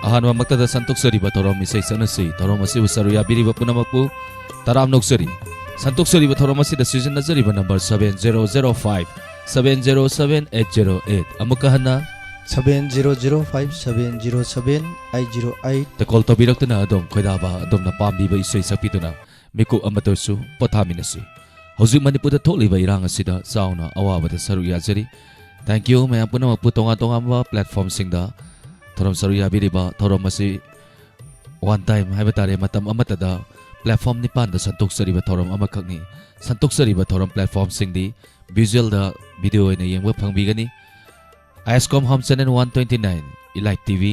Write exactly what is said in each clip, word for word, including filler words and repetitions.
ꯑꯍꯥꯟꯕꯃꯛꯇꯗ ꯁꯟꯇꯣꯛꯆꯔꯤꯕ ꯊꯧꯔꯝ ꯏꯁꯩ ꯁꯛꯅꯁꯤ ꯊꯧꯔꯝ ꯑꯁꯤꯕꯨ ꯁꯔꯨꯛ ꯌꯥꯕꯤꯔꯤꯕ ꯄꯨꯝꯅꯃꯛꯄꯨ ꯇꯔꯥꯝ ꯅꯣꯛꯆꯔꯤ꯫ ꯁꯟꯇꯣꯛꯆꯔꯤꯕ ꯊꯧꯔꯝ ꯑꯁꯤꯗ ꯁꯤꯖꯤꯟꯅꯖꯔꯤꯕ number seven zero zero five seven zero seven eight zero eight꯫ ꯑꯃꯨꯛꯀ ꯍꯟꯅ seven zero zero five seven zero seven eight zero eight꯫ ꯇ ꯀꯣꯜ ꯇꯧꯕꯤꯔꯛꯇꯨꯅ ꯑꯗꯣꯝ ꯈꯣꯏꯗꯥꯕ, ꯑꯗꯣꯝꯅ ꯄꯥꯝꯕꯤꯕ ꯏꯁꯩ ꯁꯛꯄꯤꯗꯨꯅ ꯃꯤꯀꯨꯞ ꯑꯃꯠꯇꯁꯨ ꯄꯣꯊꯥꯃꯤꯟꯅꯁꯤ꯫ ꯍꯧꯖꯤꯛ ꯃꯅꯤꯄꯨꯔꯗ ꯊꯣꯛꯂꯤꯕ ꯏꯔꯥꯡ ꯑꯁꯤꯗ ꯆꯥꯎꯅ ꯑꯋꯥꯕꯗ ꯁꯔꯨꯛ ꯌꯥꯖꯔꯤ꯫ Thank you ꯃꯌꯥꯝ ꯄꯨꯝꯅꯃꯛꯄꯨ ꯇꯣꯉꯥꯟ ꯇꯣꯉꯥꯟꯕ platformꯁꯤꯡꯗ ꯊꯧꯔꯝ ꯁꯔꯨꯛ ꯌꯥꯕꯤꯔꯤꯕ ꯊꯧꯔꯝ ꯑꯁꯤ one time ꯍꯥꯏꯕ ꯇꯥꯔꯦ, ꯃꯇꯝ ꯑꯃꯠꯇꯗ platform ꯅꯤꯄꯥꯟꯗ ꯁꯟꯗꯣꯛꯆꯔꯤꯕ ꯊꯧꯔꯝ ꯑꯃꯈꯛꯅꯤ꯫ ꯁꯟꯗꯣꯛꯆꯔꯤꯕ ꯊꯧꯔꯝ platformꯁꯤꯡꯗꯤ visualꯗ video ꯑꯣꯏꯅ ꯌꯦꯡꯕ ꯐꯪꯕꯤꯒꯅꯤ꯫ ISCOM Home Channel one twenty nine, Elite TV,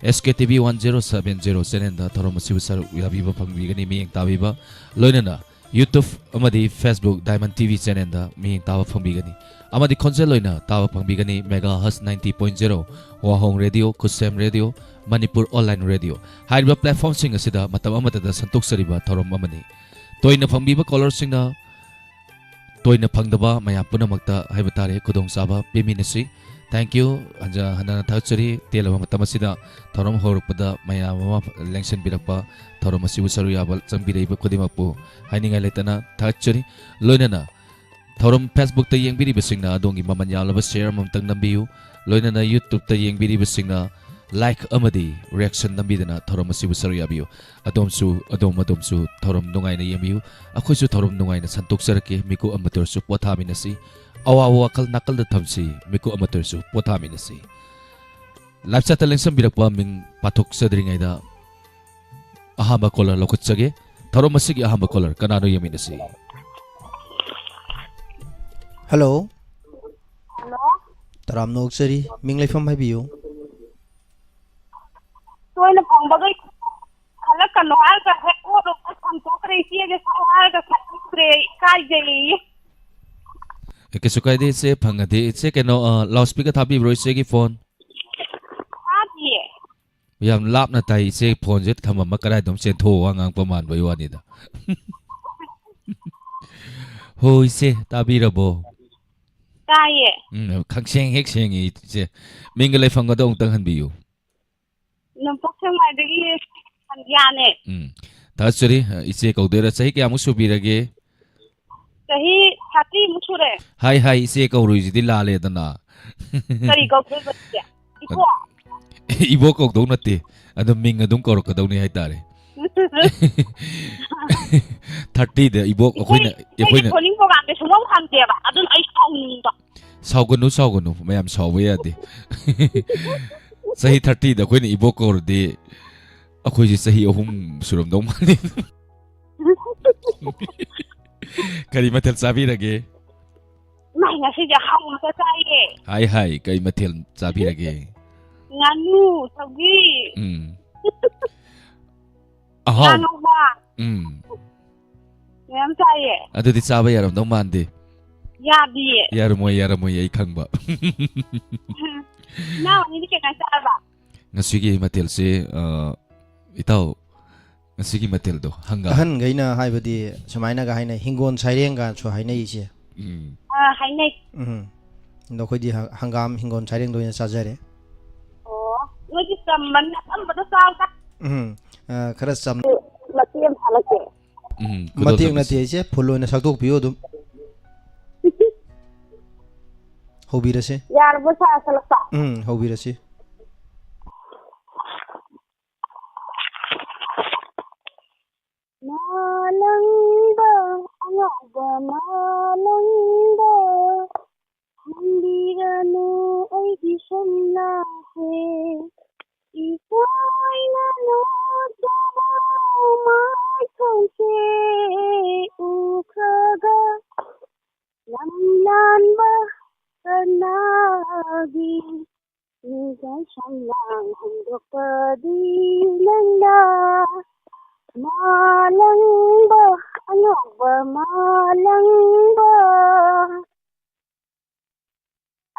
SKTV one zero seven zero channelꯗ ꯊꯧꯔꯝ ꯑꯁꯤꯕꯨ ꯁꯔꯨꯛ ꯌꯥꯕꯤꯕ ꯐꯪꯕꯤꯒꯅꯤ, ꯃꯤꯠꯌꯦꯡ ꯇꯥꯕꯤꯕ꯫ ꯂꯣꯏꯅꯅ YouTube ꯑꯃꯗꯤ Facebook Diamond TV channelꯗ ꯃꯤꯠꯌꯦꯡ ꯇꯥꯕ ꯐꯪꯕꯤꯒꯅꯤ꯫ ꯑꯃꯗꯤ ꯈꯣꯟꯖꯦꯜ ꯑꯣꯏꯅ ꯇꯥꯕ ꯐꯪꯕꯤꯒꯅꯤ megahertz ninety point zero ꯋꯥꯍꯣꯡ Radio, ꯈꯨꯠꯁꯦꯝ Radio, Manipur Online Radio꯫ ꯍꯥꯏꯔꯤꯕ platformꯁꯤꯡ ꯑꯁꯤꯗ ꯃꯇꯝ ꯑꯃꯠꯇꯗ ꯁꯟꯗꯣꯛꯆꯔꯤꯕ ꯊꯧꯔꯝ ꯑꯃꯅꯤ꯫ ꯇꯣꯏꯅ ꯐꯪꯕꯤꯕ callerꯁꯤꯡꯅ ꯇꯣꯏꯅ ꯐꯪꯗꯕ ꯃꯌꯥꯝ ꯄꯨꯝꯅꯃꯛꯇ ꯍꯥꯏꯕ ꯇꯥꯔꯦ ꯈꯨꯗꯣꯡꯆꯥꯕ ꯄꯤꯃꯤꯟꯅꯁꯤ꯫ Thank you꯫ ꯍꯟꯖ-, ꯍꯟꯅ ꯊꯥꯒꯠꯆꯔꯤ꯫ ꯇꯦꯜꯂꯕ ꯃꯇꯝ ꯑꯁꯤꯗ ꯊꯧꯔꯝ ꯍꯧꯔꯛꯄꯗ ꯃꯌꯥꯝ ꯑꯃ ꯂꯦꯡꯁꯤꯟꯕꯤꯔꯛꯄ, ꯊꯧꯔꯝ ꯑꯁꯤꯕꯨ ꯁꯔꯨꯛ ꯌꯥꯕ ꯆꯪꯕꯤꯔꯛꯏꯕ ꯈꯨꯗꯤꯡꯃꯛꯄꯨ ꯍꯥꯏꯅꯤꯡꯉꯥꯏ ꯂꯩꯇꯅ ꯊꯥꯒꯠꯆꯔꯤ꯫ ꯂꯣꯏꯅꯅ ꯊꯧꯔꯝ Facebookꯇ ꯌꯦꯡꯕꯤꯔꯤꯕꯁꯤꯡꯅ ꯑꯗꯣꯝꯒꯤ ꯃꯃꯜ ꯌꯥꯝꯂꯕ share ꯑꯃꯃꯝꯇꯪ ꯅꯝꯕꯤꯌꯨ꯫ ꯂꯣꯏꯅꯅ YouTubeꯇ ꯌꯦꯡꯕꯤꯔꯤꯕꯁꯤꯡꯅ like ꯑꯃꯗꯤ reaction ꯅꯝꯕꯤꯗꯨꯅ ꯊꯧꯔꯝ ꯑꯁꯤꯕꯨ ꯁꯔꯨꯛ ꯌꯥꯕꯤꯌꯨ꯫ ꯑꯗꯣꯝꯁꯨ, ꯑꯗꯣꯝ, ꯑꯗꯣꯝꯁꯨ ꯊꯧꯔꯝ ꯅꯨꯡꯉꯥꯏꯅ ꯌꯦꯡꯕꯤꯌꯨ꯫ ꯑꯩꯈꯣꯏꯁꯨ ꯊꯧꯔꯝ ꯅꯨꯡꯉꯥꯏꯅ ꯁꯟꯗꯣꯛꯆꯔꯛꯀꯦ꯫ ꯃꯤꯀꯨꯞ ꯑꯃꯠꯇ ꯑꯣꯏꯔꯁꯨ ꯄꯣꯊꯥꯃꯤꯟꯅꯁꯤ꯫ ꯑꯋꯥꯕ ꯋꯥꯈꯜ ꯅꯥꯀꯜꯗ ꯊꯝꯁꯤ꯫ ꯃꯤꯀꯨꯞ ꯑꯃꯠꯇ ꯑꯣꯏꯔꯁꯨ ꯄꯣꯊꯥꯃꯤꯟꯅꯁꯤ꯫ Live chatꯇ ꯂꯦꯡꯁꯟꯕꯤꯔꯛꯄ ꯃꯤꯡ ꯄꯥꯊꯣꯛꯆꯗ꯭ꯔꯤꯉꯩꯗ ꯑꯍꯥꯟꯕ caller ꯂꯧꯈꯠꯆꯒꯦ꯫ ꯊꯧꯔꯝ ꯑꯁꯤꯒꯤ ꯑꯍꯥꯟꯕ caller ꯀꯅꯥꯅꯣ ꯌꯦꯡꯃꯤꯟꯅꯁꯤ꯫ Hello꯫ Hello꯫ ꯇꯔꯥꯝꯅ ꯑꯣꯛꯆꯔꯤ꯫ ꯃꯤꯡ ꯂꯩꯐꯝ ꯍꯥꯏꯕꯤꯌꯨ꯫ ꯇꯣꯏꯅ ꯐꯪꯕꯈꯩ ꯈꯜꯂꯛꯀꯅꯣ ꯍꯥꯏꯔꯒ ꯍꯦꯛ ꯑꯣꯠꯂꯨꯕ ꯁꯟꯗꯣꯛꯈ꯭ꯔꯦ꯫ ꯏꯆꯦꯒꯤ ꯁꯛꯑꯣ ꯍꯥꯏꯔꯒ ꯁꯛꯍꯟꯗ꯭ꯔꯦ꯫ ꯏꯀꯥꯏꯖꯩꯌꯦ꯫ ꯑꯦ, ꯀꯩꯁꯨ ꯀꯥꯏꯗꯦ ꯏꯆꯦ, ꯐꯪꯉꯗꯤ꯫ ꯏꯆꯦ, ꯀꯩꯅꯣ, ꯑ, loudspeaker ꯊꯥꯕꯤꯕ꯭ꯔꯣ ꯏꯆꯦꯒꯤ phone? ꯊꯥꯗꯤꯌꯦ꯫ ꯌꯥꯝ ꯂꯥꯞꯅ ꯇꯥꯏ ꯏꯆꯦ, phoneꯁꯦ ꯊꯝꯃꯝꯃ ꯀꯗꯥꯏꯗꯅꯣꯝ ꯆꯦꯟꯊꯣꯛꯑꯒ ꯋꯥ ꯉꯥꯡꯉꯛꯄ ꯃꯥꯟꯕꯒꯤ ꯋꯥꯅꯤꯗ꯫ ꯍꯣ ꯏꯆꯦ, ꯇꯥꯕꯤꯔꯕꯣ? ꯇꯥꯏꯌꯦ꯫ ꯎꯝ, ꯈꯪꯁꯦꯡ ꯍꯦꯛ ꯁꯦꯡꯉꯤ ꯏꯆꯦ꯫ ꯃꯤꯡꯒ ꯂꯩꯐꯝꯒꯗꯣ ꯑꯃꯨꯛꯇꯪ ꯍꯟꯕꯤꯌꯨ꯫ ꯅꯣꯡꯄꯣꯛ ꯁꯦꯛꯃꯥꯏꯗꯒꯤ ꯁꯟꯗꯤꯌꯥꯅꯦ꯫ ꯎꯝ꯫ ꯊꯥꯒꯠꯆꯔꯤ꯫ ꯏꯆꯦ ꯀꯧꯗꯣꯏꯔꯥ? ꯆꯍꯤ ꯀꯌꯥꯃꯨꯛ ꯁꯨꯕꯤꯔꯒꯦ? ꯆꯍꯤ thirty ꯃꯨꯛ ꯁꯨꯔꯦ꯫ ꯍꯥꯏ, ꯍꯥꯏ, ꯏꯆꯦ ꯀꯧꯔꯨꯏꯁꯤꯗꯤ ꯂꯥꯜꯂꯦꯗꯅ꯫ ꯀꯔꯤ ꯀꯧꯗꯣꯏꯕ ꯑꯗꯨꯗꯤ? ꯏꯕꯣꯛ? ꯏꯕꯣꯛ ꯀꯧꯗꯧ ꯅꯠꯇꯦ꯫ ꯑꯗꯨꯝ ꯃꯤꯡ ꯑꯗꯨꯝ ꯀꯧꯔꯛꯀꯗꯧꯅꯤ ꯍꯥꯏꯇꯥꯔꯦ꯫ Thirtyꯗ ꯏꯕꯣꯛ ꯑꯩꯈꯣꯏꯅ, ꯏꯁꯩ, ꯏꯁꯩꯒꯤ ꯑꯩꯈꯣꯏꯅ ꯐꯣꯟꯅꯤꯡ programꯗꯤ ꯁꯨꯡꯐꯪ ꯐꯪꯗꯦꯕ꯫ ꯑꯗꯨꯅ ꯑꯩ ꯁꯥꯎꯅꯤꯡꯕ꯫ ꯁꯥꯎꯒꯅꯨ, ꯁꯥꯎꯒꯅꯨ, ꯃꯌꯥꯝ ꯁꯥꯎꯕ ꯌꯥꯗꯦ꯫ ꯆꯍꯤ thirtyꯗ ꯑꯩꯈꯣꯏꯅ ꯏꯕꯣꯛ ꯀꯧꯔꯗꯤ ꯑꯩꯈꯣꯏꯁꯦ ꯆꯍꯤ ꯑꯍꯨꯝ ꯁꯨꯔꯝꯗꯧ ꯃꯥꯜꯂꯤ꯫ ꯀꯔꯤ ꯃꯊꯦꯜ ꯆꯥꯕꯤꯔꯒꯦ? ꯏꯃꯥꯏ, ꯉꯁꯤꯗꯤ ꯑꯍꯥꯎꯕ ꯉꯥꯛꯇ ꯆꯥꯏꯌꯦ꯫ ꯍꯥꯏ, ꯍꯥꯏ, ꯀꯔꯤ ꯃꯊꯦꯜ ꯆꯥꯕꯤꯔꯒꯦ? ꯉꯥꯅꯨ, ꯁꯧꯒ꯭ꯔꯤ꯫ ꯎꯝ꯫ ꯉꯥ ꯑꯍꯥꯎ-, ꯉꯧꯕ꯫ ꯎꯝ꯫ ꯃꯌꯥꯝ ꯆꯥꯏꯌꯦ꯫ ꯑꯗꯨꯗꯤ ꯆꯥꯕ ꯌꯥꯔꯝꯗꯧ ꯃꯥꯟꯗꯦ꯫ ꯌꯥꯗꯤꯌꯦ꯫ ꯌꯥꯔꯝꯃꯣꯏ, ꯌꯥꯔꯝꯃꯣꯏ, ꯑꯩ ꯈꯪꯕ꯫ ꯏꯅꯥꯎ ꯑꯅꯤꯗꯤ ꯀꯩ ꯏꯟꯖꯥꯡ ꯆꯥꯔꯕ? ꯉꯁꯤꯒꯤ ꯃꯊꯦꯜꯁꯤ, ꯑ, ꯏꯇꯥꯎ, ꯉꯁꯤꯒꯤ ꯃꯊꯦꯜꯗꯣ ꯍꯪꯒꯥꯝ꯫ ꯑꯍꯟꯈꯩꯅ ꯍꯥꯏꯕꯗꯤ ꯁꯨꯃꯥꯏꯅꯒ ꯍꯥꯏꯅꯩ, ꯍꯤꯡꯒꯣꯜ ꯁꯩꯔꯦꯡꯒꯁꯨ ꯍꯥꯏꯅꯩ ꯏꯆꯦ꯫ ꯎꯝ꯫ ꯑ, ꯍꯥꯏꯅꯩ꯫ ꯎꯝ꯫ ꯑꯗꯣ ꯑꯩꯈꯣꯏꯗꯤ ꯍ-, ꯍꯪꯒꯥꯝ ꯍꯤꯡꯒꯣꯜ ꯁꯩꯔꯦꯡꯗꯣ ꯑꯣꯏꯅ ꯆꯥꯖꯔꯦ꯫ ꯑꯣ, ꯅꯣꯏꯗꯤ ꯆꯝꯕꯅꯤꯅ ꯑꯆꯝꯕꯗꯣ ꯆꯥꯎꯗ꯫ ꯎꯝ꯫ ꯑ, ꯈꯔ ꯆꯝ- ꯃꯇꯦꯛ ꯑꯃ ꯊꯥꯒꯠꯀꯦ꯫ ꯎꯝ, ꯃꯇꯦꯛ ꯈꯨꯗꯣꯜ ꯅꯠꯇꯦ ꯏꯆꯦ, full ꯑꯣꯏꯅ ꯁꯛꯇꯣꯛꯄꯤꯌꯨ ꯑꯗꯨꯝ꯫ ꯍꯧꯕꯤꯔꯁꯤ꯫ ꯌꯥꯔꯕꯣ ꯁꯥꯁꯜꯂꯛꯄ? ꯎꯝ, ꯍꯧꯕꯤꯔꯁꯤ꯫ ꯃꯥꯂꯪꯕ, ꯑꯉꯧꯕ ꯃꯥꯂꯪꯕ, ꯍꯨꯝꯕꯤꯔꯅꯨ ꯑꯩꯒꯤ ꯁꯝꯅꯥꯁꯦ, ꯏꯀꯥꯏꯅ ꯅꯣꯛꯆꯕ ꯃꯥꯏꯊꯣꯡꯁꯦ ꯎꯈ꯭ꯔꯒ, ꯂꯝꯂꯥꯟꯕ ꯀꯅꯥꯒꯤ ꯃꯤꯒ ꯁꯝꯂꯥꯡ ꯍꯣꯡꯗꯣꯛꯄꯗꯤ ꯅꯪꯅ ꯃꯥꯂꯪꯕ, ꯑꯉꯧꯕ ꯃꯥꯂꯪꯕ꯫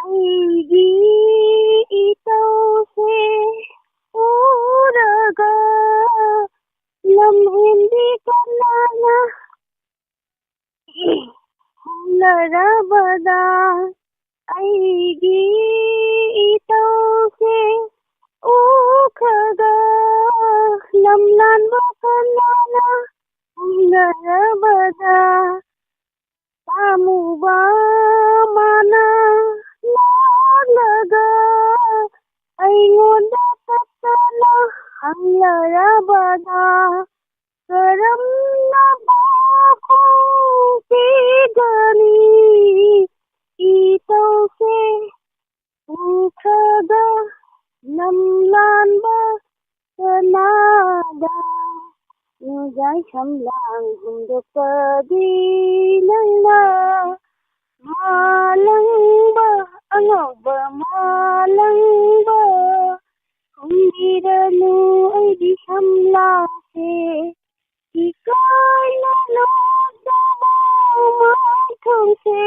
ꯑꯩꯒꯤ ꯏꯇꯧꯁꯦ ꯎꯔꯒ ꯂꯝꯍꯦꯟꯕꯤ ꯀꯅꯥꯅ ꯍꯧꯅꯔꯕꯗ ꯑꯩꯒꯤ ꯏꯇꯧꯁꯦ ꯎ ꯈꯔꯒ ꯂꯝꯂꯥꯟꯕ ꯀꯅꯥꯅ ꯍꯧꯅꯔꯕꯗ ꯄꯥꯝꯃꯨꯕ ꯃꯥꯅ ꯂꯥꯛꯂꯒ ꯑꯩꯉꯣꯟꯗ ꯇꯠꯇꯅ ꯍꯪꯂꯔꯕꯗ ꯀꯔꯝꯅ ꯄꯥꯎꯈꯨꯝ ꯄꯤꯒꯅꯤ? ꯏꯇꯧꯁꯦ ꯎꯈ꯭ꯔꯒ ꯂꯝꯂꯥꯟꯕ ꯀꯅꯥꯗ ꯅꯨꯡꯖꯥꯏ ꯁꯝꯂꯥꯡ ꯍꯨꯝꯗꯣꯛꯄꯗꯤ ꯅꯪꯅ ꯃꯥꯂꯪꯕ, ꯑꯉꯧꯕ ꯃꯥꯂꯪꯕ, ꯍꯨꯝꯕꯤꯔꯅꯨ ꯑꯩꯒꯤ ꯁꯝꯂꯥꯡꯁꯦ, ꯏꯀꯥꯏꯅ ꯂꯣꯠꯆꯕ ꯃꯥꯏꯊꯣꯡꯁꯦ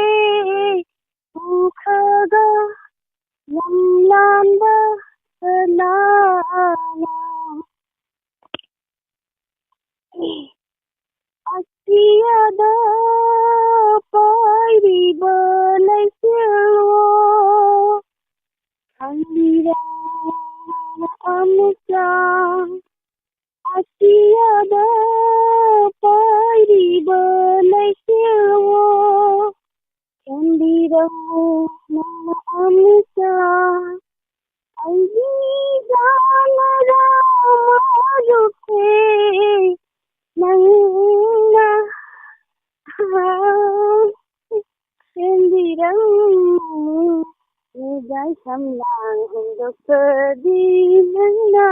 ꯎꯈ꯭ꯔꯒ ꯂꯝꯂꯥꯟꯕ ꯀꯅꯥꯅ? ꯑꯇꯤꯌꯥꯗ ꯄꯥꯏꯔꯤꯕ ꯂꯩꯆꯤꯜꯋꯣ, ꯈꯪꯕꯤꯔꯝꯃꯨ ꯑꯃꯨꯛꯇ꯫ ꯑꯇꯤꯌꯥꯗ ꯄꯥꯏꯔꯤꯕ ꯂꯩꯆꯤꯜꯋꯣ, ꯈꯪꯕꯤꯔꯝꯃꯨ ꯅꯪꯅ ꯑꯃꯨꯛꯇ꯫ ꯑꯩꯒꯤ ꯆꯥꯟꯅꯔ ꯃꯔꯨꯞꯁꯦ ꯅꯪꯅ ꯁꯦꯝꯕꯤꯔꯝꯃꯨ꯫ ꯅꯨꯡꯖꯥꯏ ꯁꯝꯂꯥꯡ ꯍꯨꯝꯗꯣꯛꯄꯗꯤ ꯅꯪꯅ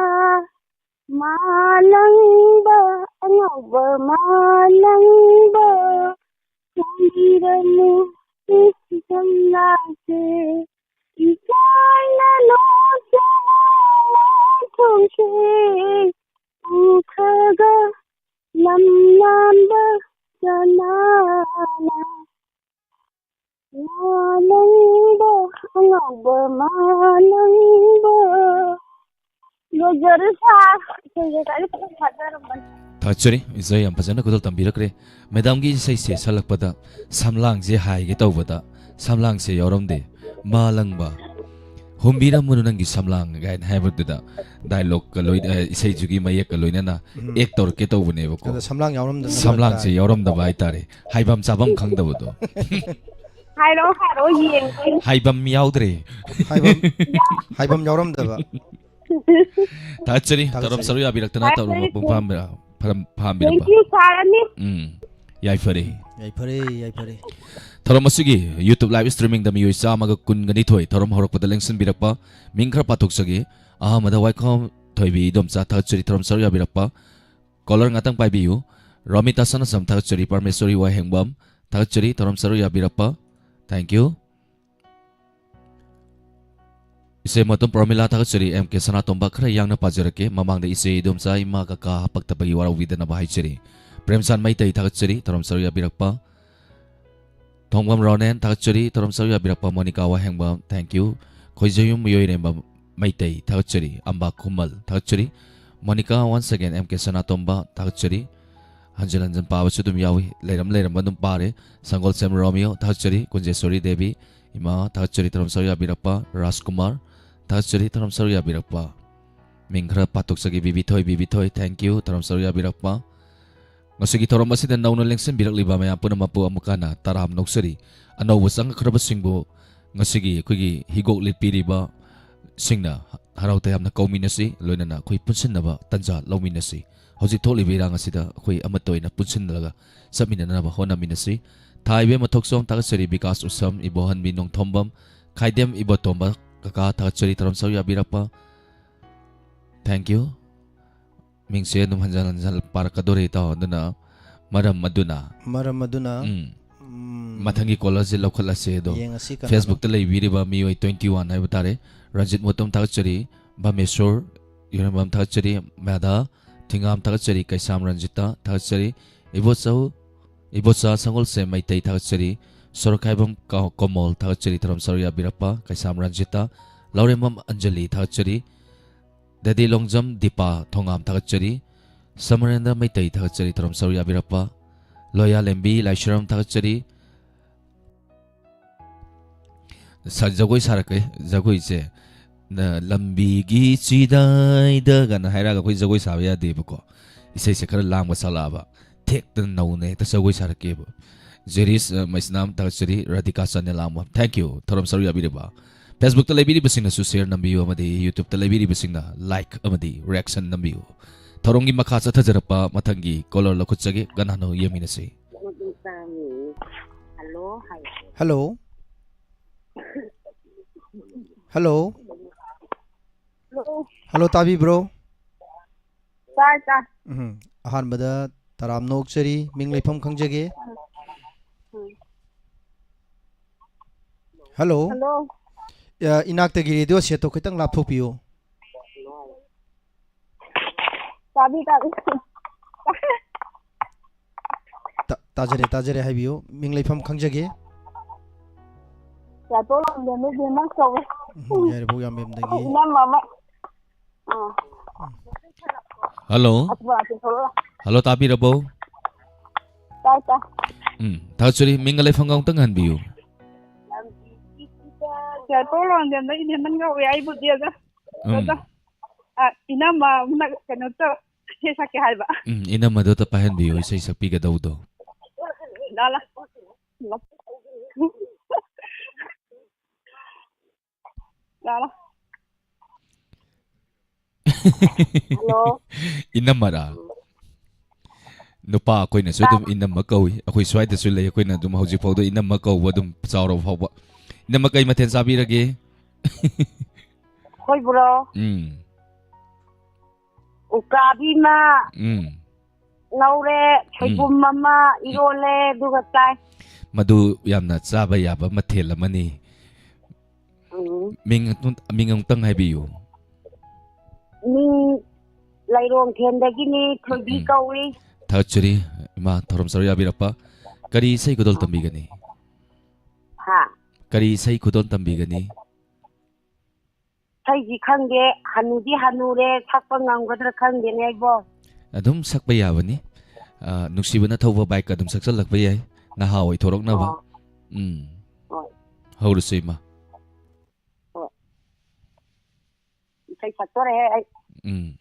ꯃꯥꯂꯪꯕ, ꯑꯉꯧꯕ ꯃꯥꯂꯪꯕ, ꯈꯪꯕꯤꯔꯝꯃꯨ ꯁꯝꯂꯥꯡꯁꯦ, ꯏꯀꯥꯏꯅ ꯂꯣꯠꯆꯕ ꯃꯥꯏꯊꯣꯡꯁꯦ ꯎꯈ꯭ꯔꯒ ꯂꯝꯂꯥꯟꯕ ꯀꯅꯥꯅ? ꯃꯥꯂꯪꯕ, ꯑꯉꯧꯕ ꯃꯥꯂꯪꯕ꯫ ꯂꯣꯏꯖꯔꯦ ꯁꯥꯔ꯫ ꯏꯁꯩꯁꯦ ꯉꯁꯥꯏꯗꯩ ꯐꯖꯅ ꯊꯥꯖꯔꯝꯕꯅꯤ꯫ ꯊꯥꯒꯠꯆꯔꯤ, ꯏꯆꯦ ꯌꯥꯝ ꯐꯖꯅ ꯈꯨꯗꯣꯜ ꯇꯝꯕꯤꯔꯛꯈ꯭ꯔꯦ꯫ ꯃꯦꯗꯥꯝꯒꯤ ꯏꯁꯩꯁꯦ ꯁꯛꯂꯛꯄꯗ ꯁꯝꯂꯥꯡꯁꯦ ꯍꯥꯏꯒꯦ ꯇꯧꯕꯗ ꯁꯝꯂꯥꯡꯁꯦ ꯌꯥꯎꯔꯝꯗꯦ꯫ ꯃꯥꯂꯪꯕ꯫ "ꯍꯨꯝꯕꯤꯔꯝꯃꯨꯅꯨ ꯅꯪꯒꯤ ꯁꯝꯂꯥꯡ" ꯀꯥꯏꯅ ꯍꯥꯏꯕꯗꯨꯗ, ꯗꯥꯏꯂꯣꯛꯀ ꯂꯣꯏ-, ꯑ, ꯏꯁꯩꯗꯨꯒꯤ ꯃꯌꯦꯛꯀ ꯂꯣꯏꯅꯅ ꯎꯝ꯫ ꯑꯦꯛ ꯇꯧꯔꯛꯀꯦ ꯇꯧꯕꯅꯦꯕꯀꯣ꯫ ꯑꯗ ꯁꯝꯂꯥꯡ ꯌꯥꯎꯔꯝꯗꯅ ꯁꯝꯂꯥꯡꯁꯦ ꯐꯔꯛ ꯇꯥꯔꯦ꯫ ꯌꯥꯎꯔꯝꯗꯕ ꯍꯥꯏꯇꯥꯔꯦ, ꯍꯥꯏꯐꯝ ꯆꯥꯐꯝ ꯈꯪꯗꯕꯗꯣ꯫ ꯍꯥꯏꯔꯛꯑꯣ, ꯍꯥꯏꯔꯛꯑꯣ, ꯌꯦꯡꯒꯦ꯫ ꯍꯥꯏꯐꯝ ꯌꯥꯎꯗ꯭ꯔꯦ꯫ ꯍꯥꯏꯐꯝ ꯍꯥꯏꯐꯝ ꯌꯥꯎꯔꯝꯗꯕ꯫ ꯊꯥꯒꯠꯆꯔꯤ, ꯊꯥꯒꯠꯆꯔꯤ꯫ ꯊꯧꯔꯝ ꯁꯔꯨꯛ ꯌꯥꯕꯤꯔꯛꯇꯅ ꯊꯥꯒꯠꯆꯔꯤ, ꯇꯧꯔꯕ ꯃꯄꯨꯡ ꯊꯦꯡ- ꯐꯥꯍꯟꯕꯤꯔ-, ꯐꯔꯝ-, ꯐꯥꯍꯟꯕꯤꯔꯝꯕ꯫ Thank you, ꯁꯥꯔꯅꯤ꯫ ꯎꯝ, ꯌꯥꯏꯐꯔꯦ꯫ ꯌꯥꯏꯐꯔꯦ, ꯌꯥꯏꯐꯔꯦ꯫ ꯊꯧꯔꯝ ꯑꯁꯤꯒꯤ YouTube live streaming ꯗ ꯃꯤꯑꯣꯏ ꯆꯥꯝꯃꯒ ꯀꯨꯟꯒ ꯅꯤꯊꯣꯏ ꯊꯧꯔꯝ ꯍꯧꯔꯛꯄꯗ ꯂꯦꯡꯁꯤꯟꯕꯤꯔꯛꯄ, ꯃꯤꯡ ꯈꯔ ꯄꯥꯊꯣꯛꯆꯒꯦ꯫ ꯑꯍꯥꯟꯕꯗ ꯋꯥꯏꯈꯣꯝ ꯊꯣꯏꯕꯤ ꯏꯗꯣꯝꯆꯥ, ꯊꯥꯒꯠꯆꯔꯤ, ꯊꯧꯔꯝ ꯁꯔꯨꯛ ꯌꯥꯕꯤꯔꯛꯄ꯫ ꯀꯣꯂꯔ ꯉꯥꯛꯇꯪ ꯄꯥꯏꯕꯤꯌꯨ꯫ ꯔꯣꯃꯤꯇꯥ ꯁꯅꯥꯁꯝ, ꯊꯥꯒꯠꯆꯔꯤ, ꯄꯔꯃꯦꯁꯣꯔꯤ ꯋꯥꯍꯦꯡꯕꯝ, ꯊꯥꯒꯠꯆꯔꯤ, ꯊꯧꯔꯝ ꯁꯔꯨꯛ ꯌꯥꯕꯤꯔꯛꯄ꯫ Thank you꯫ ꯏꯆꯦ ꯃꯇꯣꯝ ꯄ꯭ꯔꯃꯤꯂꯥ, ꯊꯥꯒꯠꯆꯔꯤ꯫ ꯑꯦꯝ ꯀꯦ ꯁꯅꯥꯇꯣꯝꯕ, ꯈꯔ ꯌꯥꯡꯅ ꯄꯥꯖꯔꯛꯀꯦ꯫ ꯃꯃꯥꯡꯗ ꯏꯆꯦ, ꯏꯗꯣꯝꯆꯥ, ꯏꯃꯥ, ꯀꯀꯥ ꯍꯥꯄꯛꯇꯕꯒꯤ ꯋꯥꯔꯧꯕꯤꯗꯅꯕ ꯍꯥꯏꯖꯔꯤ꯫ ꯄ꯭ꯔꯦꯝꯆꯥꯟ ꯃꯩꯇꯩ, ꯊꯥꯒꯠꯆꯔꯤ, ꯊꯧꯔꯝ ꯁꯔꯨꯛ ꯌꯥꯕꯤꯔꯛꯄ꯫ ꯊꯣꯡꯕꯝ ꯔꯣꯅꯦꯟ, ꯊꯥꯒꯠꯆꯔꯤ, ꯊꯧꯔꯝ ꯁꯔꯨꯛ ꯌꯥꯕꯤꯔꯛꯄ꯫ ꯃꯣꯅꯤꯀꯥ ꯋꯥꯍꯦꯡꯕꯝ, thank you꯫ ꯈꯣꯏꯖꯌꯨꯝ ꯃꯤꯑꯣꯏꯔꯦꯝꯕ ꯃꯩꯇꯩ, ꯊꯥꯒꯠꯆꯔꯤ꯫ ꯑꯝꯕ ꯈꯨꯃꯜ, ꯊꯥꯒꯠꯆꯔꯤ꯫ Monica, once again, M K Sanatomba, ꯊꯥꯒꯠꯆꯔꯤ꯫ ꯍꯟꯖꯤꯟ ꯍꯟꯖꯤꯟ ꯄꯥꯕꯁꯨ ꯑꯗꯨꯝ ꯌꯥꯎꯏ, ꯂꯩꯔꯝ ꯂꯩꯔꯝꯕ ꯑꯗꯨꯝ ꯄꯥꯔꯦ꯫ ꯁꯪꯒꯣꯜꯁꯦꯝ ꯔꯣꯃꯤꯌꯣ, ꯊꯥꯒꯠꯆꯔꯤ꯫ ꯀꯨꯟꯖꯦꯁꯣꯔꯤ ꯗꯦꯕꯤ, ꯏꯃꯥ, ꯊꯥꯒꯠꯆꯔꯤ, ꯊꯧꯔꯝ ꯁꯔꯨꯛ ꯌꯥꯕꯤꯔꯛꯄ꯫ ꯔꯥꯖꯀꯨꯃꯥꯔ, ꯊꯥꯒꯠꯆꯔꯤ, ꯊꯧꯔꯝ ꯁꯔꯨꯛ ꯌꯥꯕꯤꯔꯛꯄ꯫ ꯃꯤꯡ ꯈꯔ ꯄꯥꯊꯣꯛꯆꯒꯦ꯫ ꯕꯤꯕꯤꯊꯣꯏ, ꯕꯤꯕꯤꯊꯣꯏ, thank you, ꯊꯧꯔꯝ ꯁꯔꯨꯛ ꯌꯥꯕꯤꯔꯛꯄ꯫ ꯉꯁꯤꯒꯤ ꯊꯧꯔꯝ ꯑꯁꯤꯗ ꯅꯧꯅ ꯂꯦꯡꯁꯤꯟꯕꯤꯔꯛꯂꯤꯕ ꯃꯌꯥꯝ ꯄꯨꯝꯅꯃꯛꯄꯨ ꯑꯃꯨꯛ ꯍꯟꯅ ꯇꯔꯥꯝ ꯅꯣꯛꯆꯔꯤ꯫ ꯑꯅꯧꯕ ꯆꯪꯉꯛꯈ꯭ꯔꯕꯁꯤꯡꯕꯨ ꯉꯁꯤꯒꯤ ꯑꯩꯈꯣꯏꯒꯤ ꯍꯤꯒꯣꯛ ꯂꯤꯠꯄꯤꯔꯤꯕ ꯁꯤꯡꯅ ꯍꯔꯥꯎ ꯇꯌꯥꯝꯅ ꯀꯧꯃꯤꯟꯅꯁꯤ, ꯂꯣꯏꯅꯅ ꯑꯩꯈꯣꯏ ꯄꯨꯟꯁꯤꯟꯅꯕ ꯇꯥꯟꯖꯥ ꯂꯧꯃꯤꯟꯅꯁꯤ꯫ ꯍꯧꯖꯤꯛ ꯊꯣꯛꯂꯤꯕ ꯏꯔꯥꯡ ꯑꯁꯤꯗ ꯑꯩꯈꯣꯏ ꯑꯃꯠꯇ ꯑꯣꯏꯅ ꯄꯨꯟꯁꯤꯟꯅꯔꯒ ꯆꯠꯃꯤꯟꯅꯅꯕ ꯍꯣꯠꯅꯃꯤꯟꯅꯁꯤ꯫ ꯊꯥ ꯏꯕꯦꯝꯃ ꯊꯣꯛꯆꯣꯝ, ꯊꯥꯒꯠꯆꯔꯤ꯫ ꯕꯤꯀꯥꯁ ꯎꯁꯝ, ꯏꯕꯣꯍꯟꯕꯤ ꯅꯣꯡꯊꯣꯝꯕꯝ, ꯈꯥꯏꯗꯦꯝ ꯏꯕꯣꯇꯣꯝꯕ ꯀꯀꯥ, ꯊꯥꯒꯠꯆꯔꯤ, ꯊꯧꯔꯝ ꯁꯔꯨꯛ ꯌꯥꯕꯤꯔꯛꯄ꯫ Thank you꯫ ꯃꯤꯡꯁꯦ ꯑꯗꯨꯝ ꯍꯟꯖꯟ ꯍꯟꯖꯟ ꯄꯥꯔꯛꯀꯗꯣꯔꯦ, ꯏꯇꯥꯎ꯫ ꯑꯗꯨꯅ ꯃꯔꯝ ꯑꯗꯨꯅ, ꯃꯔꯝ ꯑꯗꯨꯅ ꯎꯝ, ꯎꯝ, ꯃꯊꯪꯒꯤ ꯀꯣꯂꯔꯁꯦ ꯂꯧꯈꯠꯂꯁꯦ꯫ ꯑꯗꯣ ꯌꯦꯡꯉꯁꯤ ꯀꯅꯥꯅꯣ꯫ Facebook ꯇ ꯂꯩꯕꯤꯔꯤꯕ ꯃꯤꯑꯣꯏ twenty one ꯍꯥꯏꯕ ꯇꯥꯔꯦ꯫ ꯔꯟꯖꯤꯠ ꯃꯨꯇꯝ, ꯊꯥꯒꯠꯆꯔꯤ꯫ ꯚꯥꯃꯦꯁꯣꯔ ꯏꯔꯝꯕꯝ, ꯊꯥꯒꯠꯆꯔꯤ꯫ ꯃꯦꯙꯥ ꯊꯤꯉꯥꯝ, ꯊꯥꯒꯠꯆꯔꯤ꯫ ꯀꯩꯁꯥꯝ ꯔꯟꯖꯤꯇꯥ, ꯊꯥꯒꯠꯆꯔꯤ꯫ ꯏꯕꯣꯆꯧ, ꯏꯕꯣꯆꯥ ꯁꯪꯒꯣꯜꯁꯦꯝ ꯃꯩꯇꯩ, ꯊꯥꯒꯠꯆꯔꯤ꯫ ꯁꯣꯔꯣꯛꯈꯥꯏꯕꯝ ꯀ-, ꯀꯣꯃꯣꯜ, ꯊꯥꯒꯠꯆꯔꯤ, ꯊꯧꯔꯝ ꯁꯔꯨꯛ ꯌꯥꯕꯤꯔꯛꯄ꯫ ꯀꯩꯁꯥꯝ ꯔꯟꯖꯤꯇꯥ, ꯂꯧꯔꯦꯝꯕꯝ ꯑꯟꯖꯂꯤ, ꯊꯥꯒꯠꯆꯔꯤ꯫ ꯗꯦꯗꯤ ꯂꯣꯡꯖꯝ ꯗꯤꯄꯥ ꯊꯣꯉꯥꯝ, ꯊꯥꯒꯠꯆꯔꯤ꯫ ꯁꯃꯔꯦꯟꯗ꯭ꯔ ꯃꯩꯇꯩ, ꯊꯥꯒꯠꯆꯔꯤ, ꯊꯧꯔꯝ ꯁꯔꯨꯛ ꯌꯥꯕꯤꯔꯛꯄ꯫ ꯂꯣꯌꯥ ꯂꯦꯝꯕꯤ ꯂꯥꯏꯁ꯭ꯔꯝ, ꯊꯥꯒꯠꯆꯔꯤ꯫ ꯁꯥ-, ꯖꯒꯣꯏ ꯁꯥꯔꯛꯀꯦ꯫ ꯖꯒꯣꯏꯁꯦ, ꯅ-, "ꯂꯝꯕꯤꯒꯤ ꯆꯤꯗꯥꯏꯗ" ꯀꯥꯏꯅ ꯍꯥꯏꯔꯛꯑꯒ ꯑꯩꯈꯣꯏ ꯖꯒꯣꯏ ꯁꯥꯕ ꯌꯥꯗꯦꯕꯀꯣ꯫ ꯏꯁꯩꯁꯦ ꯈꯔ ꯂꯥꯡꯕ ꯁꯥꯠꯂꯛꯑꯕ, ꯊꯦꯛꯇꯅ ꯅꯧꯅ ꯍꯦꯛꯇ ꯖꯒꯣꯏ ꯁꯥꯔꯛꯀꯦꯕ꯫ ꯖꯦꯔꯤꯁ, ꯑ, ꯃꯩꯁꯅꯥꯝ ꯊꯥꯒꯠꯆꯔꯤ, ꯔꯥꯙꯤꯀꯥ ꯆꯥꯅꯦꯜ ꯂꯥꯡꯕ꯫ Thank you, ꯊꯧꯔꯝ ꯁꯔꯨꯛ ꯌꯥꯕꯤꯔꯤꯕ꯫ Facebook-ꯇ ꯂꯩꯕꯤꯔꯤꯕꯁꯤꯡꯅꯁꯨ share ꯅꯝꯕꯤꯌꯨ ꯑꯃꯗꯤ YouTube-ꯇ ꯂꯩꯕꯤꯔꯤꯕꯁꯤꯡꯅ like ꯑꯃꯗꯤ reaction ꯅꯝꯕꯤꯌꯨ꯫ ꯊꯧꯔꯝꯒꯤ ꯃꯈꯥ ꯆꯠꯊꯖꯔꯛꯄ ꯃꯊꯪꯒꯤ caller ꯂꯧꯈꯠꯆꯒꯦ꯫ ꯀꯅꯥꯅꯣ ꯌꯦꯡꯃꯤꯟꯅꯁꯤ꯫ ꯍꯜꯂꯣ ꯍꯥꯏ꯫ ꯍꯜꯂꯣ꯫ ꯍꯜꯂꯣ꯫ ꯍꯜꯂꯣ꯫ ꯍꯜꯂꯣ, ꯇꯥꯕꯤꯕ꯭ꯔꯣ? ꯇꯥꯏ, ꯇꯥꯏ꯫ ꯎꯝ, ꯑꯍꯥꯟꯕꯗ ꯇꯔꯥꯝꯅ ꯑꯣꯛꯆꯔꯤ, ꯃꯤꯡ ꯂꯩꯐꯝ ꯈꯪꯖꯒꯦ? ꯎꯝ꯫ ꯍꯜꯂꯣ꯫ ꯍꯜꯂꯣ꯫ ꯑ, ꯏꯅꯥꯛꯇꯒꯤ radio set-ꯇꯣ ꯈꯤꯇꯪ ꯂꯥꯞꯊꯣꯛꯄꯤꯌꯨ꯫ ꯇꯥꯕꯤ, ꯇꯥꯕꯤ꯫ ꯇꯥ-, ꯇꯥꯖꯔꯦ, ꯇꯥꯖꯔꯦ, ꯍꯥꯏꯕꯤꯌꯨ꯫ ꯃꯤꯡ ꯂꯩꯐꯝ ꯈꯪꯖꯒꯦ? ꯌꯥꯏꯄꯣꯛ ꯂꯥꯡꯕꯦꯝꯗꯒꯤ ꯕꯦꯝꯃ ꯀꯧꯋꯦ꯫ ꯎꯝ, ꯌꯥꯏꯔꯤꯄꯣꯛ ꯌꯥꯝꯕꯦꯝꯗꯒꯤ꯫ ꯑꯩꯈꯣꯏ ꯏꯅꯝꯃ ꯑꯃ꯫ ꯑꯥ꯫ ꯍꯜꯂꯣ꯫ ꯑꯁ, ꯕꯥ, ꯁꯤ ꯊꯣꯛꯂꯛꯑꯣ꯫ ꯍꯜꯂꯣ, ꯇꯥꯕꯤꯔꯕꯣ? ꯇꯥꯏ, ꯇꯥꯏ꯫ ꯎꯝ, ꯊꯥꯒꯠꯆꯔꯤ꯫ ꯃꯤꯡꯒ ꯂꯩꯐꯝꯒ ꯑꯃꯨꯛꯇꯪ ꯍꯟꯕꯤꯌꯨ꯫ ꯌꯥꯏꯄꯣꯛ ꯂꯥꯡꯕꯦꯝꯗꯒꯤ ꯏꯅꯦꯃꯟ ꯀꯧꯋꯦ, ꯑꯩꯕꯨꯗꯤ ꯑꯗ꯫ ꯎꯝ꯫ ꯑꯗ, ꯑ, ꯏꯅꯝꯃ ꯑꯃꯅ ꯀꯩꯅꯣ ꯇꯧ, ꯏꯁꯩ ꯁꯛꯀꯦ ꯍꯥꯏꯕ꯫ ꯎꯝ, ꯏꯅꯝꯃꯗꯣ ꯑꯝꯇ ꯄꯥꯏꯍꯟꯕꯤꯌꯨ, ꯏꯁꯩ ꯁꯛꯄꯤꯒꯗꯧꯗꯣ꯫ ꯂꯥ, ꯂꯥ꯫ ꯂꯥ, ꯂꯥ꯫ ꯍꯜꯂꯣ꯫ ꯏꯅꯝꯃꯔꯥ? ꯅꯨꯄꯥ ꯑꯩꯈꯣꯏꯅꯁꯨ ꯑꯗꯨꯝ ꯇꯥꯕ꯫ ꯏꯅꯝꯃ ꯀꯧꯏ꯫ ꯑꯩꯈꯣꯏ ꯁ꯭ꯋꯥꯏꯗꯁꯨ ꯂꯩ꯫ ꯑꯩꯈꯣꯏꯅ ꯑꯗꯨꯝ ꯍꯧꯖꯤꯛ ꯐꯥꯎꯗ ꯏꯅꯝꯃ ꯀꯧꯕ ꯑꯗꯨꯝ ꯆꯥꯎꯔꯕ ꯐꯥꯎꯕ꯫ ꯏꯅꯝꯃ, ꯀꯩ ꯃꯊꯦꯜ ꯆꯥꯕꯤꯔꯒꯦ? ꯑꯩꯈꯣꯏꯕꯨꯔꯣ? ꯎꯝ꯫ ꯎꯀꯥꯕꯤ ꯑꯃ ꯎꯝ꯫ ꯉꯧꯔꯦ, ꯎꯝ꯫ ꯁꯣꯏꯕꯨꯝ ꯑꯃ ꯎꯝ꯫ ꯏꯔꯣꯜꯂꯦ, ꯑꯗꯨꯒ ꯆꯥꯏ꯫ ꯃꯗꯨ ꯌꯥꯝꯅ ꯆꯥꯕ ꯌꯥꯕ ꯃꯊꯦꯜ ꯑꯃꯅꯤ꯫ ꯎꯝ꯫ ꯃꯤꯡ ꯑꯗꯨꯝ, ꯃꯤꯡ ꯑꯃꯨꯛꯇꯪ ꯍꯥꯏꯕꯤꯌꯨ꯫ ꯃꯤꯡ ꯂꯩꯔꯣꯡꯊꯦꯝꯗꯒꯤꯅꯤ, ꯊꯣꯏꯕꯤ ꯎꯝ꯫ ꯀꯧꯏ꯫ ꯊꯥꯒꯠꯆꯔꯤ, ꯏꯃꯥ, ꯊꯧꯔꯝ ꯁꯔꯨꯛ ꯌꯥꯕꯤꯔꯛꯄ꯫ ꯀꯔꯤ ꯏꯁꯩ ꯈꯨꯗꯣꯜ ꯇꯝꯕꯤꯒꯅꯤ? ꯍꯥ? ꯀꯔꯤ ꯏꯁꯩ ꯈꯨꯗꯣꯜ ꯇꯝꯕꯤꯒꯅꯤ? ꯏꯁꯩꯁꯤ ꯈꯪꯗꯦ, ꯍꯅꯨꯗꯤ ꯍꯅꯨꯔꯦ, ꯁꯛꯄ ꯉꯝꯒꯗ꯭ꯔꯥ ꯈꯪꯗꯦꯅꯦ ꯑꯩꯕꯣ꯫ ꯑꯗꯨꯝ ꯁꯛꯄ ꯌꯥꯕꯅꯤ꯫ ꯑ, ꯅꯨꯡꯁꯤꯕꯅ ꯊꯧꯕ bike ꯑꯗꯨꯝ ꯁꯛꯆꯜꯂꯛꯄ ꯌꯥꯏ, ꯅꯍꯥ ꯑꯣꯏꯊꯣꯔꯛꯅꯕ꯫ ꯑꯣ꯫ ꯎꯝ꯫ ꯍꯣꯏ꯫ ꯍꯧꯔꯁꯤ, ꯏꯃꯥ꯫ ꯑꯩ ꯁꯛꯇꯣꯔꯦꯍꯦ ꯑꯩ꯫ ꯎꯝ꯫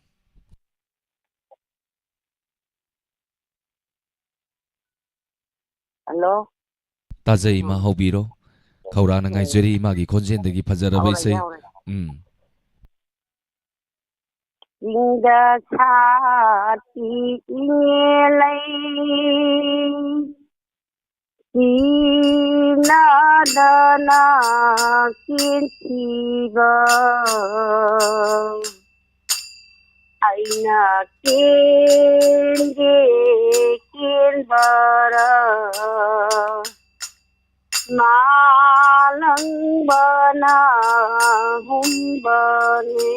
ꯍꯜꯂꯣ꯫ ꯇꯥꯖꯩ ꯏꯃꯥ, ꯍꯧꯕꯤꯔꯣ꯫ ꯈꯧꯔꯥꯡꯅ ꯎꯝ꯫ ꯉꯥꯏꯖꯔꯤ ꯏꯃꯥꯒꯤ ꯈꯣꯟꯖꯦꯜꯗꯒꯤ ꯐꯖꯔꯕ ꯍꯧꯔꯒꯦ, ꯏꯁꯩ꯫ ꯍꯧꯔꯒꯦ꯫ ꯎꯝ꯫ ꯆꯤꯡꯗ ꯁꯥꯠꯄꯤ ꯏꯉꯦꯂꯩ, ꯁꯤꯅꯗꯅ ꯀꯦꯟꯈꯤꯕ꯫ ꯑꯩꯅ ꯀꯦꯟꯒꯦ ꯀꯦꯟꯕꯔ, ꯃꯥꯂꯪꯕꯅ ꯍꯨꯝꯕꯅꯤ꯫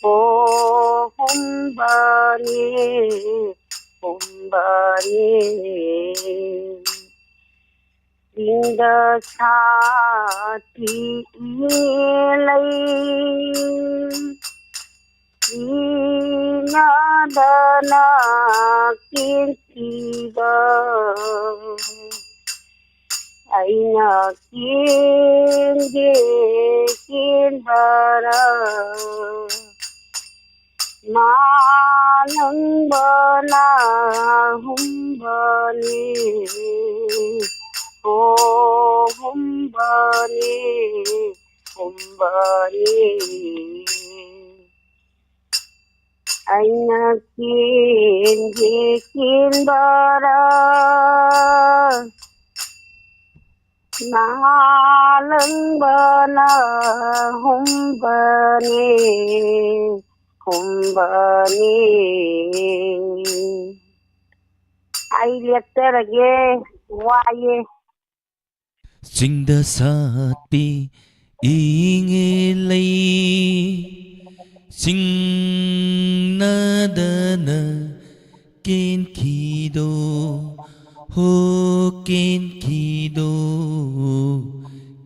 ꯑꯣ ꯍꯨꯝꯕꯅꯤ, ꯍꯨꯝꯕꯅꯤ꯫ ꯆꯤꯡꯗ ꯁꯥꯠꯄꯤ ꯏꯉꯦꯂꯩ, ꯁꯤꯅꯗꯅ ꯀꯦꯟꯈꯤꯕ꯫ ꯑꯩꯅ ꯀꯦꯟꯒꯦ ꯀꯦꯟꯕꯔ, ꯃꯥꯂꯪꯕꯅ ꯍꯨꯝꯕꯅꯤ꯫ ꯑꯣ ꯍꯨꯝꯕꯅꯤ, ꯍꯨꯝꯕꯅꯤ꯫ ꯑꯩꯅ ꯀꯦꯟꯒꯦ ꯀꯦꯟꯕꯔ, ꯃꯥꯂꯪꯕꯅ ꯍꯨꯝꯕꯅꯤ, ꯍꯨꯝꯕꯅꯤ꯫ ꯑꯩ ꯂꯦꯞꯆꯔꯒꯦ, ꯋꯥꯏꯌꯦ꯫ ꯆꯤꯡꯗ ꯁꯥꯠꯄꯤ ꯏꯉꯦꯂꯩ, ꯁꯤꯅꯗꯅ ꯀꯦꯟꯈꯤꯗꯣ, ꯍꯣ ꯀꯦꯟꯈꯤꯗꯣ,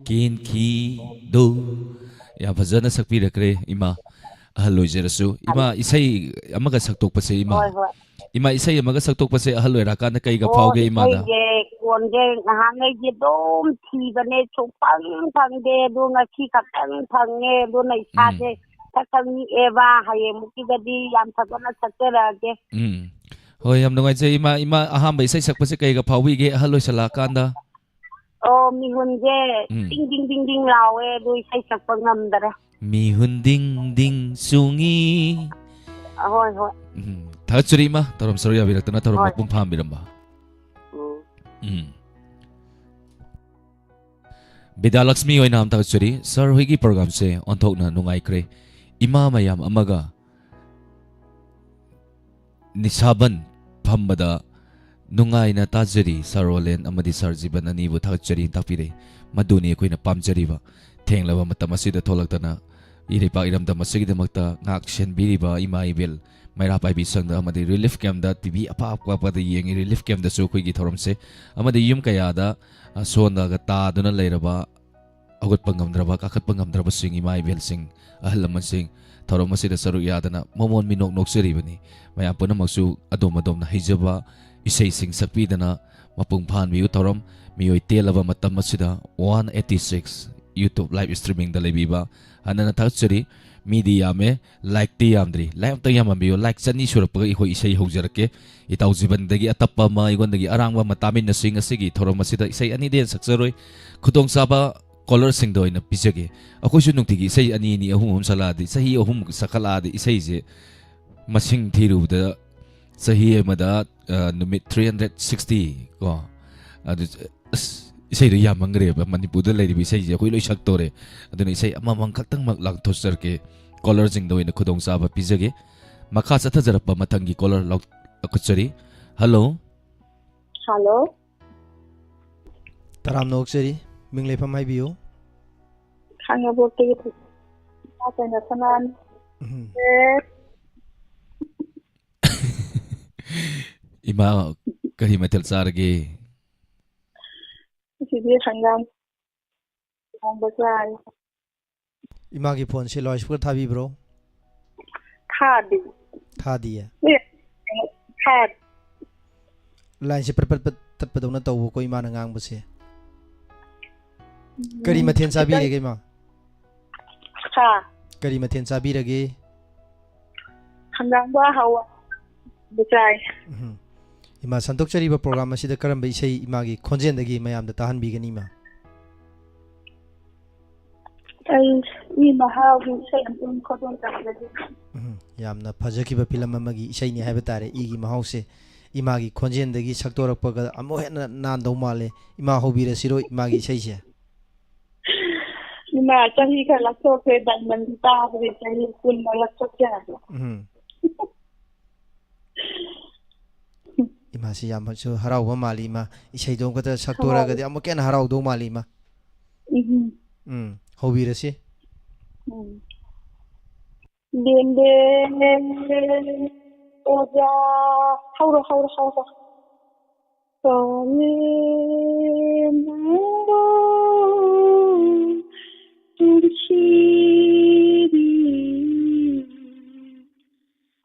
ꯀꯦꯟꯈꯤꯗꯣ꯫ ꯌꯥꯝ ꯐꯖꯅ ꯁꯛꯄꯤꯔꯛꯈ꯭ꯔꯦ ꯏꯃꯥ꯫ ꯑꯍꯜ ꯑꯣꯏꯖꯔꯁꯨ꯫ ꯏꯃꯥ, ꯏꯁꯩ ꯑꯃꯒ ꯁꯛꯇꯣꯛꯄꯁꯦ, ꯏꯃꯥ꯫ ꯍꯣꯏ, ꯍꯣꯏ꯫ ꯏꯃꯥ, ꯏꯁꯩ ꯑꯃꯒ ꯁꯛꯇꯣꯛꯄꯁꯦ ꯑꯍꯜ ꯑꯣꯏꯔꯛꯑꯀꯥꯟꯗ ꯀꯩꯒ ꯑꯣ, ꯐꯥꯎꯒꯦ ꯏꯃꯥꯗ? ꯏꯁꯩꯁꯦ ꯀꯣꯟꯁꯦ ꯉꯍꯥꯟꯉꯩꯗꯤ ꯑꯗꯨꯝ ꯊꯤꯕꯅꯦ, ꯁꯨꯡꯐꯪ ꯐꯪꯗꯦ꯫ ꯑꯗꯨ ꯉꯁꯤ ꯈꯛꯇꯪ ꯐꯪꯉꯦ꯫ ꯑꯗꯨꯅ ꯏꯁꯥꯁꯦ ꯎꯝ꯫ ꯈꯔ ꯈꯔ ꯅꯤꯛꯑꯦꯕ꯫ ꯍꯌꯦꯡꯃꯨꯛꯀꯤꯗꯗꯤ ꯌꯥꯝ ꯐꯖꯅ ꯁꯛꯆꯔꯛꯑꯒꯦ꯫ ꯎꯝ꯫ ꯍꯣꯏ, ꯌꯥꯝ ꯅꯨꯡꯉꯥꯏꯖꯩ ꯏꯃꯥ꯫ ꯏꯃꯥ, ꯑꯍꯥꯟꯕ ꯏꯁꯩ ꯁꯛꯄꯁꯦ ꯀꯩꯒ ꯐꯥꯎꯕꯤꯒꯦ ꯑꯍꯜ ꯑꯣꯏꯁꯜꯂꯛꯑꯀꯥꯟꯗ? ꯑꯣ, ꯃꯤꯍꯨꯟꯁꯦ ꯎꯝ꯫ ꯗꯤꯡ ꯗꯤꯡ ꯗꯤꯡ ꯗꯤꯡ ꯂꯥꯎꯋꯦ, ꯑꯗꯨ ꯏꯁꯩ ꯁꯛꯄ ꯉꯝꯗꯔꯦ꯫ ꯃꯤꯍꯨꯟ ꯗꯤꯡ ꯗꯤꯡ ꯆꯣꯡꯉꯤ꯫ ꯍꯣꯏ, ꯍꯣꯏ꯫ ꯎꯝ, ꯊꯥꯒꯠꯆꯔꯤ ꯏꯃꯥ, ꯊꯧꯔꯝ ꯁꯔꯨꯛ ꯌꯥꯕꯤꯔꯛꯇꯅ, ꯊꯧꯔꯝ ꯍꯣꯏ꯫ ꯃꯄꯨꯡ ꯐꯥꯍꯟꯕꯤꯔꯝꯕ꯫ ꯎꯝ꯫ ꯎꯝ꯫ ꯕꯤꯗ꯭ꯌꯥꯂꯛꯁꯃꯤ ꯑꯣꯏꯅ ꯌꯥꯝ ꯊꯥꯒꯠꯆꯔꯤ꯫ ꯁꯥꯔ ꯍꯣꯏꯒꯤ ꯄ꯭ꯔꯣꯒ꯭ꯔꯥꯝꯁꯦ ꯑꯣꯟꯊꯣꯛꯅ ꯅꯨꯡꯉꯥꯏꯈ꯭ꯔꯦ꯫ ꯏꯃꯥ ꯃꯌꯥꯝ ꯑꯃꯒ ꯅꯤꯁꯥꯕꯟ ꯐꯝꯕꯗ ꯅꯨꯡꯉꯥꯏꯅ ꯇꯥꯖꯔꯤ꯫ ꯁꯥꯔ ꯔꯣꯂꯦꯟ ꯑꯃꯗꯤ ꯁꯥꯔ ꯖꯤꯕꯟ ꯑꯅꯤꯕꯨ ꯊꯥꯒꯠꯆꯔꯤ ꯇꯥꯛꯄꯤꯔꯦ꯫ ꯃꯗꯨꯅꯤ ꯑꯩꯈꯣꯏꯅ ꯄꯥꯝꯖꯔꯤꯕ꯫ ꯊꯦꯡꯂꯕ ꯃꯇꯝ ꯑꯁꯤꯗ ꯊꯣꯛꯂꯛꯇꯅ ꯏꯔꯩꯄꯥꯛ ꯏꯔꯝꯗꯝ ꯑꯁꯤꯒꯤꯗꯃꯛꯇ ꯉꯥꯛ ꯁꯦꯟꯕꯤꯔꯤꯕ ꯏꯃꯥ ꯏꯕꯦꯜ ꯃꯩꯔꯥ ꯄꯥꯏꯕꯤ ꯁꯪꯗ ꯑꯃꯗꯤ ꯔꯤꯂꯤꯐ ꯀꯦꯝꯞꯇ ꯇꯤ ꯚꯤ ꯑꯄꯥꯛ ꯑꯄꯥꯛꯄꯗ ꯌꯦꯡꯉꯤ ꯔꯤꯂꯤꯐ ꯀꯦꯝꯞꯇꯁꯨ ꯑꯩꯈꯣꯏꯒꯤ ꯊꯧꯔꯝꯁꯦ ꯑꯃꯗꯤ ꯌꯨꯝ ꯀꯌꯥꯗ, ꯑ, ꯁꯣꯟꯗꯒ ꯇꯥꯗꯨꯅ ꯂꯩꯔꯕ ꯍꯧꯒꯠꯄ ꯉꯝꯗ꯭ꯔꯕ, ꯀꯥꯈꯠꯄ ꯉꯝꯗ꯭ꯔꯕꯁꯤꯡ, ꯏꯃꯥ ꯏꯕꯦꯜꯁꯤꯡ, ꯑꯍꯜ ꯂꯃꯟꯁꯤꯡ ꯊꯧꯔꯝ ꯑꯁꯤꯗ ꯁꯔꯨꯛ ꯌꯥꯗꯅ ꯃꯃꯣꯟ ꯃꯤꯅꯣꯛ ꯅꯣꯛꯆꯔꯤꯕꯅꯤ꯫ ꯃꯌꯥꯝ ꯄꯨꯝꯅꯃꯛꯁꯨ ꯑꯗꯣꯝ ꯑꯗꯣꯝꯅ ꯍꯩꯖꯕ ꯏꯁꯩꯁꯤꯡ ꯁꯛꯄꯤꯗꯅ ꯃꯄꯨꯡ ꯐꯥꯍꯟꯕꯤꯌꯨ꯫ ꯊꯧꯔꯝ ꯃꯤꯑꯣꯏ ꯇꯦꯜꯂꯕ ꯃꯇꯝ ꯑꯁꯤꯗ one eighty six YouTube live streamingꯗ ꯂꯩꯕꯤꯕ ꯍꯟꯅꯅ ꯊꯥꯒꯠꯆꯔꯤ꯫ ꯃꯤꯗꯤ ꯌꯥꯝꯃꯦ, ꯂꯥꯏꯛꯇꯤ ꯌꯥꯝꯗ꯭ꯔꯤ꯫ ꯂꯥꯏꯛ ꯑꯝꯇ ꯌꯥꯝꯍꯟꯕꯤꯌꯨ꯫ ꯂꯥꯏꯛ ꯆꯅꯤ ꯁꯨꯔꯛꯄꯒ ꯑꯩꯈꯣꯏ ꯏꯁꯩ ꯍꯧꯖꯔꯛꯀꯦ꯫ ꯏꯇꯥꯎ ꯖꯤꯕꯟꯗꯒꯤ ꯑꯇꯞꯄ ꯑꯃ, ꯑꯩꯉꯣꯟꯗꯒꯤ ꯑꯔꯥꯡꯕ ꯑꯃ ꯇꯥꯃꯤꯟꯅꯁꯤ꯫ ꯉꯁꯤꯒꯤ ꯊꯧꯔꯝ ꯑꯁꯤꯗ ꯏꯁꯩ ꯑꯅꯤꯗꯩ ꯍꯦꯟꯅ ꯁꯛꯆꯔꯣꯏ꯫ ꯈꯨꯗꯣꯡꯆꯥꯕ ꯀꯣꯂꯔꯁꯤꯡꯗ ꯑꯣꯏꯅ ꯄꯤꯖꯒꯦ꯫ ꯑꯩꯈꯣꯏꯁꯨ ꯅꯨꯡꯇꯤꯒꯤ ꯏꯁꯩ ꯑꯅꯤ ꯑꯅꯤ, ꯑꯍꯨꯝ ꯑꯍꯨꯝ ꯁꯛꯂꯛꯑꯗꯤ, ꯆꯍꯤ ꯑꯍꯨꯝ ꯁꯛꯀꯠꯂꯛꯑꯗꯤ ꯏꯁꯩꯁꯦ ꯃꯁꯤꯡ ꯊꯤꯔꯨꯕꯗ ꯆꯍꯤ ꯑꯃꯗ, ꯑ, ꯅꯨꯃꯤꯠ ꯊ꯭ꯔꯤ ꯍꯟꯗ꯭ꯔꯦꯠ ꯁꯤꯛꯁꯇꯤ ꯀꯣ꯫ ꯑꯗꯨ, ꯑꯁ, ꯏꯁꯩꯗꯣ ꯌꯥꯝꯃꯟꯈ꯭ꯔꯦꯕ꯫ ꯃꯅꯤꯄꯨꯔꯗ ꯂꯩꯔꯤꯕ ꯏꯁꯩꯁꯦ ꯑꯩꯈꯣꯏ ꯂꯣꯏ ꯁꯛꯇꯣꯔꯦ꯫ ꯑꯗꯨꯅ ꯏꯁꯩ ꯑꯃꯃꯝ ꯈꯛꯇꯪꯃꯛ ꯂꯥꯎꯊꯣꯛꯆꯔꯛꯀꯦ꯫ ꯀꯣꯂꯔꯁꯤꯡꯗ ꯑꯣꯏꯅ ꯈꯨꯗꯣꯡꯆꯥꯕ ꯄꯤꯖꯒꯦ꯫ ꯃꯈꯥ ꯆꯠꯊꯖꯔꯛꯄ ꯃꯊꯪꯒꯤ ꯀꯣꯂꯔ ꯂꯧ-, ꯂꯧꯈꯠꯆꯔꯤ꯫ ꯍꯜꯂꯣ꯫ ꯍꯜꯂꯣ꯫ ꯇꯔꯥꯝꯅ ꯑꯣꯛꯆꯔꯤ꯫ ꯃꯤꯡ ꯂꯩꯐꯝ ꯍꯥꯏꯕꯤꯌꯨ꯫ ꯈꯥꯉꯕꯣꯛꯇꯒꯤ ꯏꯃꯥ ꯀꯩꯅꯣ ꯁꯅꯥꯅꯤ꯫ ꯎꯝ꯫ ꯑꯦ꯫ ꯏꯃꯥ, ꯀꯔꯤ ꯃꯊꯦꯜ ꯆꯥꯔꯒꯦ? ꯉꯁꯤꯗꯤ ꯍꯪꯒꯥꯝ ꯊꯣꯡꯕ ꯆꯥꯏ꯫ ꯏꯃꯥꯒꯤ ꯐꯣꯟꯁꯦ ꯂꯥꯎꯠ ꯁ꯭ꯄꯤꯀꯔ ꯊꯥꯕꯤꯕ꯭ꯔꯣ? ꯊꯥꯗꯦ꯫ ꯊꯥꯗꯤꯌꯦ? ꯑꯦ, ꯊꯥꯗꯦ꯫ ꯂꯥꯏꯟꯁꯦ ꯄꯠ ꯄꯠ ꯄꯠ ꯇꯠꯄꯗꯧꯅ ꯇꯧꯕꯀꯣ, ꯏꯃꯥꯅ ꯉꯥꯡꯕꯁꯦ꯫ ꯀꯔꯤ ꯃꯊꯦꯜ ꯆꯥꯕꯤꯔꯒꯦ, ꯏꯃꯥ? ꯍꯥ? ꯀꯔꯤ ꯃꯊꯦꯜ ꯆꯥꯕꯤꯔꯒꯦ? ꯍꯪꯒꯥꯝꯒ ꯍꯋꯥꯏꯒ ꯆꯥꯏ꯫ ꯎꯝ꯫ ꯏꯃꯥ, ꯁꯟꯗꯣꯛꯆꯔꯤꯕ ꯄ꯭ꯔꯣꯒ꯭ꯔꯥꯝ ꯑꯁꯤꯗ ꯀꯔꯝꯕ ꯏꯁꯩ ꯏꯃꯥꯒꯤ ꯈꯣꯟꯖꯦꯜꯗꯒꯤ ꯃꯌꯥꯝꯗ ꯇꯥꯍꯟꯕꯤꯒꯅꯤ, ꯏꯃꯥ? ꯑꯩ ꯏ ꯃꯍꯥꯎꯒꯤ ꯏꯁꯩ ꯑꯝꯇꯪ ꯈꯣꯟꯖꯦꯜ ꯇꯝꯖꯒꯦ꯫ ꯎꯝ, ꯌꯥꯝꯅ ꯐꯖꯈꯤꯕ ꯐꯤꯂꯝ ꯑꯃꯒꯤ ꯏꯁꯩꯅꯤ ꯍꯥꯏꯕ ꯇꯥꯔꯦ꯫ ꯏꯒꯤ ꯃꯍꯥꯎꯁꯦ ꯏꯃꯥꯒꯤ ꯈꯣꯟꯖꯦꯜꯗꯒꯤ ꯁꯛꯇꯣꯔꯛꯄꯒ ꯑꯃꯨꯛ ꯍꯦꯟꯅ ꯅꯥꯟꯗꯧ ꯃꯥꯜꯂꯦ꯫ ꯏꯃꯥ, ꯍꯧꯕꯤꯔꯁꯤꯔꯣ ꯏꯃꯥꯒꯤ ꯏꯁꯩꯁꯦ? ꯏꯃꯥ, ꯆꯍꯤ ꯈꯔ ꯂꯧꯊꯣꯛꯈ꯭ꯔꯦ, ꯗꯥꯏꯃꯟ ꯇꯥꯕꯗꯤ ꯆꯍꯤ ꯀꯨꯟ ꯂꯧꯊꯣꯛꯀꯦ ꯍꯥꯏꯕ꯫ ꯎꯝ꯫ ꯏꯃꯥꯁꯤ ꯌꯥꯝꯅꯁꯨ ꯍꯔꯥꯎꯕ ꯃꯥꯜꯂꯤ, ꯏꯃꯥ꯫ ꯏꯁꯩꯗꯣ ꯑꯃꯨꯛꯈꯛꯇ ꯁꯛꯇꯣꯔꯛꯑꯒꯗꯤ ꯍꯔꯥꯎ- ꯑꯃꯨꯛꯀ ꯍꯦꯟꯅ ꯍꯔꯥꯎꯗꯧ ꯃꯥꯜꯂꯤ, ꯏꯃꯥ꯫ ꯎꯝ꯫ ꯎꯝ, ꯍꯧꯕꯤꯔꯁꯤ꯫ ꯎꯝ꯫ ꯕꯦꯝꯕꯦꯝ ꯑꯣꯖꯥ, ꯍꯧꯔꯣ, ꯍꯧꯔꯣ, ꯍꯧꯔꯣ꯫ ꯀꯥꯂꯦꯟ ꯅꯪꯕꯨ ꯇꯨꯡꯁꯤꯔꯤ,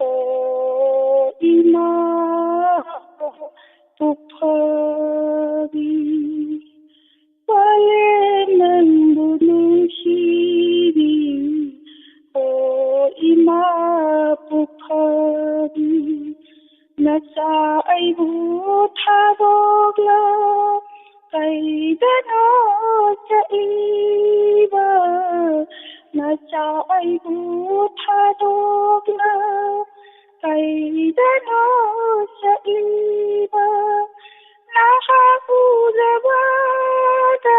ꯑꯣ ꯏꯃꯥ ꯄꯨꯛꯐꯥꯕꯤ, ꯀꯥꯂꯦꯟ ꯅꯪꯕꯨ ꯅꯨꯡꯁꯤꯔꯤ, ꯑꯣ ꯏꯃꯥ ꯄꯨꯛꯐꯥꯕꯤ꯫ ꯅꯆꯥ ꯑꯩꯕꯨ ꯊꯥꯗꯣꯛꯂ ꯀꯩꯗꯅꯣ ꯆꯠꯂꯤꯕ? ꯅꯆꯥ ꯑꯩꯕꯨ ꯊꯥꯗꯣꯛꯂ ꯀꯩꯗꯅꯣ ꯆꯠꯂꯤꯕ? ꯅꯍꯥꯛ ꯎꯔꯕꯗ,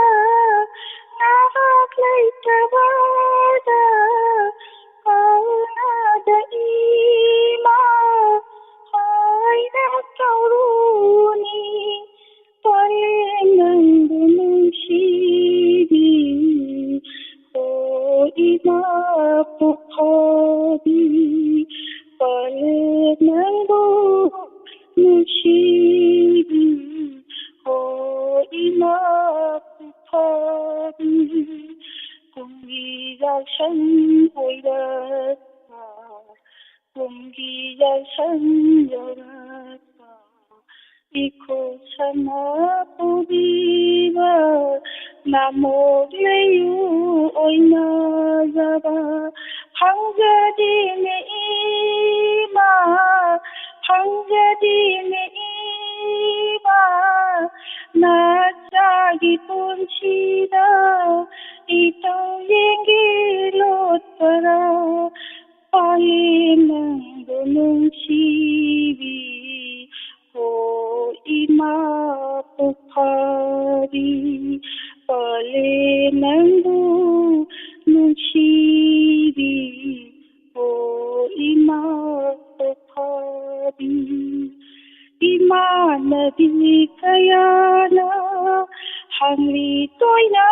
ꯅꯍꯥꯛ ꯂꯩꯇꯕꯗ, ꯀꯧꯅꯗ ꯏꯃꯥ ꯍꯥꯏꯅ ꯀꯧꯔꯨꯅꯤ꯫ ꯄꯔꯦꯡ ꯅꯪꯕꯨ ꯅꯨꯡꯁꯤꯕꯤ, ꯑꯣ ꯏꯃꯥ ꯄꯨꯛꯐꯥꯕꯤ, ꯄꯔꯦꯡ ꯅꯪꯕꯨ ꯅꯨꯡꯁꯤꯕꯤ, ꯑꯣ ꯏꯃꯥ ꯄꯨꯛꯐꯥꯕꯤ, ꯀꯨꯝꯕꯤ ꯌꯥꯎꯁꯪ ꯑꯣꯏꯔꯛꯄ, ꯀꯨꯝꯒꯤ ꯌꯥꯏꯁꯪ ꯌꯧꯔꯛꯄ, ꯏꯈꯣ ꯁꯅꯥ ꯄꯨꯕꯤꯕ, ꯅꯃꯣ ꯂꯩꯌꯨ ꯑꯣꯏꯅꯖꯕ, ꯐꯪꯖꯗꯦꯅꯦ ꯏꯃꯥ, ꯐꯪꯖꯗꯦꯅꯦ ꯏꯃꯥ, ꯅꯆꯥꯒꯤ ꯄꯨꯟꯁꯤꯗ ꯏꯇꯧ ꯌꯦꯡꯒꯦ ꯂꯣꯠꯄꯔꯥ? ꯄꯥꯂꯦ ꯅꯪꯕꯨ ꯅꯨꯡꯁꯤꯕꯤ, ꯍꯣ ꯏꯃꯥ ꯄꯣꯛꯐꯥꯕꯤ, ꯄꯥꯂꯦ ꯅꯪꯕꯨ ꯅꯨꯡꯁꯤꯕꯤ, ꯍꯣ ꯏꯃꯥ ꯄꯣꯛꯐꯥꯕꯤ꯫ ꯏꯃꯥꯟꯅꯕꯤ ꯀꯌꯥꯅ ꯍꯪꯂꯤ ꯇꯣꯏꯅ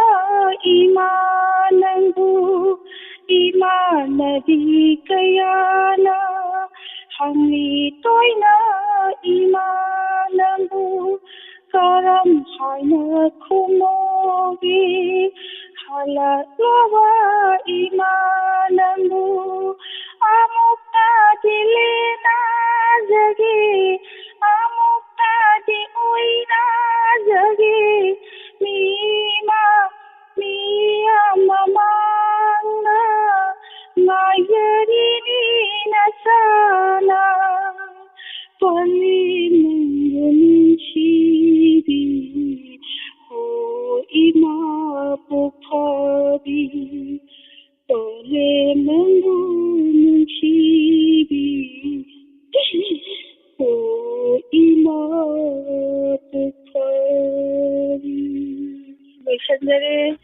ꯏꯃꯥ ꯅꯪꯕꯨ, ꯏꯃꯥꯟꯅꯕꯤ ꯀꯌꯥꯅ ꯍꯪꯂꯤ ꯇꯣꯏꯅ ꯏꯃꯥ ꯅꯪꯕꯨ, ꯀꯔꯝ ꯍꯥꯏꯅ ꯈꯨꯝꯃꯨꯒꯦ ꯍꯜꯂꯛꯂꯕ ꯏꯃꯥ ꯅꯪꯕꯨ? ꯑꯃꯨꯛꯇꯗꯤ ꯂꯦꯟꯅꯖꯒꯦ, ꯑꯃꯨꯛꯇꯗꯤ ꯑꯣꯏꯅꯖꯒꯦ, ꯃꯤꯃꯥ ꯃꯤꯌꯥꯝ ꯃꯃꯥꯡꯗ ꯉꯥꯏꯖꯔꯤꯅꯤ ꯅꯆꯥꯅ꯫ ꯄꯥꯂꯦ ꯅꯪꯕꯨ ꯅꯨꯡꯁꯤꯕꯤ, ꯍꯣ ꯏꯃꯥ ꯄꯣꯛꯐꯥꯕꯤ, ꯄꯥꯂꯦ ꯅꯪꯕꯨ ꯅꯨꯡꯁꯤꯕꯤ, ꯍꯣ ꯏꯃꯥ ꯄꯣꯛꯐꯥꯕꯤ꯫ ꯂꯣꯏꯁꯤꯟꯖꯔꯦ꯫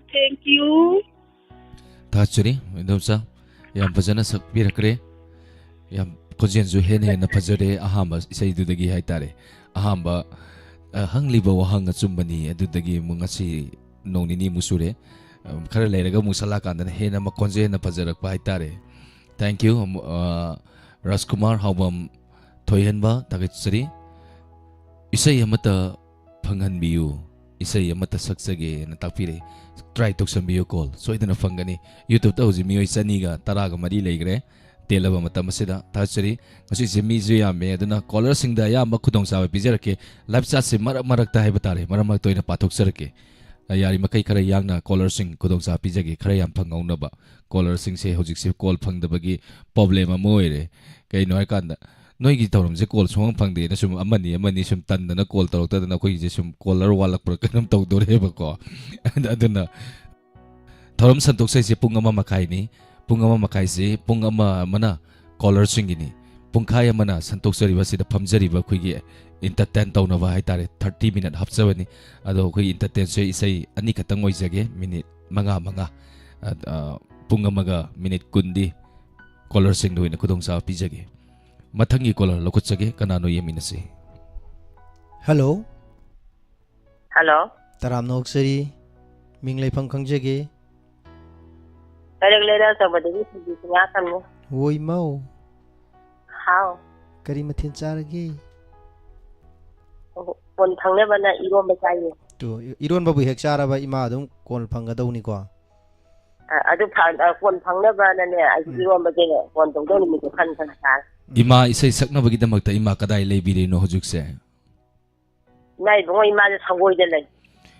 ꯊꯦꯡꯀ꯭ꯌꯨ꯫ ꯊꯥꯒꯠꯆꯔꯤ ꯏꯗꯣꯝꯆꯥ, ꯌꯥꯝ ꯐꯖꯅ ꯁꯛꯄꯤꯔꯛꯈ꯭ꯔꯦ꯫ ꯌꯥꯝ ꯈꯣꯟꯖꯦꯜꯁꯨ ꯍꯦꯟꯅ ꯍꯦꯟꯅ ꯐꯖꯔꯦ ꯑꯍꯥꯟꯕ ꯏꯁꯩꯗꯨꯗꯒꯤ ꯍꯥꯏꯇꯥꯔꯦ꯫ ꯑꯍꯥꯟꯕ, ꯑ, ꯍꯪꯂꯤꯕ ꯋꯥꯍꯪ ꯑꯆꯨꯝꯕꯅꯤ, ꯑꯗꯨꯗꯒꯤ ꯑꯃꯨꯛ ꯉꯁꯤ ꯅꯣꯡ ꯅꯤꯅꯤꯃꯨꯛ ꯁꯨꯔꯦ꯫ ꯑ, ꯈꯔ ꯂꯩꯔꯒ ꯑꯃꯨꯛ ꯁꯛꯂꯛꯑꯀꯥꯟꯗꯅ ꯍꯦꯟꯅ ꯃꯈꯣꯟꯁꯦ ꯍꯦꯟꯅ ꯐꯖꯔꯛꯄ ꯍꯥꯏꯇꯥꯔꯦ꯫ Thank you, ꯑꯃꯨ-, ꯑ, ꯔꯥꯖꯀꯨꯃꯥꯔ ꯍꯥꯎꯕꯝ ꯊꯣꯏꯍꯟꯕ, ꯊꯥꯒꯠꯆꯔꯤ꯫ ꯏꯁꯩ ꯑꯃꯠꯇ ꯐꯪꯍꯟꯕꯤꯌꯨ, ꯏꯁꯩ ꯑꯃꯠꯇ ꯁꯛꯆꯒꯦꯅ ꯇꯥꯛꯄꯤꯔꯛꯏ꯫ Try ꯇꯧꯁꯟꯕꯤꯌꯨ, call ꯁꯣꯏꯗꯅ ꯐꯪꯒꯅꯤ꯫ YouTube-ꯇ ꯍꯧꯖꯤꯛ ꯃꯤꯑꯣꯏ ꯆꯅꯤꯒ ꯇꯔꯥꯒ ꯃꯔꯤ ꯂꯩꯈ꯭ꯔꯦ꯫ ꯇꯦꯜꯂꯕ ꯃꯇꯝ ꯑꯁꯤꯗ ꯊꯥꯒꯠꯆꯔꯤ꯫ ꯉꯁꯤꯁꯦ ꯃꯤꯁꯨ ꯌꯥꯝꯃꯦ, ꯑꯗꯨꯅ ꯀꯣꯂꯔꯁꯤꯡꯗ ꯑꯌꯥꯝꯕ ꯈꯨꯗꯣꯡꯆꯥꯕ ꯄꯤꯖꯔꯛꯀꯦ꯫ ꯂꯥꯏꯞ ꯆꯥꯠꯁꯦ ꯃꯔꯛ ꯃꯔꯛꯇ ꯍꯥꯏꯕ ꯇꯥꯔꯦ, ꯃꯔꯛ ꯃꯔꯛꯇ ꯑꯣꯏꯅ ꯄꯥꯊꯣꯛꯆꯔꯛꯀꯦ꯫ ꯑ, ꯌꯥꯔꯤꯃꯈꯩ ꯈꯔ ꯌꯥꯡꯅ ꯀꯣꯂꯔꯁꯤꯡ ꯈꯨꯗꯣꯡꯆꯥꯕ ꯄꯤꯖꯒꯦ, ꯈꯔ ꯌꯥꯝ ꯐꯪꯍꯧꯅꯕ꯫ ꯀꯣꯂꯔꯁꯤꯡꯁꯦ ꯍꯧꯖꯤꯛꯁꯦ ꯀꯣꯜ ꯐꯪꯗꯕꯒꯤ ꯄ꯭ꯔꯣꯕ꯭ꯂꯦꯝ ꯑꯃ ꯑꯣꯏꯔꯦ꯫ ꯀꯩꯅꯣ ꯍꯥꯏꯀꯥꯟꯗ, "ꯅꯣꯏꯒꯤ ꯊꯧꯔꯝꯁꯦ ꯀꯣꯜ ꯁꯨꯡꯐꯪ ꯐꯪꯗꯦꯅ" ꯁꯨꯝ ꯑꯃꯅꯤ ꯑꯃꯅꯤ ꯁꯨꯝ ꯇꯟꯗꯅ ꯀꯣꯜ ꯇꯧꯔꯛꯇꯗꯅ ꯑꯩꯈꯣꯏꯒꯤꯁꯦ ꯁꯨꯝ ꯀꯣꯂꯔ ꯋꯥꯠꯂꯛꯄ꯭ꯔꯥ ꯀꯩꯅꯣꯝ ꯇꯧꯗꯣꯔꯦꯕꯀꯣ꯫ ꯑꯗꯨꯅ ꯊꯧꯔꯝ ꯁꯟꯗꯣꯛꯆꯩꯁꯦ ꯄꯨꯡ ꯑꯃ ꯃꯈꯥꯏꯅꯤ꯫ ꯄꯨꯡ ꯑꯃ ꯃꯈꯥꯏꯁꯦ ꯄꯨꯡ ꯑꯃ ꯑꯃꯅ ꯀꯣꯂꯔꯁꯤꯡꯒꯤꯅꯤ꯫ ꯄꯨꯡꯈꯥꯏ ꯑꯃꯅ ꯁꯟꯗꯣꯛꯆꯔꯤꯕ ꯑꯁꯤꯗ ꯐꯝꯖꯔꯤꯕ ꯑꯩꯈꯣꯏꯒꯤ ꯏꯟꯇꯔꯇꯦꯟ ꯇꯧꯅꯕ ꯍꯥꯏꯇꯥꯔꯦ, ꯊꯥꯔꯇꯤ ꯃꯤꯅꯠ ꯍꯥꯞꯆꯕꯅꯤ꯫ ꯑꯗꯣ ꯑꯩꯈꯣꯏꯒꯤ ꯏꯟꯇꯔꯇꯦꯟꯁꯦ ꯏꯁꯩ ꯑꯅꯤꯈꯛꯇꯪ ꯑꯣꯏꯖꯒꯦ, ꯃꯤꯅꯤꯠ ꯃꯉꯥ ꯃꯉꯥ꯫ ꯑ, ꯑ, ꯄꯨꯡ ꯑꯃꯒ ꯃꯤꯅꯤꯠ ꯀꯨꯟꯗꯤ ꯀꯣꯂꯔꯁꯤꯡꯗ ꯑꯣꯏꯅ ꯈꯨꯗꯣꯡꯆꯥꯕ ꯄꯤꯖꯒꯦ꯫ ꯃꯊꯪꯒꯤ ꯀꯣꯂꯔ ꯂꯧꯈꯠꯆꯒꯦ, ꯀꯅꯥꯅꯣ ꯌꯦꯡꯃꯤꯟꯅꯁꯤ꯫ ꯍꯜꯂꯣ꯫ ꯍꯜꯂꯣ꯫ ꯇꯔꯥꯝꯅ ꯑꯣꯛꯆꯔꯤ꯫ ꯃꯤꯡ ꯂꯩꯐꯝ ꯈꯪꯖꯒꯦ? ꯀꯩꯔꯛ ꯂꯩꯔꯛ ꯑꯆꯧꯕꯗꯒꯤ ꯁꯤꯕꯤ ꯁꯤꯡꯉꯥ ꯇꯝꯃꯤ꯫ ꯍꯣꯏ, ꯃꯧ꯫ ꯍꯥꯎ꯫ ꯀꯔꯤ ꯃꯊꯦꯜ ꯆꯥꯔꯒꯦ? ꯑꯣ, ꯀꯣꯟ ꯐꯪꯅꯕꯅ ꯏꯔꯣꯝꯕ ꯆꯥꯏꯌꯦ꯫ ꯇꯨ, ꯏ-, ꯏꯔꯣꯟꯕꯕꯨ ꯍꯦꯛ ꯆꯥꯔꯕ ꯏꯃꯥ ꯑꯗꯨꯝ ꯀꯣꯟ ꯐꯪꯒꯗꯧꯅꯤꯀꯣ? ꯑ, ꯑꯗꯨ ꯐ-, ꯑ, ꯀꯣꯟ ꯐꯪꯅꯕꯅꯅꯦ, ꯑꯩ ꯎꯝ꯫ ꯏꯔꯣꯝꯕꯁꯦ ꯀꯣꯟ ꯇꯧꯗꯧ ꯅꯨꯃꯤꯠꯇꯣ ꯈꯟ ꯈꯟ ꯆꯥꯔꯦ꯫ ꯏꯃꯥ ꯏꯁꯩ ꯁꯛꯅꯕꯒꯤꯗꯃꯛꯇ ꯏꯃꯥ ꯀꯗꯥꯏ ꯂꯩꯕꯤꯔꯤꯅꯣ ꯍꯧꯖꯤꯛꯁꯦ? ꯏꯃꯥ ꯏꯕꯨꯡꯉꯣ, ꯏꯃꯥꯁꯦ ꯁꯪꯒꯣꯏꯗ ꯂꯩ꯫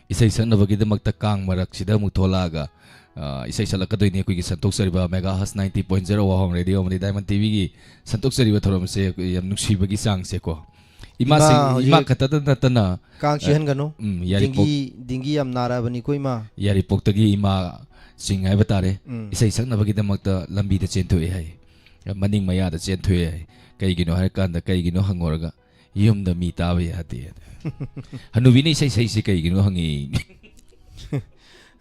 ꯏꯁꯩ ꯁꯛꯅꯕꯒꯤꯗꯃꯛꯇ ꯀꯥꯡ ꯃꯔꯛꯁꯤꯗ ꯑꯃꯨꯛ ꯊꯣꯛꯂꯛꯑꯒ, ꯑ, ꯏꯁꯩ ꯁꯛꯂꯛꯀꯗꯣꯏꯅꯤ ꯑꯩꯈꯣꯏꯒꯤ ꯁꯟꯇꯣꯛꯆꯔꯤꯕ mega hearts ninety point zero ꯋꯥꯍꯣꯡ ꯔꯦꯗꯤꯑꯣ ꯑꯃꯗꯤ ꯗꯥꯏꯃꯟ ꯇꯤꯚꯤꯒꯤ ꯁꯟꯇꯣꯛꯆꯔꯤꯕ ꯊꯧꯔꯝꯁꯦ ꯑꯩꯈꯣꯏ ꯌꯥꯝ ꯅꯨꯡꯁꯤꯕꯒꯤ ꯆꯥꯡꯁꯦꯀꯣ꯫ ꯏꯃꯥꯁꯤꯡ, ꯏꯃꯥ ꯏꯃꯥ ꯍꯧꯖꯤꯛ ꯈꯛꯇꯗ ꯅꯠꯇꯅ, ꯀꯥꯡ ꯑ, ꯆꯤꯍꯟꯒꯅꯨ꯫ ꯎꯝ, ꯌꯥꯔꯤꯄꯣꯛ-, ꯗꯤꯡꯒꯤ, ꯗꯤꯡꯒꯤ ꯌꯥꯝ ꯅꯥꯔꯛꯑꯕꯅꯤꯀꯣ, ꯏꯃꯥ꯫ ꯌꯥꯔꯤꯄꯣꯛꯇꯒꯤ ꯏꯃꯥꯁꯤꯡ ꯍꯥꯏꯕ ꯇꯥꯔꯦ, ꯎꯝ꯫ ꯏꯁꯩ ꯁꯛꯅꯕꯒꯤꯗꯃꯛꯇ ꯂꯝꯕꯤꯗ ꯆꯦꯟꯊꯣꯛꯑꯦ ꯍꯥꯏ, ꯃꯅꯤꯡ ꯃꯌꯥꯗ ꯆꯦꯟꯊꯣꯛꯑꯦ ꯍꯥꯏ꯫ ꯀꯩꯒꯤꯅꯣ ꯍꯥꯏꯔꯀꯥꯟꯗ, ꯀꯩꯒꯤꯅꯣ ꯍꯪꯉꯨꯔꯒ, "ꯌꯨꯝꯗ ꯃꯤ ꯇꯥꯕ ꯌꯥꯗꯦ"꯫ ꯍꯅꯨꯕꯤꯅ ꯏꯁꯩ ꯁꯛꯏꯁꯦ ꯀꯩꯒꯤꯅꯣ ꯍꯪꯉꯤ꯫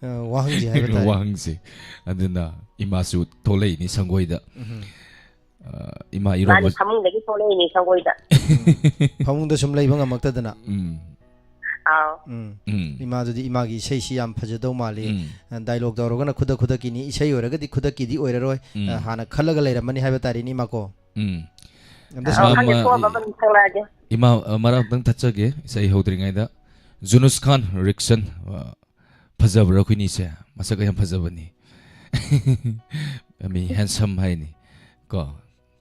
ꯑ, ꯋꯥꯍꯪꯁꯦ ꯍꯥꯏꯕ ꯇꯥꯔꯦ꯫ ꯋꯥꯍꯪꯁꯦ꯫ ꯑꯗꯨꯅ ꯏꯃꯥꯁꯨ ꯊꯣꯛꯂꯛꯏꯅꯤ ꯁꯪꯒꯣꯏꯗ꯫ ꯎꯝ꯫ ꯑ, ꯏꯃꯥ ꯃꯥꯗꯤ ꯏꯔꯣꯝꯕ ꯐꯃꯨꯡꯗꯒꯤ ꯊꯣꯛꯂꯛꯏꯅꯤ ꯁꯪꯒꯣꯏꯗ꯫ ꯎꯝ꯫ ꯐꯃꯨꯡꯗ ꯁꯨꯝ ꯂꯩꯕ ꯉꯝꯃꯛꯇꯗꯅ꯫ ꯎꯝ꯫ ꯑꯥꯎ꯫ ꯎꯝ꯫ ꯎꯝ꯫ ꯏꯃꯥꯗꯨꯗꯤ ꯏꯃꯥꯒꯤ ꯏꯁꯩꯁꯤ ꯌꯥꯝ ꯐꯖꯗꯧ ꯃꯥꯜꯂꯤ꯫ ꯎꯝ꯫ ꯑ, ꯗꯥꯏꯂꯣꯛ ꯇꯧꯔꯒꯅ ꯈꯨꯗꯛ ꯈꯨꯗꯛꯀꯤꯅꯤ, ꯏꯁꯩ ꯑꯣꯏꯔꯒꯗꯤ ꯈꯨꯗꯛꯀꯤꯗꯤ ꯑꯣꯏꯔꯔꯣꯏ꯫ ꯎꯝ꯫ ꯑ, ꯍꯥꯟꯅ ꯈꯜꯂꯒ ꯂꯩꯔꯝꯃꯅꯤ ꯍꯥꯏꯕ ꯇꯥꯔꯦꯅꯦ, ꯏꯃꯥꯀꯣ꯫ ꯎꯝ꯫ ꯑꯝꯇ ꯑꯥꯎ, ꯁꯨꯃꯥꯏ ꯈꯪꯗꯦ, ꯃ-, ꯁꯣꯝ ꯑꯃ ꯈꯪꯂꯛꯑꯒꯦ꯫ ꯏꯃꯥ, ꯑ, ꯃꯔꯛ ꯑꯝꯇꯪ ꯊꯠꯆꯒꯦ, ꯏꯁꯩ ꯍꯧꯗ꯭ꯔꯤꯉꯩꯗ꯫ ꯖꯨꯅꯨꯁ ꯈꯥꯟ ꯔꯤꯛꯁꯟ, ꯑ, ꯐꯖꯕ꯭ꯔꯥ ꯑꯩꯈꯣꯏꯅꯤꯁꯦ? ꯃꯁꯛ ꯌꯥꯝ ꯐꯖꯕꯅꯤ꯫ ꯃꯤ ꯍꯦꯟꯁꯝ ꯍꯥꯏꯅꯤ꯫ ꯀꯣ,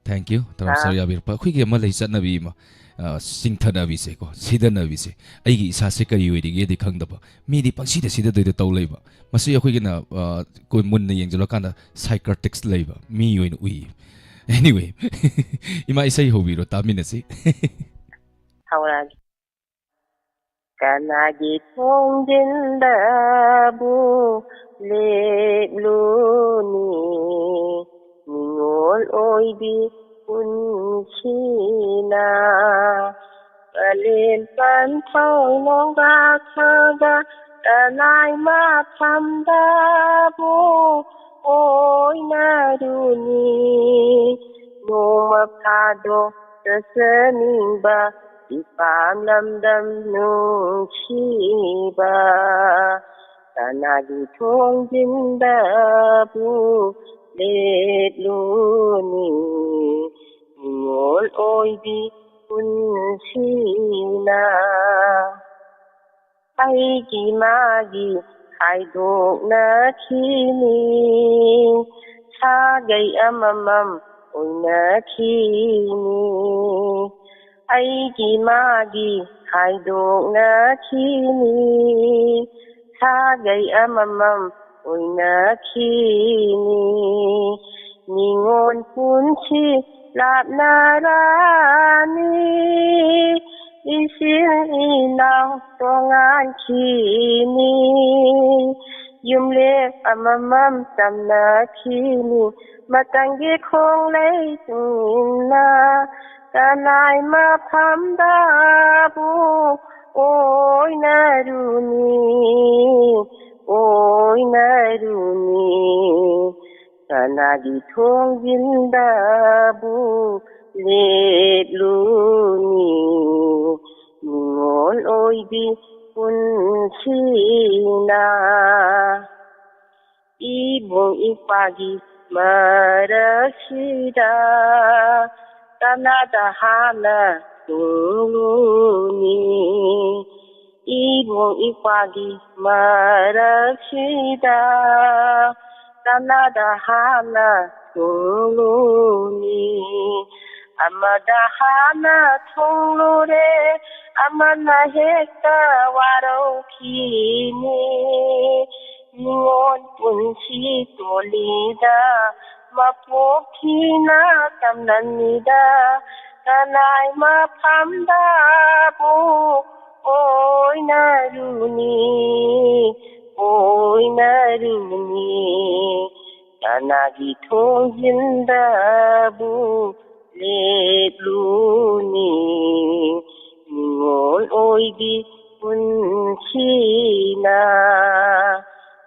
thank you, ꯇꯔꯥꯝ ꯁꯔ ꯌꯥꯕꯤꯔꯛꯄ꯫ ꯑꯩꯈꯣꯏꯒꯤ ꯑꯃ ꯂꯩ, ꯆꯠꯅꯕꯤ ꯑꯃ, ꯑ, ꯁꯤꯡꯊꯅꯕꯤꯁꯦ ꯀꯣ, ꯁꯤꯗꯅꯕꯤꯁꯦ꯫ ꯑꯩꯒꯤ ꯏꯁꯥꯁꯦ ꯀꯔꯤ ꯑꯣꯏꯔꯤꯒꯦꯗꯤ ꯈꯪꯗꯕ, ꯃꯤꯗꯤ ꯄꯪꯁꯤꯗ ꯁꯤꯗꯗꯣꯏꯗ ꯇꯧ ꯂꯩꯕ꯫ ꯃꯁꯤ ꯑꯩꯈꯣꯏꯒꯤꯅ, ꯑ, ꯀꯣ-, ꯃꯨꯟꯅ ꯌꯦꯡꯁꯤꯜꯂꯀꯥꯟꯗ psychotics ꯂꯩꯕ ꯃꯤ ꯑꯣꯏꯅ ꯎꯏ꯫ Anyway, ꯏꯃꯥ, ꯏꯁꯩ ꯍꯧꯕꯤꯔꯣ, ꯇꯥꯃꯤꯟꯅꯁꯤ꯫ ꯍꯧꯔꯛꯑꯒꯦ꯫ ꯀꯅꯥꯒꯤ ꯊꯣꯡꯖꯤꯟꯗꯕꯨ ꯂꯦꯞꯂꯨꯅꯤ? ꯅꯤꯉꯣꯜ ꯑꯣꯏꯕꯤ ꯄꯨꯟꯁꯤꯅ꯫ ꯀꯥꯂꯦꯟ ꯄꯟꯊꯧ ꯅꯣꯡꯒꯥ ꯈꯥꯒ ꯀꯅꯥꯏ ꯃꯐꯝꯗꯕꯨ ꯑꯣꯏꯅꯔꯨꯅꯤ? ꯅꯣꯡꯃ ꯐꯥꯗꯣꯛ ꯆꯠꯆꯅꯤꯡꯕ ꯏꯄꯥꯝ ꯂꯝꯗꯝ ꯅꯨꯡꯁꯤꯕ꯫ ꯀꯅꯥꯒꯤ ꯊꯣꯡꯖꯤꯟꯗꯕꯨ ꯂꯦꯞꯂꯨꯅꯤ? ꯅꯤꯉꯣꯜ ꯑꯣꯏꯕꯤ ꯄꯨꯟꯁꯤꯅ꯫ ꯑꯩꯒꯤ ꯃꯥꯒꯤ ꯈꯥꯏꯗꯣꯛꯅꯈꯤꯅꯤ꯫ ꯁꯥꯒꯩ ꯑꯃꯃꯝ ꯑꯣꯏꯅꯈꯤꯅꯤ꯫ ꯑꯩꯒꯤ ꯃꯥꯒꯤ ꯈꯥꯏꯗꯣꯛꯅꯈꯤꯅꯤ꯫ ꯁꯥꯒꯩ ꯑꯃꯃꯝ ꯑꯣꯏꯅꯈꯤꯅꯤ꯫ ꯅꯤꯉꯣꯜ ꯄꯨꯟꯁꯤ ꯂꯥꯞꯅꯔꯅꯤ꯫ ꯏꯆꯤꯜ ꯏꯅꯥꯎ ꯇꯣꯉꯥꯟꯈꯤꯅꯤ꯫ ꯌꯨꯝꯂꯦꯛ ꯑꯃꯃꯝ ꯇꯝꯅꯈꯤꯅꯤ꯫ ꯃꯇꯝꯒꯤ ꯈꯣꯡꯂꯩ ꯇꯨꯡꯏꯟꯅ ꯀꯅꯥꯏ ꯃꯐꯝꯗꯕꯨ ꯑꯣꯏꯅꯔꯨꯅꯤ, ꯑꯣꯏꯅꯔꯨꯅꯤ? ꯀꯅꯥꯒꯤ ꯊꯣꯡꯖꯤꯟꯗꯕꯨ ꯂꯦꯞꯂꯨꯅꯤ? ꯅꯤꯉꯣꯜ ꯑꯣꯏꯕꯤ ꯄꯨꯟꯁꯤꯅ꯫ ꯏꯕꯨꯡ ꯏꯄ꯭ꯋꯥꯒꯤ ꯃꯔꯛꯁꯤꯗ ꯀꯅꯥꯗ ꯍꯥꯟꯅ ꯇꯨꯡꯂꯨꯅꯤ? ꯏꯕꯨꯡ ꯏꯄ꯭ꯋꯥꯒꯤ ꯃꯔꯛꯁꯤꯗ ꯀꯅꯥꯗ ꯍꯥꯟꯅ ꯊꯣꯡꯂꯨꯅꯤ꯫ ꯑꯃꯗ ꯍꯥꯟꯅ ꯊꯣꯡꯂꯨꯔꯦ, ꯑꯃꯅ ꯍꯦꯛꯇ ꯋꯥꯔꯧꯈꯤꯅꯤ꯫ ꯅꯤꯉꯣꯜ ꯄꯨꯟꯁꯤ ꯇꯣꯜꯂꯤꯗ, ꯃꯄꯣꯛ ꯊꯤꯅ ꯇꯝꯂꯝꯃꯤꯗ, ꯀꯅꯥꯏ ꯃꯐꯝꯗꯕꯨ ꯑꯣꯏꯅꯔꯨꯅꯤ, ꯑꯣꯏꯅꯔꯨꯅꯤ꯫ ꯀꯅꯥꯒꯤ ꯊꯣꯡꯖꯤꯟꯗꯕꯨ ꯂꯦꯞꯂꯨꯅꯤ? ꯅꯤꯉꯣꯜ ꯑꯣꯏꯕꯤ ꯄꯨꯟꯁꯤꯅ,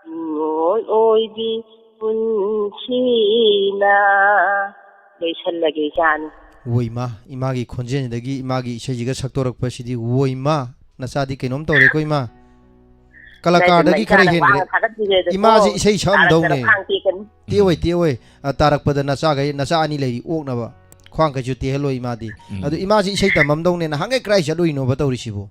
ꯅꯤꯉꯣꯜ ꯑꯣꯏꯕꯤ ꯄꯨꯟꯁꯤꯅ꯫ ꯂꯣꯏꯁꯜꯂꯒꯦ, ꯏꯆꯥꯅꯤ꯫ ꯋꯣ ꯏꯃꯥ, ꯏꯃꯥꯒꯤ ꯈꯣꯟꯖꯦꯜꯁꯤꯗꯒꯤ ꯏꯃꯥꯒꯤ ꯏꯁꯩꯁꯤꯒ ꯁꯛꯇꯣꯔꯛꯄꯁꯤꯗꯤ, ꯋꯣ ꯏꯃꯥ, ꯅꯆꯥꯗꯤ ꯀꯩꯅꯣꯝ ꯇꯧꯔꯦꯀꯣ ꯏꯃꯥ꯫ ꯀꯂꯥꯀꯥꯔꯗꯒꯤ ꯈꯔ ꯏꯆꯥꯅ ꯍꯦꯟꯈ꯭ꯔꯦ꯫ ꯋꯥꯅ ꯊꯥꯒꯠꯄꯤꯔꯦꯗꯀꯣ꯫ ꯏꯃꯥꯁꯦ ꯏꯁꯩ ꯁꯛꯑꯝꯗꯧꯅꯦ꯫ ꯇꯥꯔꯛꯇꯅ ꯈꯥꯡ ꯇꯦꯛꯀꯅꯤ꯫ ꯇꯦꯛꯑꯣꯏ, ꯇꯦꯛꯑꯣꯏ꯫ ꯑ, ꯇꯥꯔꯛꯄꯗ ꯅꯆꯥꯈꯩ, ꯅꯆꯥ ꯑꯅꯤ ꯂꯩꯔꯤ ꯑꯣꯛꯅꯕ꯫ ꯈ꯭ꯋꯥꯡ ꯀꯩꯁꯨ ꯇꯦꯛꯍꯜꯂꯣꯏ ꯏꯃꯥꯗꯤ꯫ ꯎꯝ꯫ ꯑꯗꯨ ꯏꯃꯥꯁꯦ ꯏꯁꯩ ꯇꯝꯃꯝꯗꯧꯅꯦ꯫ ꯅꯍꯥꯟꯈꯩ ꯀꯗꯥꯏ ꯆꯠꯂꯨꯏꯅꯣꯕ ꯇꯧꯔꯤꯁꯤꯕꯨ?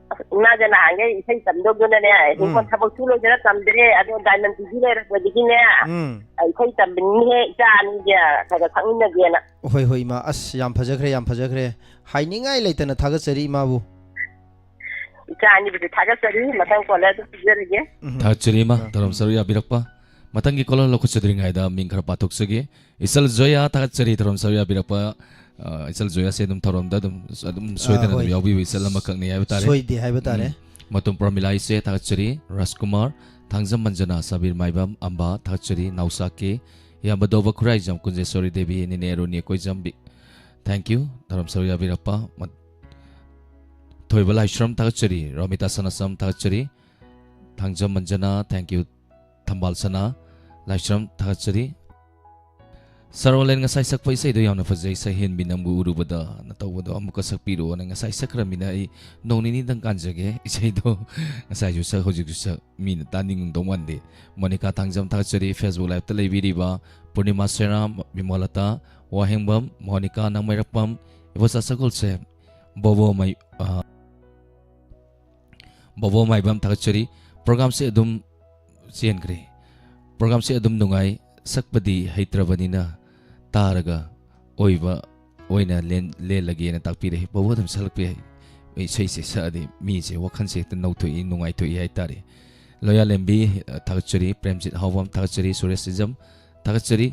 ꯑꯁ, ꯏꯃꯥꯁꯦ ꯅꯍꯥꯟꯈꯩ ꯏꯁꯩ ꯇꯝꯗꯧꯗꯨꯅꯅꯦ, ꯎꯝ꯫ ꯍꯤꯡꯈꯣꯜ ꯊꯕꯛ ꯁꯨ ꯂꯣꯏꯗꯅ ꯇꯝꯗ꯭ꯔꯦ꯫ ꯑꯗꯣ ꯗꯥꯏꯃꯟ ꯇꯤ ꯚꯤ ꯂꯩꯔꯛꯄꯗꯒꯤꯅꯦ, ꯎꯝ꯫ ꯑ, ꯏꯁꯩ ꯇꯝꯕꯅꯤꯍꯦ, ꯏꯆꯥ ꯑꯅꯤꯁꯦ ꯈꯔ ꯈꯔ ꯁꯛꯃꯤꯟꯅꯒꯦꯅ꯫ ꯍꯣꯏ, ꯍꯣꯏ, ꯏꯃꯥ꯫ ꯑꯁ, ꯌꯥꯝ ꯐꯖꯈ꯭ꯔꯦ, ꯌꯥꯝ ꯐꯖꯈ꯭ꯔꯦ꯫ ꯍꯥꯏꯅꯤꯡꯉꯥꯏ ꯂꯩꯇꯅ ꯊꯥꯒꯠꯆꯔꯤ ꯏꯃꯥꯕꯨ꯫ ꯏꯆꯥ ꯑꯅꯤꯕꯨꯁꯨ ꯊꯥꯒꯠꯆꯔꯤ꯫ ꯃꯊꯪ ꯀꯣꯜꯗ ꯑꯗꯨꯝ ꯄꯤꯖꯔꯒꯦ꯫ ꯎꯝ꯫ ꯊꯥꯒꯠꯆꯔꯤ ꯏꯃꯥ, ꯑꯥ꯫ ꯊꯧꯔꯝ ꯁꯔꯨꯛ ꯌꯥꯕꯤꯔꯛꯄ꯫ ꯃꯊꯪꯒꯤ ꯀꯣꯜ ꯂꯧꯈꯠꯆꯗ꯭ꯔꯤꯉꯩꯗ ꯃꯤꯡ ꯈꯔ ꯄꯥꯊꯣꯛꯆꯒꯦ꯫ ꯏꯆꯜ ꯖꯣꯌꯥ, ꯊꯥꯒꯠꯆꯔꯤ ꯊꯧꯔꯝ ꯁꯔꯨꯛ ꯌꯥꯕꯤꯔꯛꯄ꯫ ꯑ, ꯏꯆꯜ ꯖꯣꯌꯥꯁꯦ ꯑꯗꯨꯝ ꯊꯧꯔꯝꯗ ꯑꯗꯨꯝ, ꯑꯗꯨꯝ ꯑꯥ, ꯁꯣꯏꯗꯅ ꯑꯗꯨꯝ ꯍꯣꯏ꯫ ꯌꯥꯎꯕꯤꯕ ꯏꯆꯜ ꯑꯃꯈꯛꯅꯤ ꯍꯥꯏꯕ ꯇꯥꯔꯦ꯫ ꯁꯣꯏꯗꯦ ꯍꯥꯏꯕ ꯇꯥꯔꯦ꯫ ꯎꯝ꯫ ꯃꯇꯣꯝ ꯄ꯭ꯔꯃꯤꯂꯥ ꯏꯆꯦ, ꯊꯥꯒꯠꯆꯔꯤ꯫ ꯔꯥꯖꯀꯨꯃꯥꯔ, ꯊꯥꯡꯖꯝ ꯃꯟꯖꯅꯥ, ꯁꯕꯤꯔ ꯃꯥꯏꯕꯝ, ꯑꯝꯕ, ꯊꯥꯒꯠꯆꯔꯤ꯫ ꯅꯥꯎꯆꯥ ꯀꯦ, ꯏꯌꯥꯝꯕ ꯗꯣꯕ ꯈꯨꯔꯥꯏꯖꯝ, ꯀꯨꯟꯖꯦꯁꯣꯔꯤ ꯗꯦꯕꯤ, ꯅꯦꯅꯦ ꯑꯔꯨꯅꯤ ꯀꯣꯏꯖꯝꯕꯤ꯫ Thank you꯫ ꯊꯧꯔꯝ ꯁꯔꯨꯛ ꯌꯥꯕꯤꯔꯛꯄ ꯃ-, ꯊꯣꯏꯕ ꯂꯥꯏꯁ꯭ꯔꯝ, ꯊꯥꯒꯠꯆꯔꯤ꯫ ꯔꯣꯃꯤꯇꯥ ꯁꯅꯥꯁꯝ, ꯊꯥꯒꯠꯆꯔꯤ꯫ Thangjam ꯃꯟꯖꯅꯥ, thank you꯫ ꯊꯝꯕꯥꯜ ꯁꯅꯥ, ꯂꯥꯏꯁ꯭ꯔꯝ, ꯊꯥꯒꯠꯆꯔꯤ꯫ ꯁꯔꯣꯂꯦꯟ, ꯉꯁꯥꯏ ꯁꯛꯄ ꯏꯁꯩꯗꯣ ꯌꯥꯝꯅ ꯐꯖꯩ, ꯁꯛꯍꯦꯟꯕꯤ ꯅꯪꯕꯨ ꯎꯔꯨꯕꯗꯅ ꯇꯧꯕꯗꯣ ꯑꯃꯨꯛꯀ ꯁꯛꯄꯤꯔꯛꯑꯣꯅ꯫ ꯉꯁꯥꯏ ꯁꯛꯈ꯭ꯔꯃꯤꯅ ꯑꯩ ꯅꯣꯡ ꯅꯤꯅꯤꯗꯪ ꯀꯥꯟꯖꯒꯦ ꯏꯁꯩꯗꯣ꯫ ꯉꯁꯥꯏꯁꯨ ꯁꯛ, ꯍꯧꯖꯤꯛꯁꯨ ꯁꯛ, ꯃꯤꯅ ꯇꯥꯅꯤꯡꯉꯝꯗꯧ ꯃꯥꯟꯗꯦ꯫ ꯃꯣꯅꯤꯀꯥ ꯊꯥꯡꯖꯝ, ꯊꯥꯒꯠꯆꯔꯤ꯫ Facebook liveꯇ ꯂꯩꯕꯤꯔꯤꯕ ꯄꯨꯔꯅꯤꯃꯥ ꯁꯦꯔꯥꯝ, ꯕꯤꯃꯣꯂꯇꯥ ꯋꯥꯍꯦꯡꯕꯝ, ꯃꯣꯅꯤꯀꯥ ꯅꯥꯡꯃꯩꯔꯛꯄꯝ, ꯏꯕꯣꯆꯥ ꯁꯒꯣꯜꯁꯦꯝ, ꯕꯣꯕꯣ ꯃꯩ-, ꯑ, ꯕꯣꯕꯣ ꯃꯥꯏꯕꯝ, ꯊꯥꯒꯠꯆꯔꯤ꯫ Programꯁꯦ ꯑꯗꯨꯝ ꯆꯦꯟꯈ꯭ꯔꯦ꯫ Programꯁꯦ ꯑꯗꯨꯝ ꯅꯨꯡꯉꯥꯏ꯫ ꯁꯛꯄꯗꯤ ꯍꯩꯇ꯭ꯔꯕꯅꯤꯅ ꯇꯥꯔꯒ ꯑꯣꯏꯕ ꯑꯣꯏꯅ ꯂꯦꯟ-, ꯂꯦꯜꯂꯒꯦꯅ ꯇꯥꯛꯄꯤꯔꯛꯏ꯫ ꯕꯕꯨ ꯑꯗꯨꯝ ꯁꯛꯂꯛꯄ ꯌꯥꯏ꯫ ꯏꯁꯩꯁꯦ ꯁꯛꯑꯗꯤ ꯃꯤꯁꯦ ꯋꯥꯈꯜꯁꯦ ꯍꯦꯛꯇ ꯅꯧꯊꯣꯛꯏ, ꯅꯨꯡꯉꯥꯏꯊꯣꯛꯏ ꯍꯥꯏꯇꯥꯔꯦ꯫ ꯂꯣꯌꯥꯂꯦꯝꯕꯤ, ꯑ, ꯊꯥꯒꯠꯆꯔꯤ꯫ ꯄ꯭ꯔꯦꯝꯖꯤꯠ ꯍꯥꯎꯕꯝ, ꯊꯥꯒꯠꯆꯔꯤ꯫ ꯁꯨꯔꯦꯁ ꯏꯖꯝ, ꯊꯥꯒꯠꯆꯔꯤ꯫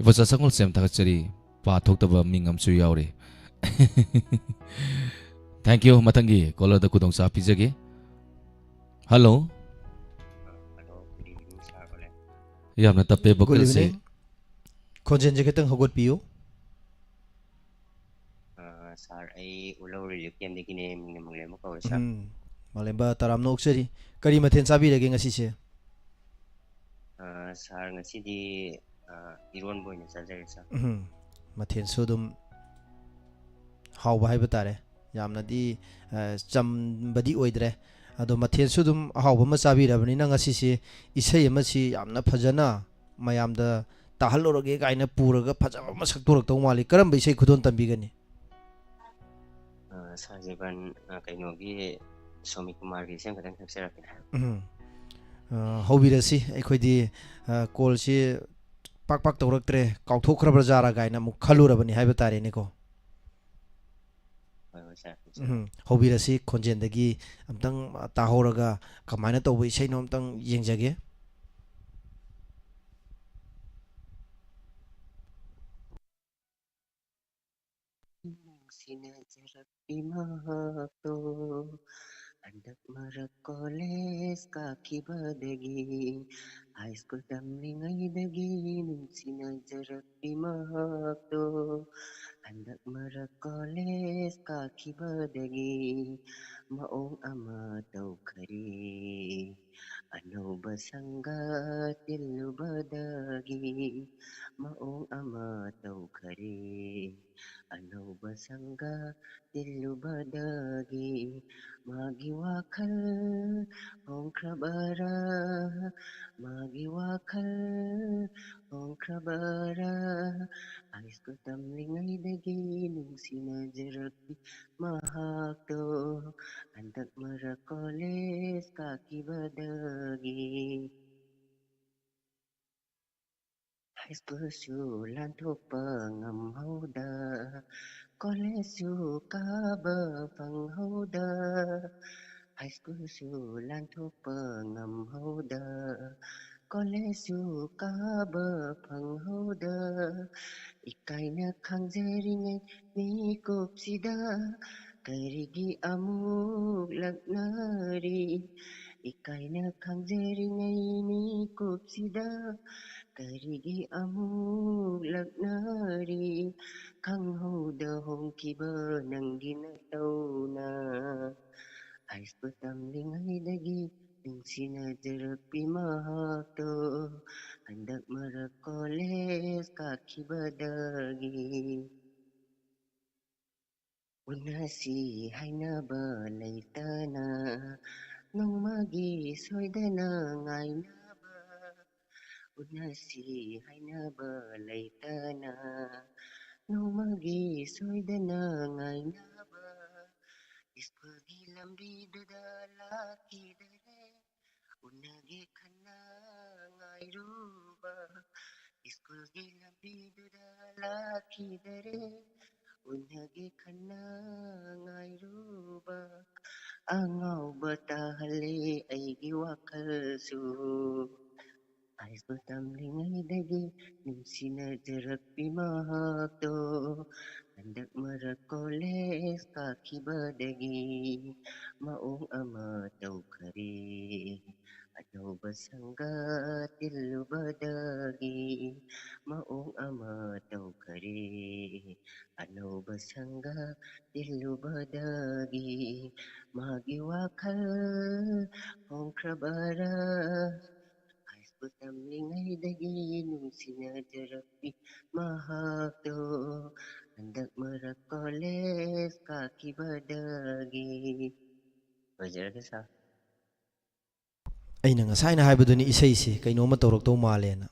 ꯏꯕꯣꯆꯥ ꯁꯪꯒꯣꯜꯁꯦꯝ, ꯊꯥꯒꯠꯆꯔꯤ꯫ ꯄꯥ ꯊꯣꯛꯇꯕ ꯃꯤꯡ ꯑꯃꯁꯨ ꯌꯥꯎꯔꯤ꯫ Thank you꯫ ꯃꯊꯪꯒꯤ caller ꯗ ꯈꯨꯗꯣꯡꯆꯥꯕ ꯄꯤꯖꯒꯦ꯫ Hello꯫ Hello, good evening, sir꯫ ꯌꯥꯝꯅ ꯇꯞꯄꯦ Good vocalꯁꯦ꯫ Evening꯫ ꯈꯣꯟꯖꯦꯜꯁꯦ ꯈꯤꯇꯪ ꯍꯧꯒꯠꯄꯤꯌꯨ꯫ ꯑ, sir, ꯑꯩ ꯎꯂꯧ relief camp ꯇꯒꯤꯅꯦ, ꯃꯤꯡꯅ ꯃꯪꯂꯦꯝꯕ ꯀꯧꯋꯦ, sir꯫ ꯎꯝ, ꯃꯪꯂꯦꯝꯕ, ꯇꯔꯥꯝꯅ ꯑꯣꯛꯆꯔꯤ꯫ ꯀꯔꯤ ꯃꯊꯦꯜ ꯆꯥꯕꯤꯔꯒꯦ ꯉꯁꯤꯁꯦ? ꯑ, sir, ꯉꯁꯤꯗꯤ, ꯑ, ꯏꯔꯣꯟꯕ ꯑꯣꯏꯅ ꯆꯥꯖꯔꯦ, sir꯫ ꯎꯝ, ꯃꯊꯦꯜꯁꯨ ꯑꯗꯨꯝ ꯍꯥꯎꯕ ꯍꯥꯏꯕ ꯇꯥꯔꯦ꯫ ꯌꯥꯝꯅꯗꯤ, ꯑ, ꯆꯝꯕꯗꯤ ꯑꯣꯏꯗ꯭ꯔꯦ꯫ ꯑꯗꯣ ꯃꯊꯦꯜꯁꯨ ꯑꯗꯨꯝ ꯑꯍꯥꯎꯕ ꯑꯃ ꯆꯥꯕꯤꯔꯕꯅꯤꯅ ꯉꯁꯤꯁꯦ ꯏꯁꯩ ꯑꯃꯁꯤ ꯌꯥꯝꯅ ꯐꯖꯅ ꯃꯌꯥꯝꯗ ꯇꯥꯍꯜꯂꯨꯔꯒꯦ ꯀꯥꯏꯅ ꯄꯨꯔꯒ ꯐꯖꯕ ꯑꯃ ꯁꯛꯇꯣꯔꯛꯇꯧ ꯃꯥꯜꯂꯤ꯫ ꯀꯔꯝꯕ ꯏꯁꯩ ꯈꯨꯗꯣꯜ ꯇꯝꯕꯤꯒꯅꯤ? ꯑ, sir, ꯖꯤꯕꯟ, ꯑ, ꯀꯩꯅꯣꯒꯤ ꯁꯣꯃꯤ ꯀꯨꯃꯥꯔꯒꯤ ꯏꯁꯩ ꯑꯃ ꯈꯛꯇꯪ ꯁꯛꯆꯔꯛꯀꯦ꯫ ꯎꯝ꯫ ꯑ, ꯍꯧꯕꯤꯔꯁꯤ꯫ ꯑꯩꯈꯣꯏꯗꯤ, ꯑ, call ꯁꯤ ꯄꯥꯛ ꯄꯥꯛ ꯇꯧꯔꯛꯇ꯭ꯔꯦ, ꯀꯥꯎꯊꯣꯛꯈ꯭ꯔꯕ꯭ꯔꯥ ꯖꯥꯔꯥ ꯀꯥꯏꯅ ꯑꯃꯨꯛ ꯈꯜꯂꯨꯔꯕꯅꯤ ꯍꯥꯏꯕ ꯇꯥꯔꯦꯅꯦꯀꯣ꯫ ꯍꯣꯏ, ꯍꯣꯏ, sir, sir꯫ ꯎꯝ, ꯍꯧꯕꯤꯔꯁꯤ꯫ ꯈꯣꯟꯖꯦꯜꯗꯒꯤ ꯑꯝꯇꯪ ꯇꯥꯍꯧꯔꯒ ꯀꯃꯥꯏꯅ ꯇꯧꯕ ꯏꯁꯩꯅꯣ ꯑꯝꯇꯪ ꯌꯦꯡꯖꯒꯦ꯫ ꯅꯨꯡꯁꯤꯅꯖꯔꯛꯄꯤ ꯃꯍꯥꯛꯇꯣ ꯍꯟꯗꯛ ꯃꯔꯛ college ꯀꯥꯈꯤꯕꯗꯒꯤ, high school ꯇꯝꯂꯤꯉꯩꯗꯒꯤ ꯅꯨꯡꯁꯤꯅꯖꯔꯛꯄꯤ ꯃꯍꯥꯛꯇꯣ ꯍꯟꯗꯛ ꯃꯔꯛ college ꯀꯥꯈꯤꯕꯗꯒꯤ ꯃꯑꯣꯡ ꯑꯃ ꯇꯧꯈꯔꯦ꯫ ꯑꯅꯧꯕ ꯁꯪꯒ ꯇꯤꯜꯂꯨꯕꯗꯒꯤ ꯃꯑꯣꯡ ꯑꯃ ꯇꯧꯈꯔꯦ꯫ ꯑꯅꯧꯕ ꯁꯪꯒ ꯇꯤꯜꯂꯨꯕꯗꯒꯤ ꯃꯥꯒꯤ ꯋꯥꯈꯜ ꯍꯣꯡꯈ꯭ꯔꯕꯔꯥ? ꯃꯥꯒꯤ ꯋꯥꯈꯜ ꯍꯣꯡꯈ꯭ꯔꯕꯔꯥ? High school ꯇꯝꯂꯤꯉꯩꯗꯒꯤ ꯅꯨꯡꯁꯤꯅꯖꯔꯛꯄꯤ ꯃꯍꯥꯛꯇꯣ ꯍꯟꯗꯛ ꯃꯔꯛ college ꯀꯥꯈꯤꯕꯗꯒꯤ꯫ High schoolꯁꯨ ꯂꯥꯟꯊꯣꯛꯄ ꯉꯝꯍꯧꯗ, collegeꯁꯨ ꯀꯥꯕ ꯐꯪꯍꯧꯗ꯫ High schoolꯁꯨ ꯂꯥꯟꯊꯣꯛꯄ ꯉꯝꯍꯧꯗ, collegeꯁꯨ ꯀꯥꯕ ꯐꯪꯍꯧꯗ꯫ ꯏꯀꯥꯏꯅ ꯈꯥꯡꯖꯔꯤꯉꯩ ꯃꯤꯀꯨꯞꯁꯤꯗ ꯀꯔꯤꯒꯤ ꯑꯃꯨꯛ ꯂꯛꯅꯔꯤ? ꯏꯀꯥꯏꯅ ꯈꯥꯡꯖꯔꯤꯉꯩ ꯃꯤꯀꯨꯞꯁꯤꯗ ꯀꯔꯤꯒꯤ ꯑꯃꯨꯛ ꯂꯛꯅꯔꯤ? ꯈꯪꯍꯧꯗ ꯍꯣꯡꯈꯤꯕ ꯅꯪꯒꯤ ꯅꯇꯧꯅ꯫ High school ꯇꯝꯂꯤꯉꯩꯗꯒꯤ ꯅꯨꯡꯁꯤꯅꯖꯔꯛꯄꯤ ꯃꯍꯥꯛꯇꯣ ꯍꯟꯗꯛ ꯃꯔꯛ college ꯀꯥꯈꯤꯕꯗꯒꯤ꯫ ꯎꯅꯁꯤ ꯍꯥꯏꯅꯕ ꯂꯩꯇꯅ ꯅꯣꯡꯃꯒꯤ ꯁꯣꯏꯗꯅ ꯉꯥꯏꯅꯕ꯫ ꯎꯅꯁꯤ ꯍꯥꯏꯅꯕ ꯂꯩꯇꯅ ꯅꯣꯡꯃꯒꯤ ꯁꯣꯏꯗꯅ ꯉꯥꯏꯅꯕ꯫ Schoolꯒꯤ ꯂꯝꯕꯤꯗꯨꯗ ꯂꯥꯛꯈꯤꯗꯔꯦ ꯎꯅꯒꯦ ꯈꯟꯅ ꯉꯥꯏꯔꯨꯕ꯫ Schoolꯒꯤ ꯂꯝꯕꯤꯗꯨꯗ ꯂꯥꯛꯈꯤꯗꯔꯦ ꯎꯅꯒꯦ ꯈꯟꯅ ꯉꯥꯏꯔꯨꯕ꯫ ꯑꯉꯥꯎꯕ ꯇꯥꯍꯜꯂꯦ ꯑꯩꯒꯤ ꯋꯥꯈꯜꯁꯨ꯫ High school ꯇꯝꯂꯤꯉꯩꯗꯒꯤ ꯅꯨꯡꯁꯤꯅꯖꯔꯛꯄꯤ ꯃꯍꯥꯛꯇꯣ ꯍꯟꯗꯛ ꯃꯔꯛ college ꯀꯥꯈꯤꯕꯗꯒꯤ ꯃꯑꯣꯡ ꯑꯃ ꯇꯧꯈꯔꯦ꯫ ꯑꯅꯧꯕ ꯁꯪꯒ ꯇꯤꯜꯂꯨꯕꯗꯒꯤ ꯃꯑꯣꯡ ꯑꯃ ꯇꯧꯈꯔꯦ꯫ ꯑꯅꯧꯕ ꯁꯪꯒ ꯇꯤꯜꯂꯨꯕꯗꯒꯤ ꯃꯥꯒꯤ ꯋꯥꯈꯜ ꯍꯣꯡꯈ꯭ꯔꯕꯔꯥ? High school ꯇꯝꯂꯤꯉꯩꯗꯒꯤ ꯅꯨꯡꯁꯤꯅꯖꯔꯛꯄꯤ ꯃꯍꯥꯛꯇꯣ ꯍꯟꯗꯛ ꯃꯔꯛ college ꯀꯥꯈꯤꯕꯗꯒꯤ꯫ ꯂꯣꯏꯖꯔꯒꯦ sir꯫ ꯑꯩꯅ ꯉꯁꯥꯏꯅ ꯍꯥꯏꯕꯗꯨꯅꯤ, ꯏꯁꯩꯁꯤ ꯀꯩꯅꯣꯝꯃ ꯇꯧꯔꯛꯇꯧ ꯃꯥꯜꯂꯦꯅ꯫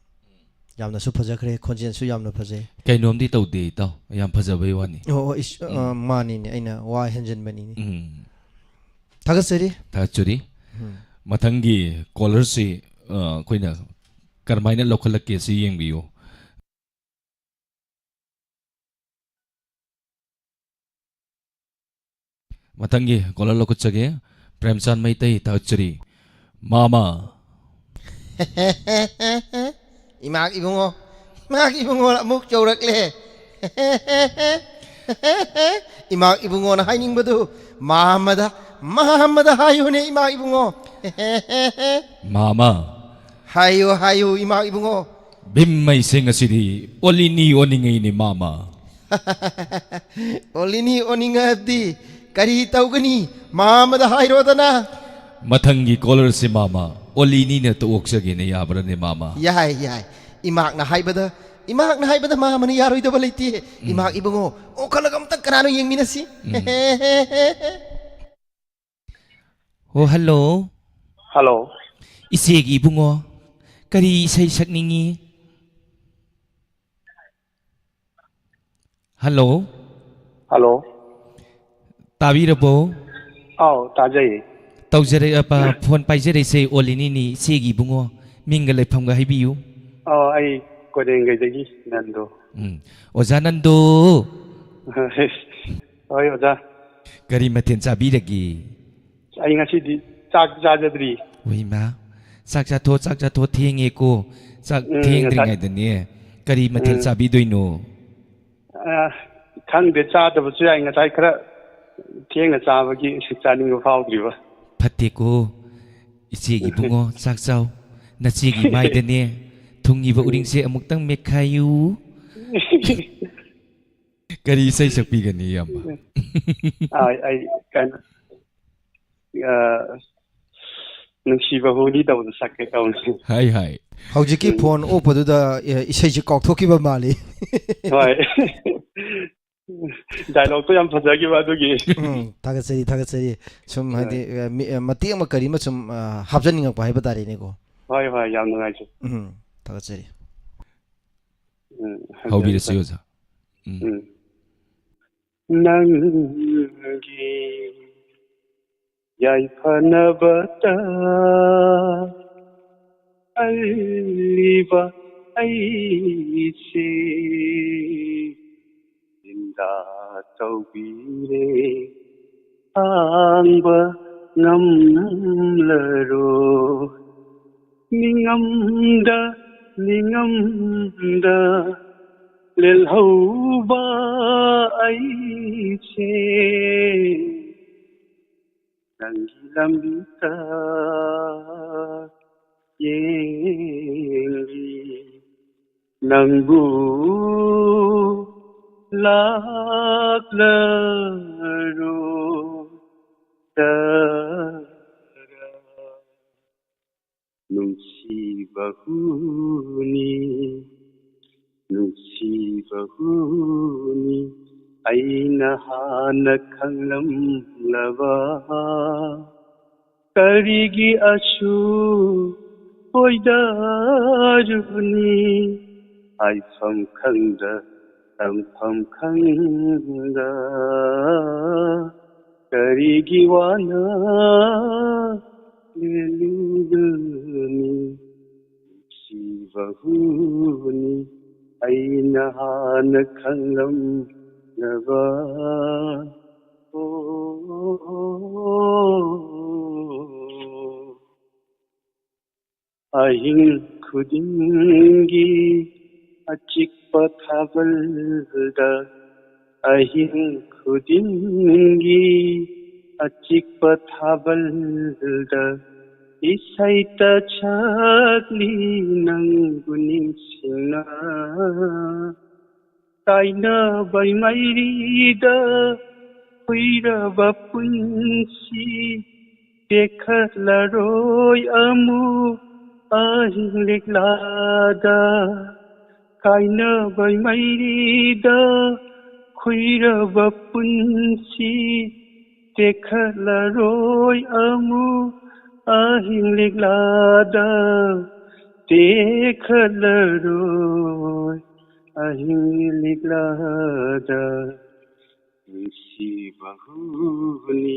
ꯌꯥꯝꯅꯁꯨ ꯐꯖꯈ꯭ꯔꯦ, ꯈꯣꯟꯖꯦꯜꯁꯨ ꯌꯥꯝꯅ ꯐꯖꯩ꯫ ꯀꯩꯅꯣꯝꯗꯤ ꯇꯧꯗꯦ, ꯏꯇꯥꯎ, ꯌꯥꯝ ꯐꯖꯕꯩ ꯋꯥꯅꯤ꯫ ꯑꯣ, ꯑꯣ, ꯏꯁ-, ꯑ, ꯃꯥꯅꯤꯅꯦ, ꯑꯩꯅ ꯋꯥ ꯍꯦꯟꯖꯟꯕꯅꯤꯅꯦ꯫ ꯎꯝ꯫ ꯊꯥꯒꯠꯆꯔꯤ꯫ ꯊꯥꯒꯠꯆꯔꯤ꯫ ꯎꯝ꯫ ꯃꯊꯪꯒꯤ ꯀꯣꯂꯔꯁꯤ, ꯑ, ꯑꯩꯈꯣꯏꯅ ꯀꯔꯝꯍꯥꯏꯅ ꯂꯧꯈꯠꯂꯛꯀꯦ ꯁꯤ ꯌꯦꯡꯕꯤꯌꯨ꯫ ꯃꯊꯪꯒꯤ ꯀꯣꯂꯔ ꯂꯧꯈꯠꯆꯒꯦ꯫ ꯄ꯭ꯔꯦꯝꯆꯥꯟ ꯃꯩꯇꯩ, ꯊꯥꯒꯠꯆꯔꯤ꯫ ꯃꯥꯃ꯫ ꯏꯃꯥ ꯏꯕꯨꯡꯉꯣ, ꯏꯃꯥ ꯏꯕꯨꯡꯉꯣ ꯑꯃꯨꯛ ꯌꯧꯔꯛꯂꯦ꯫ ꯏꯃꯥ ꯏꯕꯨꯡꯉꯣꯅ ꯍꯥꯏꯅꯤꯡꯕꯗꯨ ꯃꯥꯃꯗ, ꯃꯥꯃꯗ ꯍꯥꯏꯌꯨꯅꯦ, ꯏꯃꯥ ꯏꯕꯨꯡꯉꯣ꯫ ꯃꯥꯃ꯫ ꯍꯥꯏꯌꯨ, ꯍꯥꯏꯌꯨ, ꯏꯃꯥ ꯏꯕꯨꯡꯉꯣ꯫ ꯕꯤꯝꯃꯩꯁꯦ ꯉꯁꯤꯗꯤ ꯑꯣꯜꯂꯤꯅꯤ ꯑꯣꯟꯅꯤꯡꯉꯩꯅꯤ, ꯃꯥꯃ꯫ ꯑꯣꯜꯂꯤꯅꯤ ꯑꯣꯟꯅꯤꯡꯉꯗꯤ ꯀꯔꯤ ꯇꯧꯒꯅꯤ? ꯃꯥꯃꯗ ꯍꯥꯏꯔꯣꯗꯅ꯫ ꯃꯊꯪꯒꯤ ꯀꯣꯂꯔꯁꯤ, ꯃꯥꯃ, ꯑꯣꯜꯂꯤꯅꯤꯅ ꯇꯣꯛꯆꯒꯦꯅ ꯌꯥꯕ꯭ꯔꯅꯦ, ꯃꯥꯃ? ꯌꯥꯏ, ꯌꯥꯏ꯫ ꯏꯃꯥꯛꯅ ꯍꯥꯏꯕꯗ, ꯏꯃꯥꯛꯅ ꯍꯥꯏꯕꯗ ꯃꯥꯃꯅ ꯌꯥꯔꯣꯏꯗꯕ ꯂꯩꯇꯦ꯫ ꯎꯝ꯫ ꯏꯃꯥꯛ ꯏꯕꯨꯡꯉꯣ, ꯑꯣꯟꯈꯠꯂꯒ ꯑꯝꯇ ꯀꯅꯥꯅꯣ ꯌꯦꯡꯃꯤꯟꯅꯁꯤ꯫ ꯎꯝ꯫ ꯑꯣ, ꯍꯜꯂꯣ꯫ ꯍꯜꯂꯣ꯫ ꯏꯆꯦꯒꯤ ꯏꯕꯨꯡꯉꯣ, ꯀꯔꯤ ꯏꯁꯩ ꯁꯛꯅꯤꯡꯉꯤ? ꯍꯜꯂꯣ꯫ ꯍꯜꯂꯣ꯫ ꯇꯥꯕꯤꯔꯕꯣ? ꯑꯥꯎ, ꯇꯥꯖꯩꯌꯦ꯫ ꯇꯧꯖꯔꯛ-, ꯑ, ꯄ-, ꯐꯣꯟ ꯄꯥꯏꯖꯔꯛꯏꯁꯦ ꯑꯣꯂꯤꯅꯤꯅꯤ, ꯏꯆꯦꯒꯤ ꯏꯕꯨꯡꯉꯣ꯫ ꯃꯤꯡꯒ ꯂꯩꯐꯝꯒ ꯍꯥꯏꯕꯤꯌꯨ꯫ ꯑꯥꯎ, ꯑꯩ ꯀꯣꯏꯔꯦꯡꯒꯩꯗꯒꯤ ꯅꯟꯗꯣ꯫ ꯎꯝ꯫ ꯑꯣꯖꯥ ꯅꯟꯗꯣ꯫ ꯍꯣꯏ, ꯑꯣꯖꯥ꯫ ꯀꯔꯤ ꯃꯊꯦꯜ ꯆꯥꯕꯤꯔꯒꯦ? ꯑꯩ ꯉꯁꯤꯗꯤ ꯆꯥꯛ ꯆꯥꯖꯗ꯭ꯔꯤ꯫ ꯍꯣꯏ, ꯏꯃꯥ꯫ ꯆꯥꯛ ꯆꯥꯊꯣꯛ, ꯆꯥꯛ ꯆꯥꯊꯣꯛ, ꯊꯦꯡꯉꯦꯀꯣ꯫ ꯆꯥꯛ ꯎꯝ, ꯊꯦꯡꯗ꯭ꯔꯤꯉꯩꯗꯅꯦ, ꯀꯔꯤ ꯃꯊꯦꯜ ꯎꯝ꯫ ꯆꯥꯕꯤꯗꯣꯏꯅꯣ? ꯑ, ꯈꯪꯗꯦ, ꯆꯥꯗꯕꯁꯨ ꯌꯥꯏ꯫ ꯉꯁꯥꯏ ꯈꯔ ꯊꯦꯡꯅ ꯆꯥꯕꯒꯤ ꯆꯥꯅꯤꯡꯕ ꯐꯥꯎꯗ꯭ꯔꯤꯕ꯫ ꯐꯠꯇꯦꯀꯣ꯫ ꯏꯆꯦꯒꯤ ꯏꯕꯨꯡꯉꯣ, ꯆꯥꯛ ꯆꯥꯎ꯫ ꯅꯆꯦꯒꯤ ꯃꯥꯏꯗꯅꯦ, ꯊꯨꯡꯉꯤꯕ ꯎꯔꯤꯡꯁꯦ ꯑꯃꯨꯛꯇꯪ ꯃꯦꯠꯈꯥꯏꯌꯨ꯫ ꯀꯔꯤ ꯏꯁꯩ ꯁꯛꯄꯤꯒꯅꯤ, ꯏꯌꯥꯝꯕ? ꯑ, ꯑꯩ ꯀꯩꯅꯣ, ꯑ, ꯅꯨꯡꯁꯤꯕ ꯍꯨꯅꯤ ꯇꯧꯕꯗꯣ ꯁꯛꯀꯦ ꯇꯧꯅꯤ꯫ ꯍꯥꯏ, ꯍꯥꯏ꯫ ꯍꯧꯖꯤꯛꯀꯤ ꯎꯝ꯫ ꯐꯣꯟ ꯑꯣꯛꯄꯗꯨꯗ, ꯑꯦ, ꯏꯁꯩꯁꯤ ꯀꯥꯎꯊꯣꯛꯈꯤꯕ ꯃꯥꯜꯂꯤ꯫ ꯍꯣꯏ꯫ ꯗꯥꯏꯂꯣꯛꯇꯣ ꯌꯥꯝ ꯐꯖꯈꯤꯕ ꯑꯗꯨꯒꯤ꯫ ꯎꯝ, ꯊꯥꯒꯠꯆꯔꯤ, ꯊꯥꯒꯠꯆꯔꯤ꯫ ꯁꯨꯝ ꯍꯣꯏ꯫ ꯍꯥꯏꯗꯤ, ꯑ, ꯃꯤ-, ꯑ, ꯃꯇꯦꯛ ꯑꯃ ꯀꯔꯤ ꯑꯃ ꯁꯨꯝ, ꯑ, ꯍꯥꯞꯆꯅꯤꯡꯉꯛꯄ ꯍꯥꯏꯕ ꯇꯥꯔꯦꯅꯦꯀꯣ꯫ ꯍꯣꯏ, ꯍꯣꯏ, ꯌꯥꯝ ꯅꯨꯡꯉꯥꯏꯖꯩ꯫ ꯎꯝ, ꯊꯥꯒꯠꯆꯔꯤ꯫ ꯎꯝ, ꯍꯧꯕꯤꯔꯁꯤ, ꯍꯧꯖꯔꯤꯕ ꯑꯣꯖꯥ꯫ ꯎꯝ꯫ ꯎꯝ꯫ ꯅꯪꯒꯤ ꯌꯥꯏꯐꯅꯕꯇ ꯈꯜꯂꯤꯕ ꯑꯩꯁꯦ ꯅꯤꯟꯗꯥ ꯇꯧꯕꯤꯔꯦ, ꯈꯥꯡꯕ ꯉꯝꯂꯔꯣꯏ꯫ ꯅꯤꯡꯉꯝꯗ ꯅꯤꯡꯉꯝꯗ ꯂꯦꯜꯍꯧꯕ ꯑꯩꯁꯦ ꯅꯪꯒꯤ ꯂꯝꯕꯤꯗ ꯌꯦꯡꯂꯤ꯫ ꯅꯪꯕꯨ ꯂꯥꯛꯂꯔꯣꯏꯗ꯭ꯔꯥ? ꯅꯨꯡꯁꯤꯕ ꯍꯨꯅꯤ, ꯅꯨꯡꯁꯤꯕ ꯍꯨꯅꯤ, ꯑꯩꯅ ꯍꯥꯟꯅ ꯈꯪꯂꯝꯂꯕ ꯀꯔꯤꯒꯤ ꯑꯁꯨꯛ ꯑꯣꯏꯗꯔꯨꯅꯤ? ꯍꯥꯏꯐꯝ ꯈꯪꯗ, ꯇꯝꯐꯝ ꯈꯪꯗ, ꯀꯔꯤꯒꯤ ꯋꯥꯅ ꯂꯦꯜꯂꯨꯒꯅꯤ? ꯅꯨꯡꯁꯤꯕ ꯍꯨꯅꯤ, ꯑꯩꯅ ꯍꯥꯟꯅ ꯈꯪꯂꯝꯂꯕ꯫ ꯑꯣ꯫ ꯑꯍꯤꯡ ꯈꯨꯗꯤꯡꯒꯤ ꯑꯆꯤꯛꯄ ꯊꯥꯕꯜꯗ, ꯑꯍꯤꯡ ꯈꯨꯗꯤꯡꯒꯤ ꯑꯆꯤꯛꯄ ꯊꯥꯕꯜꯗ, ꯏꯁꯩꯇ ꯁꯛꯂꯤ ꯅꯪꯕꯨ ꯅꯤꯡꯁꯤꯡꯅ꯫ ꯀꯥꯏꯅꯕꯩ ꯃꯩꯔꯤꯗ ꯈꯨꯏꯔꯕ ꯄꯨꯟꯁꯤ ꯇꯦꯛꯈꯠꯂꯔꯣꯏ ꯑꯃꯨꯛ ꯑꯍꯤꯡ ꯂꯤꯛꯂꯥꯗ꯫ ꯀꯥꯏꯅꯕꯩ ꯃꯩꯔꯤꯗ ꯈꯨꯏꯔꯕ ꯄꯨꯟꯁꯤ ꯇꯦꯛꯈꯠꯂꯔꯣꯏ ꯑꯃꯨꯛ ꯑꯍꯤꯡ ꯂꯤꯛꯂꯥꯗ꯫ ꯇꯦꯛꯈꯠꯂꯔꯣꯏ ꯑꯍꯤꯡ ꯂꯤꯛꯂꯥꯗ ꯅꯨꯡꯁꯤꯕ ꯍꯨꯅꯤ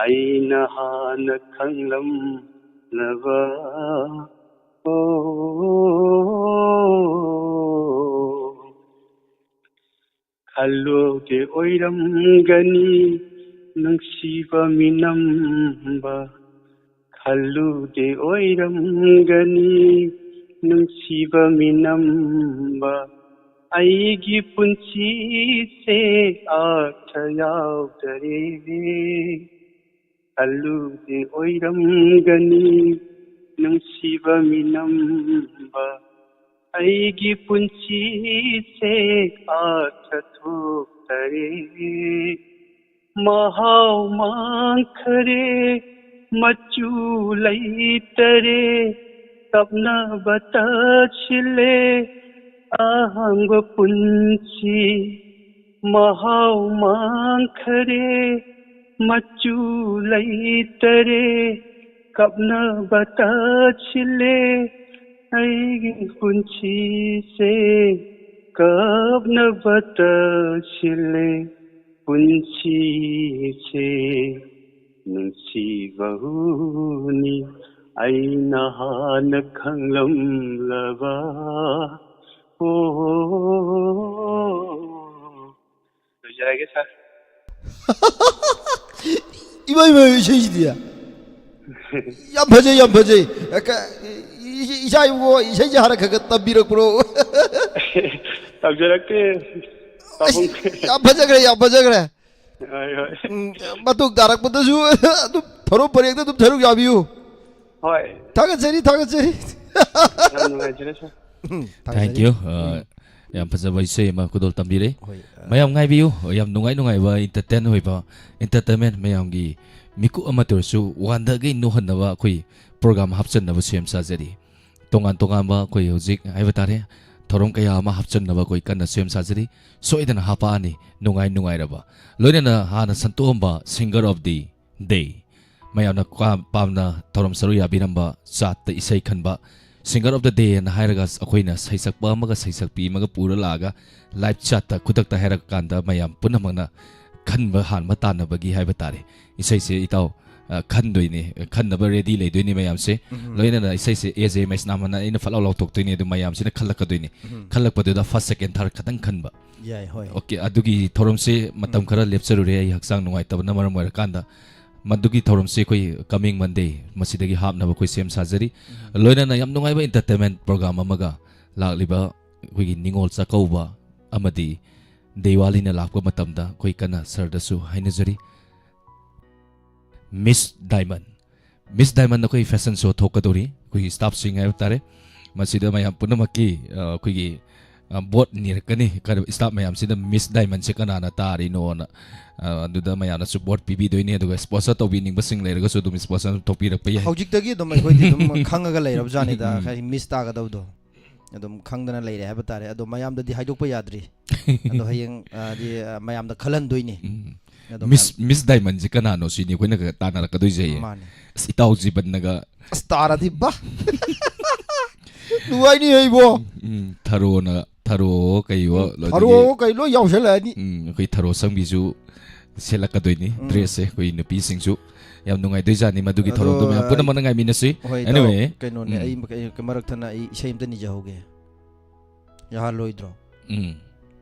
ꯑꯩꯅ ꯍꯥꯟꯅ ꯈꯪꯂꯝꯂꯕ꯫ ꯑꯣ, ꯈꯜꯂꯨꯗꯦ ꯑꯣꯏꯔꯝꯒꯅꯤ ꯅꯨꯡꯁꯤꯕ ꯃꯤꯅꯝꯕ, ꯈꯜꯂꯨꯗꯦ ꯑꯣꯏꯔꯝꯒꯅꯤ ꯅꯨꯡꯁꯤꯕ ꯃꯤꯅꯝꯕ꯫ ꯑꯩꯒꯤ ꯄꯨꯟꯁꯤꯁꯦ ꯑꯥꯔꯊ ꯌꯥꯎꯗꯔꯦ꯫ ꯈꯜꯂꯨꯗꯦ ꯑꯣꯏꯔꯝꯒꯅꯤ ꯅꯨꯡꯁꯤꯕ ꯃꯤꯅꯝꯕ꯫ ꯑꯩꯒꯤ ꯄꯨꯟꯁꯤꯁꯦ ꯑꯥꯔꯊ ꯊꯣꯛꯇꯔꯦ꯫ ꯃꯍꯥꯎ ꯃꯥꯡꯈꯔꯦ, ꯃꯆꯨ ꯂꯩꯇꯔꯦ, ꯀꯞꯅꯕ ꯇꯥꯁꯤꯜꯂꯦ ꯑꯍꯥꯡꯕ ꯄꯨꯟꯁꯤ꯫ ꯃꯍꯥꯎ ꯃꯥꯡꯈꯔꯦ, ꯃꯆꯨ ꯂꯩꯇꯔꯦ, ꯀꯞꯅꯕ ꯇꯥꯁꯤꯜꯂꯦ ꯑꯩꯒꯤ ꯄꯨꯟꯁꯤꯁꯦ, ꯀꯞꯅꯕ ꯇꯥꯁꯤꯜꯂꯦ ꯄꯨꯟꯁꯤꯁꯦ꯫ ꯅꯨꯡꯁꯤꯕ ꯍꯨꯅꯤ ꯑꯩꯅ ꯍꯥꯟꯅ ꯈꯪꯂꯝꯂꯕ꯫ ꯑꯣ꯫ ꯂꯣꯏꯖꯔꯒꯦ, ꯁꯥꯔ꯫ ꯏꯃꯥ, ꯏꯃꯥ, ꯏꯁꯩꯁꯤꯗꯤ ꯌꯥꯝ ꯐꯖꯩ, ꯌꯥꯝ ꯐꯖꯩ꯫ ꯑ, ꯀ-, ꯏ-, ꯏꯆꯥ ꯏꯕꯨꯡꯉꯣ, ꯏꯁꯩꯁꯦ ꯍꯥꯟꯅ ꯈꯔ ꯈꯔ ꯇꯝꯕꯤꯔꯛꯄ꯭ꯔꯣ? ꯇꯝꯖꯔꯛꯇꯦ, ꯄꯥꯕꯨꯡ꯫ ꯌꯥꯝ ꯐꯖꯈ꯭ꯔꯦ, ꯌꯥꯝ ꯐꯖꯈ꯭ꯔꯦ꯫ ꯍꯣꯏ, ꯍꯣꯏ꯫ ꯎꯝ, ꯃꯇꯨꯡ ꯇꯥꯔꯛꯄꯗꯁꯨ ꯑꯗꯨꯝ ꯊꯧꯔꯝ ꯄꯔꯦꯡꯗ ꯑꯗꯨꯝ ꯁꯔꯨꯛ ꯌꯥꯕꯤꯌꯨ꯫ ꯍꯣꯏ꯫ ꯊꯥꯒꯠꯆꯔꯤ, ꯊꯥꯒꯠꯆꯔꯤ꯫ ꯌꯥꯝ ꯅꯨꯡꯉꯥꯏꯖꯔꯦ, ꯁꯥꯔ꯫ ꯎꯝ, Thank ꯊꯥꯒꯠꯆꯔꯤ꯫ you. ꯑ, ꯌꯥꯝ ꯐꯖꯕ ꯏꯁꯩ ꯑꯃ ꯈꯨꯗꯣꯜ ꯇꯝꯕꯤꯔꯦ꯫ ꯍꯣꯏ, ꯑ, ꯃꯌꯥꯝ ꯉꯥꯏꯕꯤꯌꯨ꯫ ꯌꯥꯝ ꯅꯨꯡꯉꯥꯏ ꯅꯨꯡꯉꯥꯏꯕ entertain ꯑꯣꯏꯕ, entertainment, ꯃꯌꯥꯝꯒꯤ ꯃꯤꯀꯨꯞ ꯑꯃꯠꯇ ꯑꯣꯏꯔꯁꯨ ꯋꯥꯟꯗꯒꯩ ꯅꯣꯛꯍꯟꯅꯕ ꯑꯩꯈꯣꯏ program ꯍꯥꯞꯆꯟꯅꯕ ꯁꯦꯝ ꯁꯥꯖꯔꯤ꯫ ꯇꯣꯉꯥꯟ ꯇꯣꯉꯥꯟꯕ ꯑꯩꯈꯣꯏ ꯍꯧꯖꯤꯛ ꯍꯥꯏꯕ ꯇꯥꯔꯦ, ꯊꯧꯔꯝ ꯀꯌꯥ ꯑꯃ ꯍꯥꯞꯆꯟꯅꯕ ꯑꯩꯈꯣꯏ ꯀꯟꯅ ꯁꯦꯝ ꯁꯥꯖꯔꯤ꯫ ꯁꯣꯏꯗꯅ ꯍꯥꯄꯛꯑꯅꯤ ꯅꯨꯡꯉꯥꯏ ꯅꯨꯡꯉꯥꯏꯔꯕ꯫ ꯂꯣꯏꯅꯅ ꯍꯥꯟꯅ ꯁꯟꯇꯣꯛꯑꯝꯕ singer of the day, ꯃꯌꯥꯝꯅ ꯀ꯭ꯋꯥ-, ꯄꯥꯝꯅ ꯊꯧꯔꯝ ꯁꯔꯨꯛ ꯌꯥꯕꯤꯔꯝꯕ, ꯆꯥꯠꯇ ꯏꯁꯩ ꯈꯟꯕ Singer of the Day ꯍꯥꯏꯅ ꯍꯥꯏꯔꯒ ꯑꯩꯈꯣꯏꯅ ꯁꯩꯁꯛꯄ ꯑꯃꯒ ꯁꯩꯁꯛꯄꯤ ꯑꯃꯒ ꯄꯨꯔ ꯂꯥꯛꯑꯒ live chat ꯇ ꯈꯨꯗꯛꯇ ꯍꯥꯏꯔꯛꯀꯥꯟꯗ ꯃꯌꯥꯝ ꯄꯨꯝꯅꯃꯛꯅ ꯈꯟꯕ ꯍꯥꯟꯕ ꯇꯥꯟꯅꯕꯒꯤ ꯍꯥꯏꯕ ꯇꯥꯔꯦ꯫ ꯏꯁꯩꯁꯦ ꯏꯇꯥꯎ, ꯑ, ꯈꯟꯗꯣꯏꯅꯦ, ꯈꯟꯅꯕ ready ꯂꯩꯗꯣꯏꯅꯦ ꯃꯌꯥꯝꯁꯦ꯫ ꯎꯝ꯫ ꯂꯣꯏꯅ ꯏꯁꯩꯁꯦ ꯑꯦ ꯖꯦ ꯃꯩꯁꯅꯥꯝ ꯑꯅ ꯑꯩꯅ ꯐꯠ ꯂꯥꯎ ꯂꯥꯎꯊꯣꯛꯇꯣꯏꯅꯦ, ꯑꯗꯨ ꯃꯌꯥꯝꯁꯤꯅ ꯈꯜꯂꯛꯀꯗꯣꯏꯅꯦ꯫ ꯎꯝ꯫ ꯈꯜꯂꯛꯄꯗꯨꯗ first, second, third ꯈꯇꯪ ꯈꯟꯕ꯫ ꯌꯥꯏ, ꯍꯣꯏ꯫ Okay, ꯑꯗꯨꯒꯤ ꯊꯧꯔꯝꯁꯦ ꯃꯇꯝ ꯎꯝ꯫ ꯈꯔ ꯂꯦꯞꯆꯔꯨꯔꯦ, ꯑꯩ ꯍꯛꯆꯥꯡ ꯅꯨꯡꯉꯥꯏꯇꯕꯅ ꯃꯔꯝ ꯑꯣꯏꯔꯀꯥꯟꯗ꯫ ꯃꯗꯨꯒꯤ ꯊꯧꯔꯝꯁꯤ ꯑꯩꯈꯣꯏ coming Monday ꯃꯁꯤꯗꯒꯤ ꯍꯥꯞꯅꯕ ꯑꯩꯈꯣꯏ ꯁꯦꯝ ꯁꯥꯖꯔꯤ꯫ ꯎꯝ꯫ ꯂꯣꯏꯅꯅ ꯌꯥꯝ ꯅꯨꯡꯉꯥꯏꯕ entertainment program ꯑꯃꯒ ꯂꯥꯛꯂꯤꯕ ꯑꯩꯈꯣꯏꯒꯤ ꯅꯤꯉꯣꯜ ꯆꯥꯛꯀꯧꯕ ꯑꯃꯗꯤ ꯗꯤꯋꯥꯂꯤꯅ ꯂꯥꯛꯄ ꯃꯇꯝꯗ ꯑꯩꯈꯣꯏ ꯀꯟꯅ sir ꯗꯁꯨ ꯍꯥꯏꯅꯖꯔꯤ꯫ Miss Diamond, Miss Diamond ꯑꯩꯈꯣꯏ fashion show ꯊꯣꯛꯀꯗꯧꯔꯤ, ꯑꯩꯈꯣꯏꯒꯤ staff ꯁꯤꯡ ꯍꯥꯏꯕ ꯇꯥꯔꯦ꯫ ꯃꯁꯤꯗ ꯃꯌꯥꯝ ꯄꯨꯝꯅꯃꯛꯀꯤ, ꯑ, ꯑꯩꯈꯣꯏꯒꯤ, ꯑ, vote ꯅꯤꯔꯛꯀꯅꯤ, ꯀꯔ-, staff ꯃꯌꯥꯝꯁꯤꯗ Miss Diamond ꯁꯦ ꯀꯅꯥꯅ ꯇꯥꯔꯤꯅꯣꯅ꯫ ꯑ, ꯑꯗꯨꯗ ꯃꯌꯥꯝꯅꯁꯨ vote ꯄꯤꯕꯤꯗꯣꯏꯅꯤ, ꯑꯗꯨꯒ sponsor ꯇꯧꯕꯤꯅꯤꯡꯕꯁꯤꯡ ꯂꯩꯔꯒꯁꯨ ꯑꯗꯨꯝ sponsor ꯇꯧꯕꯤꯔꯛꯄ ꯌꯥꯏ꯫ ꯍꯧꯖꯤꯛꯇꯒꯤ ꯑꯗꯨꯝ ꯑꯩꯈꯣꯏꯗꯤ ꯑꯗꯨꯝ ꯈꯪꯉꯒ ꯂꯩꯔꯕꯖꯥꯠꯅꯤꯗ, ꯎꯝ꯫ ꯍꯥꯏꯗꯤ Miss ꯇꯥꯒꯗꯧꯗꯣ꯫ ꯑꯗꯨꯝ ꯈꯪꯗꯅ ꯂꯩꯔꯦ ꯍꯥꯏꯕ ꯇꯥꯔꯦ꯫ ꯑꯗꯣ ꯃꯌꯥꯝꯗꯗꯤ ꯍꯥꯏꯗꯣꯛꯄ ꯌꯥꯗ꯭ꯔꯤ꯫ ꯑꯗꯣ ꯍꯌꯦꯡ, ꯑ, ꯗꯤ, ꯑ, ꯃꯌꯥꯝꯗ ꯈꯜꯍꯟꯗꯣꯏꯅꯤ꯫ ꯎꯝ꯫ ꯑꯗꯣ Miss, ꯃꯌꯥꯝ Miss Diamond ꯁꯦ ꯀꯅꯥꯅꯣ ꯁꯤꯅꯤ ꯑꯩꯈꯣꯏꯅ ꯇꯥꯟꯅꯔꯛꯀꯗꯣꯏꯁꯦ ꯍꯌꯦꯡ꯫ ꯃꯥꯅꯦ꯫ ꯑꯁ, ꯏꯇꯥꯎ ꯖꯤꯕꯟꯅꯒ ꯑꯁ, ꯇꯥꯔꯗꯤ ꯕꯥ! ꯅꯨꯡꯉꯥꯏꯅꯤ ꯑꯩꯕꯣ꯫ ꯎꯝ, ꯊꯔꯣꯅ, ꯊꯔꯣ ꯀꯩꯋꯣ, ꯎꯝ, ꯂꯣꯏꯗꯒꯤ ꯊꯔꯣ ꯀꯩ ꯂꯣꯏ ꯌꯥꯎꯁꯜꯂꯛꯑꯅꯤ꯫ ꯎꯝ, ꯑꯩꯈꯣꯏ ꯊꯔꯣ ꯁꯪꯕꯤꯁꯨ ꯁꯦꯠꯂꯛꯀꯗꯣꯏꯅꯤ, ꯎꯝ꯫ Dress ꯁꯦ ꯑꯩꯈꯣꯏ ꯅꯨꯄꯤꯁꯤꯡꯁꯨ꯫ ꯌꯥꯝ ꯅꯨꯡꯉꯥꯏꯗꯣꯏꯖꯥꯠꯅꯤ, ꯃꯗꯨꯒꯤ ꯑꯗꯣ, ꯊꯧꯔꯝꯗꯣ ꯃꯌꯥꯝ ꯄꯨꯝꯅꯃꯛꯅ ꯉꯥꯏꯃꯤꯟꯅꯁꯤ꯫ ꯍꯣꯏ, ꯏꯇꯥꯎ, anyway, ꯀꯩꯅꯣꯅꯦ, ꯎꯝ꯫ ꯑꯩ ꯃ-, ꯀꯩ-, ꯃꯔꯛ ꯊꯠꯅ ꯑꯩ ꯏꯁꯩ ꯑꯝꯇ ꯅꯤꯖꯍꯧꯒꯦ꯫ ꯌꯥꯍꯜꯂꯣꯏꯗ꯭ꯔꯣ? ꯎꯝ꯫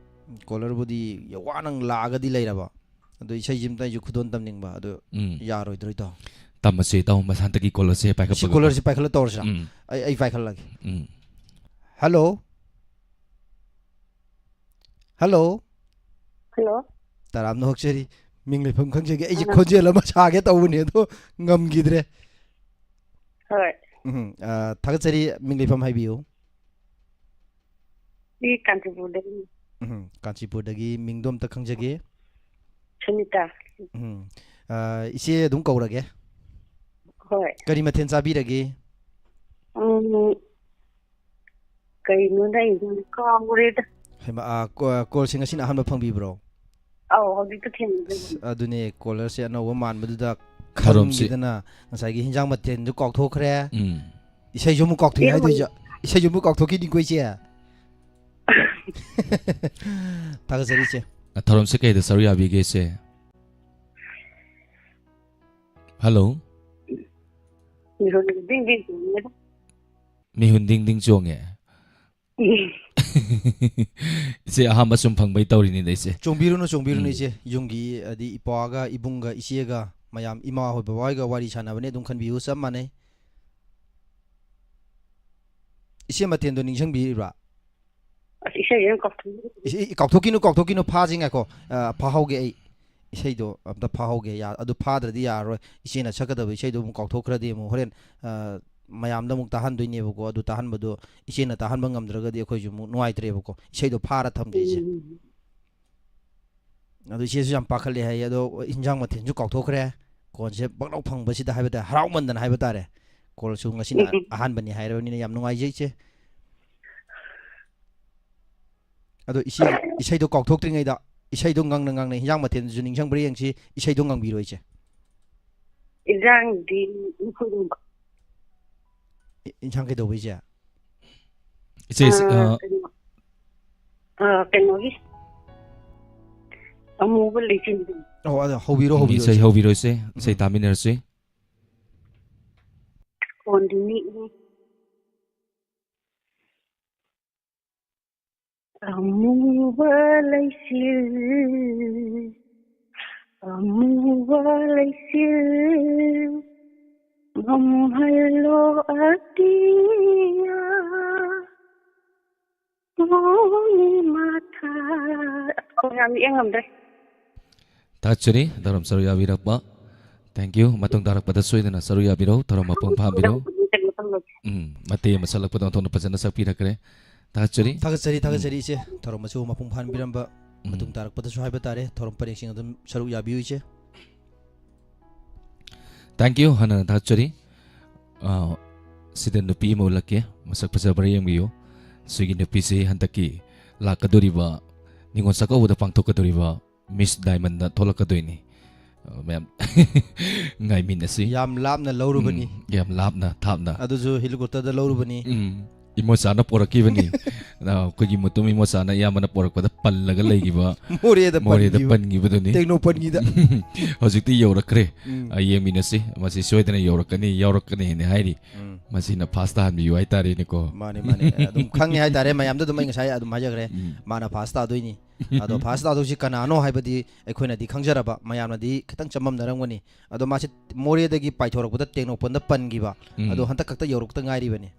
Caller ꯕꯨꯗꯤ ꯋꯥꯅ ꯂꯥꯛꯑꯒꯗꯤ ꯂꯩꯔꯕ꯫ ꯑꯗꯣ ꯏꯁꯩꯁꯤ ꯑꯝꯇ ꯑꯩꯁꯨ ꯈꯨꯗꯣꯟ ꯇꯝꯅꯤꯡꯕ꯫ ꯑꯗꯣ ꯎꯝ꯫ ꯌꯥꯔꯣꯏꯗ꯭ꯔꯣ, ꯏꯇꯥꯎ? ꯇꯝꯃꯁꯦ, ꯏꯇꯥꯎ, ꯃꯁꯥ ꯍꯟꯗꯛꯀꯤ caller ꯁꯦ ꯁꯤ ꯄꯥꯏꯈꯠꯄꯒ꯫ Caller ꯁꯦ ꯄꯥꯏꯈꯠꯂ ꯇꯧꯔꯁꯤꯔꯥ? ꯎꯝ꯫ ꯑꯩ, ꯑꯩ ꯄꯥꯏꯈꯠꯂꯒꯦ꯫ ꯎꯝ꯫ Hello? Hello? Hello? ꯇꯔꯥꯝꯅ ꯑꯣꯛꯆꯔꯤ꯫ ꯃꯤꯡ ꯂꯩꯐꯝ ꯈꯪꯖꯒꯦ꯫ ꯑꯩꯁꯦ ꯑꯥ꯫ ꯈꯣꯟꯖꯦꯜ ꯑꯃ ꯁꯥꯒꯦ ꯇꯧꯕꯅꯦ, ꯑꯗꯣ ꯉꯝꯈꯤꯗ꯭ꯔꯦ꯫ ꯍꯣꯏ꯫ ꯎꯝ, ꯑꯥ, ꯊꯥꯒꯠꯆꯔꯤ꯫ ꯃꯤꯡ ꯂꯩꯐꯝ ꯍꯥꯏꯕꯤꯌꯨ꯫ ꯑꯩ ꯀꯥꯟꯆꯤꯄꯨꯔꯗꯒꯤꯅꯤ꯫ ꯎꯝ, ꯀꯥꯟꯆꯤꯄꯨꯔꯗꯒꯤ꯫ ꯃꯤꯡꯗꯣ ꯑꯝꯇ ꯈꯪꯖꯒꯦ꯫ ꯁꯨꯅꯤꯇꯥ꯫ ꯎꯝ, ꯑꯥ, ꯏꯆꯦ ꯑꯗꯨꯝ ꯀꯧꯔꯒꯦ꯫ ꯍꯣꯏ꯫ ꯀꯔꯤ ꯃꯊꯦꯜ ꯆꯥꯕꯤꯔꯒꯦ? ꯎꯝ, ꯀꯩꯅꯣꯗ ꯑꯩ ꯀꯥꯎꯔꯦꯗ꯫ ꯍꯩꯃꯥ, ꯑꯥ, ꯀꯣ-, call ꯁꯦ ꯉꯁꯤꯅ ꯑꯍꯥꯟꯕ ꯐꯪꯕꯤꯕ꯭ꯔꯣ? ꯑꯧ, ꯍꯧꯖꯤꯛꯇ ꯊꯦꯡꯅꯖꯩ꯫ ꯑꯁ, ꯑꯗꯨꯅꯦ, caller ꯁꯦ ꯑꯅꯧꯕ ꯃꯥꯟꯕꯗꯨꯗ ꯊꯧꯔꯝꯁꯤ ꯈꯪꯈꯤꯗꯅ ꯉꯁꯥꯏꯒꯤ ꯍꯤꯟꯖꯥꯡ ꯃꯊꯦꯜꯗꯨ ꯀꯥꯎꯊꯣꯛꯈ꯭ꯔꯦ꯫ ꯎꯝ꯫ ꯏꯁꯩꯁꯨ ꯑꯃꯨꯛ ꯀꯥꯎꯊꯣꯛꯑꯦ ꯍꯥꯏꯗꯣ ꯏꯆꯦ꯫ ꯏꯁꯩꯁꯨ ꯑꯃꯨꯛ ꯀꯥꯎꯊꯣꯛꯈꯤꯅꯤꯀꯣ ꯏꯆꯦ꯫ ꯊꯥꯒꯠꯆꯔꯤ ꯏꯆꯦ꯫ ꯊꯧꯔꯝꯁꯦ ꯀꯩꯗ ꯁꯔꯨꯛ ꯌꯥꯕꯤꯒꯦ ꯏꯆꯦ? ꯍꯜꯂꯣ꯫ ꯃꯤꯍꯨꯟ ꯗꯤꯡ ꯗꯤꯡ ꯆꯣꯡꯉꯦꯗ꯫ ꯃꯤꯍꯨꯟ ꯗꯤꯡ ꯗꯤꯡ ꯆꯣꯡꯉꯦ꯫ ꯏꯆꯦ ꯑꯍꯥꯟꯕ ꯁꯨꯝ ꯐꯪꯕꯩ ꯇꯧꯔꯤꯅꯤꯗ ꯏꯆꯦ꯫ ꯆꯣꯡꯕꯤꯔꯨꯅꯨ, ꯆꯣꯡꯕꯤꯔꯨꯅꯨ ꯎꯝ꯫ ꯏꯆꯦ꯫ ꯌꯨꯝꯒꯤ ꯑꯗꯤ ꯏꯄꯥꯒ ꯏꯕꯨꯡꯒ ꯏꯆꯦꯒ ꯃꯌꯥꯝ ꯏꯃꯥ ꯍꯣꯏ ꯕꯕꯥ ꯍꯣꯏꯒ ꯋꯥꯔꯤ ꯁꯥꯟꯅꯕꯅꯦ, ꯑꯗꯨꯝ ꯈꯟꯕꯤꯌꯨ, ꯆꯞ ꯃꯥꯟꯅꯩ꯫ ꯏꯆꯦ ꯃꯊꯦꯜꯗꯣ ꯅꯤꯡꯁꯤꯡꯕꯤꯔꯤꯕ꯭ꯔꯥ? ꯑꯁ, ꯏꯁꯩꯁꯦ ꯌꯥꯝ ꯀꯥꯎꯊꯣꯛ- ꯏꯁꯩ, ꯀꯥꯎꯊꯣꯛꯈꯤꯅꯨ, ꯀꯥꯎꯊꯣꯛꯈꯤꯅꯨ, ꯐꯥꯁꯤ ꯉꯥꯏꯈꯣ꯫ ꯑ, ꯐꯥꯍꯧꯒꯦ ꯑꯩ꯫ ꯏꯁꯩꯗꯣ ꯑꯝꯇ ꯐꯥꯍꯧꯒꯦ꯫ ꯌꯥ-, ꯑꯗꯨ ꯐꯥꯗ꯭ꯔꯗꯤ ꯌꯥꯔꯔꯣꯏ꯫ ꯏꯆꯦꯅ ꯁꯛꯀꯗꯕ ꯏꯁꯩꯗꯣ ꯑꯃꯨꯛ ꯀꯥꯎꯊꯣꯛꯈ꯭ꯔꯗꯤ ꯑꯃꯨꯛ ꯍꯣꯔꯦꯟ, ꯑ, ꯃꯌꯥꯝꯗ ꯑꯃꯨꯛ ꯇꯥꯍꯟꯗꯣꯏꯅꯦꯕꯀꯣ꯫ ꯑꯗꯨ ꯇꯥꯍꯟꯕꯗꯣ ꯏꯆꯦꯅ ꯇꯥꯍꯟꯕ ꯉꯝꯗ꯭ꯔꯒꯗꯤ ꯑꯩꯈꯣꯏꯁꯨ ꯑꯃꯨꯛ ꯅꯨꯡꯉꯥꯏꯇ꯭ꯔꯦꯕꯀꯣ꯫ ꯏꯁꯩꯗꯣ ꯐꯥꯔ ꯊꯝꯁꯦ ꯏꯆꯦ꯫ ꯎꯝ꯫ ꯑꯗꯨ ꯏꯆꯦꯁꯨ ꯌꯥꯝ ꯄꯥꯈꯠꯂꯦ ꯍꯥꯏꯌꯦ꯫ ꯑꯗꯣ ꯏꯟꯖꯥꯡ ꯃꯊꯦꯜꯁꯨ ꯀꯥꯎꯊꯣꯛꯈ꯭ꯔꯦ꯫ ꯀꯣꯜꯁꯦ ꯄꯪꯂꯧ ꯐꯪꯕꯁꯤꯗ ꯍꯥꯏꯕ ꯇꯥꯔꯦ, ꯍꯔꯥꯎꯃꯟꯗꯅ ꯍꯥꯏꯕ ꯇꯥꯔꯦ꯫ ꯀꯣꯜꯁꯨ ꯉꯁꯤꯅ ꯎꯝ꯫ ꯑꯍꯥꯟꯕꯅꯤ ꯍꯥꯏꯔꯕꯅꯤꯅ ꯌꯥꯝ ꯅꯨꯡꯉꯥꯏꯖꯩ ꯏꯆꯦ꯫ ꯑꯗꯣ ꯏꯆꯦ, ꯏꯁꯩꯗꯣ ꯀꯥꯎꯊꯣꯛꯇ꯭ꯔꯤꯉꯩꯗ ꯏꯁꯩꯗꯣ ꯉꯪꯅ ꯉꯪꯅ ꯍꯤꯟꯖꯥꯡ ꯃꯊꯦꯜꯗꯨꯁꯨ ꯅꯤꯡꯁꯤꯡꯕ꯭ꯔꯥ ꯌꯦꯡꯁꯤ꯫ ꯏꯁꯩꯗꯣ ꯉꯪꯕꯤꯔꯣ ꯏꯆꯦ꯫ ꯏꯟꯖꯥꯡꯗꯤ ꯂꯐꯨ ꯏꯔꯣꯝꯕ꯫ ꯏ-, ꯏꯟꯁꯥꯡ ꯀꯩꯗꯧꯕ ꯏꯆꯦ? ꯏꯆꯦ, ꯏꯆꯦ, ꯑꯥ, ꯑꯥ, ꯀꯩꯅꯣ, ꯑꯥ, ꯀꯩꯅꯣꯒꯤ ꯑꯃꯨꯕ ꯂꯩꯆꯤꯟꯗꯣ꯫ ꯑꯣ, ꯑꯗꯣ ꯍꯧꯕꯤꯔꯣ, ꯎꯝ, ꯍꯧꯕꯤꯔꯣ ꯏꯁꯩ ꯏꯆꯦ꯫ ꯍꯧꯕꯤꯔꯣ ꯏꯆꯦ꯫ ꯏꯁꯩ ꯎꯝ꯫ ꯇꯥꯃꯤꯟꯅꯔꯁꯤ꯫ ꯈꯣꯟꯗꯤ ꯅꯤꯛꯏ꯫ ꯑꯃꯨꯕ ꯂꯩꯆꯤꯜ, ꯑꯃꯨꯕ ꯂꯩꯆꯤꯜ, ꯃꯝꯍꯜꯂꯣ ꯑꯇꯤꯌꯥ, ꯅꯣꯡꯒꯤ ꯃꯊꯥ꯫ ꯑꯁ, ꯌꯥꯝ ꯌꯦꯡꯉꯝꯗ꯭ꯔꯦ꯫ ꯊꯥꯒꯠꯆꯔꯤ, ꯊꯧꯔꯝ ꯁꯔꯨꯛ ꯌꯥꯕꯤꯔꯛꯄ꯫ Thank you꯫ ꯃꯇꯨꯡ ꯇꯥꯔꯛꯄꯗ ꯁꯣꯏꯗꯅ ꯁꯔꯨꯛ ꯌꯥꯕꯤꯔꯧ, ꯊꯧꯔꯝ ꯃꯄꯨꯡ ꯐꯥꯍꯟꯕꯤꯔꯧ꯫ ꯀꯩꯅꯣ ꯇꯧꯔꯒꯦ꯫ ꯎꯝ, ꯃꯇꯦꯛ ꯑꯃ ꯁꯛꯂꯛꯄꯗ ꯑꯣꯟꯊꯣꯛꯅ ꯐꯖꯅ ꯁꯛꯄꯤꯔꯛꯈ꯭ꯔꯦ꯫ ꯊꯥꯒꯠꯆꯔꯤ꯫ ꯊꯥꯒꯠꯆꯔꯤ, ꯎꯝ꯫ ꯊꯥꯒꯠꯆꯔꯤ ꯏꯆꯦ꯫ ꯊꯧꯔꯝ ꯑꯁꯤꯕꯨ ꯃꯄꯨꯡ ꯐꯥꯍꯟꯕꯤꯔꯝꯕ ꯎꯝ꯫ ꯃꯇꯨꯡ ꯇꯥꯔꯛꯄꯗꯁꯨ ꯍꯥꯏꯕ ꯇꯥꯔꯦ, ꯊꯧꯔꯝ ꯄꯔꯦꯡꯁꯤꯡ ꯑꯗꯨꯝ ꯁꯔꯨꯛ ꯌꯥꯕꯤꯌꯨ ꯏꯆꯦ꯫ Thank you꯫ ꯍꯟꯅ ꯊꯥꯒꯠꯆꯔꯤ꯫ ꯑ, ꯁꯤꯗ ꯅꯨꯄꯤ ꯑꯃ ꯎꯠꯂꯛꯀꯦ, ꯃꯁꯛ ꯐꯖꯕ꯭ꯔꯥ ꯌꯦꯡꯕꯤꯌꯨ꯫ ꯁꯤꯒꯤ ꯅꯨꯄꯤꯁꯤ ꯍꯟꯗꯛꯀꯤ ꯂꯥꯛꯀꯗꯧꯔꯤꯕ ꯅꯤꯉꯣꯜ ꯆꯥꯛꯀꯧꯕꯗ ꯄꯥꯡꯊꯣꯛꯀꯗꯧꯔꯤꯕ Miss Diamond ꯊꯣꯛꯂꯛꯀꯗꯣꯏꯅꯤ꯫ ꯑ, ꯃꯌꯥꯝ ꯉꯥꯏꯃꯤꯟꯅꯁꯤ꯫ ꯌꯥꯝ ꯂꯥꯞꯅ ꯂꯧꯔꯨꯕꯅꯤ꯫ ꯎꯝ, ꯌꯥꯝ ꯂꯥꯞꯅ, ꯊꯥꯞꯅ꯫ ꯑꯗꯨꯁꯨ helicopterꯗ ꯂꯧꯔꯨꯕꯅꯤ꯫ ꯎꯝ, ꯏꯃꯣꯆꯥꯅ ꯄꯣꯔꯛꯈꯤꯕꯅꯤ꯫ ꯑ, ꯑꯩꯈꯣꯏꯒꯤ ꯃꯨꯇꯨꯝ ꯏꯃꯣꯆꯥꯅ ꯏꯌꯥꯝꯕꯅ ꯄꯣꯔꯛꯄꯗ ꯄꯜꯂꯒ ꯂꯩꯈꯤꯕ, ꯃꯣꯔꯦꯗ ꯃꯣꯔꯦꯗ ꯄꯟꯈꯤꯕ꯫ ꯄꯟꯈꯤꯕꯗꯨꯅꯤ꯫ ꯇꯦꯡꯅꯧꯄꯜꯒꯤꯗ꯫ ꯍꯧꯖꯤꯛꯇꯤ ꯌꯧꯔꯛꯈ꯭ꯔꯦ꯫ ꯎꯝ꯫ ꯑ, ꯌꯦꯡꯃꯤꯟꯅꯁꯤ꯫ ꯃꯁꯤ ꯁꯣꯏꯗꯅ ꯌꯧꯔꯛꯀꯅꯤ, ꯌꯧꯔꯛꯀꯅꯤ ꯍꯥꯏꯅ ꯍꯥꯏꯔꯤ꯫ ꯎꯝ꯫ ꯃꯁꯤꯅ first ꯇꯥꯍꯟꯕꯤꯌꯨ ꯍꯥꯏꯇꯥꯔꯦꯅꯦꯀꯣ꯫ ꯃꯥꯅꯦ, ꯃꯥꯅꯦ꯫ ꯑꯗꯨꯝ ꯈꯪꯉꯦ ꯍꯥꯏꯇꯥꯔꯦ꯫ ꯃꯌꯥꯝꯗ ꯑꯗꯨꯝ ꯑꯩ ꯉꯁꯥꯏ ꯑꯗꯨꯝ ꯍꯥꯏꯖꯈ꯭ꯔꯦ꯫ ꯎꯝ꯫ ꯃꯥꯅ first ꯇꯥꯗꯣꯏꯅꯤ꯫ ꯑꯗꯣ first ꯇꯥꯗꯣꯏꯁꯤ ꯀꯅꯥꯅꯣ ꯍꯥꯏꯕꯗꯤ ꯑꯩꯈꯣꯏꯅꯗꯤ ꯈꯪꯖꯔꯕ, ꯃꯌꯥꯝꯅꯗꯤ ꯈꯤꯇꯪ ꯆꯃꯝꯅꯔꯝꯒꯅꯤ꯫ ꯑꯗꯣ ꯃꯥꯁꯤ ꯃꯣꯔꯦꯗꯒꯤ ꯄꯥꯏꯊꯣꯔꯛꯄꯗ ꯇꯦꯡꯅꯧꯄꯜꯗ ꯄꯟꯈꯤꯕ꯫ ꯎꯝ꯫ ꯑꯗꯣ ꯍꯟꯗꯛ ꯈꯛꯇ ꯌꯧꯔꯛꯇ ꯉꯥꯏꯔꯤꯕꯅꯤ꯫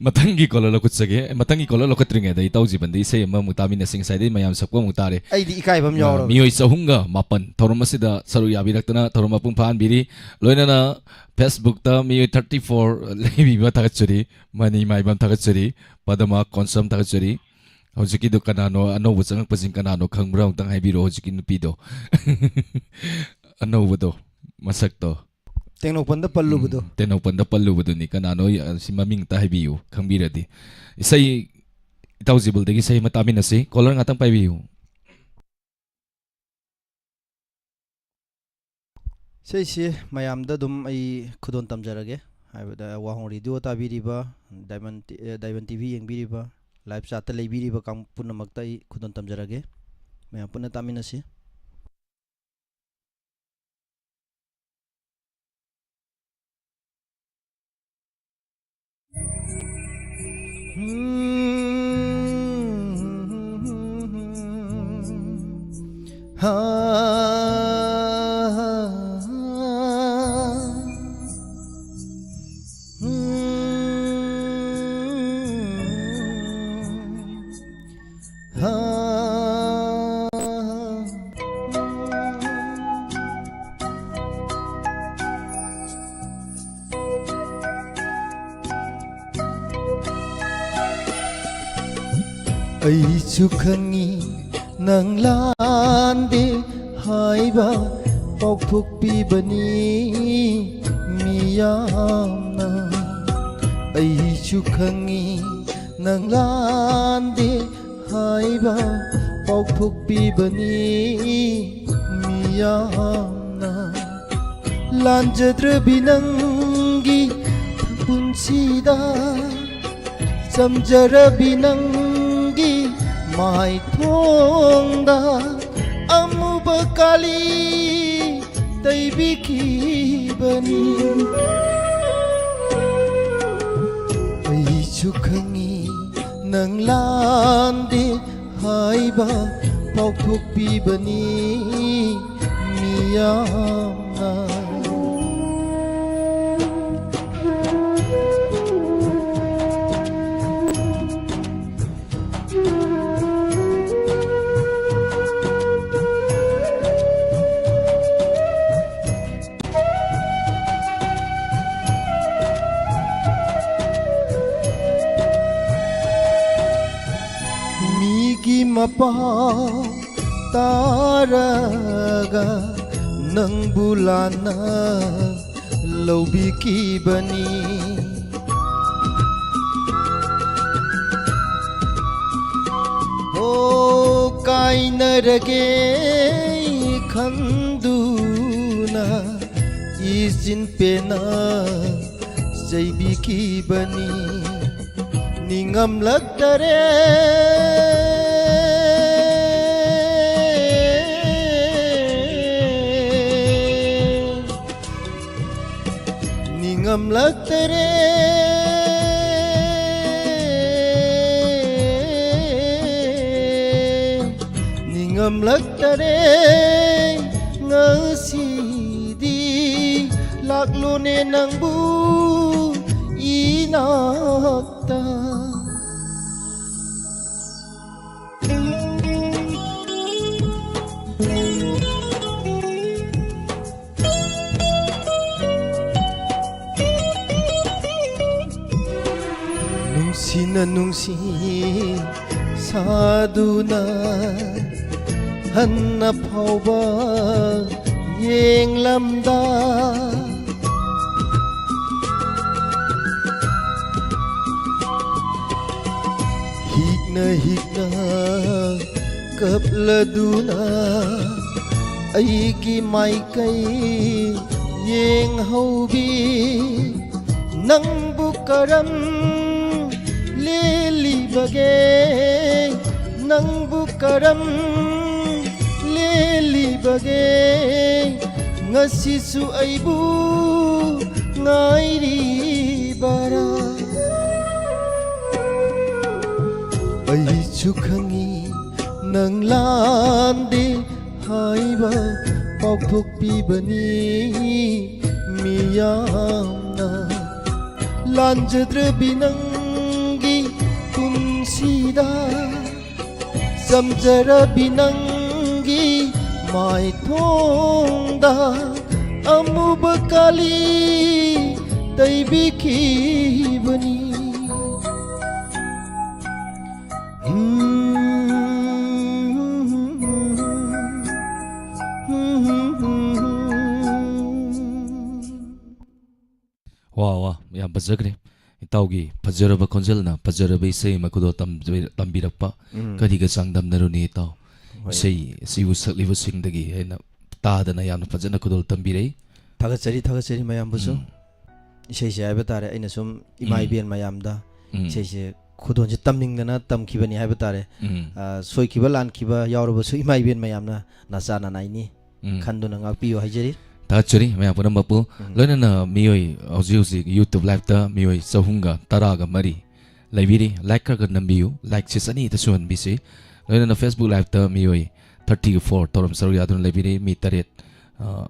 ꯃꯊꯪꯒꯤ caller ꯂꯧꯈꯠꯆꯒꯦ꯫ ꯃꯊꯪꯒꯤ caller ꯂꯧꯈꯠꯇ꯭ꯔꯤꯉꯩꯗ ꯏꯇꯥꯎ ꯖꯤꯕꯟꯗ ꯏꯁꯩ ꯑꯃꯃꯨꯛ ꯇꯥꯃꯤꯟꯅꯁꯤ꯫ ꯉꯁꯥꯏꯗꯩ ꯃꯌꯥꯝ ꯁꯛꯄ ꯑꯃꯨꯛ ꯇꯥꯔꯦ꯫ ꯑꯩꯗꯤ ꯏꯀꯥꯏꯕ ꯑꯃ ꯑ, ꯌꯥꯎꯔꯕꯅꯤ꯫ ꯃꯤꯑꯣꯏ ꯆꯍꯨꯝꯒ ꯃꯥꯄꯟ ꯊꯧꯔꯝ ꯑꯁꯤꯗ ꯁꯔꯨꯛ ꯌꯥꯕꯤꯔꯛꯇꯅ ꯊꯧꯔꯝ ꯃꯄꯨꯡ ꯐꯥꯍꯟꯕꯤꯔꯤ꯫ ꯂꯣꯏꯅꯅ Facebookꯇ ꯃꯤꯑꯣꯏ thirty four ꯂꯩꯕꯤꯕ ꯊꯥꯒꯠꯆꯔꯤ꯫ ꯃꯅꯤ ꯃꯥꯏꯕꯝ ꯊꯥꯒꯠꯆꯔꯤ꯫ ꯄꯗꯃ ꯀꯣꯟꯁꯝ ꯊꯥꯒꯠꯆꯔꯤ꯫ ꯍꯧꯖꯤꯛꯀꯤꯗꯣ ꯀꯅꯥꯅꯣ, ꯑꯅꯧꯕ ꯆꯪꯉꯛꯄꯁꯤꯡ ꯀꯅꯥꯅꯣ ꯈꯪꯕ꯭ꯔꯥ? ꯑꯃꯨꯛꯇꯪ ꯍꯥꯏꯕꯤꯔꯛꯑꯣ, ꯍꯧꯖꯤꯛꯀꯤ ꯅꯨꯄꯤꯗꯣ꯫ ꯑꯅꯧꯕꯗꯣ, ꯃꯁꯛꯇꯣ꯫ ꯇꯦꯡꯅꯧꯄꯜꯗ ꯄꯜꯂꯨꯕꯗꯣ꯫ ꯎꯝ, ꯇꯦꯡꯅꯧꯄꯜꯗ ꯄꯜꯂꯨꯕꯗꯨꯅꯤ꯫ ꯀꯅꯥꯅꯣ, ꯑ, ꯁꯤ ꯃꯃꯤꯡ ꯑꯝꯇ ꯍꯥꯏꯕꯤꯌꯨ, ꯈꯪꯕꯤꯔꯗꯤ꯫ ꯏꯁꯩ, ꯏꯇꯥꯎ ꯖꯤꯕꯜꯗꯒꯤ ꯏꯁꯩ ꯑꯃ ꯇꯥꯃꯤꯟꯅꯁꯤ꯫ Caller ꯉꯥꯛꯇꯪ ꯄꯥꯏꯕꯤꯌꯨ꯫ ꯏꯁꯩꯁꯤ ꯃꯌꯥꯝꯗ ꯑꯗꯨꯝ ꯑꯩ ꯈꯨꯗꯣꯜ ꯇꯝꯖꯔꯒꯦ꯫ ꯍꯥꯏꯕꯗ ꯋꯥꯍꯣꯡ Radio ꯇꯥꯕꯤꯔꯤꯕ, Diamond ꯇꯤ-, ꯑ, Diamond TV ꯌꯦꯡꯕꯤꯔꯤꯕ, live chatꯇ ꯂꯩꯕꯤꯔꯤꯕ ꯀꯥꯡ-, ꯄꯨꯝꯅꯃꯛꯇ ꯑꯩ ꯈꯨꯗꯣꯜ ꯇꯝꯖꯔꯒꯦ꯫ ꯃꯌꯥꯝ ꯄꯨꯟꯅ ꯇꯥꯃꯤꯟꯅꯁꯤ꯫ ꯑꯩꯁꯨ ꯈꯪꯏ ꯅꯪ ꯂꯥꯟꯗꯦ ꯍꯥꯏꯕ ꯄꯥꯎꯊꯣꯛꯄꯤꯕꯅꯤ ꯃꯤꯌꯥꯝꯅ꯫ ꯑꯩꯁꯨ ꯈꯪꯏ ꯅꯪ ꯂꯥꯟꯗꯦ ꯍꯥꯏꯕ ꯄꯥꯎꯊꯣꯛꯄꯤꯕꯅꯤ ꯌꯥꯝꯅ ꯂꯥꯟꯖꯗ꯭ꯔꯕꯤ ꯅꯪꯒꯤ ꯄꯨꯟꯁꯤꯗ, ꯆꯝꯖꯔꯕꯤ ꯅꯪꯒꯤ ꯃꯥꯏꯊꯣꯡꯗ ꯑꯃꯨꯕ ꯀꯥꯂꯤ ꯇꯩꯕꯤꯈꯤꯕꯅꯤ꯫ ꯑꯩꯁꯨ ꯈꯪꯏ ꯅꯪ ꯂꯥꯟꯗꯦ ꯍꯥꯏꯕ ꯄꯥꯎꯊꯣꯛꯄꯤꯕꯅꯤ ꯃꯤꯌꯥꯝꯅ꯫ ꯃꯤꯒꯤ ꯃꯄꯥꯎ ꯇꯥꯔꯒ ꯅꯪꯕꯨ ꯂꯥꯟꯅ ꯂꯧꯕꯤꯈꯤꯕꯅꯤ꯫ ꯑꯣ, ꯀꯥꯏꯅꯔꯒꯦ ꯈꯟꯗꯨꯅ ꯏꯆꯤꯟ ꯄꯦꯟꯅ ꯆꯩꯕꯤꯈꯤꯕꯅꯤ꯫ ꯅꯤꯡꯉꯝꯂꯛꯇꯔꯦ꯫ ꯅꯤꯡꯉꯝꯂꯛꯇꯔꯦ꯫ ꯅꯤꯡꯉꯝꯂꯛꯇꯔꯦ꯫ ꯉꯁꯤꯗꯤ ꯂꯥꯛꯂꯣꯅꯦ ꯅꯪꯕꯨ ꯏꯅꯥꯛꯇ꯫ ꯅꯨꯡꯁꯤꯅ ꯅꯨꯡꯁꯤ ꯁꯥꯗꯨꯅ ꯍꯟꯅ ꯐꯥꯎꯕ ꯌꯦꯡꯂꯝꯗ, ꯍꯤꯛꯅ ꯍꯤꯛꯅ ꯀꯞꯂꯗꯨꯅ ꯑꯩꯒꯤ ꯃꯥꯏꯀꯩ ꯌꯦꯡꯍꯧꯕꯤ, ꯅꯪꯕꯨ ꯀꯔꯝ ꯂꯦꯜꯂꯤꯕꯒꯦ? ꯅꯪꯕꯨ ꯀꯔꯝ ꯂꯦꯜꯂꯤꯕꯒꯦ? ꯉꯁꯤꯁꯨ ꯑꯩꯕꯨ ꯉꯥꯏꯔꯤꯕꯔꯥ? ꯑꯩꯁꯨ ꯈꯪꯏ ꯅꯪ ꯂꯥꯟꯗꯦ ꯍꯥꯏꯕ ꯄꯥꯎꯊꯣꯛꯄꯤꯕꯅꯤ ꯃꯤꯌꯥꯝꯅ꯫ ꯂꯥꯟꯖꯗ꯭ꯔꯕꯤ ꯅꯪꯒꯤ ꯄꯨꯟꯁꯤꯗ, ꯆꯝꯖꯔꯕꯤ ꯅꯪꯒꯤ ꯃꯥꯏꯊꯣꯡꯗ ꯑꯃꯨꯕ ꯀꯥꯂꯤ ꯇꯩꯕꯤꯈꯤꯕꯅꯤ꯫ ꯋꯥ, ꯋꯥ, ꯌꯥꯝ ꯐꯖꯈ꯭ꯔꯦ꯫ ꯏꯇꯥꯎꯒꯤ ꯐꯖꯔꯕ ꯈꯣꯟꯖꯦꯜꯅ ꯐꯖꯔꯕ ꯏꯁꯩ ꯑꯃ ꯈꯨꯗꯣꯜ ꯇꯝꯕꯤ-, ꯇꯝꯕꯤꯔꯛꯄ ꯎꯝ꯫ ꯀꯔꯤꯒ ꯆꯥꯡꯗꯝꯅꯔꯨꯅꯤ ꯏꯇꯥꯎ? ꯍꯣꯏ꯫ ꯏꯁꯩ ꯑꯁꯤꯕꯨ ꯁꯛꯂꯤꯕꯁꯤꯡꯗꯒꯤ ꯍꯦꯟꯅ ꯇꯥꯗꯅ ꯌꯥꯝꯅ ꯐꯖꯅ ꯈꯨꯗꯣꯜ ꯇꯝꯕꯤꯔꯛꯏ꯫ ꯊꯥꯒꯠꯆꯔꯤ, ꯊꯥꯒꯠꯆꯔꯤ ꯃꯌꯥꯝꯕꯨꯁꯨ꯫ ꯎꯝ꯫ ꯏꯁꯩꯁꯦ ꯍꯥꯏꯕ ꯇꯥꯔꯦ, ꯑꯩꯅ ꯁꯨꯝ ꯏꯃꯥ ꯎꯝ꯫ ꯏꯕꯦꯟ ꯃꯌꯥꯝꯗ ꯎꯝ꯫ ꯏꯁꯩꯁꯦ ꯈꯨꯗꯣꯜꯁꯦ ꯇꯝꯅꯤꯡꯗꯅ ꯇꯝꯈꯤꯕꯅꯤ ꯍꯥꯏꯕ ꯇꯥꯔꯦ꯫ ꯎꯝ꯫ ꯑ, ꯁꯣꯏꯈꯤꯕ ꯂꯥꯟꯈꯤꯕ ꯌꯥꯎꯔꯕꯁꯨ ꯏꯃꯥ ꯏꯕꯦꯟ ꯃꯌꯥꯝꯅ ꯅꯆꯥ ꯅꯅꯥꯏꯅꯤ ꯎꯝ꯫ ꯈꯟꯗꯨꯅ ꯉꯥꯛꯄꯤꯌꯨ ꯍꯥꯏꯖꯔꯤ꯫ ꯊꯥꯒꯠꯆꯔꯤ ꯃꯌꯥꯝ ꯄꯨꯝꯅꯃꯛꯄꯨ꯫ ꯎꯝ꯫ ꯂꯣꯏꯅꯅ ꯃꯤꯑꯣꯏ ꯍꯧꯖꯤꯛ ꯍꯧꯖꯤꯛ YouTube live ꯇ ꯃꯤꯑꯣꯏ ꯆꯍꯨꯝꯒ ꯇꯔꯥꯒ ꯃꯔꯤ ꯂꯩꯕꯤꯔꯤ꯫ Like ꯈꯔ ꯈꯔ ꯅꯝꯕꯤꯌꯨ꯫ Like ꯁꯤ ꯆꯅꯤꯗ ꯁꯨꯍꯟꯕꯤꯁꯤ꯫ ꯂꯣꯏꯅꯅ Facebook live ꯇ ꯃꯤꯑꯣꯏ thirty four ꯇꯧꯔꯝ ꯁꯔꯨꯛ ꯌꯥꯗꯨꯅ ꯂꯩꯕꯤꯔꯤ꯫ ꯃꯤ ꯇꯔꯦꯠ, ꯑ,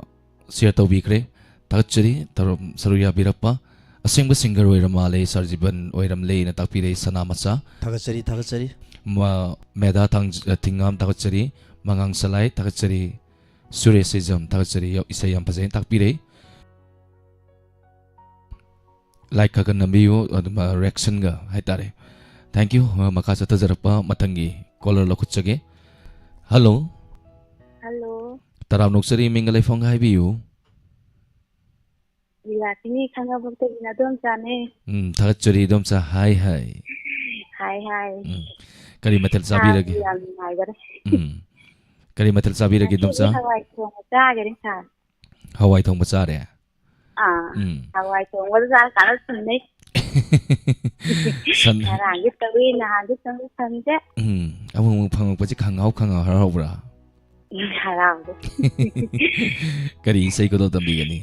share ꯇꯧꯕꯤꯈ꯭ꯔꯦ꯫ ꯊꯥꯒꯠꯆꯔꯤ ꯇꯧꯔꯝ ꯁꯔꯨꯛ ꯌꯥꯕꯤꯔꯛꯄ꯫ ꯑꯁꯦꯡꯕ singer ꯑꯣꯏꯔ ꯃꯥꯜꯂꯦ, ꯁꯥꯔ ꯖꯤꯕꯟ ꯑꯣꯏꯔꯝꯂꯦꯅ ꯇꯥꯛꯄꯤꯔꯛꯏ ꯁꯅꯥ ꯃꯆꯥ꯫ ꯊꯥꯒꯠꯆꯔꯤ, ꯊꯥꯒꯠꯆꯔꯤ꯫ ꯃ-, ꯃꯦꯙꯥ ꯊꯥꯡ-, ꯊꯤꯡꯉꯥꯝ ꯊꯥꯒꯠꯆꯔꯤ꯫ ꯃꯉꯥꯡ ꯁꯂꯥꯏ ꯊꯥꯒꯠꯆꯔꯤ꯫ ꯁꯨꯔꯦꯁ ꯁꯤꯖꯝ ꯊꯥꯒꯠꯆꯔꯤ, ꯌꯥ-, ꯏꯁꯩ ꯌꯥꯝ ꯐꯖꯩꯅ ꯇꯥꯛꯄꯤꯔꯛꯏ꯫ Like ꯈꯔ ꯈꯔ ꯅꯝꯕꯤꯌꯨ, ꯑꯗꯨꯝ, ꯑ, reaction ꯒ ꯍꯥꯏꯇꯥꯔꯦ꯫ Thank you꯫ ꯑ, ꯃꯈꯥ ꯆꯠꯊꯖꯔꯛꯄ ꯃꯊꯪꯒꯤ caller ꯂꯧꯈꯠꯆꯒꯦ꯫ Hello꯫ Hello꯫ ꯇꯔꯥꯝ ꯅꯣꯛꯆꯔꯤ, ꯃꯤꯡꯒ ꯂꯩꯐꯝꯒ ꯍꯥꯏꯕꯤꯌꯨ꯫ ꯕꯤꯂꯥꯁꯤꯅꯤ ꯈꯥꯡꯉꯕꯣꯛꯇꯒꯤꯅ ꯑꯗꯣꯝꯆꯥꯅꯦ꯫ ꯎꯝ, ꯊꯥꯒꯠꯆꯔꯤ ꯑꯗꯣꯝꯆꯥ꯫ ꯍꯥꯏ, ꯍꯥꯏ꯫ ꯍꯥꯏ, ꯍꯥꯏ꯫ ꯎꯝ꯫ ꯀꯔꯤ ꯃꯊꯦꯜ ꯆꯥꯕꯤꯔꯒꯦ? ꯁꯥꯁꯤ ꯌꯥꯝ ꯅꯨꯡꯉꯥꯏꯖꯔꯦ꯫ ꯎꯝ꯫ ꯀꯔꯤ ꯃꯊꯦꯜ ꯆꯥꯕꯤꯔꯒꯦ, ꯉꯁꯤꯗꯤ ꯏꯗꯣꯝꯆꯥ? ꯍꯋꯥꯏ ꯊꯣꯡꯕ ꯆꯥꯒꯅꯤ, ꯁꯥꯔ꯫ ꯍꯋꯥꯏ ꯊꯣꯡꯕ ꯆꯥꯔꯦ? ꯑꯥ, ꯎꯝ꯫ ꯍꯋꯥꯏ ꯊꯣꯡꯕꯗ ꯆꯥꯔꯀꯥꯟꯗ ꯁꯝꯅꯩ꯫ ꯁꯟ- ꯉꯔꯥꯡꯗꯤ ꯇꯧꯏ, ꯅꯍꯥꯟꯗꯤ ꯇꯧꯏ, ꯁꯟꯁꯦ꯫ ꯎꯝ, ꯑꯃꯨꯛ ꯑꯃꯨꯛ ꯐꯪꯉꯛꯄꯁꯤ ꯈꯪꯍꯥꯎ ꯈꯪꯍꯥꯎ ꯍꯔꯥꯎꯕ꯭ꯔꯥ? ꯎꯝ, ꯍꯔꯥꯎꯗꯦ꯫ ꯀꯔꯤ ꯏꯁꯩ ꯈꯨꯗꯣꯜ ꯇꯝꯕꯤꯒꯅꯤ?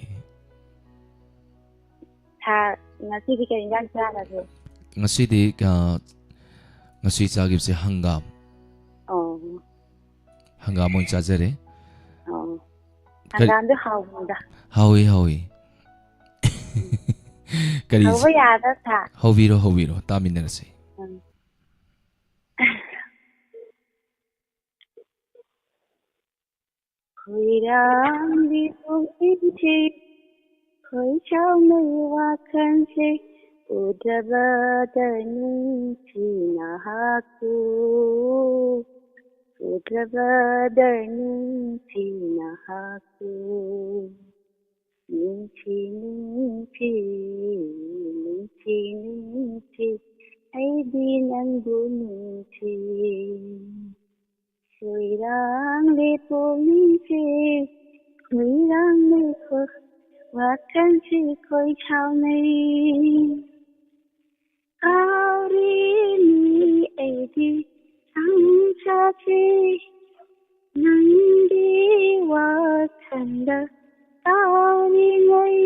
ꯁꯥꯔ, ꯉꯁꯤꯗꯤ ꯀꯔꯤ ꯏꯟꯖꯥꯡ ꯆꯥꯔꯒꯦ? ꯉꯁꯤꯗꯤ, ꯑ, ꯉꯁꯤ ꯆꯥꯈꯤꯕꯁꯦ ꯍꯪꯒꯥꯝ꯫ ꯑꯣ꯫ ꯍꯪꯒꯥꯝ ꯑꯣꯏꯅ ꯆꯥꯖꯔꯦ꯫ ꯑꯣ꯫ ꯀꯔꯤ? ꯍꯪꯒꯥꯝꯗꯣ ꯍꯥꯎꯕꯅꯤꯗ꯫ ꯍꯥꯎꯏ, ꯍꯥꯎꯏ꯫ ꯀꯔꯤ? ꯍꯧꯕ ꯌꯥꯗ, ꯁꯥꯔ꯫ ꯍꯧꯕꯤꯔꯣ, ꯍꯧꯕꯤꯔꯣ, ꯇꯥꯃꯤꯟꯅꯔꯁꯤ꯫ ꯎꯝ꯫ ꯈꯣꯏꯔꯥꯡꯕꯤ ꯄꯨꯛꯅꯤꯡꯁꯤ ꯈꯣꯏ ꯆꯥꯎꯅꯩ ꯋꯥꯈꯜꯁꯦ ꯎꯗ꯭ꯔꯕꯗ ꯅꯨꯡꯁꯤ ꯅꯍꯥꯛꯄꯨ, ꯎꯗ꯭ꯔꯕꯗ ꯅꯨꯡꯁꯤ ꯅꯍꯥꯛꯄꯨ꯫ ꯅꯨꯡꯁꯤ, ꯅꯨꯡꯁꯤ, ꯅꯨꯡꯁꯤ, ꯅꯨꯡꯁꯤ, ꯑꯩꯗꯤ ꯅꯪꯕꯨ ꯅꯨꯡꯁꯤ꯫ ꯈꯣꯏꯔꯥꯡꯂꯦ ꯄꯨꯛꯅꯤꯡꯁꯦ, ꯈꯣꯏꯔꯥꯡꯂꯦ ꯈꯣ-, ꯋꯥꯈꯜꯁꯦ ꯈꯣꯏ ꯁꯥꯎꯅꯩ꯫ ꯀꯥꯎꯔꯤꯅꯤ ꯑꯩꯗꯤ ꯁꯪꯁꯥꯔꯁꯦ, ꯅꯪꯒꯤ ꯋꯥꯈꯜꯗ ꯀꯥꯎꯔꯤꯉꯩ,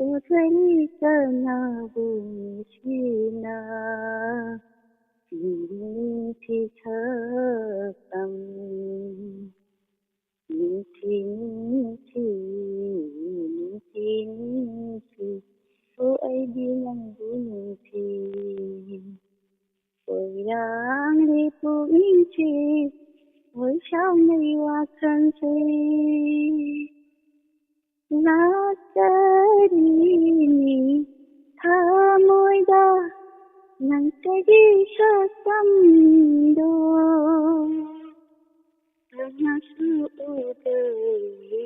ꯎꯖꯔꯤ ꯀꯅꯥꯕꯨ ꯅꯨꯡꯁꯤꯅ꯫ ꯅꯨꯡꯁꯤ ꯁꯛꯇꯝ, ꯅꯨꯡꯁꯤ, ꯅꯨꯡꯁꯤ, ꯅꯨꯡꯁꯤ, ꯅꯨꯡꯁꯤ, ꯑꯣ ꯑꯩꯗꯤ ꯅꯪꯕꯨ ꯅꯨꯡꯁꯤ꯫ ꯈꯣꯏꯔꯥꯡꯂꯦ ꯄꯨꯛꯅꯤꯡꯁꯤ, ꯈꯣꯏ ꯁꯥꯎꯅꯩ ꯋꯥꯈꯜꯁꯦ꯫ ꯂꯥꯛꯆꯔꯤꯅꯤ ꯊꯃꯣꯏꯗ ꯅꯪꯇꯒꯤ ꯁꯛꯇꯝꯗꯣ ꯀꯅꯥꯁꯨ ꯎꯗꯔꯤ꯫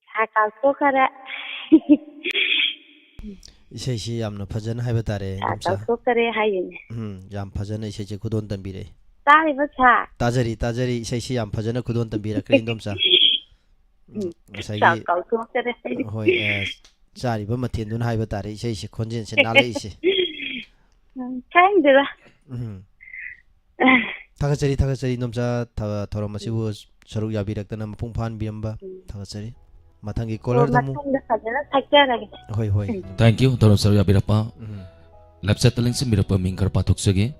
ꯁꯥꯔ, ꯀꯥꯎꯊꯣꯛꯈꯔꯦ꯫ ꯏꯁꯩꯁꯤ ꯌꯥꯝꯅ ꯐꯖꯅ ꯍꯥꯏꯕ ꯇꯥꯔꯦ, ꯁꯥꯔ, ꯏꯗꯣꯝꯆꯥ꯫ ꯀꯥꯎꯊꯣꯛꯈꯔꯦ ꯍꯥꯏꯌꯦꯅꯦ꯫ ꯎꯝ, ꯌꯥꯝ ꯐꯖꯅ ꯏꯁꯩꯁꯦ ꯈꯨꯗꯣꯜ ꯇꯝꯕꯤꯔꯛꯑꯦ꯫ ꯇꯥꯔꯤꯕ ꯁꯥꯔ? ꯇꯥꯖꯔꯤ, ꯇꯥꯖꯔꯤ꯫ ꯏꯁꯩꯁꯤ ꯌꯥꯝ ꯐꯖꯅ ꯈꯨꯗꯣꯟ ꯇꯝꯕꯤꯔꯛꯈ꯭ꯔꯦ, ꯏꯟꯗꯣꯝꯆꯥ꯫ ꯎꯝ, ꯎꯝ, ꯉꯁꯥꯏꯒꯤ ꯁꯥꯔ ꯀꯥꯎꯊꯣꯛꯆꯔꯦ ꯑꯩꯗꯤ꯫ ꯍꯣꯏ, ꯑ, ꯆꯥꯔꯤꯕ ꯃꯊꯦꯜꯗꯨꯅ ꯍꯥꯏꯕ ꯇꯥꯔꯦ, ꯏꯁꯩꯁꯤ ꯈꯣꯟꯖꯦꯜꯁꯦ ꯅꯥꯜꯂꯛꯏꯁꯦ꯫ ꯎꯝ, ꯈꯪꯗꯦꯗ꯫ ꯎꯝ꯫ ꯊꯥꯒꯠꯆꯔꯤ, ꯊꯥꯒꯠꯆꯔꯤ, ꯏꯟꯗꯣꯝꯆꯥ, ꯊ-, ꯊꯧꯔꯝ ꯑꯁꯤꯕꯨ ꯁꯔꯨꯛ ꯌꯥꯕꯤꯔꯛꯇꯅ ꯃꯄꯨꯡ ꯐꯥꯍꯟꯕꯤꯔꯝꯕ ꯎꯝ꯫ ꯊꯥꯒꯠꯆꯔꯤ꯫ ꯃꯊꯪꯒꯤ ꯑꯣ, ꯀꯣꯂꯔꯗ ꯑꯃꯨꯛ ꯃꯊꯪꯗ ꯐꯖꯅ ꯁꯛꯆꯔꯒꯦ꯫ ꯍꯣꯏ, ꯍꯣꯏ꯫ ꯎꯝ꯫ Thank you, ꯊꯧꯔꯝ ꯁꯔꯨꯛ ꯌꯥꯕꯤꯔꯛꯄ꯫ ꯎꯝ꯫ ꯂꯥꯏꯞ ꯆꯦꯠꯇ ꯂꯦꯡꯁꯤꯟꯕꯤꯔꯛꯄ ꯃꯤꯡ ꯈꯔ ꯄꯥꯊꯣꯛꯆꯒꯦ꯫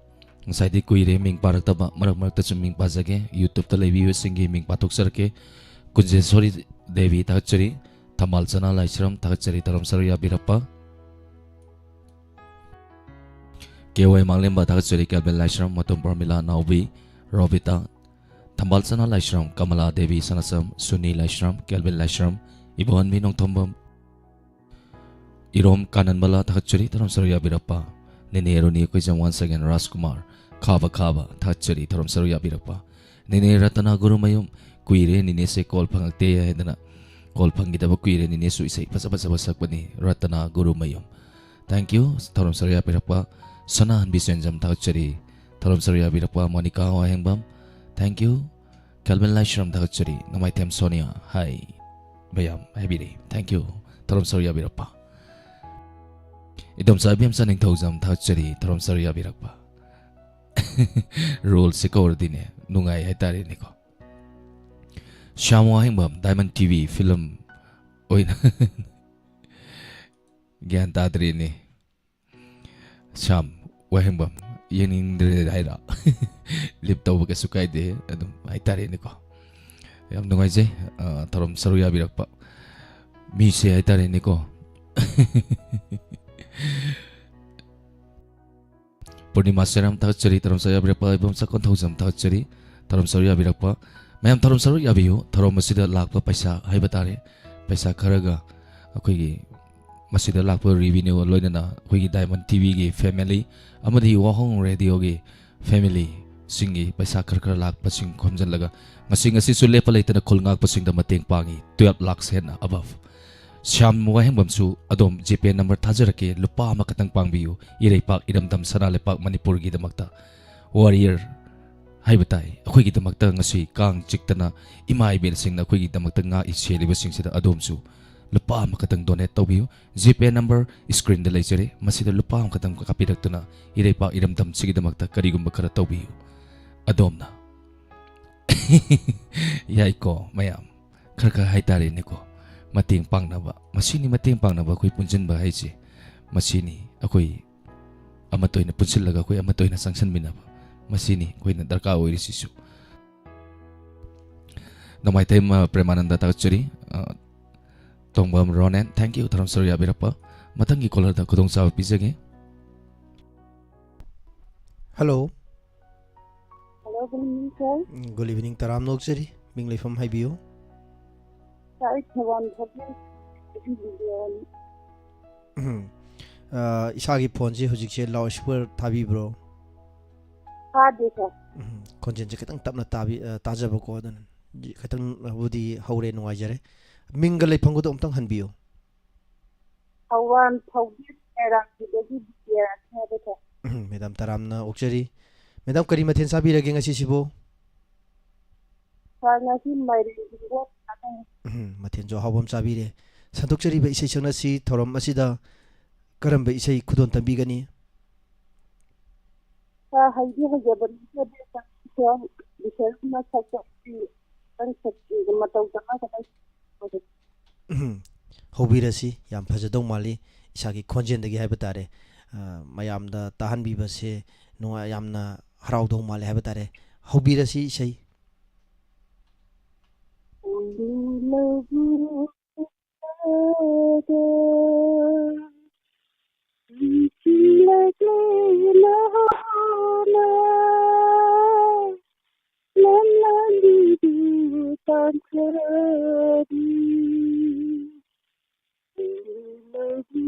ꯉꯁꯥꯏꯗꯤ ꯀꯨꯏꯔꯦ ꯃꯤꯡ ꯄꯥꯔꯛꯇꯕ, ꯃꯔꯛ ꯃꯔꯛꯇꯁꯨ ꯃꯤꯡ ꯄꯥꯖꯒꯦ꯫ YouTube-ꯇ ꯂꯩꯕꯤꯕꯁꯤꯡꯒꯤ ꯃꯤꯡ ꯄꯥꯊꯣꯛꯆꯔꯛꯀꯦ꯫ ꯀꯨꯟꯖꯦꯁꯣꯔꯤ ꯗꯦꯕꯤ, ꯊꯥꯒꯠꯆꯔꯤ꯫ ꯊꯝꯕꯥꯜ ꯆꯅꯥ ꯂꯥꯏꯁ꯭ꯔꯝ, ꯊꯥꯒꯠꯆꯔꯤ, ꯊꯧꯔꯝ ꯁꯔꯨꯛ ꯌꯥꯕꯤꯔꯛꯄ꯫ ꯀꯦ ꯋꯥꯏ ꯃꯥꯡꯂꯦꯝꯕ, ꯊꯥꯒꯠꯆꯔꯤ, ꯀꯦꯜꯕꯤꯟ ꯂꯥꯏꯁ꯭ꯔꯝ, ꯃꯇꯣꯝ ꯄ꯭ꯔꯃꯤꯂꯥ, ꯅꯥꯎꯕꯤ, ꯔꯣꯕꯤꯇꯥ, ꯊꯝꯕꯥꯜ ꯆꯅꯥ ꯂꯥꯏꯁ꯭ꯔꯝ, ꯀꯃꯂꯥ ꯗꯦꯕꯤ, ꯁꯅꯥꯁꯝ, ꯁꯨꯅꯤ ꯂꯥꯏꯁ꯭ꯔꯝ, ꯀꯦꯜꯕꯤꯟ ꯂꯥꯏꯁ꯭ꯔꯝ, ꯏꯕꯣꯍꯟꯕꯤ ꯅꯣꯡꯊꯣꯝꯕꯝ, ꯏꯔꯣꯝ ꯀꯥꯅꯟꯕꯂꯥ, ꯊꯥꯒꯠꯆꯔꯤ, ꯊꯧꯔꯝ ꯁꯔꯨꯛ ꯌꯥꯕꯤꯔꯛꯄ꯫ ꯅꯦꯅꯦ ꯔꯣꯅꯤ ꯑꯩꯈꯣꯏꯖꯝ, once again, ꯔꯥꯖꯀꯨꯃꯥꯔ, ꯈꯥꯕ ꯈꯥꯕ, ꯊꯥꯒꯠꯆꯔꯤ, ꯊꯧꯔꯝ ꯁꯔꯨꯛ ꯌꯥꯕꯤꯔꯛꯄ꯫ ꯅꯦꯅꯦ ꯔꯇꯅꯥ ꯒꯨꯔꯨꯃꯌꯨꯝ, ꯀꯨꯏꯔꯦ ꯅꯦꯅꯦꯁꯦ ꯀꯣꯜ ꯐꯪꯉꯛꯇꯦ ꯍꯥꯏꯗꯅ, ꯀꯣꯜ ꯐꯪꯈꯤꯗꯕ ꯀꯨꯏꯔꯦ, ꯅꯦꯅꯦꯁꯨ ꯏꯁꯩ ꯐꯖ ꯐꯖꯕ ꯁꯛꯄꯅꯤ, ꯔꯇꯅꯥ ꯒꯨꯔꯨꯃꯌꯨꯝ꯫ Thank you, ꯊꯧꯔꯝ ꯁꯔꯨꯛ ꯌꯥꯕꯤꯔꯛꯄ꯫ ꯁꯅꯥꯍꯟꯕꯤ ꯁꯦꯟꯖꯝ, ꯊꯥꯒꯠꯆꯔꯤ, ꯊꯧꯔꯝ ꯁꯔꯨꯛ ꯌꯥꯕꯤꯔꯛꯄ꯫ ꯃꯣꯅꯤꯀꯥ ꯋꯥꯍꯦꯡꯕꯝ, thank you꯫ ꯀꯦꯜꯕꯤꯟ ꯂꯥꯏꯁ꯭ꯔꯝ, ꯊꯥꯒꯠꯆꯔꯤ꯫ ꯅꯣꯡꯃꯥꯏꯊꯦꯝ ꯁꯣꯅꯤꯌꯥ, ꯍꯥꯏ ꯃꯌꯥꯝ ꯍꯥꯏꯕꯤꯔꯛꯏ, thank you, ꯊꯧꯔꯝ ꯁꯔꯨꯛ ꯌꯥꯕꯤꯔꯛꯄ꯫ ꯏꯗꯣꯝꯆꯥ ꯏꯕꯦꯝꯆꯥ ꯅꯤꯡꯊꯧꯖꯝ, ꯊꯥꯒꯠꯆꯔꯤ, ꯊꯧꯔꯝ ꯁꯔꯨꯛ ꯌꯥꯕꯤꯔꯛꯄ꯫ ꯔꯣꯜꯁꯦ ꯀꯧꯔꯗꯤꯅꯦ ꯅꯨꯡꯉꯥꯏ ꯍꯥꯏꯇꯥꯔꯦꯅꯦꯀꯣ꯫ ꯁ꯭ꯌꯥꯝ ꯋꯥꯍꯦꯡꯕꯝ, Diamond TV film ꯑꯣꯏꯅ ꯒ꯭ꯌꯥꯟ ꯇꯥꯗ꯭ꯔꯦꯅꯦ꯫ ꯁ꯭ꯌꯥꯝ ꯋꯥꯍꯦꯡꯕꯝ, ꯌꯦꯡꯅꯤꯡꯗ꯭ꯔꯦ ꯍꯥꯏꯔꯣ? ꯂꯤꯞ ꯇꯧꯕ ꯀꯩꯁꯨ ꯀꯥꯏꯗꯦ, ꯑꯗꯨꯝ ꯍꯥꯏꯇꯥꯔꯦꯅꯦꯀꯣ꯫ ꯌꯥꯝ ꯅꯨꯡꯉꯥꯏꯖꯩ, ꯑ, ꯊꯧꯔꯝ ꯁꯔꯨꯛ ꯌꯥꯕꯤꯔꯛꯄ ꯃꯤꯁꯦ ꯍꯥꯏꯇꯥꯔꯦꯅꯦꯀꯣ꯫ ꯄꯨꯔꯅꯤꯃꯥ ꯁꯦꯔꯥꯝ, ꯊꯥꯒꯠꯆꯔꯤ, ꯊꯧꯔꯝ ꯁꯔꯨꯛ ꯌꯥꯕꯤꯔꯛꯄ꯫ ꯏꯕꯣꯝꯆꯥ ꯀꯣꯟꯊꯧꯖꯝ, ꯊꯥꯒꯠꯆꯔꯤ, ꯊꯧꯔꯝ ꯁꯔꯨꯛ ꯌꯥꯕꯤꯔꯛꯄ꯫ ꯃꯌꯥꯝ ꯊꯧꯔꯝ ꯁꯔꯨꯛ ꯌꯥꯕꯤꯌꯨ꯫ ꯊꯧꯔꯝ ꯑꯁꯤꯗ ꯂꯥꯛꯄ ꯄꯩꯁꯥ ꯍꯥꯏꯕ ꯇꯥꯔꯦ, ꯄꯩꯁꯥ ꯈꯔꯒ ꯑꯩꯈꯣꯏꯒꯤ ꯃꯁꯤꯗ ꯂꯥꯛꯄ revenue ꯂꯣꯏꯅꯅ ꯑꯩꯈꯣꯏꯒꯤ Diamond TVꯒꯤ family ꯑꯃꯗꯤ ꯋꯥꯍꯣꯡ radioꯒꯤ familyꯁꯤꯡꯒꯤ ꯄꯩꯁꯥ ꯈꯔ ꯈꯔ ꯂꯥꯛꯄꯁꯤꯡ ꯈꯣꯝꯖꯤꯜꯂꯒ ꯉꯁꯤ, ꯉꯁꯤꯁꯨ ꯂꯦꯞꯄ ꯂꯩꯇꯅ ꯈꯨꯜ ꯉꯥꯛꯄꯁꯤꯡꯗ ꯃꯇꯦꯡ ꯄꯥꯡꯉꯤ꯫ Twelve lakhs ꯍꯦꯟꯅ above꯫ ꯁ꯭ꯌꯥꯝ ꯋꯥꯍꯦꯡꯕꯝꯁꯨ ꯑꯗꯣꯝ GPay number ꯊꯥꯖꯔꯛꯀꯦ, ꯂꯨꯄꯥ ꯑꯃꯈꯛꯇꯪ ꯄꯥꯡꯕꯤꯌꯨ꯫ ꯏꯔꯩꯄꯥꯛ, ꯏꯔꯝꯗꯝ, ꯁꯅꯥ ꯂꯩꯄꯥꯛ ꯃꯅꯤꯄꯨꯔꯒꯤꯗꯃꯛꯇ꯫ Warrior ꯍꯥꯏꯕ ꯇꯥꯏ꯫ ꯑꯩꯈꯣꯏꯒꯤꯗꯃꯛꯇ ꯉꯁꯤ ꯀꯥꯡ ꯆꯤꯛꯇꯅ ꯏꯃꯥ ꯏꯕꯦꯜꯁꯤꯡꯅ ꯑꯩꯈꯣꯏꯒꯤꯗꯃꯛꯇ ꯉꯥꯛꯏ ꯁꯦꯜꯂꯤꯕꯁꯤꯡꯁꯤꯗ ꯑꯗꯣꯝꯁꯨ ꯂꯨꯄꯥ ꯑꯃꯈꯛꯇꯪ donate ꯇꯧꯕꯤꯌꯨ꯫ GPay number screenꯗ ꯂꯩꯖꯔꯦ꯫ ꯃꯁꯤꯗ ꯂꯨꯄꯥ ꯑꯃꯈꯛꯇꯪ ꯀꯥꯞꯄꯤꯔꯛꯇꯨꯅ ꯏꯔꯩꯄꯥꯛ ꯏꯔꯝꯗꯝꯁꯤꯒꯤꯗꯃꯛꯇ ꯀꯔꯤꯒꯨꯝꯕ ꯈꯔ ꯇꯧꯕꯤꯌꯨ꯫ ꯑꯗꯣꯝꯅ ꯌꯥꯏꯀꯣ ꯃꯌꯥꯝ? ꯈꯔ ꯈꯔ ꯍꯥꯏꯇꯥꯔꯦꯅꯦꯀꯣ, ꯃꯇꯦꯡ ꯄꯥꯡꯅꯕ꯫ ꯃꯁꯤꯅꯤ ꯃꯇꯦꯡ ꯄꯥꯡꯅꯕ ꯑꯩꯈꯣꯏ ꯄꯨꯟꯁꯤꯟꯕ ꯍꯥꯏꯁꯦ꯫ ꯃꯁꯤꯅꯤ ꯑꯩꯈꯣꯏ ꯑꯃꯠꯇ ꯑꯣꯏꯅ ꯄꯨꯟꯁꯤꯜꯂꯒ ꯑꯩꯈꯣꯏ ꯑꯃꯠꯇ ꯑꯣꯏꯅ ꯆꯪꯁꯤꯟꯃꯤꯟꯅꯕ꯫ ꯃꯁꯤꯅꯤ ꯑꯩꯈꯣꯏꯅ ꯗꯔꯀꯥꯔ ꯑꯣꯏꯔꯤꯁꯤꯁꯨ꯫ ꯅꯣꯡꯃꯥꯏꯊꯦꯝ, ꯑ, ꯄ꯭ꯔꯦꯃꯥꯅꯟꯗ ꯊꯥꯒꯠꯆꯔꯤ꯫ ꯑ, ꯇꯣꯡꯕꯝ ꯔꯣꯅꯦꯟ, thank you, ꯊꯧꯔꯝ ꯁꯔꯨꯛ ꯌꯥꯕꯤꯔꯛꯄ꯫ ꯃꯊꯪꯒꯤ caller ꯗ ꯈꯨꯗꯣꯡꯆꯥꯕ ꯄꯤꯖꯒꯦ꯫ Hello꯫ Hello, good evening, sir. ꯎꯝ, good evening, ꯇꯔꯥꯝꯅ ꯑꯣꯛꯆꯔꯤ꯫ ꯃꯤꯡ ꯂꯩꯐꯝ ꯍꯥꯏꯕꯤꯌꯨ꯫ Sir, ꯑꯩ ꯊꯧꯕꯥꯜ ꯐꯥꯎꯗꯒꯤ ꯕꯤꯗ꯭ꯌꯥꯅꯤ꯫ ꯎꯝ꯫ ꯑ, ꯏꯁꯥꯒꯤ phoneꯁꯤ ꯍꯧꯖꯤꯛꯁꯦ loudspeaker ꯊꯥꯕꯤꯕ꯭ꯔꯣ? ꯊꯥꯗꯦ, sir꯫ ꯎꯝ, ꯈꯣꯟꯖꯦꯜꯁꯦ ꯈꯤꯇꯪ ꯇꯞꯅ ꯇꯥꯕꯤ-, ꯑ, ꯇꯥꯖꯕꯀꯣ, ꯑꯗꯨꯅ ꯈꯤꯇꯪꯕꯨꯗꯤ ꯍꯧꯔꯦ, ꯅꯨꯡꯉꯥꯏꯖꯔꯦ꯫ ꯃꯤꯡꯒ ꯂꯩꯐꯝꯒꯗꯣ ꯑꯃꯨꯛꯇꯪ ꯍꯟꯕꯤꯌꯨ꯫ ꯊꯧꯕꯥꯜ ꯐꯥꯎꯗꯒꯤ ꯃꯣꯏꯔꯥꯡꯒꯤꯗꯒꯤ ꯕꯤꯗ꯭ꯌꯥꯅꯤ ꯍꯥꯏꯕ, sir꯫ ꯎꯝ, madam, ꯇꯔꯥꯝꯅ ꯑꯣꯛꯆꯔꯤ꯫ Madam, ꯀꯔꯤ ꯃꯊꯦꯜ ꯆꯥꯕꯤꯔꯒꯦ ꯉꯁꯤꯁꯤꯕꯨ? Sir, ꯉꯁꯤ ꯃꯥꯏꯔꯦꯟ ꯊꯣꯡꯕ ꯆꯥꯅꯩ꯫ ꯎꯝ, ꯃꯊꯦꯜꯁꯨ ꯑꯍꯥꯎꯕ ꯑꯃ ꯆꯥꯕꯤꯔꯦ꯫ ꯁꯟꯗꯣꯛꯆꯔꯤꯕ ꯏꯁꯩ ꯁꯛꯅꯁꯤ ꯊꯧꯔꯝ ꯑꯁꯤꯗ ꯀꯔꯝꯕ ꯏꯁꯩ ꯈꯨꯗꯣꯜ ꯇꯝꯕꯤꯒꯅꯤ? Sir, ꯍꯩꯗꯤ ꯍꯩꯖꯕ ꯅꯠꯆꯗꯦ, sir꯫ ꯏꯁꯣꯔ, ꯏꯁꯣꯔꯅ ꯁꯛꯄ ꯈꯤꯇꯪ ꯁꯛꯄꯤꯒ ꯃꯇꯧ ꯇꯝꯃꯒ ꯂꯩ꯫ ꯎꯝ, ꯍꯧꯕꯤꯔꯁꯤ, ꯌꯥꯝ ꯐꯖꯗꯧ ꯃꯥꯜꯂꯤ꯫ ꯏꯁꯥꯒꯤ ꯈꯣꯟꯖꯦꯜꯗꯒꯤ ꯍꯥꯏꯕ ꯇꯥꯔꯦ, ꯑ, ꯃꯌꯥꯝꯗ ꯇꯥꯍꯟꯕꯤꯕꯁꯦ ꯅꯨꯡꯉꯥꯏ-, ꯌꯥꯝꯅ ꯍꯔꯥꯎꯗꯧ ꯃꯥꯜꯂꯦ ꯍꯥꯏꯕ ꯇꯥꯔꯦ꯫ ꯍꯧꯕꯤꯔꯁꯤ ꯏꯁꯩ꯫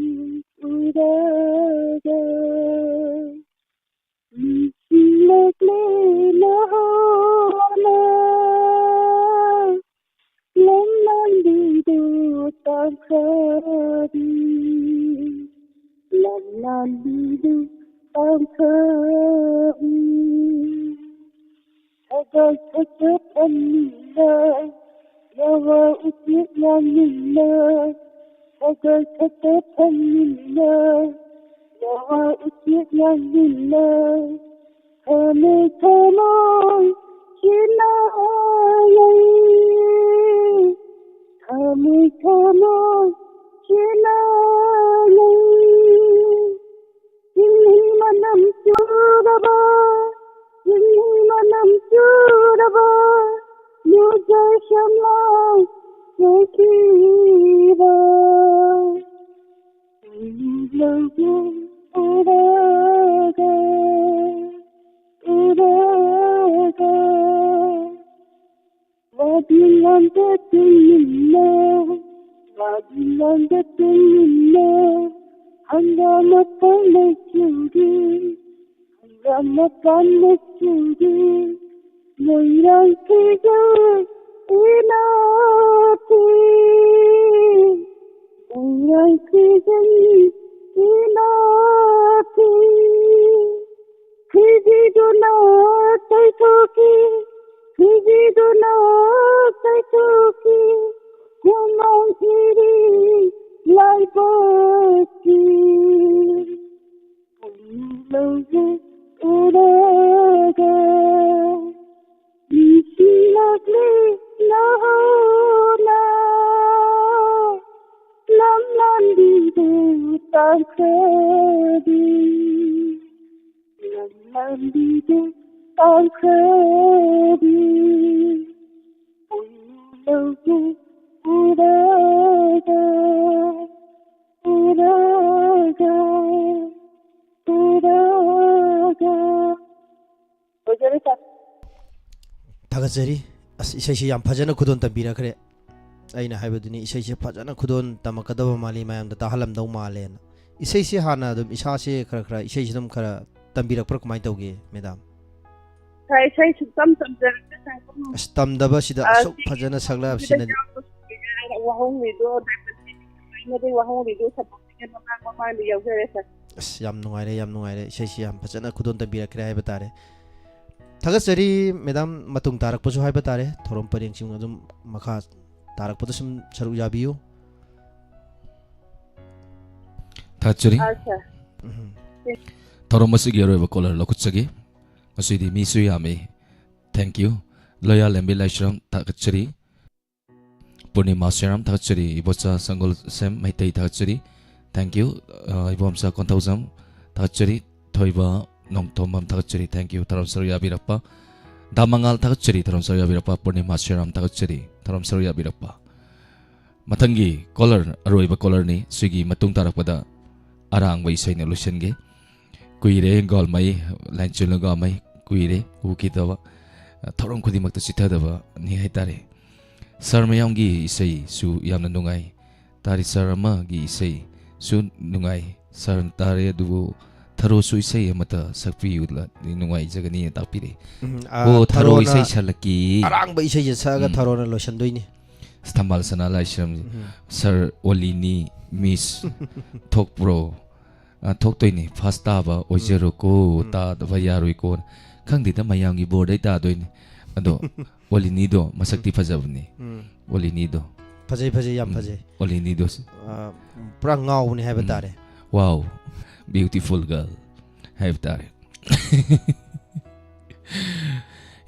ꯁꯛꯇ ꯈꯛꯇ ꯐꯝꯃꯤꯟꯅ, ꯅꯋꯥ ꯎꯆꯦꯛ ꯂꯥꯡꯃꯤꯟꯅ, ꯁꯛꯇ ꯈꯛꯇ ꯐꯝꯃꯤꯟꯅ, ꯅꯋꯥ ꯎꯆꯦꯛ ꯂꯥꯡꯃꯤꯟꯅ, ꯊꯃꯣꯏ ꯊꯃꯣꯏ ꯁꯤꯟꯅ ꯂꯩ, ꯊꯃꯣꯏ ꯊꯃꯣꯏ ꯁꯤꯟꯅ ꯂꯩ꯫ ꯆꯤꯡꯍꯤ ꯃꯅꯝ ꯆꯨꯔꯕ, ꯆꯤꯡꯍꯤ ꯃꯅꯝ ꯆꯨꯔꯕ, ꯂꯨꯖꯩ ꯁꯝꯂꯥꯡ ꯆꯦꯟꯈꯤꯕ꯫ ꯎꯔꯒ, ꯎꯔꯒ, ꯎꯔꯒ, ꯋꯥꯕꯤ ꯂꯥꯟꯗ ꯇꯨꯃꯤꯟꯅ, ꯋꯥꯕꯤ ꯂꯥꯟꯗ ꯇꯨꯃꯤꯟꯅ, ꯍꯪꯒꯥꯝ ꯃꯄꯥꯟ ꯂꯩꯆꯨꯔꯤ, ꯍꯪꯒꯥꯝ ꯃꯄꯥꯟ ꯂꯩꯆꯨꯔꯤ, ꯃꯣꯏꯔꯥꯡ ꯐꯤꯖꯣꯜ ꯏꯅꯥꯛꯇꯤ, ꯃꯣꯏꯔꯥꯡ ꯐꯤꯖꯣꯜ ꯏꯅꯥꯛꯇꯤ, ꯐꯤꯖꯤꯗꯨꯅ ꯇꯩꯊꯣꯛꯈꯤ, ꯐꯤꯖꯤꯗꯨꯅ ꯇꯩꯊꯣꯛꯈꯤ, ꯍꯨꯃꯥꯡ ꯏꯔꯤ ꯂꯥꯏꯕꯛꯀꯤ꯫ ꯄꯨꯝꯅꯃꯛ ꯎꯔꯒ ꯅꯤꯡꯁꯤꯡꯂꯛꯂꯤ ꯅꯍꯥꯅ ꯂꯝꯂꯥꯟꯕꯤꯗꯨ ꯇꯥꯡꯈ꯭ꯔꯕꯤ, ꯂꯝꯂꯥꯟꯕꯤꯗꯨ ꯇꯥꯡꯈ꯭ꯔꯕꯤ꯫ ꯎꯔꯒ, ꯎꯔꯒ, ꯎꯔꯒ, ꯎꯔꯒ꯫ ꯂꯣꯏꯖꯔꯦ, ꯁꯥꯔ꯫ ꯊꯥꯒꯠꯆꯔꯤ꯫ ꯑꯁ, ꯏꯁꯩꯁꯤ ꯌꯥꯝ ꯐꯖꯅ ꯈꯨꯗꯣꯟ ꯇꯝꯕꯤꯔꯛꯈ꯭ꯔꯦ꯫ ꯑꯩꯅ ꯍꯥꯏꯕꯗꯨꯅꯤ, ꯏꯁꯩꯁꯦ ꯐꯖꯅ ꯈꯨꯗꯣꯟ ꯇꯝꯃꯛꯀꯗꯕ ꯃꯥꯜꯂꯤ, ꯃꯌꯥꯝꯗ ꯇꯥꯍꯜꯂꯝꯗꯧ ꯃꯥꯜꯂꯦꯅ꯫ ꯏꯁꯩꯁꯦ ꯍꯥꯟꯅ ꯑꯗꯨꯝ ꯏꯁꯥꯁꯦ ꯈꯔ ꯈꯔ ꯏꯁꯩꯁꯦ ꯑꯗꯨꯝ ꯈꯔ ꯇꯝꯕꯤꯔꯛꯄ꯭ꯔꯥ, ꯀꯃꯥꯏꯅ ꯇꯧꯒꯦ, ꯃꯦꯗꯥꯝ? ꯁꯥꯔ, ꯏꯁꯩ ꯁꯨꯛꯇꯝ ꯇꯝꯖꯔꯛꯇꯦ, ꯁꯥꯔ꯫ ꯑꯁ, ꯇꯝꯗꯕꯁꯤꯗ ꯑ, ꯑꯁꯨꯛ ꯁꯤ ꯐꯖꯅ ꯁꯛꯂꯛꯑꯕꯁꯤꯅꯗꯤ꯫ ꯋꯥꯍꯣꯡꯂꯤꯗꯣ, ꯗꯥꯏꯃꯟ ꯂꯩꯃꯗꯤ ꯋꯥꯍꯣꯡꯂꯤꯗꯣ ꯁꯟꯗꯣꯛꯅꯤꯡꯉꯦ ꯃꯃꯥꯡ ꯃꯃꯥꯡꯗ ꯌꯥꯎꯖꯔꯦ, ꯁꯥꯔ꯫ ꯑꯁ, ꯌꯥꯝ ꯅꯨꯡꯉꯥꯏꯔꯦ, ꯌꯥꯝ ꯅꯨꯡꯉꯥꯏꯔꯦ꯫ ꯏꯁꯩꯁꯤ ꯌꯥꯝ ꯐꯖꯅ ꯈꯨꯗꯣꯟ ꯇꯝꯕꯤꯔꯛꯈ꯭ꯔꯦ ꯍꯥꯏꯕ ꯇꯥꯔꯦ꯫ ꯊꯥꯒꯠꯆꯔꯤ ꯃꯦꯗꯥꯝ, ꯃꯇꯨꯡ ꯇꯥꯔꯛꯄꯁꯨ ꯍꯥꯏꯕ ꯇꯥꯔꯦ, ꯊꯧꯔꯝ ꯄꯔꯦꯡꯁꯤꯡ ꯑꯗꯨꯝ ꯃꯈꯥ ꯇꯥꯔꯛꯄꯗ ꯁꯨꯝ ꯁꯔꯨꯛ ꯌꯥꯕꯤꯌꯨ꯫ ꯊꯥꯒꯠꯆꯔꯤ꯫ ꯍꯣꯏ ꯁꯥꯔ꯫ ꯊꯧꯔꯝ ꯑꯁꯤꯒꯤ ꯑꯔꯣꯏꯕ ꯀꯣꯂꯔ ꯂꯧꯈꯠꯆꯒꯦ꯫ ꯉꯁꯤꯗꯤ ꯃꯤꯁꯨ ꯌꯥꯝꯃꯤ꯫ Thank you꯫ ꯂꯣꯌꯥ ꯂꯦꯝꯕꯤ ꯂꯥꯏꯁ꯭ꯔꯝ ꯊꯥꯒꯠꯆꯔꯤ꯫ ꯄꯨꯔꯅꯤꯃꯥ ꯁꯦꯔꯥꯝ ꯊꯥꯒꯠꯆꯔꯤ꯫ ꯏꯕꯣꯆꯥ ꯁꯪꯒꯣꯜ ꯁꯦꯝ ꯃꯩꯇꯩ ꯊꯥꯒꯠꯆꯔꯤ꯫ Thank you꯫ ꯑ, ꯏꯕꯣꯝꯆꯥ ꯀꯣꯟꯊꯧꯖꯝ ꯊꯥꯒꯠꯆꯔꯤ꯫ ꯊꯣꯏꯕ ꯅꯣꯡꯊꯣꯝꯕꯝ ꯊꯥꯒꯠꯆꯔꯤ꯫ Thank you꯫ ꯊꯧꯔꯝ ꯁꯔꯨꯛ ꯌꯥꯕꯤꯔꯛꯄ ꯗꯥ ꯃꯉꯥꯜ ꯊꯥꯒꯠꯆꯔꯤ꯫ ꯊꯧꯔꯝ ꯁꯔꯨꯛ ꯌꯥꯕꯤꯔꯛꯄ ꯄꯨꯔꯅꯤꯃꯥ ꯁꯦꯔꯥꯝ ꯊꯥꯒꯠꯆꯔꯤ꯫ ꯊꯧꯔꯝ ꯁꯔꯨꯛ ꯌꯥꯕꯤꯔꯛꯄ꯫ ꯃꯊꯪꯒꯤ ꯀꯣꯂꯔ ꯑꯔꯣꯏꯕ ꯀꯣꯂꯔꯅꯤ꯫ ꯁꯤꯒꯤ ꯃꯇꯨꯡ ꯇꯥꯔꯛꯄꯗ ꯑꯔꯥꯡꯕ ꯏꯁꯩꯅ ꯂꯣꯏꯁꯤꯟꯒꯦ꯫ ꯀꯨꯏꯔꯦ ꯒꯣꯜꯃꯩ, ꯂꯥꯏꯟꯆꯨꯅ ꯒꯣꯜꯃꯩ, ꯀꯨꯏꯔꯦ ꯎꯈꯤꯗꯕ꯫ ꯊꯧꯔꯝ ꯈꯨꯗꯤꯡꯃꯛꯇ ꯆꯤꯊꯗꯕꯅꯤ ꯍꯥꯏꯇꯥꯔꯦ꯫ ꯁꯥꯔ ꯃꯌꯥꯝꯒꯤ ꯏꯁꯩꯁꯨ ꯌꯥꯝꯅ ꯅꯨꯡꯉꯥꯏ꯫ ꯇꯥꯔꯤ ꯁꯥꯔ ꯑꯃꯒꯤ ꯏꯁꯩꯁꯨ ꯅꯨꯡꯉꯥꯏ꯫ ꯁꯥꯔ ꯇꯥꯔꯦ ꯑꯗꯨꯕꯨ ꯊꯔꯣꯁꯨ ꯏꯁꯩ ꯑꯃꯇ ꯁꯛꯄꯤꯌꯨ, ꯅꯨꯡꯉꯥꯏꯖꯒꯅꯤꯅ ꯇꯥꯛꯄꯤꯔꯛꯏ꯫ ꯎꯝ, ꯑ, ꯑꯣ, ꯊꯔꯣ ꯊꯔꯣꯅ ꯏꯁꯩ ꯁꯛꯂꯛꯀꯤ꯫ ꯑꯔꯥꯡꯕ ꯏꯁꯩꯁꯦ ꯁꯛꯑꯒ ꯎꯝ꯫ ꯊꯔꯣꯅ ꯂꯣꯏꯁꯤꯟꯗꯣꯏꯅꯤ꯫ ꯊꯝꯕꯥꯜ ꯁꯅꯥ ꯂꯥꯏꯁ꯭ꯔꯝ, ꯎꯝ꯫ ꯁꯥꯔ ꯑꯣꯂꯤꯅꯤ, ꯃꯤꯁ ꯊꯣꯛꯄ꯭ꯔꯣ? ꯑ, ꯊꯣꯛꯇꯣꯏꯅꯤ꯫ ꯐꯥꯔꯁ ꯇꯥꯕ ꯑꯣꯏꯖꯔꯣꯀꯣ, ꯎꯝ꯫ ꯇꯥꯗꯕ ꯌꯥꯔꯣꯏꯀꯣ꯫ ꯈꯪꯗꯦꯗ, ꯃꯌꯥꯝꯒꯤ ꯕꯣꯔꯗꯩ ꯇꯥꯗꯣꯏꯅꯤ꯫ ꯑꯗꯣ ꯑꯣꯂꯤꯅꯤꯗꯣ ꯃꯁꯛꯇꯤ ꯐꯖꯕꯅꯤ꯫ ꯎꯝ꯫ ꯑꯣꯂꯤꯅꯤꯗꯣ꯫ ꯐꯖꯩ, ꯐꯖꯩ, ꯌꯥꯝ ꯎꯝ꯫ ꯐꯖꯩ꯫ ꯑꯣꯂꯤꯅꯤꯗꯣ꯫ ꯑ, ꯄꯨꯔꯥ ꯉꯥꯎꯕꯅꯦ ꯍꯥꯏꯕ ꯎꯝ꯫ ꯇꯥꯔꯦ꯫ Wow, beautiful girl ꯍꯥꯏꯕ ꯇꯥꯔꯦ꯫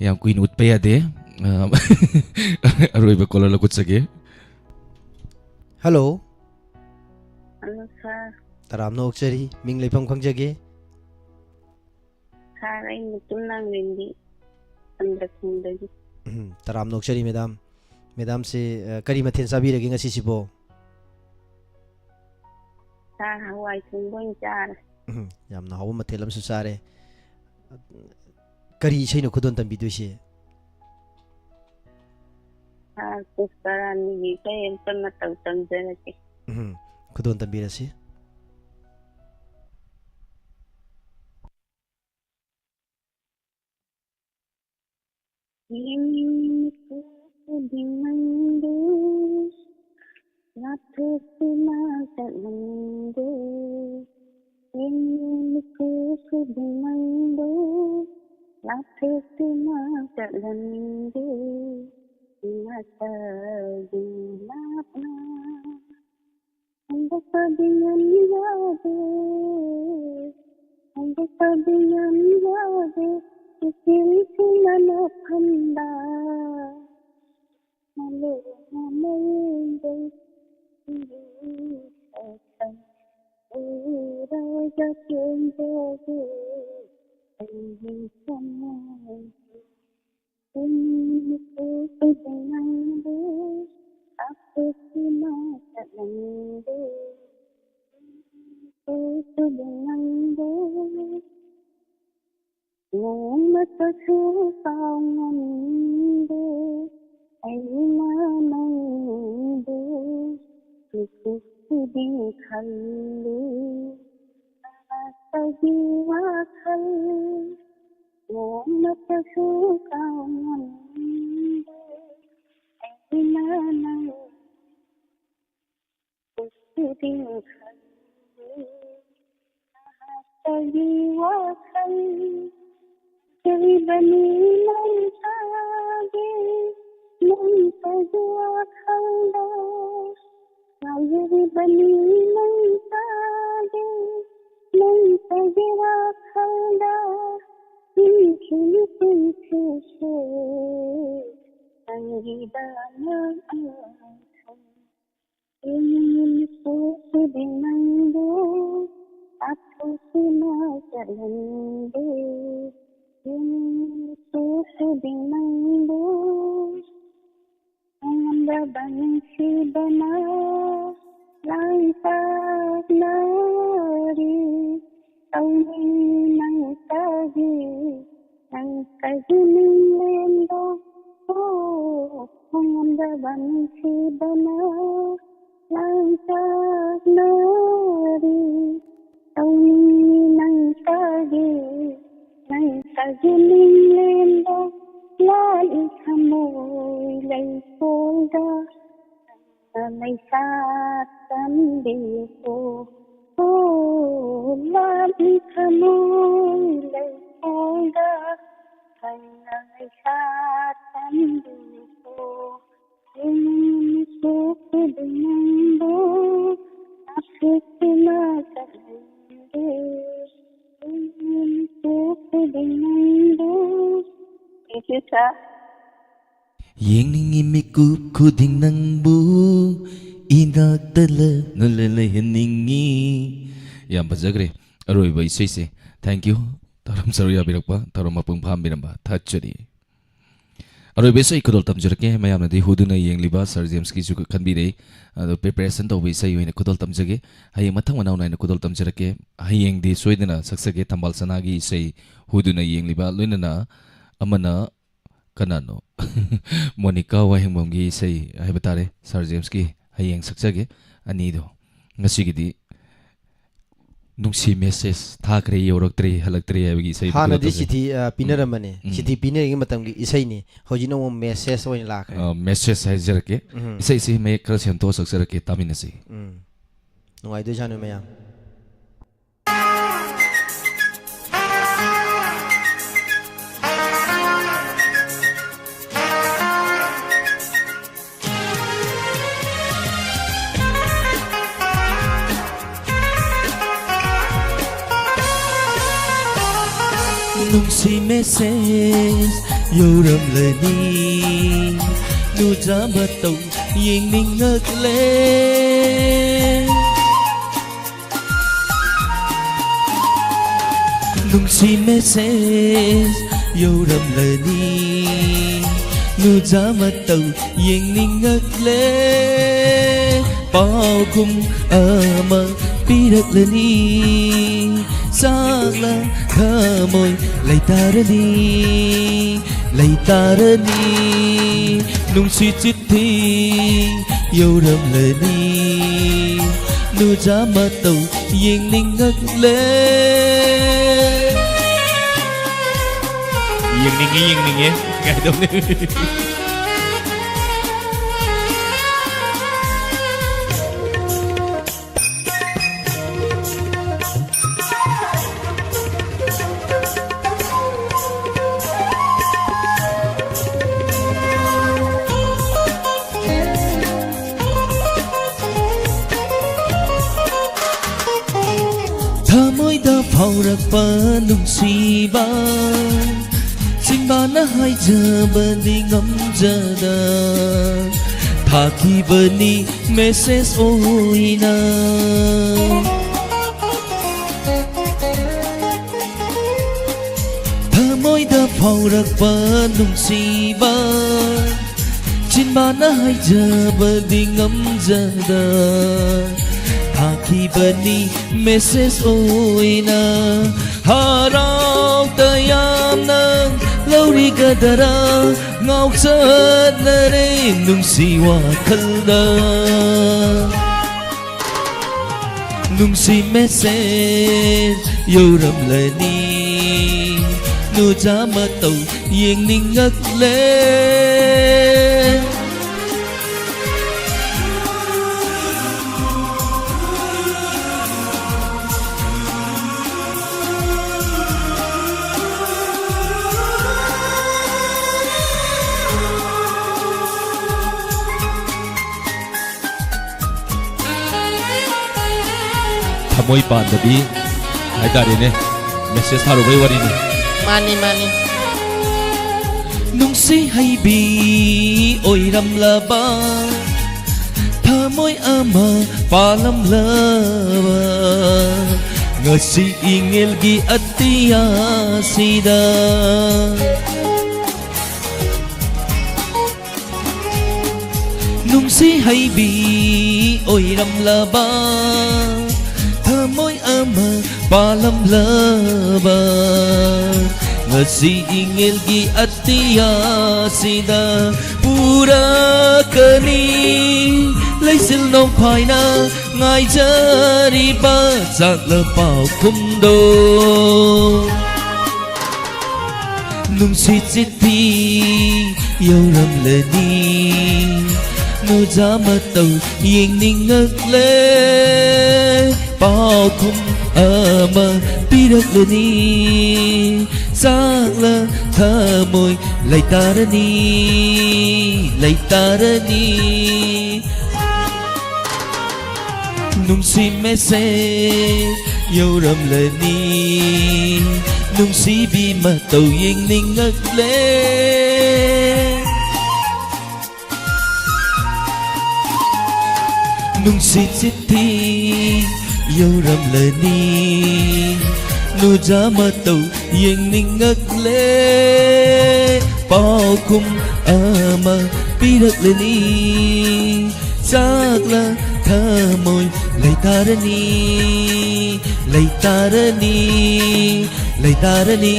ꯌꯥꯝ ꯀꯨꯏꯅ ꯎꯠꯄ ꯌꯥꯗꯦ꯫ ꯑ, ꯑꯔꯣꯏꯕ ꯀꯣꯂꯔ ꯂꯧꯈꯠꯆꯒꯦ꯫ ꯍꯜꯂꯣ꯫ ꯍꯜꯂꯣ ꯁꯥꯔ꯫ ꯇꯔꯥꯝꯅ ꯑꯣꯛꯆꯔꯤ꯫ ꯃꯤꯡ ꯂꯩꯐꯝ ꯈꯪꯖꯒꯦ? ꯁꯥꯔ, ꯑꯩ ꯃꯨꯇꯨꯝ ꯂꯥꯡꯂꯦꯟꯕꯤ, ꯆꯟꯗ꯭ꯔꯁꯤꯡꯗꯒꯤ꯫ ꯎꯝ, ꯇꯔꯥꯝꯅ ꯑꯣꯛꯆꯔꯤ ꯃꯦꯗꯥꯝ꯫ ꯃꯦꯗꯥꯝꯁꯦ, ꯑ, ꯀꯔꯤ ꯃꯊꯦꯜ ꯆꯥꯕꯤꯔꯒꯦ ꯉꯁꯤꯁꯤꯕꯣ? ꯁꯥꯔ, ꯍꯋꯥꯏ ꯊꯣꯡꯕ ꯑꯣꯏꯅ ꯆꯥꯔꯦ꯫ ꯎꯝ, ꯌꯥꯝꯅ ꯍꯥꯎꯕ ꯃꯊꯦꯜ ꯑꯃꯁꯨ ꯆꯥꯔꯦ꯫ ꯀꯔꯤ ꯏꯁꯩꯅꯣ ꯈꯨꯗꯣꯜ ꯇꯝꯕꯤꯗꯣꯏꯁꯦ? ꯁꯥꯔ, ꯄꯨꯁꯄꯔꯥꯅꯤꯒꯤ ꯏꯁꯩ ꯑꯝꯇ ꯃꯇꯧ ꯇꯝꯖꯔꯛꯀꯦ꯫ ꯎꯝ, ꯈꯨꯗꯣꯜ ꯇꯝꯕꯤꯔꯁꯤ꯫ ꯌꯦꯡꯅꯤꯡꯉꯤ ꯈꯨꯗꯤꯡꯃꯛꯗꯨ ꯂꯥꯞꯊꯣꯛꯇꯨꯅ ꯆꯠꯅꯤꯡꯗꯦ꯫ ꯌꯦꯡꯅꯤꯡꯉꯤ ꯈꯨꯗꯤꯡꯃꯛꯗꯨ ꯂꯥꯞ ꯂꯥꯞꯊꯣꯛꯇꯨꯅ ꯆꯠꯂꯝꯗꯦ ꯏꯃꯥꯇꯒꯤ ꯂꯥꯞꯅ꯫ ꯍꯟꯗꯣꯛꯄꯗꯤ ꯉꯝꯖꯗꯦ, ꯍꯟꯗꯣꯛꯄꯗꯤ ꯉꯝꯖꯗꯦ, ꯏꯆꯤꯜꯁꯤꯡꯅ ꯅꯣꯛꯍꯟꯕ꯫ ꯃꯂꯦꯝ ꯃꯃꯩꯗ ꯁꯛꯇꯝ ꯎꯔꯒ ꯄꯦꯟꯖꯒꯦ ꯑꯩꯒꯤ ꯊꯃꯣꯏ꯫ ꯄꯨꯡ ꯈꯨꯗꯤꯡ ꯅꯪꯕꯨ ꯂꯥꯞꯊꯣꯛꯇꯨꯅ ꯆꯠꯂꯝꯗꯦ꯫ ꯄꯨꯡ ꯈꯨꯗꯤꯡ ꯅꯪꯕꯨ ꯅꯣꯡꯃꯇꯁꯨ ꯀꯥꯎꯉꯝꯗꯦ꯫ ꯑꯩꯅ ꯅꯪꯕꯨ ꯃꯤꯀꯨꯞ ꯈꯨꯗꯤꯡ ꯈꯜꯂꯤ꯫ ꯅꯍꯥꯛꯇꯒꯤ ꯋꯥꯈꯜ ꯅꯣꯡꯃꯇꯁꯨ ꯀꯥꯎꯉꯝꯗꯦ꯫ ꯑꯩꯅ ꯅꯪ ꯈꯨꯗꯤꯡ ꯈꯜꯂꯤ꯫ ꯅꯍꯥꯛꯇꯒꯤ ꯋꯥꯈꯜ ꯂꯩꯕꯅꯤ ꯅꯪꯇꯒꯤ, ꯅꯪꯇꯒꯤ ꯋꯥꯈꯜꯗ ꯉꯥꯎꯖꯔꯤꯕꯅꯤ ꯅꯪꯇꯒꯤ, ꯅꯪꯇꯒꯤ ꯋꯥꯈꯜꯗ ꯍꯤꯡꯈꯤꯅꯤ ꯄꯨꯟꯁꯤꯁꯦ ꯅꯪꯒꯤꯗꯃꯛ ꯑꯩꯁꯨ꯫ ꯄꯨꯡ ꯈꯨꯗꯤꯡ ꯅꯪꯕꯨ ꯂꯥꯞꯊꯣꯛꯇꯨꯅ ꯆꯠꯂꯝꯗꯦ꯫ ꯄꯨꯡ ꯈꯨꯗꯤꯡ ꯅꯪꯕꯨ ꯈꯪꯂꯝꯗꯕ ꯅꯨꯡꯁꯤꯕꯅ ꯂꯥꯡꯇꯛꯅꯔꯤ꯫ ꯇꯧꯅꯤꯡꯉꯤ ꯅꯪꯇꯒꯤ, ꯅꯪꯇꯒꯤ ꯃꯤꯡꯂꯦꯟꯗꯣ꯫ ꯑꯣ, ꯈꯪꯂꯝꯗꯕ ꯅꯨꯡꯁꯤꯕꯅ ꯂꯥꯡꯇꯛꯅꯔꯤ꯫ ꯇꯧꯅꯤꯡꯉꯤ ꯅꯪꯇꯒꯤ, ꯅꯪꯇꯒꯤ ꯃꯤꯡꯂꯦꯟꯗꯣ꯫ ꯂꯥꯠꯂꯤ ꯊꯃꯣꯏ ꯂꯩꯀꯣꯜꯗ, ꯅꯪꯅ ꯃꯩꯁꯥ ꯇꯝꯕꯤꯌꯨꯀꯣ꯫ ꯑꯣ, ꯂꯥꯠꯂꯤ ꯊꯃꯣꯏ ꯂꯩꯀꯣꯜꯗ, ꯐꯅ ꯂꯩꯁꯥ ꯇꯝꯕꯤꯀꯣ, ꯏꯃꯨꯡꯁꯨ ꯈꯨꯗꯤꯡꯃꯛꯄꯨ ꯑꯁꯨꯛꯀꯤ ꯃꯇꯝꯒꯤ ꯏꯃꯨꯡꯁꯨ ꯈꯨꯗꯤꯡꯃꯛꯄꯨ꯫ Thank you, sir. ꯌꯦꯡꯅꯤꯡꯉꯤ ꯃꯤꯀꯨꯞ ꯈꯨꯗꯤꯡ ꯅꯪꯕꯨ ꯏꯅꯥꯛꯇ ꯂ- ꯂ- ꯂꯩꯍꯟꯅꯤꯡꯉꯤ꯫ ꯌꯥꯝ ꯐꯖꯈ꯭ꯔꯦ ꯑꯔꯣꯏꯕ ꯏꯁꯩꯁꯦ꯫ Thank you꯫ ꯊꯧꯔꯝ ꯁꯔꯨꯛ ꯌꯥꯕꯤꯔꯛꯄ, ꯊꯧꯔꯝ ꯃꯄꯨꯡ ꯐꯥꯍꯟꯕꯤꯔꯝꯕ ꯊꯥꯒꯠꯆꯔꯤ꯫ ꯑꯔꯣꯏꯕ ꯏꯁꯩ ꯈꯨꯗꯣꯜ ꯇꯝꯖꯔꯛꯀꯦ꯫ ꯃꯌꯥꯝꯅꯗꯤ ꯍꯨꯗꯨꯅ ꯌꯦꯡꯂꯤꯕ ꯁꯥꯔ ꯖꯦꯝꯁꯀꯤꯁꯨ ꯈꯟꯕꯤꯔꯛꯏ꯫ ꯑꯗꯣ preparation ꯇꯧꯕ ꯏꯁꯩ ꯑꯣꯏꯅ ꯈꯨꯗꯣꯜ ꯇꯝꯖꯒꯦ꯫ ꯍꯌꯦꯡ ꯃꯊꯪ ꯃꯅꯥꯎ ꯅꯥꯏꯅ ꯈꯨꯗꯣꯜ ꯇꯝꯖꯔꯛꯀꯦ꯫ ꯍꯌꯦꯡꯗꯤ ꯁꯣꯏꯗꯅ ꯁꯛꯆꯒꯦ ꯊꯝꯕꯥꯜ ꯁꯅꯥꯒꯤ ꯏꯁꯩ ꯍꯨꯗꯨꯅ ꯌꯦꯡꯂꯤꯕ, ꯂꯣꯏꯅꯅ ꯑꯃꯅ ꯀꯅꯥꯅꯣ? ꯃꯣꯅꯤꯀꯥ ꯋꯥꯍꯦꯡꯕꯝꯒꯤ ꯏꯁꯩ ꯍꯥꯏꯕ ꯇꯥꯔꯦ, ꯁꯥꯔ ꯖꯦꯝꯁꯀꯤ ꯍꯌꯦꯡ ꯁꯛꯆꯒꯦ꯫ ꯑꯅꯤꯗꯣ ꯉꯁꯤꯒꯤꯗꯤ ꯅꯨꯡꯁꯤ message ꯊꯥꯈ꯭ꯔꯦ, ꯌꯧꯔꯛꯇ꯭ꯔꯦ, ꯍꯜꯂꯛꯇ꯭ꯔꯦ ꯍꯥꯏꯕꯒꯤ ꯏꯁꯩ ꯍꯥꯟꯅꯗꯤ ꯄꯨꯊꯣꯛꯂꯛꯀꯗꯧꯅꯤ꯫ ꯆꯤꯊꯤ ꯑ, ꯄꯤꯅꯔꯝꯕꯅꯦ꯫ ꯎꯝ꯫ ꯆꯤꯊꯤ ꯄꯤꯅꯔꯤꯉꯩ ꯃꯇꯝꯒꯤ ꯏꯁꯩꯅꯤ꯫ ꯍꯧꯖꯤꯛꯅ ꯑꯃꯨꯛ message ꯑꯣꯏꯅ ꯂꯥꯛꯈ꯭ꯔꯦ꯫ ꯑ, message ꯍꯥꯏꯖꯔꯛꯀꯦ꯫ ꯎꯝ꯫ ꯏꯁꯩꯁꯤ ꯃꯌꯦꯛ ꯈꯔ ꯁꯦꯝꯗꯣꯛꯑ ꯁꯛꯆꯔꯛꯀꯦ, ꯇꯥꯃꯤꯟꯅꯁꯤ꯫ ꯎꯝ꯫ ꯅꯨꯡꯉꯥꯏꯗꯣꯏꯖꯥꯠꯅꯤ ꯃꯌꯥꯝ꯫ ꯅꯨꯡꯁꯤ message ꯌꯧꯔꯝꯂꯅꯤ, ꯅꯨꯖꯥ ꯃꯇꯧ ꯌꯦꯡꯅꯤꯡꯉꯛꯂꯦ꯫ ꯅꯨꯡꯁꯤ message ꯌꯧꯔꯝꯂꯅꯤ, ꯅꯨꯖꯥ ꯃꯇꯧ ꯌꯦꯡꯅꯤꯡꯉꯛꯂꯦ꯫ ꯄꯥꯎꯈꯨꯝ ꯑꯃ ꯄꯤꯔꯛꯂꯅꯤ, ꯆꯥꯛꯂ ꯊꯃꯣꯏ ꯂꯩꯇꯥꯔꯅꯤ, ꯂꯩꯇꯥꯔꯅꯤ꯫ ꯅꯨꯡꯁꯤ ꯆꯤꯊꯤ ꯌꯧꯔꯝꯂꯅꯤ, ꯅꯨꯖꯥ ꯃꯇꯧ ꯌꯦꯡꯅꯤꯡꯉꯛꯂꯦ꯫ ꯌꯦꯡꯅꯤꯡꯉꯤ, ꯌꯦꯡꯅꯤꯡꯉꯦ ꯀꯥꯏꯗꯧꯅꯤ꯫ ꯐꯥꯎꯔꯛꯄ ꯅꯨꯡꯁꯤꯕ, ꯆꯤꯟꯕꯥꯅ ꯍꯥꯏꯖꯕꯗꯤ ꯉꯝꯖꯗ ꯊꯥꯈꯤꯕꯅꯤ message ꯑꯣꯏꯅ꯫ ꯊꯃꯣꯏꯗ ꯐꯥꯎꯔꯛꯄ ꯅꯨꯡꯁꯤꯕ, ꯆꯤꯟꯕꯥꯅ ꯍꯥꯏꯖꯕꯗꯤ ꯉꯝꯖꯗ ꯊꯥꯈꯤꯕꯅꯤ message ꯑꯣꯏꯅ꯫ ꯍꯔꯥꯎ ꯇꯌꯥꯝꯅ ꯂꯧꯔꯤꯒꯗꯔꯥ, ꯉꯥꯎꯆꯠꯅꯔꯦ ꯅꯨꯡꯁꯤ ꯋꯥꯈꯜꯗ꯫ ꯅꯨꯡꯁꯤ message ꯌꯧꯔꯝꯂꯅꯤ, ꯅꯨꯖꯥ ꯃꯇꯧ ꯌꯦꯡꯅꯤꯡꯉꯛꯂꯦ꯫ ꯊꯃꯣꯏ ꯄꯥꯟꯗꯕꯤ ꯍꯥꯏꯇꯥꯔꯦꯅꯦ, message ꯊꯥꯔꯨꯕꯩ ꯋꯥꯔꯤꯅꯤ꯫ ꯃꯥꯅꯤ, ꯃꯥꯅꯤ꯫ ꯅꯨꯡꯁꯤ ꯍꯩꯕꯤ ꯑꯣꯏꯔꯝꯂꯕ, ꯊꯃꯣꯏ ꯑꯃ ꯄꯥꯜꯂꯝꯂꯕ, ꯉꯁꯤ ꯏꯉꯦꯜꯒꯤ ꯑꯇꯤꯌꯥꯁꯤꯗ꯫ ꯅꯨꯡꯁꯤ ꯍꯩꯕꯤ ꯑꯣꯏꯔꯝꯂꯕ, ꯊꯃꯣꯏ ꯑꯃ ꯄꯥꯜꯂꯝꯂꯕ, ꯉꯁꯤ ꯏꯉꯦꯜꯒꯤ ꯑꯇꯤꯌꯥꯁꯤꯗ ꯄꯨꯔꯛꯀꯅꯤ꯫ ꯂꯩꯆꯤꯜ ꯅꯣꯡꯐꯥꯏꯅ ꯉꯥꯏꯖꯔꯤꯕ ꯆꯥꯛꯂ ꯄꯥꯎꯈꯨꯝꯗꯣ꯫ ꯅꯨꯡꯁꯤ ꯆꯤꯊꯤ ꯌꯧꯔꯝꯂꯅꯤ, ꯅꯨꯖꯥ ꯃꯇꯧ ꯌꯦꯡꯅꯤꯡꯉꯛꯂꯦ꯫ ꯄꯥꯎꯈꯨꯝ ꯑꯃ ꯄꯤꯔꯛꯂꯅꯤ, ꯆꯥꯛꯂ ꯊꯃꯣꯏ ꯂꯩꯇꯥꯔꯅꯤ, ꯂꯩꯇꯥꯔꯅꯤ꯫ ꯅꯨꯡꯁꯤ message ꯌꯧꯔꯝꯂꯅꯤ, ꯅꯨꯡꯁꯤꯕꯤ ꯃꯇꯧ ꯌꯦꯡꯅꯤꯡꯉꯛꯂꯦ꯫ ꯅꯨꯡꯁꯤꯠ ꯆꯤꯊꯤ ꯌꯧꯔꯝꯂꯅꯤ, ꯅꯨꯖꯥ ꯃꯇꯧ ꯌꯦꯡꯅꯤꯡꯉꯛꯂꯦ꯫ ꯄꯥꯎꯈꯨꯝ ꯑꯃ ꯄꯤꯔꯛꯂꯅꯤ, ꯆꯥꯛꯂ ꯊꯃꯣꯏ ꯂꯩꯇꯥꯔꯅꯤ, ꯂꯩꯇꯥꯔꯅꯤ, ꯂꯩꯇꯥꯔꯅꯤ,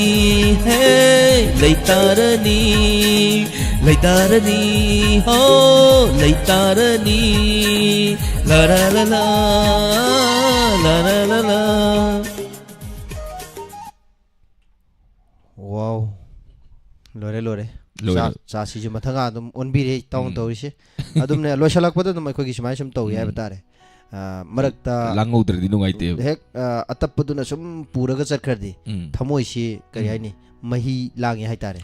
ꯍꯦ, ꯂꯩꯇꯥꯔꯅꯤ, ꯂꯩꯇꯥꯔꯅꯤ, ꯍꯣ, ꯂꯩꯇꯥꯔꯅꯤ, ꯂꯥ ꯂꯥ ꯂꯥ ꯂꯥ, ꯂꯥ ꯂꯥ ꯂꯥ ꯂꯥ꯫ ꯋꯥꯎ꯫ ꯂꯣꯏꯔꯦ, ꯂꯣꯏꯔꯦ꯫ ꯂꯣꯏꯔꯦ꯫ ꯆꯥ-, ꯆꯥꯁꯤꯁꯨ ꯃꯊꯪ ꯑꯗꯨꯝ ꯑꯣꯟꯕꯤꯔꯦ ꯏꯇꯥꯎꯅ ꯎꯝ꯫ ꯇꯧꯔꯤꯁꯦ꯫ ꯑꯗꯨꯝꯅꯦ, ꯂꯣꯏꯁꯤꯜꯂꯛꯄꯗ ꯑꯗꯨꯝ ꯑꯩꯈꯣꯏꯒꯤ ꯁꯨꯃꯥꯏꯅ ꯁꯨꯝ ꯇꯧꯏ ꯎꯝ꯫ ꯍꯥꯏꯕ ꯇꯥꯔꯦ꯫ ꯑ, ꯃꯔꯛꯇ ꯂꯥꯡꯍꯧꯗ꯭ꯔꯗꯤ ꯅꯨꯡꯉꯥꯏꯇꯦꯕ꯫ ꯍꯦꯛ, ꯑ, ꯑꯇꯞꯄꯗꯨꯅ ꯁꯨꯝ ꯄꯨꯔꯒ ꯆꯠꯈ꯭ꯔꯗꯤ ꯎꯝ꯫ ꯊꯃꯣꯏꯁꯤ, ꯀꯔꯤ ꯎꯝ꯫ ꯍꯥꯏꯅꯤ, ꯃꯍꯤ ꯂꯥꯡꯉꯦ ꯍꯥꯏꯇꯥꯔꯦ꯫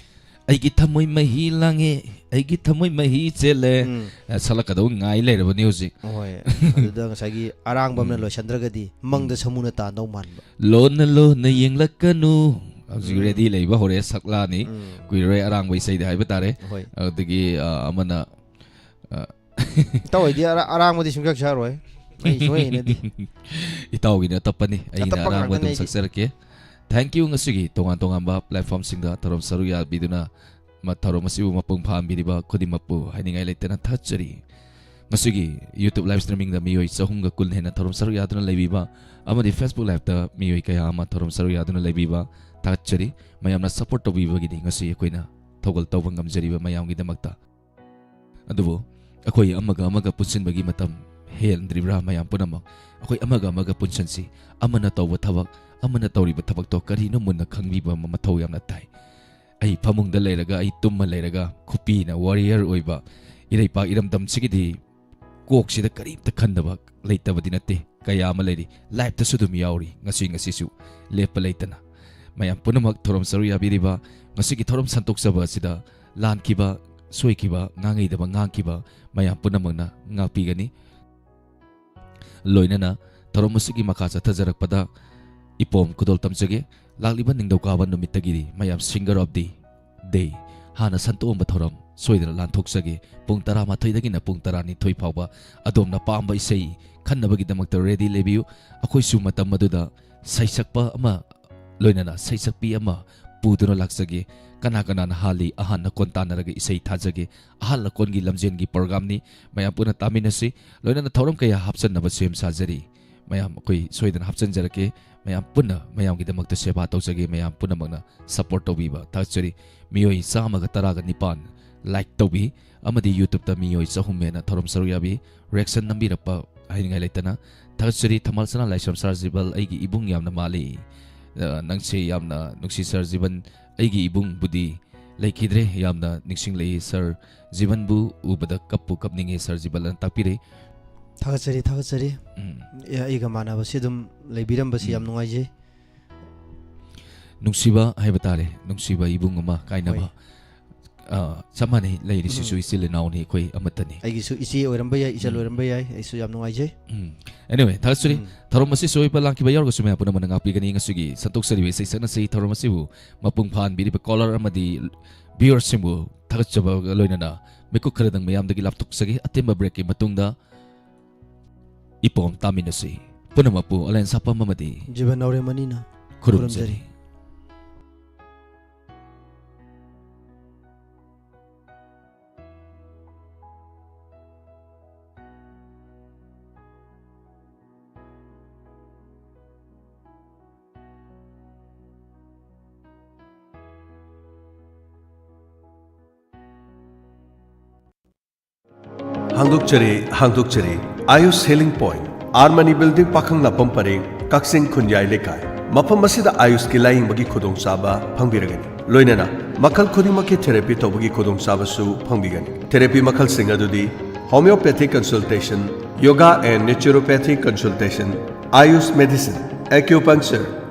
ꯑꯩꯒꯤ ꯊꯃꯣꯏ ꯃꯍꯤ ꯂꯥꯡꯉꯦ, ꯑꯩꯒꯤ ꯊꯃꯣꯏ ꯃꯍꯤ ꯆꯦꯜꯂꯦ꯫ ꯎꯝ꯫ ꯑ, ꯁꯛꯂꯛꯀꯗꯧ ꯉꯥꯏ ꯂꯩꯔꯕꯅꯤ ꯍꯧꯖꯤꯛ꯫ ꯍꯣꯏ, ꯑꯗꯨꯗ ꯉꯁꯥꯏꯒꯤ ꯑꯔꯥꯡꯕ ꯑꯃꯅ ꯎꯝ꯫ ꯂꯣꯏꯁꯤꯟꯗ꯭ꯔꯒꯗꯤ ꯃꯪꯗ ꯎꯝ꯫ ꯁꯃꯨꯅ ꯇꯥꯟꯗꯧ ꯃꯥꯟꯕ꯫ ꯂꯣꯟꯅ ꯂꯣꯟꯅ ꯌꯦꯡꯂꯛꯀꯅꯨ꯫ ꯍꯧꯖꯤꯛ ꯎꯝ꯫ ꯔꯦꯗꯤ ꯂꯩꯕ ꯍꯧꯔꯦ, ꯁꯛꯂꯛꯑꯅꯤ꯫ ꯎꯝ꯫ ꯀꯨꯏꯔꯣꯏ ꯑꯔꯥꯡꯕ ꯏꯁꯩꯗ ꯍꯥꯏꯕ ꯇꯥꯔꯦ꯫ ꯍꯣꯏ꯫ ꯑꯗꯒꯤ, ꯑ, ꯑꯃꯅ, ꯑ, ꯏꯇꯥꯎ ꯍꯣꯏꯗꯤ ꯑꯔꯥ-, ꯑꯔꯥꯡꯕꯗꯤ ꯁꯨꯡꯁꯛ ꯁꯛꯑꯔꯣꯏ꯫ ꯑꯩ ꯁꯨꯡꯍꯩ ꯍꯩꯅꯗꯦ꯫ ꯏꯇꯥꯎꯒꯤꯅ ꯑꯇꯞꯄꯅꯤ, ꯑꯩꯒꯤꯅ ꯑꯇꯞꯄ ꯑꯔꯥꯡꯕ ꯉꯥꯛꯇꯅꯤ ꯑꯗꯨꯝ ꯑꯩꯗꯤ꯫ ꯁꯛꯆꯔꯛꯀꯦ꯫ Thank you꯫ ꯉꯁꯤꯒꯤ ꯇꯣꯉꯥꯟ ꯇꯣꯉꯥꯟꯕ platformꯁꯤꯡꯗ ꯊꯧꯔꯝ ꯁꯔꯨꯛ ꯌꯥꯕꯤꯗꯨꯅ ꯃ-, ꯊꯧꯔꯝ ꯑꯁꯤꯕꯨ ꯃꯄꯨꯡ ꯐꯥꯍꯟꯕꯤꯔꯤꯕ ꯈꯨꯗꯤꯡꯃꯛꯄꯨ ꯍꯥꯏꯅꯤꯡꯉꯥꯏ ꯂꯩꯇꯅ ꯊꯥꯒꯠꯆꯔꯤ꯫ ꯉꯁꯤꯒꯤ YouTube live streamingꯗ ꯃꯤꯑꯣꯏ ꯆꯍꯨꯝꯒ ꯀꯨꯟ ꯍꯦꯟꯅ ꯊꯧꯔꯝ ꯁꯔꯨꯛ ꯌꯥꯗꯨꯅ ꯂꯩꯕꯤꯕ ꯑꯃꯗꯤ Facebook liveꯇ ꯃꯤꯑꯣꯏ ꯀꯌꯥ ꯑꯃ ꯊꯧꯔꯝ ꯁꯔꯨꯛ ꯌꯥꯗꯨꯅ ꯂꯩꯕꯤꯕ ꯊꯥꯒꯠꯆꯔꯤ꯫ ꯃꯌꯥꯝꯅ support ꯇꯧꯕꯤꯕꯒꯤꯅꯤ ꯉꯁꯤ ꯑꯩꯈꯣꯏꯅ ꯊꯧꯒꯜ ꯇꯧꯕ ꯉꯝꯖꯔꯤꯕ ꯃꯌꯥꯝꯒꯤꯗꯃꯛꯇ꯫ ꯑꯗꯨꯕꯨ ꯑꯩꯈꯣꯏ ꯑꯃꯒ ꯑꯃꯒ ꯄꯨꯟꯁꯤꯟꯕꯒꯤ ꯃꯇꯝ ꯍꯦꯟꯗ꯭ꯔꯤꯕ꯭ꯔꯥ? ꯃꯌꯥꯝ ꯄꯨꯝꯅꯃꯛ ꯑꯩꯈꯣꯏ ꯑꯃꯒ ꯑꯃꯒ ꯄꯨꯟꯁꯤꯟꯁꯤ꯫ ꯑꯃꯅ ꯇꯧꯕ ꯊꯕꯛ, ꯑꯃꯅ ꯇꯧꯔꯤꯕ ꯊꯕꯛꯇꯣ ꯀꯔꯤꯅꯣ ꯃꯨꯟꯅ ꯈꯪꯕꯤꯕ ꯑꯃ ꯃꯊꯧ ꯌꯥꯝꯅ ꯇꯥꯏ꯫ ꯑꯩ ꯐꯃꯨꯡꯗ ꯂꯩꯔꯒ, ꯑꯩ ꯇꯨꯝꯃ ꯂꯩꯔꯒ, ꯈꯨꯄꯤꯅ warrior ꯑꯣꯏꯕ ꯏꯔꯩꯄꯥꯛ ꯏꯔꯝꯗꯝꯁꯤꯒꯤꯗꯤ ꯀꯣꯛꯁꯤꯗ ꯀꯔꯤꯝꯇ ꯈꯟꯗꯕ ꯂꯩꯇꯕꯗꯤ ꯅꯠꯇꯦ, ꯀꯌꯥ ꯑꯃ ꯂꯩꯔꯤ꯫ Liveꯇꯁꯨ ꯑꯗꯨꯝ ꯌꯥꯎꯔꯤ, ꯉꯁꯤ ꯉꯁꯤꯁꯨ ꯂꯦꯞꯄ ꯂꯩꯇꯅ꯫ ꯃꯌꯥꯝ ꯄꯨꯝꯅꯃꯛ ꯊꯧꯔꯝ ꯁꯔꯨꯛ ꯌꯥꯕꯤꯔꯤꯕ, ꯉꯁꯤꯒꯤ ꯊꯧꯔꯝ ꯁꯟꯗꯣꯛꯆꯕ ꯑꯁꯤꯗ ꯂꯥꯟꯈꯤꯕ, ꯁꯣꯏꯈꯤꯕ, ꯉꯥꯡꯉꯩꯗꯕ ꯉꯥꯡꯈꯤꯕ ꯃꯌꯥꯝ ꯄꯨꯝꯅꯃꯛꯅ ꯉꯥꯛꯄꯤꯒꯅꯤ꯫ ꯂꯣꯏꯅꯅ ꯊꯧꯔꯝ ꯑꯁꯤꯒꯤ ꯃꯈꯥ ꯆꯠꯊꯖꯔꯛꯄꯗ ꯏꯄꯣꯝ ꯈꯨꯗꯣꯜ ꯇꯝꯖꯒꯦ꯫ ꯂꯥꯛꯂꯤꯕ ꯅꯤꯡꯊꯧꯀꯥꯕ ꯅꯨꯃꯤꯠꯇꯒꯤꯗꯤ ꯃꯌꯥꯝ Singer of the Day ꯍꯥꯟꯅ ꯁꯟꯇꯣꯛꯑꯝꯕ ꯊꯧꯔꯝ ꯁꯣꯏꯗꯅ ꯂꯥꯟꯊꯣꯛꯆꯒꯦ꯫ ꯄꯨꯡ ꯇꯔꯥꯃꯥꯊꯣꯏꯗꯒꯤꯅ ꯄꯨꯡ ꯇꯔꯥꯅꯤꯊꯣꯏ ꯐꯥꯎꯕ ꯑꯗꯣꯝꯅ ꯄꯥꯝꯕ ꯏꯁꯩ ꯈꯟꯅꯕꯒꯤꯗꯃꯛꯇ ready ꯂꯩꯕꯤꯌꯨ꯫ ꯑꯩꯈꯣꯏꯁꯨ ꯃꯇꯝ ꯑꯗꯨꯗ ꯁꯩꯁꯛꯄ ꯑꯃ ꯂꯣꯏꯅꯅ ꯁꯩꯁꯛꯄꯤ ꯑꯃ ꯄꯨꯗꯨꯅ ꯂꯥꯛꯆꯒꯦ꯫ ꯀꯅꯥ ꯀꯅꯥꯅ ꯍꯥꯜꯂꯤ ꯑꯍꯥꯟ ꯑꯀꯣꯟ ꯇꯥꯟꯅꯔꯒ ꯏꯁꯩ ꯊꯥꯖꯒꯦ꯫ ꯑꯍꯥꯟ ꯑꯀꯣꯟꯒꯤ ꯂꯝꯖꯦꯟꯒꯤ programꯅꯤ꯫ ꯃꯌꯥꯝ ꯄꯨꯟꯅ ꯇꯥꯃꯤꯟꯅꯁꯤ꯫ ꯂꯣꯏꯅꯅ ꯊꯧꯔꯝ ꯀꯌꯥ ꯍꯥꯞꯆꯟꯅꯕ ꯁꯦꯝ ꯁꯥꯖꯔꯤ꯫ ꯃꯌꯥꯝ ꯑꯩꯈꯣꯏ ꯁꯣꯏꯗꯅ ꯍꯥꯞꯆꯤꯟꯖꯔꯛꯀꯦ꯫ ꯃꯌꯥꯝ ꯄꯨꯟꯅ ꯃꯌꯥꯝꯒꯤꯗꯃꯛꯇ ꯁꯦꯕꯥ ꯇꯧꯖꯒꯦ꯫ ꯃꯌꯥꯝ ꯄꯨꯝꯅꯃꯛꯅ support ꯇꯧꯕꯤꯕ ꯊꯥꯒꯠꯆꯔꯤ꯫ ꯃꯤꯑꯣꯏ ꯆꯥꯝꯃꯒ ꯇꯔꯥꯒ ꯅꯤꯄꯥꯟ like ꯇꯧꯕꯤ ꯑꯃꯗꯤ YouTubeꯇ ꯃꯤꯑꯣꯏ ꯆꯍꯨꯝ ꯍꯦꯟꯅ ꯊꯧꯔꯝ ꯁꯔꯨꯛ ꯌꯥꯕꯤ reaction ꯅꯝꯕꯤꯔꯛꯄ ꯍꯥꯏꯅꯤꯡꯉꯥꯏ ꯂꯩꯇꯅ ꯊꯥꯒꯠꯆꯔꯤ꯫ ꯊꯝꯕꯥꯜ ꯁꯅꯥ ꯂꯥꯏꯁ꯭ꯔꯝ ꯁꯥꯔ ꯖꯤꯕꯟ ꯑꯩꯒꯤ ꯏꯕꯨꯡ ꯌꯥꯝꯅ ꯃꯥꯜꯂꯤ꯫ ꯑ, ꯅꯪꯁꯦ ꯌꯥꯝꯅ ꯅꯨꯡꯁꯤ ꯁꯥꯔ ꯖꯤꯕꯟ, ꯑꯩꯒꯤ ꯏꯕꯨꯡꯕꯨꯗꯤ ꯂꯩꯈꯤꯗ꯭ꯔꯦ꯫ ꯌꯥꯝꯅ ꯅꯤꯡꯁꯤꯡꯂꯛꯏ ꯁꯥꯔ ꯖꯤꯕꯟꯕꯨ ꯎꯕꯗ ꯀꯞꯄꯨ ꯀꯞꯅꯤꯡꯉꯦ ꯁꯥꯔ ꯖꯤꯕꯟ ꯑꯅ ꯇꯥꯛꯄꯤꯔꯛꯏ꯫ ꯊꯥꯒꯠꯆꯔꯤ, ꯊꯥꯒꯠꯆꯔꯤ꯫ ꯎꯝ꯫ ꯑꯦ, ꯑꯩꯒ ꯃꯥꯟꯅꯕꯁꯤ ꯑꯗꯨꯝ ꯂꯩꯕꯤꯔꯝꯕꯁꯤ ꯎꯝ꯫ ꯌꯥꯝ ꯅꯨꯡꯉꯥꯏꯖꯩ꯫ ꯅꯨꯡꯁꯤꯕ ꯍꯥꯏꯕ ꯇꯥꯔꯦ, ꯅꯨꯡꯁꯤꯕ ꯏꯕꯨꯡ ꯑꯃ ꯀꯥꯏꯅꯕ꯫ ꯍꯣꯏ꯫ ꯑ, ꯆꯞ ꯃꯥꯟꯅꯩ, ꯂꯩꯔꯤꯁꯤꯁꯨ ꯎꯝ꯫ ꯏꯆꯤꯜ ꯏꯅꯥꯎꯅꯤ, ꯑꯩꯈꯣꯏ ꯑꯃꯠꯇꯅꯤ꯫ ꯑꯩꯒꯤꯁꯨ ꯏꯆꯦ ꯑꯣꯏꯔꯝꯕ ꯌꯥꯏ, ꯏꯆꯜ ꯎꯝ꯫ ꯑꯣꯏꯔꯝꯕ ꯌꯥꯏ, ꯑꯩꯁꯨ ꯌꯥꯝ ꯅꯨꯡꯉꯥꯏꯖꯩ꯫ ꯎꯝ꯫ Anyway, ꯊꯥꯒꯠꯆꯔꯤ꯫ ꯎꯝ꯫ ꯊꯧꯔꯝ ꯑꯁꯤ ꯁꯣꯏꯕ ꯂꯥꯟꯈꯤꯕ ꯌꯥꯎꯔꯒꯁꯨ ꯃꯌꯥꯝ ꯄꯨꯝꯅꯃꯛꯅ ꯉꯥꯛꯄꯤꯒꯅꯤ꯫ ꯉꯁꯤꯒꯤ ꯁꯟꯇꯣꯛꯆꯔꯤꯕ ꯏꯁꯩ ꯁꯛꯅꯁꯤ ꯊꯧꯔꯝ ꯑꯁꯤꯕꯨ ꯃꯄꯨꯡ ꯐꯥꯍꯟꯕꯤꯔꯤꯕ caller ꯑꯃꯗꯤ viewerꯁꯤꯡꯕꯨ ꯊꯥꯒꯠꯆꯕꯒ ꯂꯣꯏꯅꯅ ꯃꯤꯀꯨꯞ ꯈꯔꯗꯪ ꯃꯌꯥꯝꯗꯒꯤ ꯂꯥꯞꯊꯣꯛꯆꯒꯦ꯫ ꯑꯇꯦꯟꯕ breakꯀꯤ ꯃꯇꯨꯡꯗ ꯏꯄꯣꯝ ꯇꯥꯃꯤꯟꯅꯁꯤ꯫ ꯄꯨꯝꯅꯃꯛꯄꯨ ꯑꯂꯦꯟ ꯁꯥꯄꯝ ꯑꯃꯗꯤ ꯖꯤꯕꯟ ꯅꯥꯎꯔꯦꯝ ꯑꯅꯤꯅ ꯈꯨꯔꯨꯝꯖꯔꯤ꯫ ꯈꯨꯔꯨꯝꯖꯔꯤ꯫ ꯍꯥꯡꯗꯣꯛꯆꯔꯤ, ꯍꯥꯡꯗꯣꯛꯆꯔꯤ꯫ Ayush Healing Point, R Mani Building, ꯄꯥꯈꯪꯂꯥꯛꯄꯝ ꯄꯔꯦꯡ, ꯀꯛꯆꯤꯡ ꯈꯨꯟꯌꯥꯏ ꯂꯩꯀꯥꯏ꯫ ꯃꯐꯝ ꯑꯁꯤꯗ ꯑꯥꯌꯨꯁꯀꯤ ꯂꯥꯌꯦꯡꯕꯒꯤ ꯈꯨꯗꯣꯡꯆꯥꯕ ꯐꯪꯕꯤꯔꯒꯅꯤ꯫ ꯂꯣꯏꯅꯅ ꯃꯈꯜ ꯈꯨꯗꯤꯡꯃꯛꯀꯤ therapy ꯇꯧꯕꯒꯤ ꯈꯨꯗꯣꯡꯆꯥꯕꯁꯨ ꯐꯪꯕꯤꯒꯅꯤ꯫ Therapy ꯃꯈꯜꯁꯤꯡ ꯑꯗꯨꯗꯤ homeopathic consultation, yoga and naturopathic consultation, Ayush medicine, acupuncture,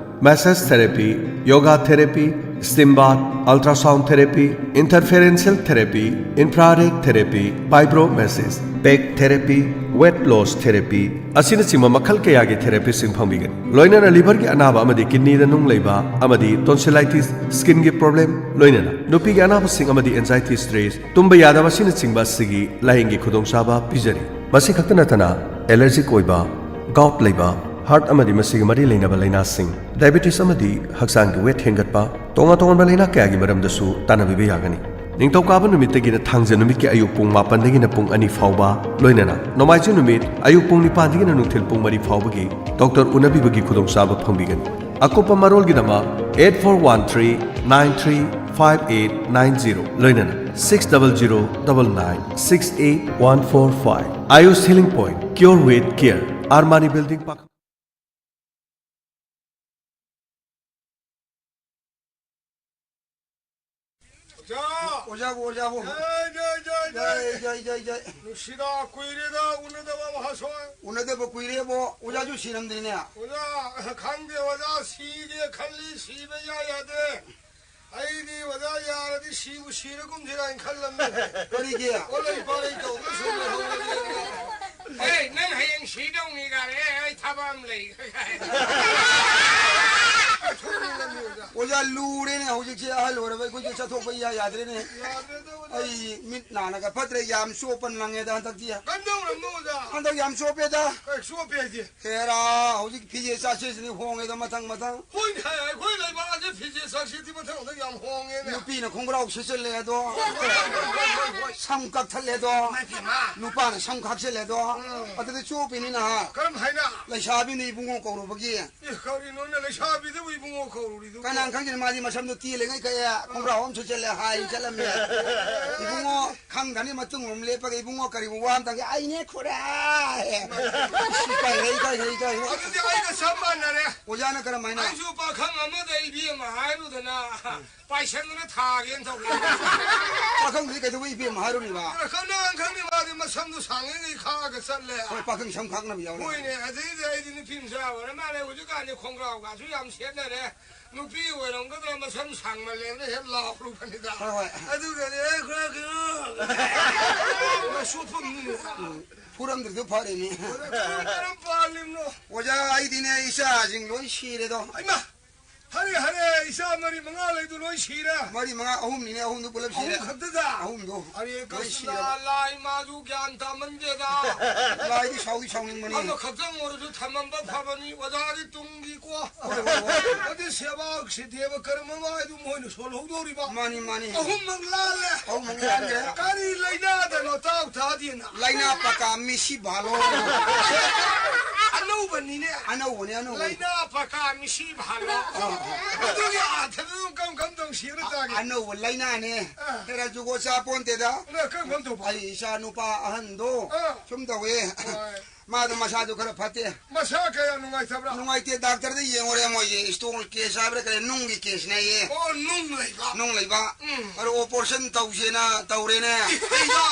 Massage therapy, yoga therapy, steam bath, ultrasound therapy, interferential therapy, infrared therapy, fibromassage, back therapy, weight loss therapy ꯑꯁꯤꯅꯆꯤꯡꯕ ꯃꯈꯜ ꯀꯌꯥꯒꯤ therapyꯁꯤꯡ ꯐꯪꯕꯤꯒꯅꯤ꯫ ꯂꯣꯏꯅꯅ liverꯒꯤ ꯑꯅꯥꯕ ꯑꯃꯗꯤ kidneyꯗ ꯅꯨꯡ ꯂꯩꯕ ꯑꯃꯗꯤ tonsillitis, skinꯒꯤ problem, ꯂꯣꯏꯅꯅ ꯅꯨꯄꯤꯒꯤ ꯑꯅꯥꯕꯁꯤꯡ ꯑꯃꯗꯤ anxiety stress, ꯇꯨꯝꯕ ꯌꯥꯗꯕ ꯑꯁꯤꯅꯆꯤꯡꯕ ꯑꯁꯤꯒꯤ ꯂꯥꯌꯦꯡꯒꯤ ꯈꯨꯗꯣꯡꯆꯥꯕ ꯄꯤꯖꯔꯤ꯫ ꯃꯁꯤ ꯈꯛꯇ ꯅꯠꯇꯅ allergic ꯑꯣꯏꯕ, gout ꯂꯩꯕ, heart ꯑꯃꯗꯤ ꯃꯁꯤꯒꯤ ꯃꯔꯤ ꯂꯩꯅꯕ ꯂꯥꯏꯅꯥꯁꯤꯡ, diabetes ꯑꯃꯗꯤ ꯍꯛꯆꯥꯡꯒꯤ weight ꯍꯦꯟꯒꯠꯄ, ꯇꯣꯉꯥꯟ ꯇꯣꯉꯥꯟꯕ ꯂꯥꯏꯅꯥ ꯀꯌꯥꯒꯤ ꯃꯔꯝꯗꯁꯨ ꯇꯥꯟꯅꯕꯤꯕ ꯌꯥꯒꯅꯤ꯫ ꯅꯤꯡꯊꯧꯀꯥꯕ ꯅꯨꯃꯤꯠꯇꯒꯤꯅ ꯊꯥꯡꯖ ꯅꯨꯃꯤꯠꯀꯤ ꯑꯌꯨꯛ ꯄꯨꯡ ꯃꯥꯄꯟꯗꯒꯤꯅ ꯄꯨꯡ ꯑꯅꯤ ꯐꯥꯎꯕ, ꯂꯣꯏꯅꯅ ꯅꯣꯡꯃꯥꯏꯖꯤꯡ ꯅꯨꯃꯤꯠ ꯑꯌꯨꯛ ꯄꯨꯡ ꯅꯤꯄꯥꯟꯗꯒꯤꯅ ꯅꯨꯡꯊꯤꯜ ꯄꯨꯡ ꯃꯔꯤ ꯐꯥꯎꯕꯒꯤ doctor ꯎꯅꯕꯤꯕꯒꯤ ꯈꯨꯗꯣꯡꯆꯥꯕ ꯐꯪꯕꯤꯒꯅꯤ꯫ ꯑꯀꯨꯞꯄ ꯃꯔꯣꯜꯒꯤꯗꯃꯛ eight four one three nine three five eight nine zero, ꯂꯣꯏꯅꯅ six double zero double nine six eight one four five꯫ Ayush Healing Point, Cure with Care, Armani Building, ꯄꯥꯈꯪ꯫ ꯑꯣꯖꯥ! ꯑꯣꯖꯥꯕꯨ, ꯑꯣꯖꯥꯕꯨ꯫ ꯖꯩ, ꯖꯩ, ꯖꯩ, ꯖꯩ꯫ ꯖꯩ, ꯖꯩ, ꯖꯩ, ꯖꯩ꯫ ꯅꯨꯡꯁꯤꯗ, ꯀꯨꯏꯔꯦꯗ ꯎꯅꯗꯕ ꯃꯍꯥꯁꯣꯏ꯫ ꯎꯅꯗꯕ ꯀꯨꯏꯔꯦꯕꯣ꯫ ꯑꯣꯖꯥꯁꯨ ꯁꯤꯔꯝꯗ꯭ꯔꯤꯅꯦ꯫ ꯑꯣꯖꯥ, ꯈꯪꯗꯦ ꯑꯣꯖꯥ, ꯁꯤꯒꯦ ꯈꯜꯂꯤ, ꯁꯤꯕ ꯏꯌꯥ ꯌꯥꯗꯦ꯫ ꯑꯩꯗꯤ ꯑꯣꯖꯥ ꯌꯥꯔꯗꯤ ꯁꯤꯕꯨ ꯁꯤꯔꯒꯨꯝꯁꯤꯔꯥ ꯍꯥꯏꯅ ꯈꯜꯂꯝꯃꯦ꯫ ꯀꯔꯤꯒꯤ? ꯑꯣ, ꯂꯩ ꯄꯥꯔꯩ ꯇꯧꯗ ꯁꯨꯝ ꯂꯩꯍꯧꯔꯒꯦꯅ꯫ ꯑꯦ, ꯅꯪ ꯍꯌꯦꯡ ꯁꯤꯗꯧꯅꯤ ꯀꯥꯔꯦ, ꯑꯩ ꯊꯕꯛ ꯑꯃ ꯂꯩ꯫ ꯑꯣꯖꯥ, ꯂꯨꯔꯦꯅꯦ ꯍꯧꯖꯤꯛꯁꯦ, ꯑꯍꯜ ꯑꯣꯏꯔꯕ ꯑꯩꯈꯣꯏꯁꯦ ꯆꯠꯊꯣꯛꯄ ꯏꯌꯥ ꯌꯥꯗ꯭ꯔꯦꯅꯦ꯫ ꯌꯥꯗ꯭ꯔꯦꯗ ꯑꯣꯖꯥ꯫ ꯑꯩ ꯃꯤꯠ ꯅꯥꯅꯒ ꯐꯠꯇ꯭ꯔꯦ, ꯌꯥꯝ ꯆꯣꯞꯄ ꯅꯪꯉꯦꯗ ꯍꯟꯗꯛꯇꯤ꯫ ꯀꯝꯗꯧꯔꯝꯅꯣ ꯑꯣꯖꯥ? ꯍꯟꯗꯛ ꯌꯥꯝ ꯆꯣꯞꯄꯦꯗ꯫ ꯀꯩ ꯆꯣꯞꯄꯦ ꯍꯥꯏꯗꯤ? ꯍꯦꯔꯥ, ꯍꯧꯖꯤꯛ ꯐꯤꯖꯦ ꯆꯥꯛꯁꯦꯁꯤꯅꯤ ꯍꯣꯡꯉꯦꯗ ꯃꯊꯪ ꯃꯊꯪ꯫ ꯍꯣꯏꯅꯦ, ꯑꯩꯈꯣꯏ ꯂꯩꯕꯥꯛ ꯑꯁꯦ ꯐꯤꯖꯦ ꯆꯥꯛꯁꯦꯗꯤ ꯃꯊꯪ ꯃꯊꯪ ꯌꯥꯝ ꯍꯣꯡꯉꯦꯅꯦ꯫ ꯅꯨꯄꯤꯅ ꯈꯣꯡꯒ꯭ꯔꯥꯎ ꯁꯦꯠꯆꯜꯂꯦ ꯑꯗꯣ꯫ ꯍꯣꯏ, ꯍꯣꯏ, ꯍꯣꯏ, ꯍꯣꯏ, ꯍꯣꯏ꯫ ꯁꯝ ꯀꯛꯊꯠꯂꯦ ꯑꯗꯣ꯫ ꯏꯃꯥ ꯏꯄꯦꯝꯃ꯫ ꯅꯨꯄꯥꯅ ꯁꯝ ꯈꯥꯛꯆꯜꯂꯦ ꯑꯗꯣ꯫ ꯎꯝ꯫ ꯑꯗꯨꯗꯤ ꯆꯣꯞꯄꯤꯅꯤꯅ꯫ ꯀꯔꯝ ꯍꯥꯏꯅ? ꯂꯩꯁꯥꯕꯤꯅ ꯏꯕꯨꯡꯉꯣ ꯀꯧꯔꯨꯕꯒꯤ꯫ ꯑꯦ, ꯀꯔꯤꯅꯣꯅꯦ, ꯂꯩꯁꯥꯕꯤꯗꯕꯨ ꯏꯕꯨꯡꯉꯣ ꯀꯧꯔꯨꯔꯤꯗꯨꯕꯨ? ꯀꯅꯥꯅ ꯈꯪꯒꯅꯤ, ꯃꯥꯗꯤ ꯃꯁꯝꯗꯣ ꯇꯦꯜꯂꯤꯉꯩ ꯀꯛꯑꯦ, ꯈꯣꯡꯒ꯭ꯔꯥꯎ ꯑꯃ ꯁꯦꯠꯆꯜꯂꯦ ꯍꯥꯏ ꯆꯠꯂꯝꯃꯦ꯫ ꯏꯕꯨꯡꯉꯣ ꯈꯪꯗꯅꯤ, ꯃꯇꯨꯡ ꯑꯃ ꯂꯦꯞꯄꯒ, "ꯏꯕꯨꯡꯉꯣ, ꯀꯔꯤꯕꯨ ꯋꯥ ꯑꯝꯇꯪꯒꯦ?" "ꯑꯩꯅꯦ ꯈꯨꯔꯥ!" ꯏꯀꯥꯏꯔꯦ, ꯏꯀꯥꯏꯔꯦ, ꯏꯀꯥꯏꯔꯦ꯫ ꯑꯗꯨꯗꯤ ꯑꯩꯒ ꯆꯞ ꯃꯥꯟꯅꯔꯦ꯫ ꯑꯣꯖꯥꯅ ꯀꯔꯝ ꯍꯥꯏꯅ? ꯑꯩꯁꯨ ꯄꯥꯈꯪ ꯑꯃꯗ ꯏꯕꯦꯝꯃ ꯍꯥꯏꯔꯨꯗꯅ ꯄꯥꯏꯁꯟꯗꯅ ꯊꯥꯒꯦꯅ ꯇꯧꯔꯦ꯫ ꯄꯥꯈꯪꯗꯨꯗꯤ ꯀꯩꯗꯧꯕꯩ ꯏꯕꯦꯝꯃ ꯍꯥꯏꯔꯨꯔꯤꯕ? ꯈꯪꯅ ꯈꯪꯅ ꯃꯥꯗꯤ ꯃꯁꯝꯗꯨ ꯁꯥꯡꯉꯤꯉꯩ ꯈꯥꯛꯑꯒ ꯆꯠꯂꯦ꯫ ꯍꯣꯏ, ꯄꯥꯈꯪ ꯁꯝ ꯈꯥꯛꯅꯕ ꯌꯥꯎꯔꯦ꯫ ꯍꯣꯏꯅꯦ, ꯑꯗꯩꯗꯤ ꯑꯩꯗꯤ ꯅꯨꯄꯤ ꯃꯆꯥ ꯑꯣꯏꯔ ꯃꯥꯜꯂꯦ꯫ ꯍꯧꯖꯤꯛꯀꯥꯟꯗꯤ ꯈꯣꯡꯒ꯭ꯔꯥꯎꯒꯁꯨ ꯌꯥꯝ ꯁꯦꯠꯅꯔꯦ꯫ ꯅꯨꯄꯤ ꯑꯣꯏꯔꯝꯒꯗ꯭ꯔꯥ, ꯃꯁꯝ ꯁꯥꯡꯃꯜꯂꯦꯅ ꯍꯦꯛ ꯂꯥꯎꯔꯨꯕꯅꯤꯗ꯫ ꯍꯣꯏ, ꯍꯣꯏ꯫ ꯑꯗꯨꯒꯗꯤ ꯑꯩ ꯈꯔ ꯀꯩꯅꯣ, ꯃꯁꯨ ꯐꯝꯅꯤꯡꯉꯦ꯫ ꯎꯝ, ꯐꯨꯔꯝꯗ꯭ꯔꯤꯗꯨ ꯐꯔꯦꯅꯦ꯫ ꯑꯣꯖꯥ, ꯀꯔꯝ ꯄꯥꯜꯂꯤꯕꯅꯣ? ꯑꯣꯖꯥ, ꯑꯩꯗꯤꯅꯦ, ꯏꯆꯥꯁꯤꯡ ꯂꯣꯏ ꯁꯤꯔꯦꯗꯣ꯫ ꯍꯩꯃꯥ! ꯍꯔꯦ, ꯍꯔꯦ, ꯏꯆꯥ ꯃꯔꯤ ꯃꯉꯥ ꯂꯩꯗꯨ ꯂꯣꯏ ꯁꯤꯔꯦ? ꯃꯔꯤ ꯃꯉꯥ, ꯑꯍꯨꯝꯅꯤꯅꯦ, ꯑꯍꯨꯝꯗꯨ ꯄꯨꯂꯞ ꯁꯤꯔꯦ꯫ ꯑꯍꯨꯝ ꯈꯛꯇꯗ? ꯑꯍꯨꯝꯗꯣ ꯑꯔꯦ ꯂꯣꯏ ꯀꯁꯨꯅ ꯁꯤꯔꯕ꯫ ꯂꯥꯏ ꯃꯥꯁꯨ ꯒ꯭ꯌꯥꯟ ꯇꯥꯃꯟꯗꯦꯗ꯫ ꯂꯥꯏꯗꯤ ꯁꯥꯎꯗꯤ ꯁꯥꯎꯅꯤꯡꯕꯅꯤ꯫ ꯑꯃꯈꯛꯇꯪ ꯑꯣꯏꯔꯁꯨ ꯊꯝꯃꯝꯕ ꯐꯕꯅꯤ, ꯑꯣꯖꯥꯒꯤ ꯇꯨꯡꯒꯤꯀꯣ꯫ ꯍꯣꯏ, ꯍꯣꯏ, ꯍꯣꯏ꯫ ꯑꯗꯨ ꯁꯦꯕꯥ ꯁꯤꯗꯦꯕ ꯀꯔꯝꯕ ꯃꯥꯏꯗꯨ ꯃꯣꯏꯅ ꯁꯣꯜꯍꯧꯗꯧꯔꯤꯕ꯫ ꯃꯥꯅꯤ, ꯃꯥꯅꯤ꯫ ꯑꯍꯨꯝꯃꯛ ꯂꯥꯜꯂꯦ꯫ ꯑꯍꯨꯝꯃꯛ ꯂꯥꯟꯈ꯭ꯔꯦ꯫ ꯀꯔꯤ ꯂꯩꯅꯥꯗꯅꯣ ꯇꯥꯎ ꯊꯥꯗꯦꯅ? ꯂꯩꯅꯥ ꯄꯀꯥ ꯃꯤꯁꯤ ꯚꯥꯂꯣ꯫ ꯑꯅꯧꯕꯅꯤꯅꯦ꯫ ꯑꯅꯧꯕꯅꯦ, ꯑꯅꯧꯕꯅꯦ꯫ ꯂꯩꯅꯥ ꯄꯀꯥ ꯃꯤꯁꯤ ꯚꯥꯂꯣ꯫ ꯑꯥ, ꯑꯥ꯫ ꯑꯗꯨꯒꯤ ꯑꯥꯊꯗꯨ ꯀꯔꯝ ꯀꯔꯝ ꯇꯧ ꯁꯤꯔ ꯇꯥꯒꯦ? ꯑꯅꯧꯕ ꯂꯩꯅꯥꯅꯦ꯫ ꯑꯥ꯫ ꯈꯔ ꯖꯨꯒꯣꯠ ꯆꯥ ꯄꯣꯟꯇꯦꯗ꯫ ꯑꯗ ꯀꯔꯝ ꯀꯔꯝ ꯇꯧꯕ? ꯑꯩ ꯏꯆꯥ ꯅꯨꯄꯥ ꯑꯍꯟꯗꯣ ꯑꯥ꯫ ꯁꯨꯝ ꯇꯧꯋꯦ꯫ ꯍꯣꯏ꯫ ꯃꯥꯗꯣ ꯃꯁꯥꯗꯣ ꯈꯔ ꯐꯠꯇꯦ꯫ ꯃꯁꯥ ꯀꯌꯥ ꯅꯨꯡꯉꯥꯏꯇꯕ꯭ꯔꯥ? ꯅꯨꯡꯉꯥꯏꯇꯦ, ꯗꯥꯛꯇꯔꯗ ꯌꯦꯡꯉꯨꯔꯦ, ꯃꯣꯏꯒꯤ ꯁ꯭ꯇꯣꯟ ꯀꯦꯁ ꯍꯥꯏꯕ꯭ꯔꯥ ꯀꯔꯤ, ꯅꯨꯡꯒꯤ ꯀꯦꯁꯅꯦꯌꯦ꯫ ꯑꯣ, ꯅꯨꯡ ꯂꯩꯕ? ꯅꯨꯡ ꯂꯩꯕ꯫ ꯎꯝ꯫ ꯑꯗꯣ ꯑꯣꯄꯔꯦꯁꯟ ꯇꯧꯁꯦꯅ ꯇꯧꯔꯦꯅꯦ꯫ ꯏꯌꯥ!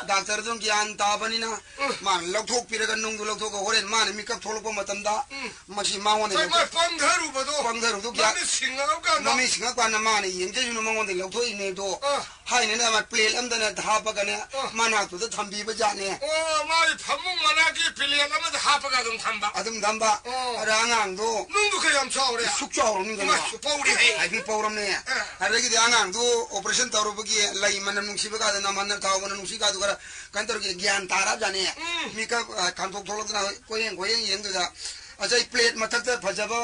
ꯗꯥꯛꯇꯔꯗꯨ ꯒ꯭ꯌꯥꯟ ꯇꯥꯕꯅꯤꯅ ꯎꯝ꯫ ꯃꯥꯅ ꯂꯧꯊꯣꯛꯄꯤꯔꯒ ꯅꯨꯡꯗꯨ ꯂꯧꯊꯣꯛꯑꯒ ꯍꯣꯔꯦꯟ ꯃꯥꯅ ꯃꯤꯀꯞ ꯊꯣꯛꯂꯛꯄ ꯃꯇꯝꯗ ꯎꯝ꯫ ꯃꯁꯤ ꯃꯉꯣꯟꯗ ꯃꯥꯏ, ꯂꯧꯊꯣꯛ-, ꯃꯥꯏ ꯄꯪꯊꯔꯨꯕꯗꯣ꯫ ꯄꯪꯊꯔꯨꯕꯗꯣ ꯒ꯭ꯌꯥꯟ-, ꯃꯃꯤꯠ ꯁꯤꯡꯉꯛꯑꯀꯥꯟꯗ꯫ ꯃꯃꯤꯠ ꯁꯤꯡꯉꯛꯄ ꯀꯥꯟꯗ ꯃꯥꯅ ꯌꯦꯡꯖꯁꯅꯨ ꯃꯉꯣꯟꯗ ꯂꯧꯊꯣꯛꯏꯅꯦꯗꯣ꯫ ꯑꯥ꯫ ꯍꯥꯏꯅꯅ ꯑꯃ ꯄ꯭ꯂꯦꯠ ꯑꯃꯗꯅ ꯍꯥꯞꯄꯒꯅꯦ, ꯑꯥ꯫ ꯃꯅꯥꯛꯇꯨꯗ ꯊꯝꯕꯤꯕ ꯖꯥꯠꯅꯦ꯫ ꯑꯣ, ꯃꯥꯒꯤ ꯐꯃꯨꯡ ꯃꯅꯥꯛꯀꯤ ꯄ꯭ꯂꯦꯠ ꯑꯃꯗ ꯍꯥꯞꯄꯒ ꯑꯗꯨꯝ ꯊꯝꯕ꯫ ꯑꯗꯨꯝ ꯊꯝꯕ꯫ ꯑꯣ꯫ ꯑꯗ ꯑꯉꯥꯡꯗꯣ ꯅꯨꯡꯗꯨ ꯀꯌꯥꯝ ꯆꯥꯎꯔꯦ? ꯁꯨꯛ ꯆꯥꯎꯔꯕꯅꯤ ꯀꯩꯅꯣ꯫ ꯏꯃꯥ, ꯄꯧꯔꯦꯍꯦ꯫ ꯍꯥꯏꯕꯤ ꯄꯧꯔꯝꯅꯦ꯫ ꯑꯥ꯫ ꯑꯗꯒꯤꯗꯤ ꯑꯉꯥꯡꯗꯨ ꯑꯣꯄꯔꯦꯁꯟ ꯇꯧꯔꯨꯕꯒꯤ ꯂꯩ ꯃꯅꯝ ꯅꯨꯡꯁꯤꯕ ꯀꯥꯗꯣ, ꯅꯝꯍꯟꯅ ꯊꯥꯎ ꯃꯅꯝ ꯅꯨꯡꯁꯤ ꯀꯥꯗꯣ ꯈꯔ ꯀꯩꯅꯣ ꯇꯧꯔꯒꯦ, ꯒ꯭ꯌꯥꯟ ꯇꯥꯔꯕ ꯖꯥꯠꯅꯦ꯫ ꯎꯝ꯫ ꯃꯤꯀꯞ, ꯑ, ꯈꯥꯡꯊꯣꯛ ꯊꯣꯛꯂꯛꯇꯅ ꯀꯣꯏꯌꯦꯡ ꯀꯣꯏꯌꯦꯡ ꯌꯦꯡꯗꯨꯗ, ꯉꯁꯥꯏ ꯄ꯭ꯂꯦꯠ ꯃꯊꯛꯇ ꯐꯖꯕ,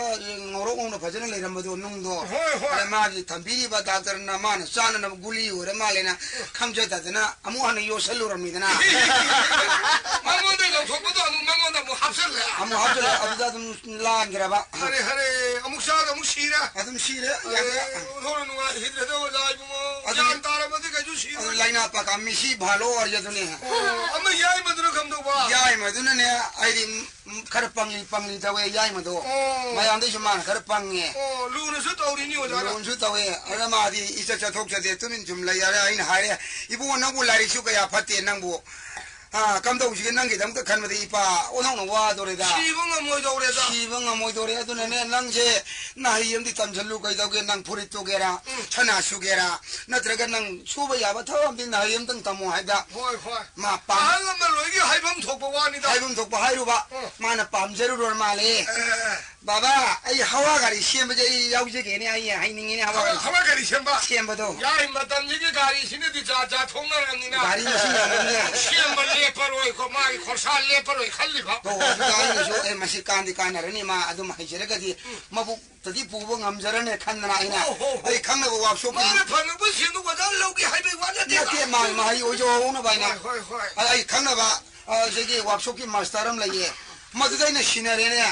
ꯉꯧꯔꯣꯛ ꯉꯧꯅ ꯐꯖꯅ ꯂꯩꯔꯝꯕꯗꯣ, ꯅꯨꯡꯗꯣ꯫ ꯍꯣꯏ, ꯍꯣꯏ꯫ ꯑꯗ ꯃꯥꯒꯤ ꯊꯝꯕꯤꯔꯤꯕ ꯗꯥꯛꯇꯔꯅ ꯃꯥꯅ ꯆꯥꯅꯅꯕ ꯒꯨꯂꯤ ꯑꯣꯏꯔ ꯃꯥꯜꯂꯦꯅ ꯈꯪꯖꯗꯗꯅ ꯑꯃꯨꯛ ꯍꯟꯅ ꯌꯣꯠꯁꯜꯂꯨꯔꯕꯅꯤꯗꯅ꯫ ꯃꯉꯣꯟꯗ ꯂꯧꯊꯣꯛꯄꯗꯣ ꯑꯃꯨꯛ ꯃꯉꯣꯟꯗ ꯑꯃꯨꯛ ꯍꯥꯞꯆꯜꯂꯦ꯫ ꯑꯃꯨꯛ ꯍꯥꯞꯆꯜꯂꯦ, ꯑꯗꯨꯗ ꯑꯗꯨꯝ ꯂꯥꯟꯈ꯭ꯔꯕ꯫ ꯍꯔꯦ, ꯍꯔꯦ, ꯑꯃꯨꯛ ꯆꯥꯗ ꯑꯃꯨꯛ ꯁꯤꯔꯦ꯫ ꯑꯗꯨꯝ ꯁꯤꯔꯦ, ꯑꯦ, ꯌꯥꯗ꯭ꯔꯦ꯫ ꯑꯣꯟꯊꯣꯛꯅ ꯅꯨꯡꯉꯥꯏꯈꯤꯗ꯭ꯔꯦꯗ ꯑꯣꯖꯥ ꯏꯕꯨꯡꯉꯣ꯫ ꯑꯗꯨ ꯒ꯭ꯌꯥꯟ ꯇꯥꯔꯝꯃꯗꯤ ꯀꯩꯁꯨ ꯁꯤꯔꯣꯏ꯫ ꯑꯗꯨ ꯂꯥꯏꯅꯥ ꯄꯥꯀꯥ ꯃꯤꯁꯤ ꯚꯥꯂꯣ ꯍꯥꯏꯁꯦ ꯑꯗꯨꯅꯦ꯫ ꯑꯣ, ꯑꯃ ꯌꯥꯏꯃꯗꯨꯅ ꯀꯝꯗꯧꯕ? ꯌꯥꯏ ꯑꯗꯨꯅꯅꯦ, ꯑꯩꯗꯤ, ꯎꯝ, ꯎꯝ, ꯈꯔ ꯄꯪꯂꯤ, ꯄꯪꯂꯤ ꯇꯧꯋꯦ ꯌꯥꯏꯃꯗꯣ꯫ ꯑꯣ꯫ ꯃꯌꯥꯝꯗꯩꯁꯨ ꯃꯥꯅ ꯈꯔ ꯄꯪꯉꯦ꯫ ꯑꯣ, ꯂꯨꯅꯁꯨ ꯇꯧꯔꯤꯅꯤ ꯑꯣꯖꯥꯅ꯫ ꯂꯨꯅꯁꯨ ꯇꯧꯋꯦ꯫ ꯑꯗ ꯃꯥꯗꯤ ꯏꯆꯠ ꯆꯠꯊꯣꯛꯆꯗꯦ, ꯇꯨꯃꯤꯟ ꯁꯨꯝ ꯂꯩ꯫ ꯑꯗ ꯑꯩꯅ ꯍꯥꯏꯔꯦ, "ꯏꯕꯨꯡꯉꯣ, ꯅꯪꯕꯨ ꯂꯥꯏꯔꯤꯛꯁꯨ ꯀꯌꯥ ꯐꯠꯇꯦ ꯅꯪꯕꯨ꯫ ꯑꯥ, ꯀꯝꯗꯧꯁꯤꯒꯦ ꯅꯪꯒꯤꯗꯃꯛꯇ ꯈꯟꯕꯗ ꯏꯄꯥ ꯑꯣꯟꯊꯣꯛꯅ ꯋꯥꯗꯣꯔꯦꯗ꯫ ꯁꯤꯕ ꯉꯝꯃꯣꯏꯗꯧꯔꯦꯗ꯫ ꯁꯤꯕ ꯉꯝꯃꯣꯏꯗꯧꯔꯦ꯫ ꯑꯗꯨꯅꯅꯦ ꯅꯪꯁꯦ ꯅꯍꯩ ꯑꯃꯗꯤ ꯇꯝꯁꯤꯜꯂꯨ, ꯀꯩꯗꯧꯒꯦ? ꯅꯪ ꯐꯨꯔꯤꯠ ꯇꯨꯒꯦꯔꯥ, ꯎꯝ꯫ ꯁꯅꯥ ꯁꯨꯒꯦꯔꯥ, ꯅꯠꯇ꯭ꯔꯒ ꯅꯪ ꯁꯨꯕ ꯌꯥꯕ ꯊꯕꯛ ꯑꯃꯗꯤ ꯅꯍꯩ ꯑꯃꯇꯪ ꯇꯝꯃꯣ" ꯍꯥꯏꯕꯗ ꯍꯣꯏ, ꯍꯣꯏ꯫ ꯃꯥ ꯄꯥꯝ-, ꯑꯍꯜ ꯂꯃꯟ ꯂꯣꯏꯒꯤ ꯍꯥꯏꯐꯝ ꯊꯣꯛꯄ ꯋꯥꯅꯤꯗ꯫ ꯍꯥꯏꯐꯝ ꯊꯣꯛꯄ ꯍꯥꯏꯔꯨꯕ, ꯎꯝ꯫ ꯃꯥꯅ ꯄꯥꯝꯖꯔꯨꯔꯣꯏ ꯃꯥꯜꯂꯦ꯫ ꯑꯦ, ꯑꯦ, ꯑꯦ꯫ "ꯕꯥꯕꯥ, ꯑꯩ ꯍꯋꯥ ꯒꯥꯔꯤ ꯁꯦꯝꯕꯁꯦ ꯑꯩ ꯌꯥꯎꯖꯒꯦꯅꯦ, ꯑꯩ ꯍꯩꯅꯤꯡꯉꯦꯅꯦ ꯍꯋꯥ ꯍꯋꯥ, ꯒꯥꯔꯤ ꯍꯋꯥ ꯒꯥꯔꯤ ꯁꯦꯝꯕ? ꯁꯦꯝꯕꯗꯣ"꯫ ꯌꯥꯔꯤ, ꯃꯇꯝꯁꯤꯒꯤ ꯒꯥꯔꯤꯁꯤꯅꯗꯤ ꯖꯥꯠ ꯖꯥꯠ ꯊꯣꯛꯅꯔꯕꯅꯤꯅ꯫ ꯒꯥꯔꯤ ꯃꯁꯤꯡ ꯌꯥꯝꯃꯟꯗꯅ꯫ ꯁꯦꯝꯕ ꯂꯦꯞꯄꯔꯣꯏꯀꯣ, ꯃꯥꯒꯤ ꯈꯣꯔꯁꯥ ꯂꯦꯞꯄꯔꯣꯏ ꯈꯜꯂꯤꯕ꯫ ꯑꯣ, ꯑꯗꯨꯗ ꯑꯩꯅꯁꯨ, "ꯑꯦ, ꯃꯁꯤ ꯀꯥꯟꯗꯤ ꯀꯥꯟꯅꯔꯅꯤ, ꯃꯥ ꯑꯗꯨꯝ ꯍꯩꯖꯔꯒꯗꯤ ꯃꯕꯨꯛꯇꯗꯤ ꯄꯨꯕ ꯉꯝꯖꯔꯅꯤ" ꯈꯟꯗꯅ ꯑꯩꯅ, ꯍꯣ, ꯍꯣ, ꯍꯣ꯫ ꯑꯩ ꯈꯪꯅꯕ ꯋꯥꯛꯁꯣꯞꯀꯤ ꯃꯥꯅ ꯐꯪꯉꯛꯄ ꯁꯦꯟꯗꯣ ꯑꯣꯖꯥ ꯂꯧꯒꯦ ꯍꯥꯏꯕꯒꯤ ꯋꯥ ꯅꯠꯇꯦꯗ꯫ ꯅꯠꯇꯦ, ꯃꯥ ꯃꯍꯩ ꯑꯣꯏꯖꯍꯧꯅꯕ ꯍꯥꯏꯅ꯫ ꯍꯣꯏ, ꯍꯣꯏ, ꯍꯣꯏ꯫ ꯑ-, ꯑꯩ ꯈꯪꯅꯕ, ꯑ, ꯁꯤꯒꯤ ꯋꯥꯛꯁꯣꯞꯀꯤ ꯃꯥꯁꯇꯔ ꯑꯃ ꯂꯩꯌꯦ꯫ ꯃꯗꯨꯗ ꯑꯩꯅ ꯁꯤꯟꯅꯔꯦꯅꯦ꯫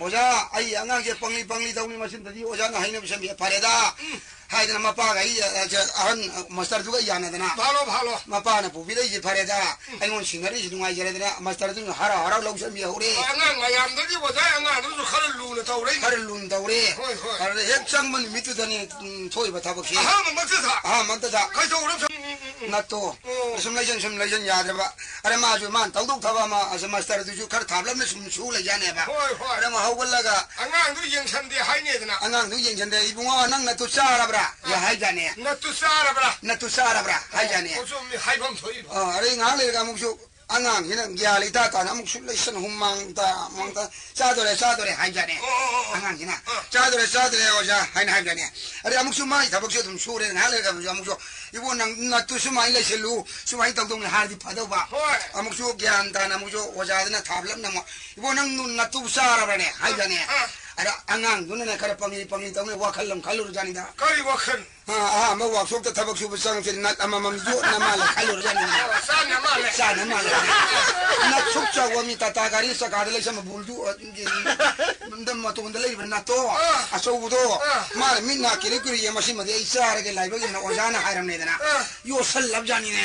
"ꯑꯣꯖꯥ, ꯑꯩ ꯑꯉꯥꯡꯁꯦ ꯄꯪꯂꯤ ꯄꯪꯂꯤ ꯇꯧꯅꯤ, ꯃꯁꯤꯗꯗꯤ ꯑꯣꯖꯥꯅ ꯍꯥꯏꯅꯕ ꯁꯦꯝꯕꯤꯌꯦ", "ꯐꯔꯦꯗ" ꯎꯝ꯫ ꯍꯥꯏꯗꯅ ꯃꯄꯥꯒ ꯑꯩ, ꯑ, ꯑ, ꯑꯍꯟ, ꯑ, ꯃꯥꯁꯇꯔꯗꯨꯒ ꯌꯥꯅꯗꯅ꯫ ꯐꯥꯂꯣ, ꯐꯥꯂꯣ꯫ ꯃꯄꯥꯅ ꯄꯨꯕꯤꯔꯛꯏꯁꯦ ꯐꯔꯦꯗ꯫ ꯎꯝ꯫ ꯑꯩꯉꯣꯟꯗ ꯁꯤꯟꯅꯔꯤꯁꯦ ꯅꯨꯡꯉꯥꯏꯖꯔꯦꯗꯅ ꯃꯥꯁꯇꯔꯗꯨꯅ ꯍꯔꯥꯎ ꯍꯔꯥꯎ ꯂꯧꯁꯤꯟꯕꯤꯍꯧꯔꯦ꯫ ꯑꯉꯥꯡ ꯃꯌꯥꯝꯗꯒꯤ ꯑꯣꯖꯥ ꯑꯉꯥꯡꯗꯨꯁꯨ ꯈꯔ ꯂꯨꯅ ꯇꯧꯔꯛꯏꯅꯦ꯫ ꯈꯔ ꯂꯨꯅ ꯇꯧꯔꯦ꯫ ꯍꯣꯏ, ꯍꯣꯏ꯫ ꯑꯗꯨꯗ ꯍꯦꯛ ꯆꯪꯕ ꯅꯨꯃꯤꯠꯇꯨꯗꯅꯦ, ꯎꯝ, ꯊꯣꯛꯏꯕ ꯊꯕꯛꯁꯦ꯫ ꯑꯍꯥꯟꯕꯃꯛꯇꯗ? ꯑꯍꯥꯟꯕꯃꯛꯇꯗ꯫ ꯀꯩꯗꯧꯔꯕ? ꯎꯝ, ꯎꯝ, ꯎꯝ꯫ ꯅꯠꯇꯣ꯫ ꯑꯣ꯫ ꯁꯨꯝ ꯂꯩꯁꯟ, ꯁꯨꯝ ꯂꯩꯁꯟ ꯌꯥꯗ꯭ꯔꯕ꯫ ꯑꯗ ꯃꯥꯁꯨ ꯃꯥꯅ ꯇꯧꯗꯧ ꯊꯕꯛ ꯑꯃ, ꯑꯁ, ꯃꯥꯁꯇꯔꯗꯨꯁꯨ ꯈꯔ ꯊꯥꯞꯂꯞꯅ ꯁꯨꯝ ꯁꯨ ꯂꯩꯖꯥꯠꯅꯦꯕ꯫ ꯍꯣꯏ, ꯍꯣꯏ꯫ ꯑꯗ ꯑꯃ ꯍꯧꯒꯠꯂꯒ ꯑꯉꯥꯡꯗꯨ ꯌꯦꯡꯁꯟꯗꯦ ꯍꯥꯏꯅꯦꯗꯅ꯫ ꯑꯉꯥꯡꯗꯨ ꯌꯦꯡꯁꯟꯗꯦ꯫ "ꯏꯕꯨꯡꯉꯣ, ꯅꯪ ꯅꯠꯇꯨ ꯆꯥꯔꯕ꯭ꯔꯥ?" ꯌꯥ ꯑꯥ꯫ ꯍꯥꯏꯖꯥꯠꯅꯦ꯫ "ꯅꯠꯇꯨ ꯆꯥꯔꯕ꯭ꯔꯥ?" "ꯅꯠꯇꯨ ꯆꯥꯔꯕ꯭ꯔꯥ?" ꯍꯥꯏꯖꯥꯠꯅꯦ꯫ ꯑꯣ, ꯆꯨꯝꯃꯤ, ꯍꯥꯏꯐꯝ ꯊꯣꯛꯏꯕ꯫ ꯑꯥ, ꯑꯗꯩ ꯉꯥꯏꯍꯥꯛ ꯂꯩꯔꯒ ꯑꯃꯨꯛꯁꯨ ꯑꯉꯥꯡꯁꯤꯅ ꯒ꯭ꯌꯥꯟ ꯏꯇꯥ ꯇꯥꯅ ꯑꯃꯨꯛꯁꯨ ꯂꯩꯁꯟ ꯍꯨꯃꯥꯡ ꯇꯥ, ꯍꯨꯃꯥꯡ ꯇꯥ, "ꯆꯥꯗꯣꯔꯦ, ꯆꯥꯗꯣꯔꯦ" ꯍꯥꯏꯖꯥꯠꯅꯦ꯫ ꯑꯣ, ꯑꯣ, ꯑꯣ, ꯑꯣ꯫ ꯑꯉꯥꯡꯁꯤꯅ, ꯑꯥ꯫ "ꯆꯥꯗꯣꯔꯦ, ꯆꯥꯗꯣꯔꯦ, ꯑꯣꯖꯥ" ꯍꯥꯏꯅ ꯍꯥꯏꯖꯥꯠꯅꯦ꯫ ꯑꯗꯩ ꯑꯃꯨꯛꯁꯨ ꯃꯥꯒꯤ ꯊꯕꯛꯁꯨ ꯑꯗꯨꯝ ꯁꯨꯔꯦ, ꯉꯥꯏꯍꯥꯛ ꯂꯩꯔꯒ ꯑꯃꯨꯛꯁꯨ, "ꯏꯕꯣ, ꯅꯪ ꯅꯠꯇꯨ ꯁꯨꯃꯥꯏꯅ ꯂꯩꯁꯜꯂꯨ, ꯁꯨꯃꯥꯏꯅ ꯇꯧꯗꯧꯅꯤ" ꯍꯥꯏꯔꯗꯤ ꯐꯗꯧꯕ꯫ ꯍꯣꯏ꯫ ꯑꯃꯨꯛꯁꯨ ꯒ꯭ꯌꯥꯟ ꯇꯥꯅ ꯑꯃꯨꯛꯁꯨ ꯑꯣꯖꯥꯗꯨꯅ ꯊꯥꯞꯂꯞꯅ ꯑꯃꯨꯛ, "ꯏꯕꯣ, ꯅꯪ ꯅꯠꯇꯨ ꯆꯥꯔꯕ꯭ꯔꯅꯦ?" ꯍꯥꯏꯖꯥꯠꯅꯦ꯫ ꯑꯥ꯫ ꯑꯗ ꯑꯉꯥꯡꯗꯨꯅꯅꯦ ꯈꯔ ꯄꯪꯉꯤ ꯄꯪꯉꯤ ꯇꯧꯅ ꯋꯥꯈꯜ ꯑꯃ ꯈꯜꯂꯨꯔꯖꯥꯠꯅꯤꯗ꯫ ꯀꯔꯤ ꯋꯥꯈꯜ? ꯑ, ꯑꯍꯥꯟꯕ ꯋꯥꯛꯁꯣꯞꯇ ꯊꯕꯛ ꯁꯨꯕ ꯆꯪꯉꯛꯄꯁꯦ ꯅꯠ ꯑꯃꯃꯝ ꯌꯣꯠꯅ ꯃꯥꯜꯂꯦ ꯈꯜꯂꯨꯔꯖꯥꯠꯅꯤ꯫ ꯆꯥꯅ ꯃꯥꯜꯂꯦ꯫ ꯆꯥꯅ ꯃꯥꯜꯂꯦ꯫ ꯅꯠ ꯁꯨꯛ ꯆꯥꯎꯕ ꯃꯤ ꯇꯥꯇꯥ ꯒꯥꯔꯤ ꯆꯀꯥꯗ ꯂꯩꯁꯟꯕ ꯕꯨꯜꯗꯨ, ꯑ, ꯃꯇꯣꯟꯗ ꯂꯩꯔꯤꯕ ꯅꯠꯇꯣ, ꯑ꯫ ꯑꯆꯧꯕꯗꯣ, ꯑ꯫ ꯃꯥꯅ ꯃꯤꯠ ꯅꯥ ꯀꯤꯔꯤ ꯀꯤꯔꯤ ꯌꯦꯡ, "ꯃꯁꯤꯃꯗꯤ ꯑꯩ ꯆꯥꯔꯒꯦ ꯂꯥꯏꯕꯛ ꯌꯦꯡꯅ" ꯑꯣꯖꯥꯅ ꯍꯥꯏꯔꯝꯅꯦꯗꯅ꯫ ꯑ꯫ ꯌꯣꯠꯁꯜꯂꯕꯖꯥꯠꯅꯤꯅꯦ꯫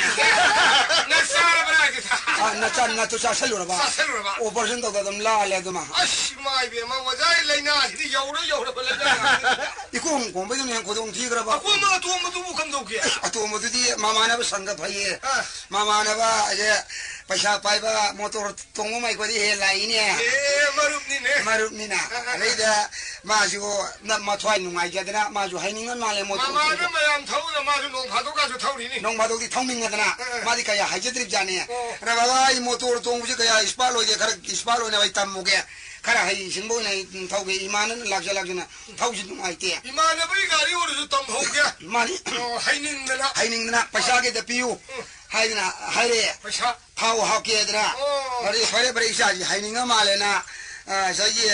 ꯅꯪ ꯆꯥꯔꯕ꯭ꯔꯥ ꯍꯥꯏꯁꯦ? ꯑ, ꯅꯆꯥ ꯅꯠꯇꯣ ꯆꯥꯁꯜꯂꯨꯔꯕ? ꯆꯥꯁꯜꯂꯨꯔꯕ? ꯑꯣꯄꯔꯦꯁꯟ ꯇꯧꯗ ꯑꯗꯨꯝ ꯂꯥꯜꯂꯦ ꯑꯗꯨꯃ꯫ ꯑꯁ, ꯏꯃꯥ ꯏꯕꯦꯝꯃ, ꯑꯣꯖꯥꯒꯤ ꯂꯥꯏꯅꯥꯁꯤꯗꯤ ꯌꯧꯔ ꯌꯧꯔꯕ ꯂꯥꯏꯅꯥ ꯉꯥꯛꯇꯅꯤꯗ꯫ ꯏꯀꯣꯝ ꯀꯣꯝꯕꯩꯗꯨꯅ ꯍꯦꯟꯅ ꯈꯨꯗꯣꯡ ꯊꯤꯈ꯭ꯔꯕ꯫ ꯑꯀꯣꯝꯕ ꯑꯇꯣꯝꯕꯗꯨꯕꯨ ꯀꯝꯗꯧꯒꯦ? ꯑꯇꯣꯝꯕꯗꯨꯗꯤ ꯃꯃꯥꯟꯅꯕ ꯁꯪꯒ ꯐꯩꯌꯦ꯫ ꯑ꯫ ꯃꯃꯥꯟꯅꯕ ꯍꯥꯏꯁꯦ ꯄꯩꯁꯥ ꯄꯥꯏꯕ ꯃꯣꯇꯣꯔ ꯇꯣꯡꯕ ꯃꯥꯏꯈꯣꯏꯗꯤ ꯍꯦ ꯂꯥꯛꯏꯅꯦ꯫ ꯑꯦ, ꯃꯔꯨꯞꯅꯤꯅꯦ꯫ ꯃꯔꯨꯞꯅꯤꯅ꯫ ꯑ, ꯑ, ꯑ꯫ ꯑꯗꯩꯗ ꯃꯥꯁꯨ ꯅ-, ꯃꯊ꯭ꯋꯥꯏ ꯅꯨꯡꯉꯥꯏꯖꯗꯅ ꯃꯥꯁꯨ ꯍꯩꯅꯤꯡꯉ ꯃꯥꯜꯂꯦ ꯃꯣꯇꯣꯔ ꯃꯃꯥꯅ ꯇꯣꯡꯕ꯫ ꯃꯌꯥꯝ ꯊꯧꯔꯒ ꯃꯥꯁꯨ ꯅꯣꯡ ꯐꯥꯗꯣꯛꯀꯥꯁꯨ ꯊꯧꯔꯤꯅꯤ꯫ ꯅꯣꯡ ꯐꯥꯗꯣꯛꯇꯤ ꯊꯧꯅꯤꯡꯉꯗꯅ ꯑ, ꯑ꯫ ꯃꯥꯗꯤ ꯀꯌꯥ ꯍꯩꯖꯗ꯭ꯔꯤꯕꯖꯥꯠꯅꯤ꯫ ꯑꯣ꯫ ꯑꯗ ꯕꯕꯥ, ꯑꯩ ꯃꯣꯇꯣꯔ ꯇꯣꯡꯕꯁꯤ ꯀꯌꯥ ꯏꯁꯄꯥꯠ ꯑꯣꯏꯗꯦ, ꯈꯔ ꯏꯁꯄꯥꯠ ꯑꯣꯏꯅꯕ ꯑꯩ ꯇꯝꯃꯨꯒꯦ, ꯈꯔ ꯍꯩꯁꯤꯡꯕ ꯑꯣꯏꯅ ꯑꯩ ꯊꯧꯒꯦ, ꯏꯃꯥꯅ ꯂꯥꯛꯆ ꯂꯥꯛꯆꯅ ꯊꯧꯁꯤ ꯅꯨꯡꯉꯥꯏꯇꯦ꯫ ꯏꯃꯥꯟꯅꯕꯒꯤ ꯒꯥꯔꯤ ꯑꯣꯏꯔꯁꯨ ꯇꯝꯍꯧꯒꯦ꯫ ꯃꯥꯅꯤ꯫ ꯑꯣ, ꯍꯩꯅꯤꯡꯗꯅ꯫ ꯍꯩꯅꯤꯡꯗꯅ ꯄꯩꯁꯥ ꯈꯤꯇ ꯄꯤꯌꯨ ꯎꯝ꯫ ꯍꯥꯏꯗꯅ ꯍꯥꯏꯔꯛꯑꯦ꯫ ꯄꯩꯁꯥ꯫ ꯊꯥꯎ ꯍꯥꯞꯀꯦꯗꯅ꯫ ꯑꯣ꯫ ꯑꯗꯩ ꯐꯔꯦ ꯐꯔꯦ, ꯏꯆꯥꯁꯤ ꯍꯩꯅꯤꯡꯉ ꯃꯥꯜꯂꯦꯅ, ꯑ, ꯉꯁꯥꯏꯒꯤ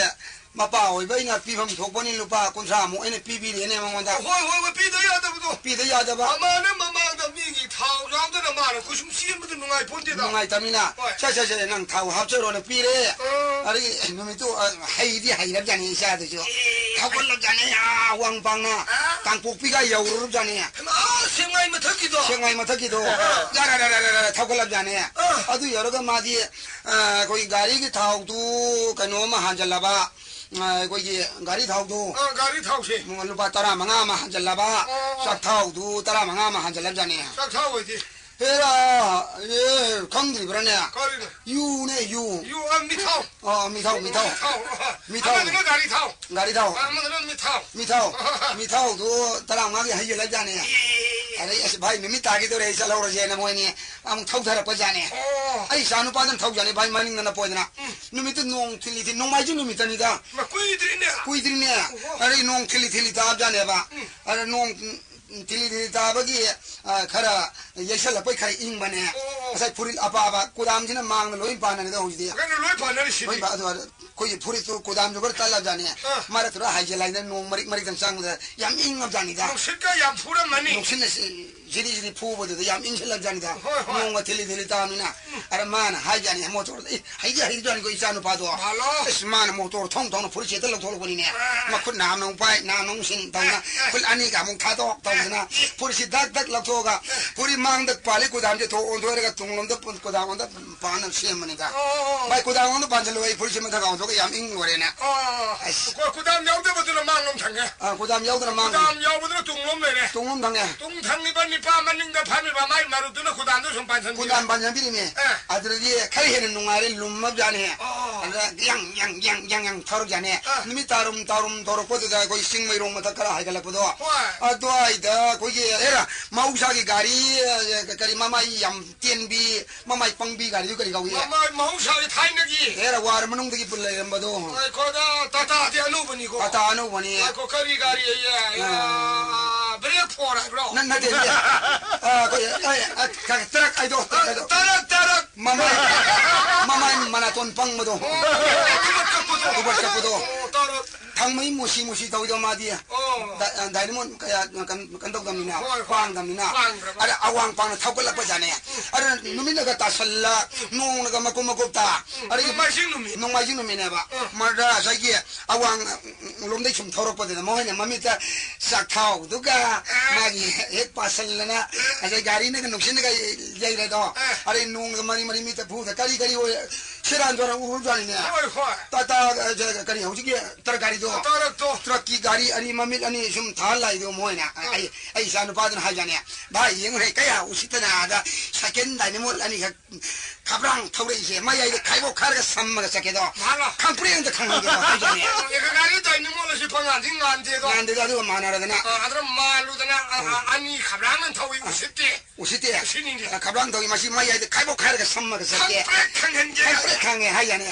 ꯃꯄꯥ ꯑꯣꯏꯕ ꯑꯩꯅ ꯄꯤꯐꯝ ꯊꯣꯛꯄꯅꯤ, ꯂꯨꯄꯥ ꯀꯨꯟꯊ꯭ꯔꯥꯃꯨꯛ ꯑꯩꯅ ꯄꯤꯕꯤꯔꯦꯅꯦ ꯃꯉꯣꯟꯗ꯫ ꯍꯣꯏ, ꯍꯣꯏ, ꯍꯣꯏ, ꯄꯤꯗ ꯌꯥꯗꯕꯗꯣ꯫ ꯄꯤꯗ ꯌꯥꯗꯕ꯫ ꯃꯃꯥꯅ ꯃꯃꯥꯡꯗ ꯃꯤꯒꯤ ꯊꯥꯎ ꯌꯥꯎꯗꯅ ꯃꯥꯅ ꯀꯩꯁꯨꯝ ꯆꯦꯟꯕꯗ ꯅꯨꯡꯉꯥꯏꯄꯣꯟꯇꯦꯗ꯫ ꯅꯨꯡꯉꯥꯏꯇꯕꯅꯤꯅ꯫ ꯍꯣꯏ꯫ "ꯁꯦ, ꯁꯦ, ꯁꯦ, ꯅꯪ ꯊꯥꯎ ꯍꯥꯞꯆꯔꯣꯅ" ꯄꯤꯔꯦ꯫ ꯑꯥ꯫ ꯑꯗꯒꯤ ꯅꯨꯃꯤꯠꯇꯨ, ꯑ, ꯍꯩꯗꯤ ꯍꯩꯔꯕꯖꯥꯠꯅꯤ ꯏꯆꯥꯗꯨꯁꯨ꯫ ꯑꯦ꯫ ꯊꯧꯒꯠꯂꯕꯖꯥꯠꯅꯤ, ꯑꯥ, ꯋꯥꯡ ꯄꯥꯡꯅ꯫ ꯑꯥ꯫ ꯀꯥꯡꯄꯣꯛꯄꯤꯒ ꯌꯧꯔꯨꯔꯕꯖꯥꯠꯅꯤ꯫ ꯍꯩꯃꯥ, ꯑꯥ, ꯁꯦꯛꯃꯥꯏ ꯃꯊꯛꯀꯤꯗꯣ? ꯁꯦꯛꯃꯥꯏ ꯃꯊꯛꯀꯤꯗꯣ꯫ ꯑꯥ꯫ ꯖꯔ, ꯖꯔ, ꯖꯔ, ꯖꯔ ꯊꯧꯒꯠꯂꯕꯖꯥꯠꯅꯤ꯫ ꯑꯥ꯫ ꯑꯗꯨ ꯌꯧꯔꯒ ꯃꯥꯗꯤ, ꯑ, ꯑꯩꯈꯣꯏ ꯒꯥꯔꯤꯒꯤ ꯊꯥꯎꯗꯨ ꯀꯩꯅꯣ ꯑꯃ ꯍꯥꯟꯖꯜꯂꯕ, ꯑ, ꯑꯩꯈꯣꯏꯒꯤ ꯒꯥꯔꯤ ꯊꯥꯎꯗꯣ꯫ ꯑ, ꯒꯥꯔꯤ ꯊꯥꯎꯁꯦ꯫ ꯂꯨꯄꯥ ꯇꯔꯥꯃꯉꯥ ꯑꯃ ꯍꯟꯖꯜꯂꯕ, ꯑꯣ, ꯑꯣ꯫ ꯆꯥꯛꯊꯥꯎꯗꯨ ꯇꯔꯥꯃꯉꯥ ꯑꯃ ꯍꯟꯖꯜꯂꯕꯖꯥꯠꯅꯤ꯫ ꯆꯥꯛꯊꯥꯎ ꯍꯥꯏꯗꯤ? ꯍꯦꯔꯥ, ꯑꯦ, ꯈꯪꯗ꯭ꯔꯤꯕ꯭ꯔꯥꯅꯦ? ꯀꯔꯤꯅꯣ? ꯌꯨꯅꯦ, ꯌꯨ꯫ ꯌꯨ, ꯑ, ꯃꯤꯊꯥꯎ꯫ ꯑ, ꯃꯤꯊꯥꯎ, ꯃꯤꯊꯥꯎ꯫ ꯃꯤꯊꯥꯎ꯫ ꯃꯤꯊꯥꯎ꯫ ꯑꯃꯗꯨꯅ ꯒꯥꯔꯤ ꯊꯥꯎ꯫ ꯒꯥꯔꯤ ꯊꯥꯎ꯫ ꯑ, ꯑꯃꯗꯨꯅ ꯃꯤꯊꯥꯎ꯫ ꯃꯤꯊꯥꯎ꯫ ꯃꯤꯊꯥꯎꯗꯨ ꯇꯔꯥꯃꯉꯥꯒꯤ ꯍꯩꯖꯜꯂꯕꯖꯥꯠꯅꯤ꯫ ꯑꯦ꯫ ꯑꯗꯩ, "ꯑꯁ, ꯚꯥꯏ, ꯅꯨꯃꯤꯠ ꯇꯥꯒꯦ ꯇꯧꯔꯦ, ꯑꯩ ꯆꯠꯍꯧꯔꯁꯦꯅ" ꯃꯣꯏꯅꯤ ꯑꯃꯨꯛ ꯊꯧꯊꯔꯛꯄꯖꯥꯠꯅꯤ꯫ ꯑꯣ꯫ ꯑꯩ ꯏꯆꯥ ꯅꯨꯄꯥꯗꯨꯅ ꯊꯧꯖꯥꯠꯅꯤ, ꯚꯥꯏ, ꯃꯅꯤꯡꯗꯅ ꯄꯣꯏꯗꯅ꯫ ꯎꯝ꯫ ꯅꯨꯃꯤꯠꯇꯨ ꯅꯣꯡ ꯊꯤꯜꯂꯤ ꯊꯤꯜꯂꯤ, ꯅꯣꯡꯃꯥꯏꯖꯤꯡ ꯅꯨꯃꯤꯠꯇꯅꯤꯗ꯫ ꯃ, ꯀꯨꯏꯗ꯭ꯔꯤꯅꯦ꯫ ꯀꯨꯏꯗ꯭ꯔꯤꯅꯦ꯫ ꯑꯣꯍꯣ꯫ ꯑꯗꯩ ꯅꯣꯡ ꯊꯤꯜꯂꯤ ꯊꯤꯜꯂꯤ ꯇꯥꯕꯖꯥꯠꯅꯦꯕ꯫ ꯎꯝ꯫ ꯑꯗ ꯅꯣꯡ, ꯎꯝ, ꯊꯤꯜꯂꯤ ꯊꯤꯜꯂꯤ ꯇꯥꯕꯒꯤ, ꯑ, ꯈꯔ ꯌꯩꯁꯜꯂꯛꯄꯩ ꯈꯔ ꯏꯪꯕꯅꯦ꯫ ꯑꯣ, ꯑꯣ, ꯑꯣ꯫ ꯉꯁꯥꯏ ꯐꯨꯔꯤꯠ ꯑꯄꯥꯕ, ꯀꯨꯗꯥꯝꯁꯤꯅ ꯃꯥꯡꯗ ꯂꯣꯏ ꯄꯥꯟꯅꯔꯦꯗ ꯍꯧꯖꯤꯛꯇꯤ꯫ ꯀꯩꯅꯣ ꯂꯣꯏ ꯄꯥꯟꯅꯔꯤꯁꯤꯗꯤ? ꯂꯣꯏ ꯄꯥ-, ꯑꯗꯨ, ꯑꯗꯨ, ꯑꯩꯈꯣꯏꯒꯤ ꯐꯨꯔꯤꯠꯇꯨ ꯀꯨꯗꯥꯝꯁꯨ ꯈꯔ ꯇꯠꯂꯕꯖꯥꯠꯅꯤ꯫ ꯑꯥ꯫ ꯃꯔꯛꯇꯨꯗ ꯍꯥꯏꯖꯤꯜꯂꯛꯏꯗ ꯅꯣꯡ ꯃꯔꯤꯛ ꯃꯔꯤꯛꯇꯪ ꯆꯪꯕꯗ ꯌꯥꯝ ꯏꯪꯉꯕꯖꯥꯠꯅꯤꯗ꯫ ꯅꯨꯡꯁꯤꯠꯀ ꯌꯥꯝ ꯐꯨꯔꯝꯃꯅꯤ꯫ ꯅꯨꯡꯁꯤꯠꯅ ꯁꯤ-, ꯖꯤꯔꯤ ꯖꯤꯔꯤ ꯐꯨꯕꯗꯨꯗ ꯌꯥꯝ ꯏꯪꯁꯤꯜꯂꯕꯖꯥꯠꯅꯤꯗ꯫ ꯍꯣꯏ, ꯍꯣꯏ꯫ ꯅꯣꯡꯃ ꯊꯤꯜꯂꯤ ꯊꯤꯜꯂꯤ ꯇꯥꯕꯅꯤꯅ꯫ ꯎꯝ꯫ ꯑꯗ ꯃꯥꯅ ꯍꯥꯏꯖꯥꯠꯅꯤ, ꯃꯣꯇꯣꯔꯗ, "ꯑꯦ, ꯍꯩꯗꯤ ꯍꯩꯖꯥꯠꯅꯤꯀꯣ ꯏꯆꯥ ꯅꯨꯄꯥꯗꯣ"꯫ ꯃꯥꯜꯂꯣ꯫ ꯑꯁ, ꯃꯥꯅ ꯃꯣꯇꯣꯔ ꯊꯧ ꯊꯧꯅ ꯐꯨꯔꯤꯠꯁꯦ ꯍꯦꯛꯇ ꯂꯧꯊꯣꯛꯂꯛꯄꯅꯤꯅꯦ꯫ ꯑꯥ꯫ ꯃꯈꯨꯠꯅ ꯑꯃꯅ ꯑꯃꯨꯛ ꯄꯥꯏ, ꯅꯥꯝꯅ ꯑꯃꯨꯛ ꯁꯤꯟ ꯇꯧꯅ꯫ ꯑꯥ, ꯑꯥ꯫ ꯈꯨꯠ ꯑꯅꯤꯒ ꯑꯃꯨꯛ ꯊꯥꯗꯣꯛ ꯇꯧꯗꯅ꯫ ꯑꯥ꯫ ꯐꯨꯔꯤꯠꯁꯤ ꯗꯛ ꯗꯛ ꯂꯧꯊꯣꯛꯑꯒ, ꯐꯨꯔꯤꯠ ꯃꯥꯡꯗ ꯄꯥꯜꯂꯤ ꯀꯨꯗꯥꯝꯁꯦ ꯊꯣꯛ ꯑꯣꯟꯊꯣꯛꯑꯒ ꯇꯨꯡꯂꯣꯝꯗ ꯄꯨ-, ꯀꯨꯗꯥꯝ ꯑꯣꯟꯗ ꯄꯥꯅ ꯁꯦꯝꯕꯅꯤꯗ꯫ ꯑꯣ, ꯑꯣ, ꯑꯣ꯫ ꯚꯥꯏ, ꯀꯨꯗꯥꯝ ꯑꯣꯟꯗ ꯄꯥꯟꯁꯤꯜꯂꯨ, ꯑꯩ ꯐꯨꯔꯤꯠꯁꯤ ꯃꯊꯛ ꯑꯣꯟꯊꯣꯛꯑꯒ ꯌꯥꯝ ꯏꯪ ꯂꯣꯏꯔꯦꯅꯦ꯫ ꯑꯣ, ꯑꯣ, ꯑꯣ꯫ ꯑꯁ꯫ ꯀꯨ-, ꯀꯨꯗꯥꯝ ꯌꯥꯎꯗꯕꯗꯨꯅ ꯃꯥꯡꯂꯣꯝ ꯊꯪꯉꯦ꯫ ꯑꯥ, ꯀꯨꯗꯥꯝ ꯌꯥꯎꯗꯅ ꯃꯥꯡꯂꯣꯝ꯫ ꯀꯨꯗꯥꯝ ꯌꯥꯎꯕꯗꯨꯅ ꯇꯨꯡꯂꯣꯝ ꯂꯩꯔꯦ꯫ ꯇꯨꯡꯂꯣꯝ ꯊꯪꯉꯦ꯫ ꯇꯨꯡ ꯊꯪꯉꯤꯕ ꯅꯤꯄꯥ ꯃꯅꯤꯡꯗ ꯐꯝꯃꯤꯕ ꯃꯥꯏ ꯃꯔꯨꯞꯇꯨꯅ ꯀꯨꯗꯥꯝꯗꯣ ꯁꯨꯝ ꯄꯥꯟꯁꯤꯟꯕꯤꯕ꯫ ꯀꯨꯗꯥꯝ ꯄꯥꯟꯁꯤꯟꯕꯤꯔꯤꯅꯦ꯫ ꯑꯦ꯫ ꯑꯗꯨꯗꯗꯤ ꯈꯔ ꯍꯦꯟꯅ ꯅꯨꯡꯉꯥꯏꯔꯦ, ꯂꯨꯝꯃꯕꯖꯥꯠꯅꯦ꯫ ꯑꯣ꯫ ꯑꯗꯨꯗ ꯌꯥꯡ, ꯌꯥꯡ, ꯌꯥꯡ, ꯌꯥꯡ, ꯌꯥꯡ ꯊꯧꯔꯛꯖꯥꯠꯅꯦ꯫ ꯑꯥ꯫ ꯅꯨꯃꯤꯠ ꯇꯥꯔꯨꯝ, ꯇꯥꯔꯨꯝ ꯇꯧꯔꯛꯄꯗꯨꯗ ꯑꯩꯈꯣꯏ ꯆꯤꯡ ꯃꯩꯔꯣꯡ ꯃꯊꯛ ꯈꯔ ꯍꯥꯏꯒꯠꯂꯛꯄꯗꯣ꯫ ꯍꯣꯏ꯫ ꯑꯗꯨꯋꯥꯏꯗ ꯑꯩꯈꯣꯏꯒꯤ, ꯑꯦꯔꯥ, ꯃꯍꯧꯁꯥꯒꯤ ꯒꯥꯔꯤ, ꯑ, ꯀꯔꯤ ꯃꯃꯥꯏ ꯌꯥꯝ ꯇꯦꯟꯕꯤ, ꯃꯃꯥꯏ ꯄꯪꯕꯤ ꯒꯥꯔꯤꯗꯨ ꯀꯔꯤ ꯀꯧꯏ? ꯃꯃꯥꯏ ꯃꯍꯧꯁꯥꯒꯤ ꯊꯥꯏꯅꯒꯤ꯫ ꯑꯦꯔꯥ, ꯋꯥꯔ ꯃꯅꯨꯡꯗꯒꯤ ꯄꯨꯜ ꯂꯩꯔꯝꯕꯗꯣ꯫ ꯉꯥꯏꯈꯣꯗ, ꯇꯥꯇꯥꯗꯤ ꯑꯅꯧꯕꯅꯤꯀꯣ꯫ ꯇꯥꯇꯥ ꯑꯅꯧꯕꯅꯤ꯫ ꯉꯥꯏꯈꯣ, ꯀꯔꯤ ꯒꯥꯔꯤ ꯑꯌꯦ? ꯑꯥ, ꯑꯥ, ꯕ꯭ꯔꯦꯛ ꯐꯣꯔ ꯍꯥꯏꯕ꯭ꯔꯣ? ꯅ-, ꯅꯠꯇꯦ, ꯅꯠꯇꯦ꯫ ꯑꯥ, ꯑꯩꯈꯣꯏ, ꯑꯩ, ꯑ, ꯀ-, ꯇ꯭ꯔꯛ ꯍꯥꯏꯗꯣ, ꯇ꯭ꯔꯛ ꯍꯥꯏꯗꯣ꯫ ꯇꯔꯛ, ꯇꯔꯛ꯫ ꯃꯃꯥꯏ, ꯃꯃꯥꯏ ꯃꯅꯥꯇꯣꯟ ꯄꯪꯕꯗꯣ꯫ ꯑꯣ, ꯎꯕ ꯆꯠꯄꯗꯣ꯫ ꯎꯕ ꯆꯠꯄꯗꯣ꯫ ꯑꯣ, ꯇꯔꯛ꯫ ꯊꯥꯡꯃꯩ ꯃꯨꯁꯤ ꯃꯨꯁꯤ ꯇꯧꯋꯤꯗꯣ ꯃꯥꯗꯤ꯫ ꯑꯣ꯫ ꯗꯥ-, ꯗꯥꯏꯅꯃꯣꯟ ꯀꯌꯥ ꯀꯟ-, ꯀꯟ ꯇꯧꯗꯕꯅꯤꯅ, ꯍꯣꯏ, ꯍꯣꯏ꯫ ꯈ꯭ꯋꯥꯡꯗꯕꯅꯤꯅ꯫ ꯈ꯭ꯋꯥꯡꯗ꯭ꯔꯕ꯫ ꯑꯗ ꯑꯋꯥꯡ ꯄꯥꯡꯅ ꯊꯧꯒꯠꯂꯛꯄ ꯖꯥꯠꯅꯦ꯫ ꯎꯝ꯫ ꯑꯗꯨꯅ ꯅꯨꯃꯤꯠꯅꯒ ꯇꯥꯁꯜꯂ, ꯅꯣꯡꯅꯒ ꯃꯀꯨꯞ ꯃꯀꯨꯞ ꯇꯥ꯫ ꯎꯝ, ꯑꯗꯒꯤ ꯅꯣꯡꯃꯥꯏꯖꯤꯡ ꯅꯨꯃꯤꯠ꯫ ꯅꯣꯡꯃꯥꯏꯖꯤꯡ ꯅꯨꯃꯤꯠꯅꯦꯕ꯫ ꯎꯝ꯫ ꯃꯗꯨꯗ ꯉꯁꯥꯏꯒꯤ ꯑꯋꯥꯡ ꯂꯣꯝꯗꯩ ꯁꯨꯝ ꯊꯧꯔꯛꯄꯗꯨꯗ ꯃꯈꯣꯏꯅ ꯃꯃꯤꯠꯇ ꯆꯥꯛꯊꯥꯎꯗꯨꯒ ꯑꯥ꯫ ꯃꯥꯒꯤ ꯍꯦꯛ ꯄꯥꯁꯜꯂꯅ ꯉꯁꯥꯏ ꯒꯥꯔꯤꯅꯒ ꯅꯨꯡꯁꯤꯠꯅꯒ ꯌꯩꯔꯦꯗꯣ꯫ ꯑꯥ꯫ ꯑꯗꯩ ꯅꯣꯡꯒ ꯃꯔꯤ ꯃꯔꯤ ꯃꯤꯠꯇ ꯐꯨꯗ ꯀꯔꯤ ꯀꯔꯤ ꯑꯣꯏ ꯁꯦꯔꯥꯟ ꯇꯨꯔꯥꯟ ꯎꯔꯨꯖꯥꯠꯅꯤꯅꯦ꯫ ꯍꯣꯏ, ꯍꯣꯏ꯫ ꯇꯥꯇꯥ, ꯑ, ꯀꯔꯤ ꯍꯧꯖꯤꯛꯀꯤ ꯇ꯭ꯔꯛ ꯒꯥꯔꯤꯗꯣ꯫ ꯇ꯭ꯔꯛꯇꯣ꯫ ꯇ꯭ꯔꯛꯀꯤ ꯒꯥꯔꯤ ꯑꯅꯤ ꯃꯃꯤꯠ ꯑꯅꯤ ꯁꯨꯝ ꯊꯥꯜ ꯂꯥꯛꯏꯗꯣ ꯃꯣꯏꯅ꯫ ꯑꯥ꯫ ꯑꯩ, ꯑꯩ ꯏꯆꯥ ꯅꯨꯄꯥꯗꯨꯅ ꯍꯥꯏꯖꯥꯠꯅꯦ, "ꯚꯥꯏ, ꯌꯦꯡꯉꯨꯅꯦ, ꯀꯌꯥ ꯎꯁꯤꯠꯇꯅ ꯑꯥꯗ ꯁꯥꯏꯀꯜ ꯗꯥꯏꯅꯃꯣ ꯑꯅꯤꯈꯛ ꯈꯕ꯭ꯔꯥꯡ ꯊꯧꯔꯛꯏꯁꯦ, ꯃꯌꯥꯏꯗ ꯈꯥꯏꯕꯣꯛ ꯈꯥꯏꯔꯒ ꯁꯝꯃꯒ ꯆꯠꯀꯦꯗꯣ꯫ ꯃꯥꯜꯂꯣ꯫ ꯈꯪꯄ꯭ꯔꯦꯛ ꯑꯝꯇ ꯈꯪꯍꯟꯒꯦꯗꯣ" ꯍꯥꯏꯖꯥꯠꯅꯦ꯫ ꯑꯦ, ꯒꯥꯔꯤ ꯗꯥꯏꯅꯃꯣ ꯑꯁꯤ ꯄꯪꯉꯥꯟꯗꯤ ꯉꯥꯟꯗꯦꯗꯣ꯫ ꯉꯥꯟꯗꯦꯗꯣ, ꯑꯗꯨꯒ ꯃꯥꯟꯅꯔꯗꯅ꯫ ꯑꯥ, ꯑꯗꯨꯅ ꯃꯥꯜꯂꯨꯗꯅ, ꯑꯥ, ꯑꯥ, ꯑꯅꯤ ꯈꯕ꯭ꯔꯥꯡꯅ ꯊꯧꯏ, ꯎꯁꯤꯠꯇꯦ꯫ ꯎꯁꯤꯠꯇꯦ꯫ ꯎꯁꯤꯠꯅꯤꯡꯗꯦ꯫ ꯑ, ꯈꯕ꯭ꯔꯥꯡ ꯇꯧꯏ, ꯃꯁꯤ ꯃꯌꯥꯏꯗ ꯈꯥꯏꯕꯣꯛ ꯈꯥꯏꯔꯒ ꯁꯝꯃꯒ ꯆꯠꯀꯦ꯫ ꯈꯪꯄ꯭ꯔꯦꯛ ꯈꯪꯍꯟꯒꯦ꯫ ꯈꯪꯄ꯭ꯔꯦꯛ ꯈꯪꯉꯦ ꯍꯥꯏ ꯌꯥꯅꯤ꯫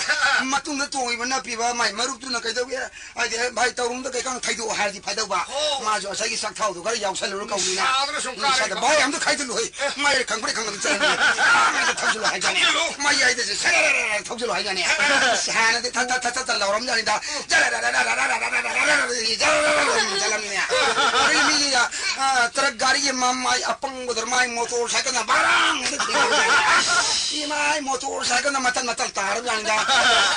ꯃꯇꯨꯡꯗ ꯇꯣꯡꯉꯤꯕ ꯅꯞꯄꯤꯕ ꯃꯥꯏ ꯃꯔꯨꯞꯇꯨꯅ ꯀꯩꯗꯧꯒꯦ? ꯍꯥꯏꯗꯤ, "ꯚꯥꯏ, ꯇꯧꯔꯨꯝꯗ ꯀꯩꯀꯥꯡ ꯊꯩꯗꯣꯛꯑꯣ" ꯍꯥꯏꯔꯗꯤ ꯐꯥꯏꯗꯧ꯫ ꯇꯧꯕ꯫ ꯑꯣ꯫ ꯃꯥꯁꯨ ꯉꯁꯥꯏꯒꯤ ꯆꯥꯛꯊꯥꯎꯗꯣ ꯈꯔ ꯌꯥꯎꯁꯜꯂꯨꯔ ꯀꯧꯕꯅꯤꯅ꯫ ꯅꯤꯁꯥꯗꯨꯅ ꯁꯨꯝ ꯅꯤꯁꯥꯗ, ꯀꯥꯔꯦꯕ꯫ "ꯚꯥꯏ, ꯑꯝꯇ ꯈꯥꯏꯖꯤꯜꯂꯨ, ꯍꯩ꯫ ꯑꯦ꯫ ꯃꯥꯏ ꯈꯪꯕ꯭ꯔꯥ ꯈꯪꯗꯕ ꯆꯠꯂꯅꯤ꯫ ꯑꯥ, ꯊꯧꯖꯤꯜꯂꯨ" ꯍꯥꯏꯖꯥꯠꯅꯤ꯫ ꯊꯧꯖꯤꯜꯂꯨ꯫ ꯃꯌꯥꯏꯗꯁꯦ ꯁꯔꯔꯔꯔ ꯊꯧꯖꯤꯜꯂꯨ ꯍꯥꯏꯖꯥꯠꯅꯤ꯫ ꯑꯁ, ꯍꯥꯟꯅꯗꯤ ꯊꯠ ꯊꯠ ꯊꯠ ꯊꯠ ꯂꯥꯎꯔꯝꯖꯥꯠꯅꯤꯗ꯫ ꯖꯔꯔꯔꯔ ꯆꯠꯂꯝꯃꯤꯅꯦ꯫ ꯑꯗꯒꯤ ꯃꯤꯒꯤ, ꯑ, ꯇ꯭ꯔꯛ ꯒꯥꯔꯤꯒꯤ ꯃꯃꯥꯏ ꯑꯄꯪꯕꯗꯨ ꯃꯥꯏ ꯃꯣꯇꯣꯔ ꯁꯥꯏꯀꯜꯅ ꯕꯥꯔꯥꯡ ꯍꯦꯛꯇ ꯊꯦꯡꯉꯝꯃꯦ꯫ ꯏꯃꯥꯏ, ꯃꯣꯇꯣꯔ ꯁꯥꯏꯀꯜꯅ ꯃꯇꯠ ꯃꯇꯠ ꯇꯥꯔꯕꯖꯥꯠꯅꯤꯗ꯫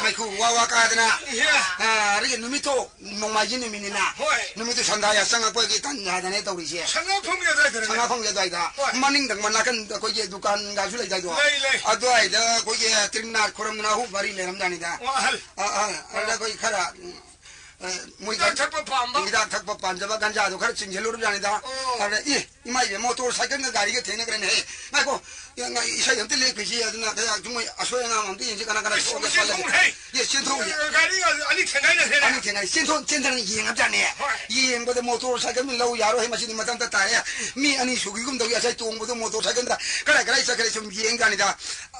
ꯃꯩꯈꯨ ꯋꯥ ꯋꯥ ꯀꯥꯗꯅ꯫ ꯏꯍꯦ꯫ ꯑ, ꯑꯗꯒꯤ ꯅꯨꯃꯤꯠꯇꯣ ꯅꯣꯡꯃꯥꯏꯖꯤꯡ ꯅꯨꯃꯤꯠꯅꯤꯅ꯫ ꯍꯣꯏ꯫ ꯅꯨꯃꯤꯠꯇꯨ ꯁꯟꯗꯥ ꯌꯥ ꯆꯪꯉꯛꯄꯒꯤ ꯇꯟꯖꯥꯗꯅꯦ ꯇꯧꯔꯤꯁꯦ꯫ ꯁꯉꯥꯏꯐꯝꯒꯤ ꯑꯗꯨꯋꯥꯏꯗꯅꯦ꯫ ꯁꯉꯥꯏꯐꯝꯒꯤ ꯑꯗꯨꯋꯥꯏꯗ꯫ ꯍꯣꯏ꯫ ꯃꯅꯤꯡꯗ ꯅꯥꯀꯟꯗ ꯑꯩꯈꯣꯏꯒꯤ ꯗꯨꯀꯥꯟꯒꯁꯨ ꯂꯩꯗꯥꯏꯗꯣ? ꯂꯩ, ꯂꯩ꯫ ꯑꯗꯨꯋꯥꯏꯗ ꯑꯩꯈꯣꯏꯒꯤ ꯇ꯭ꯔꯤꯝꯅꯥꯠ ꯈꯨꯔꯝꯗꯅ ꯑꯍꯨꯝ ꯃꯔꯤ ꯂꯩꯔꯝꯖꯥꯠꯅꯤꯗ꯫ ꯑꯣ, ꯑꯍꯜ꯫ ꯑ, ꯑ, ꯑꯗꯨꯗ ꯑꯩꯈꯣꯏ ꯈꯔ, ꯎꯝ, ꯑ, ꯃꯣꯏ ꯍꯤꯗꯥꯛ ꯊꯛꯄ ꯄꯥꯝꯕ? ꯍꯤꯗꯥꯛ ꯊꯛꯄ ꯄꯥꯝꯖꯕ ꯒꯟꯖꯥꯗꯣ ꯈꯔ ꯆꯤꯡꯁꯤꯜꯂꯨꯔꯖꯥꯠꯅꯤꯗ꯫ ꯑꯣ꯫ ꯑꯗꯨꯗ, "ꯏ, ꯏꯃꯥ ꯏꯕꯦꯝ, ꯃꯣꯇꯣꯔ ꯁꯥꯏꯀꯜꯒ ꯒꯥꯔꯤꯒ ꯊꯦꯡꯅꯈ꯭ꯔꯦꯅꯦꯍꯦ꯫ ꯉꯥꯏꯈꯣ, ꯏꯁꯩ ꯑꯝꯇ ꯂꯦꯞꯈꯤꯁꯤ, ꯑꯗꯨꯅ ꯀꯌꯥ ꯃꯣꯏ ꯑꯁꯣꯏ ꯑꯉꯥꯝ ꯑꯝꯇ ꯌꯦꯡꯁꯤ, ꯀꯅꯥ ꯀꯅꯥ ꯑꯁ, ꯊꯣꯛꯑꯒꯦ ꯃꯁꯤ ꯈꯜꯂꯒꯦ"꯫ ꯊꯣꯛꯎꯔꯦ꯫ ꯌꯦ, ꯆꯦꯟꯊꯣꯛꯎꯁꯤ꯫ ꯒꯥꯔꯤꯒ ꯑꯅꯤ ꯊꯦꯡꯒꯥꯏꯅꯈ꯭ꯔꯦꯅꯦ꯫ ꯑꯅꯤ ꯊꯦꯡꯒꯥꯏ-, ꯆꯦꯟꯊꯣꯛ-, ꯆꯦꯟꯊꯔꯒ ꯌꯦꯡꯉꯕꯖꯥꯠꯅꯦ꯫ ꯍꯣꯏ꯫ ꯌꯦꯡꯕꯗ ꯃꯣꯇꯣꯔ ꯁꯥꯏꯀꯜ ꯂꯧ ꯌꯥꯔꯣꯏ, ꯃꯁꯤꯗꯤ ꯃꯇꯝꯗ ꯇꯥꯔꯦ꯫ ꯃꯤ ꯑꯅꯤ ꯁꯨꯈꯤꯒꯨꯝ ꯇꯧꯏ, ꯉꯁꯥꯏ ꯇꯣꯡꯕꯗꯣ ꯃꯣꯇꯣꯔ ꯁꯥꯏꯀꯜꯗ ꯀꯗꯥꯏ ꯀꯗꯥꯏ ꯆꯠꯈ꯭ꯔꯦ ꯁꯨꯝ ꯌꯦꯡꯖꯥꯠꯅꯤꯗ꯫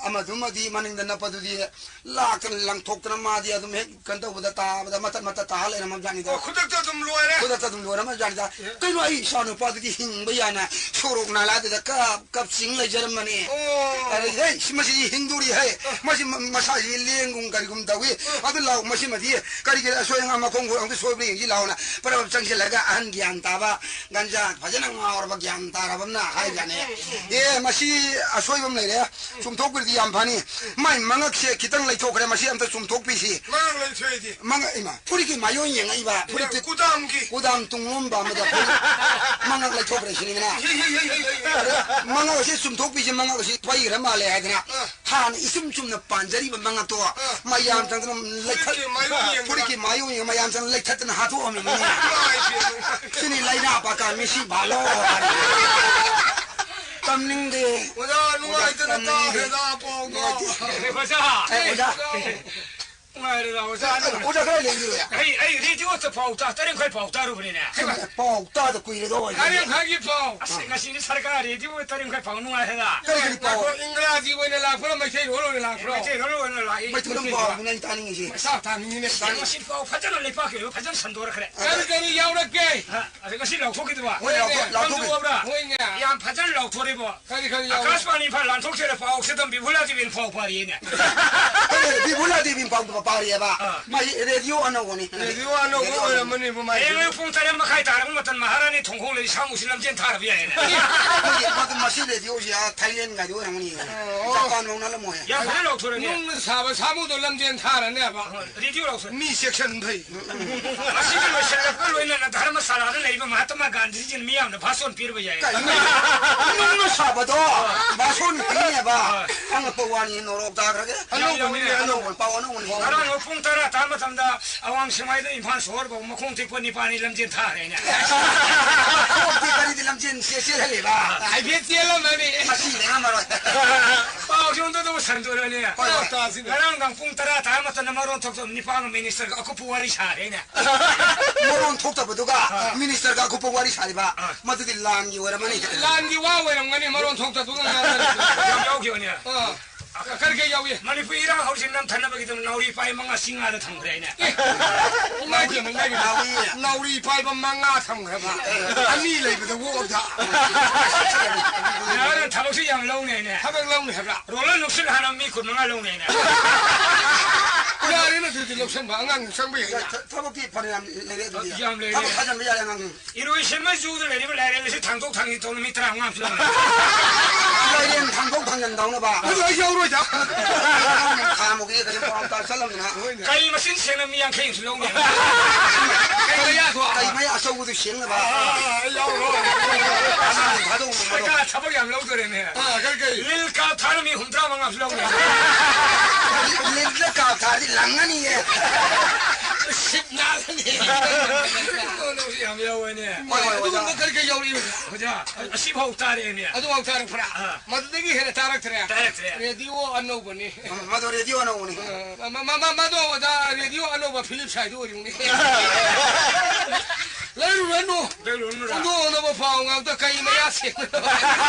ꯑꯃꯗꯨꯃꯗꯤ ꯃꯅꯤꯡꯗ ꯅꯞꯄꯗꯨꯗꯤ ꯂꯥꯛꯇꯅ ꯂꯪꯊꯣꯛꯇꯅ ꯃꯥꯗꯤ ꯑꯗꯨꯝ ꯍꯦꯛ ꯀꯩꯅꯣ ꯇꯧꯕꯗ ꯇꯥꯕꯗ ꯃꯇꯠ ꯃꯇꯠ ꯇꯥ ꯂꯩꯔꯝꯃꯕꯖꯥꯠꯅꯤꯗ꯫ ꯑꯣ, ꯈꯨꯗꯛꯇ ꯑꯗꯨꯝ ꯂꯣꯏꯔꯦ? ꯈꯨꯗꯛꯇ ꯑꯗꯨꯝ ꯂꯣꯏꯔꯝꯃꯕꯖꯥꯠꯅꯤꯗ꯫ ꯑꯦ꯫ ꯀꯩꯅꯣ, ꯑꯩ ꯏꯆꯥ ꯅꯨꯄꯥꯗꯨꯗꯤ ꯍꯤꯡꯕ ꯌꯥꯅ ꯁꯣꯔꯣꯛ ꯅꯥꯂꯥꯗꯨꯗ ꯀꯞ ꯀꯞ ꯆꯤꯡ ꯂꯩꯖꯔꯝꯕꯅꯤ꯫ ꯑꯣ꯫ ꯑꯗꯩ, "ꯍꯦ, ꯁꯤ ꯃꯁꯤꯗꯤ ꯍꯤꯡꯗꯣꯔꯤ ꯍꯦ, ꯃꯁꯤ ꯃ-, ꯃꯁꯥꯁꯤ ꯂꯦꯡꯒꯨꯝ ꯀꯔꯤꯒꯨꯝ ꯇꯧꯏ꯫ ꯑꯗꯨ ꯂꯥꯎ, ꯃꯁꯤꯃꯗꯤ ꯀꯔꯤꯒꯤ ꯑꯁꯣꯏ ꯑꯉꯥꯝ ꯃꯈꯣꯡ ꯑꯃꯨꯛꯇ ꯁꯣꯏꯕ꯭ꯔꯥ ꯌꯦꯡꯁꯤ ꯂꯥꯎꯅ" ꯄꯔꯞ ꯆꯪꯁꯤꯜꯂꯒ ꯑꯍꯟ ꯒ꯭ꯌꯥꯟ ꯇꯥꯕ, ꯒꯟꯖꯥ ꯐꯖꯅ ꯉꯥꯎꯔꯕ ꯒ꯭ꯌꯥꯟ ꯇꯥꯔꯕ ꯑꯃꯅ ꯍꯥꯏꯖꯥꯠꯅꯤ꯫ "ꯑꯦ, ꯃꯁꯤ ꯑꯁꯣꯏꯕ ꯑꯃ ꯂꯩꯔꯦ꯫ ꯆꯨꯝꯊꯣꯛꯄꯤꯔꯗꯤ ꯌꯥꯝ ꯐꯅꯤ꯫ ꯃꯥꯏ ꯃꯉꯛꯁꯦ ꯈꯤꯇꯪ ꯂꯩꯊꯣꯛꯈ꯭ꯔꯦ, ꯃꯁꯤ ꯑꯝꯇ ꯆꯨꯝꯊꯣꯛꯄꯤꯁꯤ"꯫ ꯃꯉꯛ ꯂꯩꯊꯣꯛꯑꯦꯗꯤ? ꯃꯉꯛ, ꯏꯃꯥ, ꯐꯨꯔꯤꯠꯀꯤ ꯃꯥꯏꯑꯣꯟ ꯌꯦꯡꯉꯛꯏꯕ, ꯐꯨꯔꯤꯠꯇꯤ ꯀꯨꯗꯥꯝꯒꯤ? ꯀꯨꯗꯥꯝ ꯇꯨꯡꯂꯣꯝꯕ ꯑꯃꯗ ꯐꯨꯔꯤꯠ ꯃꯉꯛ ꯂꯩꯊꯣꯛꯈ꯭ꯔꯦ ꯁꯤꯅꯤꯗꯅ꯫ ꯍꯤ, ꯍꯤ, ꯍꯤ, ꯍꯤ, ꯍꯤ꯫ ꯑꯗ ꯃꯉꯛ ꯑꯁꯤ ꯆꯨꯝꯊꯣꯛꯄꯤꯁꯤ, ꯃꯉꯛ ꯑꯁꯤ ꯄꯩꯈ꯭ꯔ ꯃꯥꯜꯂꯦ ꯍꯥꯏꯗꯅ꯫ ꯑꯥ꯫ ꯍꯥꯟꯅ ꯏꯆꯨꯝ ꯆꯨꯝꯅ ꯄꯥꯟꯖꯔꯤꯕ ꯃꯉꯛꯇꯣ ꯑꯥ꯫ ꯃꯌꯥꯝ ꯆꯪꯗꯅ ꯂꯩꯊꯠ-, ꯐꯨꯔꯤꯠꯀꯤ ꯃꯥꯏꯑꯣꯟ ꯌꯦꯡꯗꯅ꯫ ꯐꯨꯔꯤꯠꯀꯤ ꯃꯥꯏꯑꯣꯟ ꯌꯦꯡꯉ ꯃꯌꯥꯝ ꯆꯪꯗꯅ ꯂꯩꯊꯠꯇꯅ ꯍꯥꯠꯇꯣꯛꯑꯝꯃꯤꯅꯤꯅꯦ꯫ ꯏꯃꯥ ꯏꯕꯦꯝꯃ꯫ ꯁꯤꯅꯤ ꯂꯥꯏꯅꯥ ꯄꯥꯀꯥ ꯃꯤꯁꯤ ꯚꯥꯂꯣ ꯍꯥꯏꯔꯤꯁꯦ꯫ ꯇꯝꯅꯤꯡꯗꯦ꯫ ꯑꯣꯖꯥ, ꯅꯨꯡꯉꯥꯏꯇꯅ ꯇꯝꯅꯤꯡꯗꯦ꯫ ꯇꯥꯈ꯭ꯔꯦꯗ ꯄꯥꯎꯗꯣ꯫ ꯅꯨꯡꯉꯥꯏꯇꯦ꯫ ꯑꯣꯖꯥ꯫ ꯑꯦ, ꯑꯣꯖꯥ꯫ ꯅꯨꯡꯉꯥꯏꯔꯦꯗ, ꯑꯣꯖꯥ꯫ ꯑꯣꯖꯥ ꯈꯔ ꯂꯦꯡꯕꯤꯔꯣ꯫ ꯑꯩ, ꯑꯩ ꯔꯦꯗꯤꯑꯣꯗ ꯄꯥꯎ ꯇꯥ-, ꯇꯔꯦꯠ ꯃꯈꯥꯏ ꯄꯥꯎ ꯇꯥꯔꯨꯕꯅꯤꯅꯦ꯫ ꯄꯥꯎ ꯇꯥꯗ ꯀꯨꯏꯔꯦꯗ, ꯑꯣꯏ꯫ ꯇꯔꯦꯠ ꯃꯈꯥꯏꯒꯤ ꯄꯥꯎ꯫ ꯑꯁ, ꯉꯁꯤꯗꯤ ꯁꯔꯀꯥꯔ ꯔꯦꯗꯤꯑꯣ ꯇꯔꯦꯠ ꯃꯈꯥꯏ ꯄꯥꯎ ꯅꯨꯡꯉꯥꯏꯔꯦꯗ꯫ ꯀꯔꯤ ꯀꯔꯤ ꯄꯥꯎ? ꯉꯥꯏꯈꯣ, ꯏꯪꯒ꯭ꯔꯥꯖꯤ ꯑꯣꯏꯅ ꯂꯥꯛꯄ꯭ꯔꯥ, ꯃꯩꯇꯩꯂꯣꯟ ꯑꯣꯏꯅ ꯂꯥꯛꯄ꯭ꯔꯣ? ꯃꯩꯇꯩꯂꯣꯟ ꯑꯣꯏꯅ ꯂꯥꯛꯏ꯫ ꯃꯩꯇꯩꯂꯣꯟ ꯄꯥꯎꯗꯨꯅ ꯑꯩ ꯇꯥꯅꯤꯡꯉꯤꯁꯦ꯫ ꯄꯩꯁꯥ ꯇꯥꯅꯤꯡꯉꯤꯅꯦ, ꯇꯥꯅꯤꯡꯉꯤ꯫ ꯉꯁꯤ ꯄꯥꯎ ꯐꯖꯅ ꯂꯩꯄꯥꯛꯀꯤ ꯑꯣꯏꯕ ꯐꯖꯅ ꯁꯟꯗꯣꯔꯛꯈ꯭ꯔꯦ꯫ ꯀꯔꯤ ꯀꯔꯤ ꯌꯥꯎꯔꯛꯀꯦ? ꯑ, ꯑꯗ ꯉꯁꯤ ꯂꯥꯎꯊꯣꯛꯈꯤꯗꯕ? ꯍꯣꯏ, ꯂꯥꯎꯊꯣꯛ-, ꯍꯣꯏꯅꯦ, ꯂꯥꯎꯊꯣꯛꯈ꯭ꯔꯦ꯫ ꯈꯪꯗꯣꯛꯑꯕ꯭ꯔꯥ? ꯍꯣꯏꯅꯦ꯫ ꯌꯥꯝ ꯐꯖꯅ ꯂꯥꯎꯊꯣꯔꯤꯕꯣ꯫ ꯀꯔꯤ ꯀꯔꯤ ꯌꯥꯎꯔꯤ? ꯑꯀꯥꯁꯕꯥꯅꯤ ꯏꯝꯐꯥꯜ ꯂꯥꯟꯊꯣꯛꯁꯤꯔ ꯄꯥꯎ ꯁꯤꯗ ꯕꯤꯕꯨꯂꯥ ꯗꯦꯕꯤꯅ ꯄꯥꯎ ꯄꯥꯔꯤꯌꯦꯅꯦ꯫ ꯀꯔꯤ ꯕꯤꯕꯨꯂꯥ ꯗꯦꯕꯤꯅ ꯄꯥꯎ ꯄꯥꯔꯤꯌꯦꯕ? ꯑꯥ꯫ ꯃꯥꯒꯤ ꯔꯦꯗꯤꯑꯣ ꯑꯅꯧꯕꯅꯤ꯫ ꯔꯦꯗꯤꯑꯣ ꯑꯅꯧꯕ ꯔꯦꯗꯤꯑꯣ ꯑꯣꯏꯔꯝꯃꯅꯤꯕꯨ ꯃꯥꯏ꯫ ꯍꯌꯦꯡ ꯑꯌꯨꯛ ꯄꯨꯡ ꯇꯔꯦꯠ ꯃꯈꯥꯏ ꯇꯥꯔꯛꯄ ꯃꯇꯝ ꯃꯍꯥꯔꯥꯅꯤ ꯊꯣꯡꯈꯣꯡ ꯂꯩ ꯁꯥꯃꯨꯁꯤ ꯂꯝꯖꯦꯟ ꯊꯥꯔꯕ ꯌꯥꯏꯌꯦꯅꯦ꯫ ꯑꯩꯈꯣꯏꯒꯤ ꯃꯗꯨ ꯃꯁꯤ ꯔꯦꯗꯤꯑꯣꯁꯤ ꯑꯥ ꯊꯥꯏꯂꯦꯟ ꯀꯥꯏꯗ ꯑꯣꯏꯔꯝꯒꯅꯤ꯫ ꯑꯣ꯫ ꯖꯄꯥꯟ ꯐꯥꯎ ꯅꯠꯂꯝꯃꯣꯏ꯫ ꯌꯥꯝ ꯐꯖꯅ ꯂꯥꯎꯊꯣꯔꯛꯑꯦ꯫ ꯅꯨꯡꯅ ꯁꯥꯕ ꯁꯥꯃꯨꯗꯣ ꯂꯝꯖꯦꯟ ꯊꯥꯔꯅꯦꯕ꯫ ꯑꯥ, ꯔꯦꯗꯤꯑꯣ ꯂꯥꯎꯊꯣꯔꯛꯑꯦ꯫ ꯃꯤ ꯆꯦꯛꯁꯤꯟ ꯐꯩ꯫ ꯃꯁꯤꯒꯤ ꯂꯣꯏꯁꯤꯜꯂꯛꯄ ꯂꯣꯏꯅꯅ ꯙꯔꯃꯁꯥꯂꯥꯗ ꯂꯩꯕ ꯃꯍꯥꯇꯃꯥ ꯒꯥꯟꯙꯤꯖꯤꯅ ꯃꯤꯌꯥꯝꯅ ꯚꯥꯁꯣꯟ ꯄꯤꯔꯕ ꯌꯥꯏ꯫ ꯀꯩꯅꯣ? ꯅꯨꯡꯅ ꯁꯥꯕꯗꯣ ꯚꯥꯁꯣꯟ ꯄꯤꯅꯦꯕ꯫ ꯑꯉꯛꯄ ꯋꯥꯅꯤ, ꯅꯣꯔꯣꯛ ꯇꯥꯈ꯭ꯔꯒꯦ꯫ ꯑꯅꯧꯕꯅꯤꯅꯦ, ꯑꯅꯧꯕ꯫ ꯑꯅꯧꯕ ꯄꯥꯎ ꯑꯅꯧꯕꯅꯤ꯫ ꯉꯔꯥꯡ ꯄꯨꯡ ꯇꯔꯥ ꯇꯥꯕ ꯃꯇꯝꯗ ꯑꯋꯥꯡ ꯁꯦꯛꯃꯥꯏꯗ ꯏꯝꯐꯥꯜ ꯁꯣꯍꯣꯔ ꯐꯥꯎ ꯃꯈꯣꯡ ꯇꯦꯛꯄ ꯅꯤꯄꯥꯅꯤ ꯂꯝꯖꯦꯟ ꯊꯥꯈ꯭ꯔꯦꯅꯦ꯫ ꯈꯣꯡ ꯇꯦꯛꯄꯅꯤꯗꯤ ꯂꯝꯖꯦꯟ ꯆꯦ-, ꯆꯦꯜꯍꯜꯂꯦꯕ꯫ ꯍꯥꯏꯐꯦꯠ ꯆꯦꯜꯂꯝꯃꯅꯤ꯫ ꯃꯁꯤ ꯂꯦꯡꯉꯝꯃꯔꯣꯏ꯫ ꯄꯥꯎꯁꯦ ꯑꯝꯇꯗꯕꯨ ꯁꯟꯗꯣꯔꯛꯑꯅꯦ꯫ ꯍꯣꯏ, ꯍꯣꯏ꯫ ꯉꯔꯥꯡ ꯅꯨꯡꯗꯥꯡ ꯄꯨꯡ ꯇꯔꯥ ꯇꯥꯕ ꯃꯇꯝꯗ ꯃꯔꯣꯟ ꯊꯣꯛꯇꯕ ꯅꯤꯄꯥꯒ ꯃꯤꯅꯤꯁꯇꯔꯒ ꯑꯀꯨꯞꯄ ꯋꯥꯔꯤ ꯁꯥꯔꯦꯅꯦ꯫ ꯃꯔꯣꯟ ꯊꯣꯛꯇꯕꯗꯨꯒ ꯑꯥ꯫ ꯃꯤꯅꯤꯁꯇꯔꯒ ꯑꯀꯨꯞꯄ ꯋꯥꯔꯤ ꯁꯥꯔꯤꯕ, ꯑꯥ꯫ ꯃꯗꯨꯗꯤ ꯂꯥꯟꯒꯤ ꯑꯣꯏꯔꯝꯃꯅꯤ꯫ ꯂꯥꯟꯒꯤ ꯋꯥ ꯑꯣꯏꯔꯝꯒꯅꯤ, ꯃꯔꯣꯟ ꯊꯣꯛꯇꯕꯗꯨꯒ ꯉꯥꯡꯅꯔꯤꯗꯨ꯫ ꯌꯥꯝ ꯌꯥꯎꯈꯤꯕꯅꯦ꯫ ꯑꯥ꯫ ꯀꯔꯤ ꯀꯔꯤ ꯌꯥꯎꯏ? ꯃꯅꯤꯄꯨꯔ ꯏꯔꯥꯡ ꯍꯧꯖꯤꯛ ꯅꯝꯊꯅꯕꯒꯤꯗꯃꯛ ꯅꯥꯎꯔꯤ ꯄꯥꯏ ꯃꯉꯥ ꯆꯤꯡꯉꯥꯗ ꯊꯝꯈ꯭ꯔꯦ ꯍꯥꯏꯅꯦ꯫ ꯑꯦ, ꯏꯃꯥꯏ ꯄꯦꯝꯃ, ꯏꯃꯥꯏ ꯄꯦꯝꯃ꯫ ꯅꯥꯎꯔꯤ꯫ ꯅꯥꯎꯔꯤ ꯄꯥꯏꯕ ꯃꯉꯥ ꯊꯝꯈ꯭ꯔꯕ? ꯑꯅꯤ ꯂꯩꯕꯗ ꯑꯣꯛꯑꯝꯗ꯫ ꯅꯍꯥꯟ ꯊꯕꯛꯁꯨ ꯌꯥꯝ ꯂꯧꯅꯦꯅꯦ꯫ ꯊꯕꯛ ꯂꯧꯅꯤ ꯍꯥꯏꯕ꯭ꯔꯥ? ꯔꯣꯂꯔ ꯅꯨꯡꯁꯤꯠ ꯍꯥꯟꯅ ꯃꯤ ꯀꯨꯟ ꯃꯉꯥ ꯂꯧꯅꯦꯅꯦ꯫ ꯌꯥꯔꯦꯅꯦ, ꯑꯗꯨꯗꯤ ꯂꯧꯁꯟꯕ ꯑꯉꯥꯡ ꯆꯪꯕ ꯌꯥꯏꯅ꯫ ꯊ-, ꯊꯕꯛꯇꯤ ꯐꯅꯌꯥꯝ ꯂꯩꯔꯦ ꯑꯗꯨꯗꯤ꯫ ꯌꯥꯝ ꯂꯩꯔꯦ꯫ ꯊꯕꯛ ꯊꯥꯖꯟꯕ ꯌꯥꯔꯦ ꯑꯉꯥꯡꯁꯤꯡ꯫ ꯏꯔꯣꯏꯁꯦꯝꯕ ꯖꯨꯗ ꯂꯩꯔꯤꯕ ꯂꯥꯏꯔꯦꯜ ꯑꯁꯤ ꯊꯥꯡꯗꯣꯛ ꯊꯥꯡꯖꯤꯟ ꯇꯧꯅ ꯃꯤ ꯇꯔꯥꯃꯉꯥ ꯑꯃꯁꯨ ꯂꯧꯅꯩ꯫ ꯂꯥꯏꯔꯦꯟ ꯊꯥꯡꯗꯣꯛ ꯊꯥꯡꯖꯤꯟ ꯇꯧꯅꯕ꯫ ꯑꯗꯨ ꯑꯩ ꯌꯥꯎꯔꯣꯏꯗ꯫ ꯊꯥꯃꯨꯛꯀꯤ ꯀꯩꯅꯣ ꯄꯥꯎ ꯇꯥ ꯆꯠꯂꯝꯗꯅ꯫ ꯍꯣꯏꯅꯦ꯫ ꯀꯩ ꯃꯆꯤꯟ ꯁꯦꯡꯅ ꯃꯤ ꯌꯥꯡꯈꯩ ꯑꯃꯁꯨ ꯂꯧꯅꯩ꯫ ꯀꯩ ꯃꯌꯥ ꯊꯣꯛ-, ꯀꯩ ꯃꯌꯥ ꯑꯆꯧꯕꯗꯨ ꯁꯦꯡꯅꯕ꯫ ꯑꯥ, ꯑꯥ, ꯑꯩ ꯌꯥꯎꯔꯣꯏ꯫ ꯑꯉꯥꯡ ꯊꯥꯗꯣꯛꯅꯕ꯫ ꯁꯔꯀꯥꯔ ꯊꯕꯛ ꯌꯥꯝ ꯂꯧꯗꯣꯔꯦꯅꯦ꯫ ꯑꯥ, ꯀꯩ, ꯀꯩ? ꯂꯤꯜ ꯀꯥꯞ ꯊꯥꯅ ꯃꯤ ꯍꯨꯝꯗ꯭ꯔꯥ ꯃꯉꯥ ꯑꯃꯁꯨ ꯂꯧꯅꯩ꯫ ꯂꯤꯜꯗ ꯀꯥꯞ ꯊꯥꯔꯗꯤ ꯂꯪꯉꯅꯤꯌꯦ꯫ ꯁꯤꯠ ꯅꯥꯜꯂꯅꯤ꯫ ꯅꯣ, ꯅꯣ, ꯌꯥꯝ ꯌꯥꯎꯋꯦꯅꯦ꯫ ꯍꯣꯏ, ꯍꯣꯏ, ꯑꯣꯖꯥ꯫ ꯑꯗꯨꯒꯨꯝꯕ ꯀꯔꯤ ꯀꯔꯤ ꯌꯥꯎꯔꯛꯏꯕ? ꯑꯣꯖꯥ, ꯑꯁꯤꯐꯥꯎ ꯇꯥꯔꯛꯑꯦꯅꯦ꯫ ꯑꯗꯨꯐꯥꯎ ꯇꯥꯔꯛꯄ꯭ꯔꯥ? ꯑꯥ꯫ ꯃꯗꯨꯗꯒꯤ ꯍꯦꯟꯅ ꯇꯥꯔꯛꯇ꯭ꯔꯦ? ꯇꯥꯔꯛꯇ꯭ꯔꯦ꯫ ꯔꯦꯗꯤꯑꯣ ꯑꯅꯧꯕꯅꯤ꯫ ꯃꯗꯨ ꯔꯦꯗꯤꯑꯣ ꯑꯅꯧꯕꯅꯤ꯫ ꯑ, ꯃ-, ꯃ-, ꯃ-, ꯃ-, ꯃꯗꯨ ꯑꯣꯖꯥ ꯔꯦꯗꯤꯑꯣ ꯑꯅꯧꯕ ꯐꯤꯂꯤꯞꯁ ꯍꯥꯏꯗꯨ ꯑꯣꯏꯔꯝꯅꯤ꯫ ꯂꯩꯔꯨꯔꯅꯨ꯫ ꯂꯩꯔꯨꯔꯅꯨꯔꯥ? ꯍꯣꯡꯗꯣꯛꯅꯕ ꯄꯥꯎ ꯉꯥꯛꯇ ꯀꯩ ꯃꯌꯥ ꯁꯦꯡꯅ꯫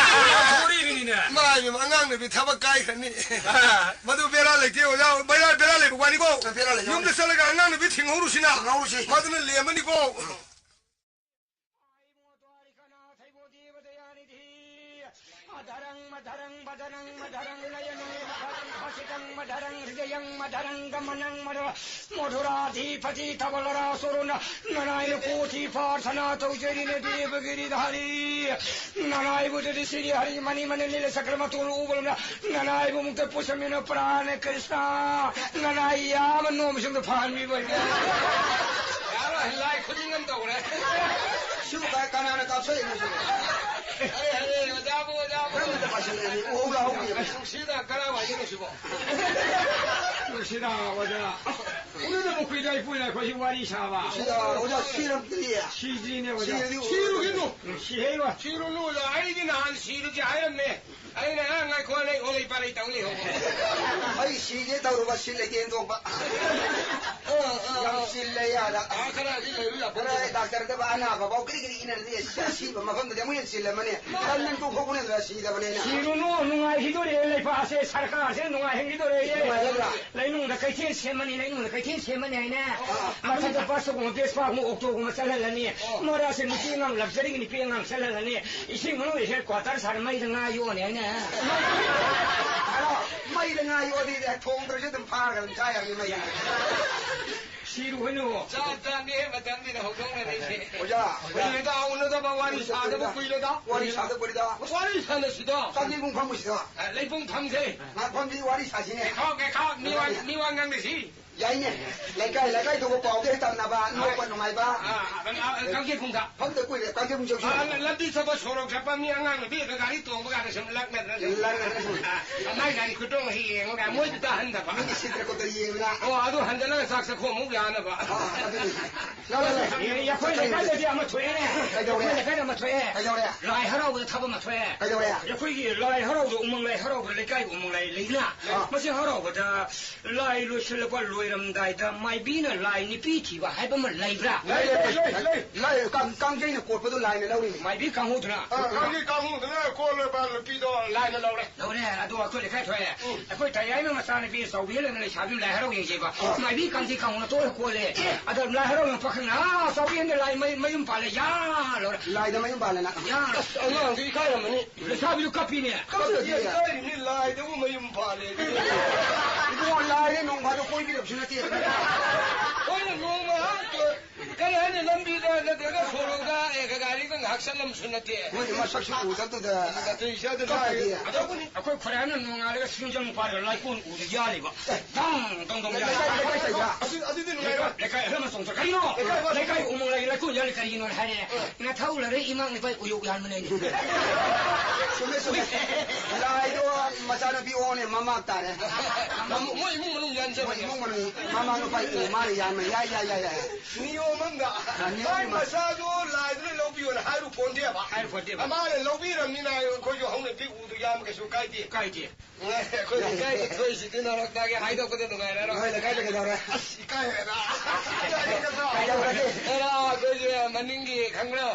ꯍꯣꯔꯤꯕꯅꯤꯅꯦ꯫ ꯃꯥ ꯏꯕꯦꯝꯃ, ꯑꯉꯥꯡ ꯅꯨꯄꯤ ꯊꯕꯛ ꯀꯥꯏꯈ꯭ꯔꯅꯤ꯫ ꯃꯗꯨ ꯕꯦꯔꯥ ꯂꯩꯇꯦ ꯑꯣꯖꯥ, ꯕꯦꯔꯥ, ꯕꯦꯔꯥ ꯂꯩꯕ ꯋꯥꯅꯤꯀꯣ꯫ ꯕꯦꯔꯥ ꯂꯩ, ꯌꯨꯝꯗ ꯆꯠꯂꯒ ꯑꯉꯥꯡ ꯅꯨꯄꯤ ꯊꯤꯡꯍꯧꯔꯨꯁꯤꯅ꯫ ꯊꯤꯡꯍꯧꯔꯨꯁꯤ꯫ ꯃꯗꯨꯅ ꯂꯦꯝꯃꯅꯤꯀꯣ꯫ अधरं मधरं वदनं मधरं नयनं मधरं हसितं मधरं हृदयं मधरं गमनं मधुर मधुराधिपति तवलरासुरुन ननायन कोटि प्रार्थना तौजरिन देवगिरिधारी ननाय बुद्धि श्री हरि मणि मन नील सकल मतुल उबल ननाय मुक्त पुष्प प्राण कृष्णा ननाय याम नोम सुंद फान मी बन। यार, लाई खुदिंगम तो रे। ꯁꯤꯕꯨ ꯀꯥꯏ ꯀꯅꯥꯅ ꯀꯥꯞꯁꯜꯂꯛꯏꯅꯣ ꯁꯤꯕꯨ? ꯑꯔꯦ, ꯑꯔꯦ, ꯑꯣꯖꯥꯕꯨ, ꯑꯣꯖꯥꯕꯨ꯫ ꯀꯔꯝꯕꯗ ꯀꯥꯞꯁꯜꯂꯛꯏꯅꯣ? ꯎꯍꯧ ꯂꯥꯍꯧꯗꯦꯕ꯫ ꯅꯨꯡꯁꯤꯗ, ꯀꯔꯥꯏ ꯋꯥꯏꯗꯅꯣ ꯁꯤꯕꯣ? ꯅꯨꯡꯁꯤꯗ, ꯑꯣꯖꯥ꯫ ꯎꯅꯗꯕ ꯀꯨꯏꯔꯦ, ꯑꯩꯈꯣꯏꯅ ꯑꯩꯈꯣꯏꯁꯤ ꯋꯥꯔꯤ ꯁꯥꯕ꯫ ꯅꯨꯡꯁꯤꯗ, ꯑꯣꯖꯥ, ꯁꯤꯔꯝꯗ꯭ꯔꯤꯌꯦ꯫ ꯁꯤꯗ꯭ꯔꯤꯅꯦ, ꯑꯣꯖꯥ꯫ ꯁꯤꯔꯗꯤ ꯎꯔꯣꯏ꯫ ꯁꯤꯔꯨꯈꯤꯅꯨ꯫ ꯅꯨꯡꯁꯤ ꯍꯩꯕ꯫ ꯁꯤꯔꯨꯅꯨ, ꯑꯣꯖꯥ꯫ ꯑꯩꯗꯤ ꯅꯍꯥꯟ ꯁꯤꯔꯨꯁꯦ ꯍꯥꯏꯔꯝꯃꯦ꯫ ꯑꯩꯅ, "ꯑ, ꯉꯥꯏꯈꯣ, ꯂꯩ, ꯑꯣ, ꯂꯩ, ꯄꯥꯔꯩ ꯇꯧ ꯂꯩꯍꯧꯕ꯫" ꯑꯩ ꯁꯤꯒꯦ ꯇꯧꯔꯨꯕ ꯁꯤꯠ ꯂꯩꯇꯦ ꯍꯦꯟꯗꯣꯛꯄ꯫ ꯑ, ꯑ, ꯌꯥꯝ ꯑ꯫ ꯆꯤꯜꯂꯦ ꯑꯥꯗ꯫ ꯑꯥ, ꯈꯔꯗꯤ ꯂꯩꯔꯨ ꯌꯥꯄꯣꯠꯇꯦ꯫ ꯈꯔ ꯗꯥꯛꯇꯔꯗꯕ ꯑꯅꯥꯕ ꯐꯥꯎ ꯀꯔꯤ ꯀꯔꯤ ꯏꯅꯔꯗꯤ ꯑꯁꯤꯕ ꯃꯐꯝꯗꯗꯤ ꯑꯃꯨꯛ ꯍꯦꯟꯅ ꯆꯤꯜꯂꯝꯃꯅꯤ꯫ ꯇꯟ ꯅꯪ ꯇꯣꯛꯊꯣꯛꯄꯅ ꯐꯩ ꯁꯤꯗꯕꯅꯦꯅ꯫ ꯁꯤꯔꯨꯅꯨ, ꯅꯨꯡꯉꯥꯏꯈꯤꯗꯣꯔꯦ ꯂꯩꯕꯥꯛꯁꯦ, ꯁꯔꯀꯥꯔꯁꯦ ꯅꯨꯡꯉꯥꯏꯍꯟꯈꯤꯗꯣꯔꯦ꯫ ꯅꯨꯡꯉꯥꯏꯍꯟꯈ꯭ꯔꯦ꯫ ꯂꯩꯅꯨꯡꯗ ꯀꯩꯊꯦꯜ ꯁꯦꯝꯃꯅꯤ, ꯂꯩꯅꯨꯡꯗ ꯀꯩꯊꯦꯜ ꯁꯦꯝꯃꯅꯤ ꯍꯥꯏꯅꯦ꯫ ꯑꯥ꯫ ꯃꯊꯛꯇ ꯕꯁꯇꯒꯨꯝꯕ, ꯕꯦꯁꯄꯥꯒꯨꯝꯕ, ꯑꯣꯛꯇꯣꯒꯨꯝꯕ ꯆꯠꯍꯜꯂꯅꯤ꯫ ꯑꯣ꯫ ꯃꯔꯛꯁꯦ ꯅꯨꯄꯤ ꯑꯉꯥꯡ ꯂꯛꯖꯔꯤꯒꯤ ꯅꯨꯄꯤ ꯑꯉꯥꯡ ꯆꯠꯍꯜꯂꯅꯤ꯫ ꯏꯁꯤꯡ ꯃꯅꯨꯡꯗ ꯍꯦꯗ ꯀ꯭ꯋꯥꯇꯔ ꯁꯥꯔ ꯃꯩꯗ ꯉꯥ ꯌꯣꯛꯑꯅꯤ ꯍꯥꯏꯅꯦ꯫ ꯑꯗꯣ ꯃꯩꯗ ꯉꯥ ꯌꯣꯛꯑꯗꯤ ꯊꯣꯡꯗ꯭ꯔꯁꯨ ꯑꯗꯨꯝ ꯐꯥꯔꯒ ꯑꯗꯨꯝ ꯆꯥ ꯌꯥꯕꯅꯤ ꯃꯩꯗ꯫ ꯁꯤꯔꯨ ꯍꯣꯏꯅꯨ꯫ ꯆꯥꯛ ꯆꯥꯅꯤ ꯃꯇꯝꯁꯤꯗ ꯍꯧꯗꯣꯛꯅꯔꯤꯁꯦ꯫ ꯑꯣꯖꯥ꯫ ꯀꯨꯏꯔꯦꯗ, ꯎꯅꯗꯕ ꯋꯥꯔꯤ ꯁꯥꯗꯕ ꯀꯨꯏꯔꯦꯗ꯫ ꯋꯥꯔꯤ ꯁꯥꯗꯕ ꯀꯨꯏꯔꯦꯗ꯫ ꯋꯥꯔꯤ ꯁꯥꯟꯅꯁꯤꯗꯣ꯫ ꯆꯥꯛ ꯂꯩꯕꯨꯡ ꯐꯝꯃꯨꯁꯤꯗꯣ꯫ ꯑ, ꯂꯩꯕꯨꯡ ꯐꯝꯁꯦ꯫ ꯉꯥꯛ ꯐꯝꯁꯤ ꯋꯥꯔꯤ ꯁꯥꯁꯤꯅꯦ꯫ ꯉꯥꯏꯈꯣ, ꯉꯥꯏꯈꯣ, ꯃꯤ ꯋꯥ, ꯃꯤ ꯋꯥ ꯉꯥꯡꯅꯁꯤ꯫ ꯌꯥꯏꯅꯦ꯫ ꯂꯩꯀꯥꯏ ꯂꯩꯀꯥꯏ ꯊꯣꯛꯄ ꯄꯥꯎꯗꯤ ꯍꯦꯛ ꯇꯝꯅꯕ, ꯅꯣꯛꯄ ꯅꯨꯡꯉꯥꯏꯕ꯫ ꯑꯥ, ꯑꯥ, ꯑꯥ, ꯀꯥꯡꯖꯩꯕꯨꯡꯗ꯫ ꯐꯝꯗ ꯀꯨꯏꯔꯦ, ꯀꯥꯡꯖꯩꯕꯨꯡ ꯆꯧꯁꯤ꯫ ꯑꯥ, ꯂ-, ꯂꯝꯕꯤ ꯆꯠꯄ ꯁꯣꯔꯣꯛ ꯆꯠꯄ ꯃꯤ ꯑꯉꯥꯡ ꯅꯨꯄꯤꯒ ꯒꯥꯔꯤ ꯇꯣꯡꯕ ꯀꯥꯟꯗ ꯁꯨꯝ ꯂꯛꯅꯗꯅ ꯁꯨꯝ꯫ ꯂꯛꯅꯗꯅ ꯁꯨꯝ꯫ ꯑꯥ, ꯃꯥꯏ ꯒꯥꯔꯤ ꯈꯨꯇꯣꯡ ꯍꯦꯛ ꯌꯦꯡꯉꯒ ꯃꯣꯏꯗꯨ ꯇꯥꯍꯟꯗꯕ꯫ ꯃꯤꯒꯤ ꯁꯤꯠꯇ꯭ꯔ ꯈꯣꯠꯇ꯭ꯔ ꯌꯦꯡꯗꯅ꯫ ꯑꯣ, ꯑꯗꯨ ꯍꯟꯖꯜꯂꯒ ꯆꯥꯛ ꯆꯥꯈꯣꯝ ꯑꯃꯨꯛ ꯌꯥꯅꯕ꯫ ꯑꯥ, ꯑꯗꯨꯅꯤ꯫ ꯂꯧꯔꯦ, ꯂꯧꯔꯦ꯫ ꯑꯦ, ꯑꯩꯈꯣꯏ ꯂꯩꯀꯥꯏꯗꯗꯤ ꯑꯃ ꯊꯣꯛꯑꯦ꯫ ꯀꯩꯗꯧꯔꯦ? ꯑꯩꯈꯣꯏ ꯂꯩꯀꯥꯏꯗ ꯑꯃ ꯊꯣꯛꯑꯦ꯫ ꯀꯩꯗꯧꯔꯦ? ꯂꯥꯏ ꯍꯔꯥꯎꯕꯗ ꯊꯕꯛ ꯑꯃ ꯊꯣꯛꯑꯦ꯫ ꯀꯩꯗꯧꯔꯦ? ꯑꯩꯈꯣꯏꯒꯤ ꯂꯥꯏ ꯍꯔꯥꯎꯕꯗ, ꯎꯃꯪ ꯂꯥꯏ ꯍꯔꯥꯎꯕꯗ, ꯂꯩꯀꯥꯏꯒꯤ ꯎꯃꯪ ꯂꯥꯏ ꯂꯩꯗꯅ, ꯑꯥ꯫ ꯃꯁꯤ ꯍꯔꯥꯎꯕꯗ ꯂꯥꯏ ꯂꯣꯏꯁꯤꯜꯂꯛꯄ ꯂꯣꯏꯔꯝꯗꯥꯏꯗ ꯃꯥꯏꯕꯤꯅ ꯂꯥꯏ ꯅꯨꯄꯤ ꯊꯤꯕ ꯍꯥꯏꯕ ꯑꯃ ꯂꯩꯕ꯭ꯔꯥ? ꯂꯩ, ꯂꯩ, ꯂꯩ, ꯂꯩ꯫ ꯂꯥꯏ, ꯀꯥꯡ-, ꯀꯥꯡꯖꯩꯅ ꯀꯣꯠꯄꯗꯣ ꯂꯥꯏꯅ ꯂꯧꯔꯤꯅꯤ꯫ ꯃꯥꯏꯕꯤ ꯀꯥꯡꯍꯧꯗꯨꯅ? ꯑ, ꯀꯥꯡꯖꯩ ꯀꯥꯡꯍꯧꯗꯨꯅ ꯀꯣꯠꯂꯕ ꯅꯨꯄꯤꯗꯣ ꯂꯥꯏꯅ ꯂꯧꯔꯦ꯫ ꯂꯧꯔꯦ, ꯑꯗꯣ ꯑꯩꯈꯣꯏ ꯂꯩꯀꯥꯏ ꯊꯣꯛꯑꯦ꯫ ꯎꯝ꯫ ꯑꯩꯈꯣꯏ ꯇꯌꯥꯏꯃ ꯃꯆꯥꯅꯨꯄꯤ ꯆꯥꯎꯕꯤ ꯍꯦꯜꯂꯅ ꯂꯩꯁꯥꯕꯤ ꯑꯃ ꯂꯥꯏ ꯍꯔꯥꯎ ꯌꯦꯡꯖꯩꯕ꯫ ꯑ꯫ ꯃꯥꯏꯕꯤ ꯀꯥꯡꯖꯩ ꯀꯥꯡꯍꯧꯅ ꯇꯣꯛꯑꯦ ꯀꯣꯠꯂꯦ꯫ ꯑꯦ꯫ ꯑꯗꯣ ꯂꯥꯏ ꯍꯔꯥꯎ ꯌꯦꯡ ꯄꯥꯈꯪꯅ, "ꯑꯥ, ꯆꯥꯎꯕꯤ ꯍꯦꯜꯂꯦ ꯂꯥꯏ ꯃꯩ-, ꯃꯌꯨꯝ ꯄꯥꯜꯂꯦ, ꯌꯥ!" ꯂꯧꯔꯦ꯫ ꯂꯥꯏꯗ ꯃꯌꯨꯝ ꯄꯥꯜꯂꯦꯅ꯫ ꯌꯥ! ꯑꯁ, ꯑꯉꯥꯡꯗꯨ ꯏꯀꯥꯏꯔꯝꯃꯅꯤ꯫ ꯂꯩꯁꯥꯕꯤꯗꯨ ꯀꯞꯄꯤꯅꯦ꯫ ꯀꯞꯇꯗꯤ ꯀꯞꯇꯗꯤ꯫ ꯏꯀꯥꯏꯔꯤꯅꯤ, ꯂꯥꯏꯗꯕꯨ ꯃꯌꯨꯝ ꯄꯥꯜꯂꯦ꯫ ꯏꯕꯨꯡꯉꯣ, ꯂꯥꯏꯗꯤ ꯅꯣꯡ ꯐꯥꯗꯣꯛ ꯀꯣꯏꯕꯤꯔꯕꯁꯨ ꯅꯠꯇꯦ꯫ ꯍꯣꯏꯅꯦ, ꯅꯣꯡꯃ ꯉꯥꯏꯍꯥꯛ ꯀꯔꯤ ꯍꯥꯏꯅꯤ, ꯂꯝꯕꯤꯗ ꯅꯠꯇ꯭ꯔꯒ ꯁꯣꯔꯣꯛꯇ, ꯑꯦ, ꯒꯥꯔꯤꯗ ꯉꯥꯏꯍꯥꯛ ꯆꯠꯂꯝꯕꯁꯨ ꯅꯠꯇꯦ꯫ ꯃꯣꯏꯗꯤ ꯃꯁꯛꯁꯨ ꯎꯗꯕꯗꯨꯗ ꯑꯗꯨꯗ ꯏꯆꯥꯗ ꯀꯞꯇꯗꯤ꯫ ꯂꯥꯏ-, ꯑꯗꯨꯕꯨꯅꯤ꯫ ꯑꯩꯈꯣꯏ ꯈꯨꯔꯥꯏꯅ ꯅꯣꯡꯉꯥꯜꯂꯒ ꯁꯤꯡꯖꯪ ꯄꯥꯏꯔꯒ ꯂꯥꯏꯀꯣꯟ ꯎꯗ ꯌꯥꯜꯂꯤꯕ꯫ ꯑꯦ꯫ ꯗꯪ, ꯗꯪ, ꯗꯪ ꯌꯥꯜꯂꯤ꯫ ꯂꯩꯀꯥꯏ, ꯂꯩꯀꯥꯏ ꯆꯠꯄ꯭ꯔꯥ? ꯑꯗꯨ, ꯑꯗꯨꯗꯤ ꯅꯨꯡꯉꯥꯏꯔꯣꯏ꯫ ꯂꯩꯀꯥꯏ ꯑꯍꯜ ꯑꯃ ꯆꯣꯡꯊꯣꯛ-, ꯀꯔꯤꯅꯣ? ꯂꯩꯀꯥꯏ ꯑꯃ ꯂꯩꯀꯥꯏ ꯎꯃꯪ ꯂꯥꯏ ꯂꯥꯏꯀꯣꯟ ꯌꯥꯜꯂꯤ ꯀꯔꯤꯒꯤꯅꯣ ꯍꯥꯏꯔꯦ꯫ ꯑ꯫ ꯅꯊꯧ ꯂꯩꯔꯦ ꯏꯃꯥ ꯏꯄꯥ ꯎꯌꯣꯛ ꯌꯥꯟꯕꯅꯦ꯫ ꯆꯨꯝꯃꯦ, ꯆꯨꯝꯃꯦ꯫ ꯂꯥꯏꯗꯣ ꯃꯆꯥꯅꯨꯄꯤ ꯑꯣꯅꯦ, ꯃꯃꯥ ꯇꯥꯔꯦ꯫ ꯃꯣꯏ ꯏꯃꯨꯡ ꯃꯅꯨꯡ ꯌꯥꯟꯖꯕꯅꯦ꯫ ꯃꯣꯏ ꯏꯃꯨꯡ ꯃꯅꯨꯡ, ꯃꯃꯥ ꯅꯨꯄꯥ ꯏꯃꯨꯡ ꯃꯥꯅ ꯌꯥꯟꯕ꯫ ꯌꯥꯏ, ꯌꯥꯏ, ꯌꯥꯏ, ꯌꯥꯏ꯫ ꯅꯤꯌꯣꯝ ꯑꯃꯗ ꯑ, ꯅꯤꯌꯣꯝ ꯃꯥꯏ ꯑꯃ꯫ ꯃꯆꯥꯗꯣ ꯂꯥꯏꯗꯨꯅ ꯂꯧꯕꯤꯌꯣꯅ ꯍꯥꯏꯔꯨ ꯄꯣꯟꯗꯦꯕ꯫ ꯍꯥꯏꯔꯨ ꯄꯣꯟꯗꯦꯕ꯫ ꯃꯃꯥꯅ ꯂꯧꯕꯤꯔꯝꯅꯤꯅ ꯑꯩꯈꯣꯏꯁꯨ ꯍꯧꯅꯕꯤ ꯎꯗ ꯌꯥꯟꯕ ꯀꯩꯁꯨ ꯀꯥꯏꯗꯦ꯫ ꯀꯥꯏꯗꯦ꯫ ꯑꯩꯈꯣꯏ ꯂꯩꯀꯥꯏꯗ ꯊꯣꯛꯏꯁꯤꯗꯤ ꯅꯔꯛꯇꯒꯤ ꯍꯥꯏꯗꯣꯛꯄꯗ ꯅꯨꯡꯉꯥꯏꯔꯔꯣꯏ꯫ ꯅꯣꯏ ꯂꯩꯀꯥꯏꯗ ꯀꯩꯗꯧꯔꯦ? ꯑꯁ, ꯏꯀꯥꯏꯔꯦꯗ꯫ ꯀꯩꯗꯧꯔꯒꯦ? ꯑꯦꯔꯥ, ꯑꯩꯈꯣꯏꯁꯦ ꯃꯅꯤꯡꯒꯤ ꯈꯪꯕ꯭ꯔꯣ?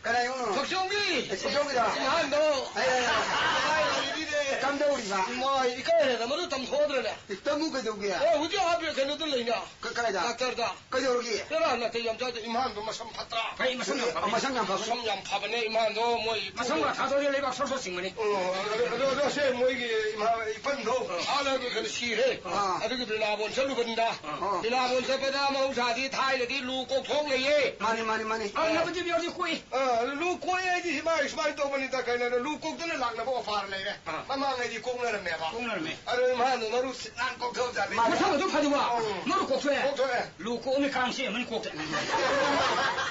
ꯀꯅꯥ ꯌꯨꯝꯅꯣ? ꯊꯣꯛꯆꯣꯝꯒꯤ꯫ ꯑꯦ, ꯊꯣꯛꯆꯣꯝꯒꯤꯗꯣ? ꯏꯝꯐꯥꯜꯗꯣ꯫ ꯑꯦ, ꯑꯦ, ꯑꯦ꯫ ꯀꯥꯏ ꯂꯩꯔꯤꯅꯦ? ꯀꯝꯗꯧꯔꯤꯕ? ꯏꯃꯥ, ꯏꯀꯥꯏꯔꯦꯗ, ꯃꯗꯨ ꯇꯝꯊꯣꯛꯑꯗ꯭ꯔꯅꯦ? ꯑꯦ, ꯇꯝꯃꯨ ꯀꯩꯗꯧꯒꯦ? ꯑꯦ, ꯍꯧꯖꯤꯛ ꯑꯥ ꯀꯩꯅꯣꯗ ꯂꯩꯅ꯫ ꯀ-, ꯀꯗꯥꯏꯗ? ꯗꯥꯛꯇꯔꯗ꯫ ꯀꯩꯗꯧꯔꯒꯦ? ꯑꯦꯔꯥ, ꯅꯥꯇꯩ ꯌꯥꯝ ꯆꯥꯗꯦ, ꯏꯝꯐꯥꯜꯗꯣ ꯃꯁꯝ ꯐꯠꯇ꯭ꯔꯥ? ꯐꯩ, ꯃꯁꯝ ꯌꯥꯝ ꯐꯕꯅꯤ꯫ ꯃꯁꯝ ꯌꯥꯝ ꯐꯕ꯫ ꯃꯁꯝ ꯌꯥꯝ ꯐꯕꯅꯦ, ꯏꯝꯐꯥꯜꯗꯣ ꯃꯣꯏ ꯃꯁꯝꯒ ꯊꯥꯗꯣꯛꯑꯗꯤ ꯂꯩꯕꯥꯛ ꯁꯣꯔ ꯁꯣꯔ ꯆꯤꯡꯕꯅꯤ꯫ ꯑꯣ, ꯑꯗꯣ, ꯑꯗꯣ, ꯑꯗꯣ, ꯁꯦ, ꯃꯣꯏꯒꯤ ꯏꯃꯥ ꯏꯄꯟꯗꯣ ꯑꯥ꯫ ꯍꯥꯟꯅ ꯀꯩꯅꯣ ꯁꯤꯔꯦ꯫ ꯑꯥ꯫ ꯑꯗꯨꯒꯤ ꯕꯤꯅꯥꯕꯣꯟ ꯆꯠꯂꯨꯕꯅꯤꯗ꯫ ꯑꯥ꯫ ꯕꯤꯅꯥꯕꯣꯟ ꯆꯠꯄꯗ ꯃꯍꯧꯁꯥꯗꯤ ꯊꯥꯏꯅꯗꯤ ꯂꯨ ꯀꯣꯛꯊꯣꯛ ꯂꯩꯌꯦ꯫ ꯃꯥꯅꯤ, ꯃꯥꯅꯤ, ꯃꯥꯅꯤ꯫ ꯑꯥ, ꯅꯕꯨꯗꯤ ꯌꯥꯎꯗꯤ ꯀꯣꯛꯏ꯫ ꯑꯥ, ꯂꯨ ꯀꯣꯛꯑꯦ ꯍꯥꯏꯗꯤ ꯁꯨꯃꯥꯏ, ꯁꯨꯃꯥꯏꯅ ꯇꯧꯕꯅꯤꯗ, ꯀꯩꯅꯣ, ꯂꯨ ꯀꯣꯛꯇꯅ ꯂꯥꯛꯅꯕ ꯑꯣꯐꯔ ꯂꯩꯔꯦ꯫ ꯑꯥ꯫ ꯃꯃꯥꯡꯉꯩꯗꯤ ꯀꯣꯛꯅꯔꯝꯃꯦꯕ꯫ ꯀꯣꯛꯅꯔꯝꯃꯦ꯫ ꯑꯗꯣ ꯏꯝꯐꯥꯜꯗꯣ ꯃꯔꯨ ꯁꯤꯠ ꯅꯥꯟ ꯀꯣꯛꯊꯕꯖꯥꯠꯅꯤ꯫ ꯃꯁꯥ ꯃꯇꯣꯝ ꯐꯗꯨꯕ? ꯑꯧ꯫ ꯃꯔꯨ ꯀꯣꯛꯊꯣꯛꯑꯦ? ꯀꯣꯛꯊꯣꯛꯑꯦ꯫ ꯂꯨ ꯀꯣꯛꯑꯝꯃꯤ ꯀꯥꯡ ꯆꯦ ꯑꯃꯅꯤ ꯀꯣꯛꯇ꯫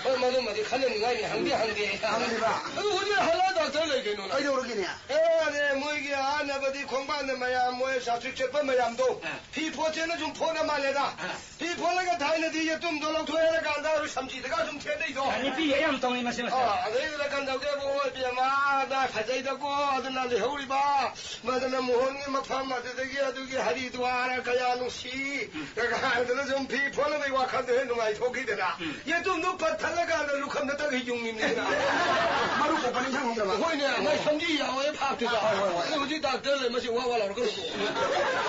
ꯍꯣꯏ, ꯃꯗꯨꯃꯗꯤ ꯈꯟꯅꯅꯤꯡꯉꯥꯏꯅꯤ, ꯍꯪꯗꯤ ꯍꯪꯗꯦ꯫ ꯍꯪꯗ꯭ꯔꯤꯕ? ꯑꯗꯨ ꯍꯧꯖꯤꯛ ꯍꯜꯂꯛꯑ ꯗꯥꯛꯇꯔ ꯂꯩ ꯀꯩꯅꯣ ꯅꯪ? ꯀꯩꯗꯧꯔꯒꯦꯅꯦ? ꯑꯦ, ꯃꯣꯏꯒꯤ ꯑꯥꯅꯕꯗꯤ ꯈꯣꯡꯕꯥꯟꯗ ꯃꯌꯥꯝ ꯃꯣꯏ ꯆꯥꯁꯨ ꯆꯠꯄ ꯃꯌꯥꯝꯗꯣ ꯑꯥ꯫ ꯐꯤ ꯐꯣꯠꯁꯦꯅ ꯁꯨꯝ ꯐꯣꯠꯅ ꯃꯥꯜꯂꯦꯗ꯫ ꯑꯥ꯫ ꯐꯤ ꯐꯣꯠꯂꯒ ꯊꯥꯏꯅꯗꯤ ꯌꯦꯇꯨꯝꯗꯣ ꯂꯧꯊꯣꯛꯑꯦ ꯍꯥꯏꯔ ꯀꯥꯟꯗ ꯁꯝꯖꯤꯗꯒ ꯁꯨꯝ ꯊꯦꯠꯅꯩꯗꯣ꯫ ꯑ, ꯅꯨꯄꯤ ꯑꯌꯥꯝ ꯇꯧꯅꯩ ꯃꯁꯤ, ꯃꯁꯤ꯫ ꯑ, ꯑꯗꯩꯗꯨꯗ ꯀꯝꯗꯧꯒꯦꯕꯨ, ꯏꯕꯦꯝꯃ, ꯅꯥ ꯐꯖꯩꯗꯀꯣ, ꯑꯗꯨꯅ ꯂꯩꯍꯧꯔꯤꯕ, ꯃꯗꯨꯅ ꯃꯣꯍꯣꯟꯒꯤ ꯃꯐꯝ, ꯑꯗꯨꯗꯒꯤ ꯑꯗꯨꯒꯤ ꯍꯔꯤꯗ꯭ꯋꯥꯔ ꯀꯌꯥ ꯅꯨꯡꯁꯤ, ꯎꯝ꯫ ꯀꯥꯏꯗꯅ ꯁꯨꯝ ꯐꯤ ꯐꯣꯠꯅꯕꯒꯤ ꯋꯥꯈꯜꯗꯣ ꯍꯦꯛ ꯅꯨꯡꯉꯥꯏꯊꯣꯛꯈꯤꯗꯅ, ꯎꯝ꯫ ꯌꯦꯇꯨꯝꯗꯣ ꯄꯠꯊꯠꯂꯀꯥꯟꯗ ꯂꯨꯈꯝꯗ ꯇꯛꯈꯤ ꯌꯨꯡꯉꯤꯕꯅꯤꯅ꯫ ꯃꯔꯨ ꯀꯣꯛꯄ ꯅꯤꯡꯁꯤꯡꯍꯧꯗ꯭ꯔꯕ? ꯍꯣꯏꯅꯦ, ꯃꯥꯏ ꯁꯝꯖꯤ ꯌꯥꯎꯋꯦ ꯐꯥꯛꯇꯨꯗ꯫ ꯍꯣꯏ, ꯍꯣꯏ, ꯍꯣꯏ꯫ ꯑꯗꯨ ꯍꯧꯖꯤꯛ ꯗꯥꯛꯇꯔ ꯂꯩ, ꯃꯁꯤ ꯋꯥ ꯋꯥ ꯂꯥꯎꯔꯛꯀꯅꯨꯀꯣ꯫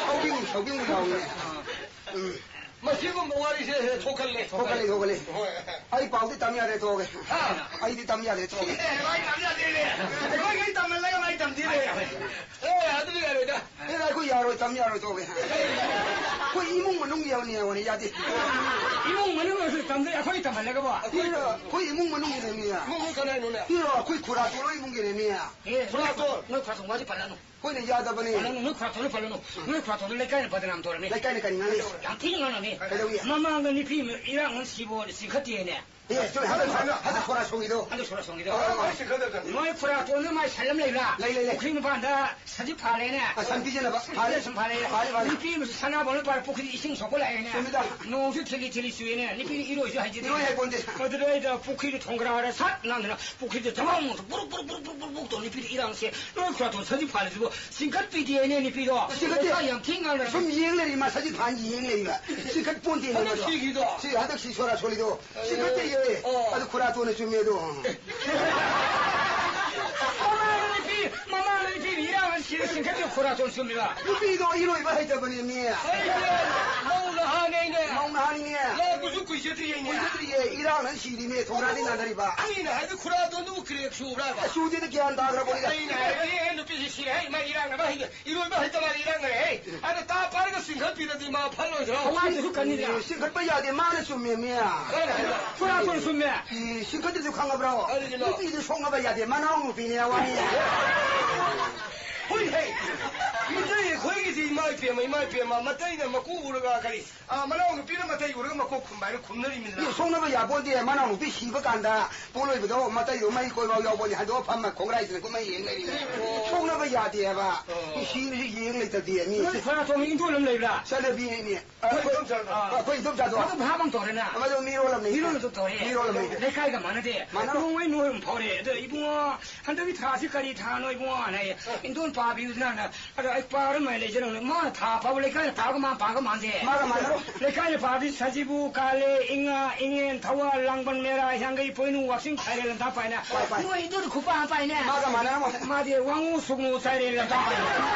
ꯁꯧꯒꯤꯡ, ꯁꯧꯒꯤꯡ ꯌꯥꯎꯋꯤꯅꯦ꯫ ꯎꯝ꯫ ꯃꯁꯤꯒꯨꯝꯕ ꯋꯥꯔꯤꯁꯦ ꯍꯦꯛ ꯊꯣꯛꯀꯜꯂꯦ꯫ ꯊꯣꯛꯀꯜꯂꯦ, ꯊꯣꯛꯀꯜꯂꯦ꯫ ꯍꯣꯏ꯫ ꯑꯩ ꯄꯥꯎꯗꯤ ꯇꯝ ꯌꯥꯗ꯭ꯔꯦ, ꯊꯣꯛꯑꯒꯦ꯫ ꯍꯥ? ꯑꯩꯗꯤ ꯇꯝ ꯌꯥꯗ꯭ꯔꯦ, ꯊꯣꯛꯑꯒꯦ꯫ ꯑꯦ, ꯃꯥꯏ ꯇꯝ ꯌꯥꯗꯦꯅꯦ꯫ ꯑꯩꯈꯣꯏꯒꯤ ꯇꯝꯍꯜꯂꯒ ꯃꯥꯏ ꯇꯝꯗꯦꯅꯦ꯫ ꯑꯦ, ꯑꯗꯨꯗꯤ ꯌꯥꯔꯣꯏꯗ꯫ ꯑꯦ, ꯑꯩꯈꯣꯏ ꯌꯥꯔꯣꯏ, ꯇꯝ ꯌꯥꯔꯣꯏ, ꯊꯣꯛꯑꯒꯦ꯫ ꯑꯩꯈꯣꯏ ꯏꯃꯨꯡ ꯃꯅꯨꯡꯒꯤ ꯌꯥꯎꯅꯤ, ꯌꯥꯎꯅꯤ, ꯌꯥꯗꯦ꯫ ꯏꯃꯨꯡ ꯃꯅꯨꯡ ꯑꯣꯏꯔꯁꯨ ꯇꯝꯗꯦ, ꯑꯩꯈꯣꯏ ꯇꯝꯍꯜꯂꯒꯕꯣ? ꯑꯩꯈꯣꯏ, ꯑꯩꯈꯣꯏ ꯏꯃꯨꯡ ꯃꯅꯨꯡꯒꯤꯅꯦ, ꯃꯤ꯫ ꯏꯃꯨꯡ ꯃꯅꯨꯡ ꯀꯅꯥꯏꯅꯣꯅꯦ? ꯏꯔꯣ, ꯑꯩꯈꯣꯏ ꯈꯨꯔꯥꯇꯣꯟ ꯍꯣꯏ ꯏꯃꯨꯡꯒꯤꯅꯦ, ꯃꯤ꯫ ꯑꯦ, ꯈꯨꯔꯥꯇꯣꯟ꯫ ꯅꯣꯏ ꯈꯨꯔꯥꯇꯣꯟ ꯋꯥꯁꯤ ꯄꯜꯂꯛꯑꯅꯨ꯫ ꯍꯣꯏꯅꯦ, ꯌꯥꯗꯕꯅꯦ꯫ ꯄꯜꯂꯛꯑꯅꯨ, ꯅꯣꯏ ꯈꯨꯔꯥꯇꯣꯟꯗꯣ ꯄꯜꯂꯛꯑꯅꯨ꯫ ꯅꯣꯏ ꯈꯨꯔꯥꯇꯣꯟꯗꯣ ꯂꯩꯀꯥꯏꯅ ꯕꯗꯅꯥꯝ ꯇꯧꯔꯅꯤ꯫ ꯂꯩꯀꯥꯏꯅ ꯀꯔꯤ ꯉꯥꯡꯅꯩ? ꯌꯥꯝ ꯊꯤꯅ ꯉꯥꯡꯅꯕꯅꯤ꯫ ꯀꯩꯗꯧꯏ? ꯃꯃꯥꯡꯗ ꯅꯨꯄꯤ ꯑꯃ ꯏꯔꯥꯡ ꯑꯃ ꯁꯤꯕꯣ ꯆꯤꯡꯈꯠꯇꯦꯅꯦ꯫ ꯑꯦ, ꯆꯨꯝꯃꯦ, ꯍꯟꯗꯛ, ꯍꯟꯗꯛ ꯈꯣꯔꯥ ꯁꯣꯡꯉꯤꯗꯣ꯫ ꯍꯟꯗꯛ ꯈꯣꯔꯥ ꯁꯣꯡꯉꯤꯗꯣ꯫ ꯑꯣ, ꯃꯣꯏ ꯆꯤꯡꯈꯠꯇꯕꯗ꯫ ꯅꯣꯏ ꯈꯨꯔꯥꯇꯣꯟꯗꯣ ꯃꯥꯏ ꯁꯟ ꯑꯃ ꯂꯩꯕ꯭ꯔꯥ? ꯂꯩ, ꯂꯩ, ꯂꯩ꯫ ꯄꯨꯈ꯭ꯔꯤ ꯃꯄꯥꯟꯗ ꯁꯖꯤꯛ ꯐꯥꯜꯂꯦꯅꯦ꯫ ꯑ, ꯁꯟ ꯄꯤꯖꯅꯕ꯫ ꯐꯥꯜꯂꯦ꯫ ꯁꯟ ꯐꯥꯜꯂꯦ꯫ ꯐꯥꯜꯂꯦ, ꯐꯥꯜꯂꯦ꯫ ꯅꯨꯄꯤ ꯑꯃꯁꯨ ꯁꯅꯥꯕꯣꯟ ꯄꯥꯔ ꯄꯨꯈ꯭ꯔꯤꯗ ꯏꯁꯤꯡ ꯁꯣꯛꯄ ꯂꯥꯛꯑꯦꯅꯦ꯫ ꯆꯨꯝꯃꯤꯗ꯫ ꯅꯣꯡꯁꯨ ꯊꯤꯂꯤ ꯊꯤꯂꯤ ꯆꯨꯏꯅꯦ꯫ ꯅꯨꯄꯤꯗꯤ ꯏꯔꯣꯏꯁꯨ ꯍꯩꯖꯗꯦ꯫ ꯏꯔꯣꯏ ꯍꯩꯄꯣꯟꯇꯦ꯫ ꯃꯗꯨꯗꯩꯗ ꯄꯨꯈ꯭ꯔꯤꯗ ꯊꯣꯡꯒ꯭ꯔꯥꯔ ꯁꯠ ꯅꯥꯟꯗꯅ ꯄꯨꯈ꯭ꯔꯤꯗ ꯊꯕꯛ ꯑꯃꯨꯛ ꯕꯨꯔꯨꯛ, ꯕꯨꯔꯨꯛ, ꯕꯨꯔꯨꯛ, ꯕꯨꯔꯨꯛ, ꯕꯨꯔꯨꯛ ꯇꯧ ꯅꯨꯄꯤꯗ ꯏꯔꯥꯡꯁꯦ꯫ ꯅꯣꯏ ꯈꯨꯔꯥꯇꯣꯟ ꯁꯖꯤꯛ ꯐꯥꯜꯂꯤꯁꯤꯕꯨ ꯆꯤꯡꯈꯠꯄꯤꯗꯦ ꯍꯥꯏꯅꯦ ꯅꯨꯄꯤꯗꯣ꯫ ꯆꯤꯡꯈꯠꯇꯦ꯫ ꯃꯁꯥ ꯌꯥꯝ ꯊꯤ ꯉꯥꯡꯅꯔꯦ꯫ ꯁꯨꯝ ꯌꯦꯡ ꯂꯩꯔꯤ, ꯃꯥ ꯁꯖꯤꯛ ꯐꯥꯟ ꯌꯦꯡ ꯂꯩꯔꯤꯕ꯫ ꯆꯤꯡꯈꯠ ꯄꯣꯟꯇꯦ ꯍꯥꯏꯕ꯫ ꯍꯟꯗꯛ ꯁꯤꯈꯤꯗꯣ? ꯁꯤ ꯍꯟꯗꯛ ꯁꯤ ꯁꯣꯔꯥ ꯁꯣꯜꯂꯤꯗꯣ꯫ ꯑꯦ꯫ ꯆꯤꯡꯈꯠꯇꯦ ꯌꯦ꯫ ꯑꯣ꯫ ꯑꯗꯨ ꯈꯨꯔꯥꯇꯣꯟꯅ ꯆꯨꯝꯃꯦ ꯑꯗꯣ꯫ ꯃꯃꯥꯡꯗ ꯅꯨꯄꯤ, ꯃꯃꯥꯡꯗ ꯅꯨꯄꯤ ꯏꯔꯥꯡ ꯑꯁꯤꯗ ꯆꯤꯡꯈꯠꯇꯦ ꯈꯨꯔꯥꯇꯣꯟ ꯆꯨꯝꯃꯤꯕ꯫ ꯅꯨꯄꯤꯗꯣ ꯏꯔꯣꯏꯕ ꯍꯩꯇꯕꯅꯦ ꯃꯤ꯫ ꯍꯩꯇꯦ꯫ ꯃꯧ ꯅꯍꯥꯅꯦ ꯑꯩꯅꯦ꯫ ꯃꯧ ꯅꯍꯥꯅꯤꯅꯦ꯫ ꯂꯥꯛꯄꯁꯨ ꯀꯨꯏꯖꯗ꯭ꯔꯤꯌꯦꯅꯦ꯫ ꯀꯨꯏꯖꯗ꯭ꯔꯤꯌꯦ꯫ ꯏꯔꯥꯡꯅ ꯁꯤꯔꯤꯅꯦ꯫ ꯊꯣꯡꯒ꯭ꯔꯥꯗꯤ ꯅꯥꯟꯊꯔꯤꯕ꯫ ꯑꯩꯅ ꯍꯥꯏꯗꯤ ꯈꯨꯔꯥꯗꯣꯟꯗꯨꯕꯨ crack ꯆꯨꯕ꯭ꯔꯥ ꯍꯥꯏꯕ? ꯆꯨꯗꯦꯗ ꯒ꯭ꯌꯥꯟ ꯇꯥꯈ꯭ꯔꯕꯅꯤꯗ꯫ ꯑꯩꯅ ꯍꯥꯏꯗꯤ ꯑꯦ ꯅꯨꯄꯤꯁꯤ ꯁꯤꯔꯦ ꯍꯦ, ꯏꯃꯥ ꯏꯔꯥꯡꯅ ꯃꯥ ꯍꯩ-, ꯏꯔꯣꯏꯕ ꯍꯩꯇꯕ ꯏꯔꯥꯡꯅ ꯍꯦ꯫ ꯑꯗ ꯇꯥ ꯄꯥꯏꯔꯒ ꯆꯤꯡꯈꯠꯄꯤꯔꯗꯤ ꯃꯥ ꯐꯜꯂꯣꯏꯗ꯭ꯔꯣ? ꯊꯋꯥꯏꯗꯨꯁꯨ ꯀꯟꯅꯤꯗ꯫ ꯑꯦ, ꯆꯤꯡꯈꯠꯄ ꯌꯥꯗꯦ, ꯃꯥꯅ ꯆꯨꯝꯃꯦ ꯃꯤ꯫ ꯀꯅꯥ ꯍꯥꯏꯕ? ꯈꯨꯔꯥꯗꯣꯟ ꯆꯨꯝꯃꯦ꯫ ꯑꯦ, ꯆꯤꯡꯈꯠꯇꯁꯨ ꯈꯪꯉꯕ꯭ꯔꯣ? ꯀꯔꯤꯒꯤꯅꯣ? ꯅꯨꯄꯤꯗꯨ ꯁꯣꯛꯅꯕ ꯌꯥꯗꯦ, ꯃꯅꯥꯎ ꯅꯨꯄꯤꯅꯦ ꯋꯥꯅꯤ꯫ ꯍꯣꯏ, ꯍꯩ! ꯃꯤꯇꯩ ꯑꯩꯈꯣꯏꯒꯤꯗꯤ ꯏꯃꯥ ꯏꯄꯦꯝꯃ, ꯏꯃꯥ ꯏꯄꯦꯝꯃ, ꯃꯇꯩꯅ ꯃꯀꯣꯛ ꯎꯔꯒ ꯀꯔꯤ, ꯑ, ꯃꯅꯥꯎꯅꯨꯄꯤꯅ ꯃꯇꯩ ꯎꯔꯒ ꯃꯀꯣꯛ ꯈꯨꯝꯕ ꯍꯥꯏꯅ ꯈꯨꯝꯅꯔꯤꯃꯤꯗꯅ꯫ ꯏ, ꯁꯣꯛꯅꯕ ꯌꯥꯄꯣꯟꯇꯦ꯫ ꯃꯅꯥꯎꯅꯨꯄꯤ ꯁꯤꯕ ꯀꯥꯟꯗ ꯄꯣꯠꯂꯣꯏꯕꯗꯣ ꯃꯇꯩꯗꯣ ꯃꯩ ꯀꯣꯏꯕ ꯌꯥꯎꯄꯣꯠꯅꯤ꯫ ꯍꯟꯗꯣꯛꯑ ꯐꯝꯃ ꯈꯣꯡꯒ꯭ꯔꯥꯏꯁꯤꯅ ꯀꯨꯝꯍꯩ ꯌꯦꯡ ꯂꯩꯔꯤꯅꯦ꯫ ꯑꯣ꯫ ꯁꯣꯛꯅꯕ ꯌꯥꯗꯦ ꯍꯥꯏꯕ꯫ ꯑꯣ꯫ ꯏ, ꯁꯤꯕꯁꯤ ꯌꯦꯡ ꯂꯩꯇꯕꯗꯤ ꯃꯤ꯫ ꯅꯣꯏ ꯁꯅꯥꯇꯣꯝꯕꯤ ꯏꯟꯗꯣꯜ ꯑꯃ ꯂꯩꯕ꯭ꯔꯥ? ꯆꯠꯅꯕꯤꯅꯦ꯫ ꯑꯩꯈꯣꯏ ꯏꯗꯣꯝꯆꯥꯗꯣ꯫ ꯑꯩꯈꯣꯏ ꯏꯗꯣꯝꯆꯥꯗꯣ꯫ ꯃꯗꯨ ꯚꯥꯞ ꯑꯃ ꯇꯧꯔꯦꯅ꯫ ꯃꯗꯨ ꯃꯤꯔꯣꯜ ꯑꯃꯅꯤ꯫ ꯃꯤꯔꯣꯜ ꯑꯗꯨ ꯇꯧꯔꯦ꯫ ꯃꯤꯔꯣꯜ ꯑꯃꯅꯤ꯫ ꯂꯩꯀꯥꯏꯒ ꯃꯥꯟꯅꯗꯦ꯫ ꯃꯥꯟꯅꯔꯣꯏ꯫ ꯅꯣꯡꯃꯩ ꯅꯣꯏ ꯑꯃ ꯐꯥꯎꯔꯦ꯫ ꯑꯗꯣ ꯏꯕꯨꯡꯉꯣ, ꯍꯟꯗꯛꯀꯤ ꯊꯥꯁꯤ ꯀꯔꯤ ꯊꯥꯅꯣ ꯏꯕꯨꯡꯉꯣ? ꯍꯥꯏꯅ ꯍꯥꯏꯌꯦ꯫ ꯏꯟꯗꯣꯟ ꯄꯥꯕꯤꯗꯨꯅ, ꯑꯗꯣ ꯑꯩ ꯄꯥꯔ ꯃꯥꯏ ꯂꯩꯖꯔꯝꯅꯦ꯫ ꯃꯥꯅ ꯊꯥ ꯐꯥꯎꯕ ꯂꯩꯀꯥꯏꯅ ꯄꯥꯕꯒ ꯃꯥꯅ ꯄꯥꯕꯒ ꯃꯥꯟꯗꯦ꯫ ꯃꯥꯒ ꯃꯥꯟꯅꯔꯣꯏ꯫ ꯂꯩꯀꯥꯏꯅ ꯄꯥꯕꯗꯤ ꯁꯖꯤꯕꯨ, ꯀꯥꯂꯦ, ꯏꯉꯥ, ꯏꯉꯦꯟ, ꯊꯧꯋꯥꯜ, ꯂꯥꯡꯕꯟ, ꯃꯦꯔꯥ, ꯍꯤꯌꯥꯡꯒꯩ, ꯄꯣꯏꯅꯨ, ꯋꯥꯛꯆꯤꯡ, ꯐꯥꯏꯔꯦꯜ, ꯂꯝꯇꯥ ꯄꯥꯏꯅ꯫ ꯄꯥꯏ, ꯄꯥꯏ꯫ ꯅꯣꯏ ꯏꯟꯗꯣꯟ ꯈꯨꯄꯥ ꯑꯃ ꯄꯥꯏꯅꯦ꯫ ꯃꯥꯒ ꯃꯥꯟꯅꯔꯝꯃꯣꯏ꯫ ꯃꯥꯗꯤ ꯋꯥꯉꯨ, ꯁꯨꯛꯅꯨ, ꯆꯥꯏꯔꯦꯜ, ꯂꯝꯇꯥ ꯄꯥꯏꯅ꯫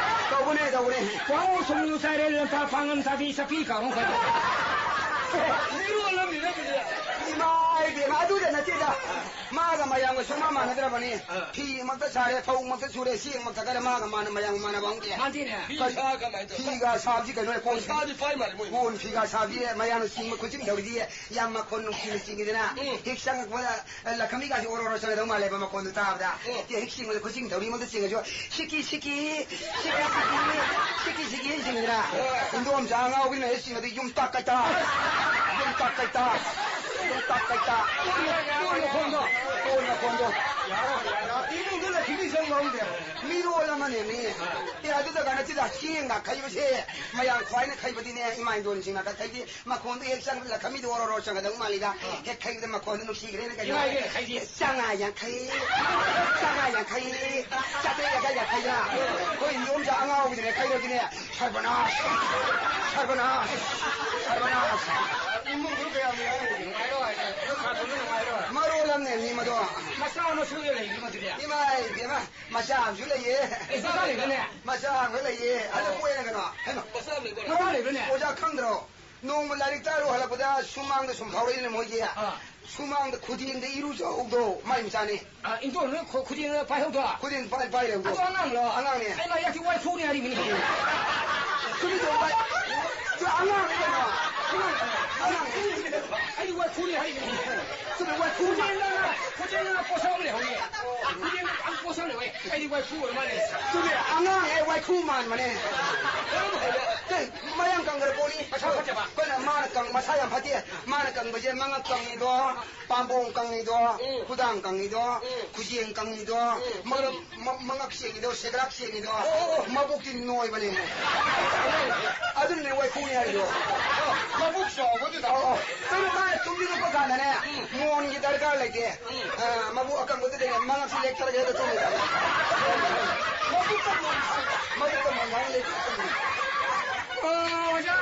ꯇꯧꯕꯅꯦ, ꯇꯧꯕꯅꯦ꯫ ꯋꯥꯉꯨ, ꯁꯨꯛꯅꯨ, ꯆꯥꯏꯔꯦꯜ, ꯂꯝꯇꯥ, ꯄꯥꯡꯉꯝ, ꯆꯥꯕꯤ, ꯆꯥꯄꯤ ꯀꯥꯔꯣꯡ ꯈꯣꯏꯗꯣ꯫ ꯃꯤꯔꯣꯜ ꯑꯃꯅꯤꯅꯦ ꯑꯗꯨꯗꯤ꯫ ꯏꯃꯥ ꯏꯕꯦꯝꯃ, ꯑꯗꯨꯗ ꯅꯠꯇꯦꯗ꯫ ꯃꯥꯒ ꯃꯌꯥꯝꯒ ꯁꯨꯡꯃꯥꯟ ꯃꯥꯟꯅꯗ꯭ꯔꯕꯅꯤ꯫ ꯑꯥ꯫ ꯐꯤꯃꯛꯇ ꯁꯥꯔꯦ, ꯐꯧꯃꯛꯇ ꯁꯨꯔꯦ, ꯆꯦꯡꯃꯛꯇ ꯀꯔꯦ, ꯃꯥꯒ ꯃꯥꯅ ꯃꯌꯥꯝꯒ ꯃꯥꯟꯅꯕ ꯍꯧꯅꯗꯦ꯫ ꯃꯥꯟꯗꯦꯅꯦ꯫ ꯐꯤ ꯁꯥ ꯀꯃꯥꯏꯅ ꯇꯧꯕ? ꯐꯤꯒ ꯁꯥꯕꯁꯤ ꯀꯩꯅꯣꯅꯦ, ꯀꯣꯟ ꯁꯥꯗꯤ ꯄꯥꯏ ꯃꯥꯜꯂꯦ ꯃꯣꯏ꯫ ꯀꯣꯟ ꯐꯤꯒ ꯁꯥꯕꯤ ꯃꯌꯥꯝꯅ ꯆꯤꯡꯕ ꯈꯨꯆꯤꯡ ꯇꯧꯔꯤꯗꯤ ꯌꯥꯝ ꯃꯈꯣꯟ ꯅꯨꯡꯁꯤꯅ ꯆꯤꯡꯉꯤꯗꯅ꯫ ꯎꯝ꯫ ꯍꯦꯛ ꯆꯪꯉꯛꯄꯗ ꯂꯈꯃꯤꯒꯥꯁꯦ ꯑꯣꯔꯣ ꯑꯣꯔꯣ ꯆꯪꯒꯗꯧ ꯃꯥꯜꯂꯦꯕ ꯃꯈꯣꯟꯗꯣ ꯇꯥꯕꯗ꯫ ꯎꯝ꯫ ꯍꯦꯛ ꯆꯤꯡꯕꯗ ꯈꯨꯆꯤꯡ ꯇꯧꯔꯤ ꯃꯗꯨ ꯆꯤꯡꯉꯁꯨ ꯁꯤꯀꯤ ꯁꯤꯀꯤ, ꯁꯤꯀꯤ ꯁꯤꯀꯤ, ꯁꯤꯀꯤ ꯁꯤꯀꯤ ꯆꯤꯡꯉꯤꯗꯅ꯫ ꯍꯣꯏ꯫ ꯏꯟꯗꯣꯝꯆꯥ ꯑꯉꯥꯎꯕꯤꯅ ꯍꯦꯛ ꯆꯤꯡꯉꯗꯤ ꯌꯨꯝ ꯇꯥꯛ ꯀꯩꯇꯥ, ꯌꯨꯝ ꯇꯥꯛ ꯀꯩꯇꯥ, ꯌꯨꯝ ꯇꯥꯛ ꯀꯩꯇꯥ꯫ ꯀꯣꯟ ꯃꯈꯣꯟꯗꯣ꯫ ꯀꯣꯟ ꯃꯈꯣꯟꯗꯣ꯫ ꯌꯥꯔꯣꯏ, ꯌꯥꯔꯣꯏ꯫ ꯏꯃꯨꯡꯗ ꯂꯈꯃꯤ ꯆꯪꯕ ꯍꯧꯗꯦ꯫ ꯃꯤꯔꯣꯜ ꯑꯃꯅꯦ ꯃꯤ꯫ ꯑꯦ, ꯑꯗꯨꯗ ꯀꯩꯅꯣ ꯁꯤꯗ ꯆꯦꯡꯒ ꯈꯩꯕꯁꯦ ꯃꯌꯥꯝ ꯈ꯭ꯋꯥꯏꯅ ꯈꯩꯕꯗꯤꯅꯦ ꯏꯃꯥ ꯏꯟꯗꯣꯟꯁꯤꯡꯅ ꯈꯩꯗꯤ ꯃꯈꯣꯟꯗꯣ ꯍꯦꯛ ꯆꯪꯕꯗ ꯂꯈꯃꯤꯗꯣ ꯑꯣꯔꯣ ꯑꯣꯔꯣ ꯆꯪꯒꯗꯧ ꯃꯥꯜꯂꯤꯗ꯫ ꯑꯥ꯫ ꯍꯦꯛ ꯈꯩꯕꯗ ꯃꯈꯣꯟꯗꯣ ꯅꯨꯡꯁꯤꯈ꯭ꯔꯦꯅ ꯀꯩꯅꯣ꯫ ꯏꯃꯥꯏꯗꯤ ꯈꯩꯗꯤ꯫ ꯆꯥꯉꯥ ꯌꯥꯡꯈꯩ, ꯆꯥꯉꯥ ꯌꯥꯡꯈꯩ, ꯆꯥꯇ꯭ꯔꯦꯠ ꯌꯥꯡꯈꯩ ꯌꯥꯡꯈꯩꯗ꯫ ꯑꯩꯈꯣꯏ ꯏꯟꯗꯣꯝꯆꯥ ꯑꯉꯥꯎꯕꯤꯗꯨꯅꯦ ꯈꯩꯔꯗꯤꯅꯦ, ꯁꯔꯕꯅꯥꯁ, ꯁꯔꯕꯅꯥꯁ, ꯁꯔꯕꯅꯥꯁ꯫ ꯏꯃꯨꯡꯗꯨ ꯀꯌꯥꯝ ꯅꯨꯡꯉꯥꯏꯔꯣꯏ? ꯅꯨꯡꯉꯥꯏꯔꯣꯏ ꯍꯥꯏꯁꯦ꯫ ꯑꯗꯨ ꯈꯥ ꯊꯣꯡꯕ ꯅꯨꯡꯉꯥꯏꯔꯣꯏ꯫ ꯃꯔꯣꯜ ꯑꯃꯅꯦ ꯃꯤ ꯃꯗꯣ꯫ ꯃꯆꯥ ꯃꯁꯨꯒ ꯂꯩꯔꯤ ꯃꯗꯨꯗꯤ꯫ ꯏꯃꯥꯏ ꯏꯕꯦꯝꯃ, ꯃꯆꯥ ꯑꯃꯁꯨ ꯂꯩꯌꯦ꯫ ꯑꯦ, ꯃꯆꯥ ꯂꯩꯕ꯭ꯔꯅꯦ? ꯃꯆꯥ ꯑꯃ ꯂꯩꯌꯦ꯫ ꯍꯟꯗꯛ ꯑꯣ꯫ ꯄꯣꯛꯑꯦꯅ ꯀꯩꯅꯣ? ꯍꯩꯃꯥ꯫ ꯃꯆꯥ ꯑꯃ ꯂꯩꯕ꯭ꯔꯣ? ꯃꯆꯥ ꯂꯩꯕ꯭ꯔꯅꯦ? ꯑꯣꯖꯥ ꯈꯪꯗ꯭ꯔꯣ? ꯅꯣꯡꯃ ꯂꯥꯏꯔꯤꯛ ꯇꯥꯔꯨ ꯍꯜꯂꯛꯄꯗ ꯁꯨꯃꯥꯡꯗ ꯁꯨꯝ ꯐꯥꯎꯔꯛꯏꯅꯦ ꯃꯣꯏꯒꯤ꯫ ꯑꯥ꯫ ꯁꯨꯃꯥꯡꯗ ꯈꯨꯗꯦꯡꯗ ꯏꯔꯨꯖꯍꯧꯗꯣ ꯃꯥꯏ ꯃꯆꯥꯅꯤ꯫ ꯑꯥ, ꯏꯟꯗꯣꯟ ꯅꯣꯏ ꯈꯨ-, ꯈꯨꯗꯦꯡꯗ ꯄꯥꯏꯍꯧꯗꯣ? ꯈꯨꯗꯦꯡ ꯄꯥꯏ-, ꯄꯥꯏꯔꯦ ꯑꯗꯣ꯫ ꯑꯗꯣ ꯑꯉꯥꯡꯂꯣ? ꯑꯉꯥꯡꯅꯦ꯫ ꯑꯩ ꯃꯥ ꯌꯥꯛꯇꯤ ꯋꯥꯏ ꯐꯨꯅꯤ ꯍꯥꯏꯔꯤꯕꯅꯤ꯫ ꯆꯨꯝꯃꯤ ꯆꯨꯝꯃꯤ ꯄꯥꯏ-, ꯆꯨ-, ꯑꯉꯥꯡꯅꯤ ꯀꯩꯅꯣ꯫ ꯑꯉꯥꯡꯅꯤ꯫ ꯑꯩꯗꯤ ꯋꯥꯏꯈꯨꯅꯤ ꯍꯥꯏꯔꯤꯅꯦ꯫ ꯆꯨꯝꯃꯦ, ꯋꯥꯏꯈꯨ ꯃꯥꯟ- ꯈꯨꯖꯦꯡꯗꯒ, ꯈꯨꯖꯦꯡꯗꯒ ꯄꯣꯠꯁꯛ ꯑꯃ ꯂꯩꯍꯧꯔꯤ꯫ ꯈꯨꯖꯦꯡꯗꯒ ꯌꯥꯝ ꯄꯣꯠꯁꯛ ꯂꯩꯍꯧꯔꯤ꯫ ꯑꯩꯗꯤ ꯋꯥꯏꯈꯨ ꯑꯣꯏꯔ ꯃꯥꯜꯂꯦ꯫ ꯆꯨꯝꯃꯦ, ꯑꯉꯥꯡ ꯍꯦꯛ ꯋꯥꯏꯈꯨ ꯃꯥꯟꯕꯅꯦ꯫ ꯀꯔꯝ ꯍꯥꯏꯅ? ꯀꯩ, ꯃꯌꯥꯡ ꯀꯪꯈ꯭ꯔ ꯄꯣꯠꯅꯤ꯫ ꯃꯁꯥ ꯐꯠꯇꯕ? ꯑꯩꯈꯣꯏꯅ ꯃꯥꯅ ꯀꯪ-, ꯃꯁꯥ ꯌꯥꯝ ꯐꯠꯇꯦ꯫ ꯃꯥꯅ ꯀꯪꯕꯁꯦ ꯃꯉꯛ ꯀꯪꯉꯤꯗꯣ, ꯄꯥꯝꯕꯣꯝ ꯀꯪꯉꯤꯗꯣ, ꯎꯝ꯫ ꯈꯨꯗꯥꯡ ꯀꯪꯉꯤꯗꯣ, ꯎꯝ꯫ ꯈꯨꯖꯦꯡ ꯀꯪꯉꯤꯗꯣ, ꯎꯝ꯫ ꯃꯔꯝ ꯃ-, ꯃꯉꯛ ꯁꯦꯡꯉꯤꯗꯣ, ꯁꯦꯒ꯭ꯔꯥꯛ ꯁꯦꯡꯉꯤꯗꯣ, ꯑꯣ, ꯑꯣ, ꯑꯣ꯫ ꯃꯕꯨꯛꯇꯤ ꯅꯣꯏꯕꯅꯦ꯫ ꯑꯗꯨꯅꯅꯦ ꯋꯥꯏꯈꯨꯅꯤ ꯍꯥꯏꯔꯤꯗꯣ꯫ ꯑꯣ, ꯃꯕꯨꯛ ꯆꯥꯎꯕꯗꯨꯗ꯫ ꯑꯣ, ꯑꯣ꯫ ꯀꯩꯅꯣ ꯃꯥꯅ ꯇꯨꯝꯅꯤꯡꯉꯛꯄ ꯀꯥꯟꯗꯅꯦ, ꯎꯝ꯫ ꯃꯣꯟꯒꯤ ꯗꯔꯀꯥꯔ ꯂꯩꯇꯦ꯫ ꯎꯝ꯫ ꯑ, ꯃꯕꯨꯛ ꯑꯀꯪꯕꯗꯨꯗꯅꯦ, ꯃꯉꯛꯁꯤ ꯂꯦꯛꯊꯔꯒ ꯍꯦꯛꯇ ꯇꯨꯝꯃꯤ꯫ ꯃꯕꯨꯛꯇ ꯃꯣꯟ ꯊꯥꯡ-, ꯃꯕꯨꯛꯇ ꯃꯣꯟ ꯊꯥꯡ ꯂꯩꯇꯦ꯫ ꯑꯣ, ꯑꯣꯖꯥ,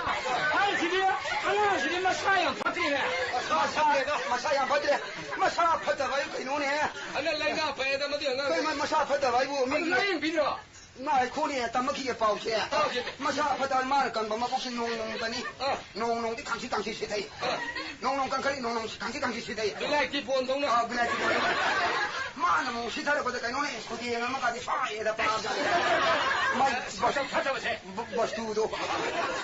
ꯑꯍꯜꯁꯤꯗꯤ, ꯑꯉꯥꯡꯁꯤꯗꯤ ꯃꯁꯥ ꯌꯥꯝ ꯐꯠꯇ꯭ꯔꯤꯅꯦ꯫ ꯃꯁꯥ, ꯃꯁꯥ ꯌꯥꯝ ꯐꯠꯇ꯭ꯔꯦ꯫ ꯃꯁꯥ ꯐꯠꯇꯕ ꯍꯥꯏꯕꯨ ꯀꯩꯅꯣꯅꯦ? ꯑꯗ ꯂꯥꯏꯅꯥ ꯐꯩ ꯍꯥꯏꯗ ꯃꯗꯨ ꯑꯉꯥꯡ ꯀꯩ ꯃ-, ꯃꯁꯥ ꯐꯠꯇꯕ ꯍꯥꯏꯕꯨ ꯃꯤꯒꯤ ꯂꯥꯏꯌꯦꯡꯕꯤꯗ꯭ꯔꯣ? ꯉꯥꯏꯈꯣꯅꯦ, ꯇꯝꯃꯛꯈꯤꯒꯦ ꯄꯥꯎꯁꯦ꯫ ꯇꯥꯎꯁꯦ꯫ ꯃꯁꯥ ꯐꯠꯇꯕ ꯃꯥꯅ ꯀꯟꯕ ꯃꯕꯨꯛꯁꯤ ꯅꯣꯡ ꯅꯣꯡ ꯀꯟꯅꯤ꯫ ꯑꯥ꯫ ꯅꯣꯡ ꯅꯣꯡꯗꯤ ꯀꯥꯡꯁꯤ ꯀꯥꯡꯁꯤ ꯁꯤꯊꯩ꯫ ꯑꯥ꯫ ꯅꯣꯡ ꯅꯣꯡ ꯀꯟꯈꯠꯂꯤ, ꯅꯣꯡ ꯅꯣꯡ ꯀꯥꯡꯁꯤ ꯀꯥꯡꯁꯤ ꯁꯤꯊꯩ꯫ ꯕꯤꯂꯥꯏꯇꯤ ꯕꯣꯟꯗꯧꯅ꯫ ꯑꯥ, ꯕꯤꯂꯥꯏꯇꯤ ꯕꯣꯟꯗꯧꯅ꯫ ꯃꯥꯅ ꯑꯃꯨꯛ ꯁꯤꯊꯔꯛꯄꯗ ꯀꯩꯅꯣꯅꯦ, ꯈꯨꯗꯦꯡ ꯑꯃꯒꯗꯤ ꯐꯥꯏꯌꯦꯗ ꯄꯥꯕꯗ꯫ ꯃꯥꯏ ꯃꯁꯛ ꯐꯠꯇꯕꯁꯦ꯫ ꯕ-, ꯕꯁꯇꯨꯗꯣ꯫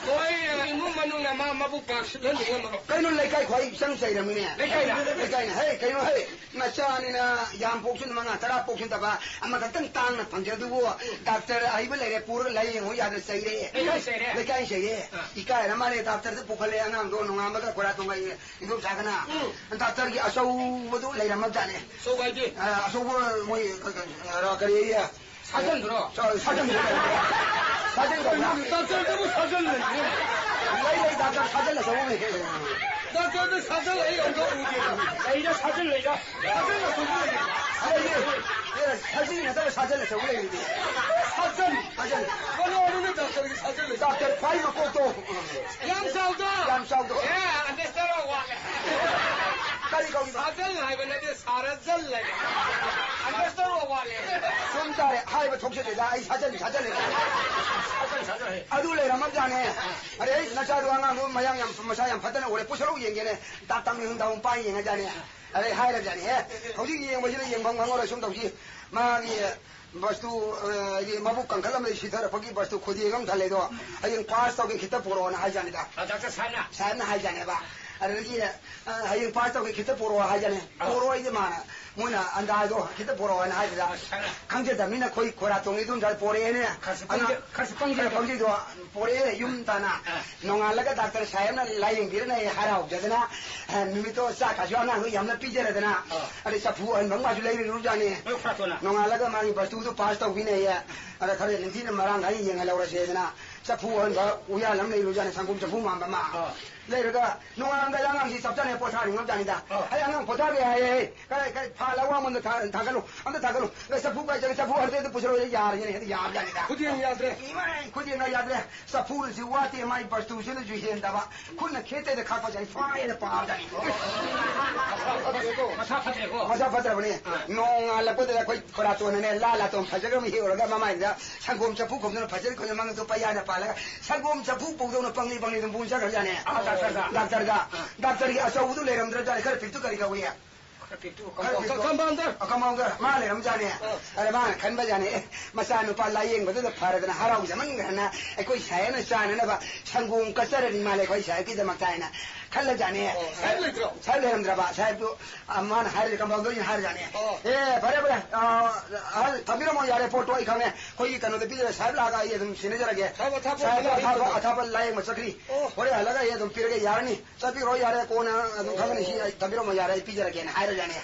ꯍꯣꯏ, ꯏꯃꯨꯡ ꯃꯅꯨꯡꯅ ꯃꯥ ꯃꯕꯨꯛ ꯄꯥꯛ ꯁꯤꯠꯍꯟꯕ ꯉꯝꯃꯔꯣꯏ꯫ ꯀꯩꯅꯣ ꯂꯩꯀꯥꯏ ꯈ꯭ꯋꯥꯏ ꯆꯪ ꯆꯩꯔꯝꯃꯤꯅꯦ꯫ ꯂꯩꯀꯥꯏꯗ? ꯂꯩꯀꯥꯏꯅ, ꯍꯦ, ꯀꯩꯅꯣ, ꯍꯦ, ꯅꯆꯥꯅꯤꯅ ꯌꯥꯝ ꯄꯣꯛꯁꯅꯨ, ꯃꯉꯥ ꯇꯔꯥ ꯄꯣꯛꯁꯅꯨ ꯇꯕ, ꯑꯃꯈꯛꯇꯪ ꯇꯥꯡꯅ ꯐꯪꯖꯗꯨꯕꯨ, ꯗꯥꯛꯇꯔ ꯑꯍꯩꯕ ꯂꯩꯔꯦ, ꯄꯨꯔꯒ ꯂꯥꯏꯌꯦꯡꯉꯨ ꯌꯥꯗꯅ ꯆꯩꯔꯦ꯫ ꯂꯩꯀꯥꯏ ꯆꯩꯔꯦ? ꯂꯩꯀꯥꯏ ꯆꯩꯔꯦ꯫ ꯑꯥ꯫ ꯏꯀꯥꯏꯔ ꯃꯥꯜꯂꯦ, ꯗꯥꯛꯇꯔꯗ ꯄꯨꯈꯠꯂꯦ, ꯑꯉꯥꯡꯗꯣ ꯅꯣꯡꯉꯥꯟꯕꯒ ꯈꯣꯔꯥ ꯇꯣꯡꯉꯛꯑꯦ, ꯏꯟꯗꯣꯝꯆꯥꯒꯅ꯫ ꯎꯝ꯫ ꯗꯥꯛꯇꯔꯒꯤ ꯑꯆꯧꯕꯗꯨ ꯂꯩꯔꯝꯃꯕꯖꯥꯠꯅꯦ꯫ ꯑꯆꯧꯕ ꯍꯥꯏꯗꯤ? ꯑ, ꯑꯆꯧꯕ ꯃꯣꯏ, ꯀ-, ꯀ-, ꯀꯔꯤ, ꯁꯥꯖꯟꯗꯨꯔꯣ? ꯁꯥ-, ꯁꯥꯖꯟꯗꯨꯔꯣ꯫ ꯁꯥꯖꯟꯗꯨꯔꯣ꯫ ꯗꯥꯛꯇꯔꯗꯕꯨ ꯁꯥꯖꯟ ꯂꯩꯕ꯭ꯔꯣ? ꯂꯩ, ꯂꯩ, ꯗꯥꯛꯇꯔ ꯁꯥꯖꯟ ꯑꯆꯧꯕ ꯂꯩ꯫ ꯗꯥꯛꯇꯔꯗ ꯁꯥꯖꯟ ꯑꯩ ꯑꯝꯇ ꯎꯗꯦ꯫ ꯂꯩꯗ, ꯁꯥꯖꯟ ꯂꯩꯗ꯫ ꯁꯥꯖꯟ ꯑꯆꯧꯕ ꯂꯩꯌꯦ꯫ ꯑꯗꯩꯗꯤ, ꯑꯦ, ꯁꯥꯖꯟ ꯅꯠꯇꯕ ꯁꯥꯖꯟ ꯑꯆꯧꯕ ꯂꯩꯔꯤꯗꯤ꯫ ꯁꯥꯖꯟ꯫ ꯁꯥꯖꯟ꯫ ꯀꯅꯥꯅꯣꯅꯦ ꯗꯥꯛꯇꯔꯒꯤ ꯁꯥꯖꯟ ꯂꯩ? ꯗꯥꯛꯇꯔ ꯈ꯭ꯋꯥꯏ ꯃꯀꯣꯛꯇꯣ꯫ ꯌꯥꯝ ꯆꯥꯎꯗꯣ? ꯌꯥꯝ ꯆꯥꯎꯗꯣ꯫ ꯑꯦ, ꯑꯟꯗꯔꯁꯇꯔ ꯋꯥꯠꯂꯦ꯫ ꯀꯔꯤ ꯀꯧꯔꯤꯕ? ꯁꯥꯖꯟ ꯍꯥꯏꯕ ꯅꯠꯇꯦ, ꯁꯥꯔꯖꯟ ꯂꯩ꯫ ꯑꯟꯗꯔꯁꯇꯔ ꯋꯥꯠꯂꯦ꯫ ꯆꯨꯝ ꯇꯥꯔꯦ, ꯍꯥꯏꯕ ꯊꯣꯛꯆꯗꯦꯗ, ꯑꯩ ꯁꯥꯖꯟ, ꯁꯥꯖꯟ ꯂꯩ꯫ ꯁꯥꯖꯟ, ꯁꯥꯖꯟ ꯍꯥꯏ꯫ ꯑꯗꯨ ꯂꯩꯔꯝꯃꯕꯖꯥꯠꯅꯦ꯫ ꯑꯗꯩ, "ꯑꯩ ꯅꯆꯥꯗꯣ, ꯑꯉꯥꯡꯗꯣ ꯃꯌꯥꯡ ꯌꯥꯝ, ꯃꯁꯥ ꯌꯥꯝ ꯐꯠꯇꯅ ꯎꯔꯦ, ꯄꯨꯁꯜꯂꯛꯎ ꯌꯦꯡꯒꯦꯅꯦ"꯫ ꯇꯥ ꯇꯝꯃꯤ ꯍꯨꯟꯗꯥꯎ ꯄꯥꯏ ꯌꯦꯡꯉꯖꯥꯠꯅꯦ꯫ ꯑꯗꯩ ꯍꯥꯏꯔꯖꯥꯠꯅꯦ, "ꯑꯦ, ꯍꯧꯖꯤꯛ ꯌꯦꯡꯕꯁꯤꯗ ꯌꯦꯡꯐꯝ ꯈꯪꯉꯔꯣꯏ, ꯁꯨꯝ ꯇꯧꯁꯤ"꯫ ꯃꯥꯒꯤ ꯕꯁꯇꯨ, ꯑ, ꯍꯥꯏꯗꯤ ꯃꯕꯨꯛ ꯀꯟꯈꯠꯂꯝꯕꯗꯒꯤ ꯁꯤꯊꯔꯛꯄꯒꯤ ꯕꯁꯇꯨ ꯈꯨꯗꯦꯡ ꯑꯃ ꯊꯜꯂꯦꯗꯣ, "ꯍꯌꯦꯡ ꯄꯥꯁ ꯇꯧꯒꯦ, ꯈꯤꯇ ꯄꯨꯔꯛꯑꯣꯅ" ꯍꯥꯏꯖꯥꯠꯅꯤꯗ꯫ ꯑ, ꯗꯥꯛꯇꯔ ꯁꯥꯍꯦꯕꯅ? ꯁꯥꯍꯦꯕꯅ ꯍꯥꯏꯖꯥꯠꯅꯦꯕ꯫ ꯑꯗꯨꯗꯒꯤ, "ꯑ, ꯍꯌꯦꯡ ꯄꯥꯁ ꯇꯧꯒꯦ, ꯈꯤꯇ ꯄꯨꯔꯛꯑꯣ" ꯍꯥꯏꯖꯥꯠꯅꯤ꯫ ꯑ꯫ ꯄꯨꯔꯛꯑꯣ ꯍꯥꯏꯗꯤ ꯃꯥꯅ, ꯃꯣꯏꯅ ꯑꯟꯗꯥꯖꯗꯣ ꯈꯤꯇ ꯄꯨꯔꯛꯑꯣ ꯍꯥꯏꯅ ꯍꯥꯏꯕꯗ, ꯑ, ꯁꯥꯍꯦꯕꯅ? ꯈꯪꯖꯗꯕꯅꯤꯅ ꯑꯩꯈꯣꯏ ꯈꯣꯏꯔꯥ ꯇꯣꯡꯉꯤ ꯑꯗꯨꯝ ꯄꯣꯔꯛꯑꯦꯅꯦ꯫ ꯈꯔꯁꯨ ꯄꯪꯖ-, ꯑꯉꯥꯡ ꯈꯔꯁꯨ ꯄꯪꯖꯩ꯫ ꯈꯔ ꯄꯪꯖꯩꯗꯣ ꯄꯣꯔꯛꯑꯦ ꯌꯨꯝ ꯇꯥꯅ꯫ ꯑ꯫ ꯅꯣꯡꯉꯥꯜꯂꯒ ꯗꯥꯛꯇꯔ ꯁꯥꯍꯦꯕꯅ ꯂꯥꯏꯌꯦꯡꯕꯤꯔꯅ ꯑꯩ ꯍꯔꯥꯎꯖꯗꯅ, ꯑ, ꯅꯨꯃꯤꯠꯇꯣ ꯆꯥꯛ ꯀꯥꯁꯨ ꯑꯉꯥꯡꯗꯣ ꯌꯥꯝꯅ ꯄꯤꯖꯔꯗꯅ, ꯑ꯫ ꯑꯗꯩ ꯆꯐꯨ ꯑꯍꯟꯕ ꯑꯃꯁꯨ ꯂꯩꯔꯨꯔꯖꯥꯠꯅꯤ꯫ ꯅꯣꯏ ꯈꯣꯏꯔꯥꯇꯣꯟꯅ? ꯅꯣꯡꯉꯥꯜꯂꯒ ꯃꯥꯒꯤ ꯕꯁꯇꯨꯗꯨ ꯄꯥꯁ ꯇꯧꯕꯤꯅꯦꯌꯦ꯫ ꯑꯗ ꯈꯔ ꯅꯤꯡꯊꯤꯅ ꯃꯔꯥꯡ ꯀꯥꯏꯅ ꯌꯦꯡꯍꯜꯍꯧꯔꯁꯦꯗꯅ ꯆꯐꯨ ꯑꯍꯟꯕ ꯎꯌꯥꯟ ꯑꯃ ꯂꯩꯔꯨꯖꯥꯠꯅꯤ, ꯁꯪꯒꯣꯝ ꯆꯐꯨ ꯃꯥꯟꯕ ꯑꯃ꯫ ꯑ꯫ ꯂꯩꯔꯒ ꯅꯣꯡꯉꯥꯜꯂꯝꯗꯥꯏꯗ ꯑꯉꯥꯡꯁꯤ ꯆꯞ ꯆꯥꯅ ꯄꯣꯊꯥꯅꯤꯡꯉꯕꯖꯥꯠꯅꯤꯗ꯫ ꯑ꯫ ꯑꯩ ꯑꯉꯥꯡ ꯄꯣꯊꯥꯒꯦ ꯍꯥꯏꯌꯦ꯫ ꯀꯗꯥꯏ, ꯀꯗꯥꯏ, ꯐꯥꯜ ꯑꯋꯥꯡꯕꯗ ꯊꯥ-, ꯊꯥꯡꯒꯠꯂꯨ꯫ ꯑꯝꯇ ꯊꯥꯡꯒꯠꯂꯨ꯫ ꯑꯦ, ꯆꯐꯨ ꯀꯥꯏ ꯆꯠꯂꯤ? ꯆꯐꯨ ꯍꯟꯗ꯭ꯔꯦꯠꯇ ꯄꯨꯁꯜꯂꯛꯑꯣ꯫ ꯌꯥꯔꯦꯅꯦ, ꯍꯦꯛꯇ ꯌꯥꯕꯖꯥꯠꯅꯤꯗ꯫ ꯈꯨꯗꯦꯡ ꯌꯥꯗ꯭ꯔꯦ꯫ ꯏꯃꯥꯏ, ꯈꯨꯗꯦꯡꯒ ꯌꯥꯗ꯭ꯔꯦ꯫ ꯆꯐꯨꯗꯁꯨ ꯋꯥꯠꯇꯦ, ꯃꯥꯏ ꯕꯁꯇꯨꯁꯤꯅꯁꯨ ꯍꯦꯟꯗꯕ꯫ ꯈꯨꯠꯅ ꯈꯦꯠꯇꯩꯗ ꯈꯥꯛꯄꯁꯦ ꯑꯩ ꯐꯥꯏꯅ ꯄꯥꯕꯖꯥꯠꯅꯤ꯫ ꯃꯁꯥ ꯐꯠꯇ꯭ꯔꯦꯀꯣ? ꯃꯁꯥ ꯐꯠꯇ꯭ꯔꯕꯅꯦ꯫ ꯑꯥ꯫ ꯅꯣꯡꯉꯥꯜꯂꯛꯄꯗ ꯑꯩꯈꯣꯏ ꯈꯣꯏꯔꯥꯇꯣꯟꯅꯅꯦ, ꯂꯥ ꯂꯥꯇꯣꯟ ꯐꯖꯈ꯭ꯔꯕ ꯍꯦꯛꯎꯔꯒ ꯃꯃꯥꯏꯗꯨꯗ ꯁꯪꯒꯣꯝ ꯆꯐꯨ ꯈꯣꯝꯗꯅ ꯐꯖꯔꯤ ꯈꯣꯠꯂꯤ ꯃꯉꯛꯇꯣ ꯄꯩꯌꯥꯅ ꯄꯥꯜꯂꯒ ꯁꯪꯒꯣꯝ ꯆꯐꯨ ꯄꯧꯗꯧꯅ ꯄꯪꯂꯤ ꯄꯪꯂꯤ ꯑꯗꯨꯝ ꯄꯨꯟ ꯆꯠꯈ꯭ꯔꯖꯥꯠꯅꯦ꯫ ꯑꯥ, ꯗꯥꯛꯇꯔꯗ? ꯗꯥꯛꯇꯔꯗ꯫ ꯑꯥ꯫ ꯗꯥꯛꯇꯔꯒꯤ ꯑꯆꯧꯕꯗꯨ ꯂꯩꯔꯝꯗ꯭ꯔꯖꯥꯠꯅꯦ, ꯈꯔ ꯄꯤꯛꯇꯨ ꯀꯔꯤ ꯀꯧꯏ? ꯈꯔ ꯄꯤꯛꯇꯨ, ꯈꯔ ꯄꯤꯛꯇꯨ꯫ ꯀꯝꯄꯥꯎꯟꯗꯔ꯫ ꯑ, ꯀꯝꯄꯥꯎꯟꯗꯔ꯫ ꯃꯥ ꯂꯩꯔꯝꯖꯥꯠꯅꯦ꯫ ꯑ꯫ ꯑꯗ ꯃꯥꯅ ꯈꯟꯕꯖꯥꯠꯅꯦ, "ꯑꯦ, ꯃꯆꯥꯅꯨꯄꯥ ꯂꯥꯌꯦꯡꯕꯗꯨꯗ ꯐꯔꯗꯅ ꯍꯔꯥꯎꯖꯃꯟꯈ꯭ꯔꯅ ꯑꯩꯈꯣꯏ ꯁꯥꯍꯦꯕꯅ ꯆꯥꯅꯅꯕ ꯁꯪꯒꯣꯝ ꯀꯠꯆꯔꯅꯤ ꯃꯥꯜꯂꯦ ꯑꯩꯈꯣꯏ ꯁꯥꯍꯦꯕꯀꯤꯗꯃꯛꯇ" ꯍꯥꯏꯅ ꯈꯜꯂꯖꯥꯠꯅꯦ꯫ ꯑꯣ, ꯁꯥꯍꯦꯕ ꯂꯩꯇ꯭ꯔꯣ? ꯁꯥꯍꯦꯕ ꯂꯩꯔꯝꯗ꯭ꯔꯕ꯫ ꯁꯥꯍꯦꯕꯇꯨ, ꯑ, ꯃꯥꯅ ꯍꯥꯏꯔꯗꯤ ꯀꯝꯄꯥꯎꯟꯗꯔꯅ ꯍꯥꯏꯔꯖꯥꯠꯅꯦ꯫ ꯑꯣ꯫ "ꯑꯦ, ꯐꯔꯦ, ꯐꯔꯦ꯫ ꯑ, ꯑꯍꯜ, ꯊꯝꯕꯤꯔꯝꯃꯣ, ꯌꯥꯔꯦ, ꯄꯣꯠꯇꯣ ꯑꯩ ꯈꯪꯉꯦ꯫ ꯑꯩꯈꯣꯏꯒꯤ ꯀꯩꯅꯣꯗ ꯄꯤꯖꯔꯦ, ꯁꯥꯍꯦꯕ ꯂꯥꯛꯑꯒ ꯑꯩ ꯑꯗꯨꯝ ꯁꯤꯟꯅꯖꯔꯒꯦ꯫ ꯁꯥꯍꯦꯕ ꯑꯊꯥꯞꯄ ꯁꯥꯍꯦꯕ ꯂꯥꯌꯦꯡꯕ ꯑꯊꯥꯞꯄ, ꯆꯠꯈ꯭ꯔꯤ꯫ ꯑꯣ꯫ ꯍꯣꯔꯦꯟ ꯍꯜꯂꯒ ꯑꯩ ꯑꯗꯨꯝ ꯄꯤꯔꯒꯦ, ꯌꯥꯔꯅꯤ꯫ ꯆꯠꯄꯤꯈ꯭ꯔꯣ, ꯌꯥꯔꯦ, ꯀꯣꯟꯅ ꯑꯗꯨꯝ ꯈꯪꯒꯅꯤ, ꯁꯤ ꯑꯩ ꯊꯝꯕꯤꯔꯝꯃꯣ, ꯌꯥꯔꯦ, ꯑꯩ ꯄꯤꯖꯔꯒꯦꯅ" ꯍꯥꯏꯔꯖꯥꯠꯅꯦ꯫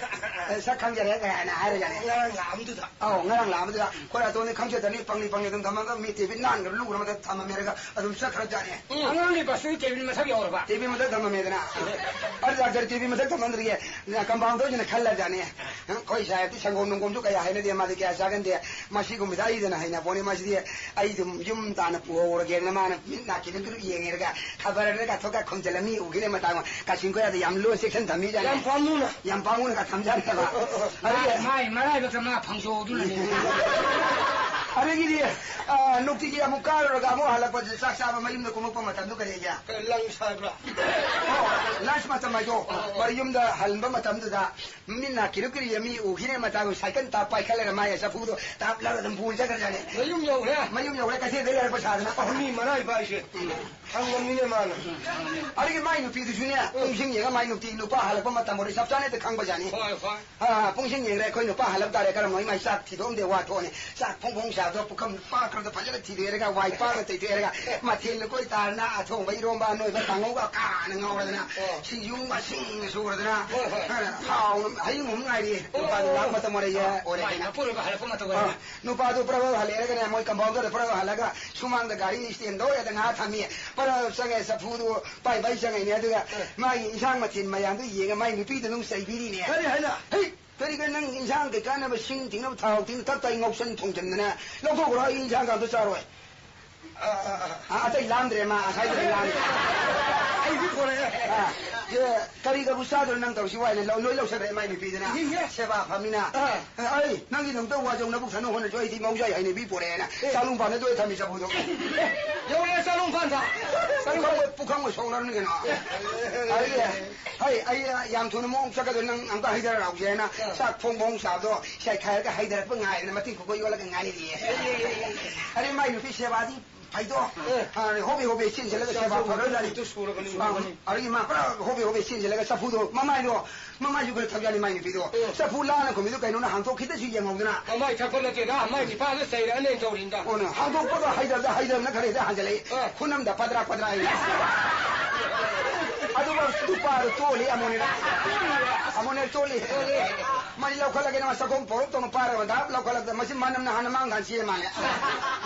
"ꯑꯦ, ꯁꯛ ꯈꯪꯖꯔꯦ" ꯀꯥꯏꯅ ꯍꯥꯏꯔꯖꯥꯠꯅꯦ꯫ ꯉꯔꯥꯡ ꯂꯥꯛꯑꯝꯗꯨꯗ꯫ ꯑꯧ, ꯉꯔꯥꯡ ꯂꯥꯛꯑꯝꯗꯨꯗ꯫ ꯑꯩꯈꯣꯏ ꯑꯇꯣꯟꯗꯤ ꯈꯪꯖꯗꯕꯅꯤ, ꯄꯪꯂꯤ ꯄꯪꯂꯤ ꯑꯗꯨꯝ ꯊꯝꯃꯒ ꯃꯤ ꯇꯦꯕꯤꯟ ꯅꯥꯟꯈ꯭ꯔꯕ ꯂꯨꯈ꯭ꯔ ꯃꯊꯛꯇ ꯊꯝꯃꯝꯃꯦꯔꯒ ꯑꯗꯨꯝ ꯆꯠꯈ꯭ꯔꯖꯥꯠꯅꯦ꯫ ꯎꯝ꯫ ꯑꯉꯥꯡꯒꯤ ꯕꯁꯇꯨꯒꯤ ꯀꯦꯕꯤꯟ ꯃꯊꯛ ꯌꯧꯔꯕ? ꯇꯦꯕꯤꯟ ꯃꯊꯛ ꯊꯝꯃꯝꯃꯦꯗꯅ꯫ ꯑꯗꯨ ꯗꯥꯛꯇꯔ ꯀꯦꯕꯤꯟ ꯃꯊꯛ ꯊꯝꯃꯝꯗ꯭ꯔꯤꯌꯦ꯫ ꯀꯝꯄꯥꯎꯟꯗꯔꯁꯤꯅ ꯈꯜꯂꯖꯥꯠꯅꯦ꯫ ꯑꯩꯈꯣꯏ ꯁꯥꯍꯦꯕꯇꯤ ꯁꯪꯒꯣꯝ ꯅꯨꯡꯒꯣꯝꯁꯨ ꯀꯌꯥ ꯍꯩꯅꯗꯦ, ꯃꯥꯗꯤ ꯀꯌꯥ ꯆꯥꯒꯟꯗꯦ꯫ ꯃꯁꯤꯒꯨꯝꯕꯁꯦ ꯑꯩꯗꯅ ꯍꯩꯅ ꯄꯣꯠꯅꯤ꯫ ꯃꯁꯤꯗꯤ ꯑꯩ ꯑꯗꯨꯝ ꯌꯨꯝ ꯇꯥꯅ ꯄꯨꯍꯧꯔꯒꯦꯅ ꯃꯥꯅ ꯃꯤꯠ ꯅꯥ ꯈꯤꯇꯪ ꯈꯤꯇꯪ ꯌꯦꯡꯉꯦꯔꯒ ꯈꯕꯔꯗ ꯀꯥꯊꯣꯛꯀ ꯈꯣꯝꯖꯤꯜꯂ ꯃꯤ ꯎꯈꯤꯅꯦ ꯃꯇꯥꯡ꯫ ꯀꯥꯆꯤꯟ ꯀꯣꯌꯥꯗ ꯌꯥꯝ ꯂꯣꯟ ꯆꯦꯛꯁꯤꯟ ꯊꯝꯃꯤꯖꯥꯠꯅꯦ꯫ ꯌꯥꯝ ꯄꯥꯝꯃꯨꯅ꯫ ꯌꯥꯝ ꯄꯥꯝꯃꯨꯅꯒ ꯊꯝꯖꯥꯠꯅꯦꯕ꯫ ꯑꯗꯨꯒꯤ ꯃꯥꯏ ꯃꯔꯥꯏꯕꯛꯇ ꯃꯥ ꯐꯪꯖꯧꯗꯨꯅꯅꯦ꯫ ꯑꯗꯒꯤꯗꯤ, ꯑ, ꯅꯨꯡꯇꯤꯒꯤ ꯑꯃꯨꯛ ꯀꯥꯔꯨꯔꯒ ꯑꯃꯨꯛ ꯍꯜꯂꯛꯄꯁꯦ, ꯆꯥꯛ ꯆꯥꯕ ꯃꯌꯨꯝꯗ ꯀꯨꯝꯃꯛꯄ ꯃꯇꯝꯗꯨ ꯀꯔꯤ ꯍꯥꯏꯒꯦ? ꯀꯩ, lunch ꯍꯥꯏꯕ꯭ꯔꯥ? ꯑꯣ, lunch ꯃꯇꯝ ꯍꯥꯏꯗꯣ, ꯑꯣ, ꯑꯣ꯫ ꯃꯌꯨꯝꯗ ꯍꯟꯕ ꯃꯇꯝꯗꯨꯗ ꯃꯤꯠ ꯅꯥ ꯀꯤꯔꯨ ꯀꯤꯔꯨ ꯌꯦꯡ ꯃꯤ ꯎꯈꯤꯅꯦ ꯃꯇꯥꯒꯨ ꯁꯥꯏꯀꯜ ꯇꯥꯞ ꯄꯥꯏꯈꯠꯂꯒ ꯃꯥꯏ ꯆꯐꯨꯗꯣ ꯇꯥꯞ ꯂꯧꯔ ꯑꯗꯨꯝ ꯄꯨꯔ ꯆꯠꯈ꯭ꯔꯖꯥꯠꯅꯦ꯫ ꯃꯌꯨꯝ ꯌꯧꯈ꯭ꯔꯦ? ꯃꯌꯨꯝ ꯌꯧꯈ꯭ꯔꯦ, ꯀꯩꯊꯦꯜꯗ ꯂꯩꯔꯛꯄ ꯁꯥꯗꯅ꯫ ꯑꯣ, ꯃꯤ ꯃꯔꯥꯏꯕ ꯍꯥꯏꯁꯦ꯫ ꯎꯝ꯫ ꯈꯪꯉꯝꯅꯤꯅꯦ ꯃꯥꯅ꯫ ꯑꯗꯒꯤ ꯃꯥꯏ ꯅꯨꯄꯤꯗꯨꯁꯨꯅꯦ, ꯎꯝ꯫ ꯄꯨꯡꯁꯤꯡ ꯌꯦꯡꯉ ꯃꯥꯏ ꯅꯨꯄꯤ ꯅꯨꯄꯥ ꯍꯜꯂꯛꯄ ꯃꯇꯝ ꯑꯣꯏꯔꯦ, ꯆꯞ ꯆꯥꯅ ꯍꯦꯛꯇ ꯈꯪꯕꯖꯥꯠꯅꯤ꯫ ꯍꯣꯏ, ꯍꯣꯏ꯫ ꯑꯥ, ꯄꯨꯡꯁꯤꯡ ꯌꯦꯡꯈ꯭ꯔꯦ, ꯑꯩꯈꯣꯏ ꯅꯨꯄꯥ ꯍꯜꯂꯛ ꯇꯥꯔꯦ, ꯀꯔꯝꯕ ꯏꯃꯥꯏ ꯆꯥꯛ ꯊꯤꯗꯣꯛꯑꯝꯗꯦ, ꯋꯥ ꯊꯣꯛꯑꯅꯤ꯫ ꯆꯥꯛ ꯐꯣꯡ ꯐꯣꯡ ꯁꯥꯕꯗꯣ ꯄꯨꯈꯝ ꯄꯥꯛꯈ꯭ꯔꯗ ꯐꯖꯅ ꯊꯤꯗꯣꯛꯑꯦꯔꯒ, ꯋꯥꯏ ꯄꯥꯛꯅ ꯇꯩꯊꯣꯛꯑꯦꯔꯒ, ꯃꯊꯦꯜ ꯂꯨꯀꯣꯏ ꯇꯥꯔꯅ, ꯑꯊꯣꯡꯕ ꯏꯔꯣꯝꯕ, ꯑꯅꯣꯏꯕ ꯀꯥꯡꯉꯧꯒ ꯀꯥꯅ ꯉꯧꯔꯗꯅ, ꯑꯣ꯫ ꯁꯤꯡꯖꯨ ꯃꯁꯤꯡ ꯁꯨꯔꯗꯅ, ꯍꯣꯏ, ꯍꯣꯏ꯫ ꯍꯥꯎꯅ ꯍꯩ ꯑꯃ ꯉꯥꯏꯔꯤ꯫ ꯑꯣ꯫ ꯅꯨꯄꯥꯗꯨ ꯂꯥꯛ ꯃꯇꯝ ꯑꯣꯏꯔꯦ, ꯑꯣ꯫ ꯑꯣꯏꯔꯦ ꯃꯥꯏ ꯀꯩꯅꯣ꯫ ꯃꯄꯨꯔꯣꯏꯕ ꯍꯜꯂꯛꯄ ꯃꯇꯝ ꯑꯣꯏꯔꯦ꯫ ꯑꯥ, ꯅꯨꯄꯥꯗꯨ ꯄ꯭ꯔꯚꯨ ꯍꯜꯂꯛꯑꯦꯔꯒꯅꯦ, ꯃꯣꯏ compound ꯗ ꯄ꯭ꯔꯚꯨ ꯍꯜꯂꯒ ꯁꯨꯃꯥꯡꯗ ꯒꯥꯔꯤ stand ꯇꯧꯔꯦꯗ ꯉꯥꯏꯍꯥꯛ ꯊꯝꯃꯤ꯫ ꯄ꯭ꯔꯚꯨ ꯆꯪꯉꯦ, ꯆꯐꯨꯗꯨ ꯄꯥꯏ ꯄꯥꯏ ꯆꯪꯉꯛꯏꯅꯦ꯫ ꯑꯗꯨꯒ ꯑꯦ꯫ ꯃꯥꯒꯤ ꯏꯟꯁꯥꯡ ꯃꯊꯦꯜ ꯃꯌꯥꯝꯗꯨ ꯌꯦꯡꯉ ꯃꯥꯒꯤ ꯅꯨꯄꯤꯗꯨ ꯑꯗꯨꯝ ꯆꯩꯕꯤꯔꯤꯅꯦ꯫ ꯀꯔꯤ ꯍꯥꯏꯅ? ꯍꯩ! ꯀꯔꯤꯒ ꯅꯪ ꯏꯟꯁꯥꯡ ꯀꯩꯀꯥꯟꯅꯕ ꯁꯤꯡ ꯇꯤꯡꯅꯕ ꯊꯥꯎ ꯇꯤꯡꯅ ꯇꯞ ꯇꯥꯏ ꯉꯧꯁꯟ ꯊꯣꯡꯖꯟꯗꯅ ꯂꯧꯊꯣꯛꯈ꯭ꯔꯣ, ꯑꯩ ꯏꯟꯁꯥꯡꯒ ꯑꯝꯇ ꯆꯥꯔꯣꯏ꯫ ꯑ, ꯑ, ꯑ꯫ ꯑ, ꯑꯇꯩ ꯂꯥꯝꯗ꯭ꯔꯦ ꯃꯥ, ꯉꯁꯥꯏꯗꯒꯤ ꯂꯥꯝꯗ꯭ꯔꯦ꯫ ꯑꯩꯗꯤ ꯄꯨꯔꯛꯑꯦ꯫ ꯑ, ꯑꯦ, ꯀꯔꯤꯒꯕꯨ ꯆꯥꯗꯣꯏꯅꯣ ꯅꯪ ꯇꯧꯔꯤꯁꯤ ꯋꯥꯏꯅ ꯂꯧ-, ꯂꯣꯏ ꯂꯧꯁꯟꯈ꯭ꯔꯦ ꯃꯥꯏ ꯅꯨꯄꯤꯗꯨꯅ꯫ ꯏꯍꯦ꯫ ꯁꯦꯕꯥ ꯐꯝꯃꯤꯅ꯫ ꯑ꯫ ꯑꯩ ꯅꯪꯒꯤꯗꯃꯛꯇ ꯋꯥꯖꯧꯅꯕꯨ ꯁꯥꯟꯅ ꯍꯣꯠꯅꯁꯨ ꯑꯩꯗꯤ ꯃꯧꯖꯥꯏ ꯍꯩꯅꯕꯤ ꯄꯣꯔꯛꯑꯦꯅ ꯑꯦ꯫ ꯆꯥꯂꯨꯡ ꯐꯥꯟꯗ ꯇꯣꯏ ꯊꯝꯃꯤ ꯆꯐꯨꯗꯣ꯫ ꯌꯧꯔꯦ ꯆꯥꯂꯨꯡ ꯐꯥꯟꯗ꯫ ꯆꯥꯂꯨꯡ ꯐꯥꯟꯗ꯫ ꯄꯨꯈꯝ ꯑꯣꯏ ꯁꯣꯛꯂꯔꯅꯤ ꯀꯩꯅꯣ꯫ ꯑꯦ꯫ ꯑꯗꯨꯗꯤ, ꯍꯩ, ꯑꯩ ꯌꯥꯝ ꯊꯨꯅ ꯃꯑꯣꯡ ꯆꯠꯀꯗꯣꯏ ꯅꯪ ꯑꯝꯇ ꯍꯩꯊꯔꯛꯑꯣꯁꯦꯅ ꯑ꯫ ꯆꯥꯛ ꯐꯣꯡ ꯐꯣꯡ ꯁꯥꯕꯗꯣ ꯆꯥꯏꯈꯥꯏꯔꯒ ꯍꯩꯊꯔꯛꯄ ꯉꯥꯏꯗꯅ ꯃꯇꯤꯟ ꯈꯣꯛꯄ ꯌꯣꯜꯂꯒ ꯉꯥꯏꯔꯤꯌꯦ꯫ ꯑꯦ꯫ ꯑꯗꯩ ꯃꯥꯏ ꯅꯨꯄꯤ ꯁꯦꯕꯥꯗꯤ ꯐꯩꯗꯣ꯫ ꯑꯦ꯫ ꯑ, ꯍꯣꯕꯦ ꯍꯣꯕꯦ ꯆꯦꯟꯁꯤꯜꯂꯒ ꯁꯦꯕꯥ ꯆꯥꯛꯁꯨ ꯐꯔꯣꯏ ꯂꯥꯏ꯫ ꯎꯇꯨ ꯁꯨꯔꯕꯅꯤ, ꯑ, ꯎꯔꯕꯅꯤ꯫ ꯑꯗꯒꯤ ꯃꯥ ꯄꯨꯔꯥ ꯍꯣꯕꯦ ꯍꯣꯕꯦ ꯆꯦꯟꯁꯤꯜꯂꯒ ꯆꯐꯨꯗꯣ ꯃꯃꯥꯏꯗꯣ ꯃꯃꯥꯏꯁꯨ ꯈꯔ ꯊꯛ ꯌꯥꯅꯤ ꯃꯥꯏ ꯅꯨꯄꯤꯗꯣ꯫ ꯎꯝ꯫ ꯆꯐꯨ ꯂꯥꯟꯅ ꯈꯨꯝꯃꯤꯗꯣ ꯀꯩꯅꯣꯅ ꯍꯥꯡꯗꯣꯛꯈꯤꯗꯁꯨ ꯌꯦꯡꯍꯧꯗꯅ꯫ ꯃꯃꯥꯏ ꯊꯛꯄ ꯅꯠꯇꯦꯗ, ꯃꯥꯏ ꯅꯤꯄꯥꯗ ꯆꯩꯔꯛꯑꯅꯦꯅ ꯇꯧꯔꯤꯅꯤꯗ꯫ ꯑꯣꯅ ꯍꯥꯡꯗꯣꯛꯄꯒ ꯍꯩꯗꯕꯗ ꯍꯩꯗꯕꯅ ꯈꯔ ꯍꯦꯛꯇ ꯍꯟꯖꯜꯂꯛꯏ꯫ ꯑ꯫ ꯈꯨꯅꯝꯗ ꯄꯗ꯭ꯔꯥ ꯄꯗ꯭ꯔꯥ ꯍꯥꯏꯅ꯫ ꯑꯗꯨꯒ ꯅꯨꯄꯥꯗꯣ ꯇꯣꯜꯂꯤ ꯑꯃꯣꯅꯦꯅ꯫ ꯑꯃꯣꯅꯦ ꯇꯣꯜꯂꯤ꯫ ꯃꯁꯤ ꯂꯧꯈꯠꯂꯒꯦꯅ ꯃꯥ ꯆꯥꯛꯈꯣꯝ ꯄꯧꯔꯞ ꯇꯧꯅ ꯄꯥꯏꯔꯒ ꯗꯥꯞ ꯂꯧꯈꯠꯂꯛꯇ ꯃꯁꯤ ꯃꯅꯝꯅ ꯍꯥꯟꯅ ꯃꯥꯡ ꯇꯥꯟ ꯆꯦ ꯃꯥꯜꯂꯦ꯫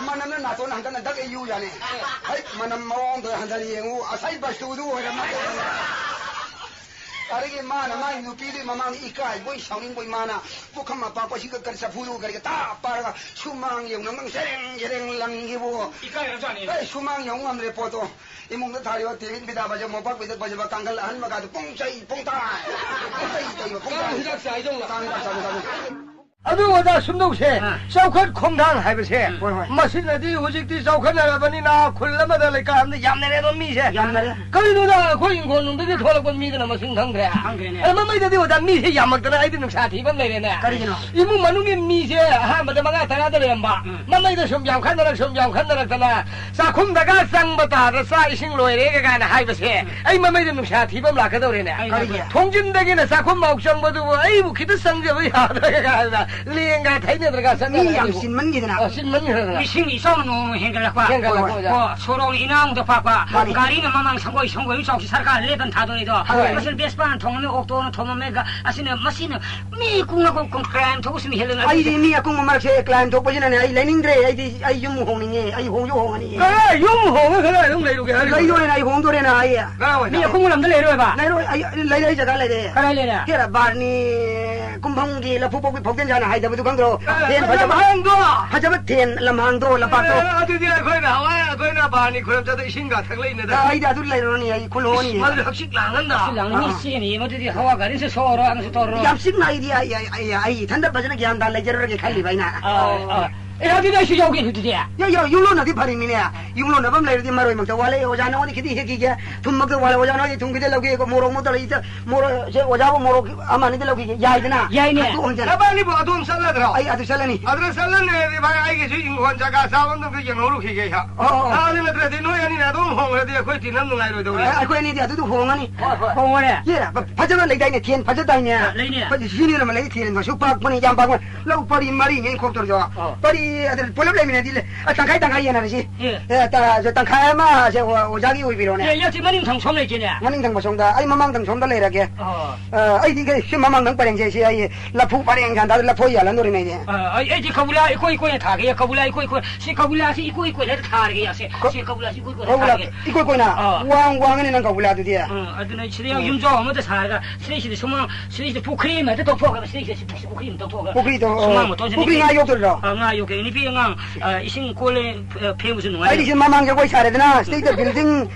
ꯃꯅꯝꯅ ꯅꯥꯇꯣꯟ ꯍꯟꯗꯅ ꯗꯛ ꯏꯌꯨ ꯌꯥꯅꯤ꯫ ꯍꯩ, ꯃꯅꯝ ꯃꯑꯣꯡꯗꯣ ꯍꯟꯗꯅ ꯌꯦꯡꯉꯨ, ꯑꯁꯥꯏ ꯕꯁꯇꯨꯗꯨ ꯑꯣꯏꯔꯝꯃꯦ꯫ ꯑꯗꯒꯤ ꯃꯥꯅ ꯃꯥꯒꯤ ꯅꯨꯄꯤꯗꯨꯒꯤ ꯃꯃꯥꯡꯗ ꯏꯀꯥꯏꯕꯣꯏ ꯁꯥꯎꯅꯤꯡꯕꯣꯏ ꯃꯥꯅ ꯄꯨꯈꯝ ꯑꯄꯥꯛꯄꯁꯤꯒ ꯀꯔꯤ ꯆꯐꯨꯗꯨ ꯀꯔꯤꯒ ꯇꯥ ꯄꯥꯏꯔꯒ ꯁꯨꯃꯥꯡ ꯌꯧꯅ ꯅꯪ ꯁꯦꯔꯦꯡ ꯁꯦꯔꯦꯡ ꯂꯪꯈꯤꯕꯣ꯫ ꯏꯀꯥꯏꯔꯖꯥꯠꯅꯤ꯫ ꯑꯩ ꯁꯨꯃꯥꯡ ꯌꯧ ꯉꯝꯗ꯭ꯔꯦ ꯄꯣꯠꯇꯣ꯫ ꯏꯃꯨꯡꯗ ꯊꯥꯔꯤꯕ ꯇꯦꯕꯤꯟ ꯐꯤꯗꯥ ꯐꯖꯕ, ꯃꯣꯝꯄꯥꯛ ꯐꯤꯗꯛ ꯐꯖꯕ, ꯀꯥꯡꯈꯜ ꯑꯍꯟꯕꯒꯗꯨ ꯄꯨꯡ ꯆꯩ, ꯄꯨꯡ ꯇꯥꯏ, ꯄꯨꯡ ꯆꯩ ꯆꯩꯕ, ꯄꯨꯡ ꯀꯥꯡ ꯇꯥꯏ꯫ ꯍꯤꯗꯥꯛ ꯆꯥꯏꯗꯧꯅ꯫ ꯀꯥꯡ ꯍꯤꯗꯥꯛ ꯆꯥꯏꯗꯧꯅ꯫ ꯑꯗꯨ ꯑꯣꯖꯥ ꯁꯨꯝꯗꯧꯁꯦ, ꯑꯥ꯫ ꯆꯥꯎꯈꯠ ꯈꯣꯡꯊꯥꯡ ꯍꯥꯏꯕꯁꯦ, ꯎꯝ꯫ ꯍꯣꯏ, ꯍꯣꯏ꯫ ꯃꯁꯤꯅꯗꯤ ꯍꯧꯖꯤꯛꯇꯤ ꯆꯥꯎꯈꯠꯅꯔꯕꯅꯤꯅ ꯈꯨꯜ ꯑꯃꯗ ꯂꯩꯀꯥꯏ ꯑꯃꯗ ꯌꯥꯝꯅꯔꯦꯕ ꯃꯤꯁꯦ꯫ ꯌꯥꯝꯅꯔꯦ꯫ ꯀꯔꯤꯅꯣꯗ ꯑꯩꯈꯣꯏ ꯏꯪꯈꯣꯜ ꯅꯨꯡꯗꯒꯤ ꯊꯣꯛꯂꯛꯄ ꯃꯤꯗꯨꯅ ꯃꯁꯤꯡ ꯈꯪꯗ꯭ꯔꯦ꯫ ꯈꯪꯗ꯭ꯔꯦꯅꯦ꯫ ꯑꯗ ꯃꯃꯩꯗꯗꯤ ꯑꯣꯖꯥ ꯃꯤꯁꯦ ꯌꯥꯝꯃꯛꯇꯅ ꯑꯩꯗꯤ ꯅꯨꯡꯁꯥ ꯊꯤꯕ ꯑꯃ ꯂꯩꯔꯦꯅꯦ꯫ ꯀꯔꯤꯒꯤꯅꯣ? ꯏꯃꯨꯡ ꯃꯅꯨꯡꯒꯤ ꯃꯤꯁꯦ ꯑꯍꯥꯟꯕꯗ ꯃꯉꯥ ꯇꯔꯥꯗ ꯂꯩꯔꯝꯕ, ꯎꯝ꯫ ꯃꯃꯩꯗ ꯁꯨꯝ ꯌꯥꯝꯈꯠꯅꯔꯛ ꯁꯨꯝ ꯌꯥꯝꯈꯠꯅꯔꯛꯇꯅ ꯆꯥꯛꯈꯨꯝꯗꯒ ꯆꯪꯕ ꯇꯥꯗ ꯆꯥꯛ ꯏꯁꯤꯡ ꯂꯣꯏꯔꯦꯒ ꯀꯥꯏꯅ ꯍꯥꯏꯕꯁꯦ, ꯎꯝ꯫ ꯑꯩ ꯃꯃꯩꯗ ꯅꯨꯡꯁꯥ ꯊꯤꯕ ꯑꯃ ꯂꯥꯛꯀꯗꯧꯔꯦꯅꯦ꯫ ꯀꯔꯤꯒꯤ? ꯊꯣꯡꯖꯤꯟꯗꯒꯤꯅ ꯆꯥꯛꯈꯨꯝ ꯐꯥꯎ ꯆꯪꯕꯗꯨꯕꯨ ꯑꯩꯕꯨ ꯈꯤꯇ ꯆꯪꯖꯕ ꯌꯥꯗ꯭ꯔꯦ ꯀꯥꯏꯅ ꯂꯦꯡꯒ ꯊꯩꯅꯗ꯭ꯔꯒ ꯃꯤ ꯌꯥꯝ ꯆꯠꯅꯔꯛꯑꯦꯕꯨ꯫ ꯆꯤꯟꯃꯟꯈꯤꯗꯅ꯫ ꯑ, ꯆꯤꯟꯃꯟꯈ꯭ꯔꯗꯅ꯫ ꯃꯤꯁꯤꯡ ꯏꯆꯥꯎꯅ ꯅꯣꯡꯃ ꯍꯦꯟꯒꯠꯂꯛꯄ꯫ ꯍꯦꯟꯒꯠꯂꯛꯄ, ꯑꯣꯖꯥ꯫ ꯀꯣ, ꯁꯣꯔꯣꯛꯅ ꯏꯅꯥꯎꯗ ꯐꯥꯛꯄ꯫ ꯃꯥꯅꯤ꯫ ꯒꯥꯔꯤꯅ ꯃꯃꯥꯡ ꯁꯪꯒꯣꯏ ꯁꯪꯒꯣꯏ ꯆꯥꯎꯁꯤ ꯁꯔꯀꯥꯔ ꯂꯦꯞꯇꯅ ꯊꯥꯗꯣꯔꯛꯏꯗꯣ꯫ ꯍꯣꯏ꯫ ꯃꯁꯤꯅ ꯕꯦꯁꯄꯥꯅ ꯊꯣꯡꯉꯝꯃꯦ, ꯑꯣꯛꯇꯣꯅ ꯊꯣꯡꯉꯝꯃꯦ, ꯒ-, ꯑꯁꯤꯅ, ꯃꯁꯤꯅ ꯃꯤ ꯀꯨꯡꯅ ꯀꯨꯡ-, ꯀꯨꯡ-, ꯀ꯭ꯔꯥꯏꯝ ꯊꯣꯛꯄꯁꯨ ꯃꯤ ꯍꯦꯜꯂꯦ꯫ ꯑꯩꯗꯤ ꯃꯤ ꯑꯀꯨꯡꯕ ꯃꯔꯛꯁꯦ ꯀ꯭ꯔꯥꯏꯝ ꯊꯣꯛꯄꯁꯤꯅꯅꯦ ꯑꯩ ꯂꯩꯅꯤꯡꯗ꯭ꯔꯦ꯫ ꯑꯩꯗꯤ ꯑꯩ ꯌꯨꯝ ꯍꯣꯡꯅꯤꯡꯉꯦ꯫ ꯑꯩ ꯍꯣꯡꯁꯨ ꯍꯣꯡꯉꯅꯤ꯫ ꯑꯦ, ꯌꯨꯝ ꯍꯣꯡꯉ ꯈꯔ ꯑꯗꯨꯝ ꯂꯩꯔꯨꯒꯦ ꯍꯥꯏꯔꯤꯕ? ꯂꯩꯗꯣꯔꯦꯅ ꯑꯩ ꯍꯣꯡꯗꯣꯔꯦꯅ ꯍꯥꯏꯌꯦ꯫ ꯀꯥꯏ ꯋꯥꯏꯗ? ꯃꯤ ꯑꯀꯨꯡꯕ ꯂꯝꯗ ꯂꯩꯔꯣꯏꯕ? ꯂꯩꯔꯣꯏ, ꯑꯩ, ꯑꯩ ꯂꯩꯔꯦ, ꯑꯩ ꯖꯒꯥ ꯂꯩꯔꯦ꯫ ꯀꯗꯥꯏ ꯂꯩꯔꯦ? ꯍꯦꯔꯥ ꯕꯥꯔꯅꯤ ꯀꯨꯝꯐꯝꯒꯤ ꯂꯐꯨ ꯄꯣꯛꯄꯤ ꯐꯥꯎꯗꯦꯟ ꯁꯥꯅ ꯍꯥꯏꯗꯕꯗꯨ ꯈꯪꯗ꯭ꯔꯣ? ꯑꯦ, ꯐꯦꯟ ꯐꯖꯕ, ꯂꯝꯍꯥꯡꯗꯣ! ꯐꯖꯕ ꯐꯦꯟ ꯂꯝꯍꯥꯡꯗꯣ ꯂꯝꯄꯥꯛꯇꯣ꯫ ꯑꯦ, ꯑꯗꯨꯗꯤ ꯑꯩꯈꯣꯏ ꯅꯍꯥꯟꯋꯥꯏ ꯑꯩꯈꯣꯏꯅ ꯕꯥꯔꯅꯤ ꯈꯨꯔꯨꯝ ꯆꯠꯄꯗ ꯏꯁꯤꯡꯒ ꯊꯛꯂꯛꯏꯅꯦꯗ꯫ ꯑ, ꯑꯩꯗꯤ ꯑꯗꯨ ꯂꯩꯔꯨꯔꯅꯤ, ꯑꯩ ꯈꯨꯜ ꯍꯣꯡꯉꯅꯤ꯫ ꯏꯁ, ꯃꯗꯨ ꯍꯛꯆꯤꯛ ꯂꯥꯡꯉꯟꯗ꯫ ꯍꯛꯆꯤꯛ ꯂꯥꯡꯉꯤ, ꯃꯤ ꯑꯥ꯫ ꯆꯦꯟꯅꯤ, ꯃꯗꯨꯗꯤ ꯍꯋꯥ ꯒꯥꯔꯤꯁꯨ ꯁꯣꯛꯑꯔꯣꯏ, ꯑꯃꯁꯨ ꯇꯧꯔꯔꯣꯏ꯫ ꯌꯥꯝ ꯆꯤꯛꯅ ꯑꯩꯗꯤ ꯑꯩ, ꯑꯩ, ꯑꯩ, ꯑꯩ ꯏꯊꯟꯗ ꯐꯖꯅ ꯒ꯭ꯌꯥꯟ ꯇꯥ ꯂꯩꯖꯔꯨꯔꯒꯦ ꯈꯜꯂꯤꯕ ꯑꯩꯅ꯫ ꯑꯥ, ꯑꯥ꯫ ꯑꯦ, ꯑꯗꯨꯗꯤ ꯑꯩꯁꯨ ꯌꯥꯎꯒꯦ ꯑꯗꯨꯗꯤ꯫ ꯌꯥ, ꯌꯥ, ꯌꯨꯝꯂꯣꯟꯅꯗꯤ ꯐꯔꯤꯃꯤꯅꯦ꯫ ꯌꯨꯝꯂꯣꯟꯅꯕ ꯑꯃ ꯂꯩꯔꯗꯤ ꯃꯔꯣꯏꯃꯛꯇ ꯋꯥꯠꯂꯦ꯫ ꯑꯣꯖꯥ ꯅꯉꯣꯟꯗ ꯈꯤꯇꯪ ꯍꯦꯛꯈꯤꯒꯦ꯫ ꯊꯨꯝꯃꯛꯇ ꯋꯥꯠꯂꯦ꯫ ꯑꯣꯖꯥ ꯅꯣꯏꯗꯤ ꯊꯨꯝ ꯈꯤꯇꯪ ꯂꯧꯒꯦ꯫ ꯃꯣꯔꯣꯛ ꯃꯨꯛꯇ ꯂꯩ-, ꯃꯣꯔꯣꯛ, ꯁꯦ, ꯑꯣꯖꯥꯕꯨ ꯃꯣꯔꯣꯛ ꯑꯃ ꯑꯅꯤꯗ ꯂꯧꯈꯤꯒꯦ꯫ ꯌꯥꯏꯗꯅ? ꯌꯥꯏꯅꯦ꯫ ꯍꯟꯗꯣꯛ ꯍꯟꯖꯤꯟ꯫ ꯅꯕꯥꯅꯤꯕꯨ ꯑꯗꯣꯝ ꯆꯠꯂꯗ꯭ꯔꯣ? ꯑꯩ ꯑꯗꯨ ꯆꯠꯂꯅꯤ꯫ ꯑꯗꯨꯗ ꯆꯠꯂꯅꯤ ꯍꯥꯏꯗꯤ ꯚꯥꯏ, ꯑꯩꯒꯤꯁꯨ ꯏꯪꯈꯣꯜ ꯖꯒꯥ ꯆꯥꯕ ꯑꯝꯇ ꯌꯦꯡꯍꯧꯔꯨꯈꯤꯒꯦ ꯑꯩꯍꯥꯛ꯫ ꯑꯣ, ꯑꯣ, ꯑꯣ꯫ ꯑꯗꯨ ꯅꯠꯇ꯭ꯔꯗꯤ ꯅꯣꯏ ꯑꯅꯤꯅ ꯑꯗꯨꯝ ꯍꯣꯡꯉꯗꯤ ꯑꯩꯈꯣꯏ ꯇꯤꯟꯅ ꯅꯨꯡꯉꯥꯏꯔꯣꯏꯗꯧꯔꯤ꯫ ꯑꯦ, ꯑꯩꯈꯣꯏ ꯑꯅꯤꯗꯤ ꯑꯗꯨꯗ ꯍꯣꯡꯉꯅꯤ꯫ ꯍꯣꯏ, ꯍꯣꯏ꯫ ꯍꯣꯡꯉꯣꯅꯦ꯫ ꯌꯦ, ꯐ-, ꯐꯖꯕ ꯂꯩꯗꯥꯏꯅꯦ? ꯊꯦꯟ ꯐꯖꯗꯥꯏꯅꯦ? ꯑ, ꯂꯩꯅꯦ꯫ ꯑꯩꯈꯣꯏ ꯁꯤꯅꯤꯅ ꯑꯃ ꯂꯩ, ꯊꯦꯟꯗꯣ ꯁꯨ ꯄꯥꯛꯄꯅꯤ, ꯌꯥꯝ ꯄꯥꯛꯄꯅꯤ꯫ ꯂꯧ ꯄꯔꯤ ꯃꯔꯤꯅꯦ ꯑꯩꯅ ꯈꯣꯛꯇꯧꯔꯤꯗꯣ꯫ ꯑꯣ꯫ ꯄꯔꯤ ꯑꯗꯨ ꯄꯨꯂꯞ ꯂꯩꯃꯤꯟꯅꯗꯤ ꯂꯩ-, ꯑ, ꯇꯪꯈꯥꯏ ꯇꯪꯈꯥꯏ ꯌꯦꯟꯅꯔꯁꯤ꯫ ꯑꯦ꯫ ꯑꯦ, ꯇ-, ꯇꯪꯈꯥꯏ ꯑꯃ ꯁꯦ ꯑꯣ-, ꯑꯣꯖꯥꯒꯤ ꯑꯣꯏꯕꯤꯔꯣꯅꯦ꯫ ꯑꯦ, ꯌꯥ, ꯁꯤ ꯃꯅꯤꯡ ꯊꯪ ꯁꯣꯝ ꯂꯩꯒꯦꯅꯦ꯫ ꯃꯅꯤꯡ ꯊꯪꯕ ꯁꯣꯝꯗ, ꯑꯩ ꯃꯃꯥꯡ ꯊꯪ ꯁꯣꯝꯗ ꯂꯩꯔꯒꯦ꯫ ꯑꯣ꯫ ꯑ, ꯑꯩꯗꯤ ꯀꯩ-, ꯁꯤ ꯃꯃꯥꯡ ꯊꯪ ꯄꯔꯦꯡꯁꯦ, ꯁꯤ ꯑꯩ ꯂꯐꯨ ꯄꯔꯦꯡ ꯁꯥꯟꯗ ꯂꯐꯣꯏ ꯌꯥꯜꯍꯟꯗꯣꯔꯤꯅꯦ ꯑꯩꯗꯤ꯫ ꯑ, ꯑꯩ, ꯑꯩꯗꯤ ꯀꯕꯨꯂꯥ ꯏꯀꯣꯏ ꯀꯣꯏꯅ ꯊꯥꯒꯦ, ꯀꯕꯨꯂꯥ ꯏꯀꯣꯏ ꯀꯣꯏ-, ꯁꯤ ꯀꯕꯨꯂꯥꯁꯤ ꯏꯀꯣꯏ ꯀꯣꯏꯅ ꯊꯥꯔꯒꯦ, ꯌꯥꯁꯦ꯫ ꯀ-, ꯁꯤ ꯀꯕꯨꯂꯥꯁꯤ ꯏꯀꯣꯏ ꯀꯣꯏꯅ ꯀꯕꯨꯂꯥ ꯊꯥꯔꯒꯦ꯫ ꯏꯀꯣꯏ ꯀꯣꯏꯅ? ꯑꯥ꯫ ꯋꯥꯡ ꯋꯥꯡꯉꯅꯤ ꯅꯪ ꯀꯕꯨꯂꯥꯗꯨꯗꯤ꯫ ꯑꯥ, ꯑꯗꯨꯅ ꯁꯤꯗ ꯎꯝ꯫ ꯌꯨꯝꯖꯥꯎ ꯑꯃꯗ ꯁꯥꯔꯒ, ꯁꯤꯗꯩꯁꯤꯗ ꯁꯨꯃꯥꯡ, ꯁꯤꯗꯩꯁꯤꯗ ꯄꯨꯈ꯭ꯔꯤ ꯑꯃ ꯍꯦꯛꯇ ꯇꯧꯊꯣꯛꯑꯒ, ꯁꯤꯗꯩꯁꯤꯗ ꯄꯨꯈ꯭ꯔꯤ ꯑꯃ ꯇꯧꯊꯣꯛꯑꯒ꯫ ꯄꯨꯈ꯭ꯔꯤꯗꯣ, ꯑꯣ꯫ ꯁꯨꯃꯥꯡ ꯃꯇꯣꯟꯁꯤꯗ ꯄꯨꯈ꯭ꯔꯤ ꯉꯥ ꯌꯣꯛꯇꯣꯏꯔꯣ? ꯑꯥ, ꯉꯥ ꯌꯣꯛꯀꯦ꯫ ꯅꯨꯄꯤ ꯑꯉꯥꯡ, ꯑ, ꯏꯁꯤꯡ ꯀꯣꯜꯂꯦ, ꯑ, ꯐꯦꯡꯕꯁꯨ ꯅꯨꯡꯉꯥꯏ꯫ ꯑꯩꯗꯤ ꯁꯤ ꯃꯃꯥꯡꯗ ꯑꯩꯈꯣꯏ ꯁꯥꯔꯦꯗꯅ, ꯁꯤꯗꯩꯗ building,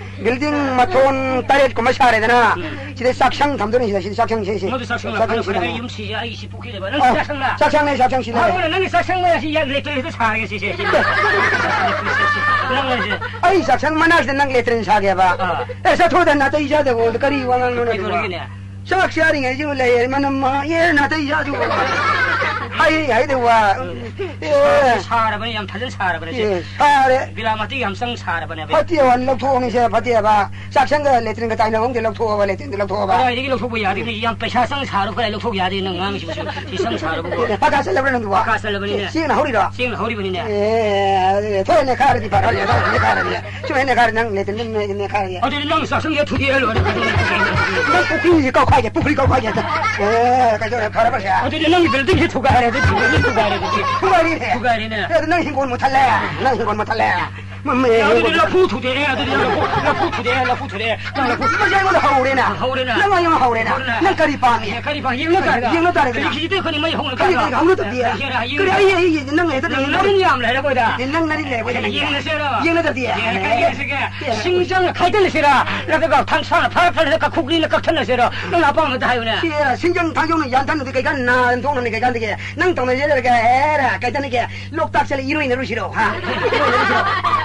building ꯃꯊꯣꯟ ꯇꯔꯦꯠ ꯀꯨꯝꯕ ꯁꯥꯔꯦꯗꯅ, ꯎꯝ꯫ ꯁꯤꯗ ꯆꯥꯛꯁꯪ ꯊꯝꯗꯣꯏꯅꯤ, ꯁꯤꯗ, ꯁꯤꯗ ꯆꯥꯛꯁꯪ, ꯁꯤ, ꯁꯤ꯫ ꯃꯗꯨ ꯆꯥꯛꯁꯪ ꯂꯥꯛꯄꯅ ꯐꯔꯦ꯫ ꯑꯩ ꯌꯨꯝ ꯁꯤꯁꯦ, ꯑꯩꯒꯤ ꯁꯤ ꯄꯨꯈ꯭ꯔꯤ ꯂꯩꯕ꯫ ꯅꯪ ꯑ, ꯆꯥꯛꯁꯪꯂꯥ? ꯆꯥꯛꯁꯪꯅꯦ, ꯆꯥꯛꯁꯪ ꯁꯤꯗ꯫ ꯍꯣꯏ, ꯅꯪꯒꯤ ꯆꯥꯛꯁꯪ ꯃꯌꯥꯁꯤ ꯌꯥ-, ꯂꯦꯇ꯭ꯔꯤꯟ ꯍꯦꯛꯇ ꯁꯥꯔꯒꯦ ꯁꯤꯁꯦ꯫ ꯅꯪ ꯍꯥꯏꯁꯦ꯫ ꯑꯩ ꯆꯥꯛꯁꯪ ꯃꯅꯥꯛꯁꯤꯗ ꯅꯪ ꯂꯦꯇ꯭ꯔꯤꯟ ꯁꯥꯒꯦꯕ? ꯑ꯫ ꯑꯦ, ꯆꯠꯊꯣꯛꯑꯗ ꯅꯥꯇꯩ ꯆꯥꯗꯕ ꯀꯔꯤ ꯋꯥꯉꯥꯡꯅꯣꯅꯦ ꯑꯗꯨꯕꯣ? ꯀꯩꯗꯧꯔꯒꯦꯅꯦ? ꯆꯥꯛ ꯆꯥꯔꯤꯉꯩꯁꯤꯕꯨ ꯂꯩꯌꯦ, ꯃꯅꯝ ꯃꯍꯥ-, ꯑꯦ, ꯅꯥꯇꯩ ꯆꯥꯗꯕ꯫ ꯍꯥꯏ, ꯍꯥꯏꯗꯕ꯫ ꯑꯦ꯫ ꯁꯥꯔꯕꯅꯦ, ꯌꯥꯝ ꯐꯖꯅ ꯁꯥꯔꯕꯅꯦ ꯁꯦ꯫ ꯑꯦ, ꯁꯥꯔꯦ꯫ ꯕꯤꯂꯥꯃꯇꯤ ꯌꯥꯝ ꯆꯪ ꯁꯥꯔꯕꯅꯦꯕ꯫ ꯐꯠꯇꯦ, ꯋꯥ ꯂꯧꯊꯣꯛꯑꯅꯤꯁꯦ, ꯐꯠꯇꯦꯕ꯫ ꯆꯥꯛꯁꯪꯒ ꯂꯦꯇ꯭ꯔꯤꯟꯒ ꯇꯥꯏꯅꯐꯝꯗꯤ ꯂꯧꯊꯣꯛꯑꯕ, ꯂꯦꯇ꯭ꯔꯤꯟꯗ ꯂꯧꯊꯣꯛꯑꯕ꯫ ꯀꯗꯥꯏꯗꯒꯤ ꯂꯧꯊꯣꯛꯄ ꯌꯥꯗꯣꯏꯅꯣ? ꯌꯥꯝ ꯄꯩꯁꯥ ꯆꯪ ꯁꯥꯔꯕ ꯀꯗꯥꯏ ꯂꯧꯊꯣꯛ ꯌꯥꯗꯣꯏꯅꯣ? ꯅꯪ ꯉꯥꯡꯉꯤꯁꯤꯕꯨ ꯁꯤ ꯆꯪ ꯁꯥꯔꯕꯕꯨ꯫ ꯑꯦ, ꯄꯀꯥ ꯆꯠꯂꯕ꯭ꯔꯥ ꯅꯪꯗꯨꯕꯣ? ꯄꯀꯥ ꯆꯠꯂꯕꯅꯤꯅꯦ꯫ ꯆꯦꯡꯅ ꯍꯧꯔꯤꯔꯣ? ꯆꯦꯡꯅ ꯍꯧꯔꯤꯕꯅꯤꯅꯦ꯫ ꯑꯦ, ꯊꯣꯛꯑꯦꯅꯦ ꯈꯥꯔꯗꯤ ꯐꯔꯦ, ꯊꯣꯛꯑꯦꯅꯦ ꯈꯥꯔꯗꯤ꯫ ꯁꯨꯝ ꯍꯦꯟꯅ ꯈꯥꯔꯗꯤ ꯅꯪ ꯂꯦꯇ꯭ꯔꯤꯟꯗ ꯅꯦ, ꯅꯦ ꯈꯥꯔꯗꯤ꯫ ꯑꯗꯨꯗꯤ ꯅꯪ ꯆꯥꯛꯁꯪꯁꯦ ꯊꯨꯗꯦꯛꯑ ꯂꯣꯏꯔꯦ꯫ ꯅꯪ ꯄꯨꯈ꯭ꯔꯤꯁꯦ ꯀꯧꯈꯥꯏꯒꯦ, ꯄꯨꯈ꯭ꯔꯤ ꯀꯧꯈꯥꯏꯒꯦ꯫ ꯑꯦ, ꯀꯩꯗꯧꯔꯦ, ꯐꯔꯕꯁꯦ? ꯑꯗꯨꯗꯤ ꯅꯪꯒꯤ building ꯁꯦ ꯊꯨꯒꯥꯏꯔꯦ, ꯑꯗꯨꯗꯤ building ꯊꯨꯒꯥꯏꯔꯦ, ꯑꯗꯨꯗꯤ꯫ ꯊꯨꯒꯥꯏꯔꯤꯅꯦ꯫ ꯊꯨꯒꯥꯏꯔꯤꯅꯦ꯫ ꯑꯦ, ꯑꯗꯨ ꯅꯪ ꯍꯤꯡꯒꯣꯜ ꯃꯨꯠꯊꯠꯂꯦ, ꯅꯪ ꯍꯤꯡꯒꯣꯜ ꯃꯨꯠꯊꯠꯂꯦ꯫ ꯃ-, ꯃ-, ꯑꯗꯨꯗꯤ ꯍꯤꯡꯒꯣꯜ ꯂꯐꯨ ꯊꯨꯗꯦꯛꯑꯦ, ꯑꯗꯨꯗꯤ ꯂꯐꯨ, ꯂꯐꯨ ꯊꯨꯗꯦꯛꯑꯦ, ꯂꯐꯨ ꯊꯨꯗꯦꯛꯑꯦ꯫ ꯅꯪ ꯂꯐꯨ ꯃꯁꯤ ꯑꯩꯉꯣꯟꯗ ꯍꯧꯔꯦꯅ꯫ ꯍꯧꯔꯦꯅ꯫ ꯅꯪ ꯑꯩꯉꯣꯟꯗ ꯍꯧꯔꯦꯅ꯫ ꯍꯧꯔꯦꯅ꯫ ꯅꯪ ꯀꯔꯤ ꯄꯥꯝꯃꯤ? ꯑꯦ, ꯀꯔꯤ ꯄꯥꯝꯃꯤ? ꯌꯦꯡꯅ ꯇꯥꯔꯦ, ꯌꯦꯡꯅ ꯇꯥꯔꯦꯗꯅ꯫ ꯀꯔꯤ ꯈꯤꯖꯤꯛꯇ ꯑꯩꯈꯣꯏꯅꯤ ꯃꯩ ꯍꯧꯅ ꯀꯔꯤ, ꯀꯥꯏꯗ? ꯀꯔꯤ ꯍꯧꯅ ꯇꯞꯄꯤ? ꯌꯦꯡꯁꯦꯔꯥ, ꯌꯦꯡꯁꯦꯔꯥ꯫ ꯀꯔꯤ ꯑꯩ, ꯑꯩ, ꯅꯪ ꯍꯦꯛꯇ ꯅꯪ ꯌꯦꯡꯅ ꯅꯪ ꯌꯥꯝ ꯂꯩꯔꯦ ꯑꯩꯈꯣꯏꯗ꯫ ꯑꯦ, ꯅꯪ ꯅꯔꯤ ꯂꯩ ꯑꯩꯈꯣꯏꯗ ꯅꯪ ꯌꯦꯡꯅ ꯌꯦꯡꯅ ꯇꯥꯔꯦ꯫ ꯇꯥꯔꯦ꯫ ꯌꯦꯡꯅ ꯇꯥꯔꯦ꯫ ꯑꯦ, ꯁꯤꯡ ꯆꯪꯅ ꯈꯥꯏꯗꯠꯂꯁꯤꯔꯥ? ꯅꯠꯇ꯭ꯔꯒ ꯊꯥꯡꯁꯥꯡꯅ ꯐꯔ ꯐꯔ ꯀꯈꯨꯒ꯭ꯔꯤꯅ ꯀꯛꯊꯠꯂꯁꯤꯔꯣ? ꯅꯪ ꯑꯄꯥꯝꯕꯗ ꯍꯥꯏꯌꯨꯅꯦ꯫ ꯁꯤ, ꯁꯤꯡ ꯆꯪ ꯊꯥꯡ ꯆꯪꯅ ꯌꯥꯟꯊꯠꯅꯗꯤ ꯀꯩꯀꯥꯟ ꯅꯥ ꯊꯣꯛꯅꯅꯤ ꯀꯩꯀꯥꯟꯗꯒꯤ? ꯅꯪ ꯇꯧꯅ ꯌꯦꯜꯂꯒ ꯍꯦꯔꯥ ꯀꯩꯊꯅꯒꯦ ꯂꯣꯛꯇꯥꯛ ꯆꯠꯂ ꯏꯔꯣꯏꯅꯔꯨꯁꯤꯔꯣ? ꯍꯥ? ꯏꯔꯣꯏꯅꯔꯨꯁꯤꯔꯣ?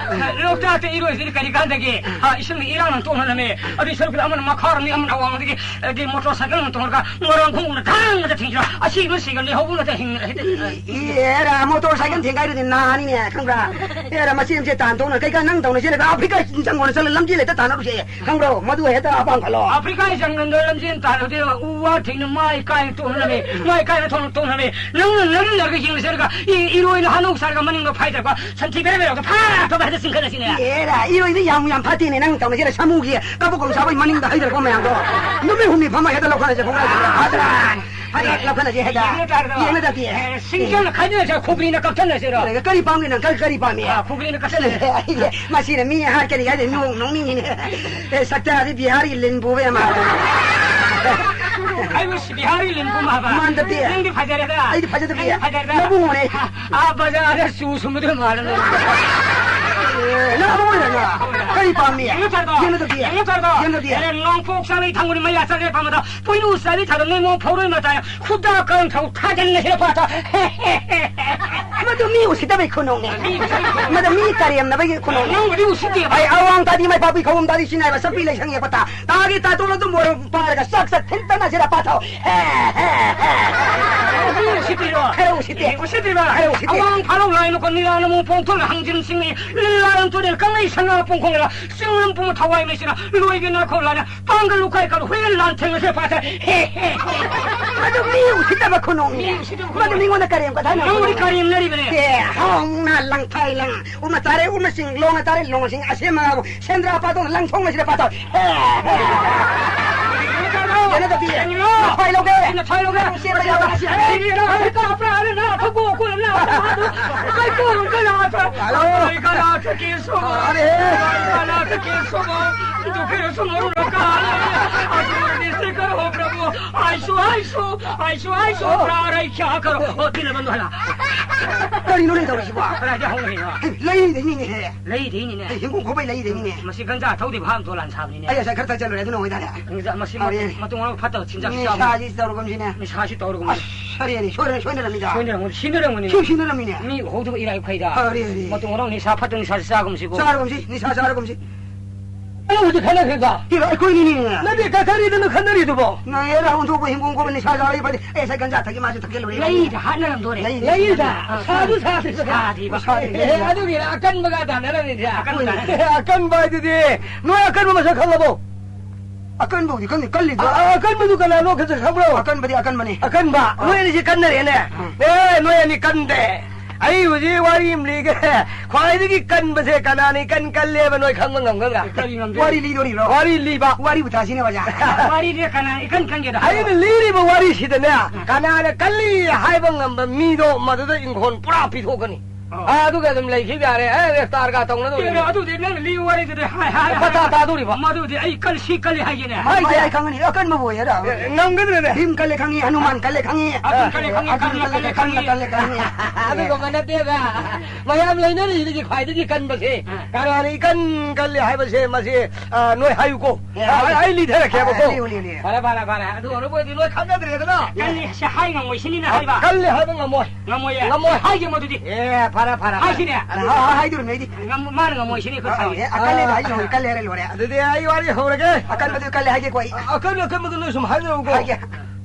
ꯂꯣꯛꯇꯥꯛꯇ ꯏꯔꯣꯏꯁꯤꯗꯤ ꯀꯔꯤ ꯀꯥꯟꯗꯒꯤ? ꯍꯥ, ꯏꯁꯤꯡ ꯏꯔꯥꯡꯅ ꯇꯣꯛꯅꯔꯝꯃꯤ꯫ ꯑꯗꯨꯏ ꯁꯔꯨꯛꯇ ꯑꯃꯅ ꯃꯈꯥꯔꯣꯝꯗꯒꯤ ꯑꯃꯅ ꯑꯋꯥꯡꯗꯒꯤ, ꯑꯗꯒꯤ ꯃꯣꯇꯣꯔ ꯁꯥꯏꯀꯜꯅ ꯇꯣꯡꯉꯒ ꯃꯣꯏꯔꯥꯡ ꯈꯣꯡ ꯊꯥꯡꯅ ꯊꯤꯡꯁꯤꯔꯣ? ꯑꯁꯤꯕ ꯁꯤꯒ ꯂꯩꯍꯧꯕ ꯅꯠꯇꯦ, ꯍꯤꯡ-, ꯍꯤꯡ-, ꯏ-, ꯏ-, ꯑꯦꯔꯥ, ꯃꯣꯇꯣꯔ ꯁꯥꯏꯀꯜ ꯊꯦꯡꯒꯥꯏꯔꯗꯤ ꯅꯥꯅꯤꯅꯦ, ꯈꯪꯕ꯭ꯔꯥ? ꯑꯦꯔꯥ, ꯃꯆꯦ ꯃꯆꯦ ꯇꯥꯟ ꯊꯣꯛꯅ ꯀꯩꯀꯥ ꯅꯪ ꯇꯧꯅ ꯆꯦꯜꯂꯒ ꯑꯐ꯭ꯔꯤꯀꯥ ꯖꯪꯒꯜꯗ ꯆꯠꯂ ꯂꯝꯖꯦꯜ ꯍꯦꯛꯇ ꯇꯥꯟꯅꯔꯨꯁꯦ, ꯈꯪꯕ꯭ꯔꯣ? ꯃꯗꯨ ꯍꯦꯛꯇ ꯑꯄꯥꯝ ꯈꯜꯂꯣ꯫ ꯑꯐ꯭ꯔꯤꯀꯥꯒꯤ ꯖꯪꯒꯜꯗ ꯂꯝꯖꯦꯜ ꯇꯥꯟꯅꯕꯗꯤ ꯎ ꯋꯥ ꯊꯦꯡꯅ ꯃꯥꯏ ꯀꯥꯏꯅ ꯇꯣꯛꯅꯔꯝꯃꯤ, ꯃꯥꯏ ꯀꯥꯏꯅ ꯊꯣꯛꯅ ꯇꯣꯛꯅꯔꯝꯃꯤ꯫ ꯅꯪꯅ ꯅꯪ ꯂꯩꯔꯒ ꯌꯦꯡꯅ ꯆꯠꯂꯒ ꯏ-, ꯏꯔꯣꯏꯅ ꯍꯅꯧ ꯁꯥꯔꯒ ꯃꯅꯤꯡꯗ ꯐꯥꯏꯗꯔꯛꯄ ꯁꯟꯊꯤ ꯕꯦꯔꯦ ꯕꯦꯔꯦ ꯐꯥ ꯐꯥ ꯍꯦꯛꯇ ꯆꯤꯡꯈꯠꯂꯁꯤꯅꯦ꯫ ꯑꯦꯔꯥ, ꯏꯔꯣꯏꯗꯤ ꯌꯥꯝ, ꯌꯥꯝ ꯐꯠꯇꯦꯅꯦ ꯅꯪ ꯇꯧꯅ ꯆꯦꯜꯂ ꯁꯥꯃꯨꯒꯤ ꯀꯕꯣꯛ ꯀꯕꯣꯛ ꯆꯥꯕꯩ ꯃꯅꯤꯡꯗ ꯍꯩꯗꯔꯛꯄ ꯃꯌꯥꯝꯗꯣ꯫ ꯅꯨꯃꯤꯠ ꯍꯨꯝꯅꯤ ꯐꯝꯃ ꯍꯦꯛꯇ ꯂꯧꯈꯠꯂꯁꯦ, ꯐꯧ ꯐꯗ꯭ꯔꯥ? ꯐꯗ꯭ꯔꯥ? ꯂꯧꯈꯠꯂꯁꯦ ꯍꯦꯛꯇ꯫ ꯌꯦꯡꯅ ꯇꯥꯔꯗꯣ꯫ ꯌꯦꯡꯅ ꯇꯥꯗꯦ꯫ ꯑꯦ, ꯁꯤꯡꯖꯪꯅ ꯈꯥꯏꯗꯣꯛꯑꯁꯦ, ꯈꯨꯒ꯭ꯔꯤꯅ ꯀꯛꯊꯠꯂꯁꯤꯔꯣ? ꯑꯦ, ꯀꯔꯤ ꯄꯥꯝꯒꯦ ꯅꯪ? ꯀꯔꯤ, ꯀꯔꯤ ꯄꯥꯝꯃꯤ? ꯑꯥ, ꯈꯨꯒ꯭ꯔꯤꯅ ꯀꯛꯊꯠꯂꯁꯦ꯫ ꯑꯦ, ꯃꯁꯤꯅ ꯃꯤ ꯍꯥꯠꯀꯅꯤ ꯍꯥꯏꯗꯤ ꯅꯣꯡ ꯅꯣꯡꯅꯤꯡꯉꯤꯅꯦ꯫ ꯑꯦ, ꯁꯛꯇꯥꯗꯤ ꯕꯤꯍꯥꯔꯒꯤ ꯂꯤꯟ ꯄꯨꯕ ꯌꯥꯝ ꯃꯥꯜꯂꯦ꯫ ꯑꯩꯕꯨ ꯁꯤ ꯕꯤꯍꯥꯔꯤ ꯂꯤꯟꯕꯨ ꯃꯥꯕ? ꯃꯥꯟꯗꯕꯗꯤ꯫ ꯅꯪꯗꯤ ꯐꯖꯔꯦꯗ꯫ ꯑꯩꯗꯤ ꯐꯖꯗꯕꯤ꯫ ꯅꯪꯗꯤ ꯐꯖꯔꯦꯗ꯫ ꯅꯕꯨꯡꯉꯣꯅꯦ꯫ ꯑꯥ, ꯕꯖꯥꯔꯗ ꯆꯨ ꯁꯨꯝꯕꯗꯨ ꯃꯥꯜꯂꯝꯃꯦ꯫ ꯑꯦ, ꯅꯪ ꯑꯃ ꯑꯣꯏꯔꯦ ꯅꯪ꯫ ꯀꯔꯤ ꯄꯥꯝꯃꯤ? ꯌꯦꯡꯉꯨ ꯊꯥꯗꯣ꯫ ꯌꯦꯡꯉꯨ ꯊꯥꯗꯣ꯫ ꯌꯦꯡꯉꯨ ꯊꯥꯗꯣ꯫ ꯌꯦꯡꯉꯨ ꯊꯥꯗꯣ꯫ ꯑꯦꯔꯦ, ꯂꯣꯡꯐꯣꯛ ꯆꯥꯕꯩ ꯊꯥꯡꯒꯨꯅꯤ ꯃꯩ ꯌꯥꯆꯠꯂꯦ ꯄꯥꯝꯕꯗꯣ꯫ ꯄꯣꯏꯅꯨ ꯆꯥꯕꯤ ꯊꯥꯗꯣ ꯅꯣꯏ ꯃꯣ ꯐꯧꯔꯣꯏ ꯃꯇꯥꯏ꯫ ꯈꯨꯗꯥ ꯀꯥꯡ ꯊꯥꯎ ꯊꯥꯖꯟꯅ ꯁꯤꯔ ꯄꯥꯊꯣ꯫ ꯃꯗꯨ ꯃꯤ ꯎꯁꯤꯠꯇꯕꯩ ꯈꯨꯅꯣꯛꯅꯦ꯫ ꯃꯤ ꯎꯁꯤꯠꯇꯕꯩ ꯈꯨꯅꯣꯛ꯫ ꯃꯗꯨ ꯃꯤ ꯀꯔꯦꯝꯅꯕꯒꯤ ꯈꯨꯅꯣꯛꯅꯦ꯫ ꯅꯪꯕꯨꯗꯤ ꯎꯁꯤꯠꯇꯦꯕ꯫ ꯑꯩ ꯑꯋꯥꯡ ꯇꯥꯗꯤ ꯃꯥꯏ ꯄꯥꯛꯄꯤ ꯈꯧꯕꯝ ꯇꯥꯗꯤ ꯁꯤꯅꯥꯏꯕ ꯁꯛꯄꯤ ꯂꯩꯁꯪ ꯌꯦꯛꯄ ꯇꯥ꯫ ꯇꯥꯒꯤ ꯇꯥꯇꯣꯟ ꯑꯗꯨꯝ ꯑꯣꯏꯔꯣ ꯄꯥꯔꯒ ꯆꯥꯛ ꯆꯥꯛ ꯊꯤꯟꯇꯅ ꯁꯤꯗ ꯄꯥꯊꯧ꯫ ꯍꯦ, ꯍꯦ, ꯍꯦ꯫ ꯃꯤ ꯎꯁꯤꯠꯇ꯭ꯔꯤꯔꯣ? ꯈꯔ ꯎꯁꯤꯠꯇꯦ꯫ ꯎꯁꯤꯠꯇ꯭ꯔꯤꯕ? ꯈꯔ ꯎꯁꯤꯠꯇꯦ꯫ ꯑꯋꯥꯡ ꯐꯥꯔꯧ ꯂꯥꯏꯅ ꯀꯣ ꯅꯤꯔꯥꯅ ꯃꯨ ꯄꯣꯡꯊꯣꯛꯅ ꯍꯪꯖꯤꯟ ꯁꯤꯡꯅꯤ꯫ ꯂꯤꯂꯥ ꯂꯝ ꯇꯨꯔꯦꯜ ꯀꯪꯂꯩ ꯁꯅꯥ ꯄꯣꯡꯈꯣꯡꯂ ꯆꯤꯡꯂꯝ ꯄꯨꯡ ꯊꯋꯥꯏ ꯃꯩꯁꯤꯅ ꯂꯣꯏꯒꯤ ꯅꯥꯈꯣꯛ ꯂꯥꯏꯅ ꯄꯥꯡꯒꯜ ꯂꯨꯈꯥꯏ ꯀꯔꯨ ꯍꯨꯏꯅ ꯂꯥꯟꯊꯦꯡꯅꯁꯦ ꯄꯥꯊ꯫ ꯍꯦ, ꯍꯦ, ꯍꯦ꯫ ꯃꯗꯨ ꯃꯤ ꯎꯁꯤꯠꯇꯕ ꯈꯨꯅꯣꯛꯅꯤ꯫ ꯃꯤ ꯎꯁꯤꯠꯇꯕ ꯃꯗꯨ ꯈꯨꯅꯣꯛ꯫ ꯃꯤꯉꯣꯟꯗ ꯀꯔꯦꯝ ꯀꯊꯥꯅꯕ ꯅꯪꯕꯨꯗꯤ ꯈꯨꯅꯣꯛꯅꯤ꯫ ꯀꯔꯦꯝꯅꯔꯤꯕꯅꯦ꯫ ꯑꯦ, ꯍꯥꯎꯅ ꯂꯪꯊꯥꯏ ꯂꯪ꯫ ꯎꯃ ꯆꯥꯔꯦ ꯎꯃꯁꯤꯡ, ꯂꯣꯡꯉ ꯆꯥꯔꯦ ꯂꯣꯡꯉꯁꯤꯡ, ꯑꯁꯦꯝꯃꯒꯕꯨ ꯁꯦꯟꯗ꯭ꯔꯥ ꯄꯥꯊꯣꯛꯅ ꯂꯪꯊꯣꯛꯅ ꯁꯤꯗ ꯄꯥꯊꯣꯛ꯫ ꯍꯦ, ꯍꯦ, ꯍꯦ꯫ ꯀꯩꯅꯣ ꯇꯧꯕꯤ꯫ ꯀꯩꯅꯣ? ꯅꯊ꯭ꯋꯥꯏ ꯂꯧꯒꯦ꯫ ꯅꯊ꯭ꯋꯥꯏ ꯂꯧꯒꯦ꯫ ꯅꯨꯡꯁꯤꯠ ꯂꯩꯔꯕ ꯑꯁꯤ꯫ ꯑꯩ ꯀꯥꯞꯄ꯭ꯔꯥ? ꯑꯩ ꯀꯥꯞꯄ꯭ꯔꯥ? ꯑꯩ ꯀꯥꯞꯄ꯭ꯔꯥ? ꯀꯩꯅꯣ? ꯀꯅꯥ ꯆꯠꯀꯦ ꯁꯣ? ꯐꯔꯦ꯫ ꯀꯅꯥ ꯆꯠꯀꯦ ꯁꯣ? ꯇꯨ ꯐꯤꯔ ꯁꯨ ꯃꯔꯨ ꯔꯀꯥ꯫ ꯑꯗꯨ ꯅꯤꯁꯦ ꯀꯔꯣ ꯄ꯭ꯔꯚꯨ꯫ ꯑꯥꯏꯁꯨ, ꯑꯥꯏꯁꯨ, ꯑꯥꯏꯁꯨ, ꯑꯥꯏꯁꯨ, ꯄ꯭ꯔꯥꯔꯩ ꯈ꯭ꯌꯥ ꯀꯔꯣ꯫ ꯑꯣ, ꯇꯤꯟꯅ ꯕꯟꯗꯨ ꯍꯥꯏꯅ꯫ ꯀꯔꯤꯅꯣꯅꯦ ꯇꯧꯔꯤꯁꯤꯕꯣ? ꯀꯗꯥꯏꯗ ꯍꯧꯔꯤꯅꯣ? ꯍꯩ, ꯂꯩꯗꯩꯅꯤꯅꯦꯍꯦ꯫ ꯂꯩꯗꯩꯅꯤꯅꯦ꯫ ꯍꯩ, ꯍꯤꯡꯒꯣꯜ ꯈꯣꯕꯩ ꯂꯩꯗꯩꯅꯤꯅꯦ꯫ ꯃꯁꯤ ꯒꯟꯖꯥ ꯊꯧꯗꯤ ꯐꯥꯝ ꯗꯣꯂꯥꯟ ꯁꯥꯕꯅꯤꯅꯦ꯫ ꯑꯩ ꯉꯁꯥꯏ ꯈꯔ ꯊꯛꯆꯜꯂꯨꯔꯦ, ꯑꯗꯨꯅ ꯑꯣꯏꯗꯥꯏꯅꯦ꯫ ꯒꯟꯖꯥ ꯃꯁꯤ ꯐꯔꯦ꯫ ꯃꯇꯨꯡ ꯃꯅꯥꯎ ꯐꯠꯇꯕ ꯆꯤꯟꯖꯥꯛꯁꯤ ꯆꯥꯕꯅꯤ꯫ ꯅꯤꯁꯥꯁꯤ ꯇꯧꯔꯒꯨꯝꯁꯤꯅꯦ꯫ ꯅꯤꯁꯥꯁꯤ ꯇꯧꯔꯒꯨꯝꯕꯅꯤ꯫ ꯑꯁ, ꯐꯔꯦꯅꯦ, ꯁꯣꯏꯗꯅ, ꯁꯣꯏꯅꯔꯝꯃꯤꯗ꯫ ꯁꯣꯏꯅꯔꯝꯒꯅꯤ, ꯁꯤꯟꯅꯔꯝꯒꯅꯤ꯫ ꯁꯤ ꯁꯤꯟꯅꯔꯝꯃꯤꯅꯦ꯫ ꯃꯤ ꯎꯍꯧꯗꯕ ꯏꯔꯥꯏ ꯈꯨꯏꯗ꯫ ꯐꯔꯦꯅꯦ꯫ ꯃꯇꯨꯡ ꯃꯅꯥꯎ ꯅꯤꯁꯥ ꯐꯠꯇꯕ ꯅꯤꯁꯥꯁꯤ ꯆꯥꯒꯨꯝꯁꯤꯀꯣ꯫ ꯆꯥꯔꯒꯨꯝꯁꯤ, ꯅꯤꯁꯥ ꯆꯥꯔꯒꯨꯝꯁꯤ꯫ ꯅꯪ ꯍꯧꯖꯤꯛ ꯈꯠꯅꯈ꯭ꯔꯤꯗꯣ? ꯏꯔꯥꯏ ꯈꯨꯏꯅꯤꯅꯦ꯫ ꯅꯠꯇꯦ, ꯀꯔꯤꯗꯅꯣ ꯈꯠꯅꯔꯤꯗꯨꯕꯣ? ꯅꯪ ꯑꯦꯔꯥ ꯑꯣꯟꯊꯣꯛꯄ ꯍꯤꯡꯒꯣꯜ ꯀꯣꯕ ꯅꯤꯁꯥ ꯆꯥꯔꯒ ꯐꯗꯤ꯫ ꯑꯦ, ꯉꯁꯥꯏ ꯒꯟꯖꯥ ꯊꯛꯀꯦ ꯃꯥꯁꯨ ꯊꯛꯀꯦ ꯂꯣꯏꯔꯦ꯫ ꯂꯩꯗ ꯍꯥꯠꯅꯔꯝꯗꯣꯔꯦ꯫ ꯂꯩ, ꯂꯩꯗ꯫ ꯑꯥ꯫ ꯁꯥꯗꯨ ꯁꯥꯗ꯭ꯔꯤꯕ꯫ ꯁꯥꯗ꯭ꯔꯤꯕ꯫ ꯁꯥꯗ꯭ꯔꯤꯕ꯫ ꯑꯦ, ꯑꯗꯨꯒꯤꯔ ꯑꯀꯟꯕꯒ ꯇꯥꯟꯅꯔꯝꯃꯤꯁꯦ? ꯑꯀꯟꯕ ꯇꯥꯟꯅꯔꯦ꯫ ꯑꯀꯟꯕ ꯍꯥꯏꯗꯨꯗꯤ ꯅꯣꯏ ꯑꯀꯟꯕ ꯃꯁꯛ ꯈꯪꯉꯕꯣ? ꯑꯀꯟꯕꯕꯨꯗꯤ ꯈꯪꯗꯦ, ꯀꯜꯂꯤꯗꯣ꯫ ꯑ-, ꯑ-, ꯑꯀꯟꯕꯗꯨ ꯀꯅꯥꯅꯣ ꯈꯪ-, ꯈꯪꯕ꯭ꯔꯣ? ꯑꯀꯟꯕꯗꯤ ꯑꯀꯟꯕꯅꯤ꯫ ꯑꯀꯟꯕ? ꯑ꯫ ꯅꯣꯏ ꯑꯅꯤꯁꯤ ꯀꯟꯅꯔꯦꯅꯦ꯫ ꯎꯝ꯫ ꯑꯦ, ꯅꯣꯏ ꯑꯅꯤ ꯀꯟꯗꯦ꯫ ꯑꯩ ꯍꯧꯖꯤꯛ ꯋꯥꯔꯤ ꯑꯃ ꯂꯤꯒꯦ꯫ ꯈ꯭ꯋꯥꯏꯗꯒꯤ ꯀꯟꯕꯁꯦ ꯀꯅꯥꯅ ꯏꯀꯟ ꯀꯜꯂꯦꯕ ꯅꯣꯏ ꯈꯪꯕ ꯉꯝꯒꯗ꯭ꯔꯥ? ꯀꯔꯤ ꯉꯝꯗꯣꯏꯅꯣ? ꯋꯥꯔꯤ ꯂꯤꯗꯣꯔꯤꯔꯣ? ꯋꯥꯔꯤ ꯂꯤꯕ꯫ ꯋꯥꯔꯤꯕꯨ ꯇꯥꯁꯤꯅꯦ, ꯑꯣꯖꯥ꯫ ꯋꯥꯔꯤꯁꯦ ꯀꯅꯥꯅ ꯏꯀꯟ ꯀꯟꯒꯦꯗꯣ ꯍꯥꯏꯔꯣ꯫ ꯑꯩꯅ ꯂꯤꯔꯤꯕ ꯋꯥꯔꯤꯁꯤꯗꯅꯦ, ꯎꯝ꯫ ꯀꯅꯥꯅ ꯀꯜꯂꯤ ꯍꯥꯏꯕ ꯉꯝꯕ ꯃꯤꯗꯣ ꯃꯗꯨꯗ ꯏꯪꯈꯣꯜ ꯄꯨꯔꯥ ꯄꯤꯊꯣꯛꯀꯅꯤ꯫ ꯑꯥ, ꯑꯗꯨꯒ ꯑꯗꯨꯝ ꯂꯩꯈꯤꯕ ꯌꯥꯔꯦ꯫ ꯑꯦ, ꯔꯦꯐꯇꯥꯔꯒ ꯇꯧꯅꯗꯧꯔꯤꯕ꯫ ꯑꯦ, ꯑꯗꯨꯗꯤ ꯅꯪꯅ ꯂꯤꯕ ꯋꯥꯔꯤꯗꯨꯗꯤ ꯍꯥꯏ, ꯍꯥꯏ, ꯍꯥꯏ꯫ ꯃꯇꯥ ꯇꯥꯗꯧꯔꯤꯕ꯫ ꯃꯗꯨꯗꯤ ꯑꯩ ꯀꯜ-, ꯁꯤ ꯀꯜꯂꯤ ꯍꯥꯏꯒꯦꯅꯦ꯫ ꯍꯥꯏꯒꯦ꯫ ꯑꯩ ꯈꯪꯒꯅꯤ, ꯑꯀꯟꯕꯕꯨ ꯑꯣꯏꯒꯦꯔꯥ꯫ ꯑꯦ, ꯉꯝꯒꯗ꯭ꯔꯅꯦ? ꯚꯤꯝ ꯀꯜꯂꯦ ꯈꯪꯉꯤ, ꯍꯅꯨꯃꯥꯟ ꯀꯜꯂꯦ ꯈꯪꯉꯤ꯫ ꯑꯔꯖꯨꯟ ꯀꯜꯂꯦ ꯈꯪꯉꯤ, ꯑꯔꯖꯨꯟ ꯀꯔꯅ ꯀꯜꯂꯦ ꯀꯜꯂꯦ ꯈꯪꯉꯤ, ꯈꯪꯉꯤ꯫ ꯀꯜꯂꯦ ꯈꯪꯉꯤ꯫ ꯑꯗꯨꯒꯨꯝꯕ ꯅꯠꯇꯦꯕ꯫ ꯃꯌꯥꯝ ꯂꯩꯅꯔꯤꯁꯤꯗꯒꯤ ꯈ꯭ꯋꯥꯏꯗꯒꯤ ꯀꯟꯕꯁꯦ, ꯑꯥ꯫ ꯀꯅꯥꯅ ꯏꯀꯟ ꯀꯜꯂꯤ ꯍꯥꯏꯕꯁꯦ, ꯃꯁꯤ, ꯑꯥ, ꯅꯣꯏ ꯍꯥꯏꯌꯨꯀꯣ꯫ ꯑꯦ, ꯑꯩ, ꯍꯥꯏꯌꯨ꯫ ꯑꯩ ꯂꯤꯊꯔꯛꯀꯦꯕꯀꯣ꯫ ꯑꯦ, ꯂꯤꯌꯨ, ꯂꯤꯌꯨ, ꯂꯤꯌꯨ꯫ ꯐꯔꯦ, ꯐꯔꯦ, ꯐꯔꯦ꯫ ꯑꯗꯨ ꯑꯣꯏꯔꯕꯣꯏꯗꯤ ꯅꯣꯏ ꯈꯪꯅꯗ꯭ꯔꯦꯗꯅ꯫ ꯀꯜꯂꯤ ꯍꯥꯏ ꯉꯝꯃꯣꯏ ꯁꯤꯅꯤꯅ ꯍꯥꯏꯕ꯫ ꯀꯜꯂꯤ ꯍꯥꯏꯕ ꯉꯝꯃꯣꯏ꯫ ꯉꯝꯃꯣꯏꯌꯦ꯫ ꯉꯝꯃꯣꯏ꯫ ꯍꯥꯏꯒꯦ ꯃꯗꯨꯗꯤ꯫ ꯑꯦ, ꯐꯔꯦ, ꯐꯔꯦ, ꯐꯔꯦ꯫ ꯍꯥꯏꯁꯤꯅꯦ꯫ ꯑ, ꯑ, ꯍꯥꯏꯗꯣꯔꯤꯕꯅꯦ ꯑꯩꯗꯤ꯫ ꯉꯝ-, ꯃꯥꯅ ꯉꯝꯃꯣꯏ ꯁꯤꯅꯤ ꯑꯩꯈꯣꯏ ꯑ, ꯈꯪꯉꯤ꯫ ꯑꯦ, ꯑꯀꯜꯂꯦꯗ ꯍꯥꯏꯁꯤꯅꯦ, ꯀꯜꯂꯦ ꯍꯥꯏꯔꯦ ꯂꯣꯏꯔꯦ꯫ ꯑꯗꯨꯗꯤ ꯑꯩ ꯋꯥꯔꯤ ꯍꯧꯔꯒꯦ꯫ ꯑꯀꯟꯕꯗꯨ ꯀꯜꯂꯦ ꯍꯥꯏꯒꯦꯀꯣ ꯑꯩ꯫ ꯑ, ꯑꯀꯟ ꯑꯀꯟꯕꯗꯨ ꯅꯣꯏ ꯁꯨꯝ ꯍꯥꯏꯅꯔꯛꯎꯀꯣ꯫ ꯍꯥꯏꯒꯦ꯫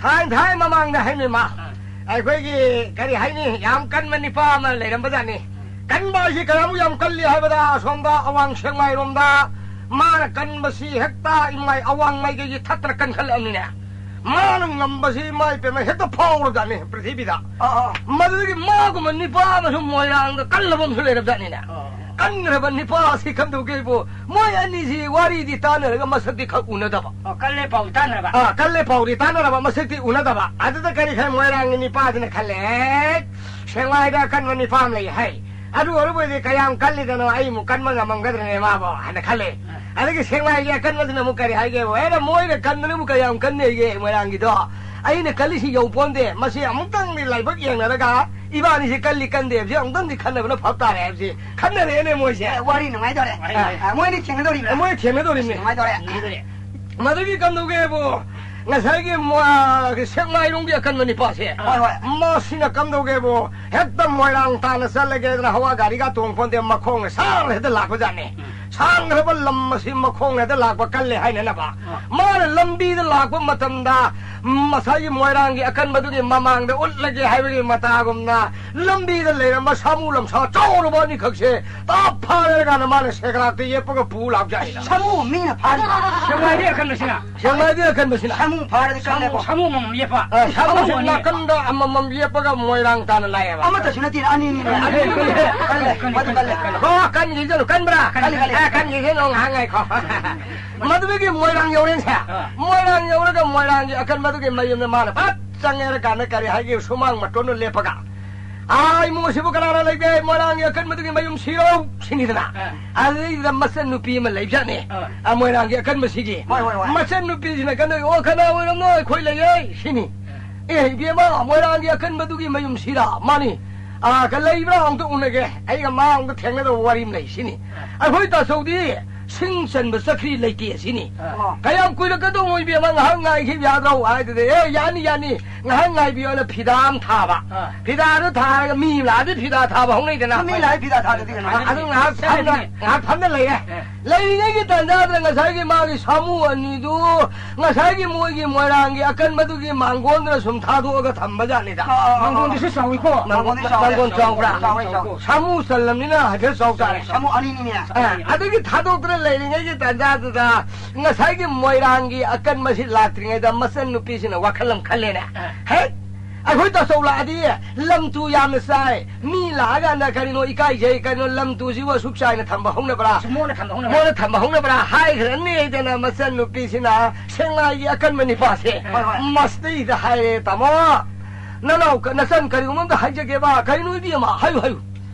ꯊꯥꯏ ꯊꯥꯏ ꯃꯃꯥꯡꯗ ꯍꯥꯏꯅꯤ ꯃꯥ꯫ ꯑ꯫ ꯑꯩꯈꯣꯏꯒꯤ ꯀꯔꯤ ꯍꯥꯏꯅꯤ, ꯌꯥꯝ ꯀꯟꯕ ꯅꯤꯄꯥ ꯑꯃ ꯂꯩꯔꯝꯕꯖꯥꯠꯅꯤ꯫ ꯀꯟꯕ ꯍꯥꯏꯁꯤ ꯀꯌꯥꯃꯨꯛ ꯌꯥꯝ ꯀꯜꯂꯤ ꯍꯥꯏꯕꯗ, ꯑꯁꯣꯝꯗ ꯑꯋꯥꯡ ꯁꯦꯛꯃꯥꯏꯔꯣꯝꯗ ꯃꯥꯅ ꯀꯟꯕꯁꯤ ꯍꯦꯛꯇ ꯏꯃꯥꯏ ꯑꯋꯥꯡ ꯃꯥꯏꯀꯩꯒꯤ ꯊꯛꯇꯅ ꯀꯟꯈꯠꯂꯛꯑꯕꯅꯤꯅꯦ꯫ ꯃꯥꯅ ꯉꯝꯕꯁꯤ ꯏꯃꯥ ꯏꯄꯦꯝꯃ ꯍꯦꯛꯇ ꯐꯥꯎꯔꯕꯖꯥꯠꯅꯤ ꯄ꯭ꯔꯤꯊꯤꯕꯤꯗ꯫ ꯑꯥ, ꯑꯥ꯫ ꯃꯗꯨꯗꯒꯤ ꯃꯥꯒꯨꯝꯕ ꯅꯤꯄꯥ ꯑꯃꯁꯨ ꯃꯣꯏꯔꯥꯡꯗ ꯀꯜꯂꯕ ꯑꯃꯁꯨ ꯂꯩꯔꯕꯖꯥꯠꯅꯤꯅꯦ꯫ ꯑꯥ, ꯑꯥ꯫ ꯀꯟꯈ꯭ꯔꯕ ꯅꯤꯄꯥ ꯑꯁꯤ ꯀꯝꯗꯧꯒꯦꯕꯨ, ꯃꯣꯏ ꯑꯅꯤꯁꯤ ꯋꯥꯔꯤꯗꯤ ꯇꯥꯟꯅꯔꯒ ꯃꯁꯛꯇꯤ ꯈꯛ ꯎꯅꯗꯕ꯫ ꯑꯣ, ꯀꯜꯂꯦ ꯄꯥꯎꯗꯤ ꯇꯥꯟꯅꯔꯕ꯫ ꯑꯥ, ꯀꯜꯂꯦ ꯄꯥꯎꯗꯤ ꯇꯥꯟꯅꯔꯕ, ꯃꯁꯛꯇꯤ ꯎꯅꯗꯕ꯫ ꯑꯗꯨꯗ ꯀꯔꯤ ꯈꯜꯂꯦ ꯃꯣꯏꯔꯥꯡꯒꯤ ꯅꯤꯄꯥꯁꯤꯅ ꯈꯜꯂꯦ, "ꯑꯦ, ꯁꯦꯛꯃꯥꯏꯗ ꯑꯀꯟꯕ ꯅꯤꯄꯥ ꯑꯃ ꯂꯩ ꯍꯥꯏ꯫ ꯑꯗꯨ ꯑꯣꯏꯔꯕꯣꯏꯗꯤ ꯀꯌꯥꯝ ꯀꯜꯂꯤꯗꯅꯣ, ꯑꯩꯃꯨꯛ ꯀꯟꯕ ꯉꯝꯃꯝꯒꯗ꯭ꯔꯅꯦ ꯃꯥꯕꯣ?" ꯍꯥꯏꯅ ꯈꯜꯂꯦ꯫ ꯑꯗꯒꯤ ꯁꯦꯛꯃꯥꯏꯒꯤ ꯑꯀꯟꯕꯗꯨꯅ ꯑꯃꯨꯛ ꯀꯔꯤ ꯍꯥꯏꯒꯦꯕꯨ, "ꯑꯦꯔ, ꯃꯣꯏꯅ ꯀꯟꯕꯅꯕꯨ ꯀꯌꯥꯝ ꯀꯟꯅꯦꯒꯦ ꯃꯣꯏꯔꯥꯡꯒꯤꯗꯣ? ꯑꯩꯅ ꯀꯜꯂꯤꯁꯤ ꯌꯧꯄꯣꯟꯗꯦ꯫ ꯃꯁꯤ ꯑꯃꯨꯛꯇꯪꯗꯤ ꯂꯥꯏꯕꯛ ꯌꯦꯡꯅꯔꯒ ꯏꯕꯥꯅꯤꯁꯤ ꯀꯜꯂꯤ ꯀꯟꯗꯦ ꯍꯥꯏꯕꯁꯤ ꯑꯃꯨꯛꯇꯪꯗꯤ ꯈꯟꯅꯕꯅ ꯐꯕ ꯇꯥꯔꯦ" ꯍꯥꯏꯕꯁꯤ ꯈꯟꯅꯔꯦꯅꯦ ꯃꯣꯏꯁꯦ꯫ ꯑꯦ, ꯋꯥꯔꯤ ꯅꯨꯡꯉꯥꯏꯗꯧꯔꯦ꯫ ꯑꯦ, ꯑ, ꯃꯣꯏꯅꯤ ꯊꯦꯡꯅꯗꯧꯔꯤꯕ꯭ꯔꯥ? ꯃꯣꯏ ꯊꯦꯡꯅꯗꯧꯔꯤꯕꯅꯤ꯫ ꯅꯨꯡꯉꯥꯏꯗꯧꯔꯦ꯫ ꯅꯨꯡꯉꯥꯏꯗꯧꯔꯦ꯫ ꯃꯗꯨꯒꯤ ꯀꯝꯗꯧꯒꯦꯕꯨ, ꯉꯁꯥꯏꯒꯤ ꯃꯣ-, ꯑ, ꯁꯦꯛꯃꯥꯏꯔꯣꯝꯒꯤ ꯑꯀꯟꯕ ꯅꯤꯄꯥꯁꯦ, ꯍꯣꯏ, ꯍꯣꯏ꯫ ꯃꯁꯤꯅ ꯀꯝꯗꯧꯒꯦꯕꯨ, ꯍꯦꯛꯇ ꯃꯣꯏꯔꯥꯡ ꯇꯥꯟꯅ ꯆꯠꯂꯒꯦꯗꯅ ꯍꯋꯥ ꯒꯥꯔꯤꯒ ꯇꯣꯡ ꯄꯣꯟꯗꯦ, ꯃꯈꯣꯡꯅ ꯁꯥꯡꯅ ꯍꯦꯛꯇ ꯂꯥꯛꯄꯖꯥꯠꯅꯤ꯫ ꯎꯝ꯫ ꯁꯥꯡꯈ꯭ꯔꯕ ꯂꯝ ꯑꯁꯤ ꯃꯈꯣꯡꯅ ꯍꯦꯛꯇ ꯂꯥꯛꯄ ꯀꯜꯂꯦ ꯍꯥꯏꯅꯅꯕ꯫ ꯑ꯫ ꯃꯥꯅ ꯂꯝꯕꯤꯗ ꯂꯥꯛꯄ ꯃꯇꯝꯗ, ꯉꯁꯥꯏꯒꯤ ꯃꯣꯏꯔꯥꯡꯒꯤ ꯑꯀꯟꯕꯗꯨꯒꯤ ꯃꯃꯥꯡꯗ ꯎꯠꯂꯒꯦ ꯍꯥꯏꯕꯒꯤ ꯃꯇꯥꯒꯨꯝꯅ, ꯂꯝꯕꯤꯗ ꯂꯩꯔꯝꯕ ꯁꯥꯃꯨ ꯂꯝꯁꯥ ꯆꯥꯎꯔꯕ ꯑꯅꯤꯈꯛꯁꯦ ꯇꯥꯞ ꯐꯥꯔꯀꯥꯟꯗ ꯃꯥꯅ ꯁꯦꯒ꯭ꯔꯥꯛꯇ ꯌꯦꯞꯄꯒ ꯄꯨ ꯂꯥꯛꯄ ꯖꯥꯠꯅꯤꯗ꯫ ꯁꯥꯃꯨ ꯃꯤꯅ ꯐꯥꯔꯤꯕ? ꯁꯦꯛꯃꯥꯏꯗꯤ ꯑꯀꯟꯕꯁꯤꯅ꯫ ꯁꯦꯛꯃꯥꯏꯗꯤ ꯑꯀꯟꯕꯁꯤꯅ꯫ ꯁꯥꯃꯨ ꯐꯥꯔꯗꯤ ꯁꯥꯃꯨ, ꯀꯜꯂꯦꯀꯣ꯫ ꯁꯥꯃꯨ ꯑꯃꯃꯝ ꯌꯦꯞꯄ꯫ ꯑ, ꯁꯥꯃꯨꯁꯦ ꯁꯥꯃꯨ ꯑꯅꯤ꯫ ꯅꯥꯀꯟꯗ ꯑꯃꯃꯝ ꯌꯦꯞꯄꯒ ꯃꯣꯏꯔꯥꯡ ꯇꯥꯅ ꯂꯥꯛꯑꯦꯕ꯫ ꯑꯃꯠꯇꯁꯨ ꯅꯠꯇꯦ, ꯑꯅꯤꯅꯤꯅꯦ꯫ ꯑꯅꯤ, ꯑꯅꯤ꯫ ꯀꯜꯂꯦ, ꯃꯗꯨ ꯀꯜꯂꯦ꯫ ꯍꯣ, ꯀꯟꯈꯤꯁꯅꯨ, ꯀꯟꯕ꯭ꯔꯥ? ꯀꯜꯂꯤ, ꯀꯜꯂꯤ꯫ ꯑ, ꯀꯟꯈꯤꯁꯅꯨ, ꯉꯥꯏꯍꯥꯛ ꯉꯥꯏꯈꯣ꯫ ꯃꯗꯨꯗꯒꯤ ꯃꯣꯏꯔꯥꯡ ꯌꯧꯔꯦꯅꯦ꯫ ꯑ꯫ ꯃꯣꯏꯔꯥꯡ ꯌꯧꯔꯒ ꯃꯣꯏꯔꯥꯡꯒꯤ ꯑꯀꯟꯕꯗꯨꯒꯤ ꯃꯌꯨꯝꯗ ꯃꯥꯅ ꯐꯠ ꯆꯪꯉꯦ ꯍꯥꯏꯔ ꯀꯥꯟꯗ ꯀꯔꯤ ꯍꯥꯏꯒꯦ, ꯁꯨꯃꯥꯡ ꯃꯇꯣꯟꯗ ꯂꯦꯞꯄꯒ, "ꯑꯥ, ꯏꯃꯨꯡ ꯑꯁꯤꯕꯨ ꯀꯅꯥꯅ ꯂꯩꯒꯦ? ꯃꯣꯏꯔꯥꯡꯒꯤ ꯑꯀꯟꯕꯗꯨꯒꯤ ꯃꯌꯨꯝ ꯁꯤꯔꯣ?" ꯁꯤꯅꯤꯗꯅ꯫ ꯑꯥ꯫ ꯑꯗꯩꯗꯨꯗ ꯃꯆꯟ ꯅꯨꯄꯤ ꯑꯃ ꯂꯩꯕꯖꯥꯠꯅꯤ꯫ ꯑꯥ꯫ ꯑꯥ, ꯃꯣꯏꯔꯥꯡꯒꯤ ꯑꯀꯟꯕꯁꯤꯒꯤ꯫ ꯍꯣꯏ, ꯍꯣꯏ, ꯍꯣꯏ꯫ ꯃꯆꯟ ꯅꯨꯄꯤꯁꯤꯅ ꯀꯟꯅ, "ꯑꯣ, ꯀꯅꯥ ꯑꯣꯏꯔꯝꯅꯣ? ꯑꯩꯈꯣꯏ ꯂꯩꯌꯦ," ꯁꯤꯅꯤ꯫ ꯑꯥ꯫ "ꯑꯦ, ꯏꯕꯦꯝꯃ, ꯃꯣꯏꯔꯥꯡꯒꯤ ꯑꯀꯟꯕꯗꯨꯒꯤ ꯃꯌꯨꯝ ꯁꯤꯔꯥ?" "ꯃꯥꯅꯤ꯫" "ꯑꯥ, ꯀ-, ꯂꯩꯕ꯭ꯔꯥ? ꯑꯝꯇ ꯎꯅꯒꯦ꯫ ꯑꯩꯒ ꯃꯥ ꯑꯝꯇ ꯊꯦꯡꯅꯗꯕ ꯋꯥꯔꯤ ꯑꯃ ꯂꯩ," ꯁꯤꯅꯤ꯫ ꯑꯥ꯫ "ꯑꯩꯈꯣꯏ ꯇꯥꯆꯧꯗꯤ ꯁꯤꯡ ꯆꯟꯕ ꯆꯠꯈ꯭ꯔꯤ, ꯂꯩꯇꯦ," ꯁꯤꯅꯤ꯫ ꯑꯥ꯫ "ꯀꯌꯥꯝ ꯀꯨꯏꯔꯛꯀꯗꯧꯅꯣ, ꯏꯕꯦꯝꯃ? ꯉꯥꯏꯍꯥꯛ ꯉꯥꯏꯈꯤꯕ ꯌꯥꯗ꯭ꯔꯣ?" ꯍꯥꯏꯗꯨꯗꯤ, "ꯑꯦ, ꯌꯥꯅꯤ, ꯌꯥꯅꯤ, ꯉꯥꯏꯍꯥꯛ ꯉꯥꯏꯕꯤꯌꯣꯅ" ꯐꯤꯗꯥ ꯑꯃ ꯊꯥꯕ꯫ ꯑꯥ꯫ ꯐꯤꯗꯥꯗꯨ ꯊꯥꯔꯒ ꯃꯤ ꯂꯥꯛꯑꯗꯤ ꯐꯤꯗꯥ ꯊꯥꯕ ꯍꯧꯅꯩꯗꯅ꯫ ꯃꯤ ꯂꯥꯛꯑꯗꯤ ꯐꯤꯗꯥ ꯊꯥꯗꯗꯤ ꯀꯩꯅꯣ? ꯑꯗꯨ ꯉꯥꯏꯍꯥꯛ ꯐꯝꯅ, ꯆꯠꯂꯁꯤꯅꯦ꯫ ꯉꯥꯏꯍꯥꯛ ꯐꯝꯅ ꯂꯩꯔꯦ꯫ ꯑꯦ꯫ ꯂꯩꯔꯤꯉꯩꯒꯤ ꯇꯥꯟꯖꯥꯗꯨꯗ ꯉꯁꯥꯏꯒꯤ ꯃꯥꯒꯤ ꯁꯥꯃꯨ ꯑꯅꯤꯗꯨ ꯉꯁꯥꯏꯒꯤ ꯃꯣꯏꯒꯤ ꯃꯣꯏꯔꯥꯡꯒꯤ ꯑꯀꯟꯕꯗꯨꯒꯤ ꯃꯥꯡꯒꯣꯟꯗꯨꯅ ꯁꯨꯝ ꯊꯥꯗꯣꯛꯑꯒ ꯊꯝꯕ ꯖꯥꯠꯅꯤꯗ꯫ ꯑꯥ, ꯑꯥ, ꯑꯥ, ꯑꯥ꯫ ꯃꯥꯡꯒꯣꯟꯗꯨꯁꯨ ꯆꯥꯎꯏꯀꯣ꯫ ꯃꯥꯡꯒꯣꯟ, ꯃꯥꯡꯒꯣꯟꯗꯤ ꯆꯥꯎꯔꯦ, ꯃꯥꯡꯒꯣꯟ ꯆꯥꯎꯕ꯭ꯔꯥ? ꯆꯥꯎꯔꯦ, ꯆꯥꯎꯔꯦ꯫ ꯁꯥꯃꯨ ꯆꯜꯂꯝꯅꯤꯅ ꯍꯥꯏꯐꯦꯠ ꯆꯥꯎ ꯇꯥꯔꯦ꯫ ꯁꯥꯃꯨ ꯑꯅꯤꯅꯤꯅꯦ꯫ ꯑꯥ, ꯑꯗꯨꯒꯤ ꯊꯥꯗꯣꯛꯇꯅ ꯂꯩꯔꯤꯉꯩꯒꯤ ꯇꯥꯟꯖꯥꯗꯨꯗ ꯉꯁꯥꯏꯒꯤ ꯃꯣꯏꯔꯥꯡꯒꯤ ꯑꯀꯟꯕꯁꯤ ꯂꯥꯛꯇ꯭ꯔꯤꯉꯩꯗ ꯃꯆꯟ ꯅꯨꯄꯤꯁꯤꯅ ꯋꯥꯈꯜ ꯑꯃ ꯈꯜꯂꯦꯅꯦ꯫ ꯑꯥ꯫ ꯍꯦꯛ ꯑꯩꯈꯣꯏ ꯇꯥꯆꯧ ꯂꯥꯛꯑꯗꯤ ꯂꯝꯇꯨ ꯌꯥꯝꯅ ꯆꯥꯏ, ꯃꯤ ꯂꯥꯛꯑꯀꯥꯟꯗ ꯀꯔꯤꯅꯣ ꯏꯀꯥꯏꯖꯩ, ꯀꯔꯤꯅꯣ ꯂꯝꯇꯨꯁꯤꯕꯨ ꯑꯁꯨꯛ ꯆꯥꯏꯅ ꯊꯝꯕ ꯍꯧꯅꯕ꯭ꯔꯥ? ꯃꯣꯠꯅ ꯊꯝꯕ ꯍꯧꯅꯕ꯭ꯔꯥ? ꯃꯣꯠꯅ ꯊꯝꯕ ꯍꯧꯅꯕ꯭ꯔꯥ ꯍꯥꯏꯈ꯭ꯔꯅꯤ ꯍꯥꯏꯗꯅ ꯃꯆꯟ ꯅꯨꯄꯤꯁꯤꯅ ꯁꯦꯛꯃꯥꯏꯒꯤ ꯑꯀꯟꯕ ꯅꯤꯄꯥꯁꯦ ꯍꯣꯏ, ꯍꯣꯏ꯫ ꯃꯁꯤꯗꯩꯗ ꯍꯥꯏꯔꯦ, "ꯇꯥꯃꯣ, ꯅꯅꯥꯎ ꯀ-, ꯅꯆꯟ ꯀꯔꯤꯒꯨꯝꯕ ꯑꯝꯇ ꯍꯥꯏꯖꯒꯦꯕ, ꯀꯔꯤꯅꯣ ꯏꯕꯦꯝꯃ? ꯍꯥꯏꯌꯨ, ꯍꯥꯏꯌꯨ꯫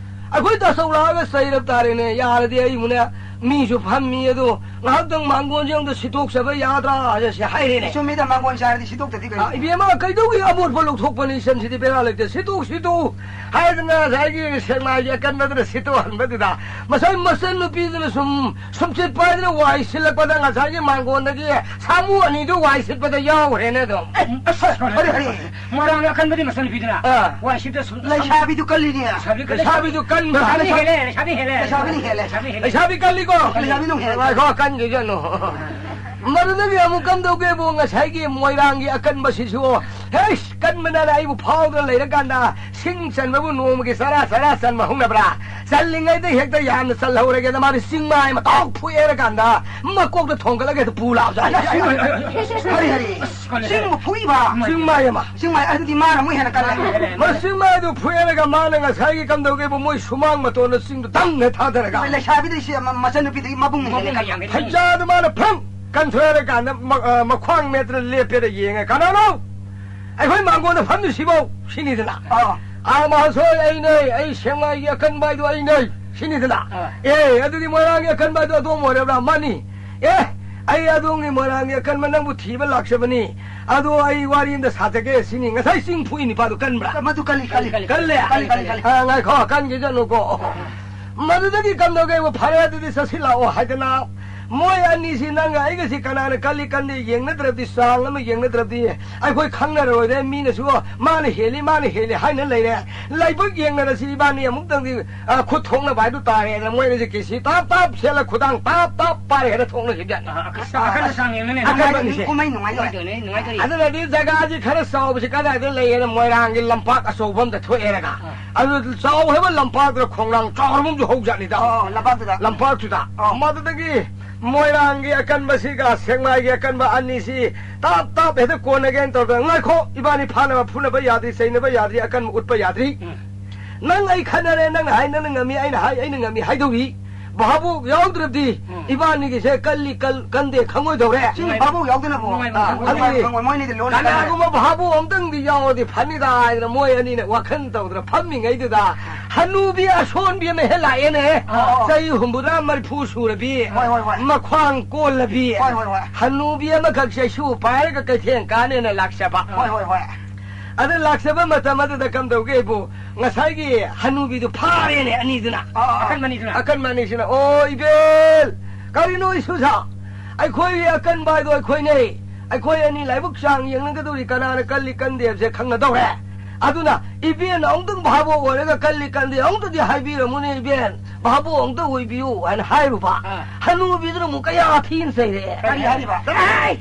ꯑꯩꯈꯣꯏ ꯇꯥꯆꯧ ꯂꯥꯛꯑꯒ ꯆꯩꯔꯛ ꯇꯥꯔꯦꯅꯦ, ꯌꯥꯔꯗꯤ ꯑꯩꯕꯨꯅꯦ ꯃꯤꯁꯨ ꯐꯝꯃꯤ ꯑꯗꯣ ꯉꯥꯏꯍꯥꯛꯇꯪ ꯃꯥꯡꯒꯣꯟꯁꯦ ꯑꯝꯇ ꯁꯤꯠꯇꯣꯛꯆꯕ ꯌꯥꯗ꯭ꯔꯥ?" ꯍꯥꯏꯁꯦ ꯍꯥꯏꯔꯦꯅꯦ꯫ ꯆꯨꯝꯃꯤꯗ, ꯃꯥꯡꯒꯣꯟ ꯆꯥꯔꯗꯤ ꯁꯤꯠꯇꯣꯛꯇꯗꯤ ꯀꯩꯅꯣ? "ꯑ, ꯏꯕꯦꯝꯃ, ꯀꯩꯗꯧꯒꯤ ꯑꯃꯣꯠꯄ ꯂꯧꯊꯣꯛꯄꯅꯤ, ꯏꯆꯟꯁꯤꯗꯤ ꯕꯦꯔꯥ ꯂꯩꯇꯦ, ꯁꯤꯠꯇꯣꯛ, ꯁꯤꯠꯇꯣꯛ" ꯍꯥꯏꯗꯅ ꯉꯁꯥꯏꯒꯤ ꯁꯦꯛꯃꯥꯏꯒꯤ ꯑꯀꯟꯕꯗꯨꯅ ꯁꯤꯠꯇꯣꯛꯍꯟꯕꯗꯨꯗ ꯉꯁꯥꯏ ꯃꯆꯟ ꯅꯨꯄꯤꯗꯨꯅ ꯁꯨꯝ ꯁꯨꯝꯆꯤꯠ ꯄꯥꯏꯗꯅ ꯋꯥꯏ ꯁꯤꯠꯂꯛꯄꯗ ꯉꯁꯥꯏꯒꯤ ꯃꯥꯡꯒꯣꯟꯗꯒꯤ ꯁꯥꯃꯨ ꯑꯅꯤꯗꯨ ꯋꯥꯏ ꯁꯤꯠꯄꯗ ꯌꯥꯎꯈ꯭ꯔꯦꯅꯦ ꯑꯗꯨꯝ꯫ ꯑꯁ, ꯍꯔꯦ, ꯍꯔꯦ꯫ ꯃꯣꯏꯔꯥꯡ ꯑꯀꯟꯕꯗꯤ ꯃꯆꯟ ꯅꯨꯄꯤꯗꯨꯅ ꯑꯥ꯫ ꯋꯥꯏ ꯁꯤꯠꯄꯗ ꯁꯨꯝ ꯂꯩꯁꯥꯕꯤꯗꯨ ꯀꯜꯂꯤꯅꯦ꯫ ꯂꯩꯁꯥꯕꯤ ꯀꯜꯂꯤ꯫ ꯂꯩꯁꯥꯕꯤꯗꯨ ꯀꯟꯕ ꯂꯩꯁꯥꯕꯤ ꯁꯥꯕ꯫ ꯍꯦꯜꯂꯦ, ꯂꯩꯁꯥꯕꯤ ꯍꯦꯜꯂꯦ꯫ ꯂꯩꯁꯥꯕꯤꯅ ꯍꯦꯜꯂꯦ꯫ ꯂꯩꯁꯥꯕꯤ ꯍꯦꯜꯂꯦ꯫ ꯂꯩꯁꯥꯕꯤ ꯀꯜꯂꯤꯀꯣ? ꯂꯩꯁꯥꯕꯤ ꯑꯗꯨꯝ ꯍꯦꯜꯂꯦ꯫ ꯉꯥꯏꯈꯣ, ꯀꯟꯈꯤꯁꯅꯨ꯫ ꯃꯗꯨꯗꯒꯤ ꯑꯃꯨꯛ ꯀꯝꯗꯧꯒꯦꯕꯨ ꯉꯁꯥꯏꯒꯤ ꯃꯣꯏꯔꯥꯡꯒꯤ ꯑꯀꯟꯕꯁꯤꯁꯨ, ꯍꯩꯁ, ꯀꯟꯕꯅ ꯑꯩꯕꯨ ꯐꯥꯎꯗꯅ ꯂꯩꯔꯀꯥꯟꯗ ꯁꯤꯡ ꯆꯟꯕꯕꯨ ꯅꯣꯡꯃꯒꯤ ꯆꯔꯥ ꯆꯔꯥ ꯆꯟꯕ ꯍꯧꯅꯕ꯭ꯔꯥ? ꯆꯜꯂꯤꯉꯩꯗ ꯍꯦꯛꯇ ꯌꯥꯝꯅ ꯆꯜꯍꯧꯔꯒꯦꯅ ꯃꯥꯗꯤ ꯆꯤꯡꯃꯥꯏ ꯑꯃ ꯇꯥꯎ ꯐꯨꯑꯦꯔꯀꯥꯟꯗ ꯃꯀꯣꯛꯇ ꯊꯣꯡꯒꯠꯂꯒ ꯍꯦꯛꯇ ꯄꯨ ꯂꯥꯛꯑꯕꯖꯥꯠꯅꯤ꯫ ꯍꯔꯤ, ꯍꯔꯤ꯫ ꯆꯤꯡꯕꯨ ꯐꯨꯏꯕ? ꯆꯤꯡꯃꯥꯏ ꯑꯃ꯫ ꯆꯤꯡꯃꯥꯏ, ꯑꯗꯨꯗꯤ ꯃꯥꯅ ꯑꯃꯨꯛ ꯍꯦꯟꯅ ꯀꯜꯂꯦ꯫ ꯃꯥ ꯆꯤꯡꯃꯥꯏꯗꯨ ꯐꯨꯑꯦꯔꯒ ꯃꯥꯅ ꯉꯁꯥꯏꯒꯤ ꯀꯝꯗꯧꯒꯦꯕꯨ ꯃꯣꯏ ꯁꯨꯃꯥꯡ ꯃꯇꯣꯟꯗ ꯆꯤꯡꯗꯨ ꯇꯪ ꯍꯦꯛ ꯊꯥꯗꯔꯒ꯫ ꯂꯩꯁꯥꯕꯤꯗ ꯁꯤ ꯃ-, ꯃꯆꯟꯅꯨꯄꯤꯗꯒꯤ ꯃꯕꯨꯡꯅ ꯍꯦꯟꯅ ꯀꯜꯂꯦ꯫ ꯐꯩꯖꯥꯗꯨ ꯃꯥꯅ ꯐꯝ ꯀꯟꯊꯣꯛꯑꯦꯔꯀꯥꯟꯗ ꯃ-, ꯑ, ꯃꯈ꯭ꯋꯥꯡ ꯃꯦꯠꯇꯅ ꯂꯦꯞꯄꯦꯗ ꯌꯦꯡꯉꯦ꯫ "ꯀꯅꯥꯅꯣ? ꯑꯩꯈꯣꯏ ꯃꯥꯡꯒꯣꯟꯗ ꯐꯝꯃꯤꯁꯤꯕꯧ?" ꯁꯤꯅꯤꯗꯅ꯫ ꯑꯥ꯫ ꯑꯥ, ꯃꯍꯥꯁꯣꯏ, ꯑꯩꯅꯦ, ꯑꯩ ꯁꯦꯛꯃꯥꯏꯒꯤ ꯑꯀꯟꯕ ꯍꯥꯏꯗꯣ ꯑꯩꯅꯦ, ꯁꯤꯅꯤꯗꯅ꯫ ꯑꯥ꯫ ꯑꯦ, ꯑꯗꯨꯗꯤ ꯃꯣꯏꯔꯥꯡꯒꯤ ꯑꯀꯟꯕ ꯍꯥꯏꯗꯣ ꯑꯗꯣꯝ ꯑꯣꯏꯔꯕ꯭ꯔꯥ? ꯃꯥꯅꯤ꯫ ꯑꯦ, ꯑꯩ ꯑꯗꯣꯝꯒꯤ ꯃꯣꯏꯔꯥꯡꯒꯤ ꯑꯀꯟꯕ ꯅꯪꯕꯨ ꯊꯤꯕ ꯂꯥꯛꯆꯕꯅꯤ꯫ ꯑꯗꯣ ꯑꯩ ꯋꯥꯔꯤ ꯑꯝꯇ ꯁꯥꯖꯒꯦ ꯁꯤꯅꯤ꯫ ꯉꯁꯥꯏ ꯆꯤꯡ ꯐꯨꯏ ꯅꯤꯄꯥꯗꯣ ꯀꯟꯕ꯭ꯔꯥ? ꯃꯗꯨ ꯀꯜꯂꯤ, ꯀꯜꯂꯤ, ꯀꯜꯂꯤ꯫ ꯀꯜꯂꯦ? ꯀꯜꯂꯤ, ꯀꯜꯂꯤ, ꯀꯜꯂꯤ꯫ ꯑꯥ, ꯉꯥꯏꯈꯣ, ꯀꯟꯈꯤꯁꯅꯨꯀꯣ꯫ ꯃꯗꯨꯗꯒꯤ ꯀꯝꯗꯧꯒꯦ? ꯐꯔꯦ, ꯑꯗꯨꯗꯤ ꯆꯠꯁꯤꯜꯂꯛꯑꯣ ꯍꯥꯏꯗꯅ ꯃꯣꯏ ꯑꯅꯤꯁꯤ, ꯅꯪꯒ ꯑꯩꯒꯁꯤ ꯀꯅꯥꯅ ꯀꯜꯂꯤ ꯀꯟꯗꯦ ꯌꯦꯡꯅꯗ꯭ꯔꯕꯗꯤ, ꯆꯥꯡ ꯑꯃ ꯌꯦꯡꯅꯗ꯭ꯔꯕꯗꯤ ꯑꯩꯈꯣꯏ ꯈꯪꯅꯔꯔꯣꯏꯗ꯫ ꯃꯤꯅꯁꯨ ꯃꯥꯅ ꯍꯦꯜꯂꯤ, ꯃꯥꯅ ꯍꯦꯜꯂꯤ ꯍꯥꯏꯅ ꯂꯩꯔꯦ꯫ ꯂꯥꯏꯕꯛ ꯌꯦꯡꯅꯔꯁꯤ ꯏꯕꯥꯅꯤ ꯑꯃꯨꯛꯇꯪꯗꯤ, ꯑ, ꯈꯨꯠ ꯊꯣꯛꯅꯕ ꯍꯥꯏꯗꯨ ꯇꯥꯔꯦ꯫ ꯑꯗ ꯃꯣꯏꯅꯁꯦ ꯀꯤꯁꯤ ꯇꯥꯞ ꯇꯥꯞ ꯁꯦꯠꯂ ꯈꯨꯗꯥꯡ ꯇꯥꯞ ꯇꯥꯞ ꯄꯥꯏꯔꯦ ꯍꯦꯛꯇ ꯊꯣꯛꯅꯈꯤꯕ ꯖꯥꯠꯅꯤ꯫ ꯑ, ꯑꯀꯟꯕ ꯑꯀꯟꯕꯅꯤꯁꯦ꯫ ꯀꯨꯝꯍꯩ ꯅꯨꯡꯉꯥꯏꯗꯣꯏꯅꯦ꯫ ꯅꯨꯡꯉꯥꯏꯗꯣꯏꯅꯦ, ꯅꯨꯡꯉꯥꯏꯗꯣꯏꯅꯦ꯫ ꯑꯗꯨꯅꯗꯤ ꯖꯒꯥꯁꯤ ꯈꯔ ꯆꯥꯎꯕꯁꯤ ꯀꯗꯥꯏꯗ ꯂꯩꯌꯦꯅ ꯃꯣꯏꯔꯥꯡꯒꯤ ꯂꯝꯄꯥꯛ ꯑꯆꯧꯕ ꯑꯝꯗ ꯊꯣꯛꯑꯦꯔꯒ꯫ ꯑ꯫ ꯑꯗꯨ ꯆꯥꯎ ꯍꯥꯏꯕ ꯂꯝꯄꯥꯛꯇꯨꯗ ꯈꯣꯡꯅꯥꯡ ꯆꯥꯎꯔꯕ ꯑꯃꯁꯨ ꯍꯧꯖꯥꯠꯅꯤꯗ꯫ ꯑꯣ, ꯂꯝꯄꯥꯛꯇꯨꯗ꯫ ꯂꯝꯄꯥꯛꯇꯨꯗ꯫ ꯑꯣ꯫ ꯃꯗꯨꯗꯒꯤ ꯃꯣꯏꯔꯥꯡꯒꯤ ꯑꯀꯟꯕꯁꯤꯒ ꯁꯦꯛꯃꯥꯏꯒꯤ ꯑꯀꯟꯕ ꯑꯅꯤꯁꯤ ꯇꯥꯞ ꯇꯥꯞ ꯍꯦꯛꯇ ꯀꯣꯟꯅꯒꯦꯅ ꯇꯧꯗꯅ, "ꯉꯥꯏꯈꯣ, ꯏꯕꯥꯅꯤ ꯐꯥꯅꯕ ꯐꯨꯅꯕ ꯌꯥꯗ꯭ꯔꯤ, ꯆꯩꯅꯕ ꯌꯥꯗ꯭ꯔꯤ, ꯑꯀꯟꯕ ꯎꯠꯄ ꯌꯥꯗ꯭ꯔꯤ꯫ ꯎꯝ꯫ ꯅꯪ ꯑꯩ ꯈꯠꯅꯔꯦ, ꯅꯪꯅ ꯍꯥꯏ ꯅꯪꯅ ꯉꯝꯃꯤ, ꯑꯩꯅ ꯍꯥꯏ ꯑꯩꯅ ꯉꯝꯃꯤ ꯍꯥꯏꯗꯧꯔꯤ꯫ ꯚꯥꯕꯣꯛ ꯌꯥꯎꯗ꯭ꯔꯕꯗꯤ ꯎꯝ꯫ ꯏꯕꯥꯅꯤꯒꯤꯁꯦ ꯀꯜꯂꯤ ꯀꯟꯗꯦ ꯈꯪꯉꯣꯏꯗꯧꯔꯦ꯫ ꯆꯤꯡ ꯚꯥꯕꯣꯛ ꯌꯥꯎꯗꯅꯕꯣ?" ꯅꯨꯡꯉꯥꯏ, ꯑꯥ, ꯅꯨꯡꯉꯥꯏ, ꯑꯗꯨꯗꯤ ꯅꯨꯡꯉꯥꯏ, ꯃꯣꯏꯅꯤꯗꯤ ꯂꯣꯟ ꯀꯅꯥꯒꯨꯝꯕ ꯚꯥꯕꯣꯛ ꯑꯝꯇꯪꯗꯤ ꯌꯥꯎꯔꯗꯤ ꯐꯅꯤꯗ ꯍꯥꯏꯗꯅ ꯃꯣꯏ ꯑꯅꯤꯅ ꯋꯥꯈꯜ ꯇꯧꯗꯅ ꯐꯝꯃꯤꯉꯩꯗꯨꯗ ꯍꯅꯨꯕꯤ ꯑꯁꯣꯟꯕꯤ ꯑꯃ ꯍꯦꯛ ꯂꯥꯛꯑꯦꯅꯦ꯫ ꯑꯣ꯫ ꯆꯍꯤ ꯍꯨꯝꯐꯨꯇꯔꯥ ꯃꯔꯤꯐꯨ ꯁꯨꯔꯕꯤ, ꯍꯣꯏ, ꯍꯣꯏ, ꯍꯣꯏ꯫ ꯃꯈ꯭ꯋꯥꯡ ꯀꯣꯜꯂꯕꯤ, ꯍꯣꯏ, ꯍꯣꯏ, ꯍꯣꯏ꯫ ꯍꯅꯨꯕꯤ ꯑꯃꯈꯛ ꯆꯩꯁꯨ ꯄꯥꯏꯔꯒ ꯀꯩꯊꯦꯜ ꯀꯥꯅꯦꯅ ꯂꯥꯛꯆꯕ꯫ ꯍꯣꯏ, ꯍꯣꯏ, ꯍꯣꯏ꯫ ꯑꯗ ꯂꯥꯛꯆꯕ ꯃꯇꯝ ꯑꯗꯨꯗ ꯀꯝꯗꯧꯒꯦꯕꯨ, ꯉꯁꯥꯏꯒꯤ ꯍꯅꯨꯕꯤꯗꯨ ꯐꯥꯔꯦꯅꯦ ꯑꯅꯤꯗꯨꯅ꯫ ꯑꯥ, ꯑꯥ, ꯑꯥ꯫ ꯑꯀꯟꯕ ꯑꯅꯤꯗꯨꯅ꯫ ꯑꯀꯟꯕ ꯑꯅꯤꯁꯤꯅ, "ꯑꯣ, ꯏꯕꯦꯜ, ꯀꯔꯤꯅꯣ ꯏꯁꯨꯁꯥ? ꯑꯩꯈꯣꯏꯒꯤ ꯑꯀꯟꯕ ꯍꯥꯏꯗꯣ ꯑꯩꯈꯣꯏꯅꯦ꯫ ꯑꯩꯈꯣꯏ ꯑꯅꯤ ꯂꯥꯏꯕꯛ ꯆꯥꯡ ꯌꯦꯡꯅꯒꯗꯧꯔꯤ, ꯀꯅꯥꯅ ꯀꯜꯂꯤ ꯀꯟꯗꯦ ꯍꯥꯏꯕꯁꯦ ꯈꯪꯒꯗꯧꯔꯦ꯫ ꯑꯗꯨꯅ ꯏꯕꯦꯟ ꯑꯃꯨꯛꯇꯪ ꯚꯥꯕꯣꯛ ꯑꯣꯏꯔꯒ ꯀꯜꯂꯤ ꯀꯟꯗꯦ ꯑꯃꯨꯛꯇꯗꯤ ꯍꯥꯏꯕꯤꯔꯝꯃꯨꯅꯦ ꯏꯕꯦꯟ, ꯚꯥꯕꯣꯛ ꯑꯃꯨꯛꯇ ꯑꯣꯏꯕꯤꯌꯨ" ꯍꯥꯏꯅ ꯍꯥꯏꯔꯨꯕ꯫ ꯑꯥ꯫ ꯍꯅꯨꯕꯤꯗꯨꯅ ꯑꯃꯨꯛ ꯀꯌꯥ ꯊꯤꯅ ꯆꯩꯔꯛꯑꯦ꯫ ꯀꯔꯤ ꯍꯥꯏꯔꯤꯕ? ꯆꯠꯂꯣꯍꯦ!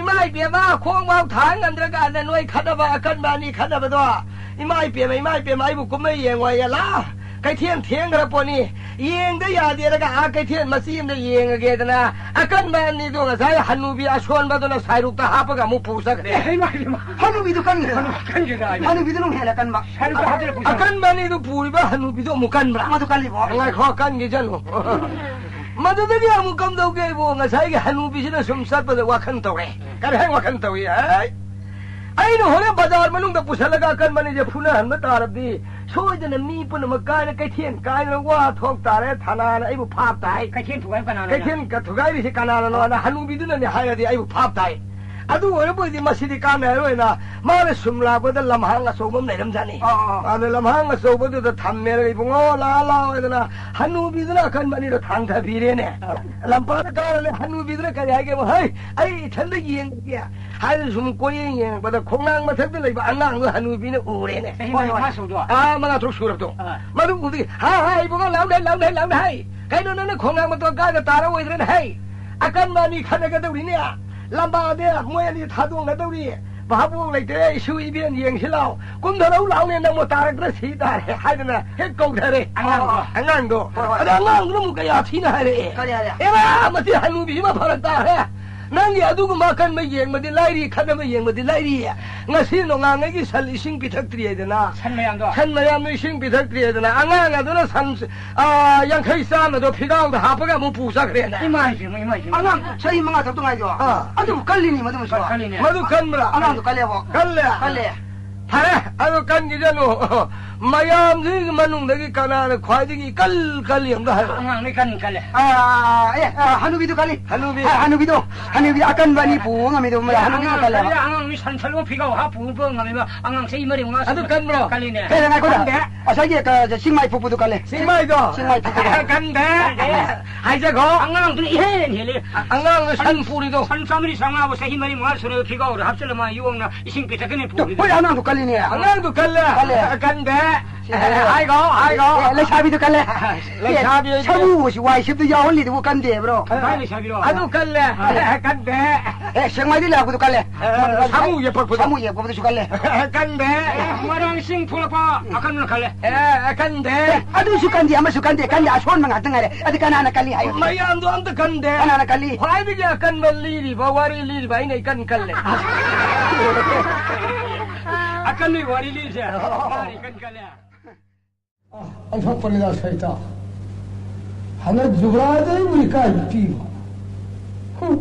ꯏꯃꯥ ꯏꯕꯦꯝꯃ, ꯈꯣꯡꯐꯥꯎ ꯊꯥꯡ ꯉꯝꯗ꯭ꯔꯀꯥꯟꯗ ꯅꯣꯏ ꯈꯠꯅꯕ ꯑꯀꯟꯕ ꯑꯅꯤ ꯈꯠꯅꯕꯗꯣ, ꯏꯃꯥ ꯏꯕꯦꯝꯃ, ꯏꯃꯥ ꯏꯕꯦꯝꯃ, ꯑꯩꯕꯨ ꯀꯨꯝꯍꯩ ꯌꯦꯡꯉꯣꯏ, ꯑꯂꯥ, ꯀꯩꯊꯦꯜ ꯊꯦꯡꯈ꯭ꯔ ꯄꯣꯠꯅꯤ, ꯌꯦꯡꯗ ꯌꯥꯗꯦꯔꯒ ꯑꯥ ꯀꯩꯊꯦꯜ ꯃꯆꯤ ꯑꯃꯗ ꯌꯦꯡꯉꯒꯦꯗꯅ ꯑꯀꯟꯕ ꯑꯅꯤꯗꯣ ꯉꯁꯥꯏ ꯍꯅꯨꯕꯤ ꯑꯁꯣꯟꯕꯗꯨꯅ ꯁꯥꯏꯔꯨꯛꯇ ꯍꯥꯞꯄꯒ ꯑꯃꯨꯛ ꯄꯨ ꯆꯠꯈ꯭ꯔꯦ꯫ ꯑꯦ, ꯏꯃꯥ ꯏꯕꯦꯝꯃ꯫ ꯍꯅꯨꯕꯤꯗꯨ ꯀꯟꯈ꯭ꯔꯦ꯫ ꯍꯅꯨꯕꯤ ꯀꯟꯈ꯭ꯔꯦ ꯍꯥꯏ꯫ ꯍꯅꯨꯕꯤꯗꯨꯅ ꯑꯃꯨꯛ ꯍꯦꯜꯂꯦ ꯀꯟꯕ꯫ ꯁꯥꯏꯔꯨꯛꯇ ꯍꯥꯞꯆꯤꯜꯂ ꯄꯨ ꯆꯠꯈ꯭ꯔꯦ꯫ ꯑꯀꯟꯕ ꯑꯅꯤꯗꯨ ꯄꯨꯔꯤꯕ ꯍꯅꯨꯕꯤꯗꯨ ꯑꯃꯨꯛ ꯀꯟꯕ꯭ꯔꯥ? ꯃꯗꯨ ꯀꯜꯂꯤꯕꯣ꯫ ꯉꯥꯏꯈꯣ, ꯀꯟꯈꯤꯁꯅꯨ꯫ ꯃꯗꯨꯗꯒꯤ ꯑꯃꯨꯛ ꯀꯝꯗꯧꯒꯦ ꯏꯕꯣ? ꯉꯁꯥꯏꯒꯤ ꯍꯅꯨꯕꯤꯁꯤꯅ ꯁꯨꯝ ꯆꯠꯄꯗ ꯋꯥꯈꯜ ꯇꯧꯔꯦ꯫ ꯀꯔꯤ ꯍꯥꯏ ꯋꯥꯈꯜ ꯇꯧꯏ? ꯍꯥꯏ, ꯑꯩꯅ ꯍꯣꯔꯦꯟ ꯕꯖꯥꯔ ꯃꯅꯨꯡꯗ ꯄꯨꯁꯜꯂꯒ ꯑꯀꯟꯕ ꯑꯅꯤꯁꯦ ꯐꯨꯅꯍꯟꯕ ꯇꯥꯔꯕꯗꯤ, ꯁꯣꯏꯗꯅ ꯃꯤ ꯄꯨꯝꯅꯃꯛ ꯀꯥꯏꯅ ꯀꯩꯊꯦꯜ ꯀꯥꯏꯗꯅ ꯋꯥ ꯊꯣꯛ ꯇꯥꯔꯦ, ꯊꯅꯥꯅ ꯑꯩꯕꯨ ꯐꯥꯞ ꯇꯥꯏ꯫ ꯀꯩꯊꯦꯜ ꯊꯨꯒꯥꯏꯕ ꯀꯅꯥꯅꯣ? ꯀꯩꯊꯦꯜ ꯀ-, ꯊꯨꯒꯥꯏꯔꯤꯁꯦ ꯀꯅꯥꯅꯅꯣ? ꯑꯥ꯫ ꯑꯅ ꯍꯅꯨꯕꯤꯗꯨꯅꯅꯦ ꯍꯥꯏꯔꯗꯤ ꯑꯩꯕꯨ ꯐꯥꯞ ꯇꯥꯏ꯫ ꯑꯗꯨ ꯑꯣꯏꯔꯕꯨꯗꯤ ꯃꯁꯤꯗꯤ ꯀꯥꯟꯅꯔꯣꯏꯅ, ꯃꯥꯅ ꯁꯨꯝ ꯂꯥꯛꯄꯗ ꯂꯝꯍꯥꯡ ꯑꯆꯧꯕ ꯑꯃ ꯂꯩꯔꯝꯖꯥꯠꯅꯤ꯫ ꯑꯥ, ꯑꯥ, ꯑꯥ꯫ ꯑꯗ ꯂꯝꯍꯥꯡ ꯑꯆꯧꯕꯗꯨꯗ ꯊꯝꯃꯦ꯫ "ꯏꯕꯨꯡꯉꯣ, ꯂꯥꯛꯑꯣ, ꯂꯥꯛꯑꯣ" ꯍꯥꯏꯗꯅ ꯍꯅꯨꯕꯤꯗꯨꯅ ꯑꯀꯟꯕ ꯑꯅꯤꯗꯣ ꯊꯥꯡꯊꯕꯤꯔꯦꯅꯦ꯫ ꯑꯥ꯫ ꯂꯝꯄꯥꯛꯇ ꯀꯥꯔꯅꯦ, ꯍꯅꯨꯕꯤꯗꯨꯅ ꯀꯔꯤ ꯍꯥꯏꯒꯦꯕꯨ, "ꯍꯩ, ꯑꯩ ꯏꯊꯟꯗ ꯌꯦꯡꯒꯦ" ꯍꯥꯏꯅ ꯁꯨꯝ ꯀꯣꯏꯌꯦꯡ ꯌꯦꯡꯉꯛꯄꯗ ꯈꯣꯡꯅꯥꯡ ꯃꯊꯛꯇ ꯂꯩꯕ ꯑꯉꯥꯡꯗꯣ ꯍꯅꯨꯕꯤꯅ ꯎꯔꯦꯅꯦ꯫ ꯆꯍꯤ ꯃꯔꯤ ꯃꯉꯥ ꯁꯨꯕꯗꯣ? ꯑꯥ, ꯃꯉꯥ ꯇꯔꯨꯛ ꯁꯨꯔꯕꯗꯣ꯫ ꯑꯥ꯫ ꯃꯗꯨ ꯎꯕꯗꯒꯤ, "ꯍꯥ, ꯍꯥ, ꯏꯕꯨꯡꯉꯣ, ꯂꯥꯎꯅꯦ, ꯂꯥꯎꯅꯦ, ꯂꯥꯎꯅꯦ, ꯍꯥꯏ꯫ ꯀꯩꯅꯣ, ꯅꯪꯅ ꯈꯣꯡꯅꯥꯡ ꯃꯇꯣꯟ ꯀꯥꯏꯗ ꯇꯥꯔꯛꯑꯣꯏꯗ꯭ꯔꯅꯦ, ꯍꯥꯏ? ꯑꯀꯟꯕ ꯑꯅꯤ ꯈꯠꯅꯒꯗꯧꯔꯤꯅꯦ꯫ ꯂꯝꯕꯥꯗ ꯃꯣꯏ ꯑꯅꯤ ꯊꯥꯗꯣꯛꯅꯗꯧꯔꯤ꯫ ꯚꯥꯕꯣꯛ ꯂꯩꯇ꯭ꯔꯦ, ꯏꯁꯨ ꯏꯕꯦꯟ ꯌꯦꯡꯁꯤ ꯂꯥꯎ꯫ ꯀꯨꯝꯊꯔꯛꯎ ꯂꯥꯎꯅꯦ, ꯅꯪꯕꯨ ꯇꯥꯔꯛꯇ꯭ꯔ ꯁꯤ ꯇꯥꯔꯦ" ꯍꯥꯏꯗꯅ ꯍꯦꯛ ꯀꯧꯊꯔꯦ꯫ ꯑꯉꯥꯡꯗꯣ? ꯑꯉꯥꯡꯗꯣ꯫ ꯍꯣꯏ, ꯍꯣꯏ꯫ ꯑꯗ ꯑꯉꯥꯡꯗꯨꯅ ꯑꯃꯨꯛ ꯀꯌꯥ ꯊꯤꯅ ꯍꯥꯏꯔꯛꯑꯦ꯫ ꯀꯔꯤ ꯍꯥꯏꯔꯦ? "ꯑꯦꯔꯥ, ꯃꯁꯤ ꯍꯅꯨꯕꯤꯁꯤꯃ ꯐꯔꯛ ꯇꯥꯔꯦ꯫ ꯅꯪꯒꯤ ꯑꯗꯨꯒꯨꯝꯕ ꯑꯀꯟꯕ ꯌꯦꯡꯕꯗꯤ ꯂꯥꯏꯔꯤ, ꯈꯠꯅꯕ ꯌꯦꯡꯕꯗꯤ ꯂꯥꯏꯔꯤ꯫ ꯉꯁꯤ ꯅꯣꯡꯉꯥꯟꯉꯩꯒꯤ ꯁꯟ ꯏꯁꯤꯡ ꯄꯤꯊꯛꯇ꯭ꯔꯤ ꯍꯥꯏꯗꯅ꯫ ꯁꯟ ꯃꯌꯥꯝꯗꯣ? ꯁꯟ ꯃꯌꯥꯝꯗꯣ ꯏꯁꯤꯡ ꯄꯤꯊꯛꯇ꯭ꯔꯤ ꯍꯥꯏꯗꯅ꯫ ꯑꯉꯥꯡ ꯑꯗꯨꯅ ꯁꯟ, ꯑꯥ, ꯌꯥꯡꯈꯩ ꯆꯥꯝꯃꯗꯣ ꯐꯤꯒꯥꯎꯗ ꯍꯥꯞꯄꯒ ꯑꯃꯨꯛ ꯄꯨ ꯆꯠꯈ꯭ꯔꯦꯅ"꯫ ꯏꯃꯥ ꯏꯕꯦꯝꯃ, ꯏꯃꯥ ꯏꯕꯦꯝꯃ꯫ ꯑꯉꯥꯡ ꯆꯍꯤ ꯃꯉꯥ ꯇꯔꯨꯛꯇ ꯉꯥꯏꯗꯣ꯫ ꯑꯥ꯫ ꯑꯗꯨꯕꯨ ꯀꯜꯂꯤꯅꯤ ꯃꯗꯨꯃꯁꯨ꯫ ꯀꯜꯂꯤꯅꯦ꯫ ꯃꯗꯨ ꯀꯟꯕ꯭ꯔꯥ? ꯑꯉꯥꯡꯗꯣ ꯀꯜꯂꯦꯕꯣ꯫ ꯀꯜꯂꯦ? ꯀꯜꯂꯦ꯫ ꯐꯔꯦ, ꯑꯗꯨ ꯀꯟꯈꯤꯁꯅꯨ꯫ ꯃꯌꯥꯝꯁꯤꯒꯤ ꯃꯅꯨꯡꯗꯒꯤ ꯀꯅꯥꯅ ꯈ꯭ꯋꯥꯏꯗꯒꯤ ꯏꯀꯜ ꯀꯜꯂꯤ ꯑꯝꯇ ꯍꯥꯏꯔꯣ꯫ ꯑꯉꯥꯡꯅ ꯏꯀꯟ ꯀꯜꯂꯦ꯫ ꯑꯥ, ꯑꯦ, ꯑꯥ, ꯍꯅꯨꯕꯤꯗꯨ ꯀꯜꯂꯤ꯫ ꯍꯅꯨꯕꯤ꯫ ꯑꯥ, ꯍꯅꯨꯕꯤꯗꯣ, ꯍꯅꯨꯕꯤ ꯑꯀꯟꯕ ꯑꯅꯤ ꯄꯨꯕ ꯉꯝꯃꯤꯗꯣ, ꯑꯦ, ꯍꯅꯨꯕꯤꯗꯣ ꯑꯉꯥꯡ ꯀꯜꯂꯦꯕ꯫ ꯀꯜꯂꯦ, ꯑꯉꯥꯡ ꯃꯤ ꯁꯟ ꯁꯟ ꯂꯣ ꯐꯤꯒꯥꯎ ꯍꯥꯞ ꯄꯨꯕ ꯉꯝꯃꯤꯕ ꯑꯉꯥꯡ ꯆꯍꯤ ꯃꯔꯤ ꯃꯉꯥ ꯑꯗꯨ ꯁꯨꯕ ꯀꯟꯕ꯭ꯔꯣ? ꯀꯜꯂꯤꯅꯦ꯫ ꯀꯩꯅꯣ, ꯉꯥꯏꯈꯣ꯫ ꯀꯟꯗꯦ꯫ ꯉꯁꯥꯏꯒꯤ, ꯀ-, ꯆꯤꯡꯃꯥꯏ ꯐꯨꯛꯄꯗꯨ ꯀꯜꯂꯦ꯫ ꯆꯤꯡꯃꯥꯏꯗꯣ? ꯆꯤꯡꯃꯥꯏ ꯐꯨꯛꯄꯗꯣ꯫ ꯀꯟꯗꯦ꯫ ꯍꯥꯏꯖꯈꯣ꯫ ꯑꯉꯥꯡꯗꯨꯅ ꯏꯍꯦꯟ ꯍꯦꯜꯂꯦ꯫ ꯑꯉꯥꯡꯗꯣ ꯁꯟ ꯄꯨꯔꯤꯗꯣ꯫ ꯁꯟ ꯆꯥꯝꯃꯔꯤ ꯆꯥꯝꯃꯉꯥꯕꯨ ꯆꯍꯤ ꯃꯔꯤ ꯃꯉꯥ ꯁꯨꯔꯒ ꯐꯤꯒꯥꯎꯗ ꯍꯥꯞꯆꯤꯜꯂ ꯃꯥ ꯌꯣꯡꯅ ꯏꯁꯤꯡ ꯄꯤꯊꯛꯀꯅꯤ ꯄꯨꯔꯤꯗꯣ꯫ ꯍꯣꯏ, ꯑꯉꯥꯡꯗꯣ ꯀꯜꯂꯤꯅꯦ꯫ ꯑꯉꯥꯡꯗꯣ ꯀꯜꯂꯦ꯫ ꯀꯜꯂꯦ꯫ ꯀꯟꯗꯦ꯫ ꯑꯦ, ꯍꯥꯏꯈꯣ, ꯍꯥꯏꯈꯣ꯫ ꯑꯦ, ꯂꯩꯁꯥꯕꯤꯗꯣ ꯀꯜꯂꯦ꯫ ꯂꯩꯁꯥꯕꯤ ꯑꯦ, ꯍꯥꯏꯗꯤ ꯁꯥꯃꯨꯁꯤ ꯋꯥꯏ ꯁꯤꯕꯗ ꯌꯥꯎꯍꯜꯂꯤꯗꯨꯕꯨ ꯀꯟꯗꯦꯕ꯭ꯔꯣ? ꯀꯥꯏ ꯂꯩꯁꯥꯕꯤꯔꯣ? ꯑꯗꯨ ꯀꯜꯂꯦ꯫ ꯑꯥ꯫ ꯀꯟꯗꯦ꯫ ꯑꯦ, ꯁꯦꯛꯃꯥꯏꯗꯤ ꯂꯥꯛꯄꯗꯣ ꯀꯜꯂꯦ꯫ ꯑꯦ, ꯁꯥꯃꯨ ꯌꯦꯛꯄꯛꯄꯗꯣ꯫ ꯁꯥꯃꯨ ꯌꯦꯛꯄꯛꯄꯗꯣ ꯀꯜꯂꯦ꯫ ꯀꯟꯗꯦ꯫ ꯑꯦ, ꯃꯣꯏꯔꯥꯡ ꯏꯁꯤꯡ ꯊꯣꯛꯂꯛꯄ ꯑꯀꯟꯕꯅ ꯀꯜꯂꯦ꯫ ꯑꯦ, ꯀꯟꯗꯦ꯫ ꯑꯦ, ꯑꯗꯨꯁꯨ ꯀꯟꯗꯦ, ꯑꯃꯁꯨ ꯀꯟꯗꯦ, ꯀꯟꯗꯦ, ꯑꯁꯣꯟꯕ ꯉꯥꯛꯇ ꯉꯥꯏꯔꯦ꯫ ꯑꯗꯨ ꯀꯅꯥꯅ ꯀꯜꯂꯤ ꯍꯥꯏꯌꯨ? ꯃꯌꯥꯝꯗꯣ ꯑꯝꯇ ꯀꯟꯗꯦ꯫ ꯀꯅꯥꯅ ꯀꯜꯂꯤ? ꯈ꯭ꯋꯥꯏꯗꯒꯤ ꯑꯀꯟꯕ ꯂꯤꯔꯤꯕ, ꯋꯥꯔꯤ ꯂꯤꯔꯤꯕ ꯑꯩꯅ ꯏꯀꯟ ꯀꯜꯂꯦ꯫ ꯑꯀꯟꯕꯒꯤ ꯋꯥꯔꯤ ꯂꯤꯔꯤꯁꯦ ꯃꯥꯅ ꯏꯀꯟ ꯀꯜꯂꯦ꯫ ꯑꯣꯟꯊꯣꯛꯄꯅꯤꯗ ꯁꯩꯇ꯫ ꯍꯟꯗꯛ ꯖꯨꯕ꯭ꯔꯥꯗ ꯑꯩꯕꯨ ꯏꯀꯥꯏꯕ ꯄꯤꯕ꯫ ꯍꯨꯝ꯫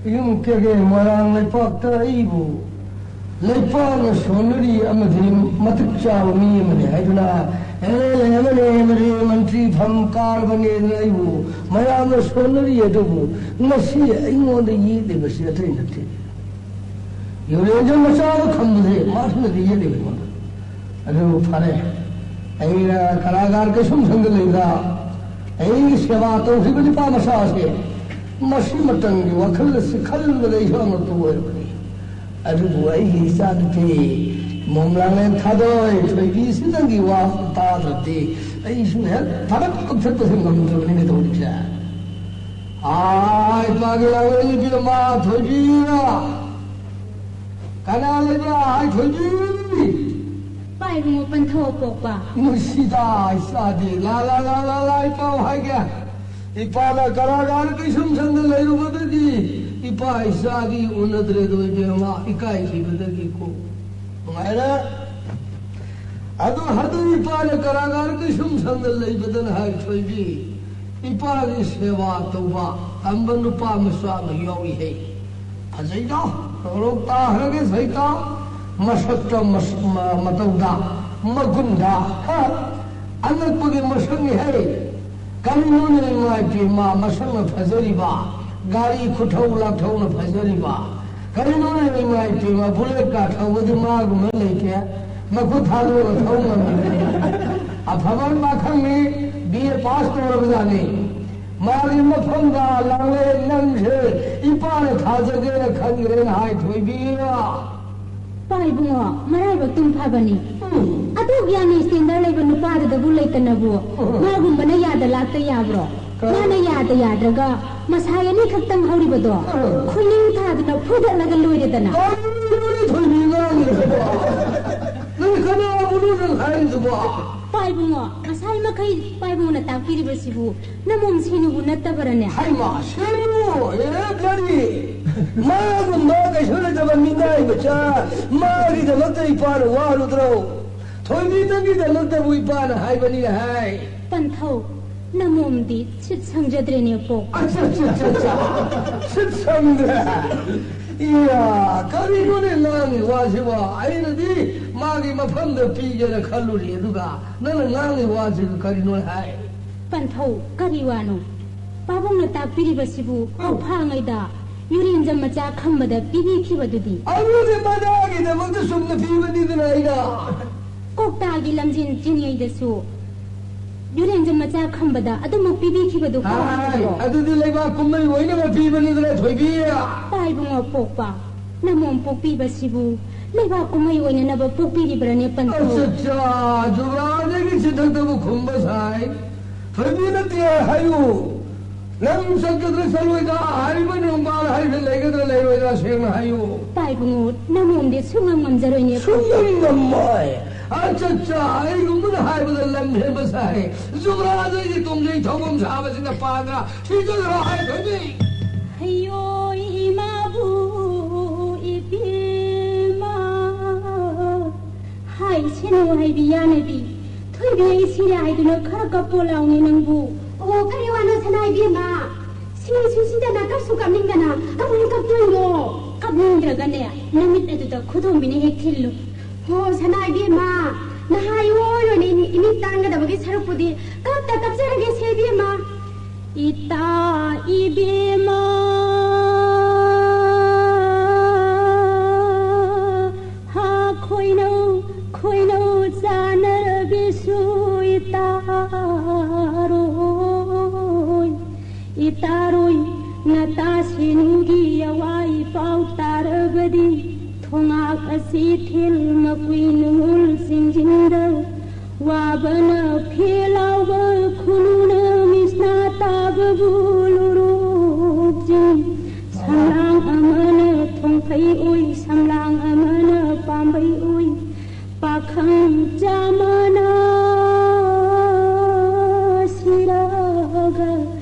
ꯌꯨꯝ ꯀꯦꯒꯦ ꯃꯣꯏꯔꯥꯡ ꯂꯩꯄꯥꯛꯇ ꯑꯩꯕꯨ ꯂꯩꯄꯥꯛꯅ ꯁꯣꯟꯅꯔꯤ ꯑꯃꯗꯤ ꯃꯇꯤꯛ ꯆꯥꯕ ꯃꯤ ꯑꯃꯅꯤ ꯍꯥꯏꯗꯨꯅ ꯑꯦꯝ ꯑꯦꯜ ꯑꯦ ꯑꯃꯅꯤ ꯑꯃꯗꯤ ꯃꯟꯇ꯭ꯔꯤ ꯐꯝ ꯀꯥꯔꯕꯅꯦꯗꯅ ꯑꯩꯕꯨ ꯃꯌꯥꯝꯅ ꯁꯣꯟꯅꯔꯤ ꯑꯗꯨꯕꯨ ꯉꯁꯤ ꯑꯩꯉꯣꯟꯗ ꯌꯦꯠꯂꯤꯕꯁꯤ ꯑꯇꯩ ꯅꯠꯇꯦ꯫ ꯌꯨꯔꯦꯟꯗ ꯃꯆꯥꯗ ꯈꯝꯕꯁꯦ ꯃꯥꯁꯤꯅꯗꯤ ꯌꯦꯠꯂꯤꯕ ꯑꯩꯉꯣꯟꯗ꯫ ꯑꯗꯨꯕꯨ ꯐꯔꯦ, ꯑꯩꯅ ꯀꯂꯥꯀꯥꯔ ꯀꯩꯁꯨꯝ ꯁꯪꯗ ꯂꯩꯕꯗ ꯑꯩꯒꯤ ꯁꯦꯕꯥ ꯇꯧꯈꯤꯕ ꯅꯨꯄꯥ ꯃꯆꯥꯁꯦ ꯃꯁꯤ ꯃꯇꯝꯒꯤ ꯋꯥꯈꯜ ꯑꯁꯤ ꯈꯜꯂꯨꯕꯗ ꯑꯩꯁꯨ ꯑꯉꯛꯄ ꯑꯣꯏꯔꯛꯄꯅꯤ꯫ ꯑꯗꯨꯕꯨ ꯑꯩꯒꯤ ꯏꯆꯥꯅꯨꯄꯤ ꯃꯣꯝꯂꯥꯡꯂꯦꯟ ꯊꯥꯗꯣꯏ ꯊꯣꯏꯕꯤꯁꯤ ꯅꯪꯒꯤ ꯋꯥ ꯇꯥꯗ꯭ꯔꯗꯤ ꯑꯩꯁꯨ ꯍꯦꯛ ꯐꯔꯛ ꯀꯛꯊꯠꯄꯁꯦ ꯉꯝꯗ꯭ꯔꯕꯅꯤꯅꯦ ꯇꯧꯔꯤꯁꯦ꯫ ꯑꯥ, ꯏꯄꯥꯒꯤ ꯂꯥꯡꯂꯦꯟ ꯏꯕꯦꯝꯃ ꯊꯣꯏꯕꯤꯔ꯫ ꯀꯅꯥ ꯂꯩꯕ꯭ꯔꯥ? ꯍꯥꯏ ꯊꯣꯏꯕꯤ! ꯄꯥꯏꯕꯨꯡꯉꯣ ꯄꯟꯊꯧ ꯄꯣꯛꯄ꯫ ꯅꯨꯡꯁꯤꯗ ꯏꯆꯥꯗꯤ꯫ ꯂꯥ, ꯂꯥ, ꯂꯥ, ꯂꯥ, ꯂꯥ, ꯏꯄꯥꯎ ꯍꯥꯏꯒꯦ꯫ ꯏꯄꯥꯅ ꯀꯔꯥꯒꯥꯔ ꯀꯩꯁꯨꯝ ꯁꯪꯗ ꯂꯩꯔꯨꯕꯗꯒꯤ ꯏꯄꯥ ꯏꯆꯥꯗꯤ ꯎꯅꯗ꯭ꯔꯦꯗꯣ ꯏꯕꯦꯝꯃ, ꯏꯀꯥꯏꯈꯤꯕꯗꯒꯤꯀꯣ꯫ ꯅꯨꯡꯉꯥꯏꯔꯦ꯫ ꯑꯗꯨ ꯍꯟꯗꯛ ꯏꯄꯥꯅ ꯀꯔꯥꯒꯥꯔ ꯀꯩꯁꯨꯝ ꯁꯪꯗ ꯂꯩꯕꯗꯅ ꯍꯥꯏ ꯊꯣꯏꯕꯤ, ꯏꯄꯥꯒꯤ ꯁꯦꯕꯥ ꯇꯧꯕ ꯇꯝꯕ ꯅꯨꯄꯥ ꯃꯆꯥ ꯑꯃ ꯌꯥꯎꯏꯍꯦ꯫ ꯐꯖꯩꯗ, ꯇꯧꯔꯣꯞ ꯇꯥꯈ꯭ꯔꯒꯦ ꯁꯩꯇ, ꯃꯁꯛꯇ ꯃꯁ-, ꯃ-, ꯃꯇꯧꯗ, ꯃꯒꯨꯟꯗ, ꯍ, ꯑꯉꯛꯄꯒꯤ ꯃꯁꯛꯅꯤ ꯍꯦ꯫ ꯀꯔꯤꯅꯣꯅꯦ ꯏꯃꯥ ꯏꯄꯦꯝꯃ ꯃꯁꯛꯅ ꯐꯖꯔꯤꯕ, ꯒꯥꯔꯤ ꯈꯨꯊꯧ ꯂꯥꯛꯊꯧꯅ ꯐꯖꯔꯤꯕ, ꯀꯔꯤꯅꯣꯅꯦ ꯏꯃꯥ ꯏꯄꯦꯝꯃ ꯕꯨꯂꯦꯠꯀ ꯊꯧꯕꯗꯤ ꯃꯥꯒꯨꯝꯕ ꯂꯩꯇꯦ, ꯃꯈꯨꯠ ꯊꯥꯗꯣꯛꯑꯒ ꯊꯧ ꯉꯝꯃꯤꯕꯅꯤ꯫ ꯑꯐꯕ ꯄꯥꯈꯪꯅꯤ, ꯕꯤ ꯑꯦ ꯄꯥꯁ ꯇꯧꯔꯕꯖꯥꯠꯅꯤ꯫ ꯃꯥꯒꯤ ꯃꯐꯝꯗ ꯂꯥꯡꯂꯦ ꯅꯪꯁꯦ ꯏꯄꯥꯅ ꯊꯥꯖꯒꯦꯅ ꯈꯟꯈ꯭ꯔꯦꯅ ꯍꯥꯏ ꯊꯣꯏꯕꯤꯅ꯫ ꯄꯥ ꯏꯕꯨꯡꯉꯣ, ꯃꯔꯥꯏꯕꯛ ꯇꯨꯝ ꯐꯕꯅꯤ꯫ ꯎꯝ꯫ ꯑꯗꯨꯛ ꯌꯥꯝꯅ ꯏꯁꯇꯦꯟꯗꯔ ꯂꯩꯕ ꯅꯨꯄꯥꯗꯨꯗꯕꯨ ꯂꯩꯇꯅꯕꯨ ꯎꯝ꯫ ꯃꯥꯒꯨꯝꯕꯅ ꯌꯥꯗ ꯂꯥꯛꯇ ꯌꯥꯕ꯭ꯔꯣ? ꯀꯔꯤ? ꯃꯥꯅ ꯌꯥꯗ ꯌꯥꯗ꯭ꯔꯒ ꯃꯁꯥꯏ ꯑꯅꯤꯈꯛꯇꯪ ꯍꯧꯔꯤꯕꯗꯣ ꯎꯝ꯫ ꯈꯨꯅꯤꯡ ꯊꯥꯗꯅ ꯐꯨꯗꯠꯂꯒ ꯂꯣꯏꯔꯦꯗꯅ꯫ ꯀꯔꯤꯅꯣꯅꯦ ꯊꯣꯏꯕꯤ ꯉꯥꯡꯉꯤꯗꯨꯕꯣ? ꯅꯪ ꯀꯅꯥꯕꯨꯅꯣ ꯅꯪ ꯍꯥꯏꯔꯤꯗꯨꯕꯣ? ꯄꯥꯏꯕꯨꯡꯉꯣ, ꯉꯁꯥꯏ ꯃꯈꯩ ꯄꯥꯏꯕꯨꯡꯉꯣꯅ ꯇꯥꯛꯄꯤꯔꯤꯕꯁꯤꯕꯨ ꯅꯃꯣꯝ ꯁꯤꯅꯨꯕꯨ ꯅꯠꯇꯕꯔꯅꯦ? ꯍꯩꯃꯥ, ꯁꯤꯅꯨ! ꯑꯦ, ꯀꯔꯤ? ꯃꯥꯒꯨꯝꯕ ꯀꯩꯁꯨ ꯂꯩꯇꯕ ꯃꯤꯅꯥꯏ ꯃꯆꯥ, ꯃꯥꯒꯤꯗꯃꯛꯇ ꯏꯄꯥꯅ ꯋꯥꯔꯨꯗ꯭ꯔꯣ? ꯊꯣꯏꯕꯤꯗꯪꯒꯤꯗꯃꯛꯇꯕꯨ ꯏꯄꯥꯅ ꯍꯥꯏꯕꯅꯤ ꯍꯥꯏ꯫ ꯄꯟꯊꯧ, ꯅꯃꯣꯝꯗꯤ ꯁꯤꯠ ꯁꯪꯖꯗ꯭ꯔꯦꯅꯦ, ꯄꯣꯛ꯫ ꯑꯆꯥ, ꯑꯆꯥ, ꯑꯆꯥ, ꯑꯆꯥ꯫ ꯁꯤꯠ ꯁꯪꯗ꯭ꯔꯦ꯫ ꯏꯌꯥ, ꯀꯔꯤꯅꯣꯅꯦ ꯉꯥꯡꯉꯤ ꯋꯥꯁꯤꯕꯣ? ꯑꯩꯅꯗꯤ ꯃꯥꯒꯤ ꯃꯐꯝꯗ ꯄꯤꯒꯦꯅ ꯈꯜꯂꯨꯔꯤ, ꯑꯗꯨꯒ ꯅꯪꯅ ꯉꯥꯡꯉꯤ ꯋꯥꯁꯤꯕꯨ ꯀꯔꯤꯅꯣ ꯍꯥꯏ? ꯄꯟꯊꯧ, ꯀꯔꯤ ꯋꯥꯅꯣ? ꯄꯥꯕꯨꯡꯅ ꯇꯥꯛꯄꯤꯔꯤꯕꯁꯤꯕꯨ ꯀꯧꯐꯥꯉꯩꯗ ꯌꯨꯔꯦꯟꯖꯝ ꯃꯆꯥ ꯈꯝꯕꯗ ꯄꯤꯕꯤꯈꯤꯕꯗꯨꯗꯤ? ꯑꯗꯨꯗꯤ ꯃꯅꯥꯒꯤꯗꯃꯛꯇ ꯆꯨꯝꯅ ꯄꯤꯕꯅꯤꯗꯅ ꯑꯩꯅ꯫ ꯀꯧꯇꯥꯒꯤ ꯂꯝꯖꯦꯟ ꯆꯦꯟꯉꯩꯗꯁꯨ ꯌꯨꯔꯦꯟꯖꯝ ꯃꯆꯥ ꯈꯝꯕꯗ ꯑꯗꯨꯃꯛ ꯄꯤꯕꯤꯈꯤꯕꯗꯨ ꯍꯥꯏ, ꯀꯧꯕꯤꯈꯤꯕ꯭ꯔꯣ? ꯑꯗꯨꯗꯤ ꯂꯩꯕꯥꯛ ꯀꯨꯝꯍꯩ ꯑꯣꯏꯅꯕ ꯄꯤꯕꯅꯤꯗꯅ ꯊꯣꯏꯕꯤ꯫ ꯄꯥꯏꯕꯨꯡꯉꯣ ꯄꯣꯛꯄ, ꯅꯃꯣꯝ ꯄꯣꯛꯄꯤꯕꯁꯤꯕꯨ ꯂꯩꯕꯥꯛ ꯀꯨꯝꯍꯩ ꯑꯣꯏꯅꯅꯕ ꯄꯣꯛꯄꯤꯔꯤꯕ꯭ꯔꯅꯦ ꯄꯟꯊꯧ? ꯑꯆꯥ, ꯖꯨꯕ꯭ꯔꯥꯖꯒꯤ ꯆꯤꯟꯊꯛꯇꯕꯨ ꯈꯨꯝꯕ ꯁꯥꯏ꯫ ꯊꯣꯏꯕꯤ ꯅꯠꯇꯦ ꯍꯥꯏꯌꯨ꯫ ꯅꯪ ꯆꯠꯀꯗ꯭ꯔꯥ ꯆꯠꯂꯣꯏꯗ꯭ꯔꯥ ꯍꯥꯏꯔꯤꯕ ꯅꯣꯡꯕꯥꯜ ꯍꯥꯏꯁꯦ ꯂꯩꯒꯗ꯭ꯔꯥ ꯂꯩꯔꯣꯏꯗ꯭ꯔꯥ ꯁꯦꯡꯅ ꯍꯥꯏꯌꯨ꯫ ꯄꯥꯏꯕꯨꯡꯉꯣ, ꯅꯃꯣꯝꯗꯤ ꯁꯨꯡꯉꯝ ꯉꯝꯖꯔꯣꯏꯅꯦ꯫ ꯁꯨꯡꯉꯝ ꯉꯝꯃꯣꯏ꯫ ꯑꯆꯠꯆꯥ, ꯑꯩꯒꯨꯝꯕꯅ ꯍꯥꯏꯕꯗ ꯂꯝ ꯍꯦꯟꯕ ꯁꯥꯏ꯫ ꯖꯨꯕ꯭ꯔꯥꯖ ꯑꯩꯒꯤ ꯇꯣꯡꯖꯩ ꯊꯧꯐꯝ ꯁꯥꯕꯁꯤꯅ ꯄꯥꯗ꯭ꯔꯥ? ꯁꯤꯖꯈ꯭ꯔꯣ ꯍꯥꯏ ꯊꯣꯏꯕꯤ꯫ ꯍꯩꯌꯣꯏ ꯏꯃꯥꯕꯨ ꯏꯕꯦꯝꯃ꯫ ꯍꯥꯏ ꯁꯦꯅꯧ ꯍꯥꯏꯕꯤ ꯌꯥꯅꯕꯤ꯫ ꯊꯣꯏꯕꯤ ꯑꯩ ꯁꯤꯔꯦ ꯍꯥꯏꯗꯨꯅ ꯈꯔ ꯀꯞꯄꯣ ꯂꯥꯎꯅꯦ ꯅꯪꯕꯨ꯫ ꯑꯣ, ꯀꯔꯤ ꯋꯥꯅꯣ ꯁꯅꯥ ꯏꯕꯦꯝꯃ? ꯁꯤꯁꯨ ꯁꯤꯗꯅ ꯀꯞꯁꯨ ꯀꯞꯅꯤꯡꯗꯅ ꯀꯃꯥꯏꯅ ꯀꯞꯇꯣꯏꯅꯣ? ꯀꯞꯅꯤꯡꯗ꯭ꯔꯒꯅꯦ ꯅꯃꯤꯠ ꯑꯗꯨꯗ ꯈꯨꯗꯣꯝꯕꯤꯅ ꯍꯦꯛ ꯊꯤꯜꯂꯨ꯫ ꯍꯣ, ꯁꯅꯥ ꯏꯕꯦꯝꯃ, ꯅꯍꯥ ꯏꯑꯣꯏ ꯑꯣꯏꯅ ꯏꯃꯤꯠ ꯇꯥꯡꯒꯗꯕꯒꯤ ꯁꯔꯨꯛꯄꯨꯗꯤ ꯀꯞꯇ ꯀꯞꯆꯔꯒꯦꯁꯦ ꯏꯕꯦꯝꯃ꯫ ꯏꯇꯥ ꯏꯕꯦꯝꯃ, ꯍꯥ ꯈꯣꯏꯅꯧ ꯈꯣꯏꯅꯧ ꯆꯥꯅꯔꯕꯤꯁꯨ ꯏꯇꯥꯔꯣꯏ, ꯏꯇꯥꯔꯣꯏ ꯅꯇꯥ ꯁꯦꯅꯨꯒꯤ ꯑꯋꯥ ꯏꯄꯥꯎ ꯇꯥꯔꯕꯗꯤ ꯊꯣꯉꯥꯛ ꯑꯁꯤ ꯊꯤꯜ ꯃꯀꯨꯏ ꯅꯨꯡꯉꯨꯜ ꯆꯤꯡꯖꯤꯟꯗ ꯋꯥꯕꯅ ꯐꯦ ꯂꯥꯎꯕ ꯈꯨꯅꯨꯅ ꯃꯤꯁꯅꯥ ꯇꯥꯕꯕꯨ ꯂꯨꯔꯨꯞꯁꯤꯡ ꯁꯝꯂꯥꯡ ꯑꯃꯅ ꯊꯣꯡꯐꯩ ꯑꯣꯏ, ꯁꯝꯂꯥꯡ ꯑꯃꯅ ꯄꯥꯝꯕꯩ ꯑꯣꯏ꯫ ꯄꯥꯈꯪ ꯆꯥꯃꯅ ꯁꯤꯔꯒ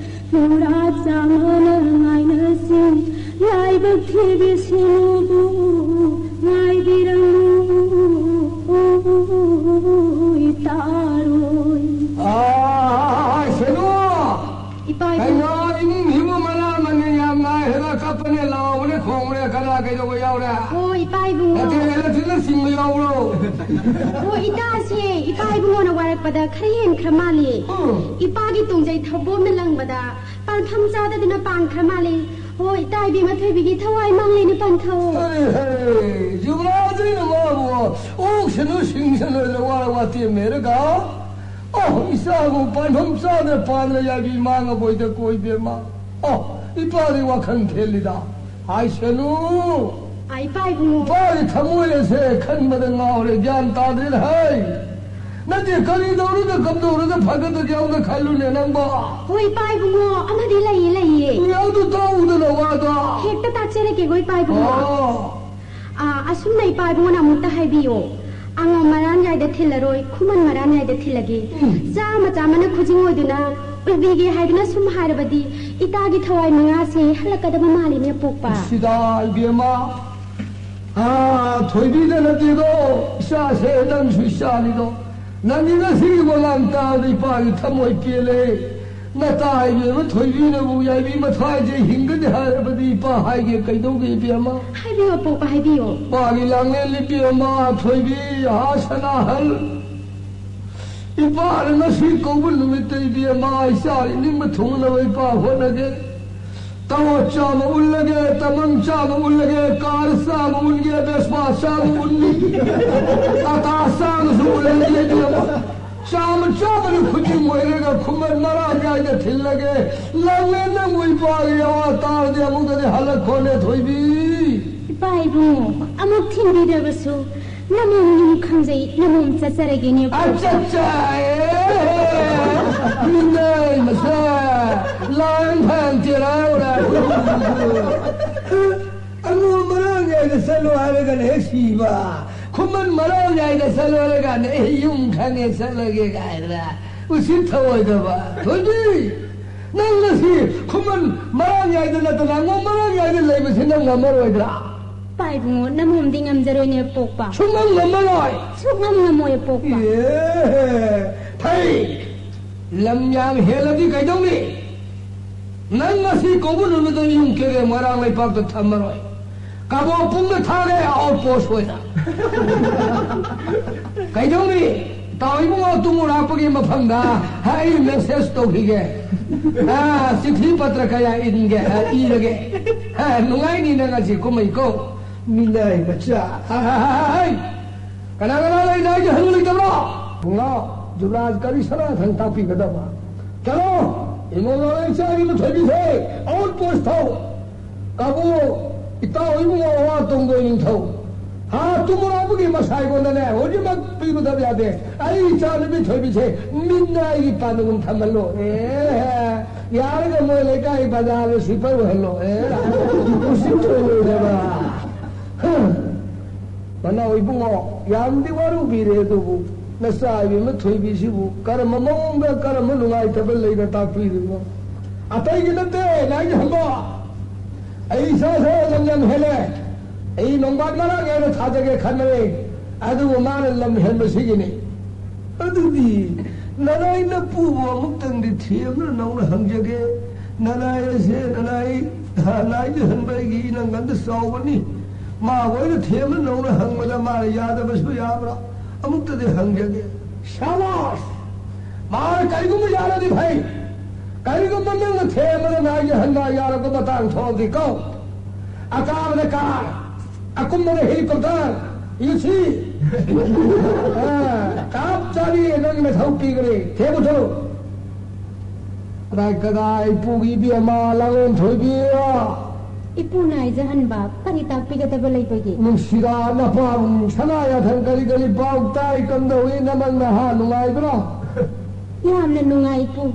ꯅꯨꯔꯥ ꯆꯥꯃꯅ ꯉꯥꯏꯅꯁꯤ꯫ ꯂꯥꯏꯕꯛ ꯊꯤꯕꯤ ꯁꯤꯅꯨꯕꯨ ꯉꯥꯏꯕꯤꯔꯝꯃꯨ ꯏꯇꯥꯔꯣꯏ꯫ ꯑꯥ, ꯁꯦꯅꯨ! ꯏꯄꯥ ꯏꯕꯨꯡ꯫ ꯀꯩꯅꯣ, ꯏꯃꯨꯡꯁꯤꯕꯨ ꯃꯅꯥ ꯃꯅꯤꯟ ꯌꯥꯝ ꯅꯥꯏ ꯍꯥꯏꯅ ꯀꯞꯄꯅꯦ, ꯂꯥꯎ꯫ ꯈꯣꯡꯂꯦ, ꯈꯣꯡꯂꯦ, ꯀꯅꯥ ꯀꯩꯗꯧꯕ ꯌꯥꯎꯔꯦ? ꯑꯣ, ꯏꯄꯥ ꯏꯕꯨꯡꯉꯣ꯫ ꯅꯠꯇꯦ, ꯏꯂꯦꯛꯇ꯭ꯔꯤꯛꯅ ꯆꯤꯡꯕ ꯌꯥꯎꯕ꯭ꯔꯣ? ꯑꯣ, ꯏꯇꯥꯁꯦ, ꯏꯄꯥ ꯏꯕꯨꯡꯉꯣꯅ ꯋꯥꯔꯛꯄꯗ ꯈꯔ ꯍꯦꯟꯈ꯭ꯔ ꯃꯥꯜꯂꯦ꯫ ꯎꯝ꯫ ꯏꯄꯥꯒꯤ ꯇꯣꯡꯖꯩ ꯊꯧꯕꯣꯝꯅ ꯂꯪꯕꯗ ꯄꯥꯟꯐꯝ ꯆꯥꯗꯗꯅ ꯄꯥꯟꯈ꯭ꯔ ꯃꯥꯜꯂꯦ꯫ ꯑꯣ, ꯏꯇꯥ ꯏꯕꯦꯝꯃ ꯊꯣꯏꯕꯤꯒꯤ ꯊꯋꯥꯏ ꯃꯥꯡꯂꯦꯅ ꯄꯥꯟꯊꯧ꯫ ꯍꯩ, ꯍꯩ, ꯖꯨꯕ꯭ꯔꯥꯖꯤꯅ ꯃꯥꯕꯨ ꯑꯣꯛꯁꯅꯨ ꯁꯤꯡꯁꯅꯨꯅ ꯋꯥꯔ ꯋꯥꯇꯦꯝ ꯃꯦꯔꯒ, ꯑꯣ, ꯏꯆꯥꯕꯨ ꯄꯥꯟꯐꯝ ꯆꯥꯗꯅ ꯄꯥꯟꯗꯅ ꯌꯥꯏꯕꯤ ꯃꯥꯡꯉꯕꯣꯏꯗ ꯀꯣꯏꯕꯦꯝꯃ꯫ ꯑꯣ, ꯏꯄꯥꯗꯤ ꯋꯥꯈꯜ ꯊꯦꯜꯂꯤꯗ꯫ ꯍꯥꯏꯁꯅꯨ꯫ ꯑꯥ, ꯏꯄꯥ ꯏꯕꯨꯡꯉꯣ꯫ ꯏꯄꯥꯒꯤ ꯊꯃꯣꯏ ꯑꯁꯦ ꯈꯟꯕꯗ ꯉꯥꯎꯔꯦ, ꯒ꯭ꯌꯥꯟ ꯇꯥꯗ꯭ꯔꯦꯗ ꯍꯥꯏ꯫ ꯅꯠꯇꯦ, ꯀꯔꯤ ꯇꯧꯔꯒ ꯀꯝꯗꯧꯔꯒ ꯐꯒꯗꯒꯦ ꯑꯃꯨꯛꯇ ꯈꯜꯂꯨꯅꯦ ꯅꯪꯕꯣ꯫ ꯍꯣꯏ, ꯏꯄꯥ ꯏꯕꯨꯡꯉꯣ, ꯑꯃꯗꯤ ꯂꯩꯌꯦ, ꯂꯩꯌꯦ꯫ ꯑꯦ, ꯑꯗꯨ ꯇꯥꯛꯎꯗꯅ ꯋꯥꯗꯣ꯫ ꯍꯦꯛꯇ ꯇꯥꯛꯆꯔꯒꯦꯀꯣ, ꯏꯄꯥ ꯏꯕꯨꯡꯉꯣ꯫ ꯑꯣ꯫ ꯑꯥ, ꯑꯁꯨꯝꯅ ꯏꯄꯥ ꯏꯕꯨꯡꯉꯣꯅ ꯑꯃꯨꯛꯇ ꯍꯥꯏꯕꯤꯌꯣ꯫ ꯑꯉꯝ ꯃꯔꯥꯟ ꯌꯥꯏꯗ ꯊꯤꯜꯂꯔꯣꯏ, ꯈꯨꯃꯟ ꯃꯔꯥꯟ ꯌꯥꯏꯗ ꯊꯤꯜꯂꯒꯦ꯫ ꯎꯝ꯫ ꯆꯥꯃ ꯆꯥꯃꯅ ꯈꯨꯖꯤꯡ ꯑꯣꯏꯗꯨꯅ ꯎꯏꯕꯤꯒꯦ ꯍꯥꯏꯗꯨꯅ ꯁꯨꯝ ꯍꯥꯏꯔꯕꯗꯤ ꯏꯇꯥꯒꯤ ꯊꯋꯥꯏ ꯃꯉꯥꯁꯦ ꯍꯜꯂꯛꯀꯗꯕ ꯃꯥꯜꯂꯤꯅꯦ, ꯄꯣꯛꯄ꯫ ꯁꯤꯗ ꯏꯕꯦꯝꯃ, ꯑꯥ, ꯊꯣꯏꯕꯤꯗ ꯅꯠꯇꯦꯗꯣ, ꯏꯆꯥꯁꯦ ꯅꯪꯁꯨ ꯏꯆꯥꯅꯤꯗꯣ꯫ ꯅꯪꯒꯤ ꯉꯁꯤꯒꯤ ꯋꯥꯉꯥꯡ ꯇꯥꯕꯗ ꯏꯄꯥꯒꯤ ꯊꯃꯣꯏ ꯄꯦꯜꯂꯦ꯫ ꯅꯇꯥ ꯏꯕꯦꯝꯃ ꯊꯣꯏꯕꯤꯅꯕꯨ ꯌꯥꯏꯕꯤ ꯃꯊ꯭ꯋꯥꯏꯁꯦ ꯍꯤꯡꯒꯅꯤ ꯍꯥꯏꯔꯕꯗꯤ ꯏꯄꯥ ꯍꯥꯏꯒꯦ ꯀꯩꯗꯧꯒꯦ ꯏꯕꯦꯝꯃ? ꯍꯥꯏꯕꯤꯌꯣ ꯄꯣꯛꯄ, ꯍꯥꯏꯕꯤꯌꯣ꯫ ꯄꯥꯒꯤ ꯂꯥꯡꯂꯦꯟ ꯏꯕꯦꯝꯃ ꯊꯣꯏꯕꯤ, ꯑꯍꯥ ꯁꯅꯥꯍꯜ꯫ ꯏꯄꯥꯅ ꯉꯁꯤ ꯀꯧꯕ ꯅꯨꯃꯤꯠꯇ ꯏꯕꯦꯝꯃ ꯏꯆꯥꯒꯤ ꯅꯤꯡꯕ ꯊꯨꯡꯅꯕ ꯏꯄꯥ ꯍꯣꯠꯅꯒꯦ꯫ ꯇꯋꯣ ꯆꯥꯝꯃ ꯎꯠꯂꯒꯦ, ꯇꯃꯪ ꯆꯥꯝꯃ ꯎꯠꯂꯒꯦ, ꯀꯥꯔ ꯆꯥꯝꯃ ꯎꯠꯒꯦ, ꯕꯦꯁꯄꯥ ꯆꯥꯝꯃ ꯎꯠꯅꯤ, ꯇꯥꯇꯥ ꯆꯥꯝꯃꯁꯨ ꯎꯠꯂꯒꯦ ꯏꯕꯦꯝꯃ꯫ ꯆꯥꯝꯃ ꯆꯥꯝꯃꯅ ꯈꯨꯖꯤꯡ ꯑꯣꯏꯔꯒ ꯈꯨꯃꯟ ꯃꯔꯥꯡ ꯀꯥꯏꯗ ꯊꯤꯜꯂꯒꯦ꯫ ꯂꯥꯡꯂꯦꯟ ꯅꯪꯕꯨ ꯏꯄꯥꯒꯤ ꯑꯋꯥ ꯇꯥꯔꯗꯤ ꯑꯃꯨꯛꯇꯗꯤ ꯍꯜꯂꯛꯈꯣꯅꯦ ꯊꯣꯏꯕꯤ꯫ ꯏꯄꯥ ꯏꯕꯨꯡꯉꯣ, ꯑꯃꯨꯛ ꯊꯤꯟꯕꯤꯗ꯭ꯔꯕꯁꯨ ꯅꯃꯣꯝ ꯌꯨꯝ ꯈꯪꯖꯩ, ꯅꯃꯣꯝ ꯆꯠꯆꯔꯒꯦꯅꯦ꯫ ꯑꯆꯥ, ꯑꯆꯥ, ꯑꯦ, ꯃꯤꯅꯥꯏ ꯃꯆꯥ, ꯂꯥꯡ ꯐꯥꯟ ꯆꯦꯔꯥꯎꯔ꯫ ꯑꯉꯣꯝ ꯃꯔꯥꯡ ꯌꯥꯏꯗ ꯆꯠꯂꯣ ꯍꯥꯏꯔꯒꯅ ꯍꯦꯛ ꯁꯤꯕ, ꯈꯨꯃꯟ ꯃꯔꯥꯡ ꯌꯥꯏꯗ ꯆꯠꯂꯣ ꯍꯥꯏꯔꯒꯅ ꯑꯦ ꯌꯨꯝ ꯈꯪꯉꯦ ꯆꯠꯂꯒꯦ ꯀꯥꯏꯗꯅ ꯎꯁꯤꯠ ꯊꯑꯣꯏꯗꯕ꯫ ꯊꯣꯏꯕꯤ, ꯅꯪ ꯉꯁꯤ ꯈꯨꯃꯟ ꯃꯔꯥꯡ ꯌꯥꯏꯗ ꯅꯠꯇꯅ ꯑꯉꯣꯝ ꯃꯔꯥꯡ ꯌꯥꯏꯗ ꯂꯩꯕꯁꯤ ꯅꯪ ꯉꯝꯃꯔꯣꯏꯗ꯭ꯔꯥ? ꯄꯥ ꯏꯕꯨꯡꯉꯣ, ꯅꯃꯣꯝꯗꯤ ꯉꯝꯖꯔꯣꯏꯅꯦ ꯄꯣꯛꯄ꯫ ꯁꯨꯡꯉꯝ ꯉꯝꯃꯔꯣꯏ꯫ ꯁꯨꯡꯉꯝ ꯉꯝꯃꯣꯏ ꯄꯣꯛꯄ꯫ ꯑꯦ, ꯐꯩ꯫ ꯂꯝ ꯌꯥꯝ ꯍꯦꯜꯂꯗꯤ ꯀꯩꯗꯧꯅꯤ? ꯅꯪ ꯉꯁꯤ ꯀꯧꯕ ꯅꯨꯃꯤꯠꯇ ꯌꯨꯝ ꯀꯦꯔꯦ ꯃꯣꯏꯔꯥꯡ ꯂꯩꯄꯥꯛꯇ ꯊꯝꯃꯔꯣꯏ꯫ ꯀꯕꯣꯛ ꯄꯨꯡꯗ ꯊꯥꯔꯦ ꯑꯥꯎꯠ ꯄꯣꯁ ꯑꯣꯏꯅ꯫ ꯀꯩꯗꯧꯅꯤ? ꯇꯥꯎ ꯏꯕꯨꯡꯉꯣ ꯇꯨꯡ ꯎꯔꯥꯛꯄꯒꯤ ꯃꯐꯝꯗ ꯑꯩ ꯃꯦꯁꯦꯖ ꯇꯧꯈꯤꯒꯦ꯫ ꯑꯥ, ꯆꯤꯊꯤ ꯄꯇ꯭ꯔ ꯀꯌꯥ ꯏꯟꯒꯦ, ꯑꯥ, ꯏꯔꯒꯦ꯫ ꯑꯥ, ꯅꯨꯡꯉꯥꯏꯅꯤ ꯅꯪ ꯉꯁꯤ ꯀꯨꯝꯍꯩ ꯀꯣ꯫ ꯃꯤꯅꯥꯏ ꯃꯆꯥ꯫ ꯍꯥꯏ, ꯍꯥꯏ, ꯍꯥꯏ, ꯍꯥꯏ꯫ ꯀꯅꯥ ꯀꯅꯥ ꯂꯩ? ꯅꯥꯏꯒꯤ ꯍꯪ ꯂꯩꯇꯕ꯭ꯔꯣ? ꯍꯪꯉꯣ, ꯖꯨꯕꯔꯥꯖ ꯀꯔꯤ ꯁꯅꯥꯊꯪ ꯇꯥꯛꯄꯤꯒꯗꯕ? ꯆꯠꯂꯣ, ꯏꯃꯣꯝ ꯂꯣꯏ ꯆꯥꯔꯤꯕ ꯊꯣꯏꯕꯤꯁꯦ ꯑꯥꯎꯠ ꯄꯣꯁ ꯊꯧ꯫ ꯀꯥꯕꯨ, ꯏꯇꯥꯎ ꯏꯕꯨꯡꯉꯣ ꯑꯋꯥ ꯇꯣꯡꯗꯣꯏ ꯅꯤꯡꯊꯧ꯫ ꯍꯥ, ꯇꯨꯝꯃꯨꯔꯥꯎꯕꯒꯤ ꯃꯁꯥꯏꯒꯣꯟꯗꯅꯦ, ꯍꯧꯖꯤꯛꯃꯛ ꯄꯤꯔꯨꯗꯕ ꯌꯥꯗꯦ꯫ ꯑꯩ ꯏꯆꯥ ꯅꯨꯄꯤ ꯊꯣꯏꯕꯤꯁꯦ ꯃꯤꯠꯅ ꯑꯩꯒꯤ ꯄꯥꯟꯗꯒꯨꯝ ꯊꯝꯍꯜꯂꯣ꯫ ꯑꯦ, ꯌꯥꯔꯒ ꯃꯣꯏ ꯂꯩꯀꯥꯏ ꯕꯖꯥꯔꯗ ꯁ꯭ꯋꯤꯄꯔ ꯑꯣꯏꯍꯜꯂꯣ꯫ ꯑꯦ, ꯎꯁꯤꯠ ꯊꯣꯏꯔꯣꯏꯗꯕ꯫ ꯃꯅꯥꯎ ꯏꯕꯨꯡꯉꯣ, ꯌꯥꯝꯗꯤ ꯋꯥꯔꯨꯕꯤꯔꯦ, ꯑꯗꯨꯕꯨ ꯅꯆꯥ ꯏꯕꯦꯝꯃ ꯊꯣꯏꯕꯤꯁꯤꯕꯨ ꯀꯔꯝꯕ ꯃꯑꯣꯡꯗ ꯀꯔꯝꯕ ꯅꯨꯡꯉꯥꯏꯇꯕ ꯂꯩꯅ ꯇꯥꯛꯄꯤꯔꯤꯅꯣ? ꯑꯇꯩꯒꯤ ꯅꯠꯇꯦ, ꯂꯥꯏꯖꯍꯟꯕ꯫ ꯑꯩ ꯏꯁꯥꯁꯦ ꯂꯝ ꯌꯥꯝ ꯍꯦꯜꯂꯦ꯫ ꯑꯩ ꯅꯣꯡꯕꯥꯟ ꯃꯔꯥꯡ ꯌꯥꯝꯅ ꯊꯥꯖꯒꯦ ꯈꯟꯕꯅꯦ, ꯑꯗꯨꯕꯨ ꯃꯥꯅ ꯂꯝ ꯍꯦꯟꯕꯁꯤꯒꯤꯅꯤ꯫ ꯑꯗꯨꯗꯤ ꯅꯅꯥꯏ ꯅꯄꯨꯕꯨ ꯑꯃꯨꯛꯇꯪꯗꯤ ꯊꯦꯝꯅ ꯅꯧꯅ ꯍꯪꯖꯒꯦ꯫ ꯅꯅꯥꯏ ꯑꯁꯦ ꯅꯅꯥꯏ ꯂꯥꯏꯖꯍꯟꯕ ꯑꯩꯒꯤ ꯏꯅꯪꯒꯟꯗ ꯆꯥꯎꯕꯅꯤ꯫ ꯃꯥ ꯑꯣꯏꯅ ꯊꯦꯝꯅ ꯅꯧꯅ ꯍꯪꯕꯗ ꯃꯥꯅ ꯌꯥꯗꯕꯁꯨ ꯌꯥꯕ꯭ꯔꯥ? ꯑꯃꯨꯛꯇꯗꯤ ꯍꯪꯖꯒꯦ꯫ ꯁꯥꯕꯥꯁ! ꯃꯥꯅ ꯀꯔꯤꯒꯨꯝꯕ ꯌꯥꯔꯗꯤ ꯐꯩ꯫ ꯀꯔꯤꯒꯨꯝꯕ ꯅꯪꯅ ꯊꯦꯝꯕꯗ ꯂꯥꯏꯖꯍꯟꯕ ꯌꯥꯔꯛꯄ ꯃꯇꯥꯡ ꯊꯣꯛꯑꯗꯤ ꯀꯣ꯫ ꯑꯀꯥꯕꯗ ꯀꯥꯔ, ꯑꯀꯨꯝꯕꯗ ꯍꯦꯂꯤꯀꯣꯞꯇꯔ, you see? ꯑꯥ, ꯆꯞ ꯆꯥꯔꯤ, ꯅꯪꯒꯤ ꯃꯊꯧ ꯄꯤꯒꯅꯤ꯫ ꯊꯦꯝꯃꯨ ꯊꯦꯝꯃꯨ꯫ ꯀꯗꯥꯏ ꯀꯗꯥꯏ ꯏꯄꯨꯒꯤ ꯏꯕꯦꯝꯃ ꯂꯥꯡꯂꯦꯟ ꯊꯣꯏꯕꯤ? ꯏꯄꯨ ꯅꯥꯏꯖꯍꯟꯕ ꯀꯔꯤ ꯇꯥꯛꯄꯤꯒꯗꯕ ꯂꯩꯕꯒꯦ? ꯅꯨꯡꯁꯤꯗ ꯅꯄꯥꯕꯨꯡ ꯁꯅꯥ ꯌꯥꯊꯪ ꯀꯔꯤ ꯀꯔꯤ ꯄꯥꯎ ꯇꯥꯏ? ꯀꯝꯗꯧꯏ? ꯅꯃꯪ ꯅꯍꯥ ꯅꯨꯡꯉꯥꯏꯕ꯭ꯔꯣ? ꯌꯥꯝꯅ ꯅꯨꯡꯉꯥꯏ ꯏꯄꯨ꯫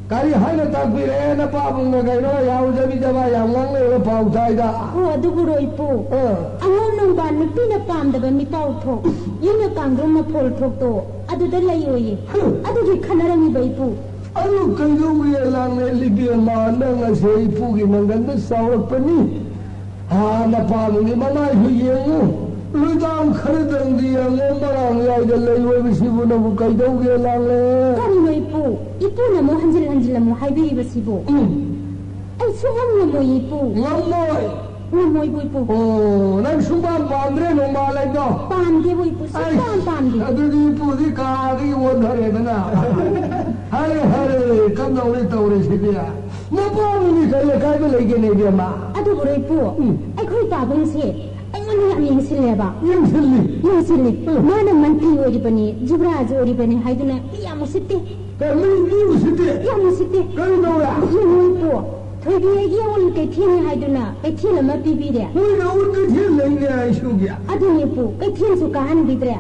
ꯀꯔꯤ ꯍꯥꯏꯅ ꯇꯥꯛꯄꯤꯔꯦ ꯅꯄꯥꯕꯨꯡꯅ? ꯀꯩꯅꯣ ꯌꯥꯎꯖꯕꯤ ꯖꯕꯥ ꯌꯥꯝ ꯉꯥꯡꯅꯩꯕ ꯄꯥꯎ ꯇꯥꯏꯗ꯫ ꯑꯣ, ꯑꯗꯨꯕꯨꯔꯣ ꯏꯄꯨ? ꯑꯥ꯫ ꯑꯉꯧ ꯅꯣꯡꯕꯥꯟ ꯅꯨꯄꯤꯅ ꯄꯥꯝꯗꯕ ꯃꯤꯄꯥꯎ ꯊꯣꯛ, ꯌꯨꯝꯅ ꯀꯥꯡꯗ꯭ꯔꯨꯝ ꯃꯐꯣꯜ ꯊꯣꯛꯇꯣ, ꯑꯗꯨꯗ ꯂꯩꯌꯣꯌꯦ꯫ ꯍꯝ꯫ ꯑꯗꯨꯒꯤ ꯈꯟꯅꯔꯝꯃꯤꯕ ꯏꯄꯨ꯫ ꯑꯗꯨ ꯀꯩꯗꯧꯕꯒꯤ ꯂꯥꯡꯅꯦ ꯏꯕꯦꯝꯃ? ꯅꯪ ꯑꯁꯦ ꯏꯄꯨꯒꯤ ꯃꯪꯒꯟꯗ ꯆꯥꯎꯔꯛꯄꯅꯤ꯫ ꯍꯥ, ꯅꯄꯥꯕꯨꯡꯒꯤ ꯃꯃꯥꯏꯁꯨ ꯌꯦꯡꯉꯨ꯫ ꯅꯨꯃꯤꯗꯥꯡ ꯈꯔꯗꯪꯗꯤ ꯌꯦꯡꯉꯣ, ꯃꯔꯥꯡ ꯌꯥꯏꯗ ꯂꯩꯔꯣꯏꯕꯁꯤꯕꯨ ꯅꯪꯕꯨ ꯀꯩꯗꯧꯒꯦ ꯂꯥꯡꯂꯦ? ꯀꯔꯤꯅꯣ ꯏꯄꯨ? ꯏꯄꯨꯅ ꯑꯃꯨꯛ ꯍꯟꯖꯤꯜ ꯍꯟꯖꯤꯜ ꯑꯃꯨꯛ ꯍꯥꯏꯕꯤꯔꯤꯕꯁꯤꯕꯨ? ꯎꯝ꯫ ꯑꯩ ꯁꯨꯡꯉꯝ ꯉꯝꯃꯣꯏ ꯏꯄꯨ꯫ ꯉꯝꯃꯣꯏ? ꯉꯝꯃꯣꯏꯕꯨ ꯏꯄꯨ꯫ ꯑꯣ, ꯅꯪ ꯁꯨꯡꯄꯥꯝ ꯄꯥꯝꯗ꯭ꯔꯦ ꯅꯣꯡꯃꯥꯂꯩꯗꯣ? ꯄꯥꯝꯗꯦꯕꯨ ꯏꯄꯨ, ꯁꯨꯡꯄꯥꯝ ꯑꯩꯁ, ꯄꯥꯝꯗꯦ꯫ ꯑꯗꯨꯗꯤ ꯏꯄꯨꯗꯤ ꯀꯥꯗꯒꯤ ꯑꯣꯟꯊꯔꯦꯗꯅ꯫ ꯍꯥꯏꯔꯦ, ꯍꯥꯏꯔꯦ, ꯀꯝꯗꯧꯔꯦ ꯇꯧꯔꯤꯁꯤꯗꯤ? ꯅꯄꯥꯕꯨꯗꯤ ꯀꯔꯤ ꯑꯀꯥꯏꯕ ꯂꯩꯒꯦꯅꯦ, ꯏꯕꯦꯝꯃ? ꯑꯗꯨꯕꯨꯔꯣ ꯏꯄꯨ, ꯎꯝ꯫ ꯑꯩꯈꯣꯏ ꯄꯥꯕꯨꯡꯁꯦ ꯑꯩꯉꯣꯟꯗ ꯌꯥꯝ ꯌꯦꯡꯁꯤꯜꯂꯦꯕ꯫ ꯌꯦꯡꯁꯤꯜꯂꯤ? ꯌꯦꯡꯁꯤꯜꯂꯤ꯫ ꯎꯝ꯫ ꯃꯥꯅ ꯃꯟꯇ꯭ꯔꯤ ꯑꯣꯏꯔꯤꯕꯅꯤ, ꯖꯨꯕꯔꯥꯖ ꯑꯣꯏꯔꯤꯕꯅꯤ ꯍꯥꯏꯗꯨꯅ ꯃꯤ ꯌꯥꯝ ꯎꯁꯤꯠꯇꯦ꯫ ꯀꯩ, ꯃꯤ, ꯃꯤ ꯎꯁꯤꯠꯇꯦ? ꯌꯥꯝ ꯎꯁꯤꯠꯇꯦ꯫ ꯀꯔꯤꯅꯣꯕ? ꯌꯦꯡꯉꯨ ꯏꯄꯨ, ꯊꯣꯏꯕꯤ ꯑꯩꯒꯤ ꯑꯎꯟ ꯀꯩꯊꯦꯜꯅꯤ ꯍꯥꯏꯗꯨꯅ ꯀꯩꯊꯦꯜ ꯑꯃ ꯄꯤꯕꯤꯔꯦ꯫ ꯃꯣꯏꯅ ꯑꯎꯟ ꯀꯩꯊꯦꯜ ꯂꯩꯅꯦ ꯍꯥꯏꯁꯨꯒꯤ꯫ ꯑꯗꯨꯅꯤ ꯏꯄꯨ, ꯀꯩꯊꯦꯜꯁꯨ ꯀꯥꯍꯟꯕꯤꯗ꯭ꯔꯦ꯫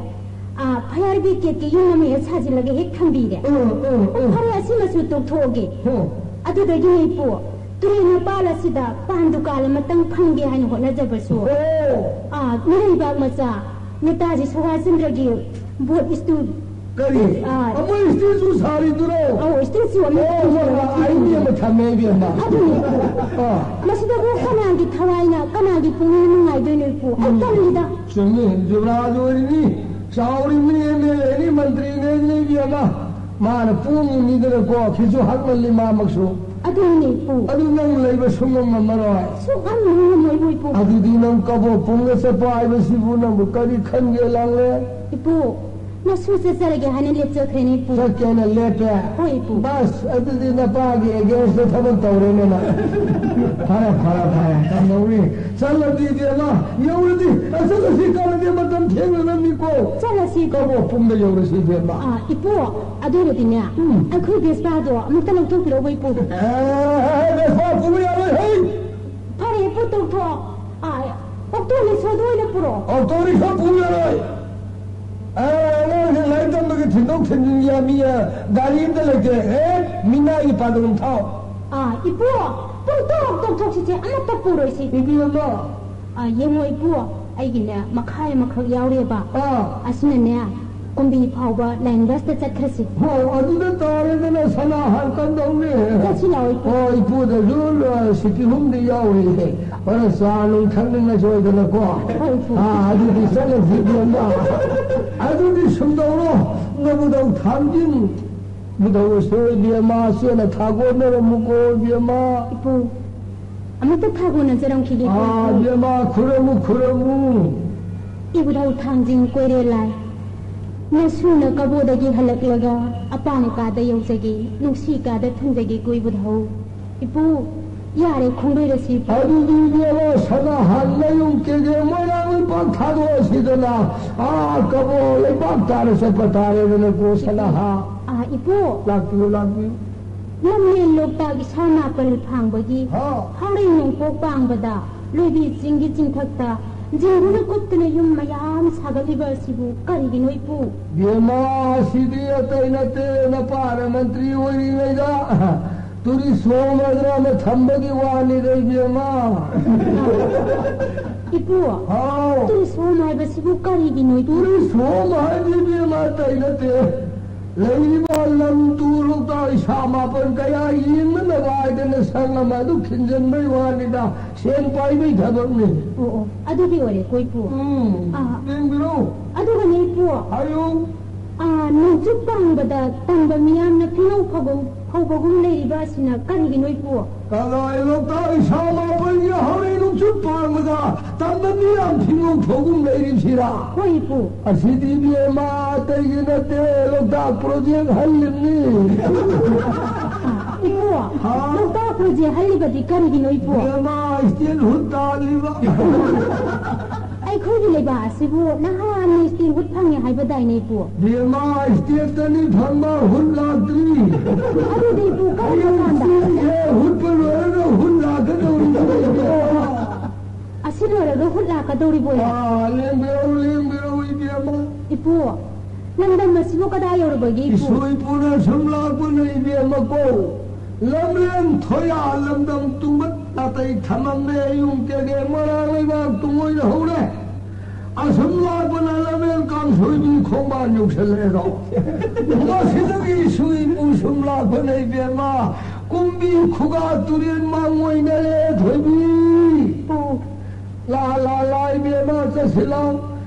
ꯑꯥ, ꯐꯌꯥꯔ ꯕ꯭ꯔꯤꯒꯦꯗꯀꯤ ꯌꯨꯝ ꯑꯃ ꯍꯦꯛ ꯁꯥꯖꯤꯜꯂꯒ ꯍꯦꯛ ꯊꯝꯕꯤꯔꯦ꯫ ꯎꯝ, ꯎꯝ, ꯎꯝ꯫ ꯐꯔꯦ, ꯑꯁꯤꯃꯁꯨ ꯇꯣꯛꯊꯣꯛꯑꯒꯦ꯫ ꯎꯝ꯫ ꯑꯗꯨꯗꯒꯤꯅꯦ ꯏꯄꯨ, ꯇꯨꯔꯦꯜ ꯃꯄꯥꯜ ꯑꯁꯤꯗ ꯄꯥꯟ ꯗꯨꯀꯥꯟ ꯑꯃꯇꯪ ꯐꯪꯒꯦ ꯍꯥꯏꯅ ꯍꯣꯠꯅꯖꯕꯁꯨ, ꯑꯣ꯫ ꯑꯥ, ꯃꯤꯔꯩꯕꯥꯛ ꯃꯆꯥ ꯅꯦꯇꯥꯖꯤ ꯁꯨꯚꯥꯁ ꯆꯟꯗ꯭ꯔꯒꯤ ꯕꯣꯠ ꯏꯁꯇꯨ-, ꯀꯔꯤ? ꯑꯥ꯫ ꯑꯃ ꯏꯁꯇꯦꯆꯨ ꯁꯥꯔꯤꯗꯨꯔꯣ? ꯑꯧ, ꯏꯁꯇꯦꯆꯨ ꯑꯃ ꯑꯣ, ꯁꯥꯔꯤꯗꯨꯔꯣ? ꯑꯣ, ꯑꯩ ꯃꯤ ꯑꯃ ꯊꯝꯃꯦ, ꯏꯕꯦꯝꯃ꯫ ꯑꯗꯨꯅꯤ꯫ ꯑꯥ꯫ ꯃꯁꯤꯗꯕꯨ ꯀꯅꯥꯒꯤ ꯊꯋꯥꯏꯅ, ꯀꯅꯥꯒꯤ ꯄꯨꯛꯅꯤꯡ ꯅꯨꯡꯉꯥꯏꯗꯣꯏꯅꯣ ꯏꯄꯨ? ꯑꯩ ꯎꯝ꯫ ꯇꯜꯂꯤꯗ꯫ ꯆꯨꯝꯃꯤ, ꯖꯨꯕꯔꯥꯖ ꯑꯣꯏꯔꯤꯅꯤ, ꯆꯥꯎꯔꯤꯕꯅꯤ, ꯑꯦꯝ ꯑꯦꯜ ꯑꯦꯅꯤ, ꯃꯟꯇ꯭ꯔꯤꯅꯤ, ꯏꯕꯦꯝꯃ꯫ ꯃꯥꯅ ꯄꯣꯡꯉꯤꯅꯤꯗꯅꯀꯣ, ꯈꯤꯁꯨ ꯍꯛꯃꯜꯂꯤ ꯃꯥꯃꯛꯁꯨ꯫ ꯑꯗꯨꯅꯤ ꯏꯄꯨ꯫ ꯑꯗꯨ ꯅꯪ ꯂꯩꯕ ꯁꯨꯡꯉꯝ ꯉꯝꯃꯔꯣꯏ꯫ ꯁꯨꯡꯉꯝ ꯉꯝꯃꯣꯏꯕꯨ ꯏꯄꯨ꯫ ꯑꯗꯨꯗꯤ ꯅꯪ ꯀꯕꯣꯛ ꯄꯨꯡꯗ ꯆꯠꯄ ꯍꯥꯏꯕꯁꯤꯕꯨ ꯅꯪꯕꯨ ꯀꯔꯤ ꯈꯟꯒꯦ ꯂꯥꯡꯂꯦ? ꯏꯄꯨ, ꯅꯁꯨ ꯆꯠꯆꯔꯒꯦ ꯍꯥꯏꯅ ꯂꯦꯞꯆꯈ꯭ꯔꯦꯅꯦ ꯏꯄꯨ꯫ ꯆꯠꯀꯦꯅ ꯂꯦꯞꯄꯦ? ꯍꯣꯏ ꯏꯄꯨ꯫ ꯕꯁ, ꯑꯗꯨꯗꯤ ꯅꯄꯥꯒꯤ ꯑꯦꯒꯦꯟꯁꯇ ꯊꯕꯛ ꯇꯧꯔꯦꯅꯦ ꯅꯪ꯫ ꯐꯔꯦ, ꯐꯔꯦ, ꯐꯔꯦ, ꯀꯝꯗꯧꯅꯤ? ꯆꯠꯂꯗꯤ ꯏꯕꯦꯝꯃ, ꯌꯧꯔꯗꯤ, ꯑ, ꯆꯠꯂꯁꯤ, ꯀꯥꯟꯅꯗꯦ, ꯃꯇꯝ ꯊꯦꯡꯅꯅꯕꯅꯤꯀꯣ꯫ ꯆꯠꯂꯁꯤ ꯏꯄꯨ꯫ ꯀꯕꯣꯛ ꯄꯨꯡꯗ ꯌꯧꯔꯁꯤ ꯏꯕꯦꯝꯃ꯫ ꯑꯥ, ꯏꯄꯨ, ꯑꯗꯨ ꯑꯣꯏꯔꯗꯤꯅꯦ, ꯎꯝ꯫ ꯑꯩꯈꯣꯏ ꯚꯦꯁꯄꯥꯗꯣ ꯑꯃꯨꯛꯇ ꯂꯧꯊꯣꯛꯄꯤꯔꯛꯎ ꯏꯄꯨ꯫ ꯑꯦ, ꯚꯦꯁꯄꯥ ꯄꯨꯕ ꯌꯥꯔꯣꯏ, ꯍꯩ! ꯐꯔꯦ ꯏꯄꯨ, ꯇꯣꯛꯊꯣꯛꯑꯣ꯫ ꯑꯥ, ꯑꯣꯛꯇꯣ ꯔꯤꯛꯁꯣꯗ ꯑꯣꯏꯅ ꯄꯨꯔꯛꯑꯣ꯫ ꯑꯣꯛꯇꯣ ꯔꯤꯛꯁꯣ ꯄꯨꯕ ꯌꯥꯔꯣꯏ꯫ ꯑꯦ, ꯑꯉꯥꯡꯁꯤꯡ ꯂꯥꯏꯔꯤꯛ ꯇꯝꯕꯒꯤ ꯊꯤꯟꯗꯣꯛ ꯊꯤꯟꯖꯤꯟꯒꯤ ꯃꯤ, ꯑ, ꯒꯥꯔꯤ ꯑꯝꯇ ꯂꯩꯇꯦ꯫ ꯑꯦ, ꯃꯤꯅꯥꯏꯒꯤ ꯄꯥꯗ ꯑꯗꯨꯝ ꯊꯥꯎ꯫ ꯑꯥ, ꯏꯄꯨ, ꯇꯣꯛꯊꯣꯛ, ꯇꯣꯛꯊꯣꯛꯁꯤꯁꯦ, ꯑꯃꯠꯇ ꯄꯨꯔꯣꯏꯁꯤ꯫ ꯏꯕꯦꯝꯃ, ꯑ, ꯌꯦꯡꯉꯣ ꯏꯄꯨ, ꯑꯩꯒꯤꯅꯦ ꯃꯈꯥꯏ ꯑꯃꯈꯛ ꯌꯥꯎꯔꯦꯕ꯫ ꯑꯥ꯫ ꯑꯁꯤꯅꯅꯦ ꯀꯨꯝꯕꯤ ꯐꯥꯎꯕ ꯂꯥꯏꯟ ꯕꯁꯇ ꯆꯠꯈ꯭ꯔꯁꯤ꯫ ꯍꯣ, ꯑꯗꯨꯗ ꯇꯥꯔꯦꯗꯅ ꯁꯅꯥ ꯍꯥꯟ ꯀꯝꯗꯧꯅꯤ? ꯆꯠꯁꯤ ꯂꯥꯛꯑꯣ ꯏꯄꯨ꯫ ꯍꯣ, ꯏꯄꯨꯗꯁꯨ, ꯑ, ꯁꯤꯀꯤ ꯍꯨꯝꯗꯤ ꯌꯥꯎꯔꯤꯍꯦ꯫ ꯈꯔ ꯆꯥ ꯅꯨꯡ ꯊꯛꯃꯤꯟꯅꯁꯤ ꯑꯣꯏꯗꯅꯀꯣ꯫ ꯍꯣꯏ, ꯏꯄꯨ꯫ ꯑꯥ, ꯑꯗꯨꯗꯤ ꯆꯠꯂꯁꯤ ꯏꯕꯦꯝꯃ꯫ ꯑꯗꯨꯗꯤ ꯁꯨꯝ ꯇꯧꯔꯣ, ꯅꯕꯨꯙꯧ ꯊꯥꯡꯖꯤꯡ, ꯕꯨꯙꯧ ꯑꯁꯣꯏ ꯏꯕꯦꯝꯃ, ꯆꯦꯅ ꯊꯥꯒꯣꯟꯅꯔꯝꯃꯨꯀꯣ ꯏꯕꯦꯝꯃ꯫ ꯏꯄꯨ, ꯑꯃꯨꯛꯇ ꯊꯥꯒꯣꯟꯅꯖꯔꯝꯈꯤꯒꯦ, ꯑꯥ, ꯏꯄꯨ꯫ ꯏꯕꯦꯝꯃ, ꯈꯨꯔꯨꯝꯃꯨ, ꯈꯨꯔꯨꯝꯃꯨ꯫ ꯏꯕꯨꯙꯧ ꯊꯥꯡꯖꯤꯡ ꯀꯣꯏꯔꯦꯜ ꯂꯥꯏ, ꯅꯁꯨꯅ ꯀꯕꯣꯗꯒꯤ ꯍꯜꯂꯛꯂꯒ ꯑꯄꯥꯝ ꯀꯥꯗ ꯌꯧꯖꯒꯦ, ꯅꯨꯡꯁꯤ ꯀꯥꯗ ꯊꯨꯡꯖꯒꯦ ꯀꯣ ꯏꯕꯨꯙꯧ꯫ ꯏꯄꯨ, ꯌꯥꯔꯦ, ꯈꯣꯡꯗꯣꯏꯔꯁꯤ ꯏꯄꯨ꯫ ꯑꯗꯨꯗꯤ ꯏꯕꯦꯝꯃ, ꯁꯅꯥꯍꯥꯟ ꯃꯌꯨꯝ ꯀꯦꯒꯦ ꯃꯣꯏꯔꯥꯡ ꯂꯩꯄꯥꯛ ꯊꯥꯗꯣꯛꯑꯁꯤꯗꯅ, ꯑꯥ, ꯀꯕꯣ ꯂꯩꯄꯥꯛ ꯇꯥꯔ ꯆꯠꯄ ꯇꯥꯔꯦꯗꯅꯀꯣ, ꯁꯅꯥꯍꯥ꯫ ꯑꯥ, ꯏꯄꯨ꯫ ꯂꯥꯛꯄꯤꯌꯨ, ꯂꯥꯛꯄꯤꯌꯨ꯫ ꯂꯝꯂꯦꯟ ꯂꯣꯛꯇꯥꯛ ꯏꯁꯥ ꯃꯥꯄꯜ ꯐꯥꯡꯕꯒꯤ ꯍꯥ꯫ ꯍꯥꯎꯔꯩ ꯅꯣꯡꯄꯣꯛ ꯄꯥꯡꯕꯗ ꯂꯣꯏꯕꯤ ꯆꯤꯡꯒꯤ ꯆꯤꯡꯊꯛꯇ ꯖꯤꯡꯒꯅ ꯀꯨꯞꯇꯨꯅ ꯌꯨꯝ ꯃꯌꯥꯝ ꯁꯥꯒꯠꯂꯤꯕ ꯑꯁꯤꯕꯨ ꯀꯔꯤꯒꯤꯅꯣ ꯏꯄꯨ? ꯕꯦꯝꯃ, ꯑꯁꯤꯗꯤ ꯑꯇꯩ ꯅꯠꯇꯦ, ꯅꯄꯥꯅ ꯃꯟꯇ꯭ꯔꯤ ꯑꯣꯏꯔꯤꯉꯩꯗ ꯇꯨꯔꯤꯁ ꯍꯣꯝ ꯍꯥꯏꯗꯅ ꯑꯃ ꯊꯝꯕꯒꯤ ꯋꯥꯅꯤꯗ ꯏꯕꯦꯝꯃ꯫ ꯏꯄꯨ, ꯍꯥꯎ꯫ ꯇꯨꯔꯤꯁ ꯍꯣꯝ ꯍꯥꯏꯕꯁꯤꯕꯨ ꯀꯔꯤꯒꯤꯅꯣ ꯏꯄꯨ? ꯇꯨꯔꯤꯁ ꯍꯣꯝ ꯍꯥꯏꯗꯤ ꯏꯕꯦꯝꯃ ꯑꯇꯩ ꯅꯠꯇꯦ, ꯂꯩꯔꯤꯕ ꯂꯝ ꯇꯨ ꯂꯣꯛꯇꯥꯛ ꯏꯁꯥ ꯃꯥꯄꯟ ꯀꯌꯥ ꯌꯦꯡꯅꯅꯕ ꯍꯥꯏꯗꯅ ꯁꯪ ꯑꯃ ꯑꯗꯨ ꯈꯤꯟꯖꯟꯕꯩ ꯋꯥꯅꯤꯗ, ꯁꯦꯟ ꯄꯥꯏꯕꯩ ꯊꯕꯛꯅꯤ꯫ ꯑꯣ, ꯑꯣ, ꯑꯗꯨꯗꯤ ꯑꯣꯏꯔꯦꯀꯣ ꯏꯄꯨ꯫ ꯎꯝ, ꯑꯥ꯫ ꯌꯦꯡꯕꯤꯔꯣ꯫ ꯑꯗꯨꯒꯅꯦ ꯏꯄꯨ꯫ ꯍꯥꯏꯌꯨ꯫ ꯑꯥ, ꯅꯣꯡꯆꯨꯞ ꯄꯥꯡꯕꯗ ꯇꯝꯕ ꯃꯤꯌꯥꯝꯅ ꯐꯤꯉꯧ ꯐꯧꯕ-, ꯐꯧꯕꯒꯨꯝ ꯂꯩꯔꯤꯕ ꯑꯁꯤꯅ ꯀꯔꯤꯒꯤꯅꯣ ꯏꯄꯨ? ꯀꯗꯥꯏ ꯂꯣꯛꯇꯥꯛ ꯏꯁꯥ ꯃꯥꯄꯟꯒꯤ ꯍꯧꯔꯩ ꯅꯣꯡꯆꯨꯞ ꯄꯥꯡꯕꯗ ꯇꯝꯕ ꯃꯤꯌꯥꯝ ꯐꯤꯉꯧ ꯐꯧꯒꯨꯝ ꯂꯩꯔꯤꯕꯁꯤꯔꯥ? ꯍꯣꯏ ꯏꯄꯨ꯫ ꯑꯁꯤꯗꯤ ꯏꯕꯦꯝꯃ ꯑꯇꯩꯒꯤ ꯅꯠꯇꯦ, ꯂꯣꯛꯇꯥꯛ ꯄ꯭ꯔꯣꯖꯦꯛ ꯍꯜꯂꯤꯕꯅꯤ꯫ ꯏꯄꯨ, ꯍꯥ? ꯂꯣꯛꯇꯥꯛ ꯄ꯭ꯔꯣꯖꯦꯛ ꯍꯜꯂꯤꯕꯗꯤ ꯀꯔꯤꯒꯤꯅꯣ ꯏꯄꯨ? ꯏꯕꯦꯝꯃ ꯏꯁꯇꯤꯜ ꯍꯨꯠ ꯇꯥꯜꯂꯤꯕ꯫ ꯑꯩꯈꯣꯏꯒꯤ ꯂꯩꯕꯥꯛ ꯑꯁꯤꯕꯨ ꯅꯍꯥꯟꯅ ꯏꯁꯇꯤꯜ ꯍꯨꯠ ꯐꯪꯉꯦ ꯍꯥꯏꯕꯗꯥꯏꯅꯦ ꯏꯄꯨ? ꯏꯕꯦꯝꯃ ꯏꯁꯇꯦꯠꯇꯅꯤ ꯐꯪꯕ, ꯍꯨꯠ ꯂꯥꯛꯇ꯭ꯔꯤ꯫ ꯑꯗꯨꯗꯤ ꯏꯄꯨ ꯀꯔꯝꯕ ꯍꯌꯦꯡ ꯀꯥꯟꯗ? ꯏꯁꯇꯤꯜꯁꯦ ꯍꯨꯠꯄ ꯂꯣꯏꯔꯒ ꯍꯨꯠ ꯂꯥꯛꯀꯗꯧꯔꯤꯕꯅꯤ꯫ ꯑꯁꯤ ꯂꯣꯏꯔꯒ ꯍꯨꯠ ꯂꯥꯛꯀꯗꯧꯔꯤꯕꯣꯏꯔꯦ? ꯑꯥ, ꯂꯦꯡꯕꯤꯔꯛꯎ, ꯂꯦꯡꯕꯤꯔꯛꯎ, ꯏꯕꯦꯝꯃ꯫ ꯏꯄꯨ, ꯂꯝꯗꯝ ꯑꯁꯤꯕꯨ ꯀꯗꯥꯏ ꯌꯧꯔꯕꯒꯦ, ꯏꯄꯨ? ꯏꯁꯣꯏ ꯏꯄꯨꯅ ꯁꯨꯝ ꯂꯥꯛꯄꯅ, ꯏꯕꯦꯝꯃꯀꯣ꯫ ꯂꯝꯂꯦꯟ ꯊꯣꯌꯥ ꯂꯝꯗꯝ ꯇꯨꯡꯕ ꯅꯥꯇꯩ ꯊꯝꯃꯝꯂꯦ, ꯌꯨꯝ ꯀꯦꯒꯦ ꯃꯔꯥ ꯂꯩꯕꯥꯛ ꯇꯨꯡꯑꯣꯏꯅ ꯍꯧꯔꯦ꯫ ꯑꯁꯨꯝ ꯂꯥꯛꯄꯅ ꯂꯝꯂꯦꯟ ꯀꯥꯡꯁꯣꯏꯕꯤ ꯈꯣꯡꯕꯥꯟ ꯌꯧꯁꯜꯂꯛꯑꯦꯗꯣ꯫ ꯃꯁꯤꯗꯒꯤ ꯏꯁꯣꯏ ꯏꯄꯨ ꯁꯨꯝ ꯂꯥꯛꯄꯅ, ꯏꯕꯦꯝꯃ, ꯀꯨꯝꯕꯤ ꯈꯨꯒꯥ ꯇꯨꯔꯦꯟ ꯃꯥꯡꯑꯣꯏꯅꯔꯦ, ꯊꯣꯏꯕꯤ꯫ ꯁꯤꯂꯥꯎ꯫